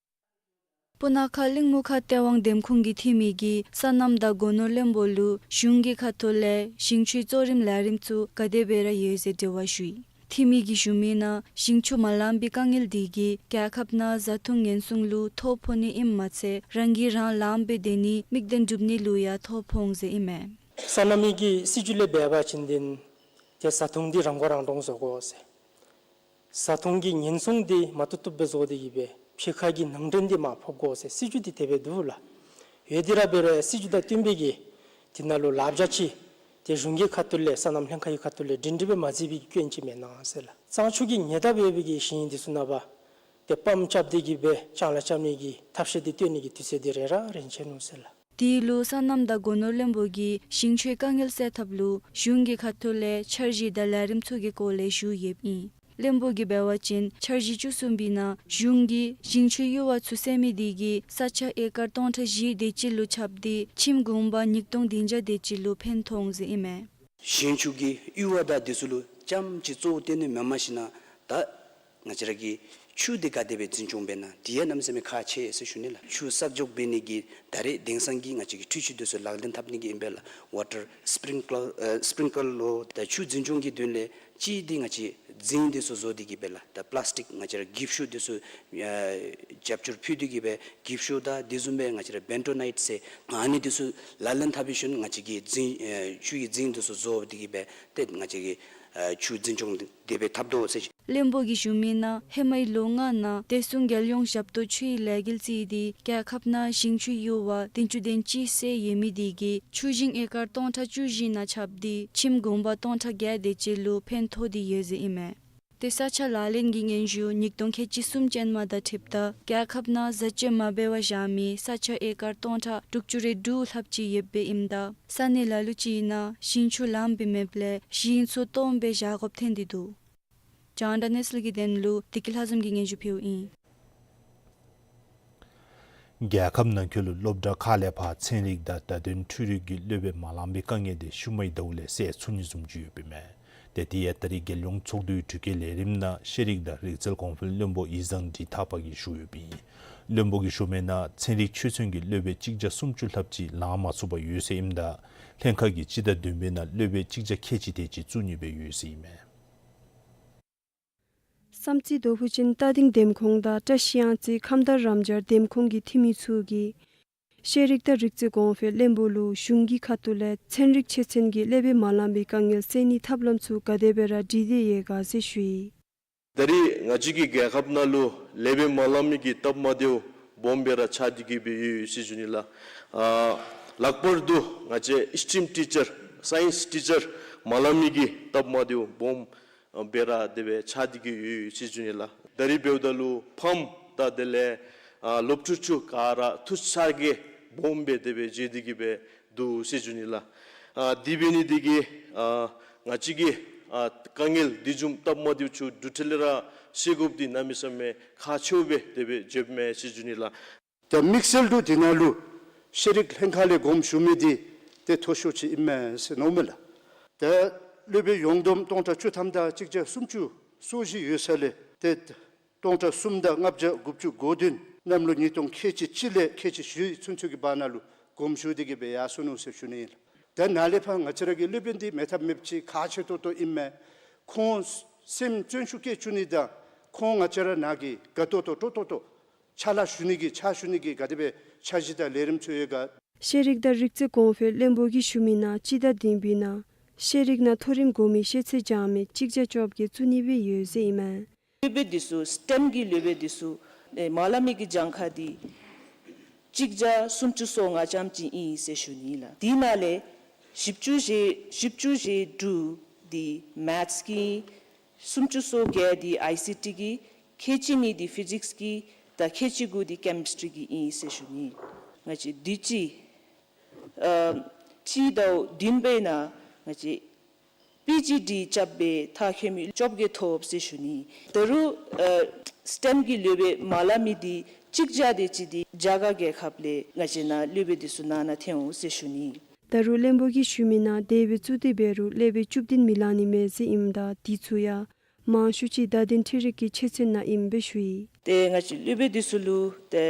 སྤུ་ན་ཁ་གླིང་མུ་ཁ་སྟེས་དབང་འདེམས་ཁོངས་ཀྱི་འཐུས་མི་གིས་སོ་ནམ་དང་སྒོ་ནོར་བློན་པོ་ལུ་གཞུང་གི་ཁ་ཐུག་ལས་ཞིང་ཆུའི་གཙོ་རིམ་ལས་རིམ་ཚུ་ག་དེ་སྦེ་ར་ཡོད་ཟེར་དྲི་བ་ཞུ་ཡི། འཐུས་མི་གིས་ཞུ་མི་ནང་ཞིང་ཆུ་མ་ལངམ་པའི་དཀའ་ངལ་འདི་གིས་རྒྱལ་ཁབ་ནང་བཟའ་འཐུང་ཉེན་སྲུང་ལུ་ཐོ་ཕོག་ནི་ཨིནམ་མ་ཚད་རང་གིས་རང་ལངམ་སྦེ་སྡོད་ནིའི་དམིགས་དོན་འགྲུབ་ནི་ལུ་ཡང་ཐོ་ཕོག་འོང་ཟེར་ཨིན་མས། སོ་ནམ་གྱི་སྲིད་བྱུས་ལས་འབད་བ་ཅིན་འདི་ཏེ་བཟའ་འཐུང་འདི་རང་མགོ་རང་འདྲོངས་བཟོ་དགོ་ཟེར། བཟའ་འཐུང་གི་ཉེན་སྲུང་འདི་མ་བཏུབ་བཏུབ་སྦེ་བཟོ་སྟེ་གི་སྦེ་ཕྱི་ཁ་གི་ནང་འདྲེན་འདི་མར་ཕབ་དགོ་ཟེར་སྲིད་བྱུས་འདི་དེ་སྦེ་འདུག་ལགས། ཡོད་དེ་ར་འབད་རུང་སྲིད་བྱུས་དང་བསྟུན་པའི་གི་དེ་ནང་ལུ་ལག་རྗེས་ཅིག་ཏེ་གཞུང་གི་ཁ་ཐུག་ལས་སོ་ནམ་ལྷན་ཁག་གི་ཁ་ཐུག་ལས་སྒྲིང་སྒྲི་སྦེ་མ་མཛད་པའི་གི་སྐྱོན་ཅིག་མེན་ན་ཟེར་ལགས། གཙང་ཆུ་གི་ཉེ་འདབས་ཡོད་པའི་གི་ཞིང་འདི་ཚུ་ནང་པ་ཏེ་པམཔ་རྐྱབ་སྟེ་གི་སྦེ་ལྕང་ལཱ་རྐྱབ་ནི་གི་ཐབས་ཤེས་འདི་བཏོན་ནི་གི་དུས་ཚོད་འདི་རན་ར་རན་ཆི་ནུག་ཟེར་ལགས། དེ་ལུ་སོ་ནམ་དང་སྒོ་ནོར་བློན་པོ་གིས་ཞིང་ཆུའི་དཀའ་ངལ་སེལ་ཐབས་ལུ་གཞུང་གི་ཁ་ཐུག་ལས་འཆར་གཞི་དང་ལས་རིམ་ཚུ་གི་སྐོར་ལས་ཞུ་ཡོདཔ་ཨིན། བློན་པོ་གིས་འབད་བ་ཅིན་འཆར་གཞི་བཅུ་གསུམ་པའི་ནང་གཞུང་གིས་ཞིང་ཆུའི་གཡུར་བ་ཚུ་སེལ་མི་དེ་གིས་ས་ཆ་ཨེ་ཀར་སྟོང་ཕྲག་བཞི་དེ་ཅིག་ལུ་ཁྱབ་སྟེ་ཁྱིམ་གུང་པ་ཉིས་སྟོང་བདུན་བརྒྱ་དེ་ཅིག་ལུ་ཕན་ཐོགས་འོང་ཟེར་ཨིན་མས། ཞིང་ཆུ་གི་གཡུར་བ་དང་དེ་ཚུ་ལུ་རྐྱངམ་ཅིག་གཙོ་བོ་བཏོན་ནི་མེན་མ་ཞིན་ན་ད་ང་བཅས་ར་གི་ཆུ་འདི་ག་དེ་སྦེ་འཛིན་སྐྱོང་འབད་ན་དེ་ཡང་གནམ་མེད་ས་མེད་ཁག་ཆེ་ཟེར་ཞུ་ནི་ལགས། ཆུ་བསགས་འཇོག་འབད་ནི་གི་ད་རེས་དེང་སང་གི་ང་བཅས་ཀྱི་འཕྲུལ་ཆས་འདི་ཚུ་ལག་ལེན་འཐབ་ནི་གི་ཨིན་པས་ལགས། ཝ་ཊར་སི་པིརིང་ཀི་ལར་ཨ་སི་པིརིང་ཀི་ལར་ལོ། ད་ཆུ་འཛིན་སྐྱོང་གི་དོན་ལས་གཅིག་འདི་ང་བཅས་རྫིང་འདི་ཚུ་བཟོ་སྟེ་གི་སྦེ་ལགས། ད་པི་ལཱསི་ཊིག་ང་བཅས་ར་འགྱིབ་ཤུགས་འདི་ཚུ་ཨ་རྒྱབ་སྐྱོར་ཕུལ་ཏེ་གི་སྦེ་འགྱིབ་ཤུགས་དང་དེ་བཟུམ་སྦེ་ང་བཅས་ར་བེན་ཊོ་ནའིཊ་ཟེར་ཨ་ནི་འདི་ཚུ་ལག་ལེན་འཐབ་པའི་ཤུལ་ང་བཅས་ཀྱི་རྫིང་ཨ་ཆུ་གི་རྫིང་འདི་ཚུ་བཟོ་སྟེ་གི་སྦེ་ཏེ་ང་བཅས་ཀྱི་ཨ་ཆུ་འཛིན་སྐྱོང་དེ་སྦེ་འཐབ་དོ་ཟེར། བློན་པོ་གིས་ཞུ་མི་ནང་ཧེ་མའི་ལོ་ལྔ་ནང་བདེ་སྲུང་རྒྱལ་ཡོངས་ཞབས་ཏོག་ཆུའི་ལས་འགུལ་རྩིས་ཏེ་རྒྱལ་ཁབ་ནང་ཞིང་ཆུའི་གཡུར་བ་བདུན་ཅུ་དོན་གཅིག་སེལ་ཡོད་མི་དེ་གིས་ཆུ་ཞིང་ཨེ་ཀར་སྟོང་ཕྲག་བཅུ་བཞི་ནང་ཁྱབ་སྟེ་ཁྱིམ་གུང་པ་སྟོང་ཕྲག་བརྒྱད་དེ་ཅིག་ལུ་ཕན་ཐོགས་ཏེ་ཡོད་ཟེར་ཨིན་མས། ཏེ་ས་ཆ་ལག་ལེན་གྱི་སྙན་ཞུ་ཉིས་སྟོང་ཁལ་གཅིག་གསུམ་ཅན་མ་དང་འཁྲིལཝ་ད་རྒྱལ་ཁབ་ནང་བཟའ་སྤྱོད་མ་འབད་བར་བཞག་མི་ས་ཆ་ཨེ་ཀར་སྟོང་ཕྲག་དྲུག་ཅུ་རེ་དྲུག་ལྷགཔ་ཅིག་ཡོདཔ་ཨིནམ་ད་ས་གནས་ལ་ལུ་ཅིག་ནང་ཞིང་ཆུ་ལངམ་སྦེ་མེདཔ་ལས་ཞིང་ཚུ་སྟོངམ་སྦེ་བཞག་དགོཔ་ཐོན་ཏེ་འདུག། རྒྱང་བསྒྲགས་གནས་ཚུལ་གྱི་དོན་ལུ་བདེ་སྐྱིད་ལྷ་འཛོམས་ཀྱིས་སྙན་ཞུ་ཕུལཝ་ཨིན། རྒྱལ་ཁབ་ནང་འཁོད་ལུ་སློབ་གྲྭ་ཁག་ལས་ཕར་ཚན་རིག་དང་བརྡ་དོན་འཕྲུལ་རིག་གི་སློབ་དཔོན་མ་ལངམ་པའི་དཀའ་ངལ་དེ་ཤུལ་མའི་ཟླཝ་ལས་སེལ་ཚུགས་ནི་བཟུམ་ཅིག་ཡོདཔ་ཨིན་མས། ཏེ་དེ་ཡང་ད་རེས་རྒྱལ་ཡོངས་ཚོགས་འདུའི་དྲི་བཀོད་ལས་རིམ་ནང་ཤེས་རིག་དང་རིག་རྩལ་གོང་འཕེལ་བློན་པོ་ཡིག་བཟང་འབྲི་ཐར་པ་གིས་ཞུ་ཡོདཔ་ཨིན། བློན་པོ་གིས་ཞུ་མི་ནང་ཚན་རིག་ཆོས་ཚན་གྱི་སློབ་དཔོན་གཅིག་བརྒྱ་སུམ་ཅུ་ལྷགཔ་ཅིག་ལང་མ་ཚུགས་པར་ཡོད་ཟེར་ཨིནམ་ད་ལྷན་ཁག་གིས་སྤྱི་ཟླ་བདུན་པའི་ནང་སློབ་དཔོན་གཅིག་བརྒྱ་ཁལ་གཅིག་དེ་ཅིག་བཙུགས་ནི་སྦེ་ཡོད་ཟེར་ཨིན་མས། བསམ་རྩེ་རྡོ་ཕུ་ཅན་རྟ་སྡིང་འདེམས་ཁོངས་དང་བཀྲ་ཤིས་གཡང་རྩེ་ཁམས་དྭངས་རམ་སྦྱར་འདེམས་ཁོངས་ཀྱི་འཐུས་མི་ཚུ་གིས་ཤེས་རིག་དང་རིག་རྩལ་གོང་འཕེལ་བློན་པོ་ལུ་གཞུང་གི་ཁ་ཐུག་ལས་ཚན་རིག་ཆོས་ཚན་གྱི་སློབ་དཔོན་མ་ལང་པའི་དཀའ་ངལ་སེལ་ནིའི་ཐབས་ལམ་ཚུ་ག་དེ་སྦེ་ར་སྒྲིག་སྟེ་ཡོད་ག་ཟེར་ཞུ་ཡི། ད་རེས་ང་བཅས་ཀྱི་རྒྱལ་ཁབ་ནང་ལུ་སློབ་དཔོན་མ་ལང་མི་གི་སྟབས་མ་བདེཝ་སྦོམ་སྦེ་ར་ཆགས་ཏེ་གི་སྦེ་ཡོད་ཡོད་ཟེར་ཞུ་ནི་ལགས། ཨ་ལྷག་པར་དུ་ང་བཅས་ཨིསི་ཊིམ་ཊི་ཅར་སའིནསི་ཊི་ཅར་མ་ལང་མི་གི་སྟབས་མ་བདེཝ་སྦོམ་སྦེ་ར་དེ་སྦེ་ཆགས་ཏེ་གི་ཡོད་ཡོད་ཟེར་ཞུ་ནི་ལགས། ད་རེས་འབདཝ་ད་ལུ་ཕམ་དང་དེ་ལས་ཨ་སློབ་ཕྲུག་ཚུ་ག་ར་ཐུགས་ཚ་གྱང་སྦོམ་སྦེ་དེ་སྦེ་བཞེས་ཏེ་གི་སྦེ་འདུག་ཟེར་ཞུ་ནི་ལགས། ཨ་དེ་འབད་ནི་དེ་གིས་ཨ་ང་བཅས་ཀྱི་ཨ་དཀའ་ངལ་དེ་བཟུམ་སྟབས་མ་བདེཝ་ཚུ་འགྲུལ་འཕྲིན་ལས་ར་སེལ་དགོཔ་འདི་གནམ་མེད་ས་མེད་ཁག་ཆེཝ་སྦེ་དེ་སྦེ་བརྗོདཔ་མས་ཟེར་ཞུ་ནི་ལགས། ད་དམིགས་བསལ་དུ་དེ་ནང་ལུ་ཤེས་རིག་ལྷན་ཁག་ལས་དགོངསམ་ཞུ་མི་འདི་ཏེ་མཐོ་ཤོས་ཅིག་ཨིན་མས་ཟེར་མནོཝ་མས་ལགས། ད་སློབ་དཔོན་ཡོངས་བསྡོམས་སྟོང་ཕྲག་བཅུ་ཐམ་དང་གཅིག་བརྒྱ་སུམ་ཅུ་སོ་བཞི་ཡོད་ས་ལས་ཏེ་ སྟོང་ཕྲག་གསུམ་དང་ལྔ་བརྒྱ་དགུ་བཅུ་གོ་བདུན་གནམ་ལོ་ཉིས་སྟོང་ཁལ་གཅིག་གཅིག་ལས་ཁལ་གཅིག་བཞི་ཚུན་ཚོད་ཀྱི་བར་ན་ལུ་དགོངསམ་ཞུ་སྟེ་གི་སྦེ་ཡར་སོ་ནུག་ཟེར་ཞུ་ནི་ཨིན་ལགས། ད་ནཱ་ལས་ཕར་ང་བཅས་ར་གི་སློབ་དཔོན་འདི་མེད་ཐབས་མེདཔ་ཅིག་ཁག་ཆེ་ཏོག་ཏོ་ཨིན་མས། ཁོང་སེམས་བརྩོན་ཤུགས་བསྐྱེད་བཅུག་ནི་དང་ཁོང་ང་བཅས་ར་ནང་གི་དགའ་ཏོག་ཏོ་སྤྲོ་ཏོག་ཏོ་ཕྱག་ལཱ་ཞུ་ནི་གི་ཕྱག་ཞུ་ནི་གི་ག་དེ་སྦེ་འཆར་གཞི་དང་ལས་རིམ་ཚུ་ཡོད་ག། ཤེས་རིག་དང་རིག་རྩལ་གོང་འཕེལ་བློན་པོ་གིས་ཞུ་མི་ནང་སྤྱི་ཟླ་བདུན་པའི་ནང་ཤེས་རིག་ནང་མཐོ་རིམ་གོང་མའི་ཤེས་ཚད་སྦྱང་མི་གཅིག་བརྒྱ་བཅོ་བརྒྱད་བཙུགས་ནི་སྦེ་ཡོད་ཟེར་ཨིན་མས། སློབ་དཔོན་འདི་ཚུ་སི་ཊེམ་གྱི་སློབ་དཔོན་འདི་ཚུ་ཨེ་མ་ལ་མི་གི་གྱངས་ཁ་འདི་གཅིག་བརྒྱ་སུམ་ཅུ་སོ་ལྔ་ཙམ་ཅིག་ཨིན་ཟེར་ཞུ་ནི་ལགས། དེ་ནང་ལས་བཞི་བཅུ་ཞེ་བཞི་བཅུ་ཞེ་དྲུག་འདི་མེཐསི་གི་ཨིན། སུམ་ཅུ་སོ་བརྒྱད་འདི་ཨའི་སི་ཊི་གི་ཨིན། ཁལ་གཅིག་གཉིས་འདི་ཕི་ཟིགསི་གི་ཨིན། ད་ཁལ་གཅིག་དགུ་འདི་ཀེ་མིསི་ཊི་རི་གི་ཨིན་ཟེར་ཞུ་ནི། ང་བཅས་དུས་ཅི་ཨ་སྤྱི་ཟླ་བདུན་པའི་ནང་ང་བཅས་པི་ཇི་ཌི་རྐྱབ་སྦེ་མཐར་འཁྱོལ་མི་བཅོ་བརྒྱད་ཐོབ་ཟེར་ཞུ་ནི། ད་རུང་ཨ་སི་ཊེམ་གྱི་སློབ་དཔོན་མ་ལ་མི་འདི་གཅིག་བརྒྱ་དེ་ཅིག་འདི་རྒྱ་གར་རྒྱལ་ཁབ་ལས་ང་བཅས་ནང་སློབ་དཔོན་འདི་ཚུ་ནང་ན་ཐོན་འོང་ཟེར་ཞུ་ནི། ད་རུང་བློན་པོ་གིས་ཞུ་མི་ནང་དེ་སྦེ་བཙུགས་ཏེ་འབད་རུང་སློབ་དཔོན་བཅུ་བདུན་མི་ལང་ནི་མས་ཟེར་ཨིནམ་ད་དེ་ཚུ་ཡང་མང་ཤོས་ཅིག་བརྡ་དོན་འཕྲུལ་རིག་གི་ཆོས་ཚན་ནང་ཨིནམ་སྦེ་ཞུ་ཡི། ཏེ་ང་བཅས་སློབ་དཔོན་འདི་ཚུ་ལུ་ཏེ་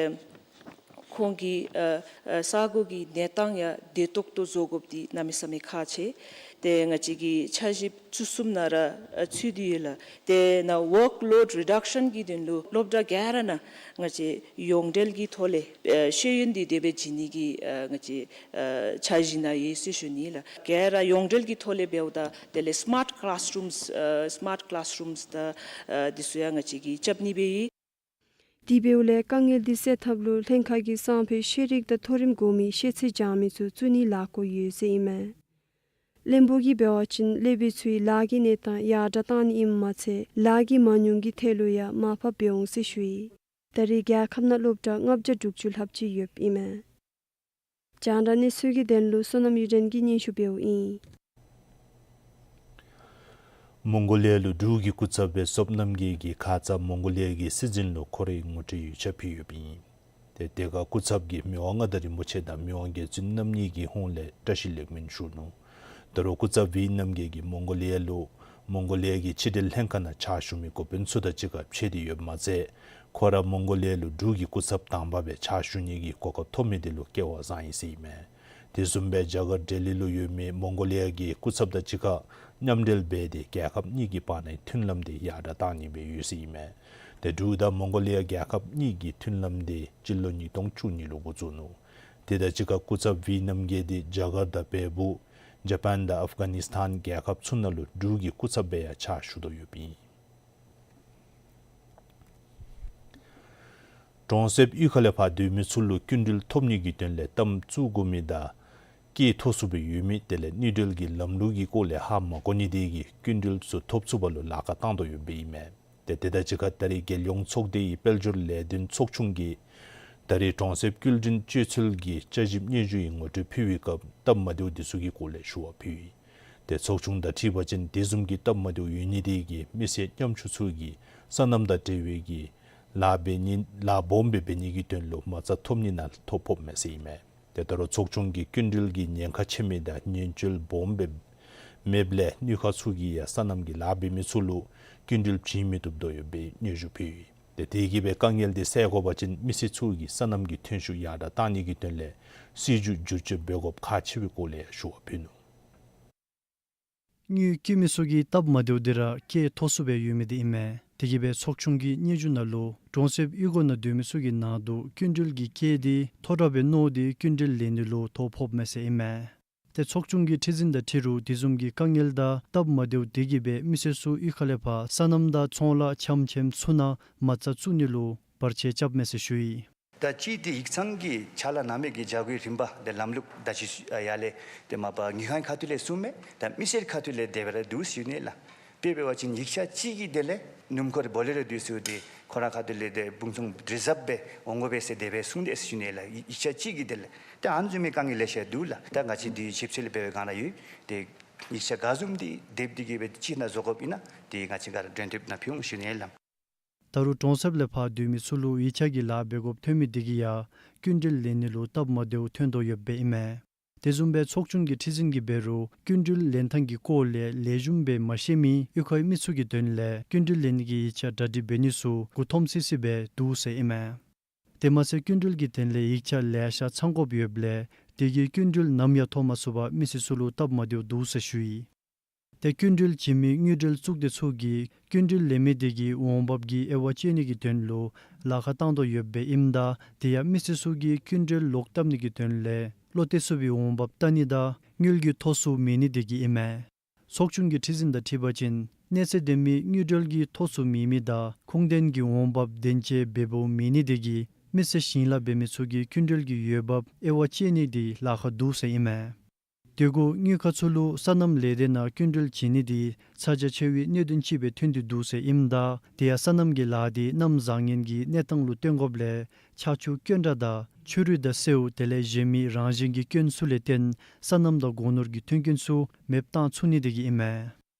ཁོང་གི་ཨ་ཨ་ས་གོ་གི་གནས་སྟངས་ཡང་བདེ་ཏོག་ཏོ་བཟོ་དགོཔ་འདི་གནམ་མེད་ས་མེད་ཁག་ཆེ། ཏེ་ང་བཅས་ཀྱི་འཆར་གཞི་བཅུ་གསུམ་ནང་ར་ཨ་ཚུད་དེ་ཡོད་ལགས། ཏེ་ནཱ་ཝརཀ་ལོཌ་རི་ཌག་ཤཱན་གྱི་དོན་ལུ་སློབ་གྲྭ་ག་ར་ནང་ང་བཅས་ཡོངས་འབྲེལ་གྱི་ཐོག་ལས་ཨ་ཤེས་ཡོན་འདི་དེ་སྦེ་བྱིན་ནི་གི་ཨ་ང་བཅས་ཨ་འཆར་གཞི་ནང་ཡོད་ཟེར་ཞུ་ནི་ལགས། ག་ར་ཡོངས་འབྲེལ་གྱི་ཐོག་ལས་འབདཝ་ད་དེ་ལས་སི་མཱཊ་ཀི་ལཱསི་རུམས་ཨ་སི་མཱཊ་ཀི་ལཱསི་རུམས་དང་ཨ་འདི་ཚུ་ཡང་ང་བཅས་ཀྱིས་རྐྱབ་ནི་སྦེ་ཡོད། དེ་འབདཝ་ལས་དཀའ་ངལ་འདི་སེལ་ཐབས་ལུ་ལྷན་ཁག་གིས་སང་ཕོད་ཤེས་རིག་དང་མཐོ་རིམ་གོང་མའི་ཤེས་ཚད་སྦྱང་མི་ཚུ་བཙུགས་ནིའི་ལཱ་འགོ་ཡོད་ཟེར་ཨིན་མས། བློན་པོ་གིས་འབད་བ་ཅིན་སློབ་དཔོན་ཚུའི་ལཱ་གི་གནས་སྟངས་ཡར་དྲག་བཏང་ནི་ཨིནམ་མ་ཚད་ལཱ་གི་མ་དངུལ་གྱི་ཐད་ལུ་ཡང་མར་ཕབ་འབད་འོང་ཟེར་ཞུ་ཡི། ད་རེས་རྒྱལ་ཁབ་ནང་སློབ་གྲྭ་ལྔ་བརྒྱ་དྲུག་ཅུ་ལྷགཔ་ཅིག་ཡོདཔ་ཨིན་མས། རྒྱང་བསྒྲགས་གནས་ཚུལ་གྱི་དོན་ལུ་བསོད་ནམས་གཡུ་སྒྲོན་གྱིས་སྙན་ཞུ་འབདཝ་ཨིན། མོང་གོ་ལི་ཡ་ལུ་འབྲུག་གི་སྐུ་ཚབ་སྦེ་སོབ་རྣམ་རྒྱལ་གྱིས་ཁ་ཙ་མོང་གོ་ལི་ཡ་གི་སྲིད་འཛིན་ལུ་ཁོ་རའི་ངོ་སྤྲོད་ཡིག་ཆ་ཕུལ་ཡོདཔ་ཨིན། ཏེ་དེ་ཁར་སྐུ་ཚབ་ཀྱིས་མི་དབང་མངའ་བདག་རིན་པོ་ཆེ་དང་མི་དབང་རྒྱལ་བཙུན་རྣམ་གཉིས་ཀྱི་ཧོངས་ལས་བཀྲ་ཤིས་ལེགས་སྨོན་ཞུ་ནུག། ད་རུང་སྐུ་ཚབ་ཝི་རྣམ་རྒྱལ་གྱིས་མོང་གོ་ལི་ཡ་ལུ་མོང་གོ་ལི་ཡ་གི་ཕྱི་འབྲེལ་ལྷན་ཁག་ནང་ཕྱག་ཞུ་མི་འགོ་དཔོན་ཚུ་དང་གཅིག་ཁར་ཕྱད་དེ་ཡོདཔ་མ་ཚད་ཁོ་ར་མོང་གོ་ལི་ཡ་ལུ་འབྲུག་གི་སྐུ་ཚབ་དང་པ་སྦེ་ཕྱག་ཞུ་ནི་གི་གོ་སྐབས་ཐོབ་མི་དེ་ལུ་སྐལ་བ་བཟང་ཡི་ཟེར་ཨིན་མས། དེ་བཟུམ་སྦེ་རྒྱ་གར་ལྡི་ལི་ལུ་ཡོད་མི་མོང་གོ་ལི་ཡ་གི་སྐུ་ཚབ་དང་གཅིག་ཁར་མཉམ་འབྲེལ་འབད་དེ་རྒྱལ་ཁབ་གཉིས་ཀྱི་བར་ནའི་མཐུན་ལམ་དེ་ཡར་དྲག་བཏང་ནི་སྦེ་ཡོད་ཟེར་ཨིན་མས། ཏེ་འབྲུག་དང་མོང་གོ་ལི་ཡ་རྒྱལ་ཁབ་གཉིས་ཀྱི་མཐུན་ལམ་དེ་སྤྱི་ལོ་ཉིས་སྟོང་བཅུ་གཉིས་ལུ་འགོ་བཙུགས་ནུག། དེ་དང་གཅིག་ཁར་སྐུ་ཚབ་ཝི་རྣམ་རྒྱལ་དེ་རྒྱ་གར་དང་བལ་པོ་ཇ་པཱན་དང་ཨབ་གྷ་ནིསི་ཐཱན་རྒྱལ་ཁབ་ཚུ་ནང་ལུ་འབྲུག་གི་སྐུ་ཚབ་སྦེ་ཡང་ཕྱག་ཞུ་དོ་ཡོདཔ་ཨིན། གྲོང་གསེབ་གཡུས་ཁ་ལས་ཕར་སྡོད་མི་ཚུ་ལུ་སྐྱིན་འགྲུལ་ཐོབ་ནི་གི་དོན་ལས་གཏའམ་བཙུགས་དགོ་མི་དང་སྐྱེད་མཐོ་སུ་སྦེ་ཡོད་མི་དེ་ལས་དངུལ་འབྲེལ་གྱི་ལམ་ལུགས་ཀྱི་སྐོར་ལས་ཧ་མ་གོ་ནི་དེ་གིས་སྐྱིན་འགྲུལ་ཚུ་ཐོབ་ཚུགས་པ་ལུ་ལཱ་ཁག་བཏང་དོ་ཡོདཔ་ཨིན་མས། ཏེ་དེ་དང་གཅིག་ཁར་ད་རེས་རྒྱལ་ཡོངས་ཚོགས་སྡེའི་དཔལ་འབྱོར་ལས་དོན་ཚོགས་ཆུང་གིས་ད་རེས་གྲོང་གསེབ་བསྐྱིན་འགྲུལ་སྤྱོད་ཚུལ་གྱི་བསྐྱར་ཞིབ་སྙན་ཞུའི་ངོ་སྤྲོད་ཕུལ་བའི་སྐབས་སྟབས་མ་བདེཝ་དེ་ཚུ་གི་སྐོར་ལས་ཞུ་བ་ཕུལ་ཡི། ཏེ་ཚོགས་ཆུང་དང་འཁྲིལ་བ་ཅིན་དེ་བཟུམ་གྱི་སྟབས་མ་བདེཝ་ཡོད་ནི་དེ་གིས་མི་སེར་ཉམ་ཆུང་ཚུ་གིས་སོ་ནམ་དང་འབྲེལ་བའི་གི་ལཱ་འབད་ནི་ལཱ་སྦོམ་སྦེ་འབད་ནི་གི་དོན་ལུ་མ་རྩ་ཐོབ་ནི་ནང་ཐོ་ཕོགཔ་མས་ཟེར་ཨིན་མས། ཏེ་ད་རུང་ཚོགས་ཆུང་གིས་སྐྱིན་འགྲུལ་གྱི་ཉེན་ཁ་ཆེ་མི་དང་ཉེན་བཅོལ་སྦོམ་སྦེ་མེདཔ་ལས་གནོད་ཁག་ཚུ་གིས་ཡང་སོ་ནམ་གྱི་ལཱ་འབད་མི་ཚུ་ལུ་སྐྱིན་འགྲུལ་བྱིན་མི་བཏུབ་དོ་ཡོདཔ་སྦེ་སྙན་ཞུ་ཕུལ་ཡི། ཏེ་དེ་གིས་སྦེ་དཀའ་ངལ་དེ་སེལ་དགོ་པ་ཅིན་མི་སེར་ཚུ་གིས་སོ་ནམ་གྱི་ཐོན་ཤུགས་ཡར་དྲག་བཏང་ནི་གི་དོན་ལས་སྲིད་བྱུས་བསྒྱུར་བཅོས་འབད་དགོཔ་ཁག་ཆེ་བའི་སྐོར་ལས་ཞུ་བ་ཕུལ་ནུག། དངུལ་བཀོལ་མི་ཚུ་གི་སྟབས་མ་བདེཝ་དེ་ར་སྐྱེད་མཐོ་སུ་སྦེ་ཡོད་མི་དེ་ཨིན་མས། དེ་གིས་སྦེ་ཚོགས་ཆུང་གི་སྙན་ཞུ་ནང་ལུ་གྲོང་གསེབ་གཡུས་སྒོ་ནང་སྡོད་མི་ཚུ་གི་ནང་དུ་སྐྱིན་འགྲུལ་གྱི་སྐྱེད་དེ་མཐོ་དྲགས་སྦེ་མནོ་སྟེ་སྐྱིན་འགྲུལ་ལེན་ནི་ལུ་ཐོ་ཕོགཔ་མས་ཟེར་ཨིན་མས། ཏེ་ཚོགས་ཆུང་གི་ཁྲི་འཛིན་དང་འཁྲིལ་རུང་དེ་བཟུམ་གྱི་དཀའ་ངལ་དང་སྟབས་མ་བདེཝ་དེ་གིས་སྦེ་མི་སེར་ཚུ་གཡུས་ཁ་ལས་ཕར་སོ་ནམ་དང་ཚོང་ལཱ་འཆམ་འཆམ་ཚུ་ནང་མ་རྩ་བཙུགས་ནི་ལུ་བར་ཆད་རྐྱབ་མས་ཟེར་ཞུ་ཡི། ད་ཅི་དེ་ཡིག་ཚང་གི་ཕྱག་ལཱ་གནང་མི་གི་བྱ་སྒོའི་རིམ་པ་དེ་ལམ་ལུགས་ད་ཅི་ཡར་ལས་དེ་མ་པ་དངུལ་ཁང་ཁ་ཐུག་ལས་གསུངམ་མས། ད་མི་སེར་ཁ་ཐུག་ལས་དེ་སྦེ་ར་འདུག་ཟེར་ཞུ་ནི་ལགས། དཔེ་འབད་བ་ཅིན་ཡིག་ཆ་གཅིག་གི་དེ་ལས་སྣུམ་འཁོར་བོ་ལེ་རོ་འདི་ཚུ་དེ་ཁོ་ར་ཁ་ཐུག་ལས་དེ་སྦུང་ཚོང་རི་ཛབ་སྦེ་འོང་དགོ་པས་ཟེར་དེ་སྦེ་གསུངས་དེས་ཟེར་ཞུ་ནི་ལགས། ཡིག་ཡིག་ཆ་གཅིག་གི་དེ་ལས་ད་ཨ་ནི་བཟུམ་མའི་དཀའ་ངལ་ལེ་ཤ་འདུག་ལགས། ད་ང་བཅས་འདི་ཞིབ་འཚོལ་འབད་བའི་སྒང་ལུ་ཡོད། དེ་ཡིག་ཆ་ག་བཟུམ་འདི་དེབ་འདི་གིས་སྦེ་ཅིག་ནང་བཟོ་དགོཔ་ཨིན་ན་དེ་ང་བཅས་ག་ར་འགྲན་བསྡུར་ནང་ཕུལ་འོང་ཞུ་ནི་ལགས། ད་རུང་གྲོང་གསེབ་ལས་ཕར་སྡོད་མི་ཚུ་ལུ་ཡིག་ཆ་གི་ལཱ་འབད་དགོཔ་ཐོན་མི་དེ་གིས་ཡང་སྐྱིན་འགྲུལ་ལེན་ནི་ལུ་སྟབས་མ་བདེཝ་ཐོན་དོ་ཡོདཔ་སྦེ་ཨིན་མས། དེ་བཟུམ་སྦེ་ཚོགས་ཆུང་གི་ཁྲི་འཛིན་གྱིས་འབད་རུང་སྐྱིན་འགྲུལ་ལེན་ཐངས་ཀྱི་སྐོར་ལས་ལེགས་ཤོམ་སྦེ་མ་ཤེས་མི་གཡུས་ཁའི་མི་ཚུ་གི་དོན་ལས་སྐྱིན་འགྲུལ་ལེན་ནི་གི་ཡིག་ཆ་གྲ་སྒྲིག་འབད་ནི་ཚུ་མགུ་འཐོམ་སི་སི་སྦེ་འདུག་ཟེར་ཨིན་མས། དེ་མ་ཚད་སྐྱིན་འགྲུལ་གྱི་དོན་ལས་ཡིག་ཆ་ལེ་ཤ་ཚང་དགོཔ་ཡོདཔ་ལས་དེ་གིས་སྐྱིན་འགྲུལ་ནམ་ཡང་ཐོབ་མ་ཚུགས་པར་མི་སེར་ཚུ་ལུ་སྟབས་མ་བདེཝ་འདུག་ཟེར་ཞུ་ཡི། ཏེ་སྐྱིན་འགྲུལ་བྱིན་མི་དངུལ་འབྲེལ་གཙུག་སྡེ་ཚུ་གིས་སྐྱིན་འགྲུལ་ལེན་མི་དེ་གི་འོང་འབབ་ཀྱི་དབྱེ་བ་དཔྱད་ནི་གི་དོན་ལུ་ལཱ་ཁག་བཏང་དོ་ཡོདཔ་སྦེ་ཨིནམ་ད་དེ་ཡང་མི་སེར་ཚུ་གིས་སྐྱིན་འགྲུལ་ལོག་བཏབ་ནི་གི་དོན་ལས་བློ་གཏད་ཚུགས་པའི་འོང་འབབ་བལྟ་ནི་དང་དངུལ་གྱི་ཐོ་ཚུ་མེད་ནི་དེ་གིས་ཨིན་མས། ཚོགས་ཆུང་གི་ཁྲི་འཛིན་དང་འཁྲིལ་བ་ཅིན་གནས་ཚད་ལྡན་མི་དངུལ་འབྲེལ་གྱི་ཐོ་ཚུ་མེད་མི་དང་ཁུངས་ལྡན་གྱི་འོང་འབབ་བདེན་དཔྱད་འབདཝ་མེད་ནི་དེ་གིས་མི་སེར་ཞིང་ལཱ་འབད་མི་ཚུ་གིས་སྐྱིན་འགྲུལ་གྱི་འོང་འབབ་དབྱེ་བ་དཔྱད་ནི་དེ་ལཱ་ཁག་འདུག་ཟེར་ཨིན་མས། དེ་གུ་དངུལ་ཁང་ཚུ་ལུ་སོ་ནམ་ལས་སྡེ་ནང་སྐྱིན་འགྲུལ་བྱིན་ནི་དེ་ཚ་གྱང་ཆེ་བའི་གནད་དོན་ཅིག་སྦེ་ཐོན་ཏེ་འདུག་ཟེར་ཨིནམ་ད་དེ་ཡང་སོ་ནམ་གྱི་ལཱ་དེ་གནམ་བཟང་ངན་གྱི་གནས་སྟངས་ལུ་བརྟེན་དགོཔ་ལས་ཆར་ཆུ་སྐྱོན་དྲགས་དང་ཆུ་རུད་དང་སེརཝ་དེ་ལས་གཞན་མི་རང་བཞིན་གྱི་སྐྱོན་ཚུ་ལས་བརྟེན་སོ་ནམ་དང་སྒོ་ནོར་གྱི་མཐུན་རྐྱེན་ཚུ་མེདཔ་བཏང་ཚུགས་ནི་དེ་གིས་ཨིན་མས།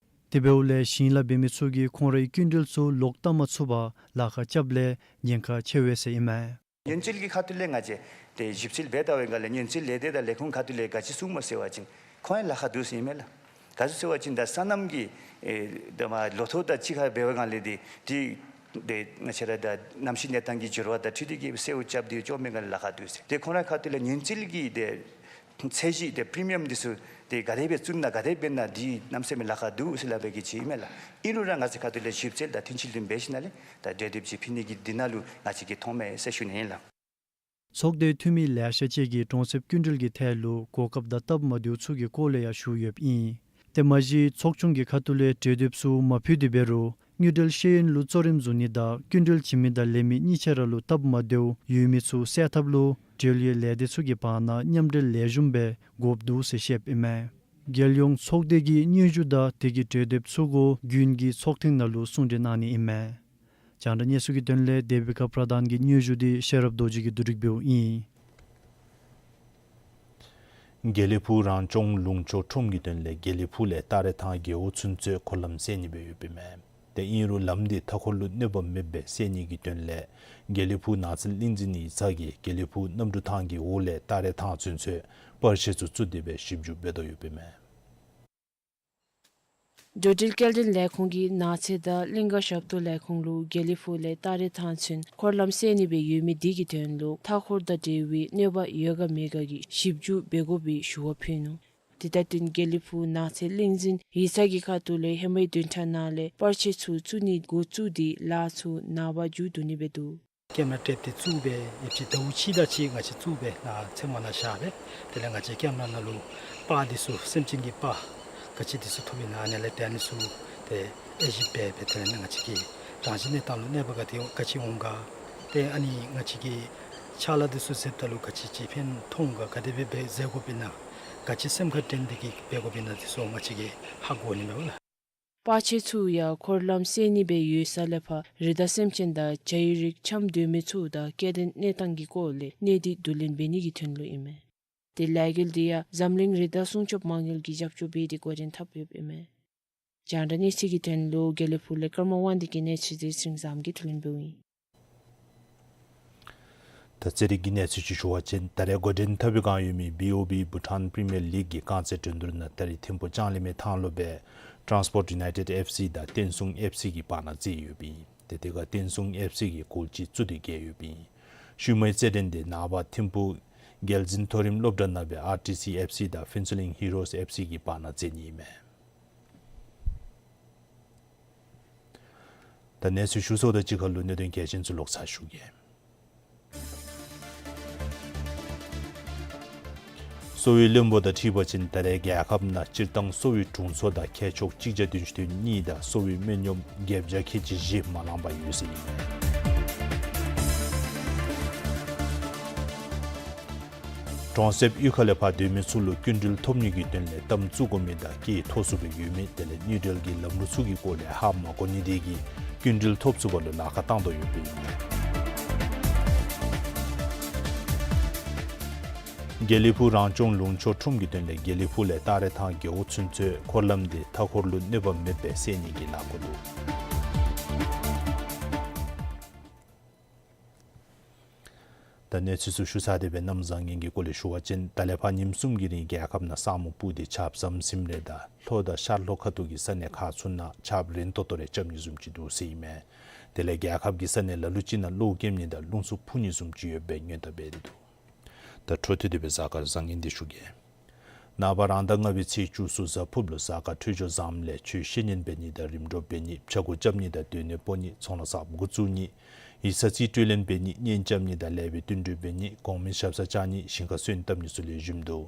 དེ་འབདཝ་ལས་ཞིང་ལཱ་འབད་མི་ཚུ་གིས་ཁོང་རའི་སྐྱིན་འགྲུལ་ཚུ་ལོག་བཏབ་མ་ཚུགས་པར་ལཱ་ཁག་རྐྱབ་ལས་ཉེན་ཁ་ཆེ་བས་ཟེར་ཨིན་མས། ཉེན་བཅོལ་གྱི་ཁ་ཐུག་ལས་ང་བཅས་ཏེ་ཞིབ་འཚོལ་འབད་བལྟ་བའི་སྒང་ལས་ཉེན་བཅོལ་ལས་སྡེ་དང་ལས་ཁུངས་ཁ་ཐུག་ལས་ག་ཅི་གསུངམ་སྨོ་ཟེར་བ་ཅིན་ཁོང་ཡང་ལཱ་ཁག་འདུག་ཟེར་ཨིན་མས་ལགས། ག་ཅི་ཟེར་བ་ཅིན་ད་སོ་ནམ་གྱི་ཨེ་ད་མ་ལོ་ཐོག་དང་གཅིག་ཁར་འབད་བའི་སྒང་ལས་ཏེ་ཏེ་ཏེ་ང་བཅས་ར་ད་གནམ་གཤིས་གནས་སྟངས་ཀྱི་འགྱུར་བ་དང་འཁྲིལ་ཏེ་གིས་སེརཝ་རྐྱབ་སྟེ་བཅོམ་པའི་སྒང་ལས་ལཱ་ཁག་འདུག་ཟེར། ཏེ་ཁོང་རའི་ཁ་ཐུག་ལས་ཉེན་བཅོལ་གྱི་ཏེ་ཚད་གཞི་ཏེ་པི་རི་མི་ཡམ་འདི་ཚུ་ཏེ་ག་དེ་སྦེ་བཙུགས་ན་ག་དེ་སྦེ་ན་འདི་གནམ་མེད་ས་མེད་ལཱ་ཁག་འདུག་ཟེར་སླབ་པའི་གི་ཅིག་ཨིན་མས་ལགས། ཨིན་རུང་ར་ང་བཅས་ཁ་ཐུག་ལས་ཞིབ་འཚོལ་དང་མཐུན་ཕྱོགས་ལུ་འབད་ཞིནམ་ལས་ད་གྲོས་འདེབས་ཅིག་ཕུལ་ནི་གི་དོན་ལུ་ང་བཅས་ཀྱིས་འཐོན་མས་ཟེར་ཞུ་ནི་ཨིན་ལགས། ཚོགས་སྡེའི་འཐུས་མི་ལེ་ཤ་ཅིག་གིས་གྲོང་གསེབ་སྐྱིན་འགྲུལ་གྱི་ཐད་ལུ་གོ་སྐབས་དང་སྟབས་མ་བདེཝ་ཚུ་གི་སྐོར་ལས་ཡང་ཞུ་ཡོདཔ་ཨིན། དེ་མ་གཞི་ཚོགས་ཆུང་གི་ཁ་ཐུག་ལས་གྲོས་འདེབས་ཚུ་མ་ཕུལ་ཏེ་འབད་རུང་དངུལ་འབྲེལ་ཤེས་ཡོན་ལུ་གཙོ་རིམ་བཟུང་ནི་དང་སྐྱིན་འགྲུལ་བྱིན་མི་དང་ལེན་མི་གཉིས་ཆ་ར་ལུ་སྟབས་མ་བདེཝ་ཡོད་མི་ཚུ་སེལ་ཐབས་ལུ་འབྲེལ་ཡོད་ལས་སྡེ་ཚུ་གི་བར་ན་མཉམ་འབྲེལ་ལེགས་ཤོམ་སྦེ་དགོཔ་འདུག་ཟེར་བཤདཔ་ཨིན་མས། རྒྱལ་ཡོངས་ཚོགས་སྡེ་གི་སྙན་ཞུ་དང་དེ་གི་གྲོས་འདེབས་ཚུ་གུ་དགུན་གྱི་ཚོགས་ཐེངས་ནང་ལུ་གསུང་གྲོས་གནང་ནི་ཨིན་མས། རྒྱང་བསྒྲགས་གནས་ཚུལ་གྱི་དོན་ལས་དེ་བི་ཀ་པྲ་དཱན་གྱི་སྙན་ཞུ་དེ་ཤེས་རབ་རྡོ་རྗེ་གིས་བསྡུ་སྒྲིག་འབདཝ་ཨིན། དགེ་ལེགས་ཕུག་རང་སྐྱོང་ལུང་ཕྱོགས་ཁྲོམ་གྱི་དོན་ལས་དགེ་ལེགས་ཕུག་ལས་སྟ་རེ་ཐང་རྒེད་འོག་ཚུན་ཚོད་འཁོར་ལམ་བསལ་ནི་སྦེ་ཡོདཔ་ཨིན་མས། ཏེ་ཨིན་རུང་ལམ་དེ་མཐའ་འཁོར་ལུ་གནོད་པ་མེདཔ་སྦེ་བསལ་ནི་གི་དོན་ལས་དགེ་ལེགས་ཕུག་ནགས་ཚལ་གླིང་འཛིན་ཡིག་ཚང་གིས་དགེ་ལེགས་ཕུག་གནམ་གྲུ་ཐང་གི་འོག་ལས་སྟ་རེ་ཐང་ཚུན་ཚོད་པར་ཆས་ཚུ་བཙུགས་ཏེ་སྦེ་ཞིབ་འཇུག་འབད་དོ་ཡོདཔ་ཨིན་མས། འགྲོ་འགྲུལ་སྐྱེལ་འདྲེན་ལས་ཁུངས་ཀྱིས་ནགས་ཚལ་དང་གླིང་ག་ཞབས་ཏོག་ལས་ཁུངས་ལུ་དགེ་ལེགས་ཕུག་ལས་སྟ་རེ་ཐང་ཚུན་འཁོར་ལམ་བསལ་ནི་སྦེ་ཡོད་མི་དེ་གི་དོན་ལུ་མཐའ་འཁོར་དང་འབྲེལ་བའི་གནོད་པ་ཡོད་ག་མེད་ག་གི་ཞིབ་འཇུག་འབད་དགོ་པའི་ཞུ་བ་ཕུལ་ནུག། དེ་དང་བསྟུན་དགེ་ལེགས་ཕུག་ནགས་ཚལ་གླིང་འཛིན་ཡིག་ཚང་གི་ཁ་ཐུག་ལས་ཧེ་མའི་བདུན་ཕྲག་ནང་ལས་པར་ཆས་ཚུ་བཙུགས་ནི་འགོ་བཙུགས་ཏེ་ལཱ་ཚུ་ནངས་པ་མཇུག་བསྡུ་ནི་སྦེ་འདུག། ཀེམ་ར་སྤྲོད་དེ་བཙུགས་སྦེ་ཡོདཔ་ཅིག་ཟླཝ་གཅིག་དང་གཅིག་ང་བཅས་བཙུགས་སྦེ་ནཱ་ཚལ་མ་ནང་བཞག་སྦེ་དེ་ལས་ང་བཅས་ཀེམ་ར་ནང་ལུ་པར་འདི་ཚུ་སེམས་ཅན་གྱི་པར་ག་ཅི་འདི་ཚུ་ཐོབ་ཨིན་ན་ཨ་ནི་ལས་ཏེ་ཨ་ནི་ཚུ་ཏེ་དབྱེ་ཞིབ་འབད་སྦེ་དེ་ལས་ང་བཅས་ཀྱི་རང་བཞིན་གནས་སྟངས་ལུ་གནོད་པ་ག་དེ་ག་ཅི་འོང་ག། ཏེ་ཨ་ནི་ང་བཅས་ཀྱི་ཕྱག་ལཱ་འདི་ཚུ་མཛདཔ་ད་ལུ་ག་ཅི་ཅིག་ཕན་ཐོགས་འོང་ག། ག་དེ་སྦེ་འབད་མཛད་དགོཔ་ཨིན་ན་ག་ཅི་སེམས་ཁར་དྲན་ཏེ་གིས་འབད་དགོཔ་ཨིན་ན་འདི་ཚུ་ང་བཅས་ཀྱིས་ཧ་གོ་ནི་མས་ལགས། པར་ཆས་ཚུ་ཡང་འཁོར་ལམ་བསལ་ནི་སྦེ་ཡོད་ས་ལས་ཕར་རི་དྭགས་སེམས་ཅན་དང་བྱ་ཡི་རིགས་འཁྱམས་སྡོད་མི་ཚུ་དང་སྐྱེ་ལྡན་གནས་སྟངས་ཀྱི་སྐོར་ལས་གནས་འདི་བསྡུ་ལེན་འབད་ནི་གི་དོན་ལུ་ཨིན་མས། དེ་ལས་འགུལ་འདི་ཡང་འཛམ་གླིང་རི་དྭགས་སྲུང་སྐྱོབ་མ་དངུལ་གྱིས་རྒྱབ་སྐྱོར་འབད་དེ་འགོ་འདྲེན་འཐབ་ཡོདཔ་ཨིན་མས། རྒྱང་བསྒྲགས་གནས་ཚུལ་གྱི་དོན་ལུ་དགེ་ལེགས་ཕུག་ལས་ཀརྨ་དབང་འདུས་ཀྱི་གནས་ཚུལ་དེ་ཚེ་རིང་བཟངམོ་གིས་བསྡུ་ལེན་འབདཝ་ཨིན། ད་རྩེད་རིགས་ཀྱི་གནས་ཚུལ་ཅིག་ཞུ་བ་ཅིན་ད་རེས་འགོ་འདྲེན་འཐབ་པའི་བསྒང་ཡོད་མི་བི་ཨོ་བི་བྷུ་ཊཱན་པི་རི་མི་ཡར་ལིག་གི་རྐང་རྩེད་འགྲན་བསྡུར་ནང་ད་རིས་ཐིམ་ཕུག་ལྕང་གླིང་མའི་ཐང་ལུ་སྦེ་ཊཱནསི་པོརཊ་ཡུ་ནའི་ཊེཌ་ཨེཕ་སི་དང་བསྟན་སྲུང་ཨེཕ་སི་གི་བར་ན་རྩེད་ཡོདཔ་ཨིན། ཏེ་དེ་ཁར་བསྟན་སྲུང་ཨེཕ་སི་གིས་གོལ་གཅིག་བཙུགས་ཏེ་རྒྱལ་ཡོདཔ་ཨིན། ཤུལ་མའི་རྩེད་འགྲན་དེ་ནངས་པ་ཐིམ་ཕུག་རྒྱལ་འཛིན་མཐོ་རིམ་སློབ་གྲྭ་ནང་སྦེ་ཨར་ཊི་སི་ཨེཕ་སི་དང་ཕུན་ཚོགས་གླིང་ཧི་རོས་ཨེཕ་སི་གི་བར་ན་རྩེད་ནི་ཨིན་མས། ད་གནས་ཚུལ་ཞུ་ཚརཝ་དང་གཅིག་ཁར་ལུ་གནད་དོན་གལ་ཆེན་ཚུ་ལོག་ཚར་ཞུ་གེ། གསོ་བའི་བློན་པོ་དང་འཁྲིལ་བ་ཅིན་ད་རེས་རྒྱལ་ཁབ་ནང་སྤྱིར་བཏང་གསོ་བའི་དྲུང་འཚོ་དང་ཁྱད་ཆོས་གཅིག་བརྒྱ་བདུན་ཅུ་དོན་གཉིས་དང་གསོ་བའི་སྨན་གཡོགམོ་བརྒྱད་བརྒྱ་ཁལ་གཅིག་བཞི་མ་ལང་པར་ཡོད་ཟེར་ཨིན། གྲོང་གསེབ་གཡུས་ཁ་ལས་ཕར་སྡོད་མི་ཚུ་ལུ་སྐྱིན་འགྲུལ་ཐོབ་ནི་གི་དོན་ལས་གཏའམ་བཙུགས་དགོ་མི་དང་སྐྱེད་ཐོ་ཚུ་སྦེ་ཡོད་མི་དེ་ལས་དངུལ་འབྲེལ་གྱི་ལམ་ལུགས་ཚུ་གི་སྐོར་ལས་ཧ་མ་གོ་ནི་དེ་གིས་སྐྱིན་འགྲུལ་ཐོབ་ཚུགས་པ་ལུ་ལཱ་ཁག་བཏང་དོ་ཡོདཔ་ཨིན། དགེ་ལེགས་ཕུག་རང་སྐྱོང་ལུང་ཕྱོགས་ཁྲོམ་གྱི་དོན་ལས་དགེ་ལེགས་ཕུག་ལས་སྟ་རེ་ཐང་རྒེད་འོག་ཚུན་ཚོད་འཁོར་ལམ་དེ་མཐའ་འཁོར་ལུ་གནོད་པ་མེདཔ་སྦེ་བསལ་ནི་གི་ལཱ་འགོ་བཙུགས། ད་གནས་ཚུལ་ཚུ་ཞུ་ཚར་ཏེ་སྦེ་གནམ་བཟང་ངན་གྱི་སྐོར་ལས་ཞུ་བ་ཅིན་ད་ལས་ཕར་ཉིནམ་གསུམ་གྱི་རིང་རྒྱལ་ཁབ་ནང་ས་སྨུག་སྤུབས་ཏེ་ཆརཔ་ཟམ་ཟིམ་ལས་དང་ལྷོ་དང་ཤར་ལྷོ་ཁ་ཐུག་གི་ས་གནས་ཁག་ཚུ་ནང་ཆརཔ་རན་ཏོག་ཏོ་རེ་རྐྱབ་ནི་བཟུམ་ཅིག་འདུག་ཟེར་ཨིན་མས། དེ་ལས་རྒྱལ་ཁབ་ཀྱི་ས་གནས་ལ་ལུ་ཅིག་ནང་གློག་ཀེམ་ནི་དང་རླུང་འཚུབ་འཕུ་ནི་བཟུམ་ཅིག་ཡོདཔ་སྦེ་སྔོན་བརྡ་འབད་དེ་འདུག། ད་འཕྲོ་མཐུད་དེ་སྦེ་གཟའ་སྐར་བཟང་ངན་འདི་ཞུ་གེ། ནངས་པ་རང་ཟླ་ལྔ་པའི་ཚེས་བཅུ་གསུམ་གཟའ་ཕུརཔ་ལུ་གཟའ་སྐར་འཕྲོད་སྦྱོར་བཟངམ་ལས་ཆོས་བཤད་ཉན་འབད་ནི་དང་རིམ་གྲོ་འབད་ནི་ཕྱྭ་འགུགས་རྐྱབ་ནི་དང་སྡོད་གནས་སྤོ་ནི་ཚོང་ལཱ་གསརཔ་འགོ་བཙུགས་ནི་ཡིག་ཚང་རྩིས་སྤྲོད་ལེན་འབད་ནི་གཉེན་རྐྱབ་ནི་དང་ལེགས་པའི་བསྟུན་གྲོས་འབད་ནི་གོང་མའི་ཞབས་སར་བཅར་ནི་ཞིང་ཁར་སོན་བཏབ་ནི་ཚུ་ལེགས་ཤོམ་འདུག།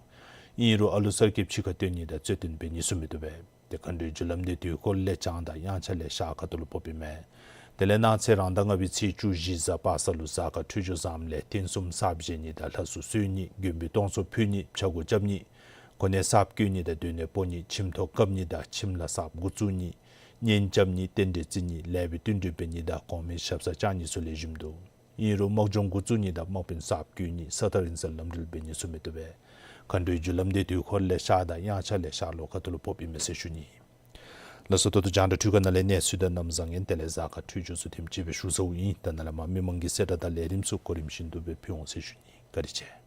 ཨིན་རུང་ཨ་ལུ་གསར་སྐྱེསཔ་ཕྱི་ཁར་བཏོན་ནི་དང་རྩོད་བཏོན་འབད་ནི་ཚུ་མི་བཏུབ་པས། ཏེ་མཁའ་འགྲོའི་རྒྱུ་ལམ་འདི་དུས་འཁོར་ལས་བྱང་དང་དབྱངས་འཆར་ལས་ཤར་ཁ་ཐུག་ལུ་ཕོགཔ་ཨིན་མས། དེ་ལས་གནངས་ཚེ་རང་ཟླ་ལྔ་པའི་ཚེས་བཅུ་བཞི་གཟའ་པ་སངས་ལུ་གཟའ་སྐར་འཕྲོད་སྦྱོར་བཟངམ་ལས་རྟེན་གསུམ་གསརཔ་བཞེངས་ནི་དང་ལྷ་གསུམ་གསོལ་ནི་མགོན་པོའི་སྟོང་ཚོགས་ཕུལ་ནི་ཕྱྭ་འགུགས་རྐྱབ་ནི་གོ་གནས་གསརཔ་བསྐོ་ནི་དང་སྡོད་གནས་སྤོ་ནི་ཁྱིམ་ཐོག་བཀབ་ནི་དང་ཁྱིམ་ལཱ་གསརཔ་འགོ་བཙུགས་ནི་གཉེན་རྐྱབ་ནི་རྟེན་འབྲེལ་བརྩི་ནི་ལེགས་པའི་བསྟུན་གྲོས་འབད་ནི་དང་གོང་མའི་ཞབས་སར་བཅར་ནི་ཚུ་ལེགས་ཤོམ་འདུག། ཨིན་རུང་དམག་སྦྱོང་འགོ་བཙུགས་ནི་དང་དམག་དཔོན་གསརཔ་བསྐོ་ནི་ས་ཐག་རིང་སར་ལམ་འགྲུལ་འབད་ནི་ཚུ་མི་བཏུབ་པས། མཁའ་འགྲོའི་རྒྱུ་ལམ་འདི་དུས་འཁོར་ལས་ཤར་དང་དབྱངས་འཆར་ལས་ཤར་ལྷོ་ཁ་ཐུག་ལུ་ཕོགཔ་ཨིན་མས་ཟེར་ཞུ་ནི། ལགས་སོ། ད་ལྟོ་རྒྱང་བསྒྲགས་འཕྲུལ་ཁང་ནང་ལས་གནས་ཚུལ་དང་གནམ་བཟང་ངན་དེ་ལས་གཟའ་སྐར་འཕྲོད་སྦྱོར་ཚུ་ཐེངས་གཅིག་སྦེ་ཞུ་ཚརཝ་ཨིན། ད་ནཱ་ལས་མར་མི་མང་གི་གསལ་བསྒྲགས་དང་ལས་རིམ་ཚུ་གོ་རིམ་བཞིན་དུ་སྦེ་ཕུལ་འོང་ཟེར་ཞུ་ནི། བཀའ་དྲིན་ཆེ།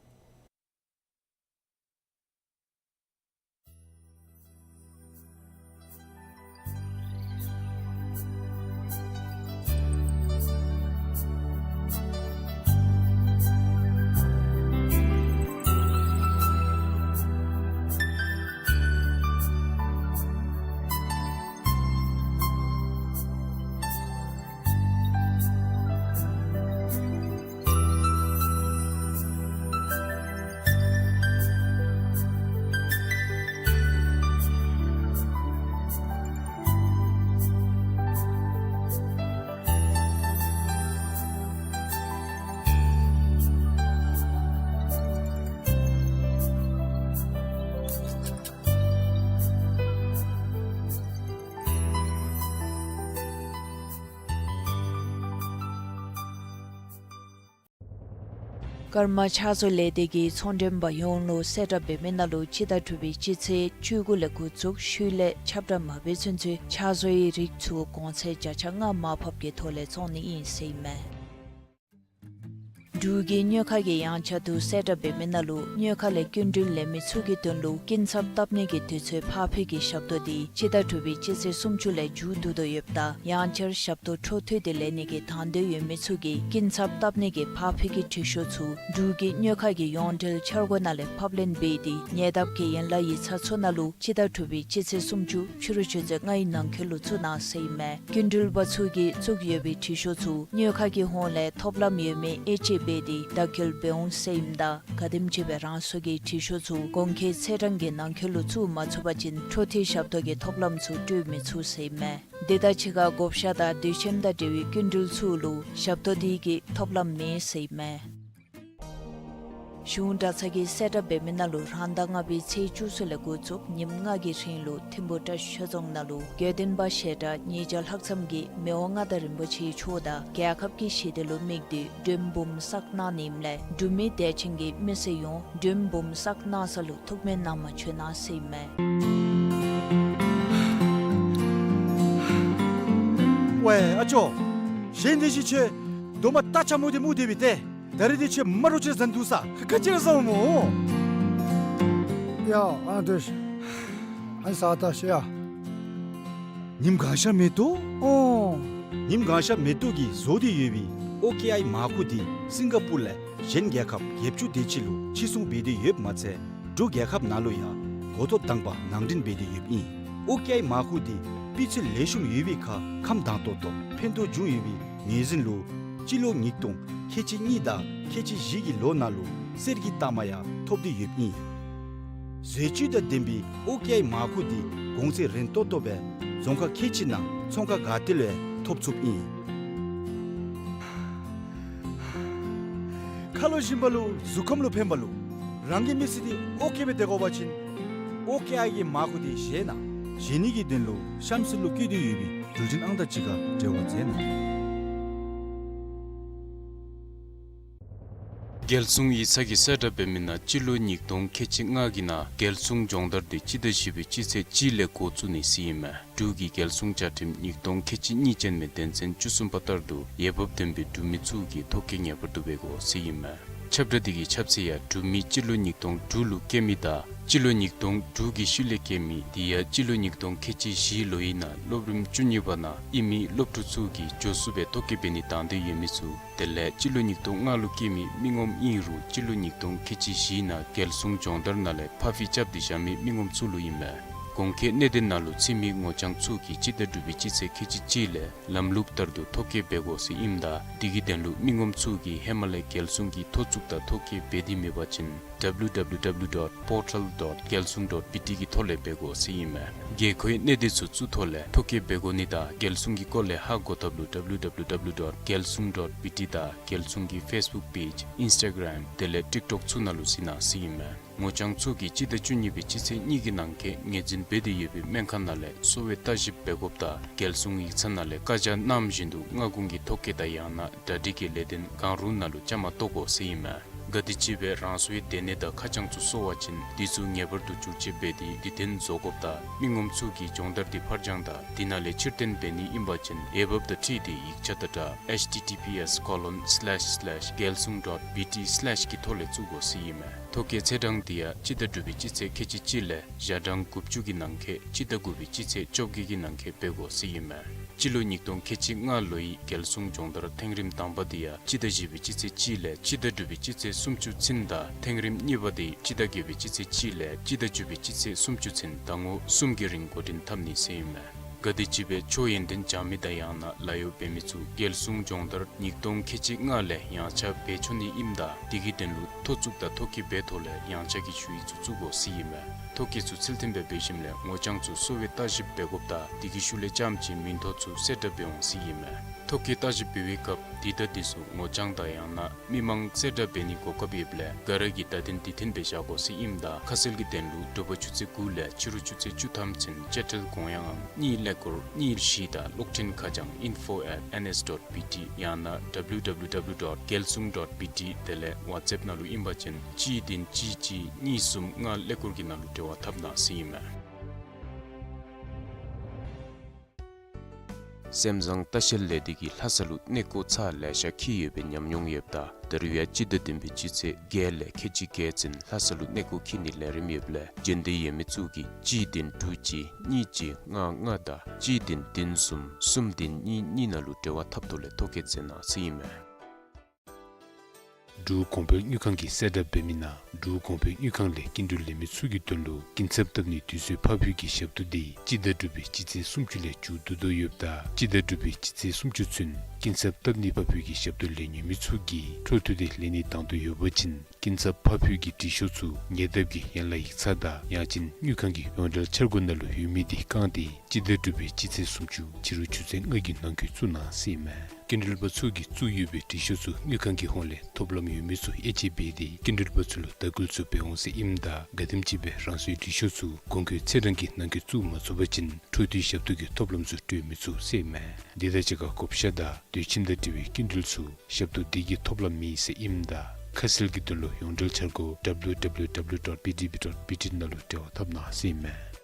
ཀརྨ་ཕྱག་མཛོད་ལས་སྡེ་གིས་ཚོང་མགྲོན་པ་ཡོངས་ལུ་གསལ་བསྒྲགས་འབད་མི་ནང་ལུ་སྤྱི་ཟླ་དྲུག་པའི་སྤྱི་ཚེས་བཅུ་དགུ་ལས་འགོ་བཙུགས་ཤུལ་ལས་ཁྱབ་བསྒྲགས་མ་འབད་ཚུན་ཚོད་ཕྱག་མཛོད་ཀྱི་རིགས་ཚུ་གོང་ཚད་བརྒྱ་ཆ་ལྔ་མར་ཕབ་ཀྱི་ཐོག་ལས་བཙོང་ནི་ཨིན་ཟེར་ཨིན་མས། འབྲུག་གི་དངུལ་ཁང་གི་ཡངས་ཆག་བསྡུ་གསལ་བསྒྲགས་འབད་མི་ནང་ལུ་དངུལ་ཁང་ལས་སྐྱིན་འགྲུལ་ལེན་མི་ཚུ་གི་དོན་ལུ་སྐྱིན་ཚབ་བཏབ་ནི་གི་དུས་ཚོད་ཕར་འཕུལ་གྱི་ཞབས་ཏོག་འདི་སྤྱི་ཟླ་དྲུག་པའི་སྤྱི་ཚེས་སུམ་ཅུ་ལས་མཇུག་བསྡུ་དོ་ཡོདཔ་ད་ཡང་བསྐྱར་ཞབས་ཏོག་འཕྲོ་མཐུད་དེ་ལེན་ནི་གི་དང་འདོད་ཡོད་མི་ཚུ་གིས་སྐྱིན་ཚབ་བཏབ་ནི་གི་ཕར་འཕུལ་གྱི་དྲི་ཤོག་ཚུ་འབྲུག་གི་དངུལ་ཁང་གི་ཡོངས་འབྲེལ་འཆར་སྒོ་ནང་ལས་ཕབ་ལེན་འབད་དེ་ཉེ་འདབས་ཀྱི་ཡན་ལག་ཡིག་ཚང་ཚུ་ནང་ལུ་སྤྱི་ཟླ་དྲུག་པའི་སྤྱི་ཚེས་སུམ་ཅུ་ཕྱི་རུ་ཆུ་ཚོད་ལྔའི་ནང་འཁོད་ལུ་བཙུགས་གནང་ཟེར་ཨིན་མས། སྐྱིན་འགྲུལ་པ་ཚུ་གིས་བཙུགས་ཡོད་པའི་དྲི་ཤོག་ཚུ་དངུལ་ཁང་གི་ཧོངས་ལས་ཐོབ་ལམ་ཡོད་མི་དབྱེ་དཔྱད་འབད་དེ་བརྡ་འཁྱོལ་འབད་འོང་ཟེར་ཨིནམ་ད་ག་དེམ་ཅིག་སྦེ་རང་སོའི་དྲི་ཤོག་ཚུ་གོང་འཁོད་ཚེས་གྲངས་ཀྱི་ནང་འཁོད་ལུ་བཙུགས་མ་ཚུགས་པ་ཅིན་འཕྲོ་མཐུད་ཞབས་ཏོག་གི་ཐོབ་ལམ་ཚུ་སྤྲོད་མི་ཚུགས་ཟེར་ཨིན་མས། དེ་དང་གཅིག་ཁར་བགོ་བཤའ་དང་དུས་ཆེན་དང་འབྲེལ་བའི་སྐྱིན་འགྲུལ་ཚུ་ལུ་ཞབས་ཏོག་འདི་གི་ཐོབ་ལམ་མེད་ཟེར་ཨིན་མས། གཞུང་གྲྭ་ཚང་གིས་གསལ་བསྒྲགས་འབད་མི་ནང་ལུ་རང་ཟླ་ལྔ་པའི་ཚེས་བཅུ་གསུམ་ལས་འགོ་བཙུགས་ཉིནམ་ལྔ་གི་རིང་ལུ་ཐིམ་ཕུ་བཀྲ་ཤིས་ཆོས་རྫོང་ནང་ལུ་དགེ་འདུན་པ་ཞལ་གྲངས་ཉིས་བརྒྱ་ལྷག་ཙམ་གྱིས་མི་དབང་མངའ་བདག་རིན་པོ་ཆེའི་མཆོག་དང་རྒྱལ་ཁབ་ཀྱི་ཞི་བདེ་ལུ་དམིགས་ཏེ་མགྲོན་འབུམ་བསགས་གནང་ནི་ཨིནམ་ལས་འབྲུག་མི་དད་ཅན་གྱི་མི་སེར་ཡོངས་མགྲོན་འབུམ་བསགས་གནང་ས་ལུ་ཐུགས་སྨོན་གནང་མ་བྱོན་གནང་ཟེར་ཨིན་མས། ཝའེ་ཨ་ཅོ། གཞན་དེ་བཞིན་ཁྱོད་རྡོག་མ་རྟ་ཆ་མོ་དེ་མུ་དེ་བི་ཏེ། ད་རེས་དེ་ཁྱོད་མ་རོ་ཁྱོད་ཟན་འདུག་ས། ག་ཅི་ར་ཟ་འོང་མོ། ཡ་ཨ་འདྲས། ཨ་ཟ་ད་ཤི་ཡ། ཉིམ་གང་ཤར་མེ་ཏོག། ཨོ། ཉིམ་གང་ཤར་མེ་ཏོག་གིས་བཟོ་སྟེ་ཡོད་པའི་ཨོ་ཀེ་ཨའི་མར་ཁུ་དེ་སིང་ག་པུར་ལས་གཞན་རྒྱལ་ཁབ་བརྒྱད་ཅུ་དེ་ཅིག་ལུ་ཕྱིར་ཚོང་འབད་དེ་ཡོདཔ་མ་ཚད་འབྲུག་རྒྱལ་ཁབ་ནང་ལུ་ཡང་འགོ་ཐོག་དང་པ་ནང་འདྲེན་འབད་དེ་ཡོདཔ་ཨིན། ཨོ་ཀེ་ཨའི་མར་ཁུ་དེ་སྤུས་ཚད་ལེགས་ཤོམ་ཡོད་པའི་ཁར་ཁམས་དྭངས་ཏོག་ཏོ་ཕན་ཐོགས་འབྱུང་ཡོད་པའི་ངོས་འཛིན་ལུ་སྤྱི་ལོ་ཉིས་སྟོང་ཁལ་གཅིག་གཉིས་དང་ཁལ་གཅིག་བཞི་གི་ལོ་ནང་ལུ་གསེར་གྱི་རྟགས་མ་ཡང་ཐོབ་སྟེ་ཡོདཔ་ཨིན། བཟོ་བཅོས་དང་ལྡན་པའི་ཨོ་ཀེ་ཨའི་མར་ཁུ་འདི་གོང་ཚད་རན་ཏོག་ཏོ་སྦེ་རྫོང་ཁག་ཁལ་གཅིག་ནང་ཚོང་ཁང་ག་ཏེ་ལུ་ཡང་ཐོབ་ཚུགསཔ་ཨིན། ཁ་ལོ་ཞིམ་པ་ལུ་གཟུགས་ཁམས་ལུ་ཕན་པ་ལུ་རང་གི་མི་ཚེ་འདི་ཨོ་ཀེ་སྦེ་སྡོད་དགོ་པ་ཅིན་ཨོ་ཀེ་ཨའི་གི་མར་ཁུ་འདི་བཞེས་གནང་། བཞེས་ནི་གི་དོན་ལུ་གཤམ་གསལ་ལུ་བཀོད་དེ་ཡོད་པའི་འགྲུལ་འཕྲིན་ཨང་རྟགས་གཅིག་ཁར་འབྲེལ་བ་མཛད་གནང་། རྒྱལ་སྲུང་ཡིག་ཚང་གིས་གསལ་བསྒྲགས་འབད་མི་ནང་སྤྱི་ལོ་ཉིས་སྟོང་ཁལ་གཅིག་ལྔ་གི་ནང་རྒྱལ་སྲུང་སྦྱོང་བརྡར་འདི་སྤྱི་ཟླ་བཞི་པའི་སྤྱི་ཚེས་གཅིག་ལས་འགོ་བཙུགས་ནི་ཟེར་ཨིན་མས། འབྲུག་གི་རྒྱལ་སྲུང་བཅའ་ཁྲིམས་ཉིས་སྟོང་ཁལ་གཅིག་གཉིས་ཅན་མའི་དོན་ཚན་བཅུ་གསུམ་པ་ལྟར་དུ་འོས་འབབ་ལྡན་པའི་འབྲུག་མི་ཚུ་གིས་ཐོ་བཀོད་ངེས་པར་དུ་འབད་དགོ་ཟེར་ཨིན་མས། ཁྱབ་བསྒྲགས་འདི་གི་ཁྱབ་ཚད་ཡང་འབྲུག་མི་སྤྱི་ལོ་ཉིས་སྟོང་དྲུག་ལུ་སྐྱེས་མི་དང་སྤྱི་ལོ་ཉིས་སྟོང་དྲུག་གི་ཤུལ་ལས་སྐྱེས་མི་དེ་ཡང་སྤྱི་ལོ་ཉིས་སྟོང་ཁལ་གཅིག་བཞི་ལོ་ཡི་ནང་སློབ་རིམ་བཅུ་གཉིས་པ་ནང་ཨིན་མི་སློབ་ཕྲུག་ཚུ་གིས་མགྱོགས་སུ་སྦེ་ཐོ་བཀོད་འབད་ནི་དང་འདོད་ཡོད་མི་ཚུ། དེ་ལས་སྤྱི་ལོ་ཉིས་སྟོང་ལྔ་ལུ་སྐྱེས་མི་མི་ངོམ་ཨིན་རུང་སྤྱི་ལོ་ཉིས་སྟོང་ཁལ་གཅིག་བཞི་ནང་རྒྱལ་སྲུང་སྦྱོང་བརྡར་ནང་ལས་ཕར་ཕྱིར་རྐྱབ་སྟེ་བཞག་མི་མི་ངོམ་ཚུ་ལུ་ཨིན་མས། གོང་འཁོད་གནད་དོན་ནང་ལུ་ཚུད་མི་ངོ་རྐྱང་ཚུ་གིས་སྤྱི་ཟླ་དྲུག་པའི་སྤྱི་ཚེས་ཁལ་གཅིག་གཅིག་ལས་ལམ་ལུགས་ལྟར་དུ་ཐོ་བཀོད་འབད་དགོ་ཟེར་ཨིནམ་ད་དེ་གི་དོན་ལུ་མི་ངོམ་ཚུ་གིས་ཧེ་མ་ལས་རྒྱལ་སྲུང་གི་ཐོ་བཙུགས་དང་ཐོ་བཀོད་འབད་དེ་མེད་པ་ཅིན་www dot portal dot geltsung dot bt གི་ཐོག་ལས་འབད་དགོ་ཟེར་ཨིན་མས། དགོས་མཁོའི་གནད་དོན་ཚུ་ཚུ་ཐོག་ལས་ཐོ་བཀོད་འབད་དགོ་ནི་དང་རྒྱལ་སྲུང་གི་སྐོར་ལས་ཧ་གོ་ཐབས་ལུ་www dot geltsung dot bt དང་རྒྱལ་སྲུང་གི་ཕེསི་བུཀ་པེཇ་ཨིནསི་ཊ་གརམ་དེ་ལས་ཊིཀ་ཊོཀ་ཚུ་ནང་ལུ་གཟིགས་གནང་ཟེར་ཨིན་མས། ངོ་རྐྱང་ཚུ་གིས་སྤྱི་ཟླ་བཅུ་གཉིས་པའི་སྤྱི་ཚེས་གཉིས་ཀྱི་ནང་འཁོད་ངོས་འཛིན་འབད་དེ་ཡོད་པའི་སྨན་ཁང་ནང་ལས་གསོ་བའི་ལྟ་ཞིབ་འབད་དགོཔ་དང་རྒྱལ་སྲུང་ཡིག་ཚང་ནང་ལས་བཀའ་རྒྱ་གནངམ་བཞིན་དུ་སྔ་དགོང་གི་ཐོ་བཀོད་དང་ཡང་ན་གྲ་སྒྲིག་གི་ལས་དོན་གང་རུང་ནང་ལུ་བཅའ་མར་གཏོགས་དགོ་ཟེར་ཨིན་མས། ག་དེམ་ཅིག་སྦེ་རང་སོའི་སྡོད་གནས་དང་ཁ་བྱང་ཚུ་སོར་བ་ཅིན་དེ་ཚུ་ངེས་པར་དུ་བསྒྱུར་བཅོས་འབད་དེ་དུས་མཐུན་བཟོ་དགོཔ་དང་མི་ངོམ་ཚུ་གིས་སྦྱོང་བརྡར་འདི་ཕར་འགྱངས་དང་དེ་ནང་ལས་ཕྱིར་འཐེན་འབད་ནི་ཨིན་པ་ཅིན་འོས་འབབ་དང་འཁྲིལ་ཏེ་ཡིག་ཆ་དང་སྦྲགས་https colon slash slash geltsung dot bt slash གི་ཐོག་ལས་བཙུགས་དགོ་ཟེར་ཨིན་མས། ཐོ་བཀོད་ཚེས་གྲངས་དེ་ཡང་སྤྱི་ཟླ་དྲུག་པའི་སྤྱི་ཚེས་ཁལ་གཅིག་གཅིག་ལས་ཞག་གྲངས་དགུ་བཅུ་གི་ནང་འཁོད་སྤྱི་ཟླ་དགུ་པའི་སྤྱི་ཚེས་བཅོ་བརྒྱད་ཀྱི་ནང་འཁོད་འབད་དགོ་ཟེར་ཨིན་མས། སྤྱི་ལོ་ཉིས་སྟོང་ཁལ་གཅིག་ལྔ་ལོའི་རྒྱལ་སྲུང་སྦྱོང་བརྡར་ཐེངས་རིམ་དང་པ་དེ་ཡང་སྤྱི་ཟླ་བཞི་པའི་སྤྱི་ཚེས་གཅིག་ལས་སྤྱི་ཟླ་དྲུག་པའི་སྤྱི་ཚེས་སུམ་ཅུ་ཚུན་དང་ཐེངས་རིམ་གཉིས་པ་དེ་སྤྱི་ཟླ་བརྒྱད་པའི་སྤྱི་ཚེས་གཅིག་ལས་སྤྱི་ཟླ་བཅུ་པའི་སྤྱི་ཚེས་སུམ་ཅུ་ཚུན་ཟླ་ངོ་གསུམ་གྱི་རིང་འགོ་འདྲེན་འཐབ་ནི་ཟེར་ཨིན་མས། ག་དེམ་ཅིག་སྦེ་ཆོས་ཡོན་ཏན་སྦྱང་མི་དང་ཡང་ན་ལཱ་གཡོག་འབད་མི་ཚུ་རྒྱལ་སྲུང་སྦྱོང་བརྡར་ཉིས་སྟོང་ཁལ་གཅིག་ལྔ་ལས་ཡངས་ཆག་འབད་ཆོག་ནི་ཨིནམ་ད་དེ་གི་དོན་ལུ་ཐོ་བཙུགས་དང་ཐོ་བཀོད་འབད་ཐོག་ལས་ཡངས་ཆག་གི་ཞུ་ཡིག་ཚུ་བཙུགས་དགོ་ཟེར་ཨིན་མས། ཐོ་བཀོད་ཚུ་ཚུལ་མཐུན་སྦེ་འབད་ཞིནམ་ལས་ངོ་རྐྱང་ཚུ་གསོ་བའི་ལྟ་ཞིབ་འབད་དགོཔ་དང་དེ་གི་ཤུལ་ལས་རྐྱངམ་ཅིག་མིང་ཐོ་ཚུ་གསལ་བསྒྲགས་འབད་འོང་ཟེར་ཨིན་མས། ཐོ་བཀོད་ལྟ་ཞིབ་འབད་བའི་སྐབས་དེ་དང་དེ་ཚུ་ངོ་རྐྱང་དང་ཡང་ན་མི་མང་གསལ་བསྒྲགས་འབད་ནིའི་གོ་སྐབས་ཡོདཔ་ལས་ག་ར་གིས་བརྡ་དོན་དེ་མཐུན་སྦེ་བཞག་དགོ་ཟེར་ཨིནམ་ད་ཁ་གསལ་གྱི་དོན་ལུ་དྲོ་པ་ཆུ་ཚོད་དགུ་ལས་ཕྱི་རུ་ཆུ་ཚོད་བཅུ་ཐམ་ཚུན་དཔྱ་ཁྲལ་དགོངས་ཡངས་ཨང་གཉིས་ཀླད་ཀོར་གཉིས་བཞི་དང་གློག་འཕྲིན་ཁ་བྱང་info at ns dot bt ཡང་ན www dot geltsung dot bt དེ་ལས་ཝཊས་ཨེཔ་ནང་ལུ་ཨིན་པ་ཅིན་གཅིག་བདུན་གཅིག་གཅིག་གཉིས་གསུམ་ལྔ་ཀླད་ཀོར་གྱི་ནང་ལུ་འབྲེལ་བ་འཐབ་གནང་ཟེར་ཨིན་མས། སེམས་བཟང་ལྟ་བཤལ་ལས་སྡེ་གིས་ལྷ་ས་ལུ་གནས་སྐོར་ཚར་ལེ་ཤ་འཁྱིད་ཡོད་པའི་ཉམས་མྱོང་ཡོདཔ་ད་ད་རུང་ཡང་སྤྱི་ཟླ་བདུན་པའི་སྤྱི་ཚེས་བརྒྱད་ལས་ཁལ་གཅིག་བརྒྱད་ཚུན་ལྷ་ས་ལུ་གནས་སྐོར་འཁྱིད་ནིའི་ལས་རིམ་ཡོདཔ་ལས་འབྱོན་འདོད་ཡོད་མི་ཚུ་གིས་གཅིག་བདུན་དྲུག་གཅིག་གཉིས་གཅིག་ལྔ་ལྔ་དང་གཅིག་བདུན་བདུན་གསུམ་གསུམ་བདུན་གཉིས་གཉིས་ནང་ལུ་འབྲེལ་བ་འཐབ་ཐོག་ལས་ཐོ་བཀོད་མཛད་གནང་ཟེར་ཨིན་མས། འབྲུག་གོང་འཕེལ་དངུལ་ཁང་གིས་གསལ་བསྒྲགས་འབད་མི་ནང་འབྲུག་གོང་འཕེལ་དངུལ་ཁང་ལས་སྐྱིན་འགྲུལ་ལེན་མི་ཚུ་གི་དོན་ལུ་སྐྱིན་ཚབ་བཏབ་ནིའི་དུས་ཚོད་ཕར་འཕུལ་གྱི་ཞབས་ཏོག་དེ་སྤྱི་ཟླ་དྲུག་པའི་སྤྱི་ཚེས་སུམ་ཅུ་ལས་མཇུག་བསྡུ་དོ་ཡོདཔ་ད་སྤྱི་ཟླ་དྲུག་པའི་སྤྱི་ཚེས་སུམ་ཅུ་ཚུན་སྐྱིན་ཚབ་བཏབ་ནི་ཕར་འཕུལ་གྱི་ཞབས་ཏོག་ལེན་ནི་ཡོད་མི་ཚུ་གིས་འཕྲོ་མཐུད་དེ་ལེན་ནི་དང་འདོད་ཡོད་པ་ཅིན་སྐྱིན་ཚབ་ཕར་འཕུལ་གྱི་དྲི་ཤོག་ཚུ་ཉེ་འདབས་ཀྱི་ཡན་ལག་ཡིག་ཚང་དང་ཡང་ཅིན་དངུལ་ཁང་གི་ཡོངས་འབྲེལ་འཆར་སྒོ་ནང་ལུ་ཡོད་མི་དེ་བཀང་སྟེ་སྤྱི་ཟླ་དྲུག་པའི་སྤྱི་ཚེས་སུམ་ཅུ་ཕྱི་རུ་ཆུ་ཚོད་ལྔ་གི་ནང་འཁོད་བཙུགས་གནང་ཟེར་ཨིན་མས། སྐྱིན་འགྲུལ་པ་ཚུ་གིས་བཙུགས་ཡོད་པའི་དྲི་ཤོག་ཚུ་དངུལ་ཁང་གི་ཧོངས་ལས་ཐོབ་ལམ་ཡོད་མི་ཚུ་དབྱེ་དཔྱད་འབད་དེ་སྐྱིན་འགྲུལ་པ་ཚུ་ལུ་དྭགས་སྐུལ་ཚུ་འབད་འོང་ཟེར་ཨིནམ་ད་ག་དེམ་ཅིག་སྦེ་རང་སོའི་དྲི་ཤོག་ཚུ་གོང་འཁོད་ཚེས་གྲངས་ཀྱི་ནང་འཁོད་བཙུགས་མ་ཚུགས་པ་ཅིན་འཕྲོ་མཐུད་ཞབས་ཏོག་གི་ཐོབ་ལམ་ཚུ་སྤྲོད་མི་ཚུགས་ཟེར་ཨིན་མས། དེ་དང་གཅིག་ཁར་བགོ་བཤའ་དང་དུས་ཁྱིམ་དང་འབྲེལ་བའི་སྐྱིན་འགྲུལ་ཚུ་ཞབས་ཏོག་དེ་གི་ཐོབ་ལམ་མེད་ཟེར་ཨིནམ་ད་ཁ་གསལ་གྱི་དོན་ལུ་ཡོངས་འབྲེལ་འཆར་སྒོ་www dot bdb dot bt ནང་ལུ་འབྲེལ་བ་འཐབ་གནང་ཟེར་ཨིན་མས།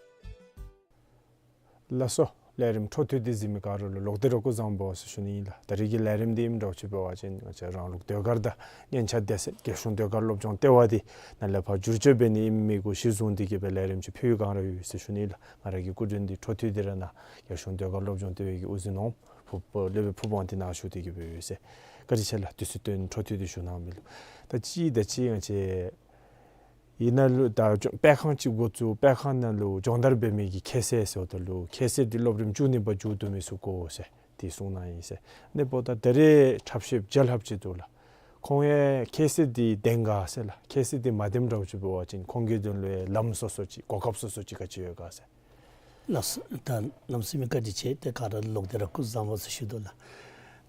ལགས་སོ། ལས་རིམ་འཕྲོ་མཐུད་དེ་གཟིགས་མི་ག་ར་ལུ་ལོག་སྟེ་ར་སྐུ་གཟུགས་བཟང་པོ་ཟེར་ཞུ་ནི་ཨིན་ལགས། ད་རིས་ཀྱི་ལས་རིམ་འདི་ཨིནམ་འདྲཝ་ཅིག་འབད་བ་ཅིན་ང་བཅས་རང་ལུགས་ཟློས་གར་དང་སྙན་ཆ་སྡེ་ཚན་རྒྱལ་གཞུང་ཟློས་གར་སློབ་སྦྱོང་ལྟེ་བ་འདི་ནང་ལས་ཕར་བསྒྱུར་བཅོས་འབད་ནི་ཨིན་མི་གུ་གཞི་བཟུང་སྟེ་གི་སྦེ་ལས་རིམ་ཅིག་ཕུལ་གང་ར་ཡོད་ཟེར་ཞུ་ནི་ཨིན་ལགས། ང་ར་གི་སྐུ་མགྲོན་འདི་འཕྲོ་མཐུད་དེ་ར་ནཱ་རྒྱལ་གཞུང་ཟློས་གར་སློབ་སྦྱོང་ལྟེ་བའི་གི་དབུ་འཛིན་ནོར་བུ་སློབ་དཔོན་ཕུར་བུ་ཨང་འདི་ནཱ་བཞུགས་ཏེ་གི་སྦེ་ཡོད་ཟེར། བཀའ་དྲིན་ཆེ་ལགས། དུས་ཚོད་བཏོན་འཕྲོ་མཐུད་དེ་ཞུ་གནང་མི་ལུ། ད་གཅིག་དང་གཅིག་ང་བཅས་ཨིན་ན་ལུ་ད་སྦྱོང་དཔེ་ཁང་ཅིག་འགོ་བཙུགས་དཔེ་ཁང་ནང་ལུ་སྦྱོང་བརྡར་འབད་མི་གི་ཁྱད་ཚད་ཟེརཝ་ད་ལུ་ཁྱད་ཚད་འདི་སློབ་རིམ་བཅུ་གཉིས་པ་མཇུག་བསྡུ་མི་ཚུ་དགོ་ཟེར་དེ་གསུངས་གནང་ཡི་ཟེར། ཨ་ནི་འབདཝ་ད་ད་རེས་འཁྲབ་གཞས་རྒྱལ་ཁབ་ཅིག་འདུག་ལགས། ཁོང་ཡང་ཁྱད་ཚད་འདི་ལྡན་ག་ཟེར་ལགས། ཁྱད་ཚད་འདི་མ་ལྡནམ་འདྲཝ་ཅིག་འབད་བ་ཅིན་ཁོང་གི་དོན་ལུ་ཡང་ལམ་སོ་སོ་ཅིག་གོ་སྐབས་སོ་སོ་ཅིག་ག་ཅི་ཡོད་ག་ཟེར། ལགས་སོ། ད་གནམ་མེད་ས་མེད་བཀའ་དྲིན་ཆེ། ཏེ་ག་ར་ལོག་སྟེ་ར་སྐུ་གཟུགས་བཟང་པོ་ཟེར་ཞུ་དོ་ལགས།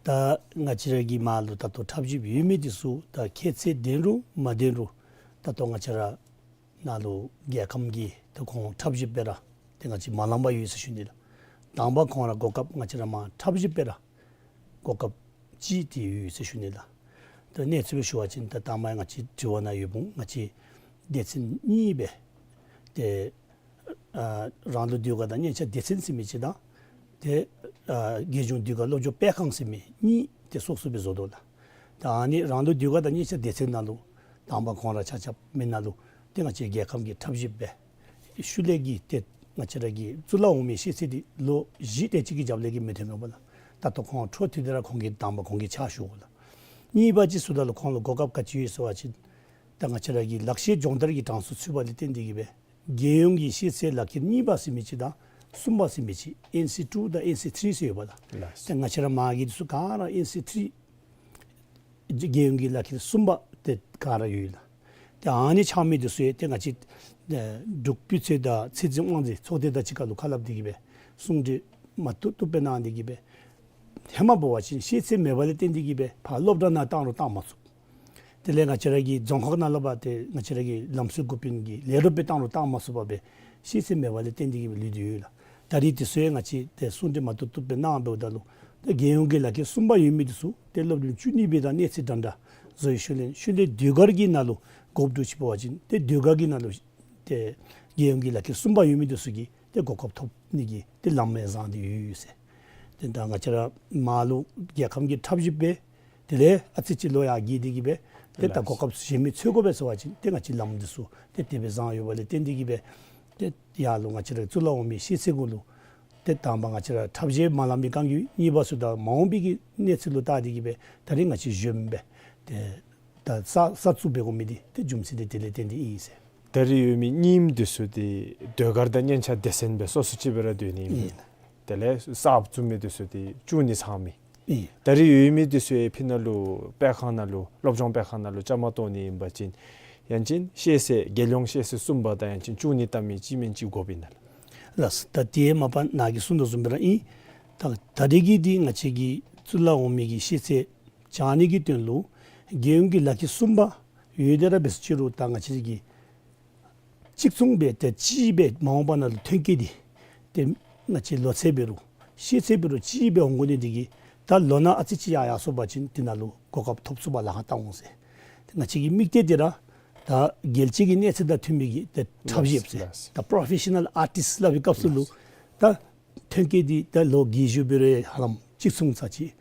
ད་ང་བཅས་ར་གི་མར་ལུ་ད་ལྟོ་འཁྲབ་གཞས་ཡོད་མི་འདི་ཚུ་ད་ཁྱད་ཚད་ལྡན་རུང་མ་ལྡན་རུང་ད་ལྟོ་ང་བཅས་ར་ནཱ་ལུ་རྒྱལ་ཁམས་ཀྱི་ད་ཁོང་འཁྲབ་གཞས་སྦེ་ར་ཏེ་ང་བཅས་མ་ལང་པར་ཡོད་ཟེར་ཞུ་ནི་ལགས། དང་པ་ཁོང་ར་གོ་སྐབས་ང་བཅས་ར་མར་འཁྲབ་གཞས་སྦེ་ར་གོ་སྐབས་ཅིག་ཏེ་ཡོད་ཟེར་ཞུ་ནི་ལགས། ད་གནས་ཚུལ་སྦེ་ཞུ་བ་ཅིན་ད་དང་པ་ང་བཅས་དྲི་བ་ནང་ཡོད་འོང་། ང་བཅས་སྡེ་ཚན་གཉིས་སྦེ་ཏེ་ཨ་རང་ལུགས་ཟློས་གར་དང་སྙན་ཆ་སྡེ་ཚན་ཟེར་མི་ཅིག་དང་ཏེ་ཨ་རྒྱལ་གཞུང་ཟློས་གར་སློབ་སྦྱོང་སྤེལ་ཁང་ཟེར་མི་གཉིས་ཏེ་སོ་སོ་སྦེ་བཟོ་དོ་ལགས། ད་ཨ་ནི་རང་ལུགས་ཟློས་གར་དང་སྙན་ཆ་སྡེ་ཚན་ནང་ལུ་དང་པ་ཁོང་ར་ཆ་ཁྱབ་མི་ནང་ལུ་ཏེ་ང་བཅས་རྒྱལ་ཁམས་ཀྱི་ཁྲབ་གཞས་སྦེ་ཤུལ་ལས་ཀྱི་ཏེ་ང་བཅས་ར་གི་གཙུག་ལག་འོག་མའི་ཤེས་ཚད་འདི་ལོ་བཞི་དེ་ཅིག་གི་རྒྱབ་ལས་ཀྱི་མི་ཐོན་མས་པ་ལགས། ད་ལྟོ་ཁོང་འཕྲོ་མཐུད་དེ་ར་ཁོང་གིས་དང་པ་ཁོང་གིས་ཕྱག་ཞུ་དགོ་ལགས། གཉིས་པ་ཅིག་ཟེརཝ་ད་ལུ་ཁོང་ལུ་གོ་སྐབས་ག་ཅི་ཡོད་ཟེར་བ་ཅིན་ད་ང་བཅས་ར་གི་ལག་ཤེས་སྦྱོང་བརྡར་གྱི་གྲངས་སུ་ཚུད་པ་ལས་བརྟེན་ཏེ་གིས་སྦེ་རྒྱལ་ཡོངས་ཀྱི་ཤེས་ཚད་ལག་ཁྱེར་གཉིས་པ་ཟེར་མི་ཅིག་དང་གསུམ་པ་ཟེར་མི་ཅིག་ཨེན་སི་ཊུ་དང་ཨེན་སི་ཐི་རི་ཟེར་ཡོདཔ་ལགས། ལགས། ཏེ་ང་བཅས་ར་མ་གི་འདི་ཚུ་ག་ར་ཨེན་སི་ཐི་རི་རྒྱལ་ཡོངས་ཀྱི་ལག་ཁྱེར་གསུམ་པ་དེ་ག་ར་ཡོད་ལགས། ཏེ་ཨ་ནི་ཆགས་མི་འདི་ཚུ་ཡང་ཏེ་ང་བཅས་ཨེ་འབྲུག་སྤུས་ཚད་དང་ཚད་འཛིན་དབང་འཛིན་ཚོགས་སྡེ་དང་གཅིག་ཁར་ལུ་ཁ་སླབ་སྟེ་གིས་སྦེ་གསུང་གྲོས་མ་བཏུབ་བཏུབ་སྦེ་གནང་སྟེ་གིས་སྦེ་ཧེ་མ་འབད་བ་ཅིན་ཤེས་ཚད་མེད་པ་ལས་བརྟེན་ཏེ་གིས་སྦེ་ཕར་སློབ་གྲྭ་ནང་བཏང་རུང་བཏང་མ་ཚུགས། དེ་ལས་ང་བཅས་ར་གི་རྫོང་ཁག་ནང་ལུ་འབད་དེ་ང་བཅས་ར་གི་ལམ་སྲོལ་འགོ་དཔོན་གྱི་ལས་རོགས་སྦེ་བཏང་རུང་བཏང་མ་ཚུགས་པར་སྦེ་ཤེས་ཚད་མེད་པ་ལས་བརྟེན་ཏེ་གིས་སྦེ་ལུས་ཏེ་ཡོད་ལགས། ད་རེས་འདི་ཚུ་ཡང་ང་བཅས་ཏེ་གསུང་གྲོས་མ་བཏུབ་བཏུབ་སྦེ་གནང་འབདཝ་ད་ལུ་ཏེ་རྒྱལ་ཡོངས་ཀྱི་ལག་ཁྱེར་གསུམ་པ་ཡོད་མི་འདི་ཚུ་ཏེ་སློབ་རིམ་བཅུ་གཉིས་པའི་དང་གནས་ཚད་འདྲན་འདྲ་བཟོ་བའི་ཤུལ་ལས་ཤུལ་ལས་ཟློས་གར་གྱི་ནང་ལུ་དགོཔ་འདྲཝ་ཅིག་འབད་བ་ཅིན་ཏེ་ཟློས་གར་གྱི་ནང་ལུ་ཏེ་རྒྱལ་ཡོངས་ཀྱི་ལག་ཁྱེར་གསུམ་པ་ཡོད་མི་འདི་ཚུ་གིས་ཏེ་གོ་སྐབས་ཐོབ་ནི་གི་ཏེ་ལམ་ཡང་བཟང་སྟེ་ཡོད་ཟེར། ཏེ་ད་ང་བཅས་ར་མར་ལུ་རྒྱལ་ཁམས་ཀྱི་ཁྲབ་གཞས་སྦེ་དེ་ལས་ཨ་ཙི་ཅིག་ལོ་ཡར་རྒྱས་ཏེ་གིས་སྦེ་ཏེ་ད་ལགས། གོ་སྐབས་གཞན་མི་འཚོལ་དགོ་པས་ཟེར་བ་ཅིན་ཏེ་ང་བཅས་ལམ་འདི་ཚུ་ཏེ་དེ་སྦེ་བཟང་ཡོད་པ་ལས་བརྟེན་ཏེ་གིས་སྦེ་ཏེ་ཡར་ལུ་ང་བཅས་ར་གཙུག་ལག་འོག་མའི་ཤེས་ཚད་གུ་ལུ་ཏེ་དང་པ་ང་བཅས་ར་ཁྲབ་གཞས་མ་ལང་པའི་བསྐང་རྒྱུ། གཉིས་པ་ཟེརཝ་ད་མ་འོངས་པའི་གི་གནས་ཚུལ་ལུ་བལྟ་སྟེ་གིས་སྦེ་ད་རེས་ང་བཅས་གཞོནམ་སྦེ་ཏེ་ད་གསར་གསར་བཙུགས་འབད་དགོ་མི་འདི་ཏེ་རྒྱུ་མཚན་འདི་དེ་ལས་བརྟེན་ཏེ་ཨིན་ཟེར། ད་རེས་ཡོད་མི་རྙིངམ་འདི་ཚུ་འདི་ཟློས་གར་དང་སྙན་ཆ་སྡེ་ཚན་སྦེ་སོ་སོ་ཅིག་སྦེ་ར་སྡོད་ནི་ཨིན་པས། ཨིན། དེ་ལས་གསརཔ་བཙུགས་མི་འདི་ཚུ་འདི་བཅུག་ནི་ཚང་མི་ཨིན། ད་རེས་ཡོད་མི་འདི་ཚུ་ཡང་ཕྱི་ནང་ལུ་སྤེལ་ཁང་ནང་ལུ་སློབ་སྦྱོང་སྤེལ་ཁང་ནང་ལུ་བཅའ་མར་གཏོགས་ནི་ཨིན་པ་ཅིན་ཡང་ཅིན་ཤེས་ཚད་རྒྱལ་ཡོངས་ཤེས་ཚད་གསུམ་པ་དང་ཡང་ཅིན་བཅུག་ནི་བལྟ་མི་ཅིག་མེན་ཅིག་དགོཔ་ཨིན་ན་ལགས། ལགས། ད་དེ་མ་པ་ནཱ་གིས་གསུངས་དོ་བཟུམ་སྦེ་ར་ཨིན། ད་ད་རེས་ཀྱི་འདི་ང་བཅས་ཀྱི་གཙུག་ལག་འོག་མའི་གི་ཤེས་ཚད་བཅག་ནི་གི་དོན་ལུ་རྒྱལ་ཡོངས་ཀྱི་ལག་ཁྱེར་གསུམ་པ་ཡོད་དེ་ར་འབད་ཟེར་ཅི་རུང་ད་ང་བཅས་ཀྱིས་གཅིག་མཚུངས་སྦེ་ཏེ་གཅིག་སྦེ་མ་འོངས་པ་ནང་ལུ་ཐོན་སྐྱེད་འདི་ཏེ་ང་བཅས་ལོ་ཚད་འབད་རུང་ཤེས་ཚད་འབད་རུང་གཅིག་སྦེ་འོང་དགོ་ནི་འདི་གིས་ད་ལོ་ན་ཨ་ཙི་ཅིག་ཡར་ཡར་སོང་པ་ཅིན་འདི་ནང་ལུ་གོ་སྐབས་ཐོབ་ཚུགསཔ་ལཱ་ཁག་བལྟ་འོང་ཟེར། ཏེ་ང་བཅས་ཀྱི་དམིགས་གཏད་འདི་ར་ད་རྒྱལ་སྤྱི་གི་གནས་ཚད་དང་མཐུན་མི་གི་ཏེ་ཁྲབ་གཞས་ཟེར། ལགས། ད་པོརོ་ཕེ་ཤ་ནཱལ་ཨར་ཊིསཊ་སླབ་པའི་སྐབས་སུ་ལུ་ད་ཐོན་སྐྱེད་འདི་ད་ལོ་རྒས་གཞོན་འབད་རུང་ཧ་ལམ་གཅིག་མཚུངས་ཚར་གཅིག།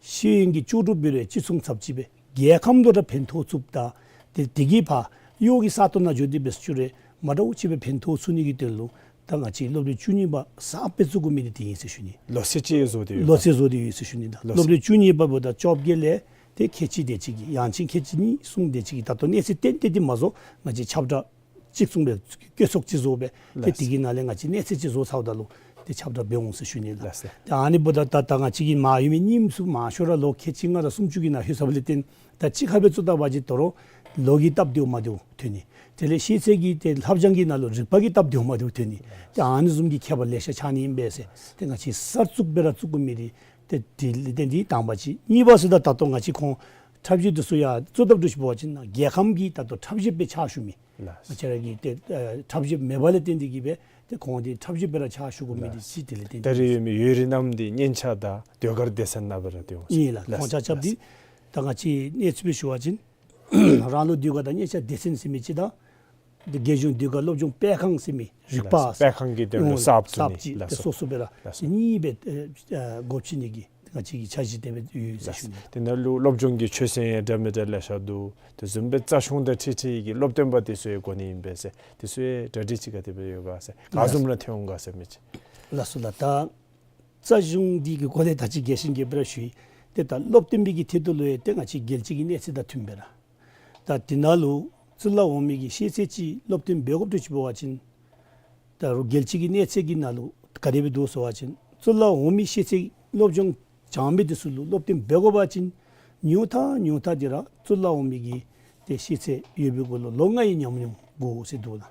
ཤེས་ཡོན་གྱི་ལྕོགས་གྲུབ་འབད་རུང་གཅིག་མཚུངས་ཚར་གཅིག་སྦེ་རྒྱལ་ཁམས་ལུ་ར་ཕན་ཐོགས་ཚུགསཔ་དང་ཏེ་དེ་གིས་ཕར་གཡོག་གི་ས་སྟོང་ནང་འགྱོ་སྟེ་འབད་ཟེར་ཅི་རུང་མ་འདྲཝ་ཅིག་སྦེ་ཕན་ཐོགས་ཚུགས་ནི་གི་དོན་ལུ་ད་ང་བཅས་སློབ་རིམ་བཅུ་གཉིས་པ་གསརཔ་སྦེ་བཙུགས་དགོ་མི་འདི་དེ་ཨིན་ཟེར་ཞུ་ནི། ལོ་ཚད་ཅིག་བཟོ་སྟེ་ཡོད། ལོ་ཚད་བཟོ་སྟེ་ཡོད་ཟེར་ཞུ་ནི་ད། ལོ་ཚད། སློབ་རིམ་བཅུ་གཉིས་པ་འབདཝ་ད་བཅོ་བརྒྱད་ལས་ཏེ་ཁལ་གཅིག་དེ་ཅིག་གི་ཡང་ཅིན་ཁལ་གཅིག་གཉིས་གསུམ་དེ་ཅིག་གི་ད་ལྟོ་གནས་ཚད་ཏན་ཏན་འདི་མ་བཟོ་ང་བཅས་ཁྱབ་བསྒྲགས་གཅིག་མཚུངས་སྦེ་བཀོད་ཚོགས་ཅིག་བཟོ་སྦེ་ཏེ། ལགས། དེ་གི་ནང་ལས་ང་བཅས་གནས་ཚད་ཅིག་བཟོ་ཚརཝ་ད་ལུ་ཏེ་ཁྱབ་བསྒྲགས་འབད་འོང་ཟེར་ཞུ་ནི་ལགས། ལགས། ཏེ་ཨ་ནི་འབདཝ་ད་ད་ད་ང་བཅས་ཀྱི་མར་ཡོད་མི་རྙིངམ་ཚུ་མང་ཤོས་ར་ལོ་ཁལ་གཅིག་ལྔ་དང་སུམ་ཅུ་གི་ནང་ལྷོད་ཚརཝ་ལས་བརྟེན་ད་གཅིག་ཁར་སྦེ་བཙུགས་ད་པ་ཅིན་དོ་རུང་ལོ་གིས་སྟབས་བདེཝ་མ་བདེཝ་ཐོན་ནི། དེ་ལས་ཤེས་ཚད་ཀྱི་ཏེ་ལྷབ་སྦྱང་གི་ནང་ལུ་རིག་པ་གིས་སྟབས་བདེཝ་མ་བདེཝ་ཐོན་ནི། ཏེ་ཨ་ནི་བཟུམ་གྱི་ཁྱད་པར་ལེ་ཤ་ཆགས་ནི་ཨིན་པས་ཟེར། ཏེ་ང་བཅས་གསར་བཙུགས་སྦེ་ར་བཙུགས་དགོ་མི་འདི་ཏེ་དེ་ལས་ཏེ་འདི་དང་པ་ཅིག། གཉིས་པ་ཟེརཝ་ད་ད་ལྟོ་ང་བཅས་ཁོང་ཁྲབ་གཞས་འདི་ཚུ་ཡང་བཙུགས་ད་འདྲཝ་ཅིག་འབད་བ་ཅིན་རྒྱལ་ཁམས་ཀྱི་ད་ལྟོ་ཁྲབ་གཞས་སྦེ་ཕྱག་ཞུ་མི་ལགས། ང་བཅས་ར་གི་ཏེ་ཨེ་ཁྲབ་གཞས་མེདཔ་ལས་བརྟེན་ཏེ་གིས་སྦེ་ཏེ་ཁོང་འདི་ཁྲབ་གཞས་སྦེ་ར་ཕྱག་ཞུ་དགོ་མི་འདི་ལགས། ཅིག་དེ་ལས་བརྟེན་ཏེ། ད་རེས་ཡོད་མི་ཡོད་རིགས་རྣམས་འདི་སྙན་ཆ་དང་ཟློས་གར་སྡེ་ཚན་ནང་སྦེ་ར་སྡོད་འོང་ཟེར། ཨིན་ལགས། ལགས། ཁོང་ཆ་ཁྱབ་འདི་ད་ང་བཅས་གནས་ཚུལ་སྦེ་ཞུ་བ་ཅིན་རང་ལུགས་ཟློས་གར་དང་སྙན་ཆ་སྡེ་ཚན་ཟེར་མི་ཅིག་དང་ཏེ་རྒྱལ་གཞུང་ཟློས་གར་སློབ་སྦྱོང་སྤེལ་ཁང་ཟེར་མི་རིག་པ། ལགས། སྤེལ་ཁང་གི་དོན་ལུ་ཨོ་གསརཔ་བཙུགས་ནི། གསརཔ་ཅིག། ལགས་སོ། སོ་སོ་སྦེ་ར། ལགས་སོ། གཉིས་སྦེ་ཨེ་ཨེ་སྒོ་ཕྱེ་ནི་གི་ང་བཅས་ཀྱི་འཆར་གཞི་དེ་སྦེ་ཡོད་ཟེར་ཞུ་ནི། དེ་ནང་ལུ་སློབ་སྦྱོང་གི་ཆོས་ཚན་ཡང་འདྲ་མི་འདྲ་ལེ་ཤ་འདུག། དེ་བཟུམ་སྦེ་རྩ་གཞུང་དང་འཁྲིལ་འཁྲིལ་གྱི་སློབ་སྟོན་པ་དེ་ཚུ་ཡང་དགོ་ནི་ཨིན་པས་ཟེར། དེ་ཚུ་ཡང་གྲ་སྒྲིག་ཅིག་ག་དེ་སྦེ་ཡོད་ག་ཟེར། ག་བཟུམ་ར་ཐོན་འོང་ག་ཟེར་མི་ཅིག། ལགས་སོ་ལགས། ད་རྩ་གཞུང་འདི་གི་སྐོར་ལས་ད་ཅི་རྒྱས་ཤིང་རྒྱས་པ་ར་ཞུ་ཡི། ཏེ་ད་སློབ་སྟོན་པའི་གི་ཐད་དུ་ལུ་ཡང་ཏེ་ང་བཅས་རྒྱལ་སྤྱི་གི་གནས་ཚད་དང་མཐུན་པའི་ར། ད་དེ་ནང་ལུ་གཙུག་ལག་འོག་མའི་གི་ཤེས་ཚད་ཅིག་སློབ་སྟོན་འབད་དགོཔ་འདྲཝ་ཅིག་འབད་བ་ཅིན་ད་རུང་རྒྱལ་སྤྱི་གི་གནས་ཚད་ཀྱི་ནང་ལུ་ག་དེ་སྦེ་འདུག་ཟེར་བ་ཅིན་གཙུག་ལག་འོག་མའི་ཤེས་ཚད་སློབ་སྦྱོང་སྦྱང་མི་དེ་ཚུ་ལུ་སློབ་སྟོན་འབད་དགོ་པ་ཅིན་ཉུང་མཐའ་ཉུང་མཐའ་འདི་ར་གཙུག་ལག་འོག་མའི་གི་ཏེ་ཤེས་ཚད་ཡོད་པའི་གུ་ལུ་ལོ་ལྔ་ཡི་ཉམས་མྱོང་དགོ་ཟེར་འདུག་ལགས།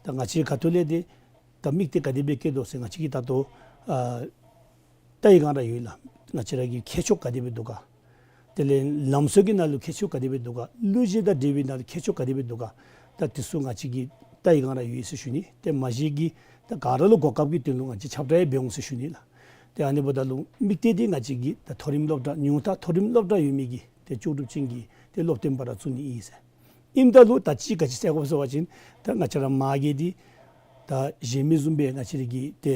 ད་ང་བཅས་ཁ་ཐུག་ལས་ཏེ་ད་དམིགས་གཏད་ག་དེ་སྦེ་བསྐྱེད་དོ་ཟེར་ང་བཅས་ཀྱིས་ད་ལྟོ་ཨ་ལྟ་བའི་སྒང་ར་ཡོད་ལགས། ང་བཅས་ར་གི་མཁས་མཆོག་ག་དེ་སྦེ་འདུག་ག། དེ་ལས་ལམ་སྲོལ་གྱི་ནང་ལུ་མཁས་མཆོག་ག་དེ་སྦེ་འདུག་ག། གླུ་གཞས་དང་འབྲེལ་བའི་ནང་ལུ་མཁས་མཆོག་ག་དེ་སྦེ་འདུག་ག། ད་དེ་ཚུ་ང་བཅས་ཀྱིས་ལྟ་བའི་སྒང་ར་ཡོད་ཟེར་ཞུ་ནི། ཏེ་མ་གཞི་གིས་ད་ག་ར་ལུ་གོ་སྐབས་ཀྱི་དོན་ལུ་ང་བཅས་ཁྱབ་བསྒྲགས་ཡང་འབད་འོང་ཟེར་ཞུ་ནི་ལགས། ཏེ་ཨ་ནི་འབདཝ་ད་ལུ་དམིགས་གཏད་འདི་ང་བཅས་ཀྱིས་ད་མཐོ་རིམ་སློབ་གྲྭ་ཉུང་མཐའ་མཐོ་རིམ་སློབ་གྲྭ་ཡོད་མི་གི་ཏེ་ལྕོགས་གྲུབ་ཅན་གྱི་ཏེ་སློབ་སྟོན་པ་ར་བཙུགས་ནི་ཨིན་ཟེར། ཨིནམ་ད་ལུ་ད་ཅི་ག་ཅི་ཟེར་དགོཔ་ཟེར་བ་ཅིན་ད་ང་བཅས་ར་མ་གི་འདི་ད་གཞན་མི་བཟུམ་སྦེ་ང་བཅས་ར་གི་ཏེ་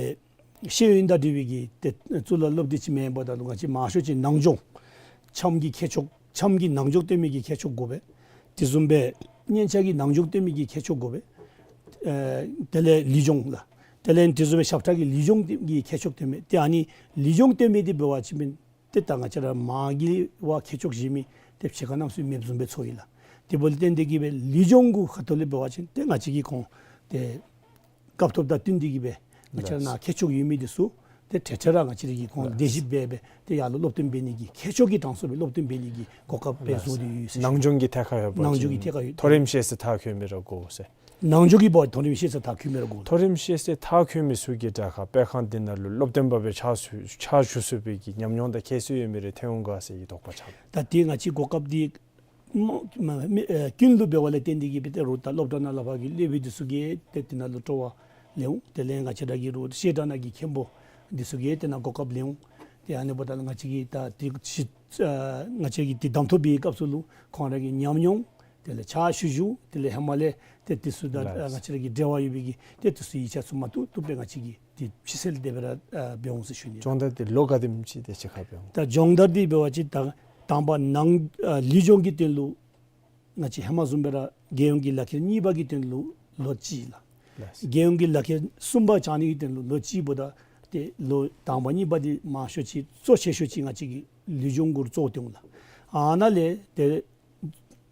ཤེས་ཡོན་དང་འབྲེལ་བའི་གི་ཏེ་གཙུག་ལག་སློབ་སྡེ་ཅིག་མེན་པ་ད་ལུ་ང་བཅས་མང་ཤོས་ཅིག་ནང་སྦྱོང་འཆམ་གྱི་མཁས་མཆོག་ འཆམ་གྱི་ནང་འཇོག་སྟོན་མི་གི་མཁས་མཆོག་དགོ་པས། དེ་བཟུམ་སྦེ་སྙན་ཆ་གི་ནང་འཇོག་སྟོན་མི་གི་མཁས་མཆོག་དགོ་པས། ཨེ་དེ་ལས་ལུས་སྦྱོང་ལགས། དེ་ལས་དེ་བཟུམ་སྦེ་ཞབས་ཁྲ་གི་ལུས་སྦྱོང་གི་མཁས་མཆོག་སྟོན་མི་ཏེ་ཨ་ནི་ལུས་སྦྱོང་སྟོན་མི་འདི་འབད་བ་ཅིན་ཏེ་ད་ང་བཅས་ར་མ་གི་བ་མཁས་མཆོག་གཞན་མི་ཏེ་ཕྱེད་ཀ་རྣམ་གསུམ་མེདཔ་བཟུམ་སྦེ་ཚོར་ཡི་ལགས། དེ་འབདཝ་ལས་བརྟེན་ཏེ་གིས་སྦེ་ལུས་སྦྱོང་གི་ཁ་ཐུག་ལས་འབད་བ་ཅིན་ཏེ་ང་བཅས་ཀྱིས་ཁོང་ཏེ་སྐབས་ཐོབ་དང་བསྟུན་ཏེ་གིས་སྦེ་ང་བཅས་ར་ནཱ་མཁས་མཆོག་ཡོད་མི་འདི་ཚུ་ཏེ་འཕྲལ་འཕྲལ་ར་ང་བཅས་ར་གིས་ཁོང་ལགས། དེ་བཞིན་སྦེ་སྦེ་ཏེ་ཡར་ལུ་སློབ་སྟོན་འབད་ནི་གི་མཁས་མཆོག་གི་གྲངས་སུ་སྦེ་སློབ་སྟོན་འབད་ནི་གི་གོ་སྐབས་སྦེ་ལགས། བཟོ་སྟེ་ཡོད་ཟེར་ཞུ། ནང་སྦྱོང་གི་ཐད་ཁར་ཡོད་པ་ནང་སྦྱོང་གི་ཅིན་ཐད་ཁར་ཡོད། མཐོ་རིམ་ཤེས་ཚད་མཐར་འཁྱོལ་མི་ར་དགོ་ཟེར། ནང་སྦྱོང་གི་འབདཝ་མཐོ་རིམ་ཤེས་ཚད་མཐར་འཁྱོལ་མི་ར་དགོ། མཐོ་རིམ་ཤེས་ཚད་མཐར་འཁྱོལ་མི་ཚུ་གིས་དྲག་ཁ་དཔེ་ཁང་འདི་ནང་ལུ་སློབ་སྟོན་པ་སྦེ་ཕྱག་ཞུ་ཕྱག་ཞུ་ཚུགས་པའི་གི་ཉམས་མྱོང་དང་མཁས་སེམས་ཡོད་མི་རེ་ཐོན་འོང་ག་ཟེར་གྱི་དོགས་པ་ཆགས། ད་ཏེ་ང་བཅས་གོ་སྐབས་འདི་མ་མ་མི་ཨེ་ཀུན་ལུ་འབདཝ་ལས་བརྟེན་ཏེ་གིས་སྦེ་ཏེ་རུང་ད་སློབ་གྲྭ་ནང་ལས་ཕར་གྱི་སློབ་དཔོན་འདི་ཚུ་གིས་ཏེ་དེ་ནང་ལུ་སྤྲོ་བ་ལེན་འོང་། དེ་ལས་ང་བཅས་ར་གི་རུང་བཤད་གྲྭ་ནང་གི་མཁན་པོ་འདི་ཚུ་གིས་དེ་ནང་གོ་སྐབས་ལེན་འོང་། ཏེ་ཨ་ནི་འབདཝ་ད་ལུ་ང་བཅས་ཀྱིས་ད་ཏེ་ཅིག་ཨ་ང་བཅས་ཀྱིས་ཏེ་གདམ་ཐོབ་པའི་སྐབས་སུ་ལུ་ཁོང་ར་གི་ཉམས་མྱོང་དེ་ལས་ཕྱག་ཞུ་ཞུཝ་དེ་ལས་ཧེ་མ་ལས་ཏེ་འདི་ཚུ་དང་ལགས། ཨ་ང་བཅས་ར་གི་འབྲེལ་བ་ཡོད་པའི་གི་ཏེ་འདི་ཚུ་ཡིག་ཆ་ཚུ་མ་བཏུབ་བཏུབ་སྦེ་ང་བཅས་ཀྱིས་ཏེ་ཕྱི་སེལ་དེ་སྦེ་ར་ཨ་འབད་འོང་ཟེར་ཞུ་ནི། སྦྱོང་བརྡར་འདི་ལོ་ག་དེམ་ཅིག་དེ་ཅིག་ཁར་འབད་འོང་། ད་སྦྱོང་བརྡར་འདི་འབད་བ་ཅིན་ད་དང་པ་ནང་ཨ་ལུས་སྦྱོང་གི་དོན་ལུ་ང་བཅས་ཧེ་མ་བཟུམ་སྦེ་ར་རྒྱལ་ཡོངས་ཀྱི་ལག་ཁྱེར་གཉིས་པ་གི་དོན་ལུ་ལོ་གཅིག་ལགས། ལགས། རྒྱལ་ཡོངས་ཀྱི་ལག་ཁྱེར་གསུམ་པ་བྱང་ནི་གི་དོན་ལུ་ལོ་གཅིག་འབདཝ་ད་ཏེ་ལོ་དང་པ་གཉིས་པ་འདི་མང་ཤོས་ཅིག་གཙོ་ཆེ་ཤོས་ཅིག་ང་བཅས་ཀྱིས་ལུས་སྦྱོང་གུ་ར་བཙུགས་ཏེ་འོང་ལགས། ཨ་ནཱ་ལས་ཏེ་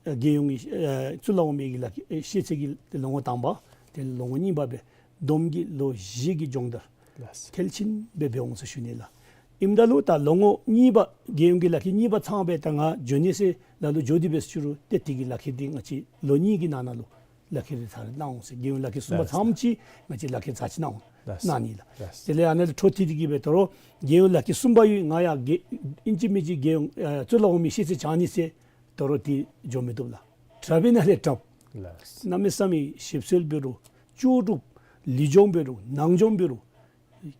རྒྱལ་ཡོངས་ཀྱི་ཨེ་གཙུག་ལག་འོག་མའི་གི་ལག་ཁྱེར་ཨེ་ཤེས་ཚད་ཀྱི་ལོ་ངོ་དང་པ་དེ་ལོ་ངོ་གཉིས་པ་སྦེ་བསྡོམས་ཀྱིས་ལོ་བཞི་གི་སྦྱོང་བརྡར་ལགས། མཐིལ་ཕྱིན་སྦེ་འབད་འོང་ཟེར་ཞུ་ནི་ལགས། ཨིནམ་ད་ལུ་ད་ལོ་ངོ་གཉིས་པ་རྒྱལ་ཡོངས་ཀྱི་ལག་ཁྱེར་གཉིས་པ་ཚང་སྦེ་ད་ང་འགྱོ་ནི་ཟེར་ལ་ལུ་འགྱོ་སྟེ་འབད་ཟེར་ཞུ་རུང་ཏེ་དེ་གི་ལག་ཁྱེར་འདི་ང་བཅས་ལོ་གཉིས་ཀྱི་ནང་ན་ལུ་ལག་ཁྱེར་འདི་ཚར་གནང་འོང་ཟེར། རྒྱལ་ཡོངས་ལག་ཁྱེར་གསུམ་པ་ལགས། ཚངམ་ཅིག་ང་བཅས་ལག་ཁྱེར་ཚར་ཅིག་གནང་འོང་ལགས། གནང་ནི་ལགས། ལགས། དེ་ལས་ཨ་ནཱ་ལས་འཕྲོ་མཐུད་དེ་གིས་སྦེ་ད་རུང་རྒྱལ་ཡོངས་ལག་ཁྱེར་གསུམ་པ་ཡོད་ང་ཡང་རྒྱལ་ཨིན་ཅི་མིན་ཅི་རྒྱལ་ཡོངས་ཨེ་གཙུག་ལག་འོག་མའི་ཤེས་ཚད་བྱང་ནི་ཟེར་ད་རུང་འདི་འགྱོ་མི་བཏུབ་ལགས། དྲགཔ་ཨིན་ན་ལས་དྲགཔ། ལགས། གནམ་མེད་ས་མེད་ཞིབ་འཚོལ་འབད་རུང་ལྕོགས་གྲུབ་ལུས་སྦྱོང་འབད་རུང་ནང་སྦྱོང་འབད་རུང་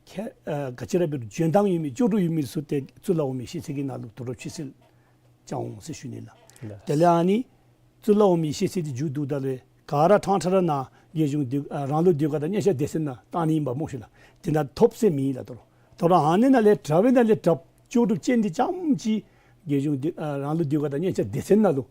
ཁྱེད་ཨ་ག་ཅི་ར་འབད་རུང་འཇོན་ཐང་ཡོད་མི་ལྕོགས་གྲུབ་ཡོད་མི་ཚུ་ཏེ་གཙུག་ལག་འོག་མའི་ཤེས་ཚད་ཀྱི་ནང་ལུ་ད་རུང་ཕྱིར་སེལ་བྱང་འོང་ཟེར་ཞུ་ནི་ལགས། ལགས། དེ་ལས་ཨ་ནི་གཙུག་ལག་འོག་མའི་ཤེས་ཚད་འདི་མཇུག་བསྡུཝ་ད་ལུ་ག་ར་ཕྲང་ཕྲང་ར་ནཱ་རྒྱལ་གཞུང་ཟློས་ཨ་རང་ལུགས་ཟློས་གར་དང་སྙན་ཆ་སྡེ་ཚན་ནང་བཏང་ནི་ཨིན་པས་སྨོ་ཤིག་ལགས། དེ་ནང་ཐོབ་ཟེར་མེད་ལགས། ད་རུང་ད་རུང་ཨ་ནི་ནང་ལས་དྲགཔ་ཨིན་ན་ལས་དྲགཔ་ལྕོགས་གྲུབ་ཅན་འདི་རྐྱངམ་ཅིག་རྒྱལ་གཞུང་ཟློས་ཨ་རང་ལུགས་ཟློས་གར་དང་སྙན་ཆ་སྡེ་ཚན་ནང་ལུ་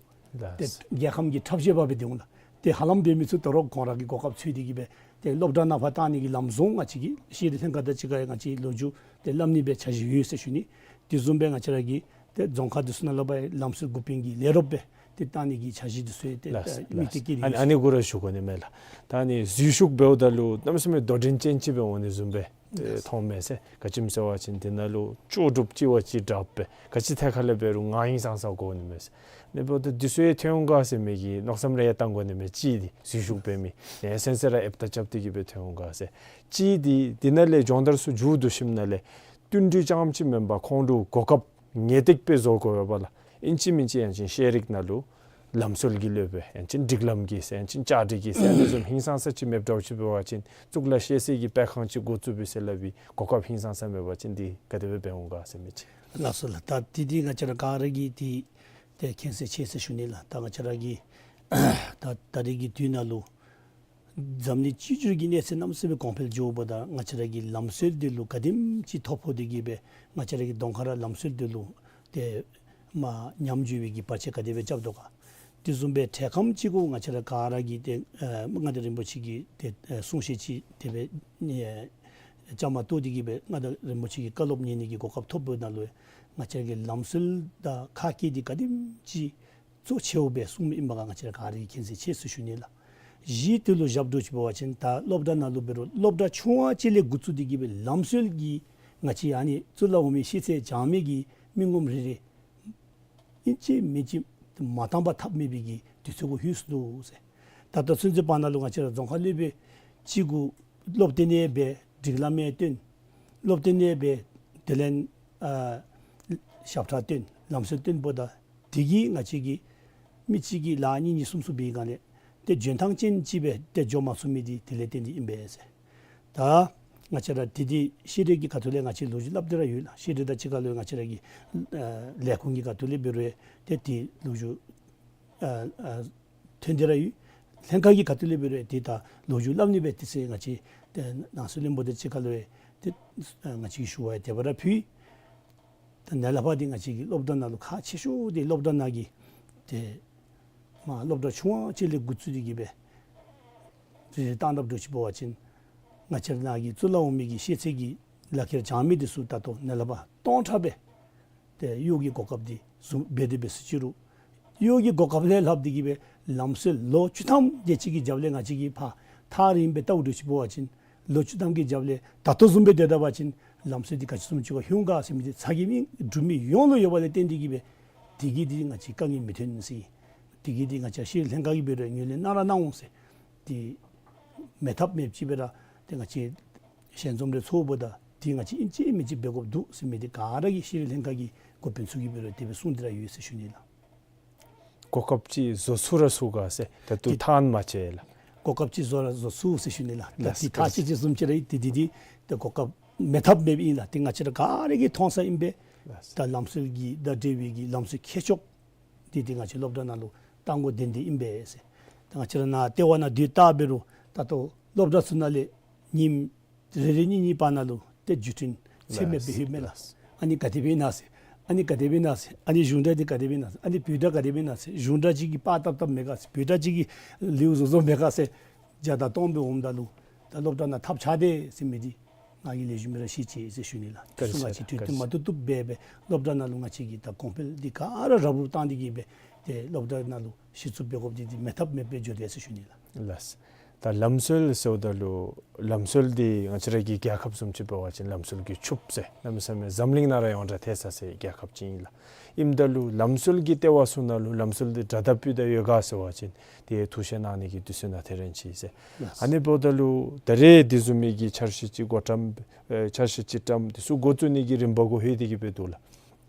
ཏེ་ལགས། རྒྱལ་ཁམས་ཀྱི་འཁྲབ་གཞས་པ་སྦེ་སྡོད་འོང་ལགས། ཏེ་ཧ་ལམ་འབད་མི་ཚུ་ད་རུང་ཁོང་ར་གི་གོ་སྐབས་འཚོལ་ཏེ་གིས་སྦེ་ཏེ་སློབ་གྲྭ་ནང་ཕར་བཏང་ནི་གི་ལམ་བཟོ་ང་བཅས་ཀྱིས་ཤེས་རིག་ལྷན་ཁག་དང་གཅིག་ཁར་ཡང་ང་བཅས་ལོ་རྒྱུས་ཏེ་སླབ་ནི་སྦེ་འཆར་གཞི་ཡོད་ཟེར་ཞུ་ནི། དེ་བཟུམ་སྦེ་ང་བཅས་ར་གི་ཏེ་རྫོང་ཁག་འདི་ཚུ་ནང་ལུ་འབད་ལམ་སྲོལ་འགོ་དཔོན་གྱི་ལས་རོགསཔ་སྦེ་ཏེ་བཏང་ནི་གི་འཆར་གཞི་འདི་ཚུ་ཡང་ཏེ་ལགས། ཨ་དམིགས་གཏད་བསྐྱེད་ཡོད། ཨ་ནི་གུ་ར་ཞུ་དགོ་ནི་མས་ལགས། ད་ཨ་ནི་འཛུལ་ཞུགས་འབདཝ་ད་ལུ་གནམ་མེད་ས་མེད་དོ་འགྲན་ཅན་ཅིག་སྦེ་འོང་ནི་བཟུམ་སྦེ་ཏེ་མཐོངམ་མས་ཟེར། ག་ཅི་སྨོ་ཟེར་བ་ཅིན་དེ་ནང་ལུ་ལྕོགས་གྲུབ་ཅིག་བ་ཅིན་དྲགཔ་སྦེ་ག་ཅི་ཐད་ཁར་ལས་འབད་རུང་ང་ཧིང་སངས་ས་དགོ་ནི་མས་ཟེར། ཨ་ནི་འབདཝ་ད་འདི་ཚུ་ཡང་ཐོན་འོང་ག་ཟེར་མི་གི་མནོ་བསམ་རེ་ཡང་བཏང་དགོ་ནི་མས། གཅིག་འདི་འཛུལ་ཞུགས་འབད་མི་ཡང་སེམས་ཚོར་ར་ཨེབ་ད་རྐྱབ་སྟེ་གིས་སྦེ་ཐོན་འོང་ག་ཟེར། གཅིག་འདི་འདི་ནང་ལས་སྦྱོང་བརྡར་ཚུ་མཇུག་བསྡུ་ཞིནམ་ལས་བསྟུན་གྲོས་རྐྱངམ་ཅིག་མེན་པར་ཁོང་ལུ་གོ་སྐབས་ངེས་ཏིག་སྦེ་བཟོ་དགོ་པས་ལགས། ཨིན་ཅི་མིན་ཅི་ཡང་ཅིན་ཤེས་རིག་ནང་ལུ་ལམ་སྲོལ་གྱི་སློབ་དཔོན་ཡང་ཅིན་སྒྲིག་ལམ་གྱི་ཟེར་ཡང་ཅིན་བཅའ་སྒྲིག་གི་ཟེར་ཨ་ནི་བཟུམ་ཧིང་སངས་ས་ཅིག་མེདཔ་འདྲཝ་ཅིག་འབད་བ་ཅིན་གཙུག་ལག་ཤེས་ཚད་ཀྱི་དཔེ་ཁང་ཅིག་འགོ་བཙུགས་པས་ཟེར་སླབ་པའི་གོ་སྐབས་ཧིང་སངས་ས་མེད་པ་ཅིན་འདི་ག་དེ་སྦེ་འབད་འོང་ག་ཟེར་མི་ཅིག། ལགས་སོ་ལགས། ད་འདི་འདི་ང་བཅས་ར་ག་ར་གིས་འདི་ཏེ་མཁྱེན་གསལ་ཆེ་ཟེར་ཞུ་ནི་ལགས། ད་ང་བཅས་ར་གི་ད་ད་རེས་ཀྱི་དུས་ནང་ལུ་འཛམ་གླིང་སྤྱི་འགྱུར་གྱི་གནས་ཚད་གནམ་མེད་ས་མེད་གོང་འཕེལ་འགྱོཝ་ད་ང་བཅས་ར་གི་ལམ་སྲོལ་འདི་ལུ་ག་དེམ་ཅིག་ཐོ་ཕོག་སྟེ་གིས་སྦེ་ང་བཅས་ར་གི་གདོང་ཁར་ར་ལམ་སྲོལ་འདི་ལུ་ཏེ་མར་ཉམས་འགྱོ་བའི་གི་བར་ཆད་ག་དེ་སྦེ་རྐྱབ་དོ་ག། དེ་བཟུམ་སྦེ་འཕྲལ་ཁམས་ཅིག་གུ་ང་བཅས་ར་ག་ར་གིས་ཏེ་ཨ་མངའ་བདག་རིན་པོ་ཆེ་གི་ཏེ་ཨ་གསུང་བཤད་ཅིག་དེ་སྦེ་ཨེ་བཅའ་མར་གཏོགས་ཏེ་གིས་སྦེ་མངའ་བདག་རིན་པོ་ཆེ་གི་བཀའ་སློབ་ཉན་ནི་གི་གོ་སྐབས་ཐོབ་པའི་ནང་ལུ་ང་བཅས་ར་གི་ལམ་སྲོལ་དང་ཁ་སྐད་འདི་ག་དེམ་ཅིག་གཙོ་ཆེཝ་སྦེ་གསུངམ་ཨིན་པ་ག་ང་བཅས་ར་ག་ར་གིས་མཁྱེན་གསལ་ཆེ་ཟེར་ཞུ་ནི་ལགས། གཞི་དེ་ལུ་བཞག་དོ་ཅིག་འབད་བ་ཅིན་ད་སློབ་གྲྭ་ནང་ལུ་འབད་རུང་སློབ་གྲྭ་ཆུང་བ་ཅིག་ལས་འགོ་བཙུགས་ཏེ་གིས་སྦེ་ལམ་སྲོལ་གྱི་ང་བཅས་ཨ་ནི་གཙུག་ལག་འོག་མའི་ཤེས་ཚད་བྱང་མི་གི་མི་ངོམ་རེ་རེ་ཨིན་ཅི་མིན་ཅི་མ་བཏང་པར་ཐབས་མེད་པའི་གི་དུས་ཚོད་གུ་ལྷོད་སོ་ནུག་ཟེར། ད་ལྟོ་ཚུན་ཚོད་བར་ན་ལུ་ང་བཅས་ར་རྫོང་ཁ་སློབ་དཔོན་གཅིག་གུ་སློབ་སྟོན་ཡང་འབད་སྒྲིག་ལམ་ཡང་སྟོན། སློབ་སྟོན་ཡང་འབད་དེ་ལས་ཨ་ཞབས་ཁྲ་སྟོན་ལམ་སྲོལ་སྟོན་འབདཝ་ད་དེ་གིས་ང་བཅས་ཀྱི་མི་གཅིག་གིས་ལཱ་གཉིས་གཉིས་གསུམ་གསུམ་འབད་བའི་སྒང་ལས་ཏེ་འཇོན་ཐང་ཅན་ཅིག་སྦེ་ཏེ་འགྱོ་མ་ཚུགས་མི་འདི་དེ་ལས་བརྟེན་ཏེ་ཨིན་པས་ཟེར། ད་ང་བཅས་ར་དེ་འདི་ཤེས་རིག་གི་ཁ་ཐུག་ལས་ང་བཅས་ལོ་རྒྱུས་སླབ་སྟེ་ར་ཡོད་ལགས། ཤེས་རིག་དང་གཅིག་ཁར་ལུ་ང་བཅས་ར་གི་ཨ་ལས་ཁུངས་ཀྱི་ཁ་ཐུག་ལས་འབད་རུང་ཏེ་དེ་ལོ་རྒྱུས་ཨ་ཨ་ཐོན་ཏེ་ར་ཡོད། ལྷན་ཁག་གི་ཁ་ཐུག་ལས་འབད་རུང་ཏེ་ད་ལོ་རྒྱུས་སླབ་ནི་སྦེ་དེ་ཚེ་ང་བཅས་ཏེ་ནང་སྲིད་བློན་པོ་དང་གཅིག་ཁར་ལུ་ཏེ་ཨ་ང་བཅས་ཀྱིས་ཞུ་བ་ཡང་དེ་སྦེ་ར་ཕུལ། ད་ནཱ་ལས་ཕར་འདི་ང་བཅས་ཀྱི་སློབ་གྲྭ་ནང་ལུ་ཁག་ཆེ་ཤོས་འདི་སློབ་གྲྭ་ནང་གི་ཏེ་མ་སློབ་གྲྭ་ཆུང་བ་ཅིག་ལས་འགོ་བཙུགས་ཏེ་གི་སྦེ་རེ་རེ་བཏང་དཔ་འདྲཝ་ཅིག་འབད་བ་ཅིན་ང་བཅས་ར་ནཱ་གི་གཙུག་ལག་འོག་མའི་གི་ཤེས་ཚད་ཀྱི་ལག་ཁྱེར་བྱང་མི་འདི་ཚུ་ད་ལྟོ་ནཱ་ལས་ཕར་སྟོང་ཕྲག་སྦེ་ཏེ་གཡོག་གི་གོ་སྐབས་འདི་བཟུམ་འབད་དེ་འབད་ཟེར་ཅི་རུང་གཡོག་གི་གོ་སྐབས་ལས་ལྷག་སྟེ་གི་སྦེ་ལམ་སྲོལ་ལོ་བཅུ་ཐམ་དེ་ཅིག་གི་རྒྱབ་ལས་ང་བཅས་ཀྱིས་ཕར་ཐག་རིངམོ་སྦེ་བལྟཝ་འདྲཝ་ཅིག་འབད་བ་ཅིན་ལོ་བཅུ་ཐམ་གྱི་རྒྱབ་ལས་ད་ལྟོ་བཟུམ་སྦེ་སྡོད་ད་པ་ཅིན་ལམ་སྲོལ་འདི་ག་ཅི་བཟུམ་ཅིག་ཁར་ལྷོད་ག་ཟེར་མི་འདི་ཚ་གྱང་མི་འབྲུག་མི་ཡོངས་ལུ་ཡོད་པ་ལས་བརྟེན་ཏེ་གི་སྦེ་དེ་གིས་འདི་ང་བཅས་དཀའ་ངལ་མི་ཐོན་ཟེར། དེ་གིས་འདི་ང་བཅས་ཤེས་རིག་ལྷན་ཁག་གིས་འབད་རུང་ངོས་ལེན་གནང་ར་གནང་འོང་ཟེར། འདི་མེད་ཐབས་མེདཔ་ཅིག་སྦེ་ར་ཏེ་ང་བཅས་ཞལ་འཛོམས་རེ་ཚོགས་འབདཝ་ད་འདི་ང་བཅས་ཨིན་ཅི་མིན་ཅི་འབད་དགོཔ་འདུག་ཟེར་མི་འདི་ག་ར་གིས་ཤེས་རིག་ལྷན་ཁག་གི་འགོ་དཔོན་ཚུ་གིས་འབད་རུང་དེ་སྦེ་གསུངས་ཏེ་ར་ཡོད་ཟེར་ཞུ་ནི་ལགས། གོ་སྐབས་ཅིག་བཟོ་ཚུགས་ར་ཚུགས་ག་ཟེར་ད་ལྟོ་ཏེ་ཐག་མ་བཅད་ལགས། གོ་སྐབས་ཅིག་བཟོ་ར་བཟོ་ཚུགས་ཟེར་ཞུ་ནི་ལགས། ད་ལགས་འདི་ཐག་བཅད་ཅི་བཟུམ་ཅིག་ར་ཨིན། ཏེ་འདི་འདི་ཏེ་གོ་སྐབས་མེད་ཐབས་མེདཔ་ཨིན་ལགས། ཏེ་ང་བཅས་ར་ག་ར་གིས་མཐོང་ས་ཨིན་པས། ལགས། ད་ལམ་སྲོལ་གྱི་དང་འབྲེལ་བའི་གི་ལམ་སྲོལ་མཁས་མཆོག་འདི་ཏེ་ང་བཅས་སློབ་གྲྭ་ནང་ལུ་གཏང་དགོ་དོན་འདི་ཨིན་པས་ཟེར། ད་ང་བཅས་ར་ནཱ་ལྟེ་བ་ནང་སྡོད་ད་འབད་རུང་ད་ལྟོ་སློབ་གྲྭ་ཚུ་ནང་ལས་ཉིནམ་རེ་རེ་གཉིས་གཉིས་བར་ན་ལུ་ཏེ་བརྒྱུད་འཕྲིན་ཚད་མེད་སྦེ་ལྷོདཔ་མས་ལགས། ལགས། ཨ་ནི་ག་དེ་སྦེ་ཨིན་ན་ཟེར། ཨ་ནི་ག་དེ་སྦེ་ཨིན་ན་ཟེར། ཨ་ནི་གཞུང་འབྲེལ་འདི་ག་དེ་སྦེ་ཨིན་ན་ཟེར། ཨ་ནི་བོད་སྒྲ་ག་དེ་སྦེ་ཨིན་ན་ཟེར། གཞུང་འབྲེལ་ཅིག་གིས་པར་བཏབ་བཏབ་མེད་ག་ཟེར། བོད་སྒྲ་ཅིག་གིས་ལེའུ་བཟོ་བཟོཝ་མེད་ག་ཟེར། བརྒྱ་དང་སྟོང་སྦེ་འོངམ་ད་ལུ་ད་སློབ་གྲྭ་ནང་ཐབས་ཆག་དེས་ཟེར་མི་འདི་ང་གིས་ལེགས་ཤོམ་སྦེ་ར་ཤེས་ཅི་ཟེར་ཞུ་ནི་ལགས། བཀའ་དྲིན་ཆེ་ལགས། ང་བཅས་གྲོས་བསྟུན་མ་བཏུབ་བཏུབ་འབད་སྦེ་སློབ་གྲྭ་ནང་ལུ་ང་བཅས་ཀྱིས་ད་གོང་འཕེལ་འདི་ག་ར་རབ་རུབ་བཏང་སྟེ་གི་སྦེ་ཏེ་སློབ་གྲྭ་ནང་ལུ་གཞི་བཙུགས་འབད་དགོཔ་འདི་འདི་མེད་ཐབས་མེདཔ་སྦེ་འགྱོ་དེས་ཟེར་ཞུ་ནི་ལགས། ལགས། ད་ལམ་སྲོལ་ཟེརཝ་ད་ལུ་ལམ་སྲོལ་འདི་ང་བཅས་ར་གི་རྒྱལ་ཁབ་བཟུམ་ཅིག་འབད་བ་ཅིན་ལམ་སྲོལ་གྱི་ཕྱུགཔོ་ཟེར་གནམ་མེད་ས་མེད་འཛམ་གླིང་ནང་ར་ཡོངས་གྲགས་ཐལ་ས་ཟེར་རྒྱལ་ཁབ་ཅིག་ཨིན་ལགས། ཨིནམ་ད་ལུ་ལམ་སྲོལ་གྱི་ལྟེ་བ་ཚུ་ནང་ལུ་ལམ་སྲོལ་འདི་དྲག་དང་སྤུས་དག་ཡོད་ག་ཟེར་བ་ཅིན་ཏེ་ཐུགས་བཞེད་གནང་ནི་གི་དུས་ཚོད་ནང་ཐེ་རན་ཅི་ཟེར། ལགས། ཨ་ནི་འབདཝ་ད་ལུ་ད་རེས་འདི་བཟུམ་མའི་གི་འཆར་གཞི་ཅིག་འགོ་བཀྲམ་ཨེ་འཆར་གཞི་ཅིག་བཀྲམ་འདི་ཚུ་འགོ་བཙུགས་ནི་གི་རིམ་པ་གུ་ལྷོད་དེ་གི་སྦེ་འདུག་ལགས།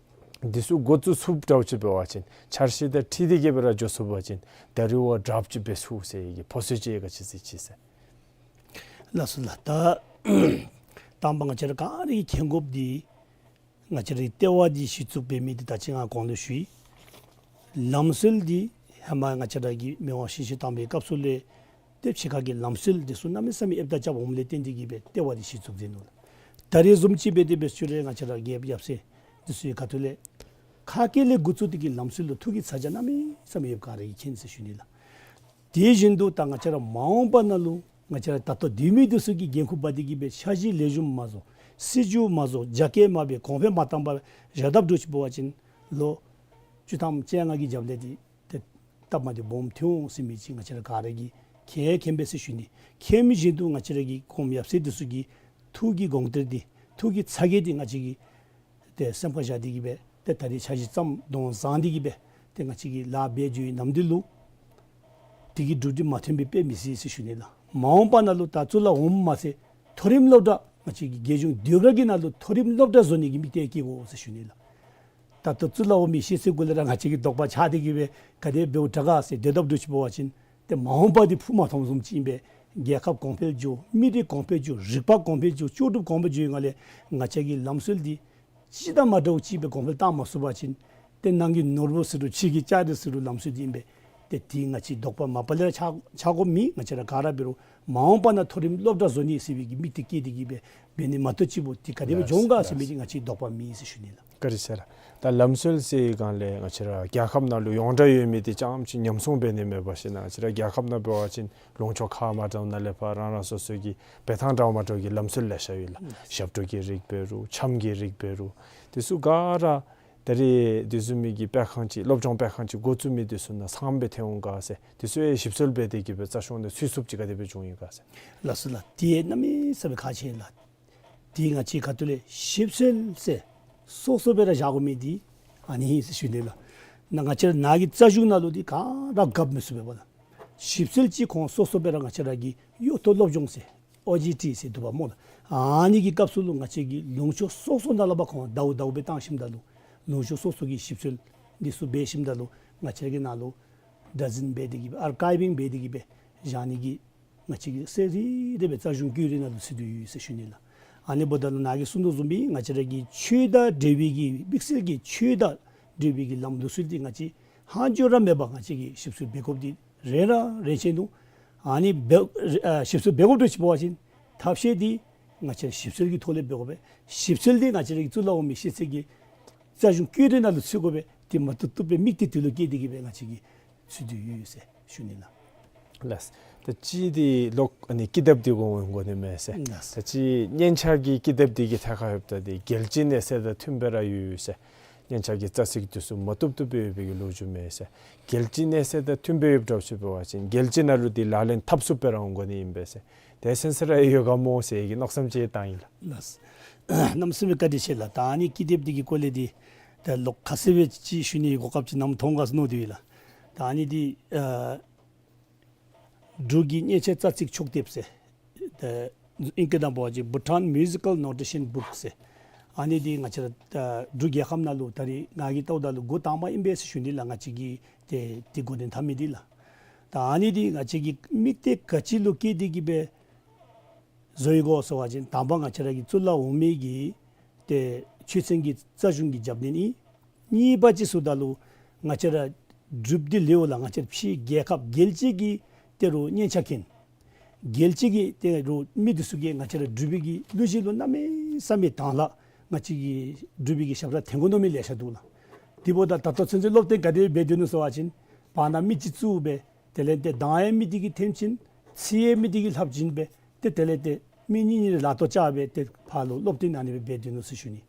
འདི་ཚུ་འགོ་བཙུགས་ཚུགསཔ་འདྲཝ་ཅིག་འབད་བ་ཅིན་འཆར་གཞི་དང་འཁྲིལ་ཏེ་གི་སྦེ་ར་འགྱོ་ཚུགས་པ་ཅིན་ད་རེས་བ་དྲགཔ་ཅིག་འབད་ཚུགས་ཟེར་གྱི་ཕོ་སོ་ཅིག་ག་ཅི་ཟེར་ཅི་ཟེར། ལགས་སོ་ལགས། ད་དང་པ་ང་བཅས་ར་ག་ར་གིས་མཁྱེན་དགོཔ་འདི་ང་བཅས་རའི་ལྟེ་བ་འདི་གཞི་བཙུགས་འབད་མི་འདི་ད་ཅི་ང་གོང་ལུ་ཞུ་ཡི། ལམ་སྲོལ་འདི་ཧེ་མ་ང་བཅས་ར་གི་མི་དབང་ཞི་བྱེད་དམ་པའི་སྐབས་སུ་ལས་ཏེ་ཕྱི་ཁ་གི་ལམ་སྲོལ་འདི་ཚུ་གནམ་མེད་ས་མེད་ཨེབ་ད་རྐྱབ་འོངམ་ལས་བརྟེན་ཏེ་གི་སྦེ་ལྟེ་བ་འདི་གཞི་བཙུགས་མཛད་ནུག་ལགས། ད་རེས་བཟུམ་ཅིག་འབད་དེ་འབད་ཞུ་རུང་ང་བཅས་ར་རྒྱལཔོ་ཡབ་སྲས་འདི་ཚུའི་ཁ་ཐུག་ལས་ཁ་སྐད་ལས་འགོ་བཙུགས་ཏེ་གི་ལམ་སྲོལ་ལུ་ཐུགས་ཀྱི་ཚ་གྱང་གནམ་མེད་ས་མེད་ཡོདཔ་ག་ར་གིས་མཁྱེན་ཟེར་ཞུ་ནི་ལགས། དེ་བཞིན་དུ་ད་ང་བཅས་ར་མ་འོངས་པ་ནང་ལུ་ང་བཅས་ར་ད་ལྟོ་སྡོད་མི་འདི་ཚུ་གིས་འགན་ཁུར་འབག་སྟེ་གི་སྦེ་འཆར་གཞི་ལེགས་ཤོམ་མ་བཟོ་སྲིད་བྱུས་མ་བཟོ་རྒྱ་སྐྱེད་མ་འབད་གོང་འཕེལ་མ་བཏང་པར་བཞག་དཔ་འདྲཝ་ཅིག་འབད་བ་ཅིན་ལོ་བཅུ་ཐམ་བཅོ་ལྔ་གི་རྒྱབ་ལས་འདི་ཏེ་སྟབས་མ་བདེཝ་སྦོམ་ཐོན་འོང་ཟེར་མི་ཅིག་ང་བཅས་ར་ག་ར་གིས་མཁྱེན་མཁྱེན་པས་ཟེར་ཞུ་ནི། མཁྱེན་མི་བཞིན་དུ་ང་བཅས་ར་གི་གོངམ་ཡབ་སྲས་འདི་ཚུ་གི་ཐུགས་ཀྱི་དགོངས་གཏེར་འདི་ཐུགས་ཀྱི་ཚ་གྱང་འདི་ང་བཅས་ཀྱིས་ཏེ་སེམས་ཁར་བཞག་སྟེ་གི་སྦེ་ཏེ་ད་རེས་འཆར་གཞི་བརྩམས་དོན་བཟང་སྟེ་གི་སྦེ་ཏེ་ང་བཅས་ཀྱིས་ལཱ་འབད་འགྱོ་བའི་ནམ་དུས་ལུ་དེ་གི་འགྲུབ་འབྲས་མ་ཐོན་པའི་དཔེ་མི་སྲིད་ཟེར་ཞུ་ནི་ལགས། མ་འོངས་པ་ནང་ལུ་ད་གཙུག་ལག་འོགམ་མ་ཚད་མཐོ་རིམ་སློབ་གྲྭ་ང་བཅས་ཀྱི་རྒྱལ་གཞུང་ཟློས་གར་གྱི་ནང་ལུ་མཐོ་རིམ་སློབ་གྲྭ་བཟོ་ནི་གི་དམིགས་གཏད་བསྐྱེད་དགོ་ཟེར་ཞུ་ནི་ལགས། ད་ལྟོ་གཙུག་ལག་འོག་མའི་ཤེས་ཚད་གུ་ལས་ར་ང་བཅས་ཀྱི་དོགས་པ་ཆགས་ཏེ་གི་སྦེ་ག་དེ་འབདཝ་དྲག་ག་ཟེར་སྡོད་དཔ་འདྲཝ་ཅིག་འབད་བ་ཅིན་ཏེ་མ་འོངས་པ་འདི་ཕུགས་མ་ཐོན་བཟུམ་ཅིག་ཨིན་པས། རྒྱལ་ཁབ་གོང་འཕེལ་འགྱོ་མི་རིགས་གོང་འཕེལ་འགྱོ་རིག་པ་གོང་འཕེལ་འགྱོ་ལྕོགས་གྲུབ་གོང་འཕེལ་འགྱོ་བའི་སྒང་ལས་ང་བཅས་ཀྱི་ལམ་སྲོལ་འདི་ཅི་དང་མ་འདྲཝ་ཅིག་སྦེ་གོང་འཕེལ་བཏང་མ་ཚུགས་པ་ཅིན་ཏེ་ནང་གི་ནོར་བུ་ཟེར་རུང་ཕྱི་གི་ལྕགས་རི་ཟེར་རུང་ལམ་སྲོལ་འདི་ཨིན་པས། ཏེ་དེ་ང་བཅས་དོགས་པ་མ་པ་ལས་ར་ཆགས་ཆགས་དགོཔ་མེད། ང་བཅས་ར་ག་ར་འབད་རུང་མ་འོངས་པ་ནང་མཐོ་རིམ་སློབ་གྲྭ་བཟོ་ནི་ཟེར་བའི་གི་དམིགས་གཏད་བསྐྱེད་དེ་གི་སྦེ་འབད་ནི་མ་གཏོགས་ཅིག་པོ་དེ་ག་དེ་སྦེ་ལགས་འགྱོ་འོང་ག་ཟེར་ལགས་མི་འདི་ང་བཅས་དོགས་པ་མེད་ཟེར་ཞུ་ནི་ལགས། བཀའ་དྲིན་ཆེ་ལགས། ད་ལམ་སྲོལ་ཟེར་བའི་སྒང་ལས་ང་བཅས་ར་རྒྱལ་ཁབ་ནང་ལུ་ཡོངས་གྲགས་ཡོད་མི་འདི་རྐྱངམ་ཅིག་ཉམས་སྲུང་འབད་ནི་མེད་པ་ཅིན་ང་བཅས་ར་རྒྱལ་ཁབ་ནང་འབད་བ་ཅིན་ལུང་ཕྱོགས་ཁ་མ་འདྲཝ་ནང་ལས་ཕར་རང་རང་སོ་སོ་གི་འབད་ཐངས་འདྲཝ་མ་འདྲཝ་གི་ལམ་སྲོལ་ལེ་ཤ་ཡོད་ལགས། ཞབས་བྲོ་གི་རིགས་འབད་རུང་འཆམ་གྱི་རིགས་འབད་རུང་དེ་ཚུ་ག་ར་ད་རེས་དེ་བཟུམ་མའི་གི་སྤེལ་ཁང་ཅིག་སློབ་སྦྱོང་སྤེལ་ཁང་ཅིག་འགོ་བཙུགས་མི་དེ་ཚུ་ནང་ཚང་སྦེ་ཐོན་འོང་ག་ཟེར། དེ་ཚུ་ཡང་ཞིབ་འཚོལ་འབད་དེ་གི་སྦེ་རྩ་ཤོག་ནང་ཚུད་ཚུགསཔ་ཅིག་ག་དེ་སྦེ་བྱུང་ཡི་ག་ཟེར། ལགས་སོ་ལགས། དེ་གནམ་མེད་ས་མེད་ཁག་ཆེ་ལགས། དེ་ང་བཅས་ཁ་ཐུག་ལས་ཞིབ་འཚོལ་ཟེར་སོ་སོ་སྦེ་ར་བཞག་དགོ་མི་འདི་ཨ་ནི་ཨིན་ཟེར་ཞུ་ནི་ལགས། ནཱ་ང་བཅས་ར་ནཱ་གི་རྩ་གཞུང་ནང་ལུ་འདི་ག་ར་གབ་མི་ཚུགས་པས་པ་ལགས། ཞིབ་འཚོལ་ཅིག་ཁོང་སོ་སོ་སྦེ་ར་ང་བཅས་ར་གི་གཡོག་ཐོ་སློབ་སྦྱོང་ཟེར་ཨོ་ཇི་ཊི་ཟེར་འདུག་པ་སྨོ་ལགས། ཨ་ནི་གི་སྐབས་སུ་ལུ་ང་བཅས་ཀྱི་ལུང་ཕྱོགས་སོ་སོ་ནང་ལས་ཕར་ཁོང་ཟླཝ་ཟླཝ་སྦེ་བཏང་ཞིནམ་ད་ལུ་ལུང་ཕྱོགས་སོ་སོ་གི་ཞིབ་འཚོལ་འདི་ཚུ་འབད་ཞིནམ་ད་ལུ་ང་བཅས་ཀྱི་ནང་ལུ་བདག་འཛིན་འབད་དེ་གི་སྦེ་ཨར་ཀའིབ་ཝིང་འབད་དེ་གི་སྦེ་བཞག་ནི་གི་ང་བཅས་ཀྱི་སྲོལ་རེ་རེ་སྦེ་རྩ་གཞུང་བརྒྱུད་རིམ་ནང་ལུ་ཚུད་དེ་ཡོད་ཟེར་ཞུ་ནི་ལགས། ཨ་ནི་འབདཝ་ད་ལུ་ནཱ་གིས་གསུངས་དོ་བཟུམ་སྦེ་ང་བཅས་ར་གི་ཆོས་དང་འབྲེལ་བའི་གི་དམིགས་བསལ་གྱི་ཆོས་དང་འབྲེལ་བའི་གི་ལམ་ལུགས་སྲོལ་འདི་ང་བཅས་ཧང་འཇོག་ར་མེད་པར་ང་བཅས་ཀྱིས་ཞིབ་འཚོལ་འབད་དགོཔ་འདི་རེ་ར་རེ་ཆེ་ནུག། ཨ་ནི་འབད་ཨ་ཞིབ་འཚོལ་འབད་དགོཔ་འདྲཝ་ཅིག་འབད་བ་ཅིན་ཐབས་ཤེས་འདི་ང་བཅས་ཞིབ་འཚོལ་གྱི་ཐོག་ལས་འབད་དགོ་པས། ཞིབ་འཚོལ་འདི་ང་བཅས་ར་གི་གཙུག་ལག་འོག་མའི་ཤེས་ཚད་ཀྱི་ རྩ་གཞུང་བཀོད་དེ་ནང་ལུ་ཚུད་དགོ་པས། དེ་མ་བཏུབ་བཏུབ་སྦེ་དམིགས་གཏད་དེ་ལུ་བསྐྱེད་དེ་གིས་སྦེ་ང་བཅས་ཀྱིས་ཚུད་དེ་ཡོད་ཟེར་ཞུ་ནི་ལགས། ལགས། ད་ཅི་དེ་ལོག་ཨ་ནི་ཀི་དེབ་དེ་གུ་འོང་དགོ་ནི་མས་ཟེར། ལགས། ད་ཅི་སྙན་ཆ་གི་ཀི་དེབ་དེ་གི་ཐད་ཁར་ཡོདཔ་ད་དེ་རྒྱལ་སྤྱིའི་གནས་ཚད་དང་མཐུན་པ་ར་ཡོད་ཟེར། སྙན་ཆ་གི་རྩ་ཚིག་དེ་ཚུ་མ་བཏུབ་བཏུབ་སྦེ་ཡོད་པའི་གི་ལོ་རྒྱུས་མས་ཟེར། རྒྱལ་སྤྱིའི་གནས་ཚད་དང་མཐུན་པ་ཡོདཔ་འདྲཝ་ཅིག་འབད་བ་ཅིན་རྒྱལ་སྤྱི་ནང་ལུ་དེ་ལག་ལེན་འཐབ་ཚུགསཔ་སྦེ་ར་འོང་དགོ་ནི་ཨིན་པས་ཟེར། དེ་སེམས་སི་ར་ཡོད་ག་མོ་ཟེར་གྱི་མནོ་བསམ་ཅིག་བཏང་ཡི་ལགས། ལགས། གནམ་མེད་ས་མེད་བཀའ་དྲིན་ཆེ་ལགས། ད་ཨ་ནི་ཀི་དེབ་དེ་གི་སྐོར་ལས་དེ་ད་ལོག་ཁ་གསལ་སྦེ་ཅིག་ཞུ་ནི་གོ་སྐབས་ཅིག་ནམ་ཐོབ་ག་ཟེར་མནོ་སྟེ་ཡོད་ལགས། ད་ཨ་ནི་དེ་ཨ་འབྲུག་གི་སྙན་ཆ་རྩ་ཚིག་ཕྱོགས་བསྡེབས་ཟེར། ད་ཨིང་སྐད་ནང་འབད་བ་ཅིན་Bhutan Musical Notation Book ཟེར། ཨ་ནི་དེ་ང་བཅས་ར་ད་འབྲུག་རྒྱལ་ཁབ་ནང་ལུ་ད་རེས་ང་གིས་བལྟཝ་ད་ལུ་འགོ་དང་པ་ཨིན་པས་ཟེར་ཞུ་ནི་ལགས། ང་བཅས་ཀྱིས་དེ་དེ་འགོ་འདྲེན་འཐབ་མི་དེ་ལགས། ད་ཨ་ནི་དེ་ང་བཅས་ཀྱིས་དམིགས་གཏད་ག་ཅི་ལུ་བསྐྱེད་དེ་གིས་སྦེ་བཟོ་ཡི་གོ་ཟེར་བ་ཅིན་དང་པ་ང་བཅས་ར་གི་གཙུག་ལག་འོག་མའི་གི་ཏེ་ཆོས་ཚན་གྱི་རྩ་གཞུང་གི་རྒྱབ་སྣོན་ཨིན། གཉིས་པ་ཅིག་ཟེརཝ་ད་ལུ་ང་བཅས་ར་འབྲུགཔ་འདི་ལུ་ལགས་ང་བཅས་ར་ཕྱི་རྒྱལ་ཁབ་རྒྱལ་སྤྱི་གི་ཏེ་རུང་སྙན་ཆ་མཁན་རྒྱལ་སྤྱི་གི་ཏེ་རུང་མི་འདི་ཚུ་གིས་ང་བཅས་ར་འབྲུག་པའི་གི་གླུ་གཞས་ལུ་གནམ་མེད་ས་མེད་དང་ལྷག་ང་བཅས་ཀྱི་འབྲུག་པའི་གི་ཞབས་ཁྲ་འཐེན་དགོ་མནོ་མི་ལེ་ཤ་འདུག་ལགས། དེ་འབདཝ་ད་ད་ལྟོ་ཚུན་ཚོད་སློབ་སྟོན་ག་དེ་སྦེ་འབད་དེ་ནུག་ཟེར་བ་ཅིན་བར་ན་མི་ཅིག་བཙུགས་སྦེ་དེ་ལས་ཏེ་གདངས་ཡང་མི་དེ་གིས་འཐེན་བྱིན་ཚིག་ཡང་མི་དེ་གིས་ལྷབ་བྱིན་སྦེ་ཏེ་དེ་ལས་ཏེ་མི་གཉིས་གཉིས་ལག་ཏོ་བཅག་སྦེ་ཏེ་ཕར་ལུ་སློབ་སྟོན་ཨ་ནི་སྦེ་འབད་དེ་ནུག་ཟེར་ཞུ་ནི།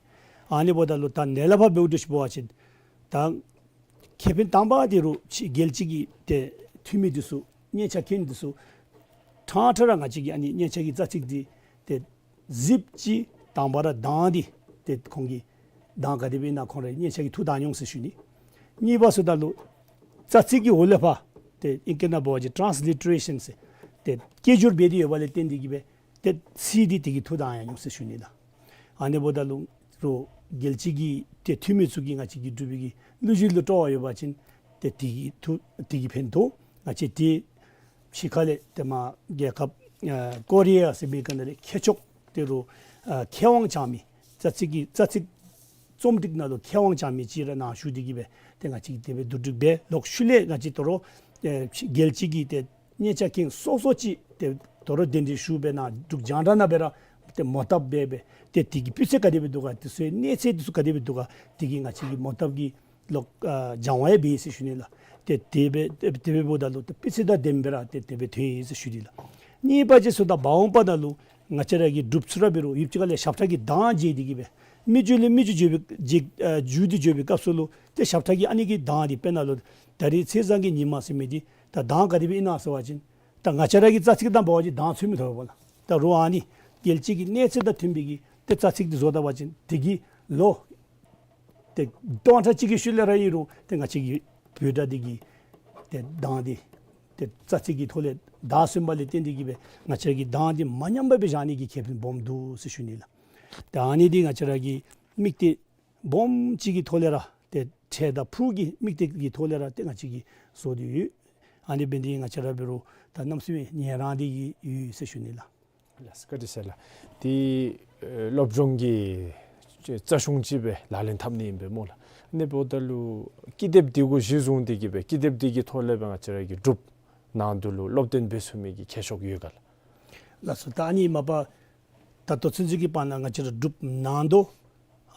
ཨ་ནི་འབདཝ་ད་ལུ་ད་ནཱ་ལས་ཕར་འབདཝ་འདྲཝ་ཅིག་འབད་བ་ཅིན་ད་ཁེ་ཕན་དང་པ་དེ་རུང་ཕྱི་རྒྱལ་སྤྱི་གི་ཏེ་འཐུས་མི་འདི་ཚུ་སྙན་ཆ་མཁན་འདི་ཚུ་ཕྲང་ཕྲང་ར་ང་བཅས་ཀྱིས་ཨ་ནི་སྙན་ཆ་གི་རྩ་ཚིག་འདི་ཏེ་གཟིགས་ཅི། དང་པ་ར་གདངས་འདི་ཏེ་ཁོང་གིས་གདངས་ག་དེ་སྦེ་ཨིན་ན་ཁོང་ར་སྙན་ཆ་གིས་ཐུགས་དག་འོང་ཟེར་ཞུ་ནི། གཉིས་པ་ཟེརཝ་ད་ལུ་རྩ་ཚིག་གི་འོག་ལས་ཕར་ཏེ་ཨིང་སྐད་ནང་འབད་བ་ཅིན་ཊཱནསི་ལི་ཊ་རེ་ཤཱན་ཟེར་ཏེ་སྐད་སྒྱུར་འབད་དེ་ཡོད་པ་ལས་བརྟེན་ཏེ་གིས་སྦེ་ཏེ་ཚིག་འདི་དེ་གིས་ཐུགས་དག་འོང་ཟེར་ཞུ་ནི་ལགས། ཨ་ནི་འབདཝ་ད་ལུ་རུང་རྒྱལ་སྤྱི་གི་ཏེ་འཐུས་མི་ཚུ་གིས་ང་བཅས་ཀྱི་འབྲུག་པའི་གི་གླུ་གཞས་ལུ་སྤྲོ་བ་ཡོད་པ་ཅིན་ཏེ་དེ་གིས་ཐུགས་དེ་གིས་ཕན་ཐོགས། ང་བཅས་ཏེ་ཕྱི་ཁ་ལས་ཏེ་མར་རྒྱལ་ཁབ་ཨ་ཀོ་རི་ཡ་ཟེར་མི་ག་ནང་ལས་མཁས་མཆོག་ཏེ་རུང་ཨ་མཁས་དབང་བྱང་མི་རྩ་ཚིག་གི་རྩ་ཚིག་རྩོམ་སྒྲིག་ནང་ལུ་མཁས་དབང་བྱང་མི་ཅིག་ར་ནཱ་ཞུ་སྟེ་གིས་སྦེ་ཏེ་ང་བཅས་ཀྱིས་དེ་སྦེ་བསྡུ་སྒྲིག་འབད། ལོག་ཤུལ་ལས་ང་བཅས་དོ་རུང་ཨེ་རྒྱལ་སྤྱི་གི་ཏེ་སྙན་ཆ་མཁན་སོ་སོ་ཅིག་ཏེ་དོ་རུང་གདན་འདྲེན་ཞུ་སྦེ་ནཱ་འབྲུག་རྒྱང་བསྒྲགས་ནང་སྦེ་ར་ཏེ་མོ་བཏབ་འབད་སྦེ་ཏེ་དེ་གི་སྤུས་ཚད་ག་དེ་སྦེ་འདུག་ག་དེ་ཚུ་གནས་ཚད་དེ་ཚུ་ག་དེ་སྦེ་འདུག་ག་དེ་གི་ང་བཅས་ཀྱིས་མོ་བཏབ་ཀྱི་ལོག་ཨ་སྦྱང་བ་ཡང་འབད་ཡི་ཟེར་ཞུ་ནི་ལགས། ཏེ་དེ་སྦེ་དེ་སྦེ་འབདཝ་ད་ལུ་ཏེ་སྤུས་ཚད་དང་ལྡནམ་སྦེ་ར་ཏེ་དེ་སྦེ་ཐོན་ཡི་ཟེར་ཞུ་ནི་ལགས། གཉིས་པ་ཅིག་ཟེརཝ་ད་མ་འོངས་པ་ནང་ལུ་ང་བཅས་ར་གི་འབྲུགཔ་ཚུ་ར་འབད་རུང་ཡུདཔ་ཅིག་ཁ་ལས་ཞབས་ཁྲ་གི་གདངས་བརྗེད་དེ་གིས་སྦེ་མི་རྒྱུད་ལས་མི་རྒྱུད་བརྗེ་བའི་བརྗེ་ཨ་འགྱུར་ཏེ་འགྱོ་བའི་སྐབས་སུ་ལུ་ཏེ་ཞབས་ཁྲ་གི་ཨ་ནི་གི་གདངས་འདི་དཔེར་ན་ལུ་ད་རེས་ཚེས་བཟང་གི་ཉིན་མ་ཟེར་མི་འདི་ད་གདངས་ག་དེ་སྦེ་ཨིན་ན་ཟེར་བ་ཅིན་ད་ང་བཅས་ར་གི་རྩ་ཚིག་དང་འབད་བ་ཅིན་གདངས་ཚུད་མི་ཐོབ་པས་ལགས། ད་རུང་ཨ་ནི་རྒྱལ་སྤྱི་གི་གནས་ཚད་དང་མཐུན་པའི་གི་ཏེ་རྩ་ཚིག་འདི་བཟོ་ད་པ་ཅིན་དེ་གི་ལོ་ཏེ་སྟོང་ཕྲག་གཅིག་གི་ཤུལ་ལས་ར་ཨིན་རུང་ཏེ་ང་བཅས་ཀྱི་བོད་སྒྲ་འདི་གི་ཏེ་གདངས་འདི་ཏེ་རྩ་ཚིག་གི་ཐོག་ལས་བདའ་སོན་པ་ལས་བརྟེན་ཏེ་གིས་སྦེ་ང་བཅས་ཀྱི་གདངས་འདི་མ་ཉམས་པར་སྦེ་བཞག་ནི་གི་ཁེ་ཕན་སྦོམ་འདུག་ཟེར་ཞུ་ནི་ལགས། ཏེ་ཨ་ནི་འདི་ང་བཅས་ར་གི་དམིགས་གཏད་སྦོམ་ཅིག་གི་ཐོག་ལས་ར་ཏེ་འཕྲལ་དང་ཕུགས་ཀྱི་དམིགས་གཏད་ཀྱི་ཐོག་ལས་ར་ཏེ་ང་བཅས་ཀྱིས་བཟོ་སྟེ་ཡོད། ཨ་ནི་འབད་ནི་འདི་གིས་ང་བཅས་ར་འབད་རུང་ད་གནམ་མེད་ས་མེད་ཡི་རངས་ཏེ་གིས་ཡོད་ཟེར་ཞུ་ནི་ལགས། ལགས་སོ་བཀའ་དྲིན་ཆེ་ལགས། ཏེ་ཨེ་སློབ་སྦྱོང་གི་རྩ་གཞུང་ཅིག་སྦེ་ལག་ལེན་འཐབ་ནི་ཨིན་པས་སྨོ་ལགས། ཨ་ནི་འབདཝ་ད་ལུ་ཀི་དེབ་འདི་གུ་གཞི་བཟུང་སྟེ་གིས་སྦེ་ཀི་དེབ་འདི་གི་ཐོག་ལས་སྦེ་ང་བཅས་ར་གི་འབྲུགཔ་ནང་དུ་ལུ་སློབ་སྟོན་འབད་ཚུགས་མི་གི་ཁྱད་ཆོས་ཡོད་ག་ལགས། ལགས་སོ། ད་ཨ་ནི་མ་པ་ད་ལྟོ་ཚུན་ཚོད་ཀྱི་བར་ན་ང་བཅས་ར་འབྲུགཔ་ནང་དུ་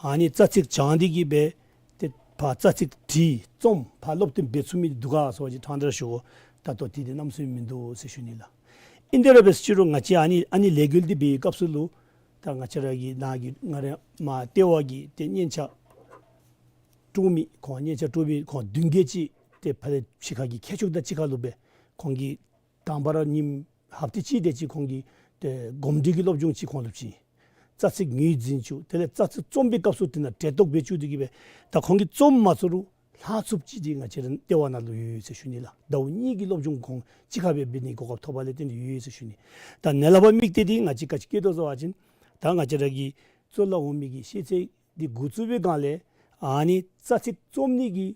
ཨ་ནི་རྩ་ཚིག་སྦྱང་སྟེ་གིས་སྦེ་ཏེ་ཕར་རྩ་ཚིག་བྲིས་རྩོམ་ཕར་སློབ་སྟོན་འབད་ཚུགས་མི་འདུག་ག་ཟེར་བ་ཅིན་ཕྲང་སྟེ་ར་ཞུ་དགོ། ད་ལྟོ་དེ་འདི་གནམ་མེད་ས་མེད་མིན་འདུག་ཟེར་ཞུ་ནི་ལགས། ཨིན་དེ་ར་འབད་ཟེར་རུང་ང་བཅས་ཨ་ནི་ཨ་ནི་ལས་འགུལ་འདི་འབད་བའི་སྐབས་སུ་ལུ་ད་ང་བཅས་ར་གི་ནཱ་གི་ང་ར་མར་ལྟེ་བ་གི་ཏེ་སྙན་ཆ་དཀྲོག་མི་ཁོང་སྙན་ཆ་དཀྲོག་མི་ཁོང་བདུན་བརྒྱད་ཅིག་ཏེ་ཕར་ཕྱི་ཁ་གི་ཁྱད་ཆོས་དང་གཅིག་ཁར་ལུ་སྦེ་ཁོང་གིས་དང་པ་ར་ཉིནམ་ཧབ་ཏ་གཅིག་དེ་ཅིག་ཁོང་གིས་ཏེ་གོམས་འདྲིས་ཀྱི་སློབ་སྦྱོང་ཅིག་ཁོང་ལུ་བྱིན། རྩ་ཚིག་ངོས་འཛིན་བཅུག། དེ་ལས་རྩ་ཚིག་རྩོམ་པའི་སྐབས་སུ་དེ་ནང་གྲལ་གཏོགས་འབད་བཅུག་སྟེ་གིས་སྦེ་ད་ཁོང་གིས་རྩོམ་མ་ཚུགས་རུང་ལྷག་ཚུགསཔ་ཅིག་འདི་ང་བཅས་ར་ལྟེ་བ་ནང་ལུ་ཡོད་ཟེར་ཞུ་ནི་ལགས། ཟླཝ་གཉིས་ཀྱི་སློབ་སྦྱོང་ཁོང་གཅིག་ཁར་སྦེ་འབད་ནི་གོ་སྐབས་ཐོབ་པ་ལས་བརྟེན་ཏེ་ཡོད་ཟེར་ཞུ་ནི། ད་ནཱ་ལས་ཕར་དམིགས་གཏད་འདི་ང་བཅས་ག་ཅི་བསྐྱེད་དོ་ཟེར་བ་ཅིན་ད་ང་བཅས་ར་གི་གཙུག་ལག་འོག་མའི་གི་ཤེས་ཚད་འདི་འགོ་བཙུགས་པའི་སྒང་ལས་ཨ་ནི་རྩ་ཚིག་རྩོམ་ནི་གི་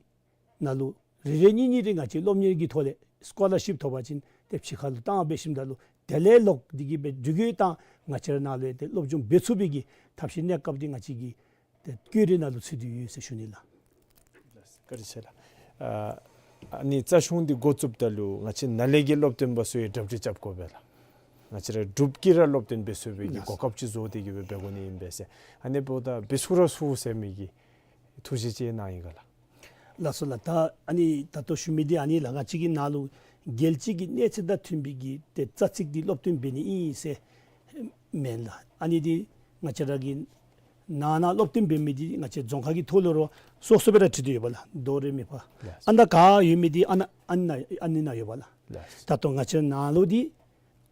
ནང་ལུ་རེ་རེ་གཉིས་གཉིས་རེ་ང་བཅས་སློབ་གཉེར་གྱི་ཐོག་ལས་སི་ཀོ་ལར་ཤིཔ་ཐོབ་པ་ཅིན་ཏེ་ཕྱི་ཁར་ལུ་བཏང་འབད་ཞིནམ་ད་ལུ་དེ་ལས་ལོག་སྟེ་གིས་སྦེ་འགྲུལ་སྐྱོད་བཏང་ང་བཅས་ར་ནཱ་ལུ་ཏེ་སློབ་སྦྱོང་འབད་ཚུགས་པའི་གི་ཐབས་ཤེས་གནས་སྐབས་འདི་ང་བཅས་ཀྱི་ཏེ་བཀོད་དེ་ནང་ལུ་ཚུད་དེ་ཡོད་ཟེར་ཞུ་ནི་ལགས། བཀའ་དྲིན་ཆེ་ལགས། ཨ་ཨ་ནི་རྩ་གཞུང་འདི་འགོ་བཙུགསཔ་ད་ལུ་ང་བཅས་ནཱ་ལས་ཀྱི་སློབ་སྟོན་པ་ཚུ་ཡང་གྲ་སྒྲིག་རྐྱབ་དགོ་པས་ལགས། ང་བཅས་ར་འབྲུགཔ་གིས་ར་སློབ་སྟོན་འབད་ཚུགས་པའི་གི་ལགས། གོ་སྐབས་ཅིག་བཟོ་སྟེ་གིས་སྦེ་འབད་དགོ་ནི་ཨིན་པས་ཟེར། ཨ་ནི་འབདཝ་ད་འབད་ཚུགས་ར་ཚུགས་ཟེར་མི་གི་ ཐུགས་བཞེད་ཅིག་གནང་ཡི་ག་ལགས། ལགས་སོ་ལགས། ད་ཨ་ནི་ད་ལྟོ་ཞུ་མི་འདི་ཨ་ནི་ལགས། ང་བཅས་ཀྱི་ནང་ལུ་རྒྱལ་སྤྱི་གི་གནས་ཚད་དང་མཐུན་པའི་གི་ཏེ་རྩ་ཚིག་འདི་སློབ་སྟོན་འབད་ནི་ཨིན་ཟེར་མེན་ལགས། ཨ་ནི་འདི་ང་བཅས་ར་གི་ནང་ན་སློབ་སྟོན་འབད་མི་འདི་ང་བཅས་རྫོང་ཁག་གི་ཐོག་ལུ་ར་སོ་སོ་སྦེ་ར་བྲིས་ཏེ་ཡོད་པ་ལགས། དོ་རེ་མི་ཕ། ལགས་སོ། ཨ་ནཱ་ག་ཡོད་མི་འདི་ཨ་ནཱ་ཨ་ནཱ་ཨ་ནི་ནང་ཡོད་པ་ལགས། ལགས་སོ། ད་ལྟོ་ང་བཅས་ནང་ལུ་འདི་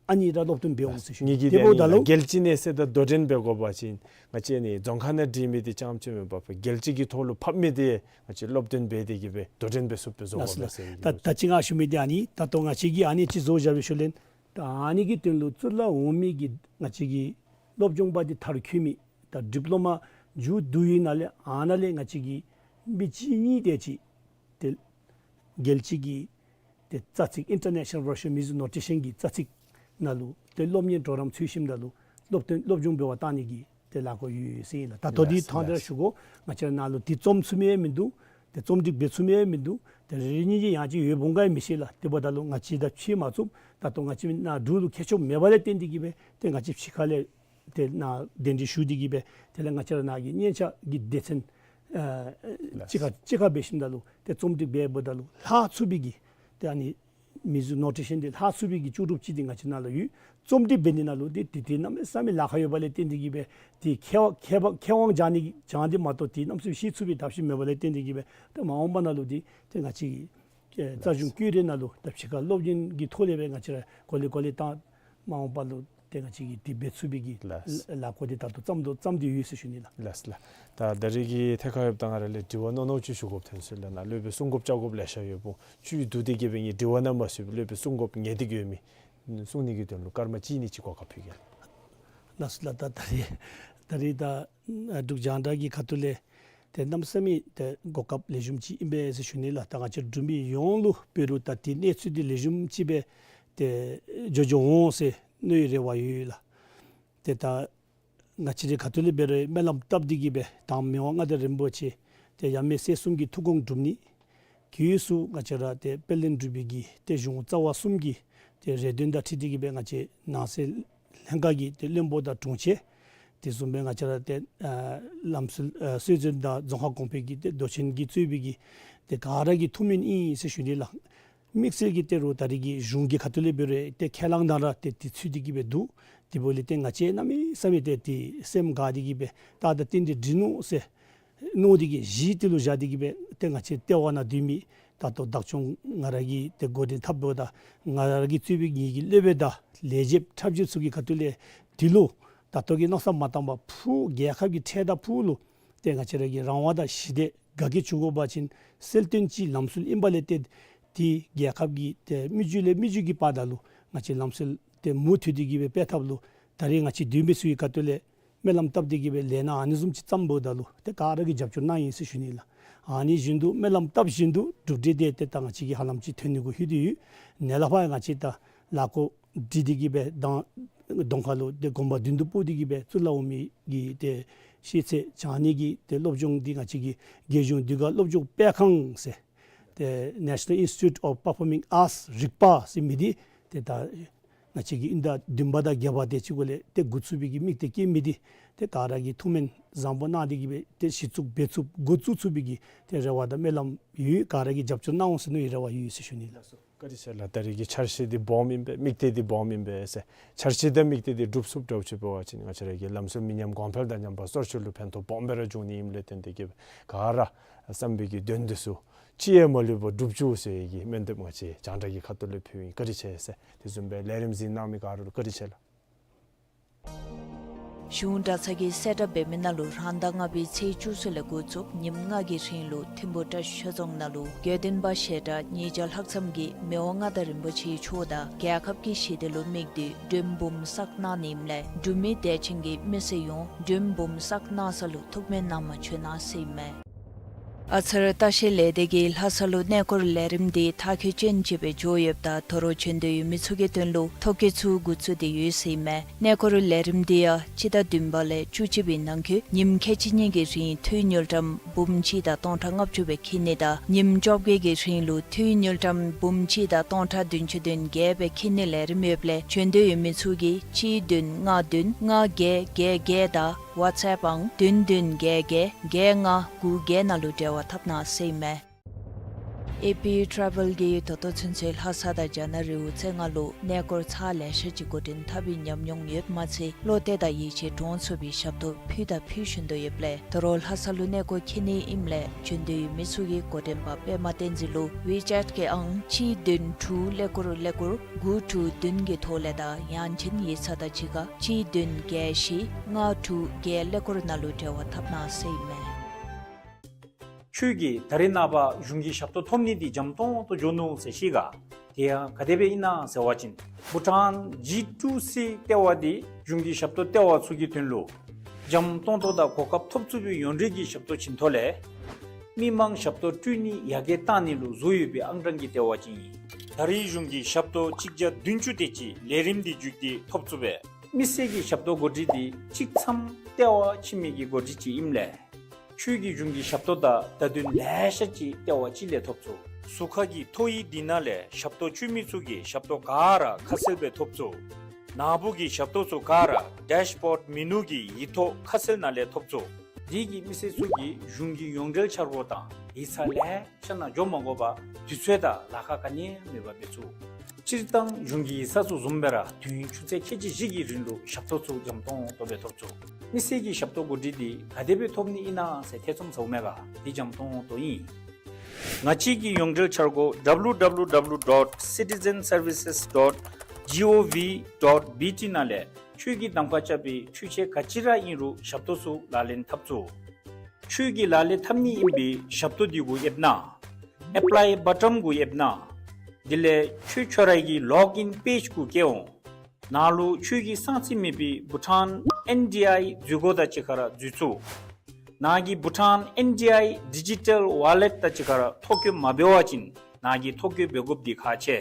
ཨ་ནི་ར་སློབ་སྟོན་འབད་འོང་ཟེར་ཞུ་ནི། ངེ་གི་དེ་འབདཝ་ད་ལུ་རྒྱལ་སྤྱི་གནས་ཚད་དང་དོ་འགྲན་འབད་དགོ་པ་ཅིན་ང་བཅས་ནི་རྫོང་ཁག་ནང་བྲིས་མི་འདི་རྐྱངམ་ཅིག་མེན་པར་རྒྱལ་སྤྱི་གི་ཐོག་ལུ་ཕབ་མི་འདི་ང་བཅས་སློབ་སྟོན་འབད་དེ་གི་སྦེ་དོ་འགྲན་འབད་ཚུགསཔ་སྦེ་བཟོ་དགོ་པས་ཟེར་ཡི་གི། ད་ད་ཅི་ང་ཞུ་མི་འདི་ཨ་ནི་ད་ལྟོ་ང་བཅས་ཀྱིས་ཨ་ནི་ཅིག་བཟོ་བཞག་པའི་ཤུལ་ལས་ད་ཨ་ནི་གི་དོན་ལུ་གཙུག་ལག་འོག་མའི་གི་ང་བཅས་ཀྱི་སློབ་སྦྱོང་པ་འདི་མཐར་འཁྱོལ་མི་ད་ཌིཔ་ལོ་མ་མཇུག་བསྡུ་ཡི་ནང་ལས་ཨ་ནཱ་ལས་ང་བཅས་ཀྱིས་མི་གཅིག་གཉིས་དེ་ཅིག་ཏེ་རྒྱལ་སྤྱི་གི་ཏེ་རྩ་ཚིག་International Virtual Music Notation གི་རྩ་ཚིག་ནང་ལུ་ཏེ་སློབ་གཉེར་གྲོགས་རམ་ཚུལ་ཤིང་ད་ལུ་སློབ་སྟོན་སློབ་སྦྱོང་འབད་བར་བཏང་ནི་གི་ཏེ་ལས་འགུལ་ཡོད་ཟེར་ཨིན་ལགས། ད་ལྟོ་འདི་ལགས་ཐང་ལྟར་ལགས། ཞུ་དགོ། ང་བཅས་ནང་ལུ་འདི་རྩོམ་ཚུགས་མི་ཡང་མིན་འདུག། ཏེ་རྩོམ་སྒྲིག་འབད་ཚུགས་མི་ཡང་མིན་འདུག། ཏེ་རེ་རེ་གཉིས་གཉིས་ཡང་ཅིན་ཡོདཔ་འོང་ག་ཡང་མི་ཤེས་ལགས། དེ་འབདཝ་ད་ལུ་ང་བཅས་དང་ཕྱད་མ་ཚུགསཔ། ད་ལྟོ་ང་བཅས་ནཱ་འབྲུག་ལུ་མཁས་མཆོག་མེད་པ་ལས་བརྟེན་ཏེ་གི་སྦེ་ཏེ་ང་བཅས་ཕྱི་ཁ་ལས་ཏེ་ནཱ་གདན་འདྲེན་ཞུ་སྟེ་གི་སྦེ་དེ་ལས་ང་བཅས་ར་ནཱ་གི་སྙན་ཆ་གི་སྡེ་ཚན་ཨ་ལགས། གཅིག་ཁར་གཅིག་ཁར་འབད་ཞིནམ་ད་ལུ་ཏེ་རྩོམ་སྒྲིག་འབད་འབདཝ་ད་ལུ་ལྷག་ཚུགས་པའི་གི་ཏེ་ཨ་ནི་མིའུ་ཛིག་ནོ་ཊེ་ཤཱན་འདི་ལྷག་ཚུགས་པའི་གི་ལྕོགས་གྲུབ་ཅིག་འདི་ང་བཅས་ནང་ལུ་ཡོད། རྩོམ་སྒྲིག་འབད་ནི་ནང་ལུ་ཏེ་ཏེ་ཏེ་གནམ་མེད་ས་མེད་ལཱ་ཁག་ཡོད་པ་ལས་བརྟེན་ཏེ་གི་སྦེ་ཏེ་མཁས་དབང་མཁས་དབང་མཁས་དབང་སྦྱང་ནི་སྦྱང་སྟེ་མ་གཏོགས་ཏེ་གནམ་མེད་ས་མེད་ཤེས་ཚུགས་པའི་ཐབས་ཤེས་མེད་པ་ལས་བརྟེན་ཏེ་གི་སྦེ་ཏེ་མ་འོངས་པ་ནང་ལུ་ཏེ་ཏེ་ང་བཅས་ཀྱི་ཨེ་རྩ་གཞུང་བཀོད་སྒྲིག་ནང་ལུ་ད་ཕྱི་ཁར་སློབ་སྦྱོང་གི་ཐོག་ལས་སྦེ་ང་བཅས་ར་གོ་ལེ་གོ་ལེ་བཏང་མ་འོངས་པ་ལུ་ཏེ་ང་བཅས་ཀྱིས་དེ་འབད་ཚུགས་པའི་གི་ལགས། ལཱ་འགོ་འདི་ད་ལྟོ་བརྩམ་དོ་བརྩམས་ཏེ་ཡོད་ཟེར་ཞུ་ནི་ལགས། ལགས་ལགས། ད་ད་རེས་ཀྱི་ཐད་ཁར་ཡོདཔ་ད་ང་ར་ལས་དྲི་བ་རྣོ་རྣོ་ཅིག་ཞུ་དགོཔ་ཐོན་སོང་ལགས། ནཱ་སློབ་དཔོན་གསུང་དགོཔ་བཅར་དགོཔ་ལེ་ཤ་ཡོདཔ་འོང་། ཅིག་བསྡུ་སྟེ་གི་སྦེ་ངེའི་དྲི་བ་ནང་མ་ཚུད་པར་སློབ་དཔོན་གསུང་དགོཔ་ངེས་ཏིག་ཡོད་མི་གསུང་ནི་གི་དོན་ལུ་སྐར་མ་གཅིག་གཉིས་ཅིག་གོ་སྐབས་ཕུལ་གེ་ལགས། ལགས་སོ་ལགས། ད་ད་རེས་ད་རེས་ད་འབྲུག་རྒྱང་བསྒྲགས་ཀྱི་ཁ་ཐུག་ལས་ཏེ་གནམ་མེད་ས་མེད་ཏེ་གོ་སྐབས་ལེགས་ཤོམ་ཅིག་ཨིན་པས་ཟེར་ཞུ་ནི་ལགས། ད་ང་བཅས་འབྲུག་མི་ཡོངས་ལུ་འབད་རུང་ད་ཏེ་གནས་ཚུལ་འདི་ལེགས་ཤོམ་ཅིག་སྦེ་ཏེ་འགྱོ་འགྱོཝ་འོང་ཟེར་མནོ་བའི་རེ་བ་ཡོད་ལགས། ཏེ་ད་ང་བཅས་རའི་ཁ་ཐུག་ལས་འབད་རུང་སྨོན་ལམ་བཏབ་སྟེ་གི་སྦེ་དང་མི་དབང་མངའ་བདག་རིན་པོ་ཆེ་ཏེ་ཡབ་མེས་སྲས་གསུམ་གྱི་ཐུགས་དགོངས་འགྲུབ་ནི། དུས་སུ་ང་བཅས་ར་ཏེ་དཔལ་ལྡན་འབྲུག་པའི་གི་ཏེ་གཞུང་རྩ་བ་གསུམ་གྱི་ཏེ་རེ་འདུན་དང་འཁྲིལ་ཏེ་གི་སྦེ་ང་བཅས་ནང་སྲིད་ལྷན་ཁག་གི་ཏེ་བློན་པོ་དང་དྲུང་ཆེན་དེ་བཟུམ་སྦེ་ང་བཅས་ར་ཏེ་ཨ་ལམ་སྲོལ་ཨ་སྲོལ་འཛིན་དང་རྫོང་ཁག་གོང་འཕེལ་གྱི་ཏེ་མདོ་ཆེན་གྱིས་གཙོས་པའི་གི་ཏེ་ག་ར་གི་ཐུགས་སྨོན་ཨིན་ཟེར་ཞུ་ནི་ལགས། དམིགས་བསལ་གྱིས་ཏེ་རུང་ད་རེས་ཀྱི་གཞུང་གི་ཁ་ཐུག་ལས་འབད་རུང་ཏེ་ཁས་བླངས་དང་ར་ཏེ་དེ་ཚུད་དེ་གི་སྦེ་འདུག། དེ་འབདཝ་ལས་ཏེ་ང་བཅས་གནམ་མེད་ས་མེད་ཏེ་ཏེ་སེམས་དགའ་སྟེ་གི་སྦེ་ད་ད་ཏན་ཏན་འགྲིག་ནུག་ཟེར་མནོ་སྟེ་གི་གཞི་དེ་ལུ་བཞག་སྟེ་གི་སྦེ་ཏེ་ང་བཅས་ལྟེ་བ་ནང་སྡོད་མི་ད་ལྟོ་བདག་སྐྱོང་ང་ར་གིས་ཏེ་འགོ་འདྲེན་འཐབ་འབདཝ་ད་ང་ར་གིས་གཙོས་པའི་ངེའི་གི་སློབ་དཔོན་དང་ལས་བྱེདཔ་ཁྲབ་རྗེ་ཚུ་གི་ཁ་ཐུག་ལས་དེ་ལུ་ད་ལྟོ་གི་མནོ་བསམ་མ་བཏང་པར་ཕུགས་རྒྱལ་ཁབ་ཀྱི་འཕྲལ་དང་ཕུགས་ལུ་ཏེ་ང་བཅས་ར་གི་རང་དབང་དང་ཞི་བདེ་དགའ་སྐྱིད་བྱུང་དགོ་པ་ཅིན་གསལ་སྟོན་ཅིག་ལམ་སྲོལ་ཨིན་པ་ལས་ཏེ་ཏེ་རྒྱལ་ཁབ་ཀྱི་ཏེ་མི་རྒྱུད་ལས་མི་རྒྱུད་ཀྱི་བར་ན་ལུ་ང་བཅས་ལམ་སྲོལ་ཏེ་མུ་མཐུད་དེ་གི་སྦེ་སྤེལ་ཐབས་ལུ་ད་རེས་ང་བཅས་འདུས་མི་ཚུ་གི་ཁ་ཐུག་ལས་སྨོན་ལམ་བཏབ་སྟེ་གི་སྦེ་ལས་སྣ་ཨ་ནི་བཟུམ་ཅིག་བརྩམ་འབདཝ་ད་ལུ་ཏེ་ག་ར་གིས་རྒྱབ་སྐྱོར་གནང་ཡི་ཟེར་ཞུ་ནི་ལགས། ཨ་ནི་བཞིན་དུ་སྨོན་ལམ་བཏབ་བཞིན་དུ་གྲུབ་འབྲས་དེ་ཏེ་ད་ང་བཅས་ཀྱིས་ཧ་ལམ་ཅིག་ཐོན་ནི་གུ་ལྷོད་དེ་ཡོད། ནཱ་ལས་ཕར་ང་བཅས་ད་ལཱ་འགོ་འདྲེན་ཏེ་གི་སྦེ་དང་གདོང་ཁ་ལུ་ཏེ་དགོངས་པ་མདུན་དུ་སྤོ་སྟེ་གི་སྦེ་གཙུག་ལག་འོག་མའི་གི་ཏེ་ཤེས་ཚད་སྦྱང་ནི་གི་ཏེ་སློབ་སྦྱོང་འདི་ང་བཅས་ཀྱི་རྒྱལ་གཞུང་ཟློས་གར་སློབ་སྦྱོང་སྤེལ་ཁང་ཟེར་ཏེ་National Institute of Performing Arts རིག་པ་ཟེར་མི་འདི་ཏེ་ད་ང་བཅས་ཀྱི་དབྱིན་ཟླ་བདུན་པ་དང་བརྒྱད་པ་དེ་ཅིག་གུ་ལས་ཏེ་འགོ་བཙུགས་པའི་གི་དམིགས་གཏད་བསྐྱེད་མི་འདི་ཏེ་ག་ར་གིས་ཐུགས་སྨོན་བཟང་པོ་གནང་སྟེ་གི་སྦེ་ཏེ་གཞི་བཙུགས་འབད་ཚུགསཔ་འགོ་བཙུགས་ཚུགས་པའི་གི་ཏེ་རེ་བ་དང་སྨོན་ལམ་ཡོད། ག་ར་གིས་རྒྱབ་སྐྱོར་གནང་འོང་ཟེར་མནོ་བའི་རེ་བ་ཡོད་ཟེར་ཞུ་ནི་ལགས། བཀའ་དྲིན་ཆེ་ལགས། ད་རེས་ཀྱི་འཆར་གཞི་འདི་སྦོམ་ཨིན་པས། དམིགས་གཏད་འདི་སྦོམ་ཨིན་པས་ཟེར། འཆར་གཞི་དང་དམིགས་གཏད་འདི་འགྲུབ་ཚུགསཔ་འདྲཝ་ཅིག་འབད་བ་ཅིན་ང་བཅས་ར་གི་ལམ་སྲོལ་མི་ཉམས་གོང་འཕེལ་དང་ཉམས་པ་སོར་ཆུད་ལུ་ཕན་ཐོགས་སྦོམ་སྦེ་ར་འབྱུང་ནི་ཨིནམ་ལས་བརྟེན་ཏེ་གི་ག་ར་བསམ་པའི་གི་དོན་འདི་ཚུ་ཅི་ཡང་མ་ལུས་པར་འགྲུབ་བཅུག་ཟེར་གྱི་སྨོན་འདེབས་ང་བཅས་རྒྱང་བསྒྲགས་ཀྱི་ཁ་ཐུག་ལས་ཕུལཝ་ཨིན། བཀའ་དྲིན་ཆེ་ཟེར། དེ་བཟུམ་སྦེ་ལས་རིམ་གཟིགས་གནང་མི་ག་ར་ལུ་བཀའ་དྲིན་ཆེ་ལགས། གཞུང་གྲྭ་ཚང་གིས་གསལ་བསྒྲགས་འབད་མི་ནང་ལུ་རང་ཟླ་ལྔ་པའི་ཚེས་བཅུ་གསུམ་ལས་འགོ་བཙུགས་ཉིནམ་ལྔ་གི་རིང་ལུ་ཐིམ་ཕུ་བཀྲ་ཤིས་ཆོས་རྫོང་ནང་ལུ་དགེ་འདུན་པ་ཞལ་གྲངས་ཉིས་བརྒྱ་ལྷག་ཙམ་གྱིས་མི་དབང་མངའ་བདག་རིན་པོ་ཆེ་མཆོག་དང་རྒྱལ་ཁབ་ཀྱི་ཞི་བདེ་ལུ་དམིགས་ཏེ་མགྲོན་འབུམ་བསགས་གནང་ནི་ཨིནམ་ལས་འབྲུག་མི་དད་ཅན་གྱི་མི་སེར་ཡོངས་མགྲོན་འབུམ་བསགས་གནང་ས་ལུ་ཐུགས་སྨོན་གནང་བར་བྱོན་གནང་ཟེར་ཨིན་མས། ཨ་ཚར་ལྟ་བཤལ་ལས་སྡེ་གིས་ལྷ་ས་ལུ་གནས་སྐོར་ལས་རིམ་འདི་མཐར་འཁྱོལ་ཅན་ཅིག་སྦེ་འགྱོ་ཡོདཔ་ད་དོ་རུང་བྱོན་འདོད་ཡོད་མི་ཚུ་གི་དོན་ལུ་ཐོ་བཀོད་ཚུ་འགོ་བཙུགས་ཏེ་ཡོད་ཟེར་ཨིན་མས། གནས་སྐོར་ལས་རིམ་འདི་ཡང་སྤྱི་ཟླ་བདུན་པ་ལས་བཅུ་གཅིག་པའི་ནང་འཁོད་ཉིནམ་ཁལ་གཅིག་གཉིས་ཀྱི་རིང་འཐུས་དངུལ་ཀྲམ་འབུམ་གཅིག་དང་སྟོང་ཕྲག་ལྔ་བཅུ་སྦེ་འཁྱིད་ནི་དང་ཉིནམ་བཅོ་བརྒྱད་ཀྱི་རིང་ལུ་འཐུས་དངུལ་ཀྲམ་འབུམ་གཅིག་དང་སྟོང་ཕྲག་བདུན་ཅུ་དོན་བརྒྱད་སྦེ་འཁྱིད་ནི་ལས་རིམ་ཡོདཔ་ལས་བྱོན་འདོད་ཡོད་མི་ཚུ་གིས་གཅིག་བདུན་ལྔ་བདུན་ལྔ་བརྒྱད་བརྒྱད་བརྒྱད་དང་ཝཊས་ཨེཔ་ཨང་བདུན་བདུན་བརྒྱད་བརྒྱད་བརྒྱད་ལྔ་དགུ་བརྒྱད་ནང་ལུ་འབྲེལ་བ་འཐབ་གནང་ཟེར་ཨིན་མས། ཨེ་པི་ཊེ་རེ་ཝེལ་གྱིས་ད་ལྟོ་ཚུན་ཚོད་ལྷ་ས་དང་རྒྱ་ནག་རི་བོ་རྩེ་ལྔ་ལུ་གནས་སྐོར་ཚར་ལེ་ཤ་ཅིག་འགོ་འདྲེན་འཐབ་པའི་ཉམས་མྱོང་ཡོདཔ་མ་ཚད་བློ་གཏད་དང་ཡིད་ཆེས་འདྲོངས་ཚུགས་པའི་ཞབས་ཏོག་ཕུལ་དང་ཕུལ་བཞིན་དུ་ཡོདཔ་ལས་ད་རུང་ལྷ་ས་ལུ་གནས་སྐོར་འཁྱིད་ནི་ཨིནམ་ལས་བྱོན་འདོད་ཡོད་མི་ཚུ་གིས་འགོ་འདྲེན་པ་པདྨ་བསྟན་འཛིན་ལུ་ཝི་ཅེཊ་གི་ཨང་གཅིག་བདུན་དྲུག་ཀླད་ཀོར་ཀླད་ཀོར་དགུ་དྲུག་བདུན་གྱི་ཐོག་ལས་དང་ཡང་ཅིན་ཡིག་ཚང་དང་གཅིག་ཁར་གཅིག་བདུན་བརྒྱད་བཞི་ལྔ་དྲུག་བརྒྱད་ཀླད་ཀོར་ནང་ལུ་འབྲེལ་བ་འཐབ་གནང་ཟེར་ཨིན་མས། ཁྱོད་ཀྱིས་ད་རེས་ནངས་པ་གཞུང་གི་ཞབས་ཏོག་ཐོབ་ནི་འདི་འཇམ་ཏོང་ཏོ་འགྱོ་ནུག་ཟེར་ཤེས་ག། དེ་ཡང་ག་དེ་སྦེ་ཨིན་ན་ཟེར་བ་ཅིན་བྷུ་ཊཱན་ཇི་ཊུ་སི་ལྟེ་བ་འདི་གཞུང་གི་ཞབས་ཏོག་ལྟེ་བ་ཚུ་གི་དོན་ལུ་འཇམ་ཏོང་ཏོ་དང་གོ་སྐབས་ཐོབ་ཚུགས་པའི་ཡོངས་འབྲེལ་གྱི་ཞབས་ཏོག་བྱིན་ཐོག་ལས་མི་མང་ཞབས་ཏོག་སྤྲོད་ནི་ཡར་རྒྱས་བཏང་ནི་ལུ་བཟོ་ཡོད་པའི་ཨང་གྲངས་ཀྱི་ལྟེ་བ་ཅིག་ཨིན། ད་རེས་གཞུང་གི་ཞབས་ཏོག་གཅིག་བརྒྱ་བདུན་ཅུ་དེ་ཅིག་ལས་རིམ་འདི་བརྒྱུད་དེ་ཐོབ་ཚུགས་པས། མི་སེར་གྱི་ཞབས་ཏོག་གོ་སྒྲིག་འདི་གཅིག་མཚམས་ལྟེ་བ་ཕྱི་མི་གི་གོ་སྒྲིག་ཅིག་ཨིནམ་ལས་ཁྱོད་ཀྱིས་གཞུང་གི་ཞབས་ཏོག་དང་བརྡ་དོན་ལེ་ཤ་ཅིག་ལྟེ་བ་གཅིག་ལས་ཐོབ་ཚུགས། ཟུར་ཁ་གི་ཐོ་ཡིག་འདི་ནང་ལས་ཞབས་ཏོག་སྤྱོད་མི་ཚུ་གིས་ཞབས་ཏོག་ག་ར་ཁ་གསལ་སྦེ་ཐོབ་ཚུགས། ནཱ་བུ་གི་ཞབས་ཏོག་ཚུ་ག་ར་ཌེཤ་བོཌ་མེ་ནུ་གི་ཡིག་ཐོག་ཁ་གསལ་ནང་ལས་ཐོབ་ཚུགས། དེ་གིས་མི་སེར་ཚུ་གིས་གཞུང་གི་ཡོངས་འབྲེལ་འཆར་སྒོ་དང་ཡིག་ཚང་ལེ་ཤ་ནང་འགྱོ་མ་དགོ་པར་དུས་ཚོད་དང་ལཱ་ཁག་ག་ནི་ཡང་མེད་པར་འབད་ཚུགས། སྤྱིར་བཏང་གཞུང་གི་ཡིག་ཚང་ཚུ་བཟུམ་སྦེ་ར་དུས་ཡུན་ཆུ་ཚོད་ཁལ་གཅིག་བཞི་གི་རིང་ལུ་ཞབས་ཏོག་ཚུ་འཇམ་ཏོང་ཏོ་སྦེ་ཐོབ་ཚུགས། མི་སེར་གྱི་ཞབས་ཏོག་གོ་སྒྲིག་འདི་ག་དེ་སྦེ་ཐོབ་ནི་ཨིན་ན་ཟེར་ཐེ་ཚོམ་ཟཝ་མས་ག། འདི་འཇམ་ཏོང་ཏོ་ཨིན། ང་བཅས་ཀྱི་ཡོངས་འབྲེལ་འཆར་སྒོ་ཌབ་ལུ་ཌབ་ལུ་ཌབ་ལུ་ཌོཊ་སི་ཊི་ཛེན་སར་བི་སེས་ཌོཊ་ཇི་ཨོ་ཝི་ཌོཊ་བི་ཊི་ནང་ལས་ཁྱོད་ཀྱིས་གདམ་ཁ་རྐྱབ་པའི་འཕྲུལ་ཆས་ག་ཅི་ར་ཨིན་རུང་ཞབས་ཏོག་ཚུ་ལག་ལེན་འཐབ་ཚུགས། ཁྱོད་ཀྱིས་ལག་ལེན་འཐབ་ནི་ཨིན་པའི་ཞབས་ཏོག་འདི་གུ་ཡེབ་གནང་། ཨེཔ་ལའི་བ་ཊོན་གུ་ཡེབ་གནང་། དེ་ལས་ཁྱོད་ཁྱོད་རའི་གི་ལོག་ཨིན་པེཇ་གུ་བསྐྱལ་འོང་། ནཱ་ལུ་ཁྱོད་ཀྱིས་གསང་རྩིས་མེད་པའི་བྷུ་ཊཱན་ཨེན་ཌི་ཨའི་འཛུལ་སྒོ་དང་གཅིག་ཁར་འཛུལ་ཚུགས། ནཱ་གི་བྷུ་ཊཱན་ཨེན་ཌི་ཨའི་ཌི་ཇི་ཊལ་ཝ་ལེཊ་དང་གཅིག་ཁར་ཐོ་བཀོད་མ་འབད་བ་ཅིན་ནཱ་གིས་ཐོ་བཀོད་འབད་དགོཔ་འདི་ཁག་ཆེ།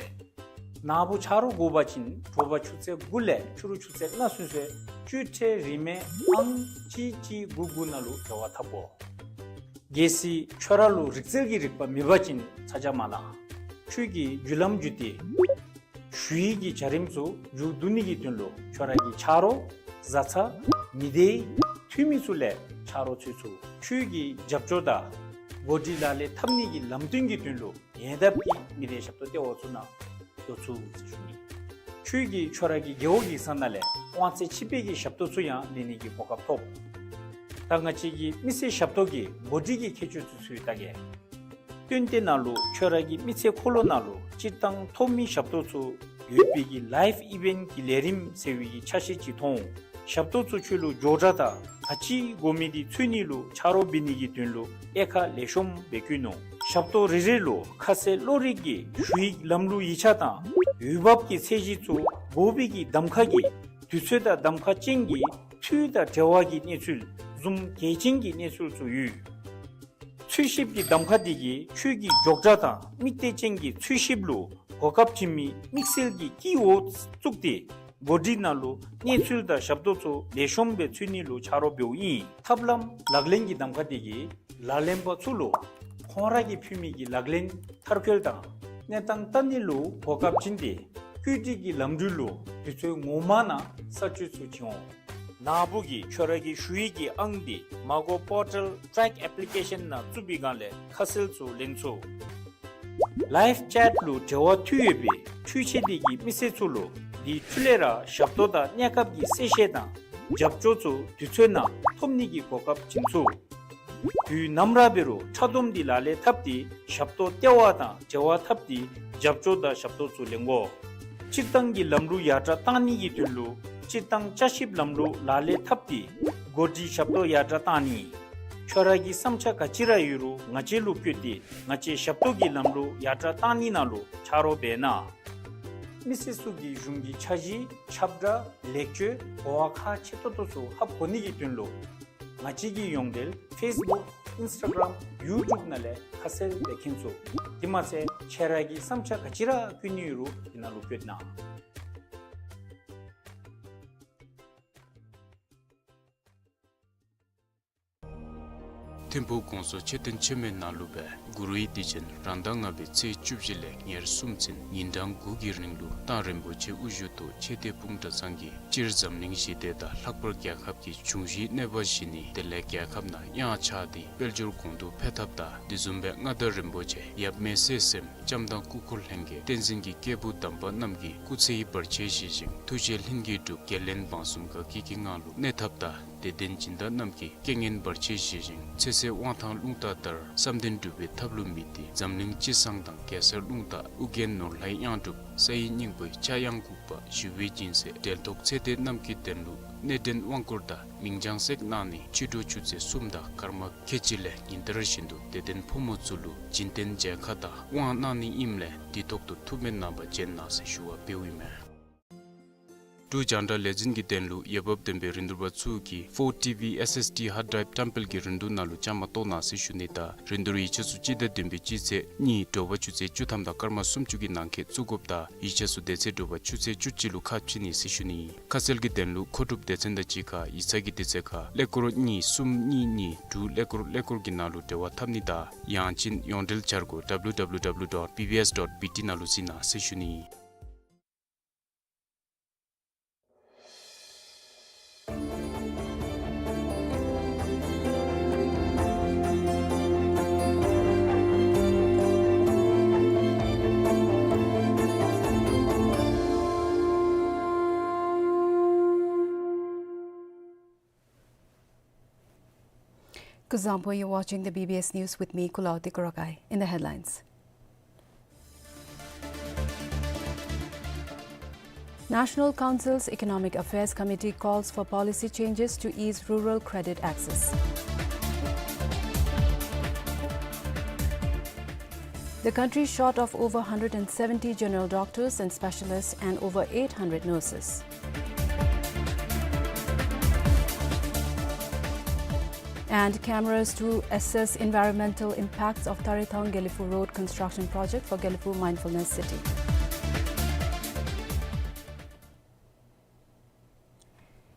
ནཱ་བུ་ཆ་རོགས་དགོ་པ་ཅིན་དྲོ་པ་ཆུ་ཚོད་དགུ་ལས་ཕྱི་རུ་ཆུ་ཚོད་ལྔ་ཚུན་ཚོད་སྤྱོད་ཁྲལ་རིན་མེད་ཨང་གཅིག་གཅིག་དགུ་དགུ་ནང་ལུ་འབྲེལ་བ་འཐབ་དགོ། གལ་སྲིད་ཁྱོད་ར་ལུ་རིག་རྩལ་གྱི་རིག་པ་མེད་པ་ཅིན་ཚ་གྱང་མ་ལང་། ཁྱོད་ཀྱིས་བརྒྱུད་ལམ་བརྒྱུད་དེ་ཞུ་ཡིག་གི་བྱ་རིམ་ཚུ་མཇུག་བསྡུ་ནི་གི་དོན་ལུ་ཁྱོད་ར་གི་ཆ་རོགས་བཟའ་ཚང་མི་སྡེའི་འཐུས་མི་ཚུ་ལས་ཆ་རོགས་འཚོལ་ཚུགས། ཁྱོད་ཀྱི་རྒྱབ་སྐྱོར་དང་གོ་སྒྲིག་ལག་ལེན་འཐབ་ནི་གི་ལམ་སྟོན་གྱི་དོན་ལུ་ཉེ་འདབས་ཀྱི་མི་སྡེ་ཞབས་ཏོག་ལྟེ་བ་ཚུ་ནང་འགྱོ་ཚུགས་ཟེར་ཞུ་ནི། ཁྱོད་ཀྱིས་ཁྱོད་ར་གི་རྒེད་འོག་གི་ས་ནང་ལས་དབང་ཚད་ཕྱི་སྤེལ་གྱི་ཞབས་ཏོག་ཚུ་ཡང་ལེན་ནི་གི་གོ་སྐབས་ཐོབ། ད་ང་བཅས་ཀྱི་མི་སེར་ཞབས་ཏོག་གི་གོ་སྒྲིག་གི་ཁྱད་ཆོས་ཚུ་ཞུ་ཡི་ད་གེ། སྟོན་ཏེ་ནཱ་ལུ་ཁྱོད་ར་གི་མི་ཚེ་འཁོར་ལོ་ནང་ལུ་སྤྱིར་བཏང་ཐོབ་མི་ཞབས་ཏོག་ཚུ་ཡོད་པའི་གི་ལའིཕ་ཨི་ཝེནཊ་གི་ལས་རིམ་ཟེར་བའི་གི་ཆ་ཤས་ཅིག་མཐོང་། ཞབས་ཏོག་ཚུ་ཁྱོད་ལུ་མགྱོགས་དྲགས་དང་ག་ཅི་དགོ་མི་འདི་འཚོལ་ནི་ལུ་ཆ་རོགས་འབད་ནི་གི་དོན་ལུ་དབྱེ་ཁག་ལེགས་ཤོམ་སྦེ་བཀོད་ནུག། ཞབས་ཏོག་རེ་རེ་ལུ་ཁ་གསལ་བློ་རིག་གི་ཞུ་ཡིག་ལམ་ལུགས་ཡིག་ཆ་དང་འོས་འབབ་ཀྱི་ཚད་གཞི་ཚུ་དགོ་པའི་གི་གདམ་ཁ་གི་དུས་ཚོད་དང་གདམ་ཁ་ཅན་གྱི་འཐུས་དང་འབྲེལ་བ་གི་གནས་ཚུལ་བཟུམ་གལ་ཆེན་གྱི་གནས་ཚུལ་ཚུ་ཡོད། འཚོལ་ཞིབ་ཀྱི་གདམ་ཁ་འདི་གིས་ཁྱོད་ཀྱི་མགྱོགས་དྲགས་དང་དམིགས་གཏད་ཅན་གྱི་འཚོལ་ཞིབ་ལུ་གོ་སྐབས་བྱིན་མི་དམིགས་བསལ་གྱི་དཀྱིལ་འོག་བཙུགས་ཏེ་གོ་སྒྲིག་ནང་ལུ་གནས་ཚུལ་དང་ཞབས་ཏོག་ཚུ་ལེགས་ཤོམ་སྦེ་འཚོལ་ནི་ལུ་ཆ་རོགས་འབདཝ་ཨིན། ཐབས་ལམ་ལག་ལེན་གྱི་གདམ་ཁ་འདི་གིས་ལག་ལེན་པ་ཚུ་ལུ་ཁོང་ར་གིས་ཕུལ་མི་གི་ལག་ལེན་མཐར་འཁྱོལ་དང་གནས་སྟངས་བལྟ་ནི་ལུ་གོ་སྐབས་བྱིན་ཏེ་བཀོད་སྒྲིག་གི་ལམ་འགྲུལ་ལུ་དུས་ཚོད་ངོ་མ་ནང་གསར་བཅོས་ཚུ་བྱིན་འོང་། ནཱ་བུ་གིས་ཁྱོད་ར་གི་ཞུ་ཡིག་གི་ཨང་འདི་མ་གོ་པོར་ཊལ་ཊེག་ཨེཔ་ལི་ཀེ་ཤཱན་ནང་བཙུགས་པའི་སྒང་ལས་ཁ་གསལ་ཚུ་ལེན་ཚུགས། ལའིཕ་ཅེཊ་ལུ་འབྲེལ་བ་མཐུད་ཡོད་པའི་འཕྲུལ་ཆས་འདི་གིས་མི་སེར་ཚུ་ལུ་དེའི་འཕྲོ་ལས་ར་ཞབས་ཏོག་དང་གནས་སྐབས་ཀྱི་གསལ་བཤད་དང་རྒྱབ་སྐྱོར་ཚུ་དུས་ཚོད་ནང་ཐོབ་ནི་གི་གོ་སྐབས་བྱིན་ཚུགས། དུས་ནམ་ར་འབད་རུང་འཕྲལ་སྡོམ་འདི་ལག་ལེན་འཐབ་སྟེ་ཞབས་ཏོག་ལྟེ་བ་དང་འབྲེལ་བ་འཐབ་སྟེ་རྒྱབ་སྐྱོར་དང་ཞབས་ཏོག་ཚུ་ལེན་དགོ། སྤྱིར་བཏང་གི་ལམ་ལུགས་ཡར་དྲགས་བཏང་ནི་གི་དོན་ལུ་སྤྱིར་བཏང་བསྐྱར་ཞིབ་ལམ་ལུགས་ལག་ལེན་འཐབ་སྟེ་གོ་སྒྲིག་ཞབས་ཏོག་ཡར་དྲགས་བཏང་ནི། ཁྱོད་ར་གི་བསམ་འཆར་ག་ཅི་ར་ཡོད་རུང་ང་བཅས་ལུ་བཀོད་དེ་ང་བཅས་ཞབས་ཏོག་གི་ལམ་ལུགས་ཡར་དྲགས་བཏང་ནི་ནང་ལུ་ཆ་རོགས་འབད་གནང་། མི་སེར་ཚུ་གིས་གཞུང་གི་འཆར་གཞི་ཁྱབ་བསྒྲགས་ལེགས་བཅོས་གོ་བ་ཁག་ཆེ་ཏོག་ཏོ་ཚུ་ཧ་གོ་ནི་གི་དོན་ལུ་ང་བཅས་ཀྱི་ཡོངས་འབྲེལ་ཕེསི་བུཀ་ ཨིནསི་ཊ་གརམ་ཡུ་ཊུབ་ནང་ལས་ཁ་གསལ་སྦེ་མཁྱེན་ཚུགས། དེ་མ་ཚད་ཁྱེད་ར་གི་བསམ་འཆར་ག་ཅི་ར་བཀོད་ནི་ཡོད་རུང་དེ་ནང་ལུ་བཀོད་གནང་། ཐིམ་ཕུག་གོང་ས་མཆོག་མཆོད་རྟེན་ཆེན་མོའི་ནང་ལུ་སྦེ་གུ་རུའི་དུས་ཆེན་རང་ཟླ་ལྔ་པའི་ཚེས་བཅུ་བཞི་ལས་ཉེར་གསུམ་ཚུན་ཉིན་གྲངས་དགུ་གི་རིང་ལུ་གཏང་རིན་པོ་ཆེ་དབུ་བཞུགས་ཐོག་ཆོས་སྡེ་སྤུངས་ཐང་ཚང་གིས་སྤྱིར་འཛམ་གླིང་ཞི་བདེ་དང་ལྷག་པར་རྒྱལ་ཁབ་ཀྱི་འབྱུང་བཞིའི་གནས་བབ་བཞི་ནི་དེ་ལས་རྒྱལ་ཁབ་ནང་གཡང་ཆགས་ཏེ་དཔལ་འབྱོར་གོང་དུ་འཕེལ་ཐབས་དང་དེ་བཟུམ་སྦེ་མངའ་བདག་རིན་པོ་ཆེ་ཡབ་མེས་སྲས་གསུམ་བྱམས་དང་སྐུ་འཁོར་ལྷན་རྒྱས་བསྟན་འཛིན་གྱི་སྐྱེས་བུ་དམ་པ་རྣམས་ཀྱི་སྐུ་ཚེ་བར་ཆད་ཞི་ཞིང་ཐུགས་བསྐྱེད་ལྷུན་གྱིས་གྲུབ། རྒྱལ་བློན་འབངས་གསུམ་དགའ་སྐྱིད་ཀྱི་ངང་ལུ་གནས་ཐབས་དང་དད་ལྡན་སྦྱིན་བདག་རྣམས་ཀྱི་རྐྱེན་ངན་བར་ཆད་ཞི་ཞིང་ཚེ་ཟད་དབང་ཐང་རླུང་རྟ་ལྟར་བསམ་དོན་འགྲུབ་པའི་ཐབས་ལུ་དམིགས་ཏེ་འཛམ་གླིང་སྤྱི་བསང་དང་གེ་སར་རླུང་རྟ་ཨོ་རྒྱན་ནོར་ལྷའི་གཡང་སྒྲུབ་ས་ཡི་སྙིང་པོའི་ཕྱྭ་གཡང་འགུགས་པ་ཞི་བའི་སྦྱིན་སྲེག་འབྲེལ་ཐོགས་ཚེ་འདས་རྣམས་ཀྱི་དོན་ལུ་གནས་འདྲེན་དབང་བསྐུར་དང་མིང་བྱང་སྲེག་གནང་ནི་ཕྱི་དྲོ་ཆུ་ཚོད་གསུམ་དང་སྐར་མ་ཁལ་གཅིག་ལས་ཉིན་ལྟར་བཞིན་དུ་དད་ལྡན་ཕོ་མོ་ཚུ་ལུ་སྦྱིན་བསྟན་མཇལ་ཁ་དང་དབང་གནང་ནི་ཨིནམ་ལས་དུས་ཐོག་ཏུ་ཐུགས་སྨོན་གནང་བར་བྱོན་གནང་ཟེར་ཞུ་བ་འབདཝ་ཨིན་མས། འབྲུག་རྒྱང་བསྒྲགས་ལས་འཛིན་གྱི་དོན་ལུ་འོས་འབབ་ལྡན་པའི་རིན་བསྡུར་པ་ཚུ་གིས་ཕོར་ཊི་ཝི་ཨེསི་ཨེསི་ཌི་ཧརཌ་ཌྲའིབ་བཀྲམ་སྤེལ་གྱི་རིན་བསྡུར་ནང་ལུ་བཅའ་མར་གཏོགས་གནང་ཟེར་ཞུ་ནི་དང་རིན་བསྡུར་ཡིག་ཆ་ཚུ་སྤྱི་ཟླ་བདུན་པའི་སྤྱི་ཚེས་གཉིས་དྲོ་པ་ཆུ་ཚོད་བཅུ་ཐམ་དང་སྐར་མ་སུམ་ཅུ་གི་ནང་འཁོད་བཙུགས་དགོཔ་དང་ཡིག་ཆ་ཚུ་དེ་ཚེ་དྲོ་པ་ཆུ་ཚོད་བཅུ་གཅིག་ལུ་ཁ་ཕྱེ་ནི་ཟེར་ཞུ་ནི། ཁ་གསལ་གྱི་དོན་ལུ་མཁོ་སྒྲུབ་སྡེ་ཚན་དང་གཅིག་ཁར་ཡིག་ཚང་གི་དུས་ཚོད་ཁར་ཀླད་ཀོར་གཉིས་གསུམ་གཉིས་གཉིས་དྲུག་ཀླད་ཀོར་ཀླད་ཀོར་གྱི་ནང་ལུ་འབྲེལ་བ་འཐབ་ནི་དང་ཡང་ཅིན་ཡོངས་འབྲེལ་འཆར་སྒོ་W W W dot B B S dot B T ནང་ལུ་གཟིགས་གནང་ཟེར་ཞུ་ནི། Kuzuzangpo, you're watching the B B S News with me, Kulaoti Korokai. In the headlines. National Council's Economic Affairs Committee calls for policy changes to ease rural credit access. The country short of over hundred and seventy general doctors and specialists and over eight hundred nurses. And cameras to assess environmental impacts of Tarethong Gelephu Road construction project for Gelephu Mindfulness City.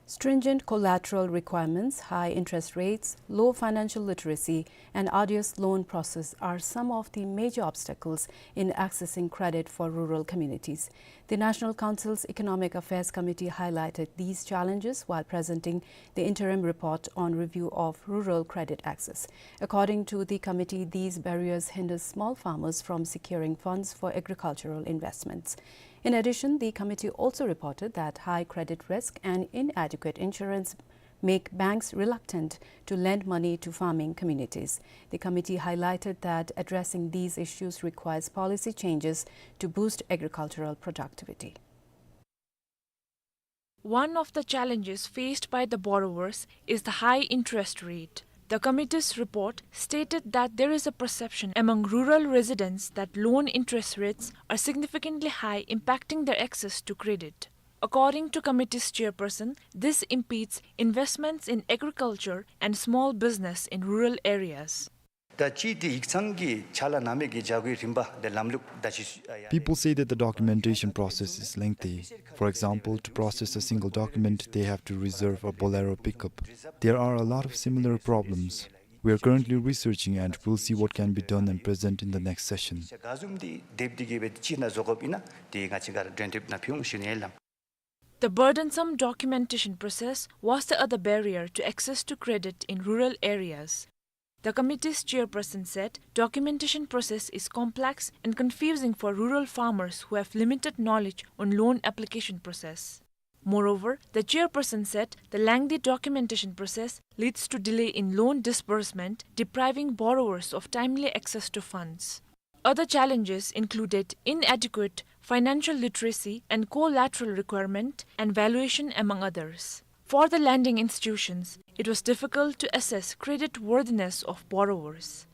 Stringent collateral requirements, high interest rates, low financial literacy, and arduous loan process are some of the major obstacles in accessing credit for rural communities. The National Council's Economic Affairs Committee highlighted these challenges while presenting the interim report on review of rural credit access. According to the committee, these barriers hinder small farmers from securing funds for agricultural investments. In addition, the committee also reported that high credit risk and inadequate insurance make banks reluctant to lend money to farming communities. The committee highlighted that addressing these issues requires policy changes to boost agricultural productivity. One of the challenges faced by the borrowers is the high interest rate. The committee's report stated that there is a perception among rural residents that loan interest rates are significantly high, impacting their access to credit. According to committee's chairperson, this impedes investments in agriculture and small business in rural areas. ད་ཅི་དེ་ཡིག་ཚང་གི་ཕྱག་ལཱ་གནང་མི་གི་བྱ་སྒོའི་རིམ་པ་དེ་ལམ་ལུགས་ད་ཅི། People say that the documentation process is lengthy. For example, to process a single document, they have to reserve a Bolero pickup. There are a lot of similar problems. We are currently researching and we'll see what can be done and present in the next session. ག་བཟུམ་དེ་དེབ་དེ་གི་སྦེ་ཅིག་ནང་བཟོ་དགོཔ་ཨིན་ན་དེ་ང་བཅས་ག་ར་འགྲན་བསྡུར་ནང་ཕུལ་འོང་ཞུ་ནི་ཨིན་ལགས། The burdensome documentation process was the other barrier to access to credit in rural areas. The committee's chairperson said documentation process is complex and confusing for rural farmers who have limited knowledge on loan application process. Moreover, the chairperson said the lengthy documentation process leads to delay in loan disbursement, depriving borrowers of timely access to funds. Other challenges included inadequate financial literacy and collateral requirement and valuation, among others. For the lending institutions, it was difficult to assess creditworthiness of borrowers.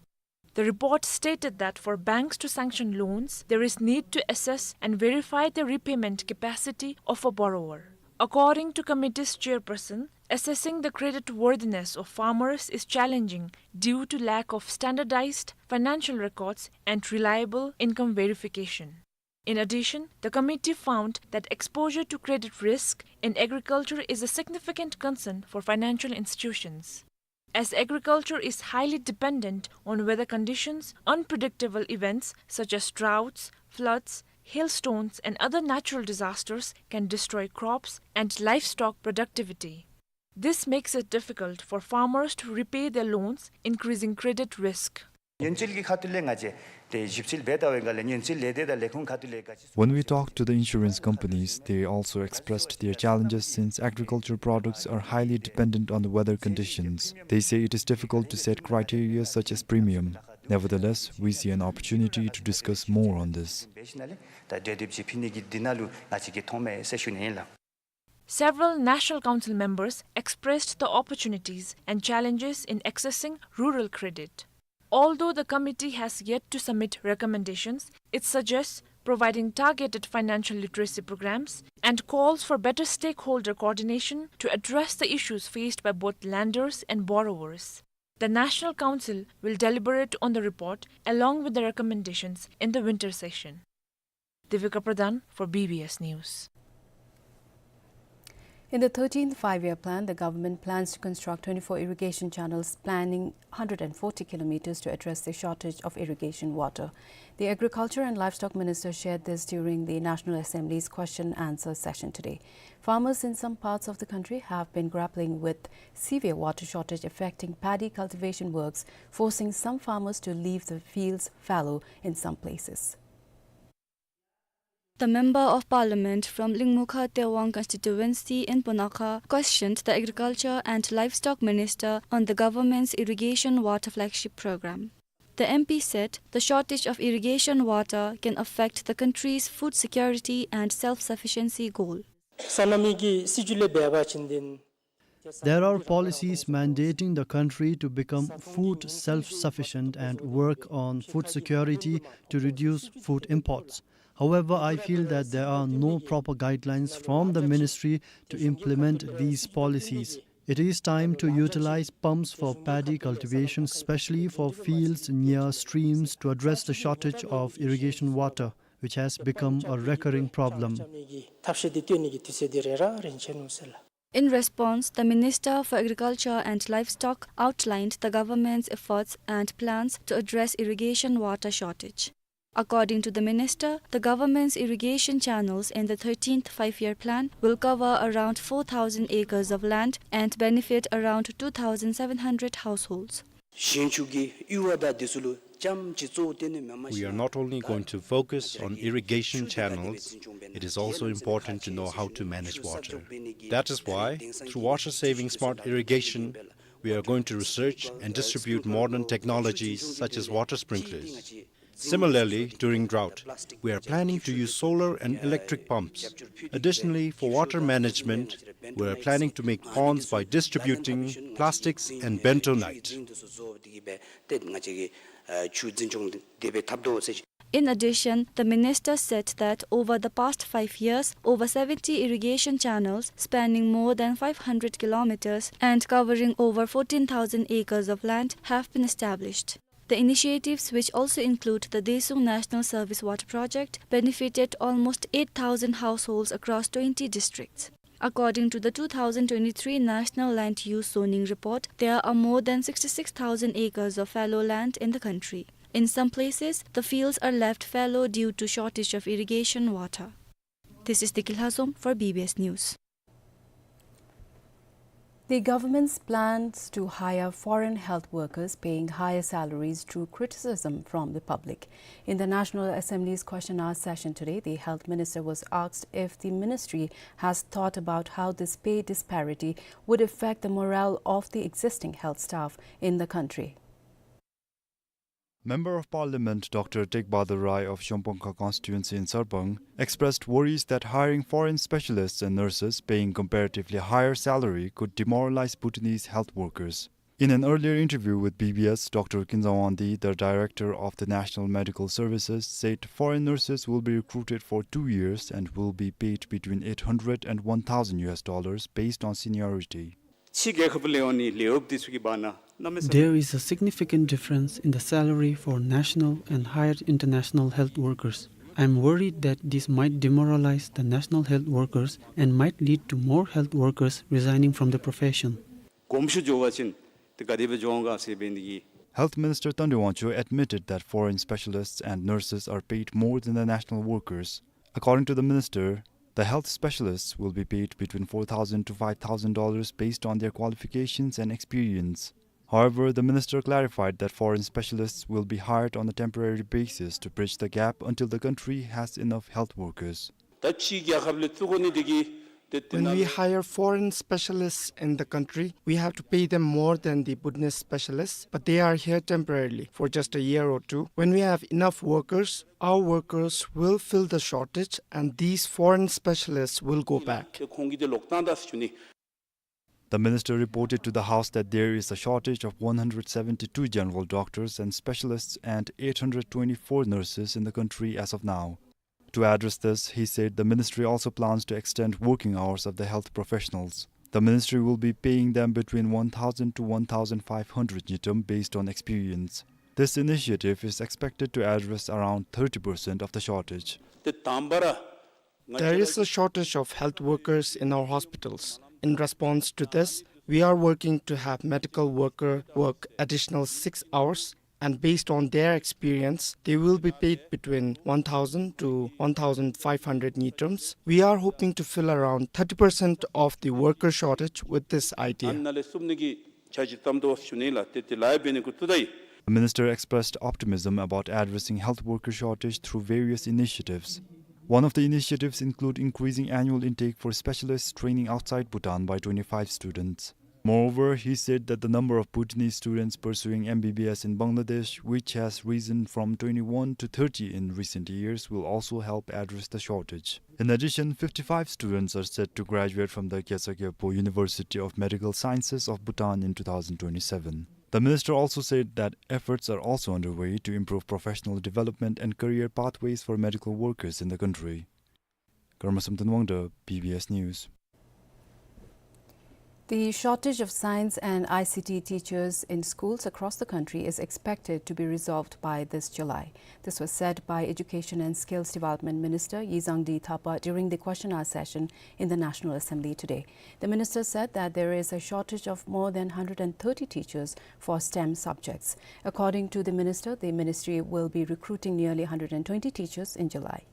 The report stated that for banks to sanction loans, there is need to assess and verify the repayment capacity of a borrower. According to committee's chairperson, assessing the credit worthiness of farmers is challenging due to lack of standardized financial records and reliable income verification. In addition, the committee found that exposure to credit risk in agriculture is a significant concern for financial institutions, as agriculture is highly dependent on weather conditions. Unpredictable events such as droughts, floods, hailstones, and other natural disasters can destroy crops and livestock productivity. This makes it difficult for farmers to repay their loans, increasing credit risk. ཉེན་བཅོལ་གྱི་ཁ་ཐུག་ལས་ང་བཅས་ཏེ་ཞིབ་དཔྱད་འབད་བལྟ་བའི་སྒང་ལས་ཉེན་བཅོལ་ལས་སྡེ་དང་ལས་ཁུངས་ཁ་ཐུག་ལས་ག་ཅི། When we talked to the insurance companies, they also expressed their challenges since agriculture products are highly dependent on the weather conditions. They say it is difficult to set criteria such as premium. Nevertheless, we see an opportunity to discuss more on this. འབད་ཞིནམ་ལས་ད་གྲོས་འདེབས་ཅིག་ཕུལ་ནི་གི་འདི་ནང་ལུ་ང་བཅས་ཀྱིས་མཐོངམ་མས་ཟེར་ཞུ་ནི་ཨིན་ལགས། Several National Council members expressed the opportunities and challenges in accessing rural credit. Although the committee has yet to submit recommendations, it suggests providing targeted financial literacy programs and calls for better stakeholder coordination to address the issues faced by both lenders and borrowers. The National Council will deliberate on the report along with the recommendations in the winter session. Devika Pradhan for B B S News. In the thirteenth Five-Year Plan, the government plans to construct twenty-four irrigation channels spanning hundred and forty kilometers to address the shortage of irrigation water. The Agriculture and Livestock Minister shared this during the National Assembly's question-answer session today. Farmers in some parts of the country have been grappling with severe water shortage affecting paddy cultivation works, forcing some farmers to leave the fields fallow in some places. The Member of Parliament from Lingmukha Tewang constituency in Punakha questioned the Agriculture and Livestock Minister on the government's irrigation water flagship program. The M P said the shortage of irrigation water can affect the country's food security and self-sufficiency goal. སོ་ནམ་གྱི་སྲིད་བྱུས་ལས་འབད་བ་ཅིན། There are policies mandating the country to become food self-sufficient and work on food security to reduce food imports. However, I feel that there are no proper guidelines from the ministry to implement these policies. It is time to utilize pumps for paddy cultivation, especially for fields near streams, to address the shortage of irrigation water, which has become a recurring problem. In response, the Minister for Agriculture and Livestock outlined the government's efforts and plans to address irrigation water shortage. According to the minister, the government's irrigation channels in the thirteenth Five-Year Plan will cover around four thousand acres of land and benefit around two thousand seven hundred households. We are not only going to focus on irrigation channels, it is also important to know how to manage water. That is why, through water-saving smart irrigation, we are going to research and distribute modern technologies such as water sprinklers. Similarly, during drought, we are planning to use solar and electric pumps. Additionally, for water management, we are planning to make ponds by distributing plastics and bentonite. In addition, the minister said that over the past five years, over seventy irrigation channels spanning more than five hundred kilometers and covering over fourteen thousand acres of land have been established. The initiatives, which also include the Desung National Service Water Project, benefited almost eight thousand households across twenty districts. According to the two thousand twenty-three National Land Use Zoning Report, there are more than sixty-six thousand acres of fallow land in the country. In some places, the fields are left fallow due to shortage of irrigation water. This is Diki Lhazom for B B S News. The government's plans to hire foreign health workers paying higher salaries drew criticism from the public. In the National Assembly's question hour session today, the health minister was asked if the ministry has thought about how this pay disparity would affect the morale of the existing health staff in the country. Member of Parliament Doctor Tek Bahadur Rai of Shongpangkha constituency in Sarpang expressed worries that hiring foreign specialists and nurses paying comparatively higher salary could demoralize Bhutanese health workers. In an earlier interview with B B S, Doctor Kinzawangdi, the director of the National Medical Services, said foreign nurses will be recruited for two years and will be paid between eight hundred and one thousand U S dollars based on seniority. ཕྱི་རྒྱལ་ཁབ་ལས་འོང་ནི་ལས་བྱེདཔ་འདི་ཚུ་གི་བར་ན་གནམ་མེད་ས། There is a significant difference in the salary for national and hired international health workers. I am worried that this might demoralize the national health workers and might lead to more health workers resigning from the profession. གོམས་ཤུགས་འགྱོ་བ་ཅིན་ཏེ་ག་དེ་སྦེ་འགྱོ་འོང་ག་ཟེར་འབད་ནི་དེ་གིས། Health Minister Tandewangcho admitted that foreign specialists and nurses are paid more than the national workers. According to the minister, the health specialists will be paid between four thousand to five thousand dollars based on their qualifications and experience. However, the minister clarified that foreign specialists will be hired on a temporary basis to bridge the gap until the country has enough health workers. ད་ཕྱི་རྒྱལ་ཁབ་ལས་བཙུགས་དགོ་ནི་དེ་གིས་ཏེ་ཏེ་When ན་we hire foreign specialists in the country, we have to pay them more than the Bhutanese specialists, but they are here temporarily for just a year or two. When we have enough workers, our workers will fill the shortage and these foreign specialists will go back. ཏེ་ཁོང་གིས་ཏེ་ལོག་བཏང་ད་ཟེར་ཞུ་ནི། The minister reported to the House that there is a shortage of one hundred seventy-two general doctors and specialists and eight hundred twenty-four nurses in the country as of now. To address this, he said the ministry also plans to extend working hours of the health professionals. The ministry will be paying them between one thousand to one thousand five hundred ngultrum based on experience. This initiative is expected to address around thirty percent of the shortage. ཏེ་དང་པ་ར་There is a shortage of health workers in our hospitals. In response to this, we are working to have medical worker work additional six hours, and based on their experience, they will be paid between one thousand to one thousand five hundred ngultrums. We are hoping to fill around thirty percent of the worker shortage with this idea. ཨ་ནཱ་ལས་བསུབ་ནི་གི་འཆར་གཞི་བརྩམ་དོ་ཞུ་ནི་ལགས། ཏེ་དེ་ལཱ་འབད་ནི་འགོ་བཙུགས་ད་ཡི། The minister expressed optimism about addressing health worker shortage through various initiatives. One of the initiatives include increasing annual intake for specialists training outside Bhutan by twenty-five students. Moreover, he said that the number of Bhutanese students pursuing M B B S in Bangladesh, which has risen from twenty-one to thirty in recent years, will also help address the shortage. In addition, fifty-five students are set to graduate from the Gyatso Gyalpo University of Medical Sciences of Bhutan in two thousand twenty-seven. The minister also said that efforts are also underway to improve professional development and career pathways for medical workers in the country. Karma Samten Wangda, B B S News. The shortage of science and I C T teachers in schools across the country is expected to be resolved by this July. This was said by Education and Skills Development Minister Yi Zhangdi Thapa during the question hour session in the National Assembly today. The minister said that there is a shortage of more than hundred and thirty teachers for STEM subjects. According to the minister, the ministry will be recruiting nearly hundred and twenty teachers in July.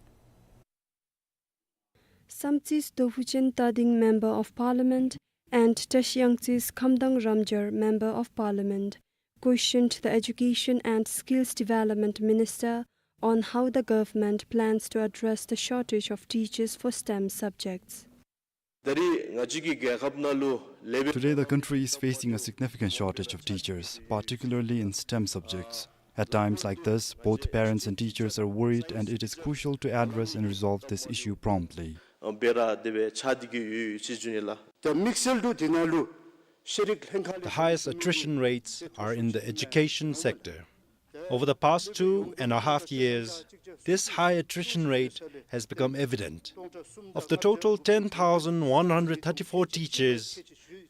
Samtsis Dohuchen Tading, Member of Parliament, and Tashi Yangtsis Khamdang Ramjar, Member of Parliament, questioned the Education and Skills Development Minister on how the government plans to address the shortage of teachers for STEM subjects. ད་རིས་ང་བཅས་ཀྱི་རྒྱལ་ཁབ་ནང་ལུ་ལེ་བེ། Today, the country is facing a significant shortage of teachers, particularly in STEM subjects. At times like this, both parents and teachers are worried, and it is crucial to address and resolve this issue promptly. ཨ་བེ་ར་དེ་སྦེ་ཆགས་ཏེ་གི་ཡོད་ཡོད་ཅེས་ཞུ་ནི་ལགས། ད་དམིགས་བསལ་དུ་དེ་ནང་ལུ་ཤེས་རིག་ལྷན་ཁག་ལས། The highest attrition rates are in the education sector. Over the past two and a half years, this high attrition rate has become evident. Of the total ten thousand one hundred thirty-four teachers,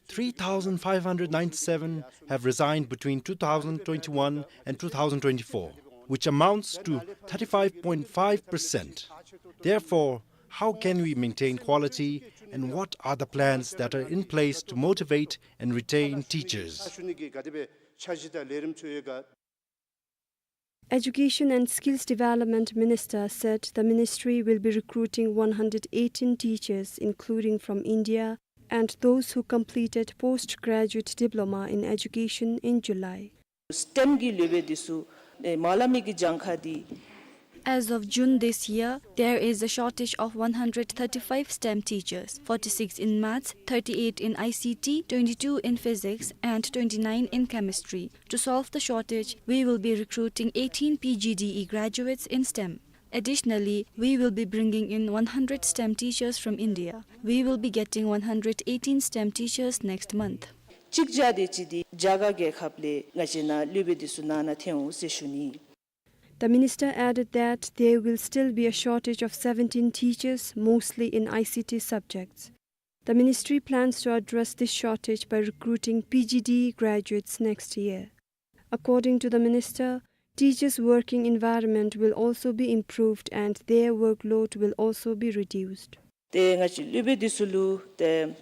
three thousand five hundred ninety-seven have resigned between two thousand twenty-one and two thousand twenty-four, which amounts to thirty-five point five percent. Therefore, how can we maintain quality, and what are the plans that are in place to motivate and retain teachers? Education and Skills Development Minister said the ministry will be recruiting one hundred eighteen teachers, including from India, and those who completed postgraduate diploma in education in July. སི་ཊེམ་གྱི་ལེ་བེ་འདི་ཚུ་ཨེ་མ་ལ་མི་གི་གྱངས་ཁ་འདི། As of June this year, there is a shortage of one hundred thirty-five STEM teachers, forty-six in maths, thirty-eight in I C T, twenty-two in physics, and twenty-nine in chemistry. To solve the shortage, we will be recruiting eighteen P G D E graduates in STEM. Additionally, we will be bringing in one hundred STEM teachers from India. We will be getting one hundred eighteen STEM teachers next month. གཅིག་བརྒྱ་དེ་ཅིག་འདི་རྒྱ་གར་རྒྱལ་ཁབ་ལས་ང་བཅས་ནང་སློབ་དཔོན་འདི་ཚུ་ནང་ན་ཐོན་འོང་ཟེར་ཞུ་ནི། The minister added that there will still be a shortage of seventeen teachers, mostly in I C T subjects. The ministry plans to address this shortage by recruiting P G D graduates next year. According to the minister, teachers' working environment will also be improved and their workload will also be reduced. ཏེ་ང་བཅས་སློབ་དཔོན་འདི་ཚུ་ལུ་ཏེ་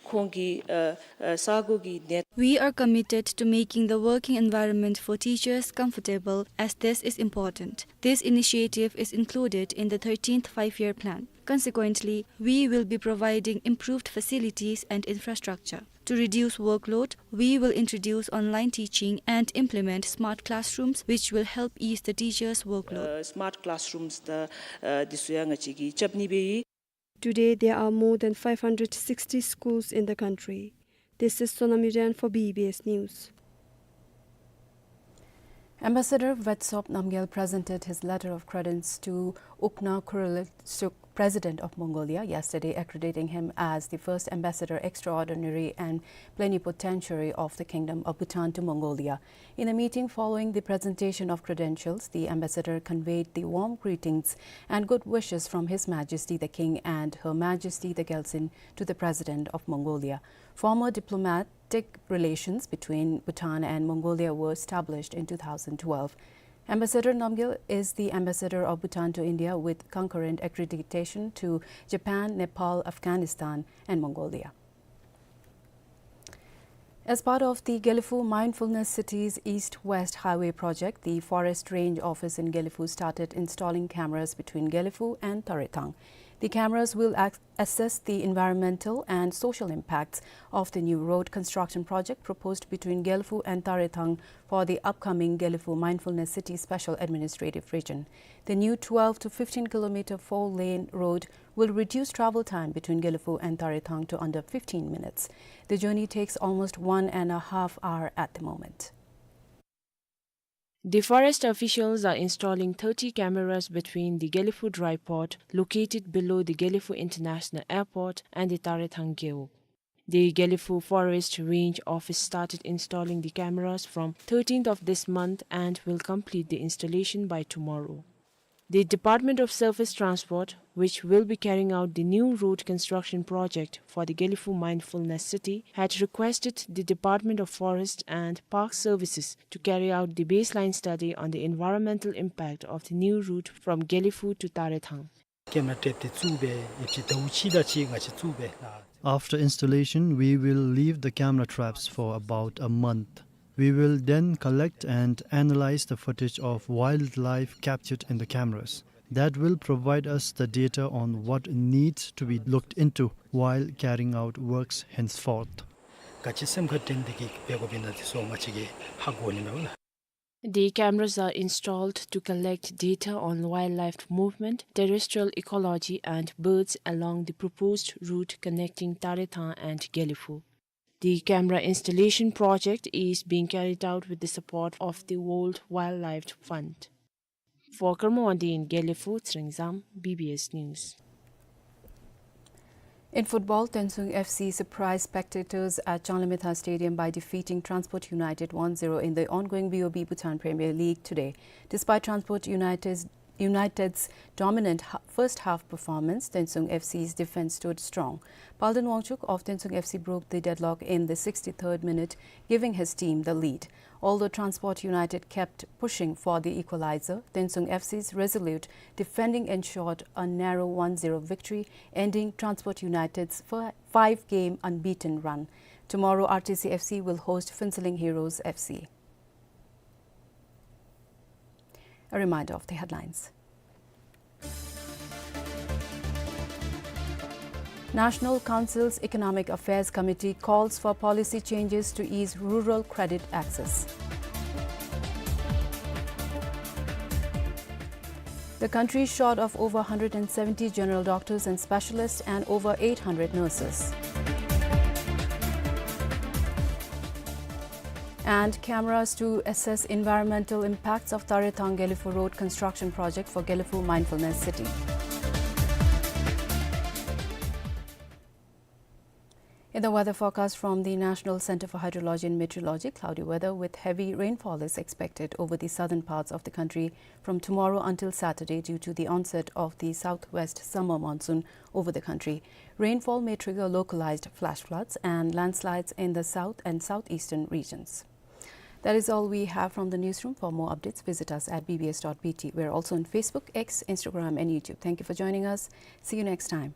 ཁོང་གི་ཨ་ཨ་ས་གོ་གི་གནས། We are committed to making the working environment for teachers comfortable, as this is important. This initiative is included in the thirteenth Five-Year Plan. Consequently, we will be providing improved facilities and infrastructure. To reduce workload, we will introduce online teaching and implement smart classrooms, which will help ease the teachers' workload. ཨ་smart classrooms དང་ཨ་འདི་ཚུ་ཡང་ང་བཅས་ཀྱིས་རྐྱབ་ནི་སྦེ་ཡོད། Today, there are more than five hundred sixty schools in the country. This is Sonam Uden for B B S News. Ambassador Wetsop Namgyel presented his letter of credence to Ukna Khurelisuk, President of Mongolia, yesterday, accrediting him as the first ambassador extraordinary and plenipotentiary of the Kingdom of Bhutan to Mongolia. In a meeting following the presentation of credentials, the ambassador conveyed the warm greetings and good wishes from His Majesty the King and Her Majesty the Gyaltsuen to the President of Mongolia. Formal diplomatic relations between Bhutan and Mongolia were established in two thousand twelve. Ambassador Namgyel is the ambassador of Bhutan to India with concurrent accreditation to Japan, Nepal, Afghanistan, and Mongolia. As part of the Gelephu Mindfulness City's East-West Highway project, the Forest Range Office in Gelephu started installing cameras between Gelephu and Tarethang. The cameras will ac-, assess the environmental and social impacts of the new road construction project proposed between Gelephu and Tarethang for the upcoming Gelephu Mindfulness City Special Administrative Region. The new twelve to fifteen kilometer four-lane road will reduce travel time between Gelephu and Tarethang to under fifteen minutes. The journey takes almost one and a half hour at the moment. The forest officials are installing thirty cameras between the Gelephu dry port, located below the Gelephu International Airport, and the Tarethang Gewog. The Gelephu Forest Range Office started installing the cameras from thirteenth of this month and will complete the installation by tomorrow. The Department of Surface Transport, which will be carrying out the new road construction project for the Gelephu Mindfulness City, had requested the Department of Forest and Park Services to carry out the baseline study on the environmental impact of the new route from Gelephu to Tarethang. Camera trap འདི་བཙུགས་སྦེ་ཡིབ་ཅི་ཟླཝ་གཅིག་དང་གཅིག་ང་བཅས་བཙུགས་སྦེ་ལགས། After installation, we will leave the camera traps for about a month. We will then collect and analyze the footage of wildlife captured in the cameras. That will provide us the data on what needs to be looked into while carrying out works henceforth. ག་ཅི་སེམས་ཁར་དྲན་ཏེ་གི་འབད་དགོཔ་ཨིན་ན་འདི་ཚུ་ང་བཅས་ཀྱིས་ཧ་གོ་ནི་མས་ལགས། The cameras are installed to collect data on wildlife movement, terrestrial ecology, and birds along the proposed route connecting Tarethang and Gelephu. The camera installation project is being carried out with the support of the World Wildlife Fund. For Karma Wangdi in Gelephu, Tsering Zam, B B S News. In football, Tuensang F C surprised spectators at Changlimithar Stadium by defeating Transport United one zero in the ongoing B O B Bhutan Premier League today. Despite Transport United's, United's dominant ha-, first half performance, Tuensang F C's defense stood strong. Palden Wangchuk of Tuensang F C broke the deadlock in the sixty-third minute, giving his team the lead. Although Transport United kept pushing for the equalizer, Tuensang F C's resolute defending ensured a narrow one zero victory, ending Transport United's fir-, five-game unbeaten run. Tomorrow, R T C F C will host Phuentsholing Heroes F C. A reminder of the headlines. National Council's Economic Affairs Committee calls for policy changes to ease rural credit access. The country is short of over hundred and seventy general doctors and specialists and over eight hundred nurses. And cameras to assess environmental impacts of Tarethang Gelephu Road construction project for Gelephu Mindfulness City. In the weather forecast from the National Center for Hydrology and Meteorology, cloudy weather with heavy rainfall is expected over the southern parts of the country from tomorrow until Saturday due to the onset of the southwest summer monsoon over the country. Rainfall may trigger localized flash floods and landslides in the south and southeastern regions. That is all we have from the newsroom. For more updates, visit us at B B S dot B T. We're also on Facebook, X, Instagram, and YouTube. Thank you for joining us. See you next time.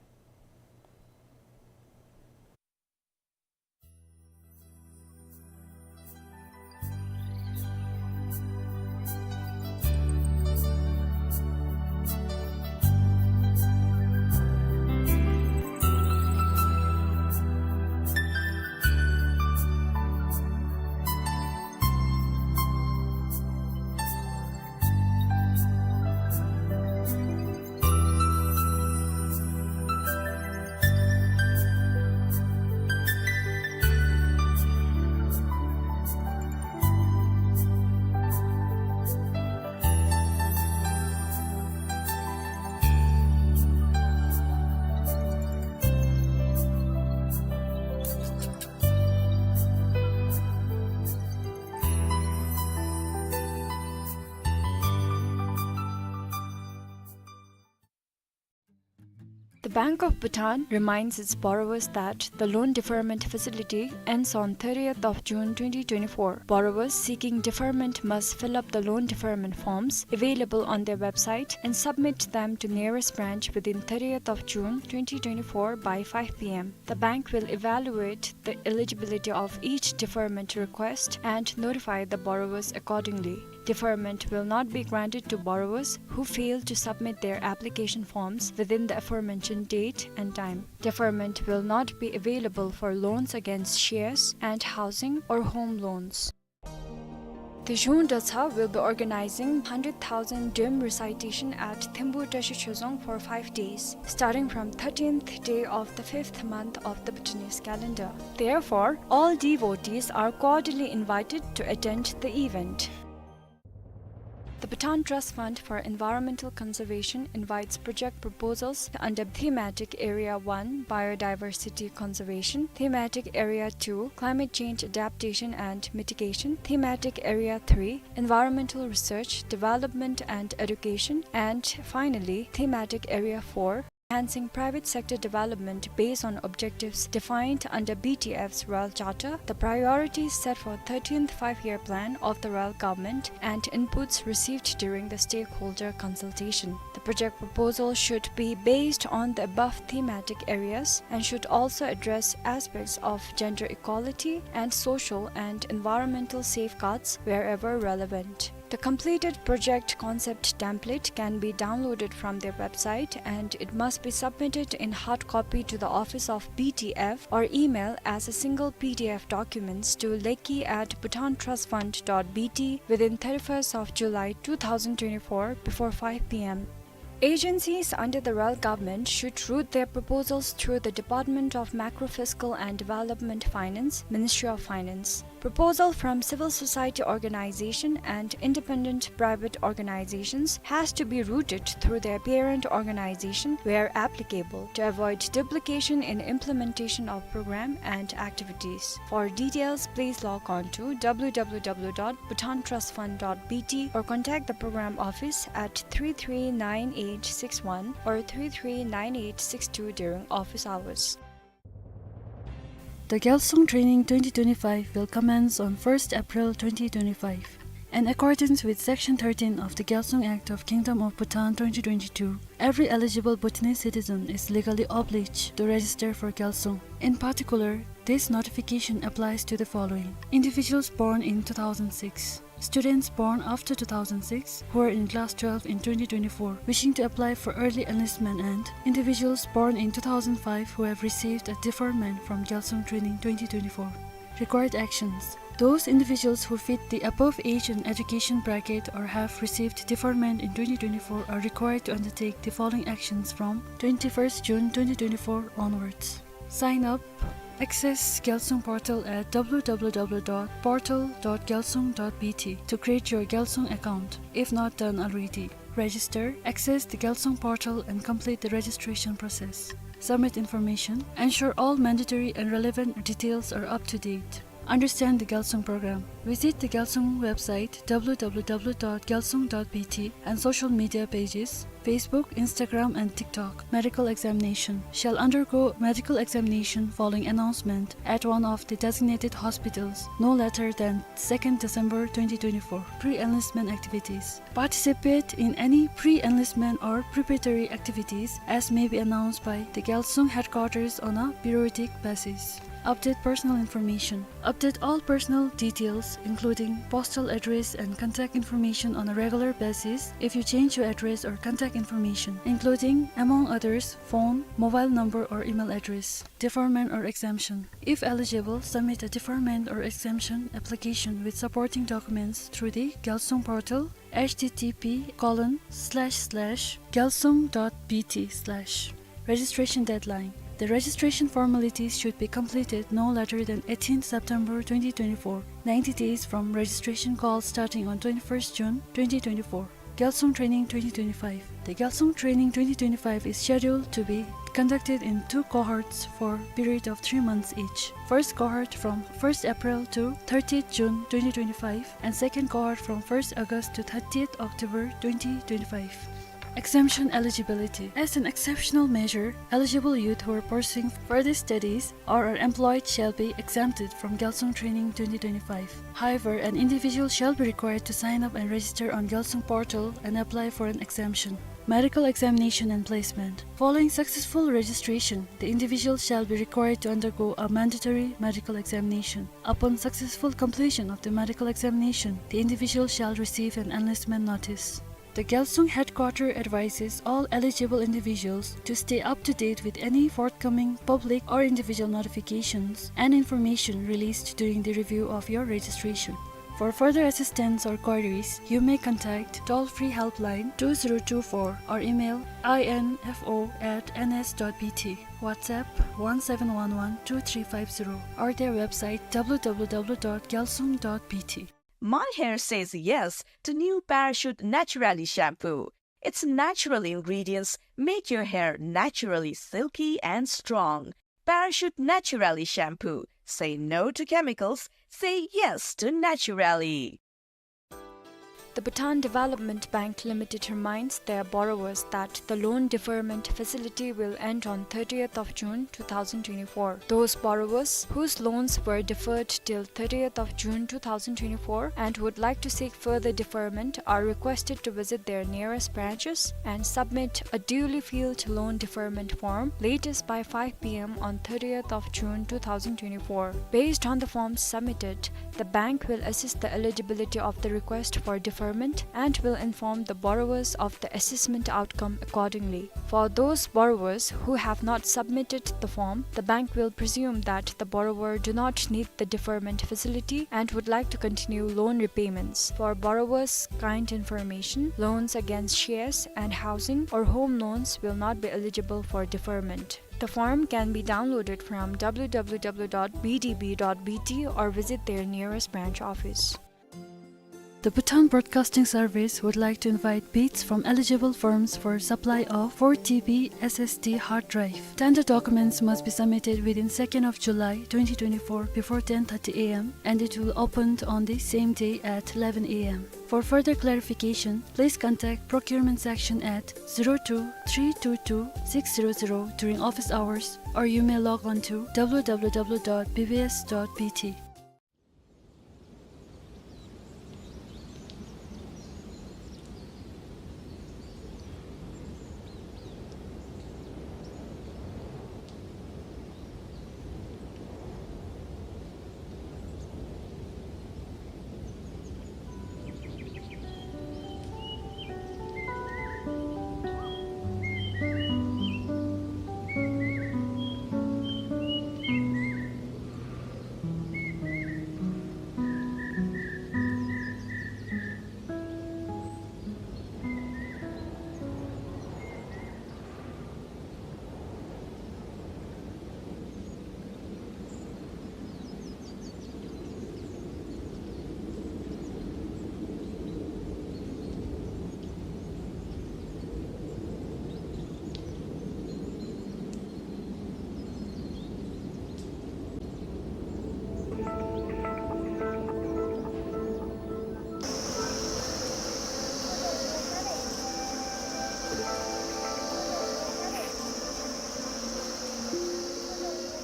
The Bank of Bhutan reminds its borrowers that the loan deferment facility ends on thirtieth of June twenty twenty-four. Borrowers seeking deferment must fill up the loan deferment forms available on their website and submit them to nearest branch within thirtieth of June twenty twenty-four by five P M. The bank will evaluate the eligibility of each deferment request and notify the borrowers accordingly. Deferment will not be granted to borrowers who fail to submit their application forms within the aforementioned date and time. Deferment will not be available for loans against shares and housing or home loans. The Zhung Dratshag will be organizing hundred thousand dööm recitation at Thembut Dratshag Chozang for five days, starting from thirteenth day of the fifth month of the Bhutanese calendar. Therefore, all devotees are cordially invited to attend the event. The Bhutan Trust Fund for Environmental Conservation invites project proposals under Thematic Area one, Biodiversity Conservation, Thematic Area two, Climate Change Adaptation and Mitigation, Thematic Area three, Environmental Research, Development and Education, and finally, Thematic Area four, Enhancing Private Sector Development based on objectives defined under B T F's Royal Charter, the priorities set for thirteenth Five-Year Plan of the Royal Government, and inputs received during the stakeholder consultation. The project proposal should be based on the above thematic areas and should also address aspects of gender equality and social and environmental safeguards wherever relevant. The completed project concept template can be downloaded from their website, and it must be submitted in hard copy to the office of B T F or email as a single P D F documents to lekki at bhutantrustfund dot B T within thirty-first of July two thousand twenty-four before five P M. Agencies under the Royal Government should route their proposals through the Department of Macrofiscal and Development Finance, Ministry of Finance. Proposal from civil society organization and independent private organizations has to be routed through their parent organization where applicable to avoid duplication in implementation of program and activities. For details, please log on to W W W dot bhutantrustfund dot B T or contact the program office at three three nine eight six one or three three nine eight six two during office hours. The Gyalsung Training twenty twenty-five will commence on first April twenty twenty-five. In accordance with Section thirteen of the Gyalsung Act of Kingdom of Bhutan twenty twenty-two, every eligible Bhutanese citizen is legally obliged to register for Gyalsung. In particular, this notification applies to the following: individuals born in two thousand six, students born after two thousand six who are in class twelve in twenty twenty-four wishing to apply for early enlistment, and individuals born in two thousand five who have received a deferment from Gyalsung Training twenty twenty-four. Required actions. Those individuals who fit the above age and education bracket or have received deferment in twenty twenty-four are required to undertake the following actions from twenty-first June twenty twenty-four onwards. Sign up. Access Gyalsung portal at W W W dot portal dot gyalsung dot B T to create your Gyalsung account, if not done already. Register, access the Gyalsung portal and complete the registration process. Submit information. Ensure all mandatory and relevant details are up to date. Understand the Gyalsung program. Visit the Gyalsung website, w w w dot gyalsung dot b t, and social media pages, Facebook, Instagram, and TikTok. Medical examination. Shall undergo medical examination following announcement at one of the designated hospitals no later than second December twenty twenty-four. Pre-enlistment activities. Participate in any pre-enlistment or preparatory activities as may be announced by the Gyalsung headquarters on a periodic basis. Update personal information. Update all personal details, including postal address and contact information, on a regular basis if you change your address or contact information, including, among others, phone, mobile number, or email address. Deferment or exemption. If eligible, submit a deferment or exemption application with supporting documents through the Gyalsung portal, h t t p colon slash slash gyalsung dot b t slash. Registration deadline. The registration formalities should be completed no later than eighteenth September twenty twenty-four, ninety days from registration call starting on twenty-first June twenty twenty-four. Gyalsung Training twenty twenty-five. The Gyalsung Training twenty twenty-five is scheduled to be conducted in two cohorts for period of three months each. First cohort from first April to thirtieth June twenty twenty-five, and second cohort from first August to thirtieth October twenty twenty-five. Exemption eligibility. As an exceptional measure, eligible youth who are pursuing further studies or are employed shall be exempted from Gyalsung Training twenty twenty-five. However, an individual shall be required to sign up and register on Gyalsung portal and apply for an exemption. Medical examination and placement. Following successful registration, the individual shall be required to undergo a mandatory medical examination. Upon successful completion of the medical examination, the individual shall receive an enlistment notice. The Gyalsung headquarter advises all eligible individuals to stay up to date with any forthcoming public or individual notifications and information released during the review of your registration. For further assistance or queries, you may contact toll-free helpline two zero two four or email info at n s dot b t, WhatsApp one seven one one two three five zero, or their website w w w dot gyalsung dot b t. My hair says yes to new Parachute Naturally shampoo. Its natural ingredients make your hair naturally silky and strong. Parachute Naturally shampoo. Say no to chemicals. Say yes to naturally. The Bhutan Development Bank Limited reminds their borrowers that the loan deferment facility will end on thirtieth of June two thousand twenty-four. Those borrowers whose loans were deferred till thirtieth of June two thousand twenty-four and would like to seek further deferment are requested to visit their nearest branches and submit a duly filled loan deferment form latest by five p m on thirtieth of June two thousand twenty-four. Based on the forms submitted, the bank will assess the eligibility of the request for deferment and will inform the borrowers of the assessment outcome accordingly. For those borrowers who have not submitted the form, the bank will presume that the borrower do not need the deferment facility and would like to continue loan repayments. For borrowers' kind information, loans against shares and housing or home loans will not be eligible for deferment. The form can be downloaded from w w w dot b d b dot b t or visit their nearest branch office. The Bhutan Broadcasting Service would like to invite bids from eligible firms for supply of four T B S S D hard drive. Tender documents must be submitted within second of July twenty twenty-four before ten thirty a m and it will open on the same day at eleven a m. For further clarification, please contact procurement section at zero two three two two six zero zero during office hours, or you may log on to w w w dot b b s dot b t.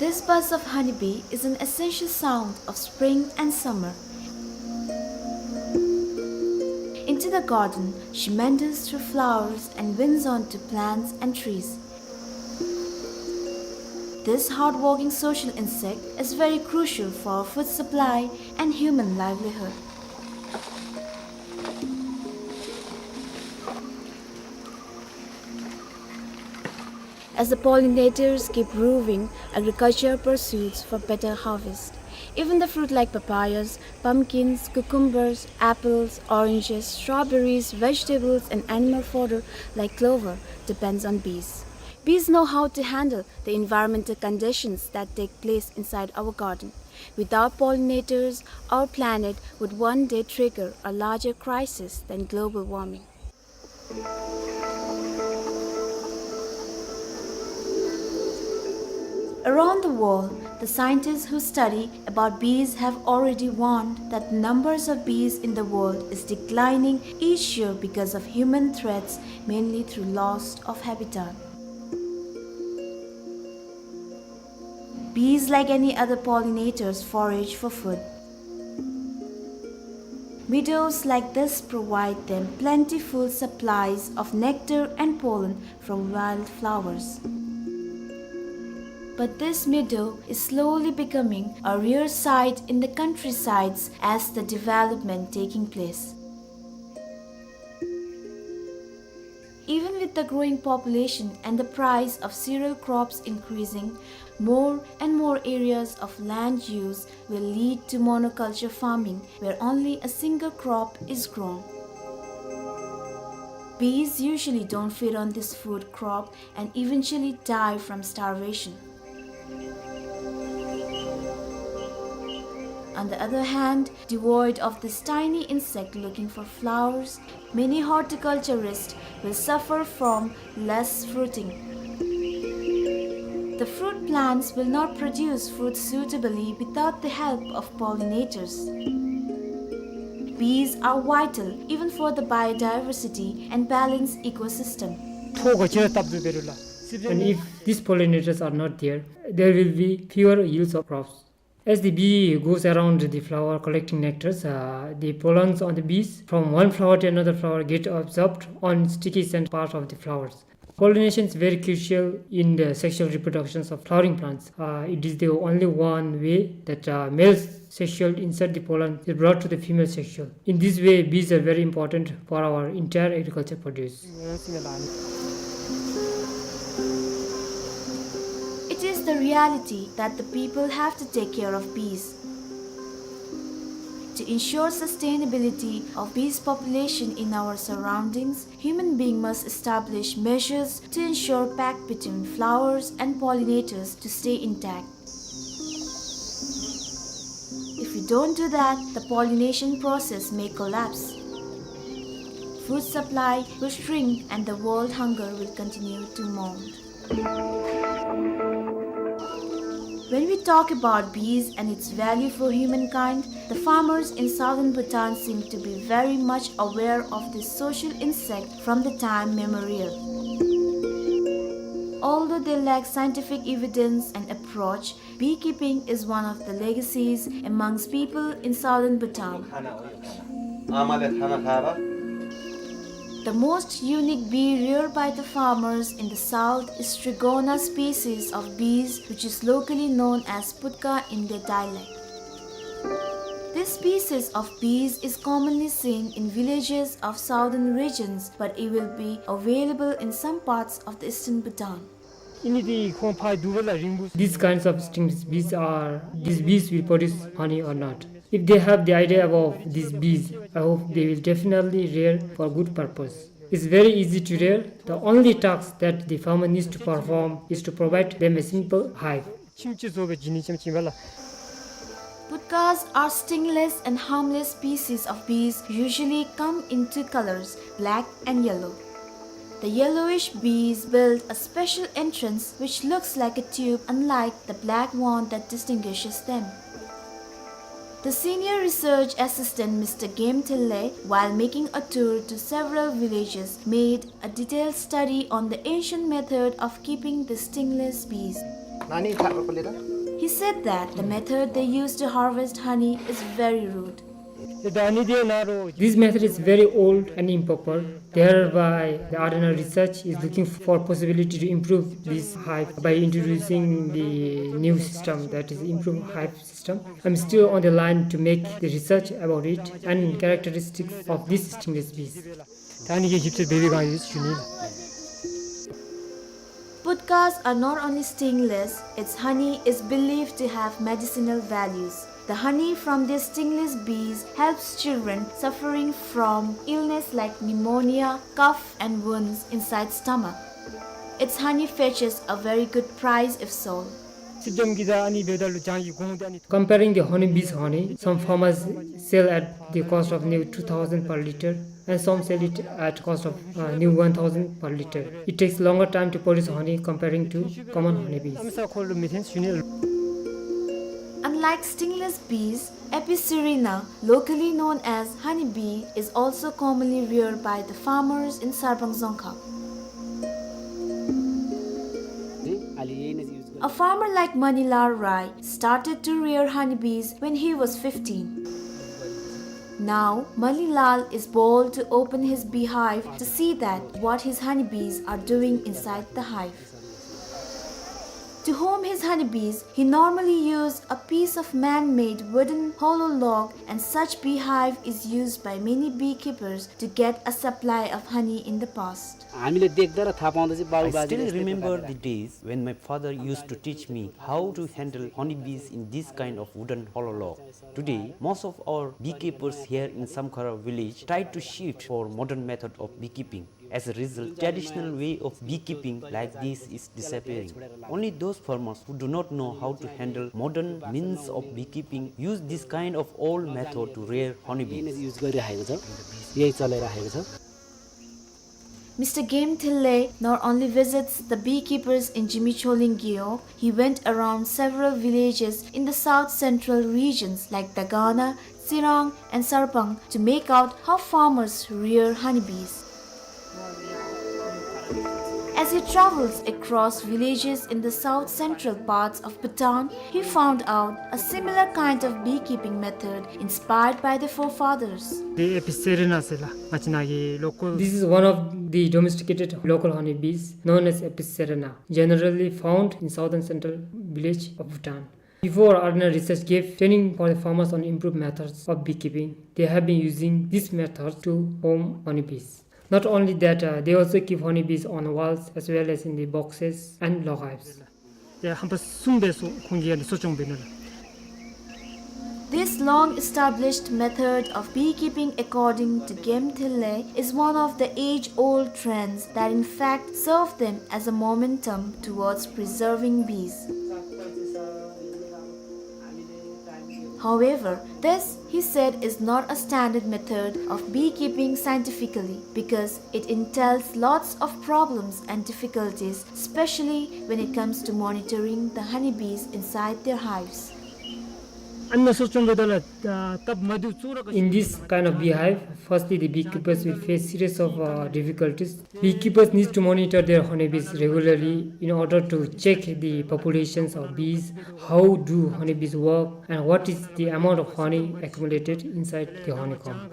This buzz of honeybee is an essential sound of spring and summer. Into the garden, she meanders through flowers and winds onto plants and trees. This hardworking social insect is very crucial for food supply and human livelihood. As the pollinators keep roving, agriculture pursues for better harvest. Even the fruit like papayas, pumpkins, cucumbers, apples, oranges, strawberries, vegetables, and animal fodder like clover depends on bees. Bees know how to handle the environmental conditions that take place inside our garden. Without pollinators, our planet would one day trigger a larger crisis than global warming. Around the world, the scientists who study about bees have already warned that the numbers of bees in the world is declining each year because of human threats, mainly through loss of habitat. Bees, like any other pollinators, forage for food. Meadows like this provide them plentiful supplies of nectar and pollen from wildflowers. But this meadow is slowly becoming a rare sight in the countrysides as the development taking place. Even with the growing population and the price of cereal crops increasing, more and more areas of land use will lead to monoculture farming, where only a single crop is grown. Bees usually don't feed on this food crop and eventually die from starvation. On the other hand, devoid of this tiny insect looking for flowers, many horticulturists will suffer from less fruiting. The fruit plants will not produce fruit suitably without the help of pollinators. Bees are vital even for the biodiversity and balanced ecosystem. And if these pollinators are not there, there will be fewer yields of crops. As the bee goes around the flower collecting nectars, uh, the pollens on the bees from one flower to another flower get absorbed on sticky scent part of the flowers. Pollination is very crucial in the sexual reproductions of flowering plants. Uh, it is the only one way that, uh, male sexual insert, the pollen, is brought to the female sexual. In this way, bees are very important for our entire agriculture produce. It is the reality that the people have to take care of bees. To ensure sustainability of bees population in our surroundings, human being must establish measures to ensure pact between flowers and pollinators to stay intact. If we don't do that, the pollination process may collapse. Food supply will shrink and the world hunger will continue to mount. When we talk about bees and its value for humankind, the farmers in southern Bhutan seem to be very much aware of this social insect from the time memorial. Although they lack scientific evidence and approach, beekeeping is one of the legacies amongst people in southern Bhutan. The most unique bee reared by the farmers in the south is Trigona species of bees, which is locally known as putka in their dialect. This species of bees is commonly seen in villages of southern regions, but it will be available in some parts of the eastern Bhutan. These kinds of stingless bees are, these bees will produce honey or not. If they have the idea about these bees, I hope they will definitely rear for good purpose. It's very easy to rear. The only task that the farmer needs to perform is to provide them a simple hive. Putkas are stingless and harmless species of bees, usually come in two colors, black and yellow. The yellowish bees build a special entrance which looks like a tube, unlike the black one that distinguishes them. The senior research assistant, Mister Game Thille, while making a tour to several villages, made a detailed study on the ancient method of keeping the stingless bees. Nani tha ko leda? He said that the method they use to harvest honey is very rude. This method is very old and improper. Thereby, the R N R research is looking for possibility to improve this hive by introducing the new system, that is improved hive system. I'm still on the line to make the research about it and characteristics of these stingless bees. ད་ཨ་ནི་གི་ཞིབ་འཚོལ་འབད་བའི་སྒང་ཡོད་ཞུ་ནི། Putkas are not only stingless, its honey is believed to have medicinal values. The honey from these stingless bees helps children suffering from illness like pneumonia, cough, and wounds inside stomach. Its honey fetches a very good price if sold. Comparing the honeybees honey, some farmers sell at the cost of new two thousand per liter, and some sell it at cost of, uh, new one thousand per liter. It takes longer time to produce honey comparing to common honeybees. Unlike stingless bees, Apicerina, locally known as honeybee, is also commonly reared by the farmers in Sarpang Dzongkhag. A farmer like Manilal Rai started to rear honeybees when he was fifteen. Now, Manilal is bold to open his beehive to see that what his honeybees are doing inside the hive. To home his honeybees, he normally used a piece of man-made wooden hollow log, and such beehive is used by many beekeepers to get a supply of honey in the past. I still remember the days when my father used to teach me how to handle honeybees in this kind of wooden hollow log. Today, most of our beekeepers here in Samkhara village try to shift for modern method of beekeeping. As a result, traditional way of beekeeping like this is disappearing. Only those farmers who do not know how to handle modern means of beekeeping use this kind of old method to rear honeybees. Mister Game Thille not only visits the beekeepers in Jimicholing Gewog, he went around several villages in the south central regions like Dagana, Tsirang, and Sarpang to make out how farmers rear honeybees. As he travels across villages in the south central parts of Bhutan, he found out a similar kind of beekeeping method inspired by the forefathers. This is one of the domesticated local honeybees known as Apicerina, generally found in southern central village of Bhutan. Before, R N R research gave training for the farmers on improved methods of beekeeping. They have been using this method to home honeybees. Not only that, uh, they also keep honeybees on walls as well as in the boxes and log hives. This long-established method of beekeeping, according to Game Thille, is one of the age-old trends that in fact serve them as a momentum towards preserving bees. However, this, he said, is not a standard method of beekeeping scientifically because it entails lots of problems and difficulties, especially when it comes to monitoring the honeybees inside their hives. In this kind of beehive, firstly, the beekeepers will face series of, uh, difficulties. Beekeepers need to monitor their honeybees regularly in order to check the populations of bees, how do honeybees work, and what is the amount of honey accumulated inside the honeycomb.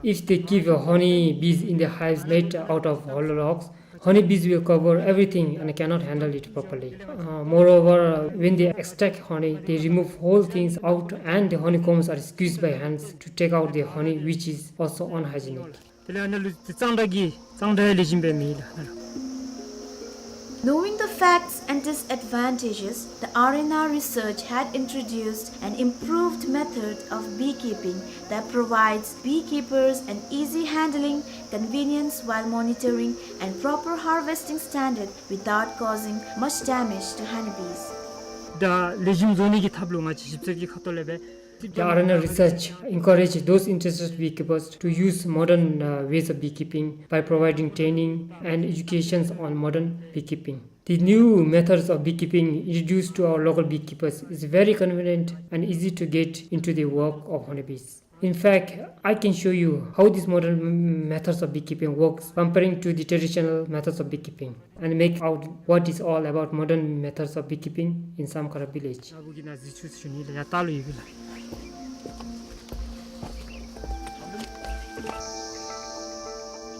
If they keep, uh, honeybees in the hives made out of hollow logs, honeybees will cover everything and cannot handle it properly. Uh, moreover, uh, when they extract honey, they remove whole things out and the honeycombs are squeezed by hands to take out the honey, which is also unhygienic. དེ་ལས་ཨ་ནཱ་ལུ་གཙང་སྦྲ་གི་གཙང་སྦྲ་ལེགས་ཤོམ་སྦེ་མེད་ལགས། Knowing the facts and disadvantages, the R N R research had introduced an improved method of beekeeping that provides beekeepers an easy handling, convenience while monitoring, and proper harvesting standard without causing much damage to honeybees. ད་ལེགས་ཤོམ་བཟོ་ནི་གི་ཐབས་ལུ་ང་བཅས་ཞིབ་འཚོལ་གྱི་ཁ་ཐུག་ལས་སྦེ། The R N R research encourage those interested beekeepers to use modern, uh, ways of beekeeping by providing training and educations on modern beekeeping. The new methods of beekeeping introduced to our local beekeepers is very convenient and easy to get into the work of honeybees. In fact, I can show you how these modern m-, methods of beekeeping works comparing to the traditional methods of beekeeping and make out what is all about modern methods of beekeeping in Samkhara village.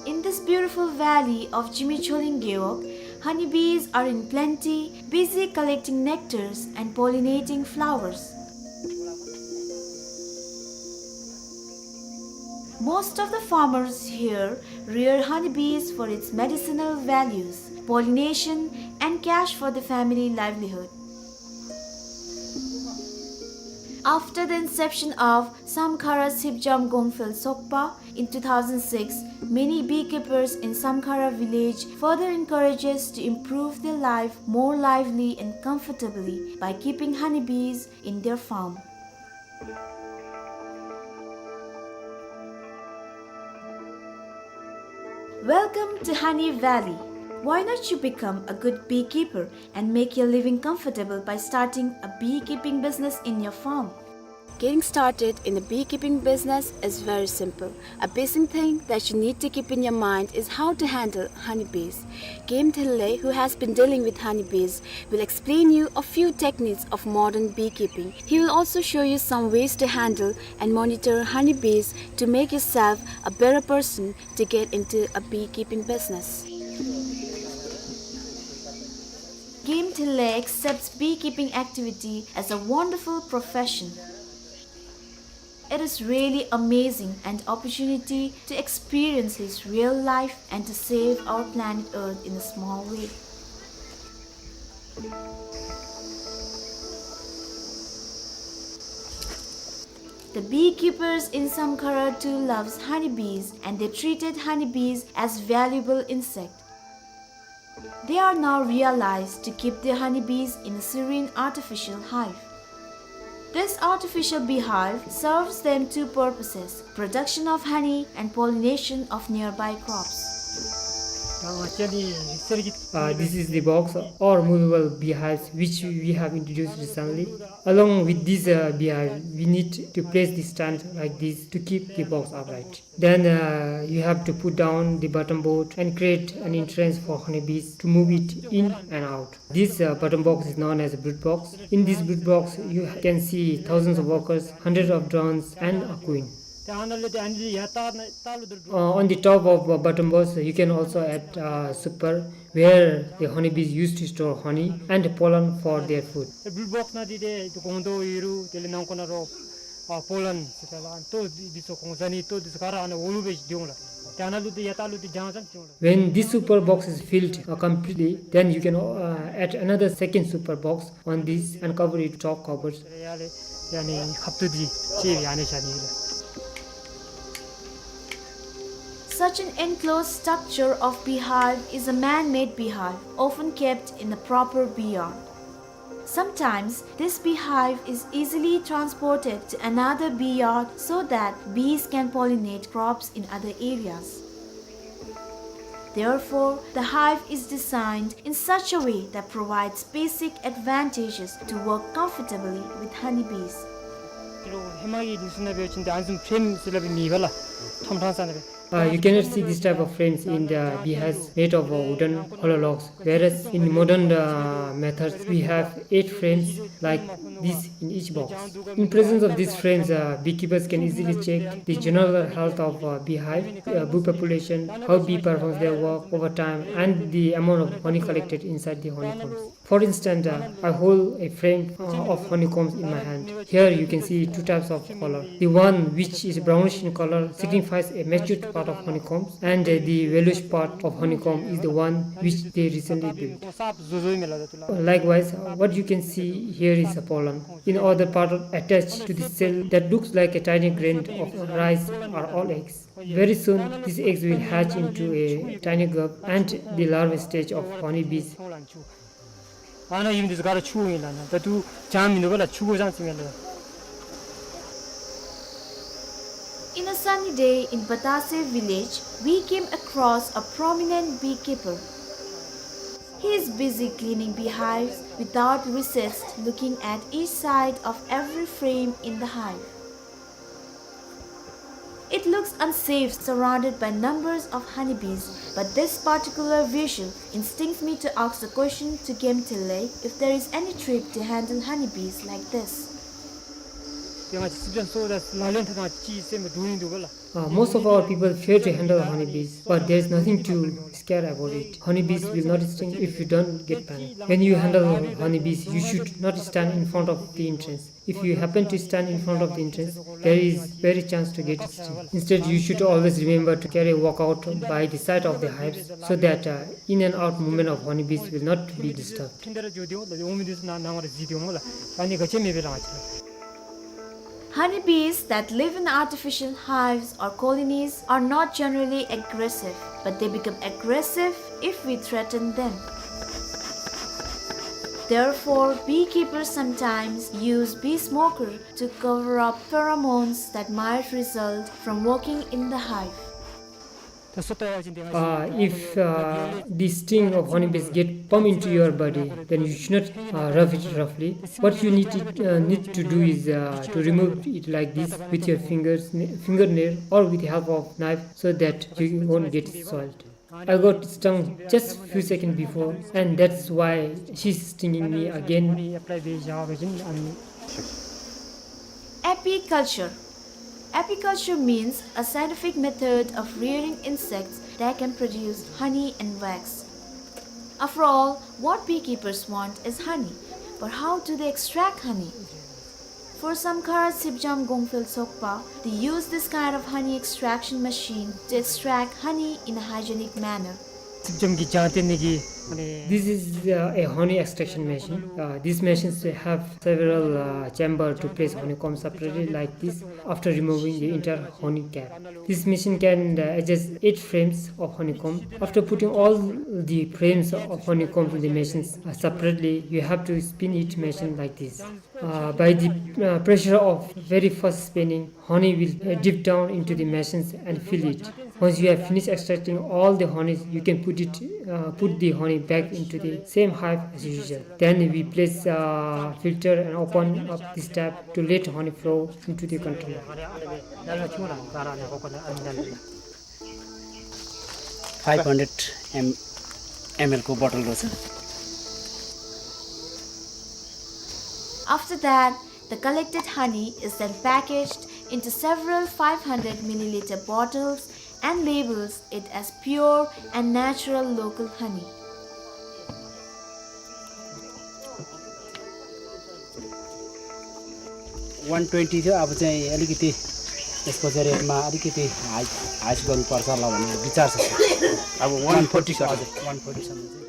In this beautiful valley of Jimi Choling Gewog, honeybees are in plenty, busy collecting nectars and pollinating flowers. Most of the farmers here rear honeybees for its medicinal values, pollination, and cash for the family livelihood. After the inception of Samkhara Sipjam Gongphel Sokpa in two thousand six, many beekeepers in Samkhara village further encourages to improve their life more lively and comfortably by keeping honeybees in their farm. Welcome to Honey Valley. Why not you become a good beekeeper and make your living comfortable by starting a beekeeping business in your farm? Getting started in a beekeeping business is very simple. A basic thing that you need to keep in your mind is how to handle honeybees. Game Thille, who has been dealing with honeybees, will explain you a few techniques of modern beekeeping. He will also show you some ways to handle and monitor honeybees to make yourself a better person to get into a beekeeping business. Game Thille accepts beekeeping activity as a wonderful profession. It is really amazing an opportunity to experience his real life and to save our planet Earth in a small way. The beekeepers in Samkhara too loves honeybees, and they treated honeybees as valuable insect. They are now realized to keep their honeybees in a serene artificial hive. This artificial beehive serves them two purposes, production of honey and pollination of nearby crops. Uh, this is the box or movable beehives which we have introduced recently. Along with this, uh, beehive, we need to place the stand like this to keep the box upright. Then, uh, you have to put down the bottom board and create an entrance for honeybees to move it in and out. This, uh, bottom box is known as a brood box. In this brood box, you can see thousands of workers, hundreds of drones, and a queen. Uh, on the top of, uh, bottom box, you can also add, uh, super, where the honeybees used to store honey and pollen for their food. ཨ་བུལ་བོགས་ནང་འདི་ཏེ་ཏེ་སྒོང་རྡོག་ཡོད་རུང་དེ་ལས་ནང་ཁོག་ནང་རོ་ཨ་པོ་ལན་ཟེར་ཏེ་ལ་ལྟོ་འདི་འདི་ཚུ་གོང་ས་ནི་ལྟོ་འདི་ཚུ་ག་ར་ཨ་ནཱ་འོག་ལུ་སྦེ་སྡོད་འོང་ལགས། ཏེ་ཨ་ནཱ་ལུ་ཏེ་ཡར་ལྟག་ལུ་ཏེ་རྒྱང་ཙམ་སྡོད་འོང་ལགས། When this super box is filled, uh, completely, then you can, uh, add another second super box on this and cover it top covers. ཡ་ལས་ཡ་ནི་ཁབ་ཏུ་འདི་ཅིག་ཡ་ནི་བཞག་ནི་ལགས། Such an enclosed structure of beehive is a man-made beehive, often kept in a proper bee yard. Sometimes, this beehive is easily transported to another bee yard so that bees can pollinate crops in other areas. Therefore, the hive is designed in such a way that provides basic advantages to work comfortably with honeybees. ཧེ་མ་གི་ནི་སུ་ན་བེ་ཅིན་ཏེ་ཨ་ནི་བཟུམ་ཕྲེམ་ཟེར་སླབ་མེད་པ་ལགས། ཐོམ་ཐང་ས་ན་བེ། Uh, you cannot see this type of frames in the beehives made of, uh, wooden hollow logs, whereas in modern, uh, methods we have eight frames like this in each box. In presence of these frames, uh, beekeepers can easily check the general health of, uh, beehive, uh, bee population, how bee performs their work over time, and the amount of honey collected inside the honeycombs. For instance, uh, I hold a frame, uh, of honeycombs in my hand. Here you can see two types of color. The one which is brownish in color signifies a matured part of honeycombs, and, uh, the yellowish part of honeycomb is the one which they recently built. Likewise, uh, what you can see here is a pollen. In other part, attached to the cell that looks like a tiny grain of rice are all eggs. Very soon, these eggs will hatch into a tiny grub and the larval stage of honeybees. ཨ་ནཱ་ཨིན་འདི་ཚུ་ག་ར་ཆུ་ཨིན་ལགས། ད་ལྟོ་ཇ་མིན་འདུག་པ་ལགས། ཆུ་གོ་ཟང་ཅིག་ཨིན་ལགས། In a sunny day in Batase village, we came across a prominent beekeeper. He is busy cleaning beehives without recess, looking at each side of every frame in the hive. It looks unsafe surrounded by numbers of honeybees, but this particular visual instincts me to ask the question to Game Tele if there is any trick to handle honeybees like this. ཡང་སྲིབ་འཇམ་སོགས་ལ་ལག་ལེན་འཐབ་ན་ཅིག་སེམས་སྡུག་ཡིན་འདུག་ག་ལགས། Uh, most of our people fear to handle honeybees, but there is nothing to scare about it. Honeybees will not sting if you don't get panic. When you handle honeybees, you should not stand in front of the entrance. If you happen to stand in front of the entrance, there is very chance to get stung. Instead, you should always remember to carry a walkout by the side of the hives so that uh, in and out movement of honeybees will not be disturbed. Honeybees that live in artificial hives or colonies are not generally aggressive, but they become aggressive if we threaten them. Therefore, beekeepers sometimes use bee smoker to cover up pheromones that might result from working in the hive. Uh, if uh, the sting of honeybees get pump into your body, then you should not uh, rub it roughly. What you need to, uh, need to do is uh, to remove it like this with your fingers, fingernail, or with the help of knife, so that you won't get soiled. I got stung just few seconds before, and that's why she's stinging me again. Apiculture, a scientific method of rearing insects that can produce honey and wax. After all, what beekeepers want is honey, but how do they extract honey? For Samkhara Sipjam Gongphel Sokpa, they use this kind of honey extraction machine to extract honey in a hygienic manner. This is uh, a honey extraction machine. Uh, these machines have several uh, chamber to place honeycomb separately like this after removing the entire honey cap. This machine can uh, adjust eight frames of honeycomb. After putting all the frames of honeycomb in the machines uh, separately, you have to spin each machine like this. Uh, by the uh, pressure of very fast spinning, honey will uh, dip down into the machines and fill it. Once you have finished extracting all the honey, you can put it, uh, put the honey back into the same hive as usual. Then we place a filter and open up this tap to let honey flow into the container. Five hundred M L को बोतल रहेछ। After that, the collected honey is then packaged into several five hundred milliliter bottles and labels it as pure and natural local honey. One twenty थियो, अब चाहिँ अलिकति यसको चाहिँ रेटमा अलिकति हाई, हाई गर्नुपर्छ होला भन्ने विचार छ। अब one forty सर। हजुर, one forty सम्म चाहिँ।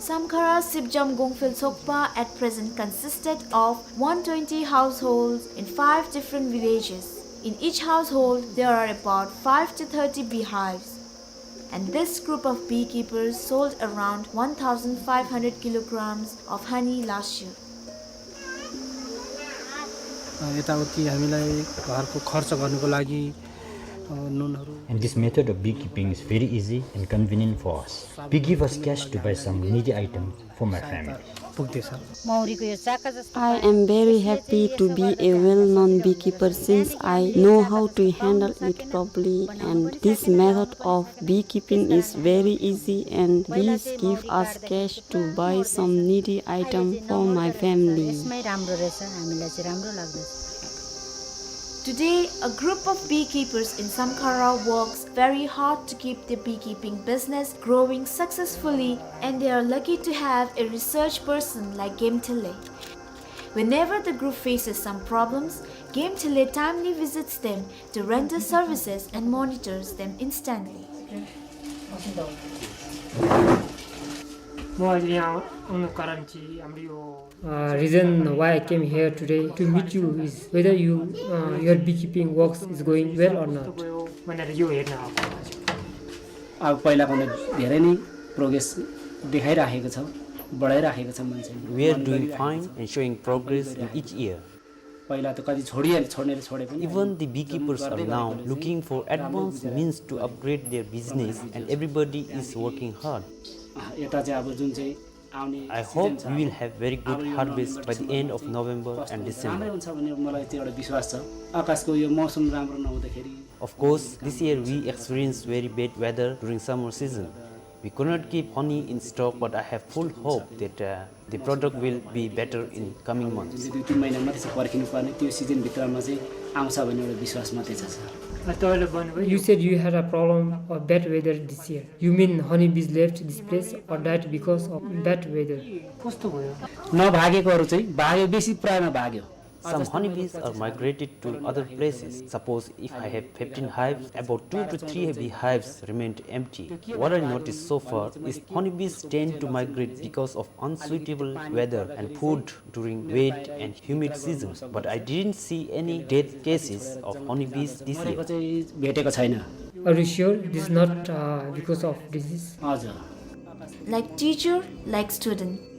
Samkhara Sipjam Gongphel Sokpa at present consisted of one twenty households in five different villages. In each household, there are about five to thirty beehives. And this group of beekeepers sold around one thousand five hundred kilograms of honey last year. यताउति हामीलाई घरको खर्च गर्नको लागि नुनहरू। And this method of beekeeping is very easy and convenient for us. We give us cash to buy some needy item for my family. पुग्दैछ। I am very happy to be a well-known beekeeper since I know how to handle it properly, and this method of beekeeping is very easy and this give us cash to buy some needy item for my family. यसमै राम्रो रहेछ, हामीलाई चाहिँ राम्रो लाग्दछ। Today, a group of beekeepers in Samkhara works very hard to keep their beekeeping business growing successfully, and they are lucky to have a research person like Game Tele. Whenever the group faces some problems, Game Tele timely visits them to render services and monitors them instantly. म अहिले यहाँ आउनु कारण चाहिँ हाम्रो यो Uh, reason why I came here today to meet you is whether you, uh, your beekeeping works is going well or not. अब पहिलाभन्दा धेरै नै प्रोग्रेस देखाइराखेको छ, बढाइराखेको छ मान्छेले। We are doing fine and showing progress in each year. पहिला त कति छोडिहाले, छोड्नेले छोडे पनि। Even the beekeepers are now looking for advanced means to upgrade their business and everybody is working hard. यता चाहिँ अब जुन चाहिँ I hope we will have very good harvest by the end of November and December. Of course, this year we experienced very bad weather during summer season. We could not keep honey in stock, but I have full hope that, uh, the product will be better in coming months. You said you had a problem of bad weather this year. You mean honeybees left this place or died because of bad weather? कस्तो भयो? नभागेकोहरू चाहिँ भाग्यो, बेसी प्रायमा भाग्यो। Some honeybees are migrated to other places. Suppose if I have fifteen hives, about two to three beehives remained empty. What I noticed so far is honeybees tend to migrate because of unsuitable weather and food during wet and humid seasons, but I didn't see any death cases of honeybees this year. Are you sure this is not, uh, because of disease? हजुर। Like teacher, like student.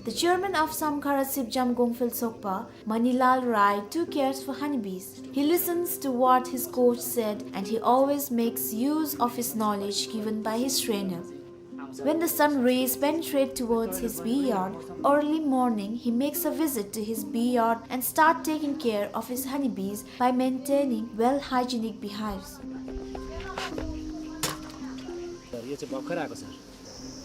The chairman of Samkhara Sipjam Gongphel Sokpa, Manilal Rai, too cares for honeybees. He listens to what his coach said and he always makes use of his knowledge given by his trainer. When the sun rays penetrate towards his bee yard, early morning he makes a visit to his bee yard and start taking care of his honeybees by maintaining well hygienic beehives. यो चाहिँ भर्खर आएको छ।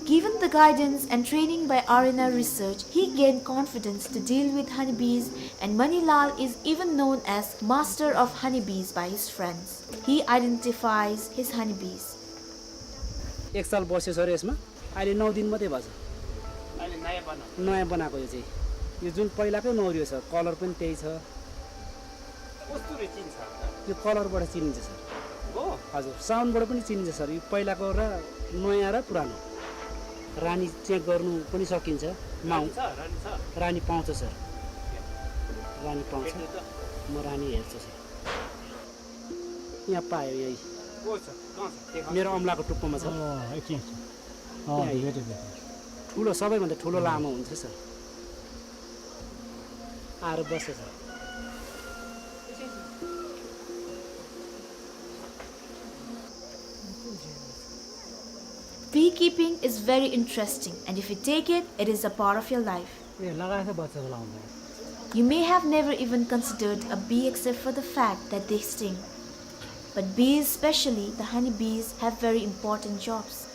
Given the guidance and training by R N R Research, he gained confidence to deal with honeybees, and Manilal is even known as master of honeybees by his friends. He identifies his honeybees. एक साल बस्यो सर यसमा, अहिले नौ दिन मात्रै भएको छ। अहिले नयाँ बनाएको। नयाँ बनाएको यो चाहिँ। यो जुन पहिलाकै मौरी हो सर, कलर पनि त्यही छ। कस्तुरी चिन्छ? यो कलरबाट चिनिन्छ सर। हो? हजुर, साउन्डबाट पनि चिनिन्छ सर। यो पहिलाको र नयाँ र पुरानो। रानी चेक गर्नु पनि सकिन्छ। माउ- रानी छ? रानी छ? रानी पाउँछ सर। रानी पाउँछ। भेट्नु त? म रानी हेर्छु सर। यहाँ पायो, यही। को छ? कहाँ छ? देखा। मेरो औँलाको टुप्पोमा छ। अँ, एकछिन, एकछिन। अँ, यहाँ। भेटेँ, भेटेँ। ठुलो, सबैभन्दा ठुलो लामो हुन्छ सर। आएर बस्छ sir. Beekeeping is very interesting, and if you take it, it is a part of your life. ए, लगाएछ बच्चाको लाउँदा। You may have never even considered a bee except for the fact that they sting. But bees, especially the honey bees, have very important jobs.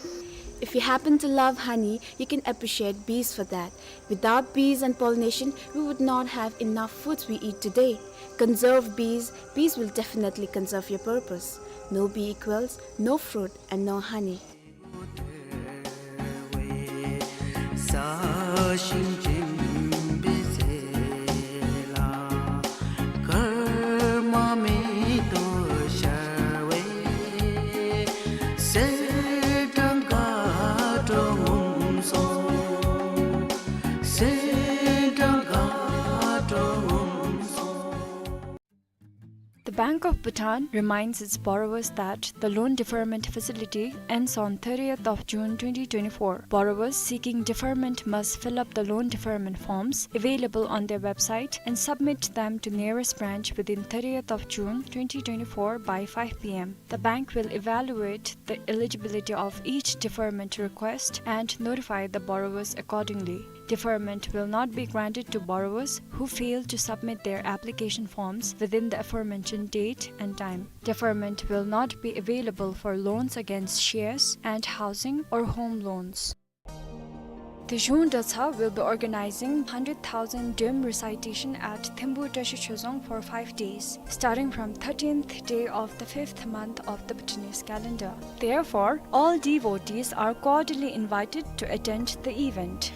If you happen to love honey, you can appreciate bees for that. Without bees and pollination, we would not have enough foods we eat today. Conserve bees, bees will definitely conserve your purpose. No bee equals no fruit and no honey. The Bank of Bhutan reminds its borrowers that the loan deferment facility ends on thirtieth of June twenty twenty-four. Borrowers seeking deferment must fill up the loan deferment forms available on their website and submit them to nearest branch within thirtieth of June twenty twenty-four by five P M. The bank will evaluate the eligibility of each deferment request and notify the borrowers accordingly. Deferment will not be granted to borrowers who fail to submit their application forms within the aforementioned date and time. Deferment will not be available for loans against shares and housing or home loans. The Zhung Dratshang will be organizing hundred thousand döm recitation at Thembu Tashi Chozong for five days, starting from thirteenth day of the fifth month of the Bhutanese calendar. Therefore, all devotees are cordially invited to attend the event.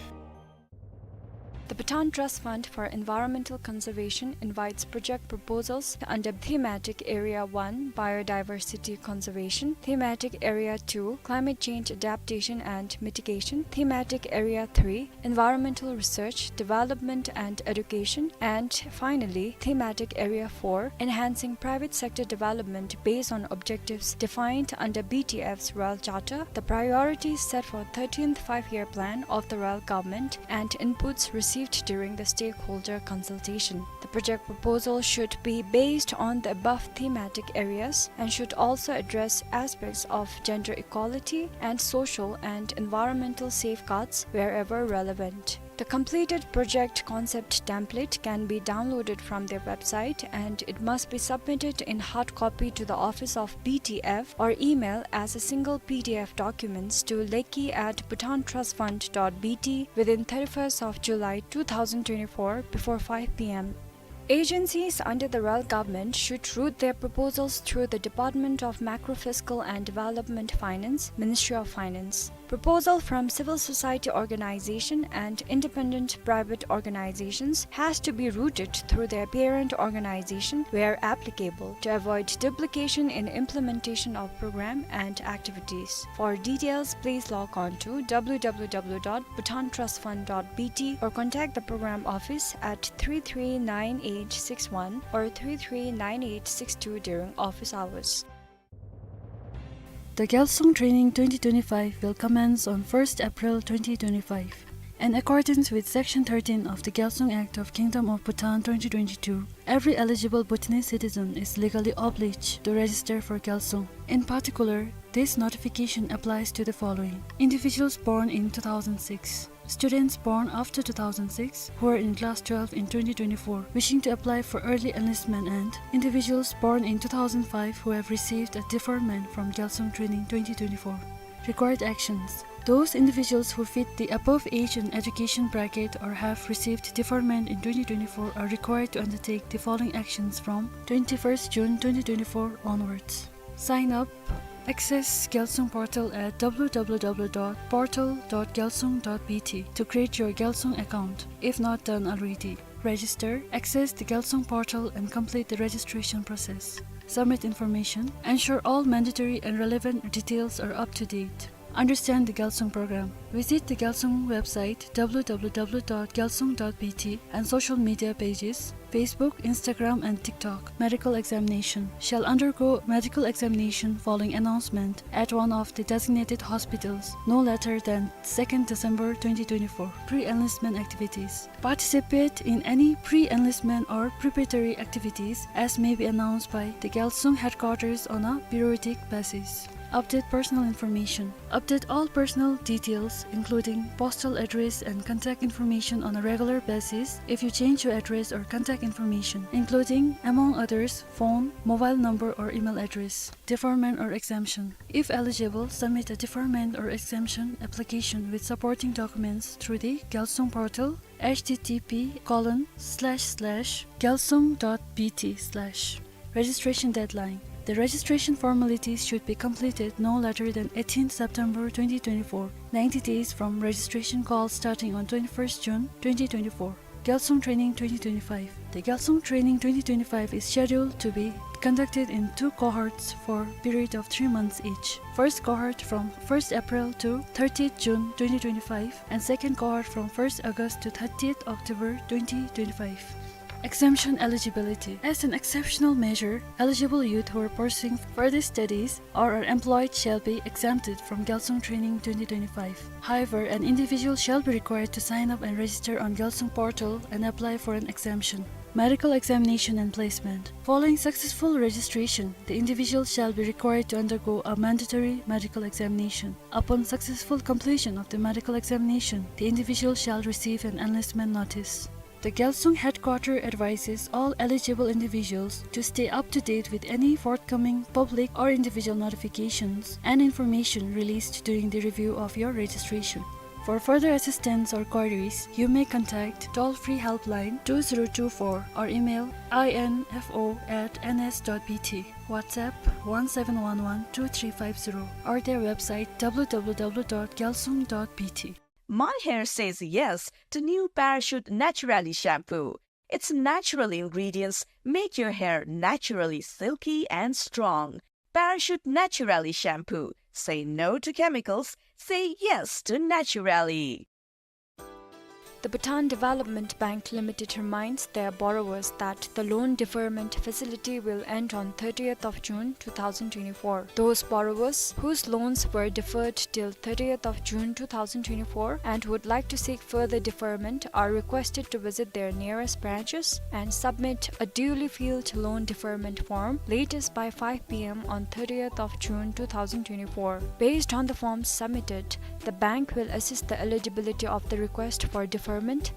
The Bhutan Trust Fund for Environmental Conservation invites project proposals under Thematic Area one, Biodiversity Conservation, Thematic Area two, Climate Change Adaptation and Mitigation, Thematic Area three, Environmental Research, Development and Education, and finally, Thematic Area four, Enhancing Private Sector Development based on objectives defined under B T F's Royal Charter, the priorities set for thirteenth Five-Year Plan of the Royal Government, and inputs received during the stakeholder consultation. The project proposal should be based on the above thematic areas and should also address aspects of gender equality and social and environmental safeguards wherever relevant. The completed project concept template can be downloaded from their website, and it must be submitted in hard copy to the office of B T F or email as a single P D F documents to lekki at bhutantrustfund dot B T within thirty-first of July two thousand twenty-four before five P M. Agencies under the Royal Government should route their proposals through the Department of Macrofiscal and Development Finance, Ministry of Finance. Proposal from civil society organization and independent private organizations has to be routed through their parent organization where applicable to avoid duplication in implementation of program and activities. For details, please log on to w w w dot bhutantrustfund dot b t or contact the program office at three three nine eight six one or three three nine eight six two during office hours. The Gyalsung Training twenty twenty-five will commence on first April twenty twenty-five. In accordance with Section thirteen of the Gyalsung Act of Kingdom of Bhutan twenty twenty-two, every eligible Bhutanese citizen is legally obliged to register for Gyalsung. In particular, this notification applies to the following: individuals born in two thousand six, students born after two thousand six who are in class twelve in twenty twenty-four wishing to apply for early enlistment, and individuals born in two thousand five who have received a deferment from Gyalsung Training twenty twenty-four. Required actions. Those individuals who fit the above age and education bracket or have received deferment in twenty twenty-four are required to undertake the following actions from twenty-first June twenty twenty-four onwards. Sign up. Access Gyalsung portal at w w w dot portal dot gyalsung dot b t to create your Gyalsung account if not done already. Register, access the Gyalsung portal and complete the registration process. Submit information, ensure all mandatory and relevant details are up to date. Understand the Gyalsung program. Visit the Gyalsung website w w w dot gyalsung dot b t and social media pages, Facebook, Instagram, and TikTok. Medical examination. Shall undergo medical examination following announcement at one of the designated hospitals no later than second December twenty twenty-four. Pre-enlistment activities. Participate in any pre-enlistment or preparatory activities as may be announced by the Gyalsung headquarters on a periodic basis. Update personal information. Update all personal details, including postal address and contact information, on a regular basis if you change your address or contact information, including, among others, phone, mobile number, or email address. Deferment or exemption. If eligible, submit a deferment or exemption application with supporting documents through the Gyalsung portal, h t t p colon slash slash gyalsung dot b t slash. Registration deadline. The registration formalities should be completed no later than eighteenth September twenty twenty-four, ninety days from registration call starting on twenty-first June twenty twenty-four. Gyalsung Training twenty twenty-five. The Gyalsung Training twenty twenty-five is scheduled to be conducted in two cohorts for period of three months each. First cohort from first April to thirtieth June twenty twenty-five, and second cohort from first August to thirtieth October twenty twenty-five. Exemption eligibility. As an exceptional measure, eligible youth who are pursuing further studies or are employed shall be exempted from Gyalsung Training twenty twenty-five. However, an individual shall be required to sign up and register on Gyalsung portal and apply for an exemption. Medical examination and placement. Following successful registration, the individual shall be required to undergo a mandatory medical examination. Upon successful completion of the medical examination, the individual shall receive an enlistment notice. The Gyalsung headquarter advises all eligible individuals to stay up to date with any forthcoming public or individual notifications and information released during the review of your registration. For further assistance or queries, you may contact toll-free helpline two zero two four or email info at n s dot b t, WhatsApp one seven one one two three five zero, or their website w w w dot gyalsung dot b t. My hair says yes to new Parachute Naturally shampoo. Its natural ingredients make your hair naturally silky and strong. Parachute Naturally shampoo. Say no to chemicals. Say yes to naturally. The Bhutan Development Bank Limited reminds their borrowers that the loan deferment facility will end on thirtieth of June two thousand twenty-four. Those borrowers whose loans were deferred till thirtieth of June two thousand twenty-four and would like to seek further deferment are requested to visit their nearest branches and submit a duly filled loan deferment form latest by five p m on thirtieth of June two thousand twenty-four. Based on the forms submitted, the bank will assess the eligibility of the request for deferment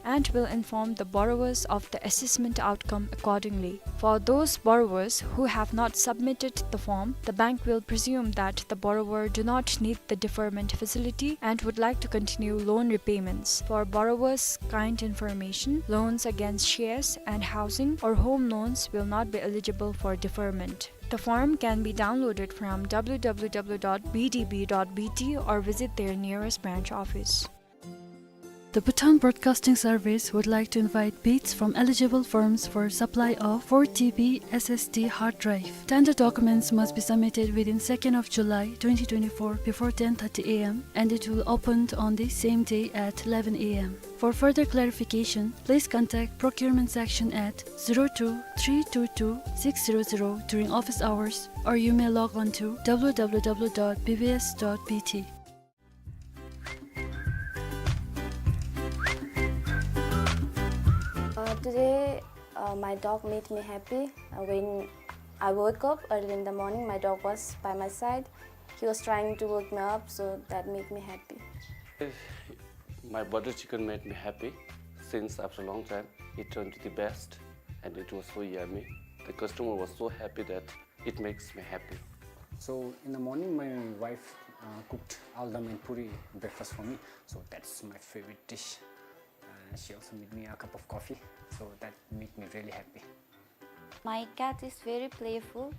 and will inform the borrowers of the assessment outcome accordingly. For those borrowers who have not submitted the form, the bank will presume that the borrower do not need the deferment facility and would like to continue loan repayments. For borrowers' kind information, loans against shares and housing or home loans will not be eligible for deferment. The form can be downloaded from w w w dot b d b dot b t or visit their nearest branch office. The Bhutan Broadcasting Service would like to invite bids from eligible firms for supply of four T B S S D hard drive. Tender documents must be submitted within second of July twenty twenty-four before ten thirty a m and it will open on the same day at eleven a m. For further clarification, please contact procurement section at zero two three two two six zero zero during office hours, or you may log on to w w w dot b b s dot b t. Uh, today, uh, my dog made me happy. Uh, when I woke up early in the morning, my dog was by my side. He was trying to wake me up, so that made me happy. My butter chicken made me happy since after a long time. It turned to the best and it was so yummy. The customer was so happy that it makes me happy. So in the morning, my wife, uh, cooked aldam and puri breakfast for me. So that's my favorite dish. Uh, she also made me a cup of coffee. So that made me really happy. My cat is very playful,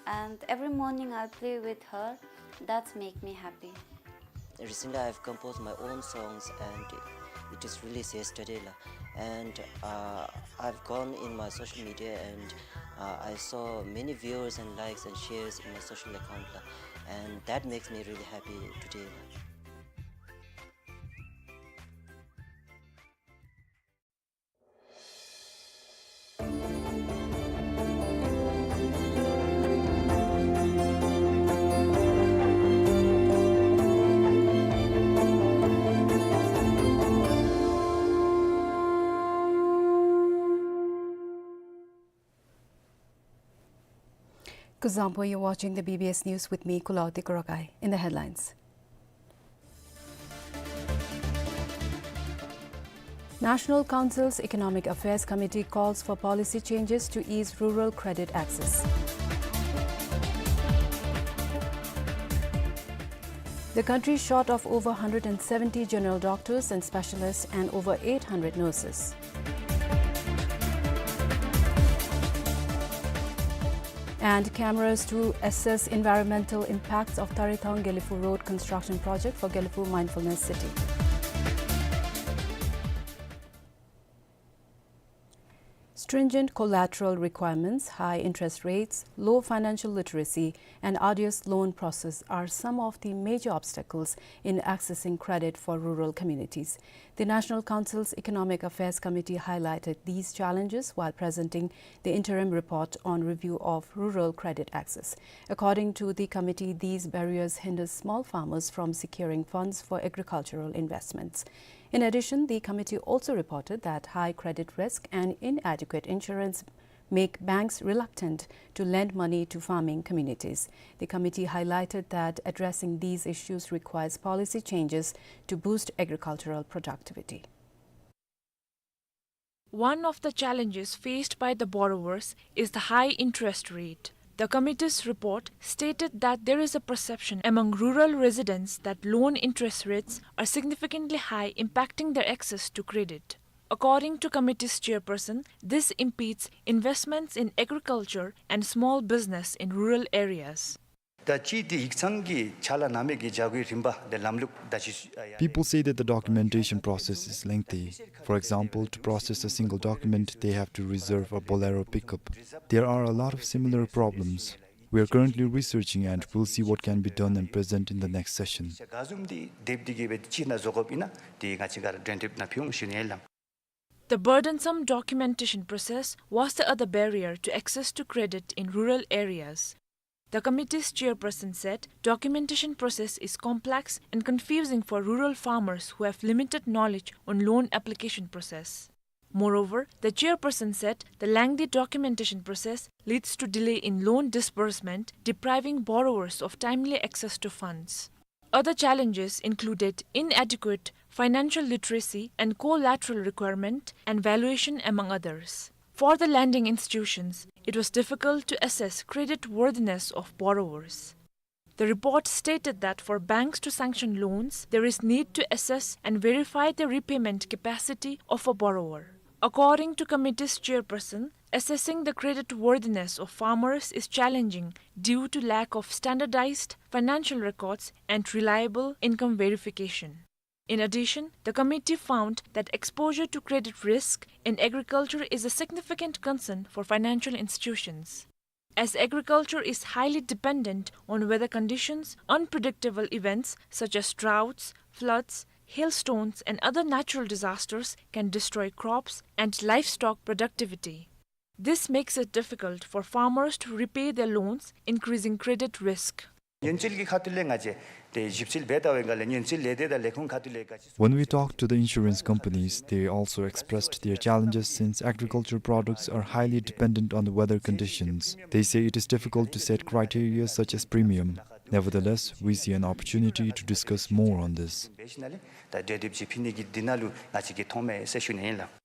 and every morning I play with her. That's make me happy. Recently, I've composed my own songs, and it is released yesterday, la. And, uh, I've gone in my social media, and, uh, I saw many viewers and likes and shares in my social account, la. And that makes me really happy today, la. Kuzuzangpo, you're watching the B B S News with me, Kulaoti Korokai. In the headlines. National Council's Economic Affairs Committee calls for policy changes to ease rural credit access. The country short of over hundred and seventy general doctors and specialists and over eight hundred nurses. And cameras to assess environmental impacts of Tarethang Gelephu Road construction project for Gelephu Mindfulness City. Stringent collateral requirements, high interest rates, low financial literacy, and arduous loan process are some of the major obstacles in accessing credit for rural communities. The National Council's Economic Affairs Committee highlighted these challenges while presenting the interim report on review of rural credit access. According to the committee, these barriers hinder small farmers from securing funds for agricultural investments. In addition, the committee also reported that high credit risk and inadequate insurance make banks reluctant to lend money to farming communities. The committee highlighted that addressing these issues requires policy changes to boost agricultural productivity. One of the challenges faced by the borrowers is the high interest rate. The committee's report stated that there is a perception among rural residents that loan interest rates are significantly high, impacting their access to credit. According to committee's chairperson, this impedes investments in agriculture and small business in rural areas. ད་སྤྱིར་འདི་ཡིག་ཚང་གི་ཕྱག་ལཱ་གནང་མི་གི་བྱ་སྒོའི་རིམ་པ་དེ་ལམ་ལུགས་ད་ཅི། People say that the documentation process is lengthy. For example, to process a single document, they have to reserve a Bolero pickup. There are a lot of similar problems. We are currently researching and we'll see what can be done and present in the next session. ག་བཟུམ་འདི་དེབ་འདི་གི་སྦེ་ཅིག་ནང་བཟོ་དགོཔ་ཨིན་ན་དེ་ང་བཅས་ག་ར་འགྲན་འདེབས་ནང་ཕུལ་འོང་ཞུ་ནི་ཨིན་ལགས། The burdensome documentation process was the other barrier to access to credit in rural areas. The committee's chairperson said documentation process is complex and confusing for rural farmers who have limited knowledge on loan application process. Moreover, the chairperson said the lengthy documentation process leads to delay in loan disbursement, depriving borrowers of timely access to funds. Other challenges included inadequate financial literacy and collateral requirement and valuation, among others. For the lending institutions, it was difficult to assess creditworthiness of borrowers. The report stated that for banks to sanction loans, there is need to assess and verify the repayment capacity of a borrower. According to committee's chairperson, assessing the creditworthiness of farmers is challenging due to lack of standardized financial records and reliable income verification. In addition, the committee found that exposure to credit risk in agriculture is a significant concern for financial institutions. As agriculture is highly dependent on weather conditions, unpredictable events such as droughts, floods, hailstones, and other natural disasters can destroy crops and livestock productivity. This makes it difficult for farmers to repay their loans, increasing credit risk. ཉེན་སྲུང་གི་ཁ་ཐུག་ལས་ང་བཅས་ཏེ་ཞིབ་དཔྱད་འབད་ད་བའི་སྒང་ལས་ཉེན་སྲུང་ལས་སྡེ་དང་ལས་ཁུངས་ཁ་ཐུག་ལས་ག་ཅི། When we talked to the insurance companies, they also expressed their challenges since agriculture products are highly dependent on the weather conditions. They say it is difficult to set criteria such as premium. Nevertheless, we see an opportunity to discuss more on this. འབད་ཞིནམ་ལས་ད་དེ་དེབ་ཅིག་ཕུལ་ནི་གི་འདི་ནང་ལུ་ང་བཅས་ཀྱིས་མཐོངམ་མས་ཟེར་ཞུ་ནི་ཨིན་ལགས།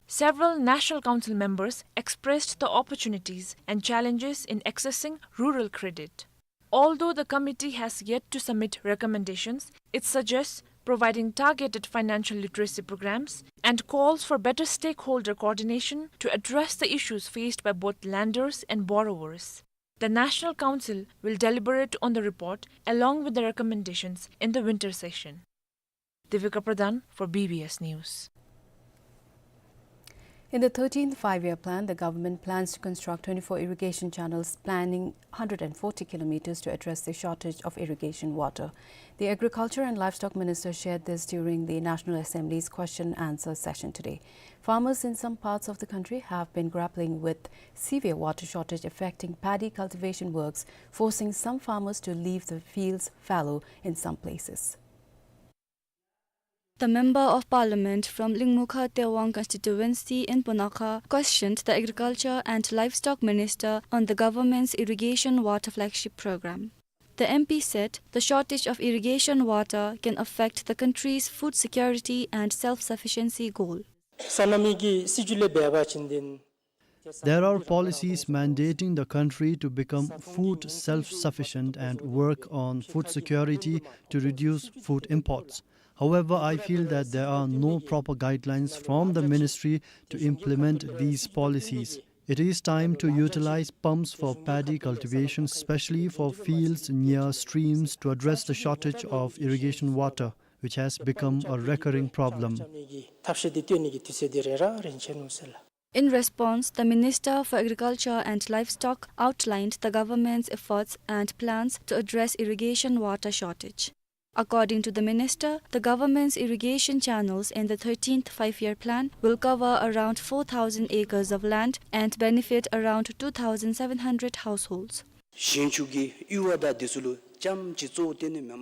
Several National Council members expressed the opportunities and challenges in accessing rural credit. Although the committee has yet to submit recommendations, it suggests providing targeted financial literacy programs and calls for better stakeholder coordination to address the issues faced by both lenders and borrowers. The National Council will deliberate on the report along with the recommendations in the winter session. Devika Pradhan for B B S News. In the thirteenth Five-Year Plan, the government plans to construct twenty-four irrigation channels spanning hundred and forty kilometers to address the shortage of irrigation water. The Agriculture and Livestock Minister shared this during the National Assembly's question-answer session today. Farmers in some parts of the country have been grappling with severe water shortage affecting paddy cultivation works, forcing some farmers to leave the fields fallow in some places. The Member of Parliament from Lingmukha Tewang constituency in Punakha questioned the Agriculture and Livestock Minister on the government's irrigation water flagship program. The M P said the shortage of irrigation water can affect the country's food security and self-sufficiency goal. སོ་ནམ་གྱི་སྲིད་བྱུས་ལས་འབད་བ་ཅིན་དེ་There are policies mandating the country to become food self-sufficient and work on food security to reduce food imports. However, I feel that there are no proper guidelines from the ministry to implement these policies. It is time to utilize pumps for paddy cultivation, especially for fields near streams, to address the shortage of irrigation water, which has become a recurring problem. In response, the Minister for Agriculture and Livestock outlined the government's efforts and plans to address irrigation water shortage. According to the minister, the government's irrigation channels in the thirteenth Five-Year Plan will cover around four thousand acres of land and benefit around two thousand seven hundred households.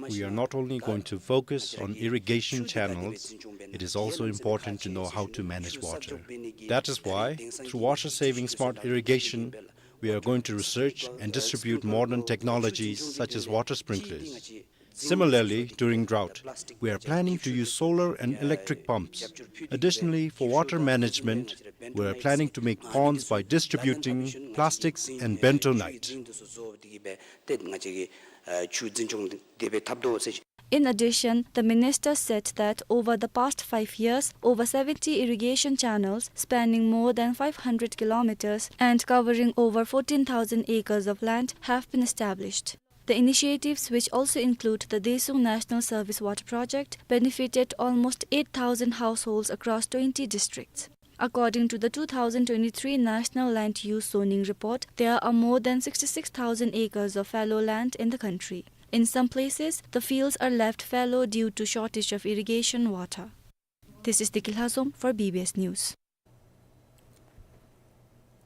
We are not only going to focus on irrigation channels, it is also important to know how to manage water. That is why, through water-saving smart irrigation, we are going to research and distribute modern technologies such as water sprinklers. Similarly, during drought, we are planning to use solar and electric pumps. Additionally, for water management, we are planning to make ponds by distributing plastics and bentonite. In addition, the minister said that over the past five years, over seventy irrigation channels spanning more than five hundred kilometers and covering over fourteen thousand acres of land have been established. The initiatives, which also include the Desung National Service Water Project, benefited almost eight thousand households across twenty districts. According to the two thousand twenty-three National Land Use Zoning Report, there are more than sixty-six thousand acres of fallow land in the country. In some places, the fields are left fallow due to shortage of irrigation water. This is Diki Lhazom for B B S News.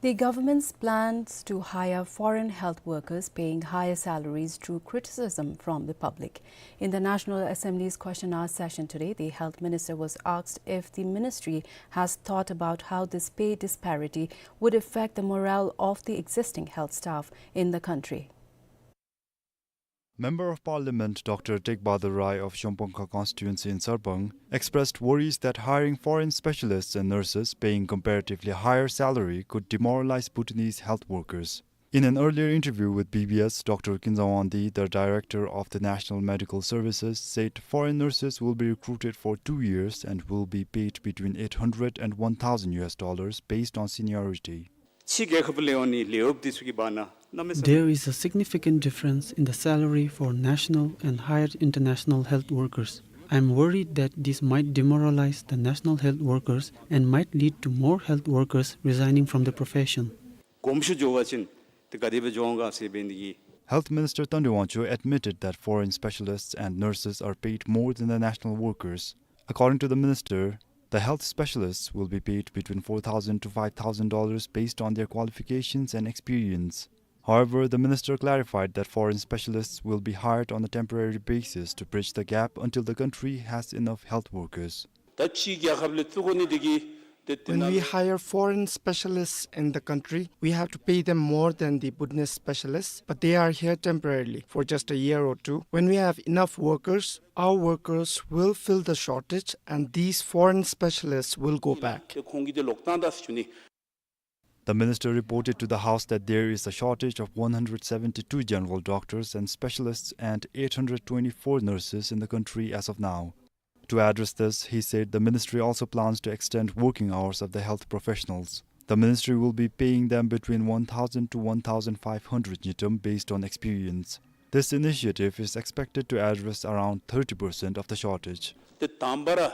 The government's plans to hire foreign health workers paying higher salaries drew criticism from the public. In the National Assembly's question hour session today, the health minister was asked if the ministry has thought about how this pay disparity would affect the morale of the existing health staff in the country. Member of Parliament Doctor Tek Bahadur Rai of Shongpangkha constituency in Sarpang expressed worries that hiring foreign specialists and nurses paying comparatively higher salary could demoralize Bhutanese health workers. In an earlier interview with B B S, Doctor Kinzawangdi, the director of the National Medical Services, said foreign nurses will be recruited for two years and will be paid between eight hundred and one thousand U S dollars based on seniority. ཕྱི་རྒྱལ་ཁབ་ལས་ཡོང་ནི་ལས་བབ་འདི་ཚུ་གི་བར་ན་གནམ་མེད་ས་མེད། There is a significant difference in the salary for national and hired international health workers. I am worried that this might demoralize the national health workers and might lead to more health workers resigning from the profession. གོམས་གཤིས་འགྱོ་བ་ཅིན་དེ་ག་དེ་སྦེ་འགྱོ་འོང་ག་ཟེར་འབད་ནི་དེ་གིས། Health Minister Tandewangcho admitted that foreign specialists and nurses are paid more than the national workers. According to the minister, the health specialists will be paid between four thousand to five thousand dollars based on their qualifications and experience. However, the minister clarified that foreign specialists will be hired on a temporary basis to bridge the gap until the country has enough health workers. ད་ཕྱི་རྒྱལ་ཁབ་ལས་བཙུགས་དགོ་ནི་དེ་གིས་དེ་དེ་ན་When we hire foreign specialists in the country, we have to pay them more than the Bhutanese specialists, but they are here temporarily for just a year or two. When we have enough workers, our workers will fill the shortage and these foreign specialists will go back. དེ་ཁོང་གིས་དེ་ལོག་བཏང་ད་ཟེར་ཞུ་ནི། The minister reported to the House that there is a shortage of one hundred seventy-two general doctors and specialists and eight hundred twenty-four nurses in the country as of now. To address this, he said the ministry also plans to extend working hours of the health professionals. The ministry will be paying them between one thousand to one thousand five hundred ngultrum based on experience. This initiative is expected to address around thirty percent of the shortage. དེ་དང་པ་ར།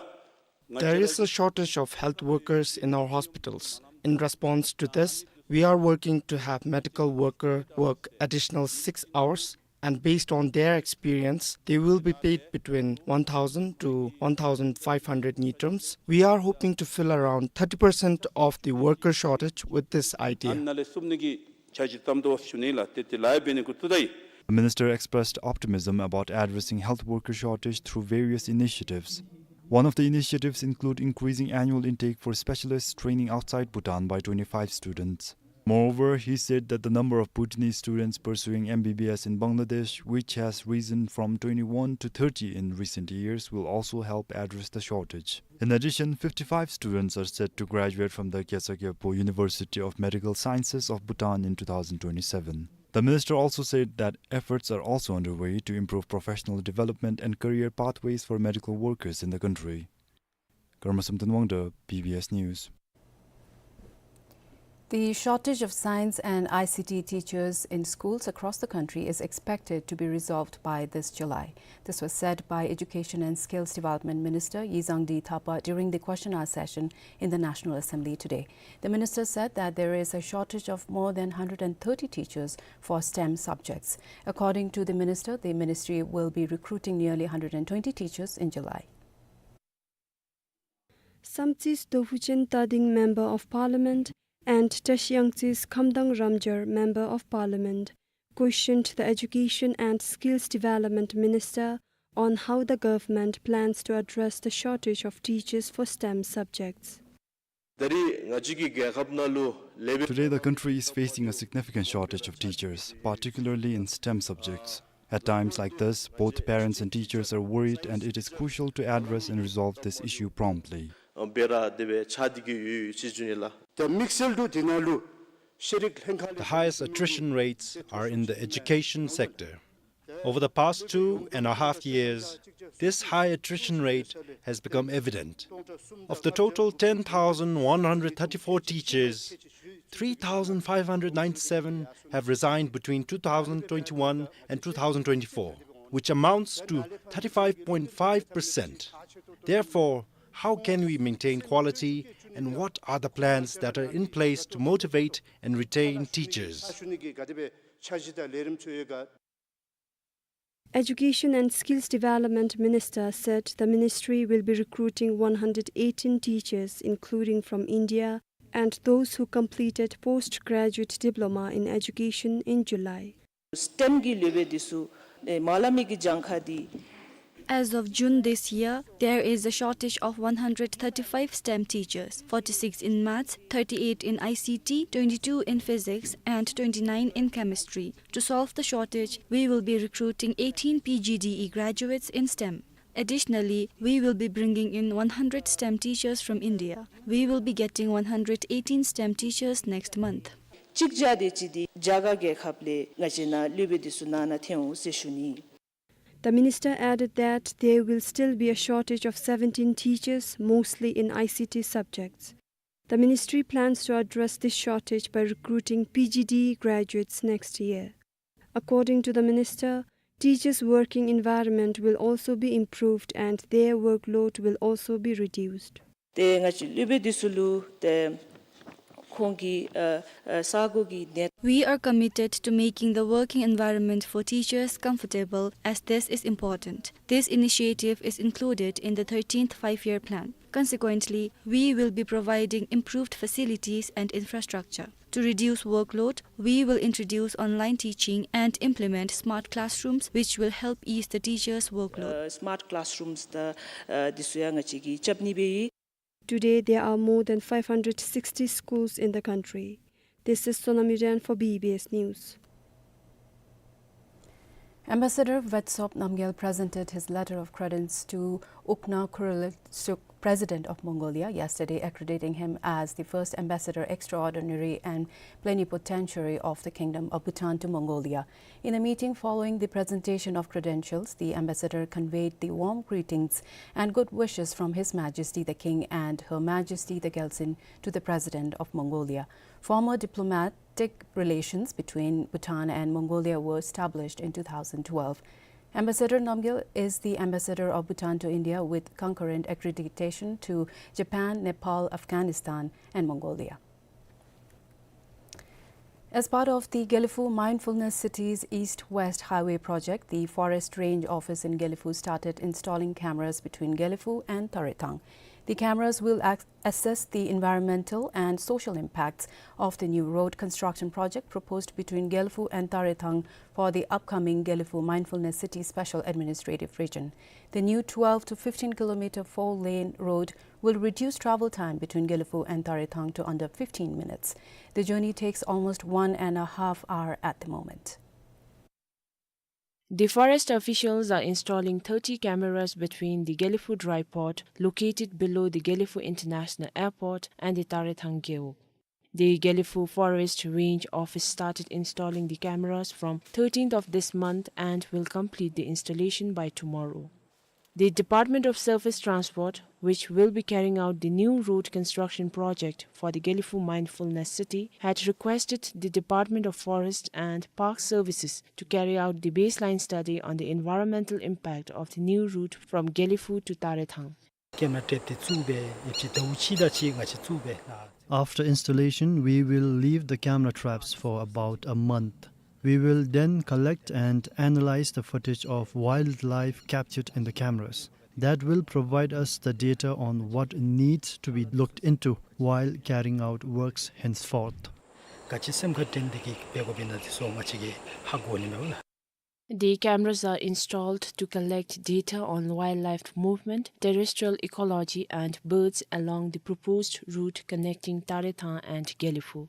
There is a shortage of health workers in our hospitals. In response to this, we are working to have medical worker work additional six hours, and based on their experience, they will be paid between one thousand to one thousand five hundred ngultrums. We are hoping to fill around thirty percent of the worker shortage with this idea. ཨ་ནཱ་ལས་བསུབ་ནི་གི་འཆར་གཞི་བརྩམ་དོ་ཞུ་ནི་ལགས། དེ་དེ་ལཱ་འབད་ནི་གུ་བཏུབ་ད་ཡི། The minister expressed optimism about addressing health worker shortage through various initiatives. One of the initiatives include increasing annual intake for specialists training outside Bhutan by twenty-five students. Moreover, he said that the number of Bhutanese students pursuing M B B S in Bangladesh, which has risen from twenty-one to thirty in recent years, will also help address the shortage. In addition, fifty-five students are set to graduate from the Gyatso Gyatpo University of Medical Sciences of Bhutan in two thousand twenty-seven. The minister also said that efforts are also underway to improve professional development and career pathways for medical workers in the country. Karma Samten Wangda, B B S News. The shortage of science and I C T teachers in schools across the country is expected to be resolved by this July. This was said by Education and Skills Development Minister Yi Zhangdi Thapa during the question hour session in the National Assembly today. The minister said that there is a shortage of more than hundred and thirty teachers for STEM subjects. According to the minister, the ministry will be recruiting nearly hundred and twenty teachers in July. Samtsis Dofuchen Tading, Member of Parliament, and Tashiangtsis Khamdang Ramjar, Member of Parliament, questioned the Education and Skills Development Minister on how the government plans to address the shortage of teachers for STEM subjects. ད་རེས་ང་བཅས་ཀྱི་རྒྱལ་ཁབ་ནང་ལུ་ལེགས་པའི། Today, the country is facing a significant shortage of teachers, particularly in STEM subjects. At times like this, both parents and teachers are worried, and it is crucial to address and resolve this issue promptly. ཨ་སྦེ་ར་དེ་སྦེ་ཆགས་ཏེ་གི་ཡོད་ཡོད་ཅེས་ཞུ་ནི་ལགས། ད་དམིགས་བསལ་དུ་དེ་ནང་ལུ་ཤེས་རིག་ལྷན་ཁག་ལས། The highest attrition rates are in the education sector. Over the past two and a half years, this high attrition rate has become evident. Of the total ten thousand one hundred thirty-four teachers, three thousand five hundred ninety-seven have resigned between two thousand twenty-one and two thousand twenty-four, which amounts to thirty-five point five percent. Therefore, how can we maintain quality, and what are the plans that are in place to motivate and retain teachers? ཨ་ཞུ་ནི་གི་ག་དེ་སྦེ་འཆར་གཞི་དང་ལས་རིམ་ཚུ་ཡོད་ག། Education and Skills Development Minister said the ministry will be recruiting one hundred eighteen teachers, including from India, and those who completed postgraduate diploma in education in July. སི་ཊེམ་གྱི་སློབ་དཔོན་འདི་ཚུ་ཨེ་མ་ལ་མི་གི་གྱངས་ཁ་འདི། As of June this year, there is a shortage of one hundred thirty-five stem teachers, forty-six in maths, thirty-eight in I C T, twenty-two in physics, and twenty-nine in chemistry. To solve the shortage, we will be recruiting eighteen P G D E graduates in stem. Additionally, we will be bringing in one hundred stem teachers from India. We will be getting one hundred eighteen stem teachers next month. གཅིག་བརྒྱ་དེ་ཅིག་འདི་རྒྱ་གར་རྒྱལ་ཁབ་ལས་ང་བཅས་ནང་སློབ་དཔོན་འདི་ཚུ་ནང་ན་ཐོན་འོང་ཟེར་ཞུ་ནི། The minister added that there will still be a shortage of seventeen teachers, mostly in I C T subjects. The ministry plans to address this shortage by recruiting P G D E graduates next year. According to the minister, teachers' working environment will also be improved and their workload will also be reduced. ཏེ་ང་བཅས་སློབ་དཔོན་འདི་ཚུ་ལུ་ཏེ་ཁོང་གི་ཨ་ཨ་ས་གོ་གི་གནས། We are committed to making the working environment for teachers comfortable, as this is important. This initiative is included in the thirteenth Five-Year Plan. Consequently, we will be providing improved facilities and infrastructure. To reduce workload, we will introduce online teaching and implement smart classrooms, which will help ease the teachers' workload. ཨ་སི་མཱརཊ་ཀི་ལཱསི་རུམས་དང་ཨ་འདི་ཚུ་ཡང་ང་བཅས་ཀྱིས་རྐྱབ་ནི་སྦེ་ཡོད། Today, there are more than five hundred sixty schools in the country. This is Sonam Yuden for B B S News. Ambassador Wetsop Namgyel presented his letter of credence to Ukna Khural Suk, President of Mongolia, yesterday, accrediting him as the first ambassador extraordinary and plenipotentiary of the Kingdom of Bhutan to Mongolia. In a meeting following the presentation of credentials, the ambassador conveyed the warm greetings and good wishes from His Majesty the King and Her Majesty the Gyaltsuen to the President of Mongolia. Formal diplomatic relations between Bhutan and Mongolia were established in two thousand twelve. Ambassador Namgyel is the ambassador of Bhutan to India with concurrent accreditation to Japan, Nepal, Afghanistan, and Mongolia. As part of the Gelephu Mindfulness City's East-West Highway project, the Forest Range Office in Gelephu started installing cameras between Gelephu and Tarethang. The cameras will ac-, assess the environmental and social impacts of the new road construction project proposed between Gelephu and Tarethang for the upcoming Gelephu Mindfulness City Special Administrative Region. The new twelve to fifteen kilometer four-lane road will reduce travel time between Gelephu and Tarethang to under fifteen minutes. The journey takes almost one and a half hour at the moment. The forest officials are installing thirty cameras between the Gelephu dry port, located below the Gelephu International Airport, and the Tarethang Gewog. The Gelephu Forest Range Office started installing the cameras from thirteenth of this month and will complete the installation by tomorrow. The Department of Surface Transport, which will be carrying out the new road construction project for the Gelephu Mindfulness City, had requested the Department of Forest and Park Services to carry out the baseline study on the environmental impact of the new route from Gelephu to Tarethang. ཀེམ་ར་ཊེབ་འདི་བཙུགས་སྦེ་ཡོད་ཅི། ཟླཝ་གཅིག་དང་གཅིག་ང་བཅས་བཙུགས་སྦེ་ཨ། After installation, we will leave the camera traps for about a month. We will then collect and analyze the footage of wildlife captured in the cameras. That will provide us the data on what needs to be looked into while carrying out works henceforth. ག་ཅི་སེམས་ཁར་དྲན་ཏེ་གི་འབད་དགོཔ་ཨིན་ན་འདི་ཚུ་ང་བཅས་ཀྱིས་ཧ་གོ་ནི་མས་ལགས། The cameras are installed to collect data on wildlife movement, terrestrial ecology, and birds along the proposed route connecting Tarethang and Gelephu.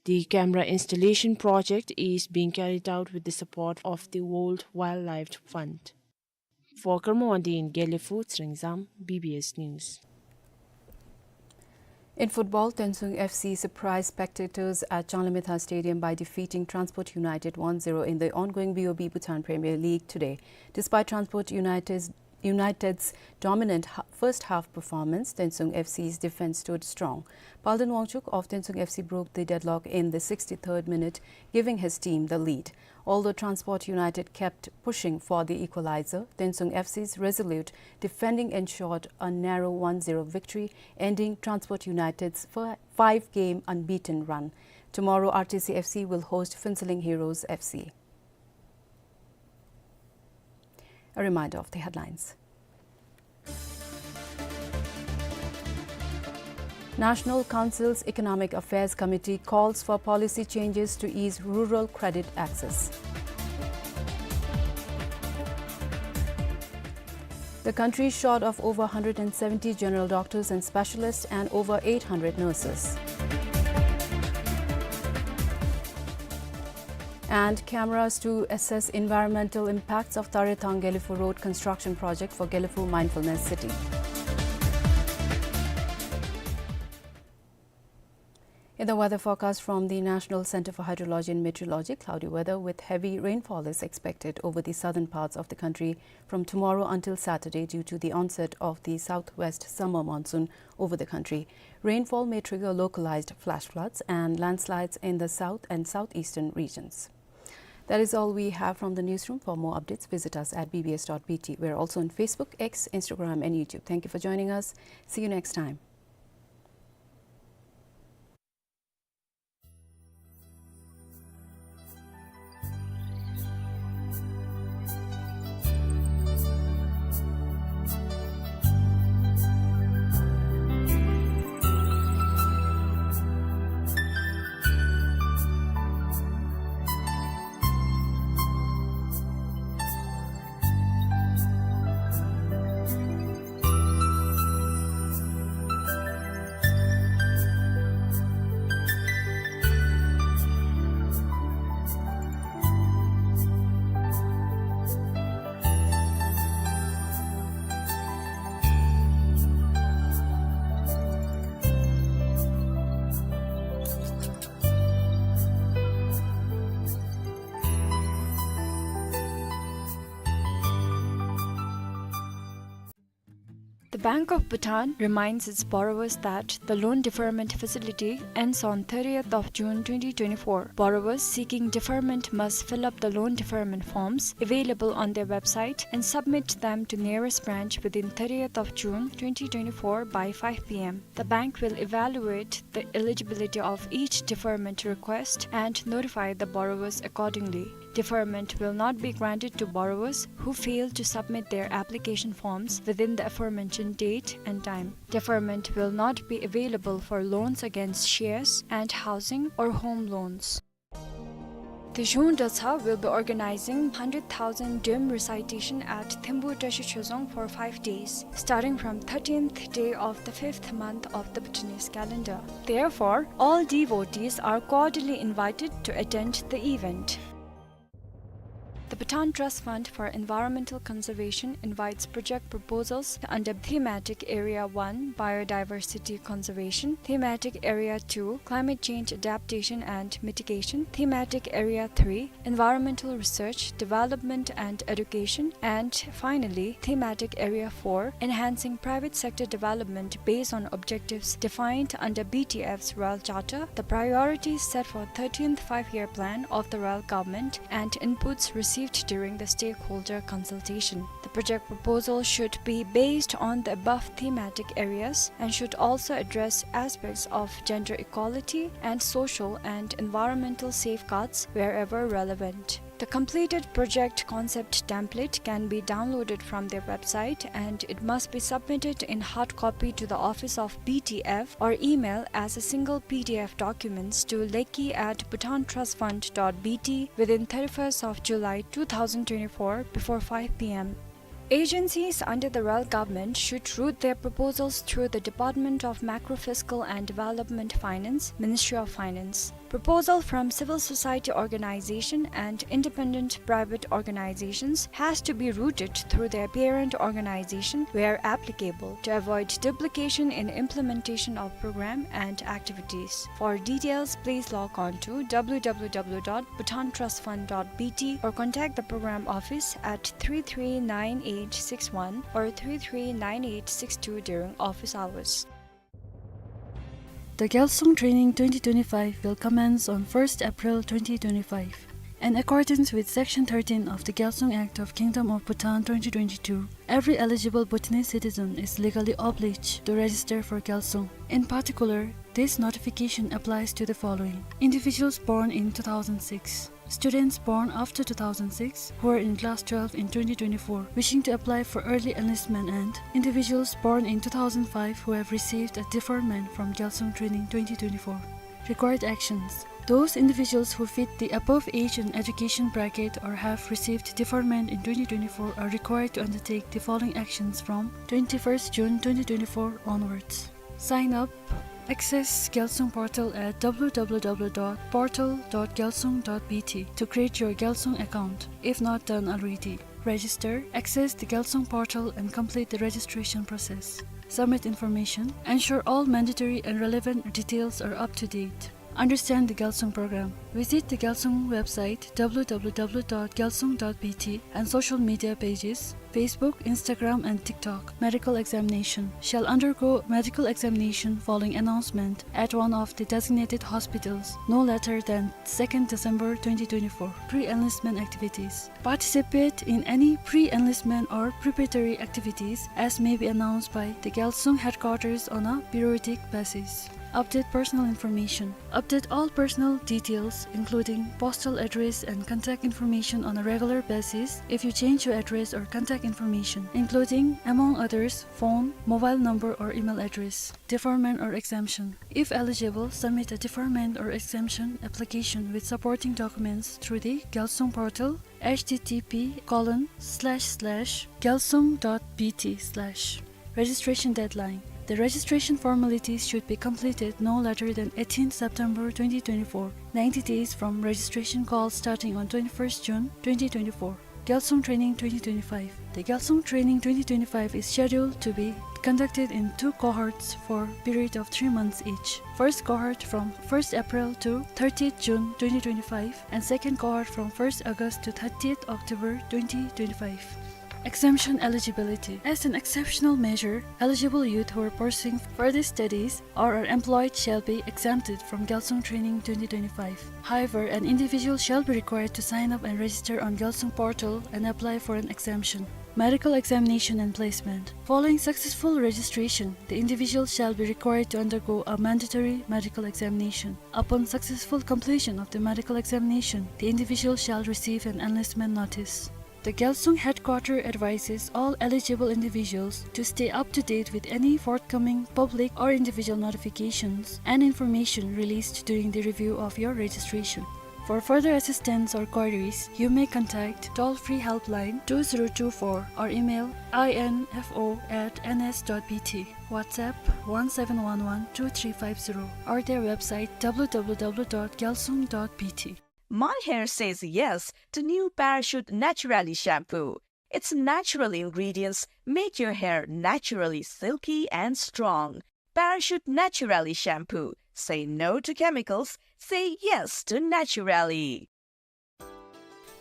The camera installation project is being carried out with the support of the World Wildlife Fund. For Karma Wangdi in Gelephu, Tsering Zam, B B S News. In football, Tuensang F C surprised spectators at Changlimithar Stadium by defeating Transport United one zero in the ongoing B O B Bhutan Premier League today. Despite Transport United's, United's dominant ha-, first half performance, Tuensang F C's defense stood strong. Palden Wangchuk of Tuensang F C broke the deadlock in the sixty-third minute, giving his team the lead. Although Transport United kept pushing for the equalizer, Tuensang F C's resolute defending ensured a narrow one zero victory, ending Transport United's fir-, five-game unbeaten run. Tomorrow, R T C F C will host Phuentsholing Heroes F C. A reminder of the headlines. National Council's Economic Affairs Committee calls for policy changes to ease rural credit access. The country is short of over hundred and seventy general doctors and specialists and over eight hundred nurses. And cameras to assess environmental impacts of Tarethang Gelephu Road construction project for Gelephu Mindfulness City. In the weather forecast from the National Centre for Hydrology and Meteorology, cloudy weather with heavy rainfall is expected over the southern parts of the country from tomorrow until Saturday due to the onset of the southwest summer monsoon over the country. Rainfall may trigger localized flash floods and landslides in the south and southeastern regions. That is all we have from the newsroom. For more updates, visit us at B B S dot B T. We're also on Facebook, X, Instagram, and YouTube. Thank you for joining us. See you next time. The Bank of Bhutan reminds its borrowers that the loan deferment facility ends on thirtieth of June twenty twenty-four. Borrowers seeking deferment must fill up the loan deferment forms available on their website and submit them to nearest branch within thirtieth of June twenty twenty-four by five P M. The bank will evaluate the eligibility of each deferment request and notify the borrowers accordingly. Deferment will not be granted to borrowers who fail to submit their application forms within the aforementioned date and time. Deferment will not be available for loans against shares and housing or home loans. The Zhung Dratshang will be organizing hundred thousand döm recitation at Thembu Trashi Chozong for five days, starting from thirteenth day of the fifth month of the Bhutanese calendar. Therefore, all devotees are cordially invited to attend the event. The Bhutan Trust Fund for Environmental Conservation invites project proposals under Thematic Area one, Biodiversity Conservation, Thematic Area two, Climate Change Adaptation and Mitigation, Thematic Area three, Environmental Research, Development and Education, and finally, Thematic Area four, Enhancing Private Sector Development based on objectives defined under B T F's Royal Charter, the priorities set for thirteenth Five-Year Plan of the Royal Government, and inputs received during the stakeholder consultation. The project proposal should be based on the above thematic areas and should also address aspects of gender equality and social and environmental safeguards wherever relevant. The completed project concept template can be downloaded from their website, and it must be submitted in hard copy to the office of B T F or email as a single P D F documents to lekki at bhutantrustfund dot B T within thirty-first of July two thousand twenty-four before five P M. Agencies under the Royal Government should route their proposals through the Department of Macrofiscal and Development Finance, Ministry of Finance. Proposal from civil society organization and independent private organizations has to be routed through their parent organization where applicable to avoid duplication in implementation of program and activities. For details, please log on to W W W dot bhutantrustfund dot B T or contact the program office at three three nine eight six one or three three nine eight six two during office hours. The Gyalsung Training twenty twenty-five will commence on first April twenty twenty-five. In accordance with Section thirteen of the Gyalsung Act of Kingdom of Bhutan twenty twenty-two, every eligible Bhutanese citizen is legally obliged to register for Gyalsung. In particular, this notification applies to the following: individuals born in two thousand six, Students born after two thousand six who are in class twelve in twenty twenty-four wishing to apply for early enlistment and individuals born in two thousand five who have received a deferment from Gyalsung Training twenty twenty-four. Required actions. Those individuals who fit the above age and education bracket or have received deferment in twenty twenty-four are required to undertake the following actions from twenty-first June twenty twenty-four onwards. Sign up. Access Gyalsung portal at w w w dot portal dot gyalsung dot b t to create your Gyalsung account, if not done already. Register. Access the Gyalsung portal and complete the registration process. Submit information. Ensure all mandatory and relevant details are up to date. Understand the Gyalsung program. Visit the Gyalsung website w w w dot gyalsung dot b t and social media pages, Facebook, Instagram, and TikTok. Medical examination. Shall undergo medical examination following announcement at one of the designated hospitals no later than second December twenty twenty-four. Pre-enlistment activities. Participate in any pre-enlistment or preparatory activities as may be announced by the Gyalsung headquarters on a periodic basis. Update personal information. Update all personal details, including postal address and contact information on a regular basis if you change your address or contact information, including, among others, phone, mobile number or email address. Deferment or exemption. If eligible, submit a deferment or exemption application with supporting documents through the Gyalsung portal, h t t p colon slash slash gyalsung dot b t slash. Registration deadline. The registration formalities should be completed no later than eighteenth September twenty twenty-four, ninety days from registration call starting on twenty-first June twenty twenty-four. Gyalsung Training twenty twenty-five. The Gyalsung Training twenty twenty-five is scheduled to be conducted in two cohorts for period of three months each. First cohort from first April to thirtieth June twenty twenty-five, and second cohort from first August to thirtieth October twenty twenty-five. Exemption eligibility. As an exceptional measure, eligible youth who are pursuing further studies or are employed shall be exempted from Gyalsung Training twenty twenty-five. However, an individual shall be required to sign up and register on Gyalsung portal and apply for an exemption. Medical examination and placement. Following successful registration, the individual shall be required to undergo a mandatory medical examination. Upon successful completion of the medical examination, the individual shall receive an enlistment notice. The Gyalsung headquarter advises all eligible individuals to stay up to date with any forthcoming public or individual notifications and information released during the review of your registration. For further assistance or queries, you may contact toll-free helpline two zero two four or email info at n s dot b t, WhatsApp one seven one one two three five zero, or their website w w w dot gyalsung dot b t. My hair says yes to new Parachute Naturally shampoo. Its natural ingredients make your hair naturally silky and strong. Parachute Naturally shampoo. Say no to chemicals. Say yes to naturally.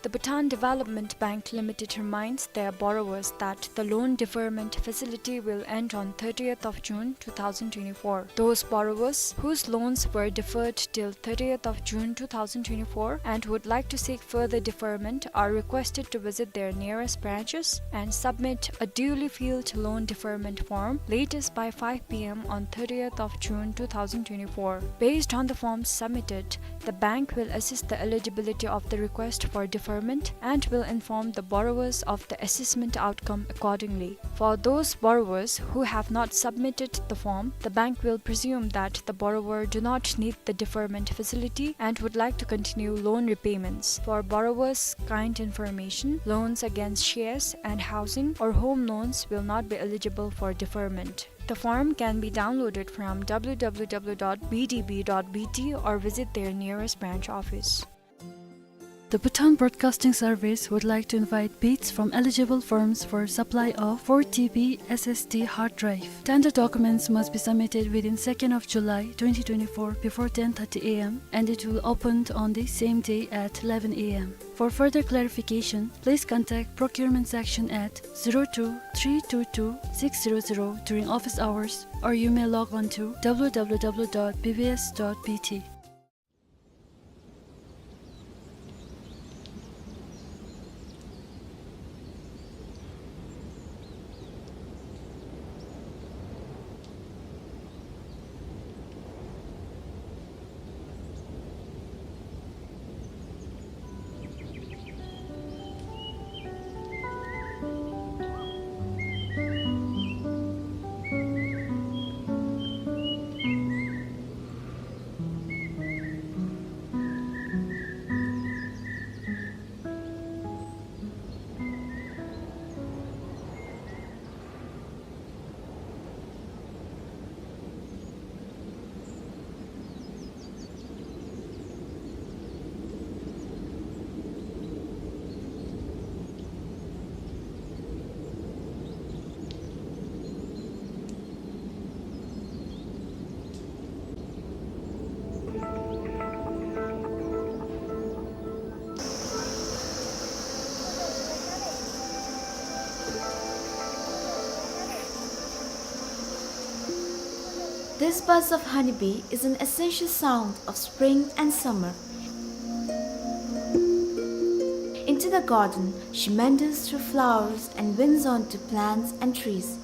The Bhutan Development Bank Limited reminds their borrowers that the loan deferment facility will end on thirtieth of June two thousand twenty-four. Those borrowers whose loans were deferred till thirtieth of June two thousand twenty-four and would like to seek further deferment are requested to visit their nearest branches and submit a duly filled loan deferment form latest by five p m on thirtieth of June two thousand twenty-four. Based on the forms submitted, the bank will assess the eligibility of the request for deferment and will inform the borrowers of the assessment outcome accordingly. For those borrowers who have not submitted the form, the bank will presume that the borrower do not need the deferment facility and would like to continue loan repayments. For borrowers' kind information, loans against shares and housing or home loans will not be eligible for deferment. The form can be downloaded from w w w dot b d b dot b t or visit their nearest branch office. The Bhutan Broadcasting Service would like to invite bids from eligible firms for supply of four T B S S D hard drive. Tender documents must be submitted within second of July twenty twenty-four before ten thirty a m and it will open on the same day at eleven a m. For further clarification, please contact procurement section at zero two three two two six zero zero during office hours, or you may log on to w w w dot b b s dot b t. This buzz of honeybee is an essential sound of spring and summer. Into the garden, she meanders through flowers and winds onto plants and trees.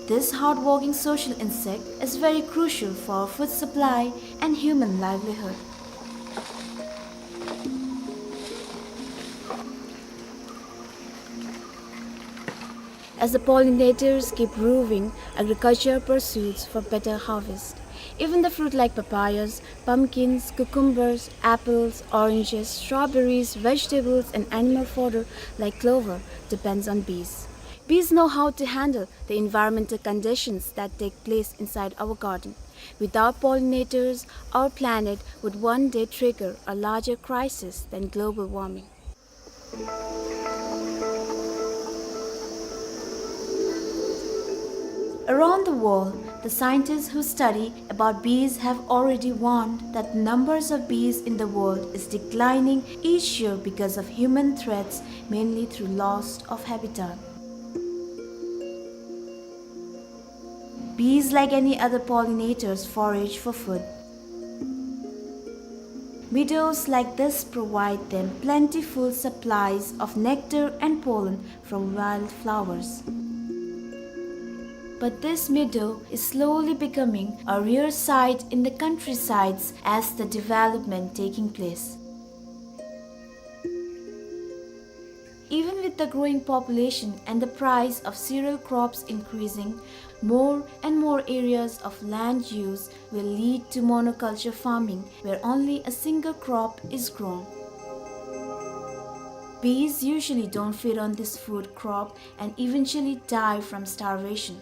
This hardworking social insect is very crucial for food supply and human livelihood. As the pollinators keep roving, agriculture pursues for better harvest. Even the fruit like papayas, pumpkins, cucumbers, apples, oranges, strawberries, vegetables, and animal fodder like clover depends on bees. Bees know how to handle the environmental conditions that take place inside our garden. Without pollinators, our planet would one day trigger a larger crisis than global warming. Around the world, the scientists who study about bees have already warned that the numbers of bees in the world is declining each year because of human threats, mainly through loss of habitat. Bees, like any other pollinators, forage for food. Meadows like this provide them plentiful supplies of nectar and pollen from wildflowers. But this meadow is slowly becoming a rare sight in the countrysides as the development taking place. Even with the growing population and the price of cereal crops increasing, more and more areas of land use will lead to monoculture farming, where only a single crop is grown. Bees usually don't feed on this food crop and eventually die from starvation.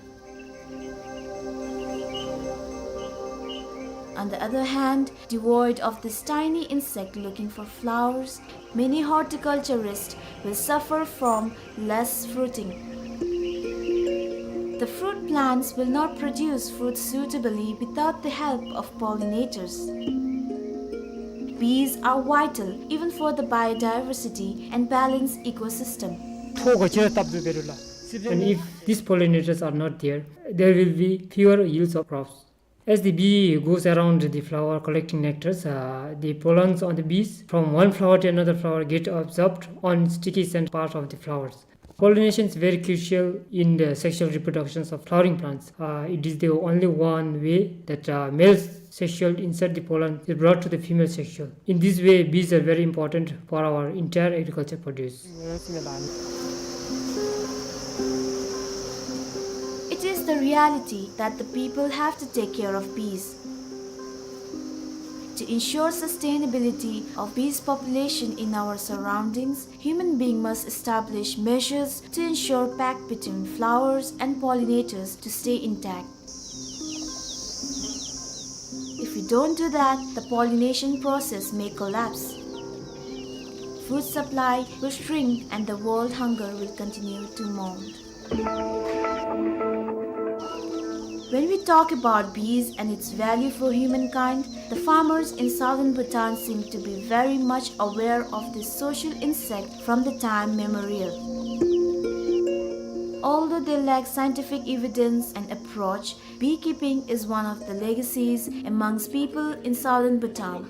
On the other hand, devoid of this tiny insect looking for flowers, many horticulturists will suffer from less fruiting. The fruit plants will not produce fruit suitably without the help of pollinators. Bees are vital even for the biodiversity and balanced ecosystem. ཐོག་ག་ཅི་ར་བཏབ་དུ་བེ་རུ་ལ། And if these pollinators are not there, there will be fewer yields of crops. As the bee goes around the flower collecting nectars, uh, the pollens on the bees from one flower to another flower get absorbed on sticky scent part of the flowers. Pollination is very crucial in the sexual reproductions of flowering plants. Uh, it is the only one way that, uh, male sexual insert the pollen is brought to the female sexual. In this way, bees are very important for our entire agriculture produce. It is the reality that the people have to take care of bees. To ensure sustainability of bees population in our surroundings, human being must establish measures to ensure pact between flowers and pollinators to stay intact. If we don't do that, the pollination process may collapse. Food supply will shrink and the world hunger will continue to mount. When we talk about bees and its value for humankind, the farmers in southern Bhutan seem to be very much aware of this social insect from the time memorial. Although they lack scientific evidence and approach, beekeeping is one of the legacies amongst people in southern Bhutan.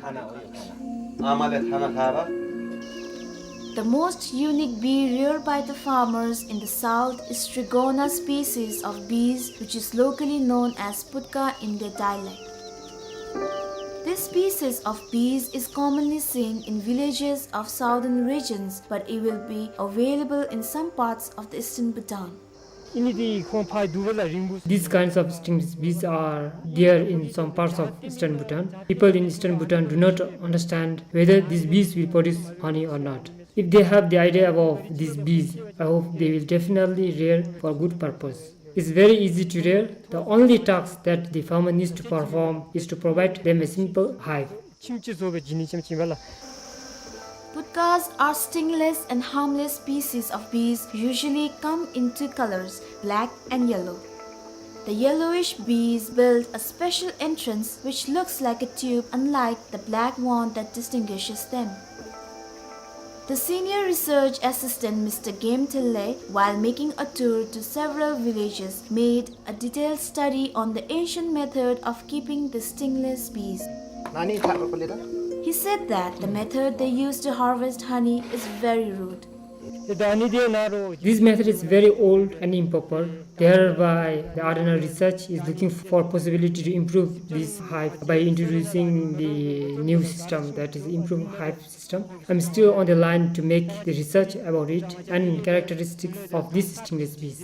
The most unique bee reared by the farmers in the south is Trigona species of bees, which is locally known as putka in their dialect. This species of bees is commonly seen in villages of southern regions, but it will be available in some parts of the eastern Bhutan. These kinds of stingless bees are there in some parts of eastern Bhutan. People in eastern Bhutan do not understand whether these bees will produce honey or not. If they have the idea about these bees, I hope they will definitely rear for good purpose. It's very easy to rear. The only task that the farmer needs to perform is to provide them a simple hive. Putkas are stingless and harmless species of bees, usually come in two colors, black and yellow. The yellowish bees build a special entrance which looks like a tube, unlike the black wand that distinguishes them. The senior research assistant, Mister Game Thille, while making a tour to several villages, made a detailed study on the ancient method of keeping the stingless bees. He said that the method they use to harvest honey is very rude. This method is very old and improper. Thereby, the R N R research is looking for possibility to improve this hive by introducing the new system, that is, improved hive system. I'm still on the line to make the research about it and characteristics of these stingless bees.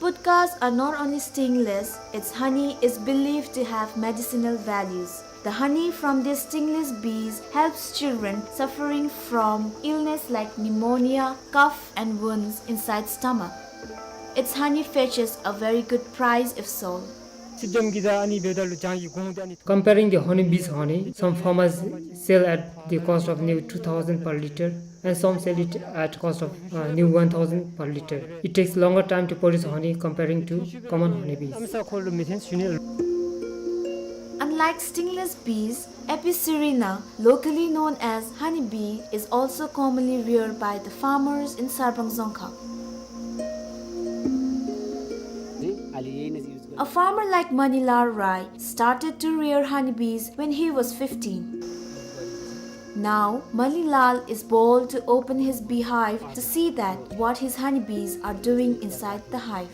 Putkas are not only stingless, its honey is believed to have medicinal values. The honey from these stingless bees helps children suffering from illness like pneumonia, cough, and wounds inside stomach. Its honey fetches a very good price if sold. Comparing the honeybees' honey, some farmers sell at the cost of new two thousand per liter, and some sell it at cost of, uh, new one thousand per liter. It takes longer time to produce honey comparing to common honeybees. Unlike stingless bees, Apicerina, locally known as honeybee, is also commonly reared by the farmers in Sarpang Dzongkha. A farmer like Manilal Rai started to rear honeybees when he was fifteen. Now, Manilal is bold to open his beehive to see that what his honeybees are doing inside the hive.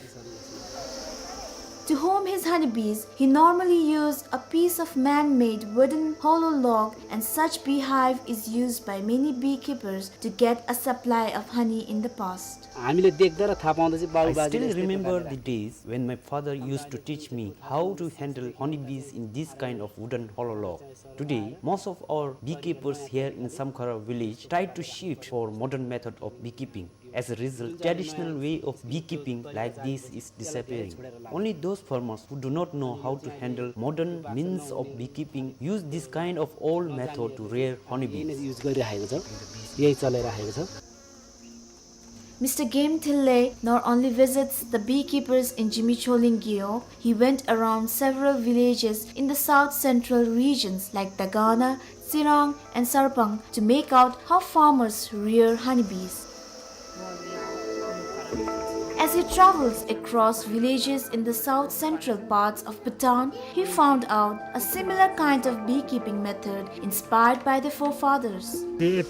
To home his honeybees, he normally used a piece of man-made wooden hollow log, and such beehive is used by many beekeepers to get a supply of honey in the past. I still remember the days when my father used to teach me how to handle honeybees in this kind of wooden hollow log. Today, most of our beekeepers here in Samkhara village try to shift for modern method of beekeeping. As a result, traditional way of beekeeping like this is disappearing. Only those farmers who do not know how to handle modern means of beekeeping use this kind of old method to rear honeybees. Mister Game Thille not only visits the beekeepers in Jimicholing Gyo, he went around several villages in the south central regions like Dagana, Tsirang, and Sarpang to make out how farmers rear honeybees. As he travels across villages in the south central parts of Bhutan, he found out a similar kind of beekeeping method inspired by the forefathers. This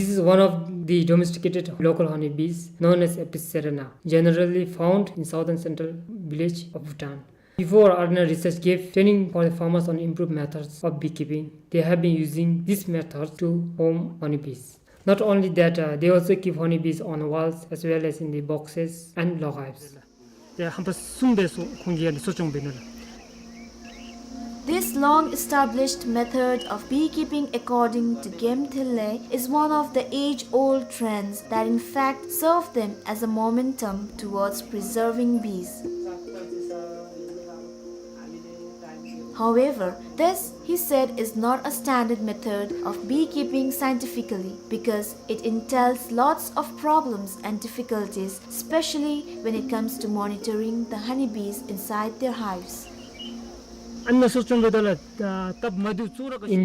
is one of the domesticated local honeybees known as Apicerina, generally found in southern central village of Bhutan. Before, R N R research gave training for the farmers on improved methods of beekeeping. They have been using this method to home honeybees. Not only that, uh, they also keep honeybees on walls as well as in the boxes and log hives. This long-established method of beekeeping, according to Game Thille, is one of the age-old trends that in fact serve them as a momentum towards preserving bees. However, this, he said, is not a standard method of beekeeping scientifically because it entails lots of problems and difficulties, especially when it comes to monitoring the honeybees inside their hives. In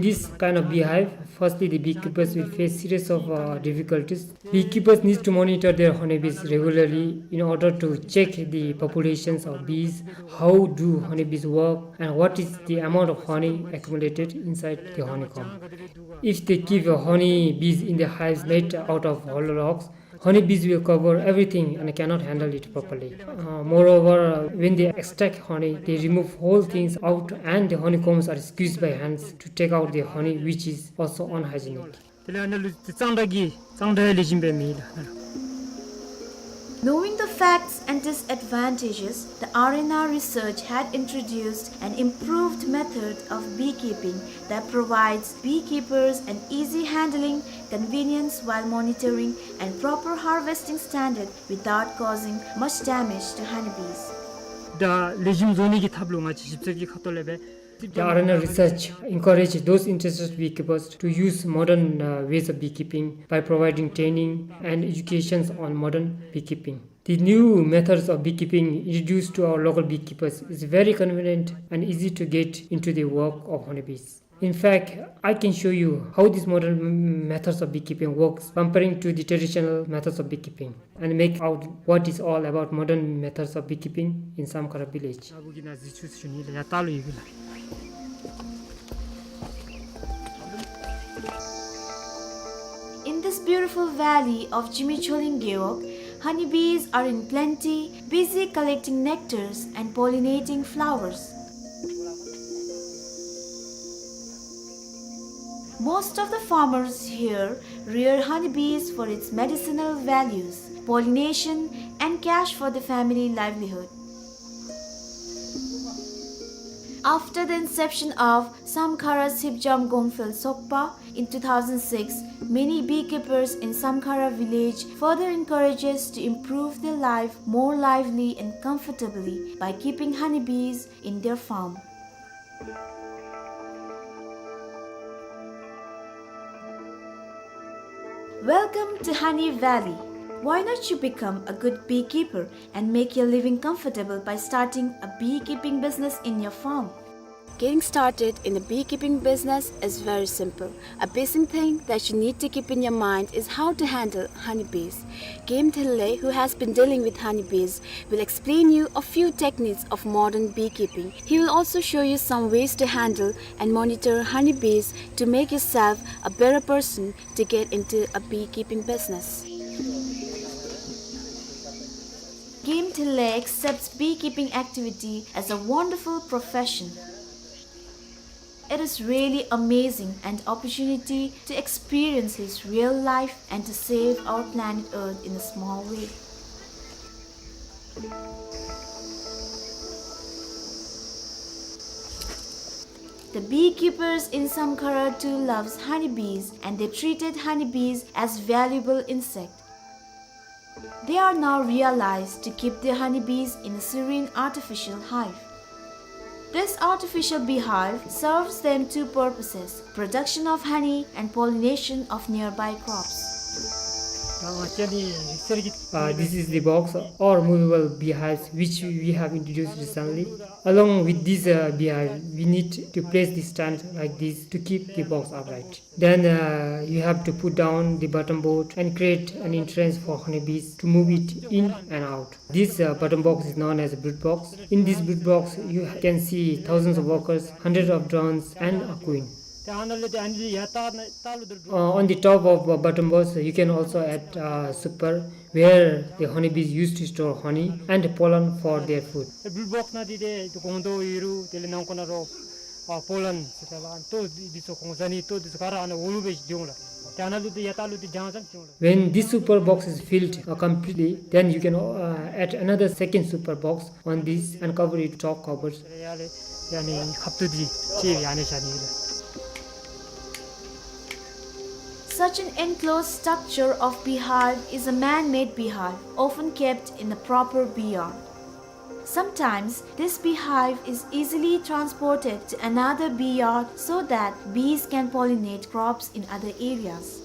this kind of beehive, firstly, the beekeepers will face series of, uh, difficulties. Beekeepers need to monitor their honeybees regularly in order to check the populations of bees, how do honeybees work, and what is the amount of honey accumulated inside the honeycomb. If they keep, uh, honeybees in the hives made out of hollow logs, honeybees will cover everything and cannot handle it properly. Uh, moreover, uh, when they extract honey, they remove whole things out and the honeycombs are squeezed by hands to take out the honey, which is also unhygienic. དེ་ལས་ཨ་ནཱ་ལུ་གཙང་སྦྲ་གི་གཙང་སྦྲ་ལེགས་ཤོམ་སྦེ་མེད་ལགས། Knowing the facts and disadvantages, the R N R research had introduced an improved method of beekeeping that provides beekeepers an easy handling, convenience while monitoring, and proper harvesting standard without causing much damage to honeybees. ད་ལེགས་ཤོམ་བཟོ་ནི་གི་ཐབས་ལུ་ང་བཅས་ཞིབ་འཚོལ་གྱི་ཁ་ཐུག་ལས་སྦེ། The R N R research encouraged those interested beekeepers to use modern, uh, ways of beekeeping by providing training and educations on modern beekeeping. The new methods of beekeeping introduced to our local beekeepers is very convenient and easy to get into the work of honeybees. In fact, I can show you how these modern m-, methods of beekeeping works comparing to the traditional methods of beekeeping and make out what is all about modern methods of beekeeping in Samkhara village. In this beautiful valley of Jimi Choling Gewog, honeybees are in plenty, busy collecting nectars and pollinating flowers. Most of the farmers here rear honeybees for its medicinal values, pollination, and cash for the family livelihood. After the inception of Samkhara Sipjam Gongphel Sokpa in two thousand six, many beekeepers in Samkhara village further encourages to improve their life more lively and comfortably by keeping honeybees in their farm. Welcome to Honey Valley. Why not you become a good beekeeper and make your living comfortable by starting a beekeeping business in your farm? Getting started in a beekeeping business is very simple. A basic thing that you need to keep in your mind is how to handle honeybees. Game Thille, who has been dealing with honeybees, will explain you a few techniques of modern beekeeping. He will also show you some ways to handle and monitor honeybees to make yourself a better person to get into a beekeeping business. Game Thille accepts beekeeping activity as a wonderful profession. It is really amazing an opportunity to experience his real life and to save our planet Earth in a small way. The beekeepers in Samkhara too loves honeybees and they treated honeybees as valuable insect. They are now realized to keep their honeybees in a serene artificial hive. This artificial beehive serves them two purposes, production of honey and pollination of nearby crops. Uh, this is the box or movable beehives which we have introduced recently. Along with this, uh, beehive, we need to place the stand like this to keep the box upright. Then, uh, you have to put down the bottom board and create an entrance for honeybees to move it in and out. This, uh, bottom box is known as a brood box. In this brood box, you can see thousands of workers, hundreds of drones, and a queen. Uh, on the top of, uh, bottom box, you can also add, uh, super, where the honeybees used to store honey and pollen for their food. Brood box ནང་འདི་ཏེ་ཏེ་སྒོང་རྡོག་ཡོད་རུང་དེ་ལས་ནང་ཁོག་ནང་རོ་ཨ་པོ་ལན་ཟེར་ཏེ་ལགས། ལྟོ་འདི་ཚུ་གོང་ཟ་ནི་ལྟོ་འདི་ཚུ་ག་ར་ཨ་ནཱ་འོག་ལུ་སྦེ་འགྱོ་འོང་ལགས། ཏེ་ཨ་ནཱ་ལུ་ཏེ་ཡར་ལྟག་ལུ་ཏེ་གྱང་ཙམ་འགྱོ་འོང་ལགས། When this super box is filled, uh, completely, then you can, uh, add another second super box on this and cover it top covers. ཡར་ལས་ཡར་ནི་ཁབ་ཏུ་འདི་ཅིག་ཡར་ནི་བཞག་ནི་ལགས། Such an enclosed structure of beehive is a man-made beehive, often kept in a proper bee yard. Sometimes, this beehive is easily transported to another bee yard so that bees can pollinate crops in other areas.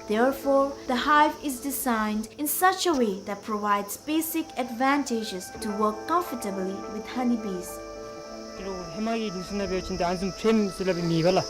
Therefore, the hive is designed in such a way that provides basic advantages to work comfortably with honeybees. ཧེ་མ་གི་ནུས་ན་འབད་བ་ཅིན་ཏེ་ཨ་ནི་བཟུམ་ཕྲེམ་ཟེར་སླབ་མེད་པས་ལགས།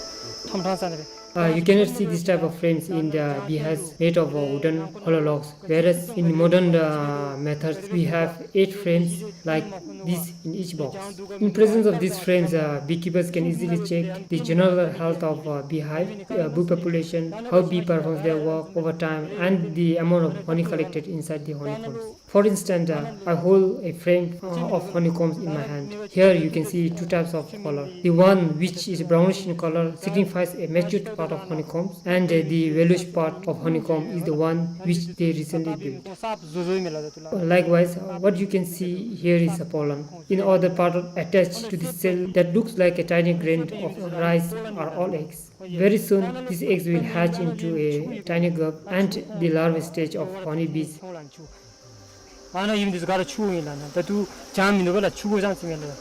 ཐམ་ཕྲང་ས་ནང་སྦེ། Uh, you cannot see this type of frames in the beehives made of, uh, wooden hollow logs, whereas in modern, uh, methods we have eight frames like this in each box. In presence of these frames, uh, beekeepers can easily check the general health of, uh, beehive, uh, bee population, how bee performs their work over time, and the amount of honey collected inside the honeycombs. For instance, uh, I hold a frame, uh, of honeycombs in my hand. Here you can see two types of color. The one which is brownish in color signifies a matured part of honeycombs, and, uh, the yellowish part of honeycomb is the one which they recently built. Likewise, uh, what you can see here is a pollen. In other part attached to the cell that looks like a tiny grain of rice are all eggs. Very soon, these eggs will hatch into a tiny grub and the larval stage of honeybees. ཨ་ནཱ་ཡུམ་འདི་ཚུ་ག་ར་ཕྱུ་གུ་ཨིན་ལགས། ད་ལྟོ་གྱང་མིན་འདུག་པ་ལགས། ཕྱུ་གུ་ཙམ་ཅིག་ཨིན་ལགས།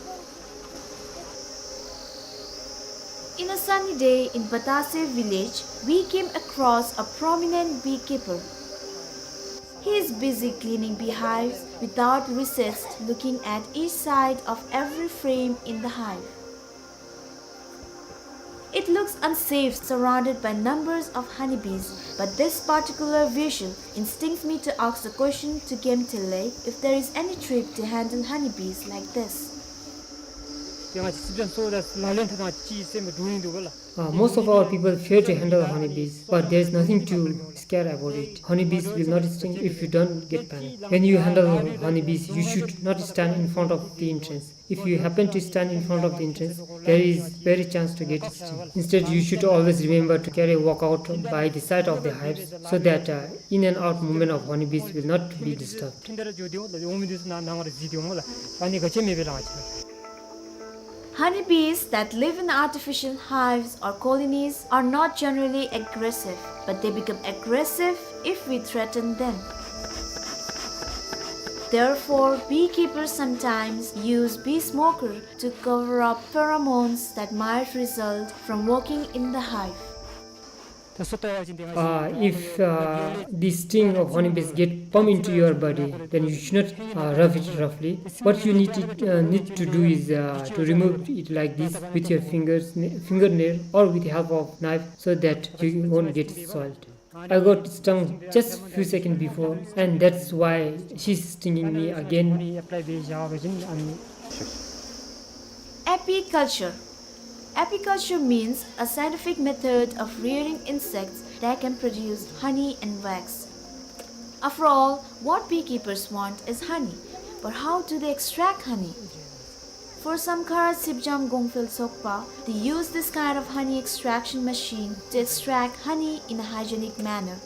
In a sunny day in Batase village, we came across a prominent beekeeper. He is busy cleaning beehives without recess, looking at each side of every frame in the hive. It looks unsafe surrounded by numbers of honeybees, but this particular visual instincts me to ask the question to Gemtele if there is any trick to handle honeybees like this. ཡང་ཅི་སྲིད་ཅང་སོ་ད་ལ་ལན་ཐ་ན་ཅི་སེམས་འདུག་ཡིན་འདུག་ག་ལ། Uh, most of our people fear to handle honeybees, but there is nothing to scare about it. Honeybees will not sting if you don't get panic. When you handle honeybees, you should not stand in front of the entrance. If you happen to stand in front of the entrance, there is very chance to get stung. Instead, you should always remember to carry a walkout by the side of the hives so that, uh, in and out movement of honeybees will not be disturbed. Honeybees that live in artificial hives or colonies are not generally aggressive, but they become aggressive if we threaten them. Therefore, beekeepers sometimes use bee smoker to cover up pheromones that might result from working in the hive. Uh, if, uh, the sting of honeybees get pump into your body, then you should not, uh, rub it roughly. What you need to, uh, need to do is, uh, to remove it like this with your fingers, n-, fingernail, or with the help of knife, so that you won't get soiled. I got stung just few seconds before, and that's why she's stinging me again. Apiculture. Apiculture means a scientific method of rearing insects that can produce honey and wax. After all, what beekeepers want is honey. But how do they extract honey? For Samkhara Sipjam Gongphel Sokpa, they use this kind of honey extraction machine to extract honey in a hygienic manner.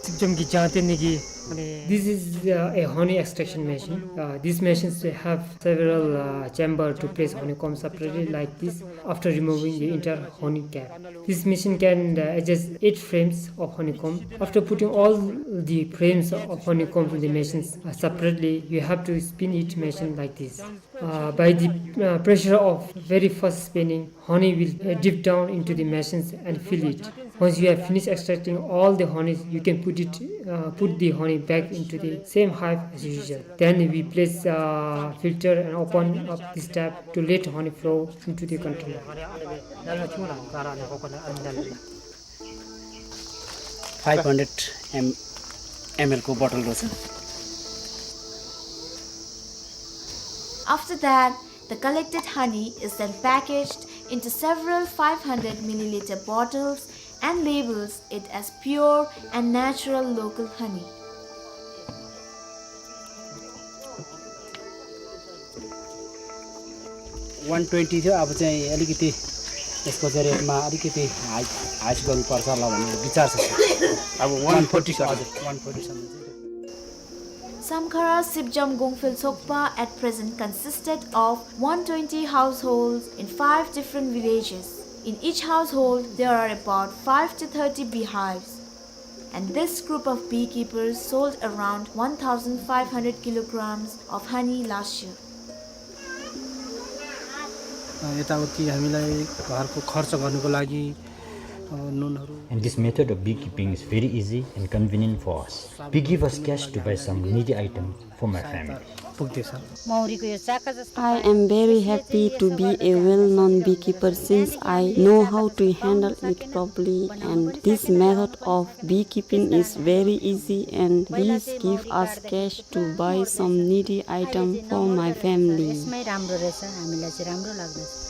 སྲིབ་འཇམ་གྱི་ལྗང་ཏེ་ནི་གི། This is, uh, a honey extraction machine. Uh, these machines have several, uh, chamber to place honeycomb separately like this after removing the entire honey cap. This machine can, uh, adjust eight frames of honeycomb. After putting all the frames of honeycomb in the machines, uh, separately, you have to spin each machine like this. Uh, by the, uh, pressure of very fast spinning, honey will, uh, dip down into the machines and fill it. Once you have finished extracting all the honey, you can put it, uh, put the honey back into the same hive as usual. Then we place, uh, filter and open up this tap to let honey flow into the container. Five hundred M-, M L को बोतल रहेछ। After that, the collected honey is then packaged into several five hundred milliliter bottles and labels it as pure and natural local honey. One twenty थियो, अब चाहिँ अलिकति यसको चाहिँ रेटमा अलिकति हाई, हाइस्ट गर्नुपर्छ होला भन्ने विचार छ, सर। अब one forty सर। हजुर, one forty सम्म चाहिँ। Samkhara Sipjam Gongphel Sokpa at present consisted of one twenty households in five different villages. In each household, there are about five to thirty beehives. And this group of beekeepers sold around one thousand five hundred kilograms of honey last year. अ, यताउति हामीलाई घरको खर्च गर्नको लागि, अ, नुनहरू। And this method of beekeeping is very easy and convenient for us. They give us cash to buy some needy item for my family. पुग्दैछ। मौरीको यो चाका जस्तो I am very happy to be a well-known beekeeper since I know how to handle it properly, and this method of beekeeping is very easy and this give us cash to buy some needy item for my family. यसमै राम्रो रहेछ, हामीलाई चाहिँ राम्रो लाग्दछ।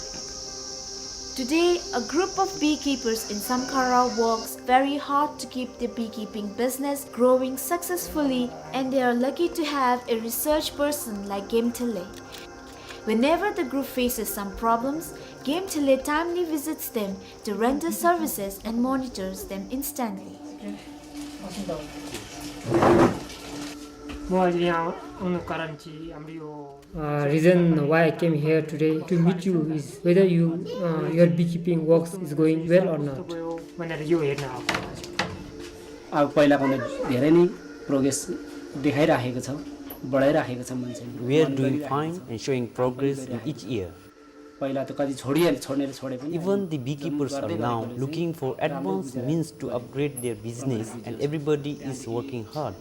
Today, a group of beekeepers in Samkhara works very hard to keep the beekeeping business growing successfully, and they are lucky to have a research person like Gemtele. Whenever the group faces some problems, Gemtele timely visits them to render services and monitors them instantly. म आज यहाँ आउनु कारण चाहिँ हाम्रो यो Uh, reason why I came here today to meet you is whether you, uh, your beekeeping works is going well or not. अब पहिलाभन्दा धेरै नै प्रोग्रेस देखाइराखेको छ, बढाइराखेको छ मान्छेले। We are doing fine and showing progress in each year. पहिला त कति छोडिहाले, छोड्नेले छोडे पनि Even the beekeepers are now looking for advanced means to upgrade their business, and everybody is working hard.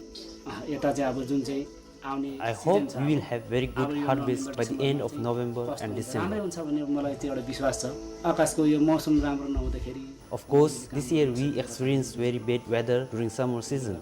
अँ, यता चाहिँ अब जुन चाहिँ आउने I hope we will have very good harvest by the end of November and December. राम्रै हुन्छ भन्ने मलाई त्यो एउटा विश्वास छ। आकाशको यो मौसम राम्रो नहुँदाखेरि Of course, this year we experienced very bad weather during summer season.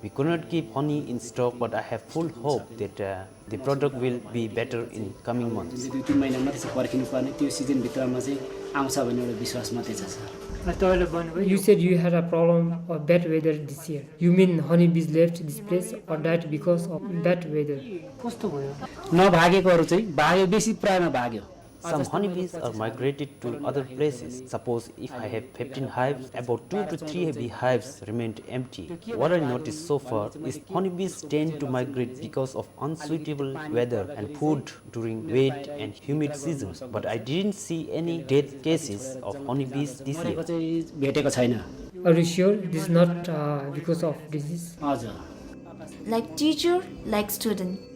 We could not keep honey in stock, but I have full hope that, uh, the product will be better in coming months. जुन चाहिँ दुई तिन महिना मात्रै छ पर्खिनु पर्ने, त्यो सिजनभित्रमा चाहिँ आउँछ भन्ने एउटा विश्वास मात्रै छ, सर। अँ, तपाईँले भन्नुभयो You said you had a problem of bad weather this year. You mean honeybees left this place or died because of bad weather? कस्तो भयो? नभागेकोहरू चाहिँ भाग्यो, बेसी प्रायमा भाग्यो। Some honeybees are migrated to other places. Suppose if I have fifteen hives, about two to three beehives remained empty. What I noticed so far is honeybees tend to migrate because of unsuitable weather and food during wet and humid seasons, but I didn't see any death cases of honeybees this year. चाहिँ भेटेको छैन। Are you sure this is not, uh, because of disease? हजुर। Like teacher, like student.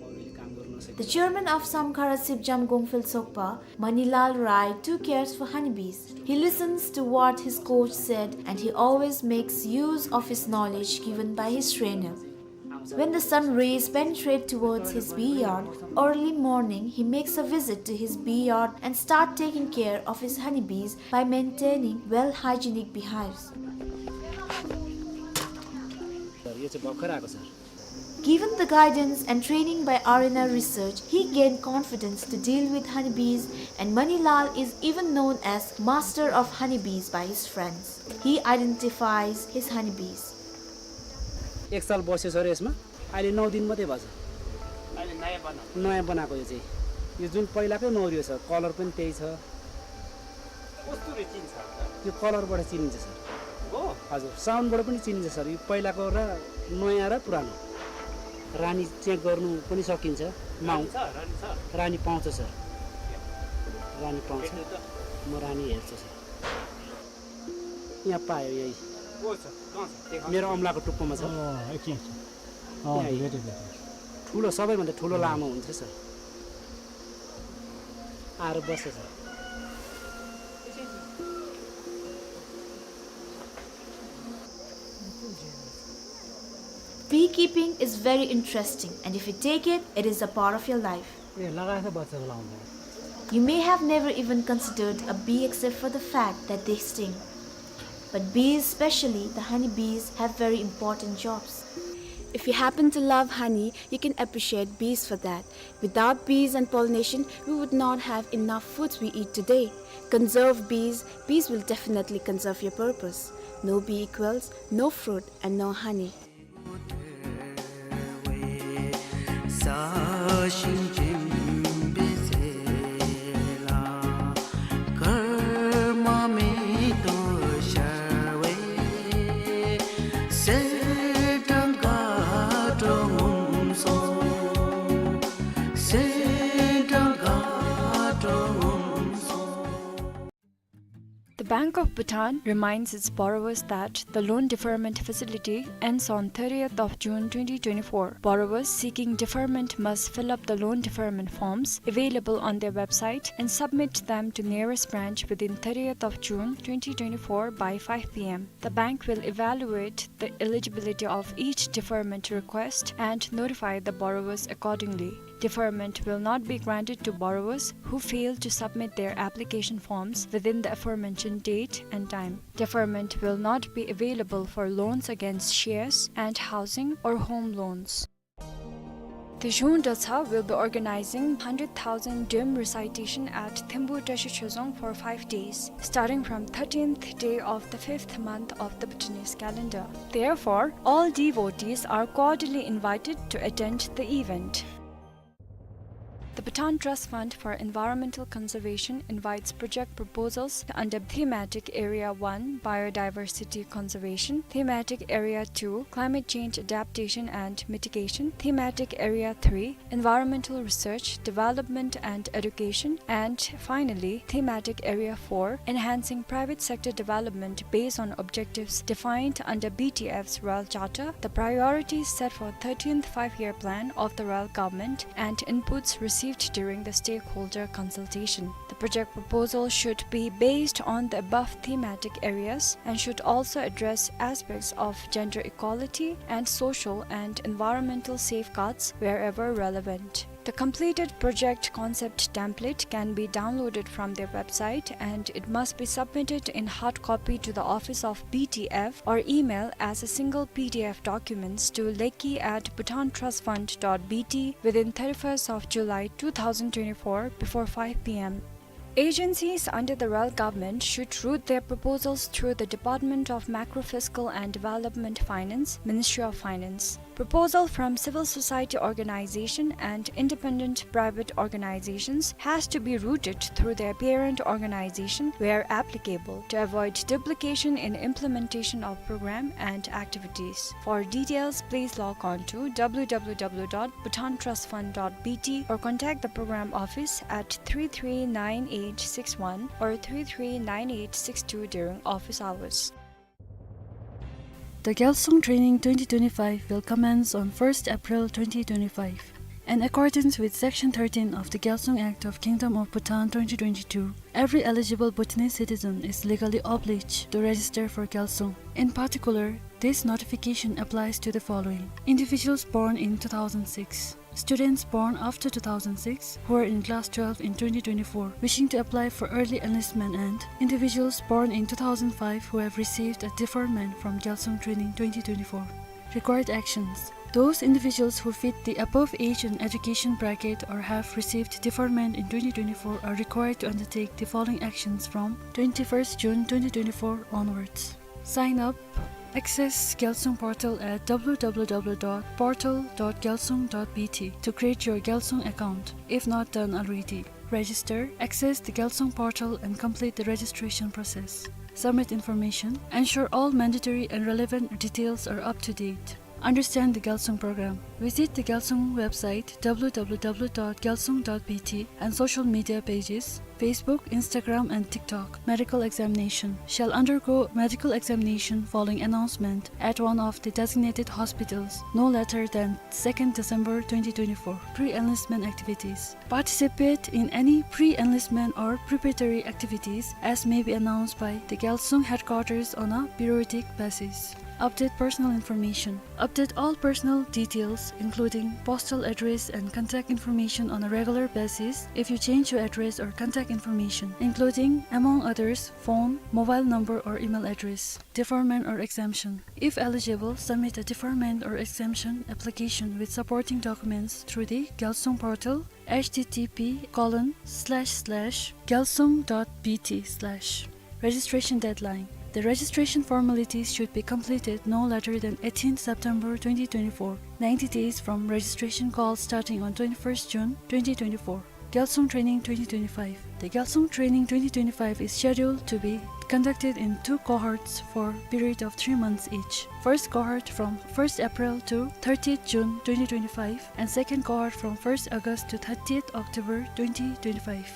The chairman of Samkhara Sipjam Gongphel Sokpa, Manilal Rai, too cares for honeybees. He listens to what his coach said and he always makes use of his knowledge given by his trainer. When the sun rays penetrate towards his bee yard, early morning he makes a visit to his bee yard and start taking care of his honeybees by maintaining well hygienic beehives. यो चाहिँ भर्खर आएको छ। Given the guidance and training by R N R Research, he gained confidence to deal with honeybees, and Manilal is even known as master of honeybees by his friends. He identifies his honeybees. एक साल बस्यो सर यसमा, अहिले नौ दिन मात्रै भएछ। अहिले नयाँ बनाएको। नयाँ बनाएको यो चाहिँ। यो जुन पहिलाकै मौरी हो सर, कलर पनि त्यही छ। कस्तुरी चिन्छ? यो कलरबाट चिनिन्छ सर। हो? हजुर, साउन्डबाट पनि चिनिन्छ सर। यो पहिलाको र नयाँ र पुरानो। रानी चेक गर्नु पनि सकिन्छ। माउ- रानी छ, रानी छ। रानी पाउँछ सर। रानी पाउँछ। भेट्नु त। म रानी हेर्छु सर। यहाँ पायो, यही। को छ? कहाँ छ? देखाउनु। मेरो औँलाको टुप्पोमा छ। अँ, एकछिन, एकछिन। अँ, यहाँ। भेटेँ, भेटेँ। ठुलो, सबैभन्दा ठुलो लामो हुन्छ सर। आएर बस्छ sir. Beekeeping is very interesting, and if you take it, it is a part of your life. ए, लगाएछ बच्चाको लाउँदा। You may have never even considered a bee except for the fact that they sting. But bees, especially the honey bees, have very important jobs. If you happen to love honey, you can appreciate bees for that. Without bees and pollination, we would not have enough foods we eat today. Conserve bees, bees will definitely conserve your purpose. No bee equals no fruit and no honey. The Bank of Bhutan reminds its borrowers that the loan deferment facility ends on thirtieth of June twenty twenty-four. Borrowers seeking deferment must fill up the loan deferment forms available on their website and submit them to nearest branch within thirtieth of June twenty twenty-four by five P M. The bank will evaluate the eligibility of each deferment request and notify the borrowers accordingly. Deferment will not be granted to borrowers who fail to submit their application forms within the aforementioned date and time. Deferment will not be available for loans against shares and housing or home loans. The Zhung Dratshag will be organizing hundred thousand Drem recitation at Thembu Tashi Chozong for five days, starting from thirteenth day of the fifth month of the Bhutanese calendar. Therefore, all devotees are cordially invited to attend the event. The Bhutan Trust Fund for Environmental Conservation invites project proposals under Thematic Area one, Biodiversity Conservation, Thematic Area two, Climate Change Adaptation and Mitigation, Thematic Area three, Environmental Research, Development and Education, and finally, Thematic Area four, Enhancing Private Sector Development based on objectives defined under B T F's Royal Charter, the priorities set for thirteenth Five-Year Plan of the Royal Government, and inputs received during the stakeholder consultation. The project proposal should be based on the above thematic areas and should also address aspects of gender equality and social and environmental safeguards wherever relevant. The completed project concept template can be downloaded from their website, and it must be submitted in hard copy to the office of B T F or email as a single P D F documents to lekki at bhutantrustfund dot B T within thirty-first of July two thousand twenty-four before five P M. Agencies under the REL government should route their proposals through the Department of Macrofiscal and Development Finance, Ministry of Finance. Proposal from civil society organization and independent private organizations has to be routed through their parent organization where applicable to avoid duplication in implementation of program and activities. For details, please log on to w w w dot bhutantrustfund dot b t or contact the program office at three three nine eight six one or three three nine eight six two during office hours. The Gyalsung Training twenty twenty-five will commence on first April twenty twenty-five. In accordance with Section thirteen of the Gyalsung Act of Kingdom of Bhutan twenty twenty-two, every eligible Bhutanese citizen is legally obliged to register for Gyalsung. In particular, this notification applies to the following: individuals born in two thousand six, students born after two thousand six who are in class twelve in twenty twenty-four wishing to apply for early enlistment, and individuals born in two thousand five who have received a deferment from Gyalsung Training twenty twenty-four. Required actions. Those individuals who fit the above age and education bracket or have received deferment in twenty twenty-four are required to undertake the following actions from twenty-first June twenty twenty-four onwards. Sign up. Access Gyalsung portal at w w w dot portal dot gyalsung dot b t to create your Gyalsung account, if not done already. Register, access the Gyalsung portal and complete the registration process. Submit information. Ensure all mandatory and relevant details are up to date. Understand the Gyalsung program. Visit the Gyalsung website w w w dot gyalsung dot b t and social media pages, Facebook, Instagram, and TikTok. Medical examination. Shall undergo medical examination following announcement at one of the designated hospitals no later than second December twenty twenty-four. Pre-enlistment activities. Participate in any pre-enlistment or preparatory activities as may be announced by the Gyalsung headquarters on a periodic basis. Update personal information. Update all personal details, including postal address and contact information, on a regular basis if you change your address or contact information, including, among others, phone, mobile number, or email address. Deferment or exemption. If eligible, submit a deferment or exemption application with supporting documents through the Gyalsung portal, h t t p colon slash slash gyalsung dot b t slash. Registration deadline. The registration formalities should be completed no later than eighteenth September twenty twenty-four, ninety days from registration call starting on twenty-first June twenty twenty-four. Gyalsung Training twenty twenty-five. The Gyalsung Training twenty twenty-five is scheduled to be conducted in two cohorts for period of three months each. First cohort from first April to thirtieth June twenty twenty-five, and second cohort from first August to thirtieth October twenty twenty-five.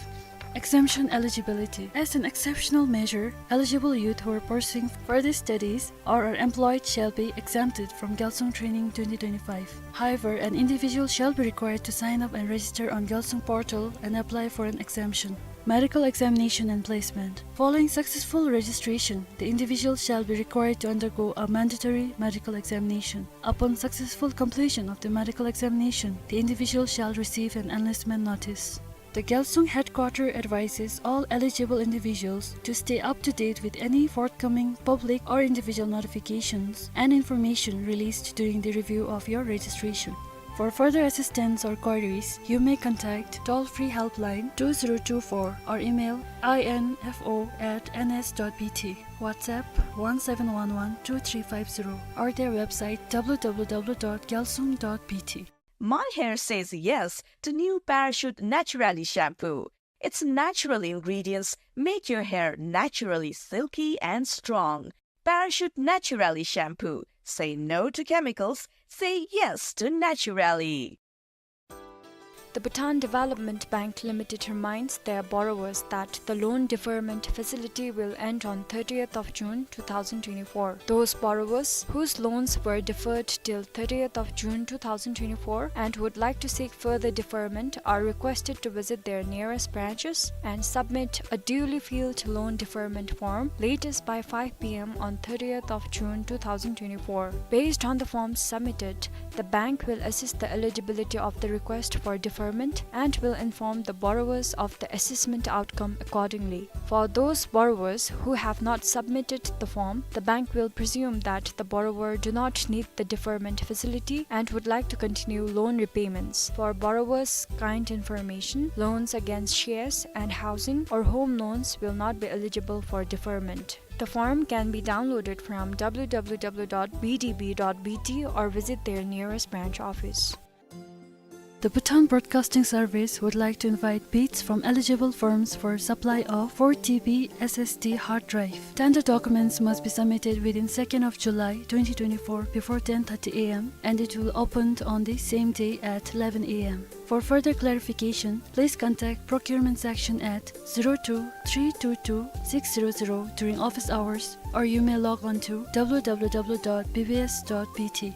Exemption eligibility. As an exceptional measure, eligible youth who are pursuing further studies or are employed shall be exempted from Gyalsung Training twenty twenty-five. However, an individual shall be required to sign up and register on Gyalsung portal and apply for an exemption. Medical examination and placement. Following successful registration, the individual shall be required to undergo a mandatory medical examination. Upon successful completion of the medical examination, the individual shall receive an enlistment notice. The Gyalsung headquarter advises all eligible individuals to stay up to date with any forthcoming public or individual notifications and information released during the review of your registration. For further assistance or queries, you may contact toll-free helpline two zero two four or email info at n s dot b t, WhatsApp one seven one one two three five zero, or their website w w w dot gyalsung dot b t. My hair says yes to new Parachute Naturally shampoo. Its natural ingredients make your hair naturally silky and strong. Parachute Naturally shampoo. Say no to chemicals. Say yes to naturally. The Bhutan Development Bank Limited reminds their borrowers that the loan deferment facility will end on thirtieth of June two thousand twenty-four. Those borrowers whose loans were deferred till thirtieth of June two thousand twenty-four and would like to seek further deferment are requested to visit their nearest branches and submit a duly filled loan deferment form latest by five p m on thirtieth of June two thousand twenty-four. Based on the forms submitted, the bank will assess the eligibility of the request for deferment and will inform the borrowers of the assessment outcome accordingly. For those borrowers who have not submitted the form, the bank will presume that the borrower do not need the deferment facility and would like to continue loan repayments. For borrowers' kind information, loans against shares and housing or home loans will not be eligible for deferment. The form can be downloaded from w w w dot b d b dot b t or visit their nearest branch office. The Bhutan Broadcasting Service would like to invite bids from eligible firms for supply of four T B S S D hard drive. Tender documents must be submitted within second of July twenty twenty-four before ten thirty a m and it will open on the same day at eleven a m. For further clarification, please contact procurement section at zero two three two two six zero zero during office hours, or you may log on to w w w dot b b s dot b t.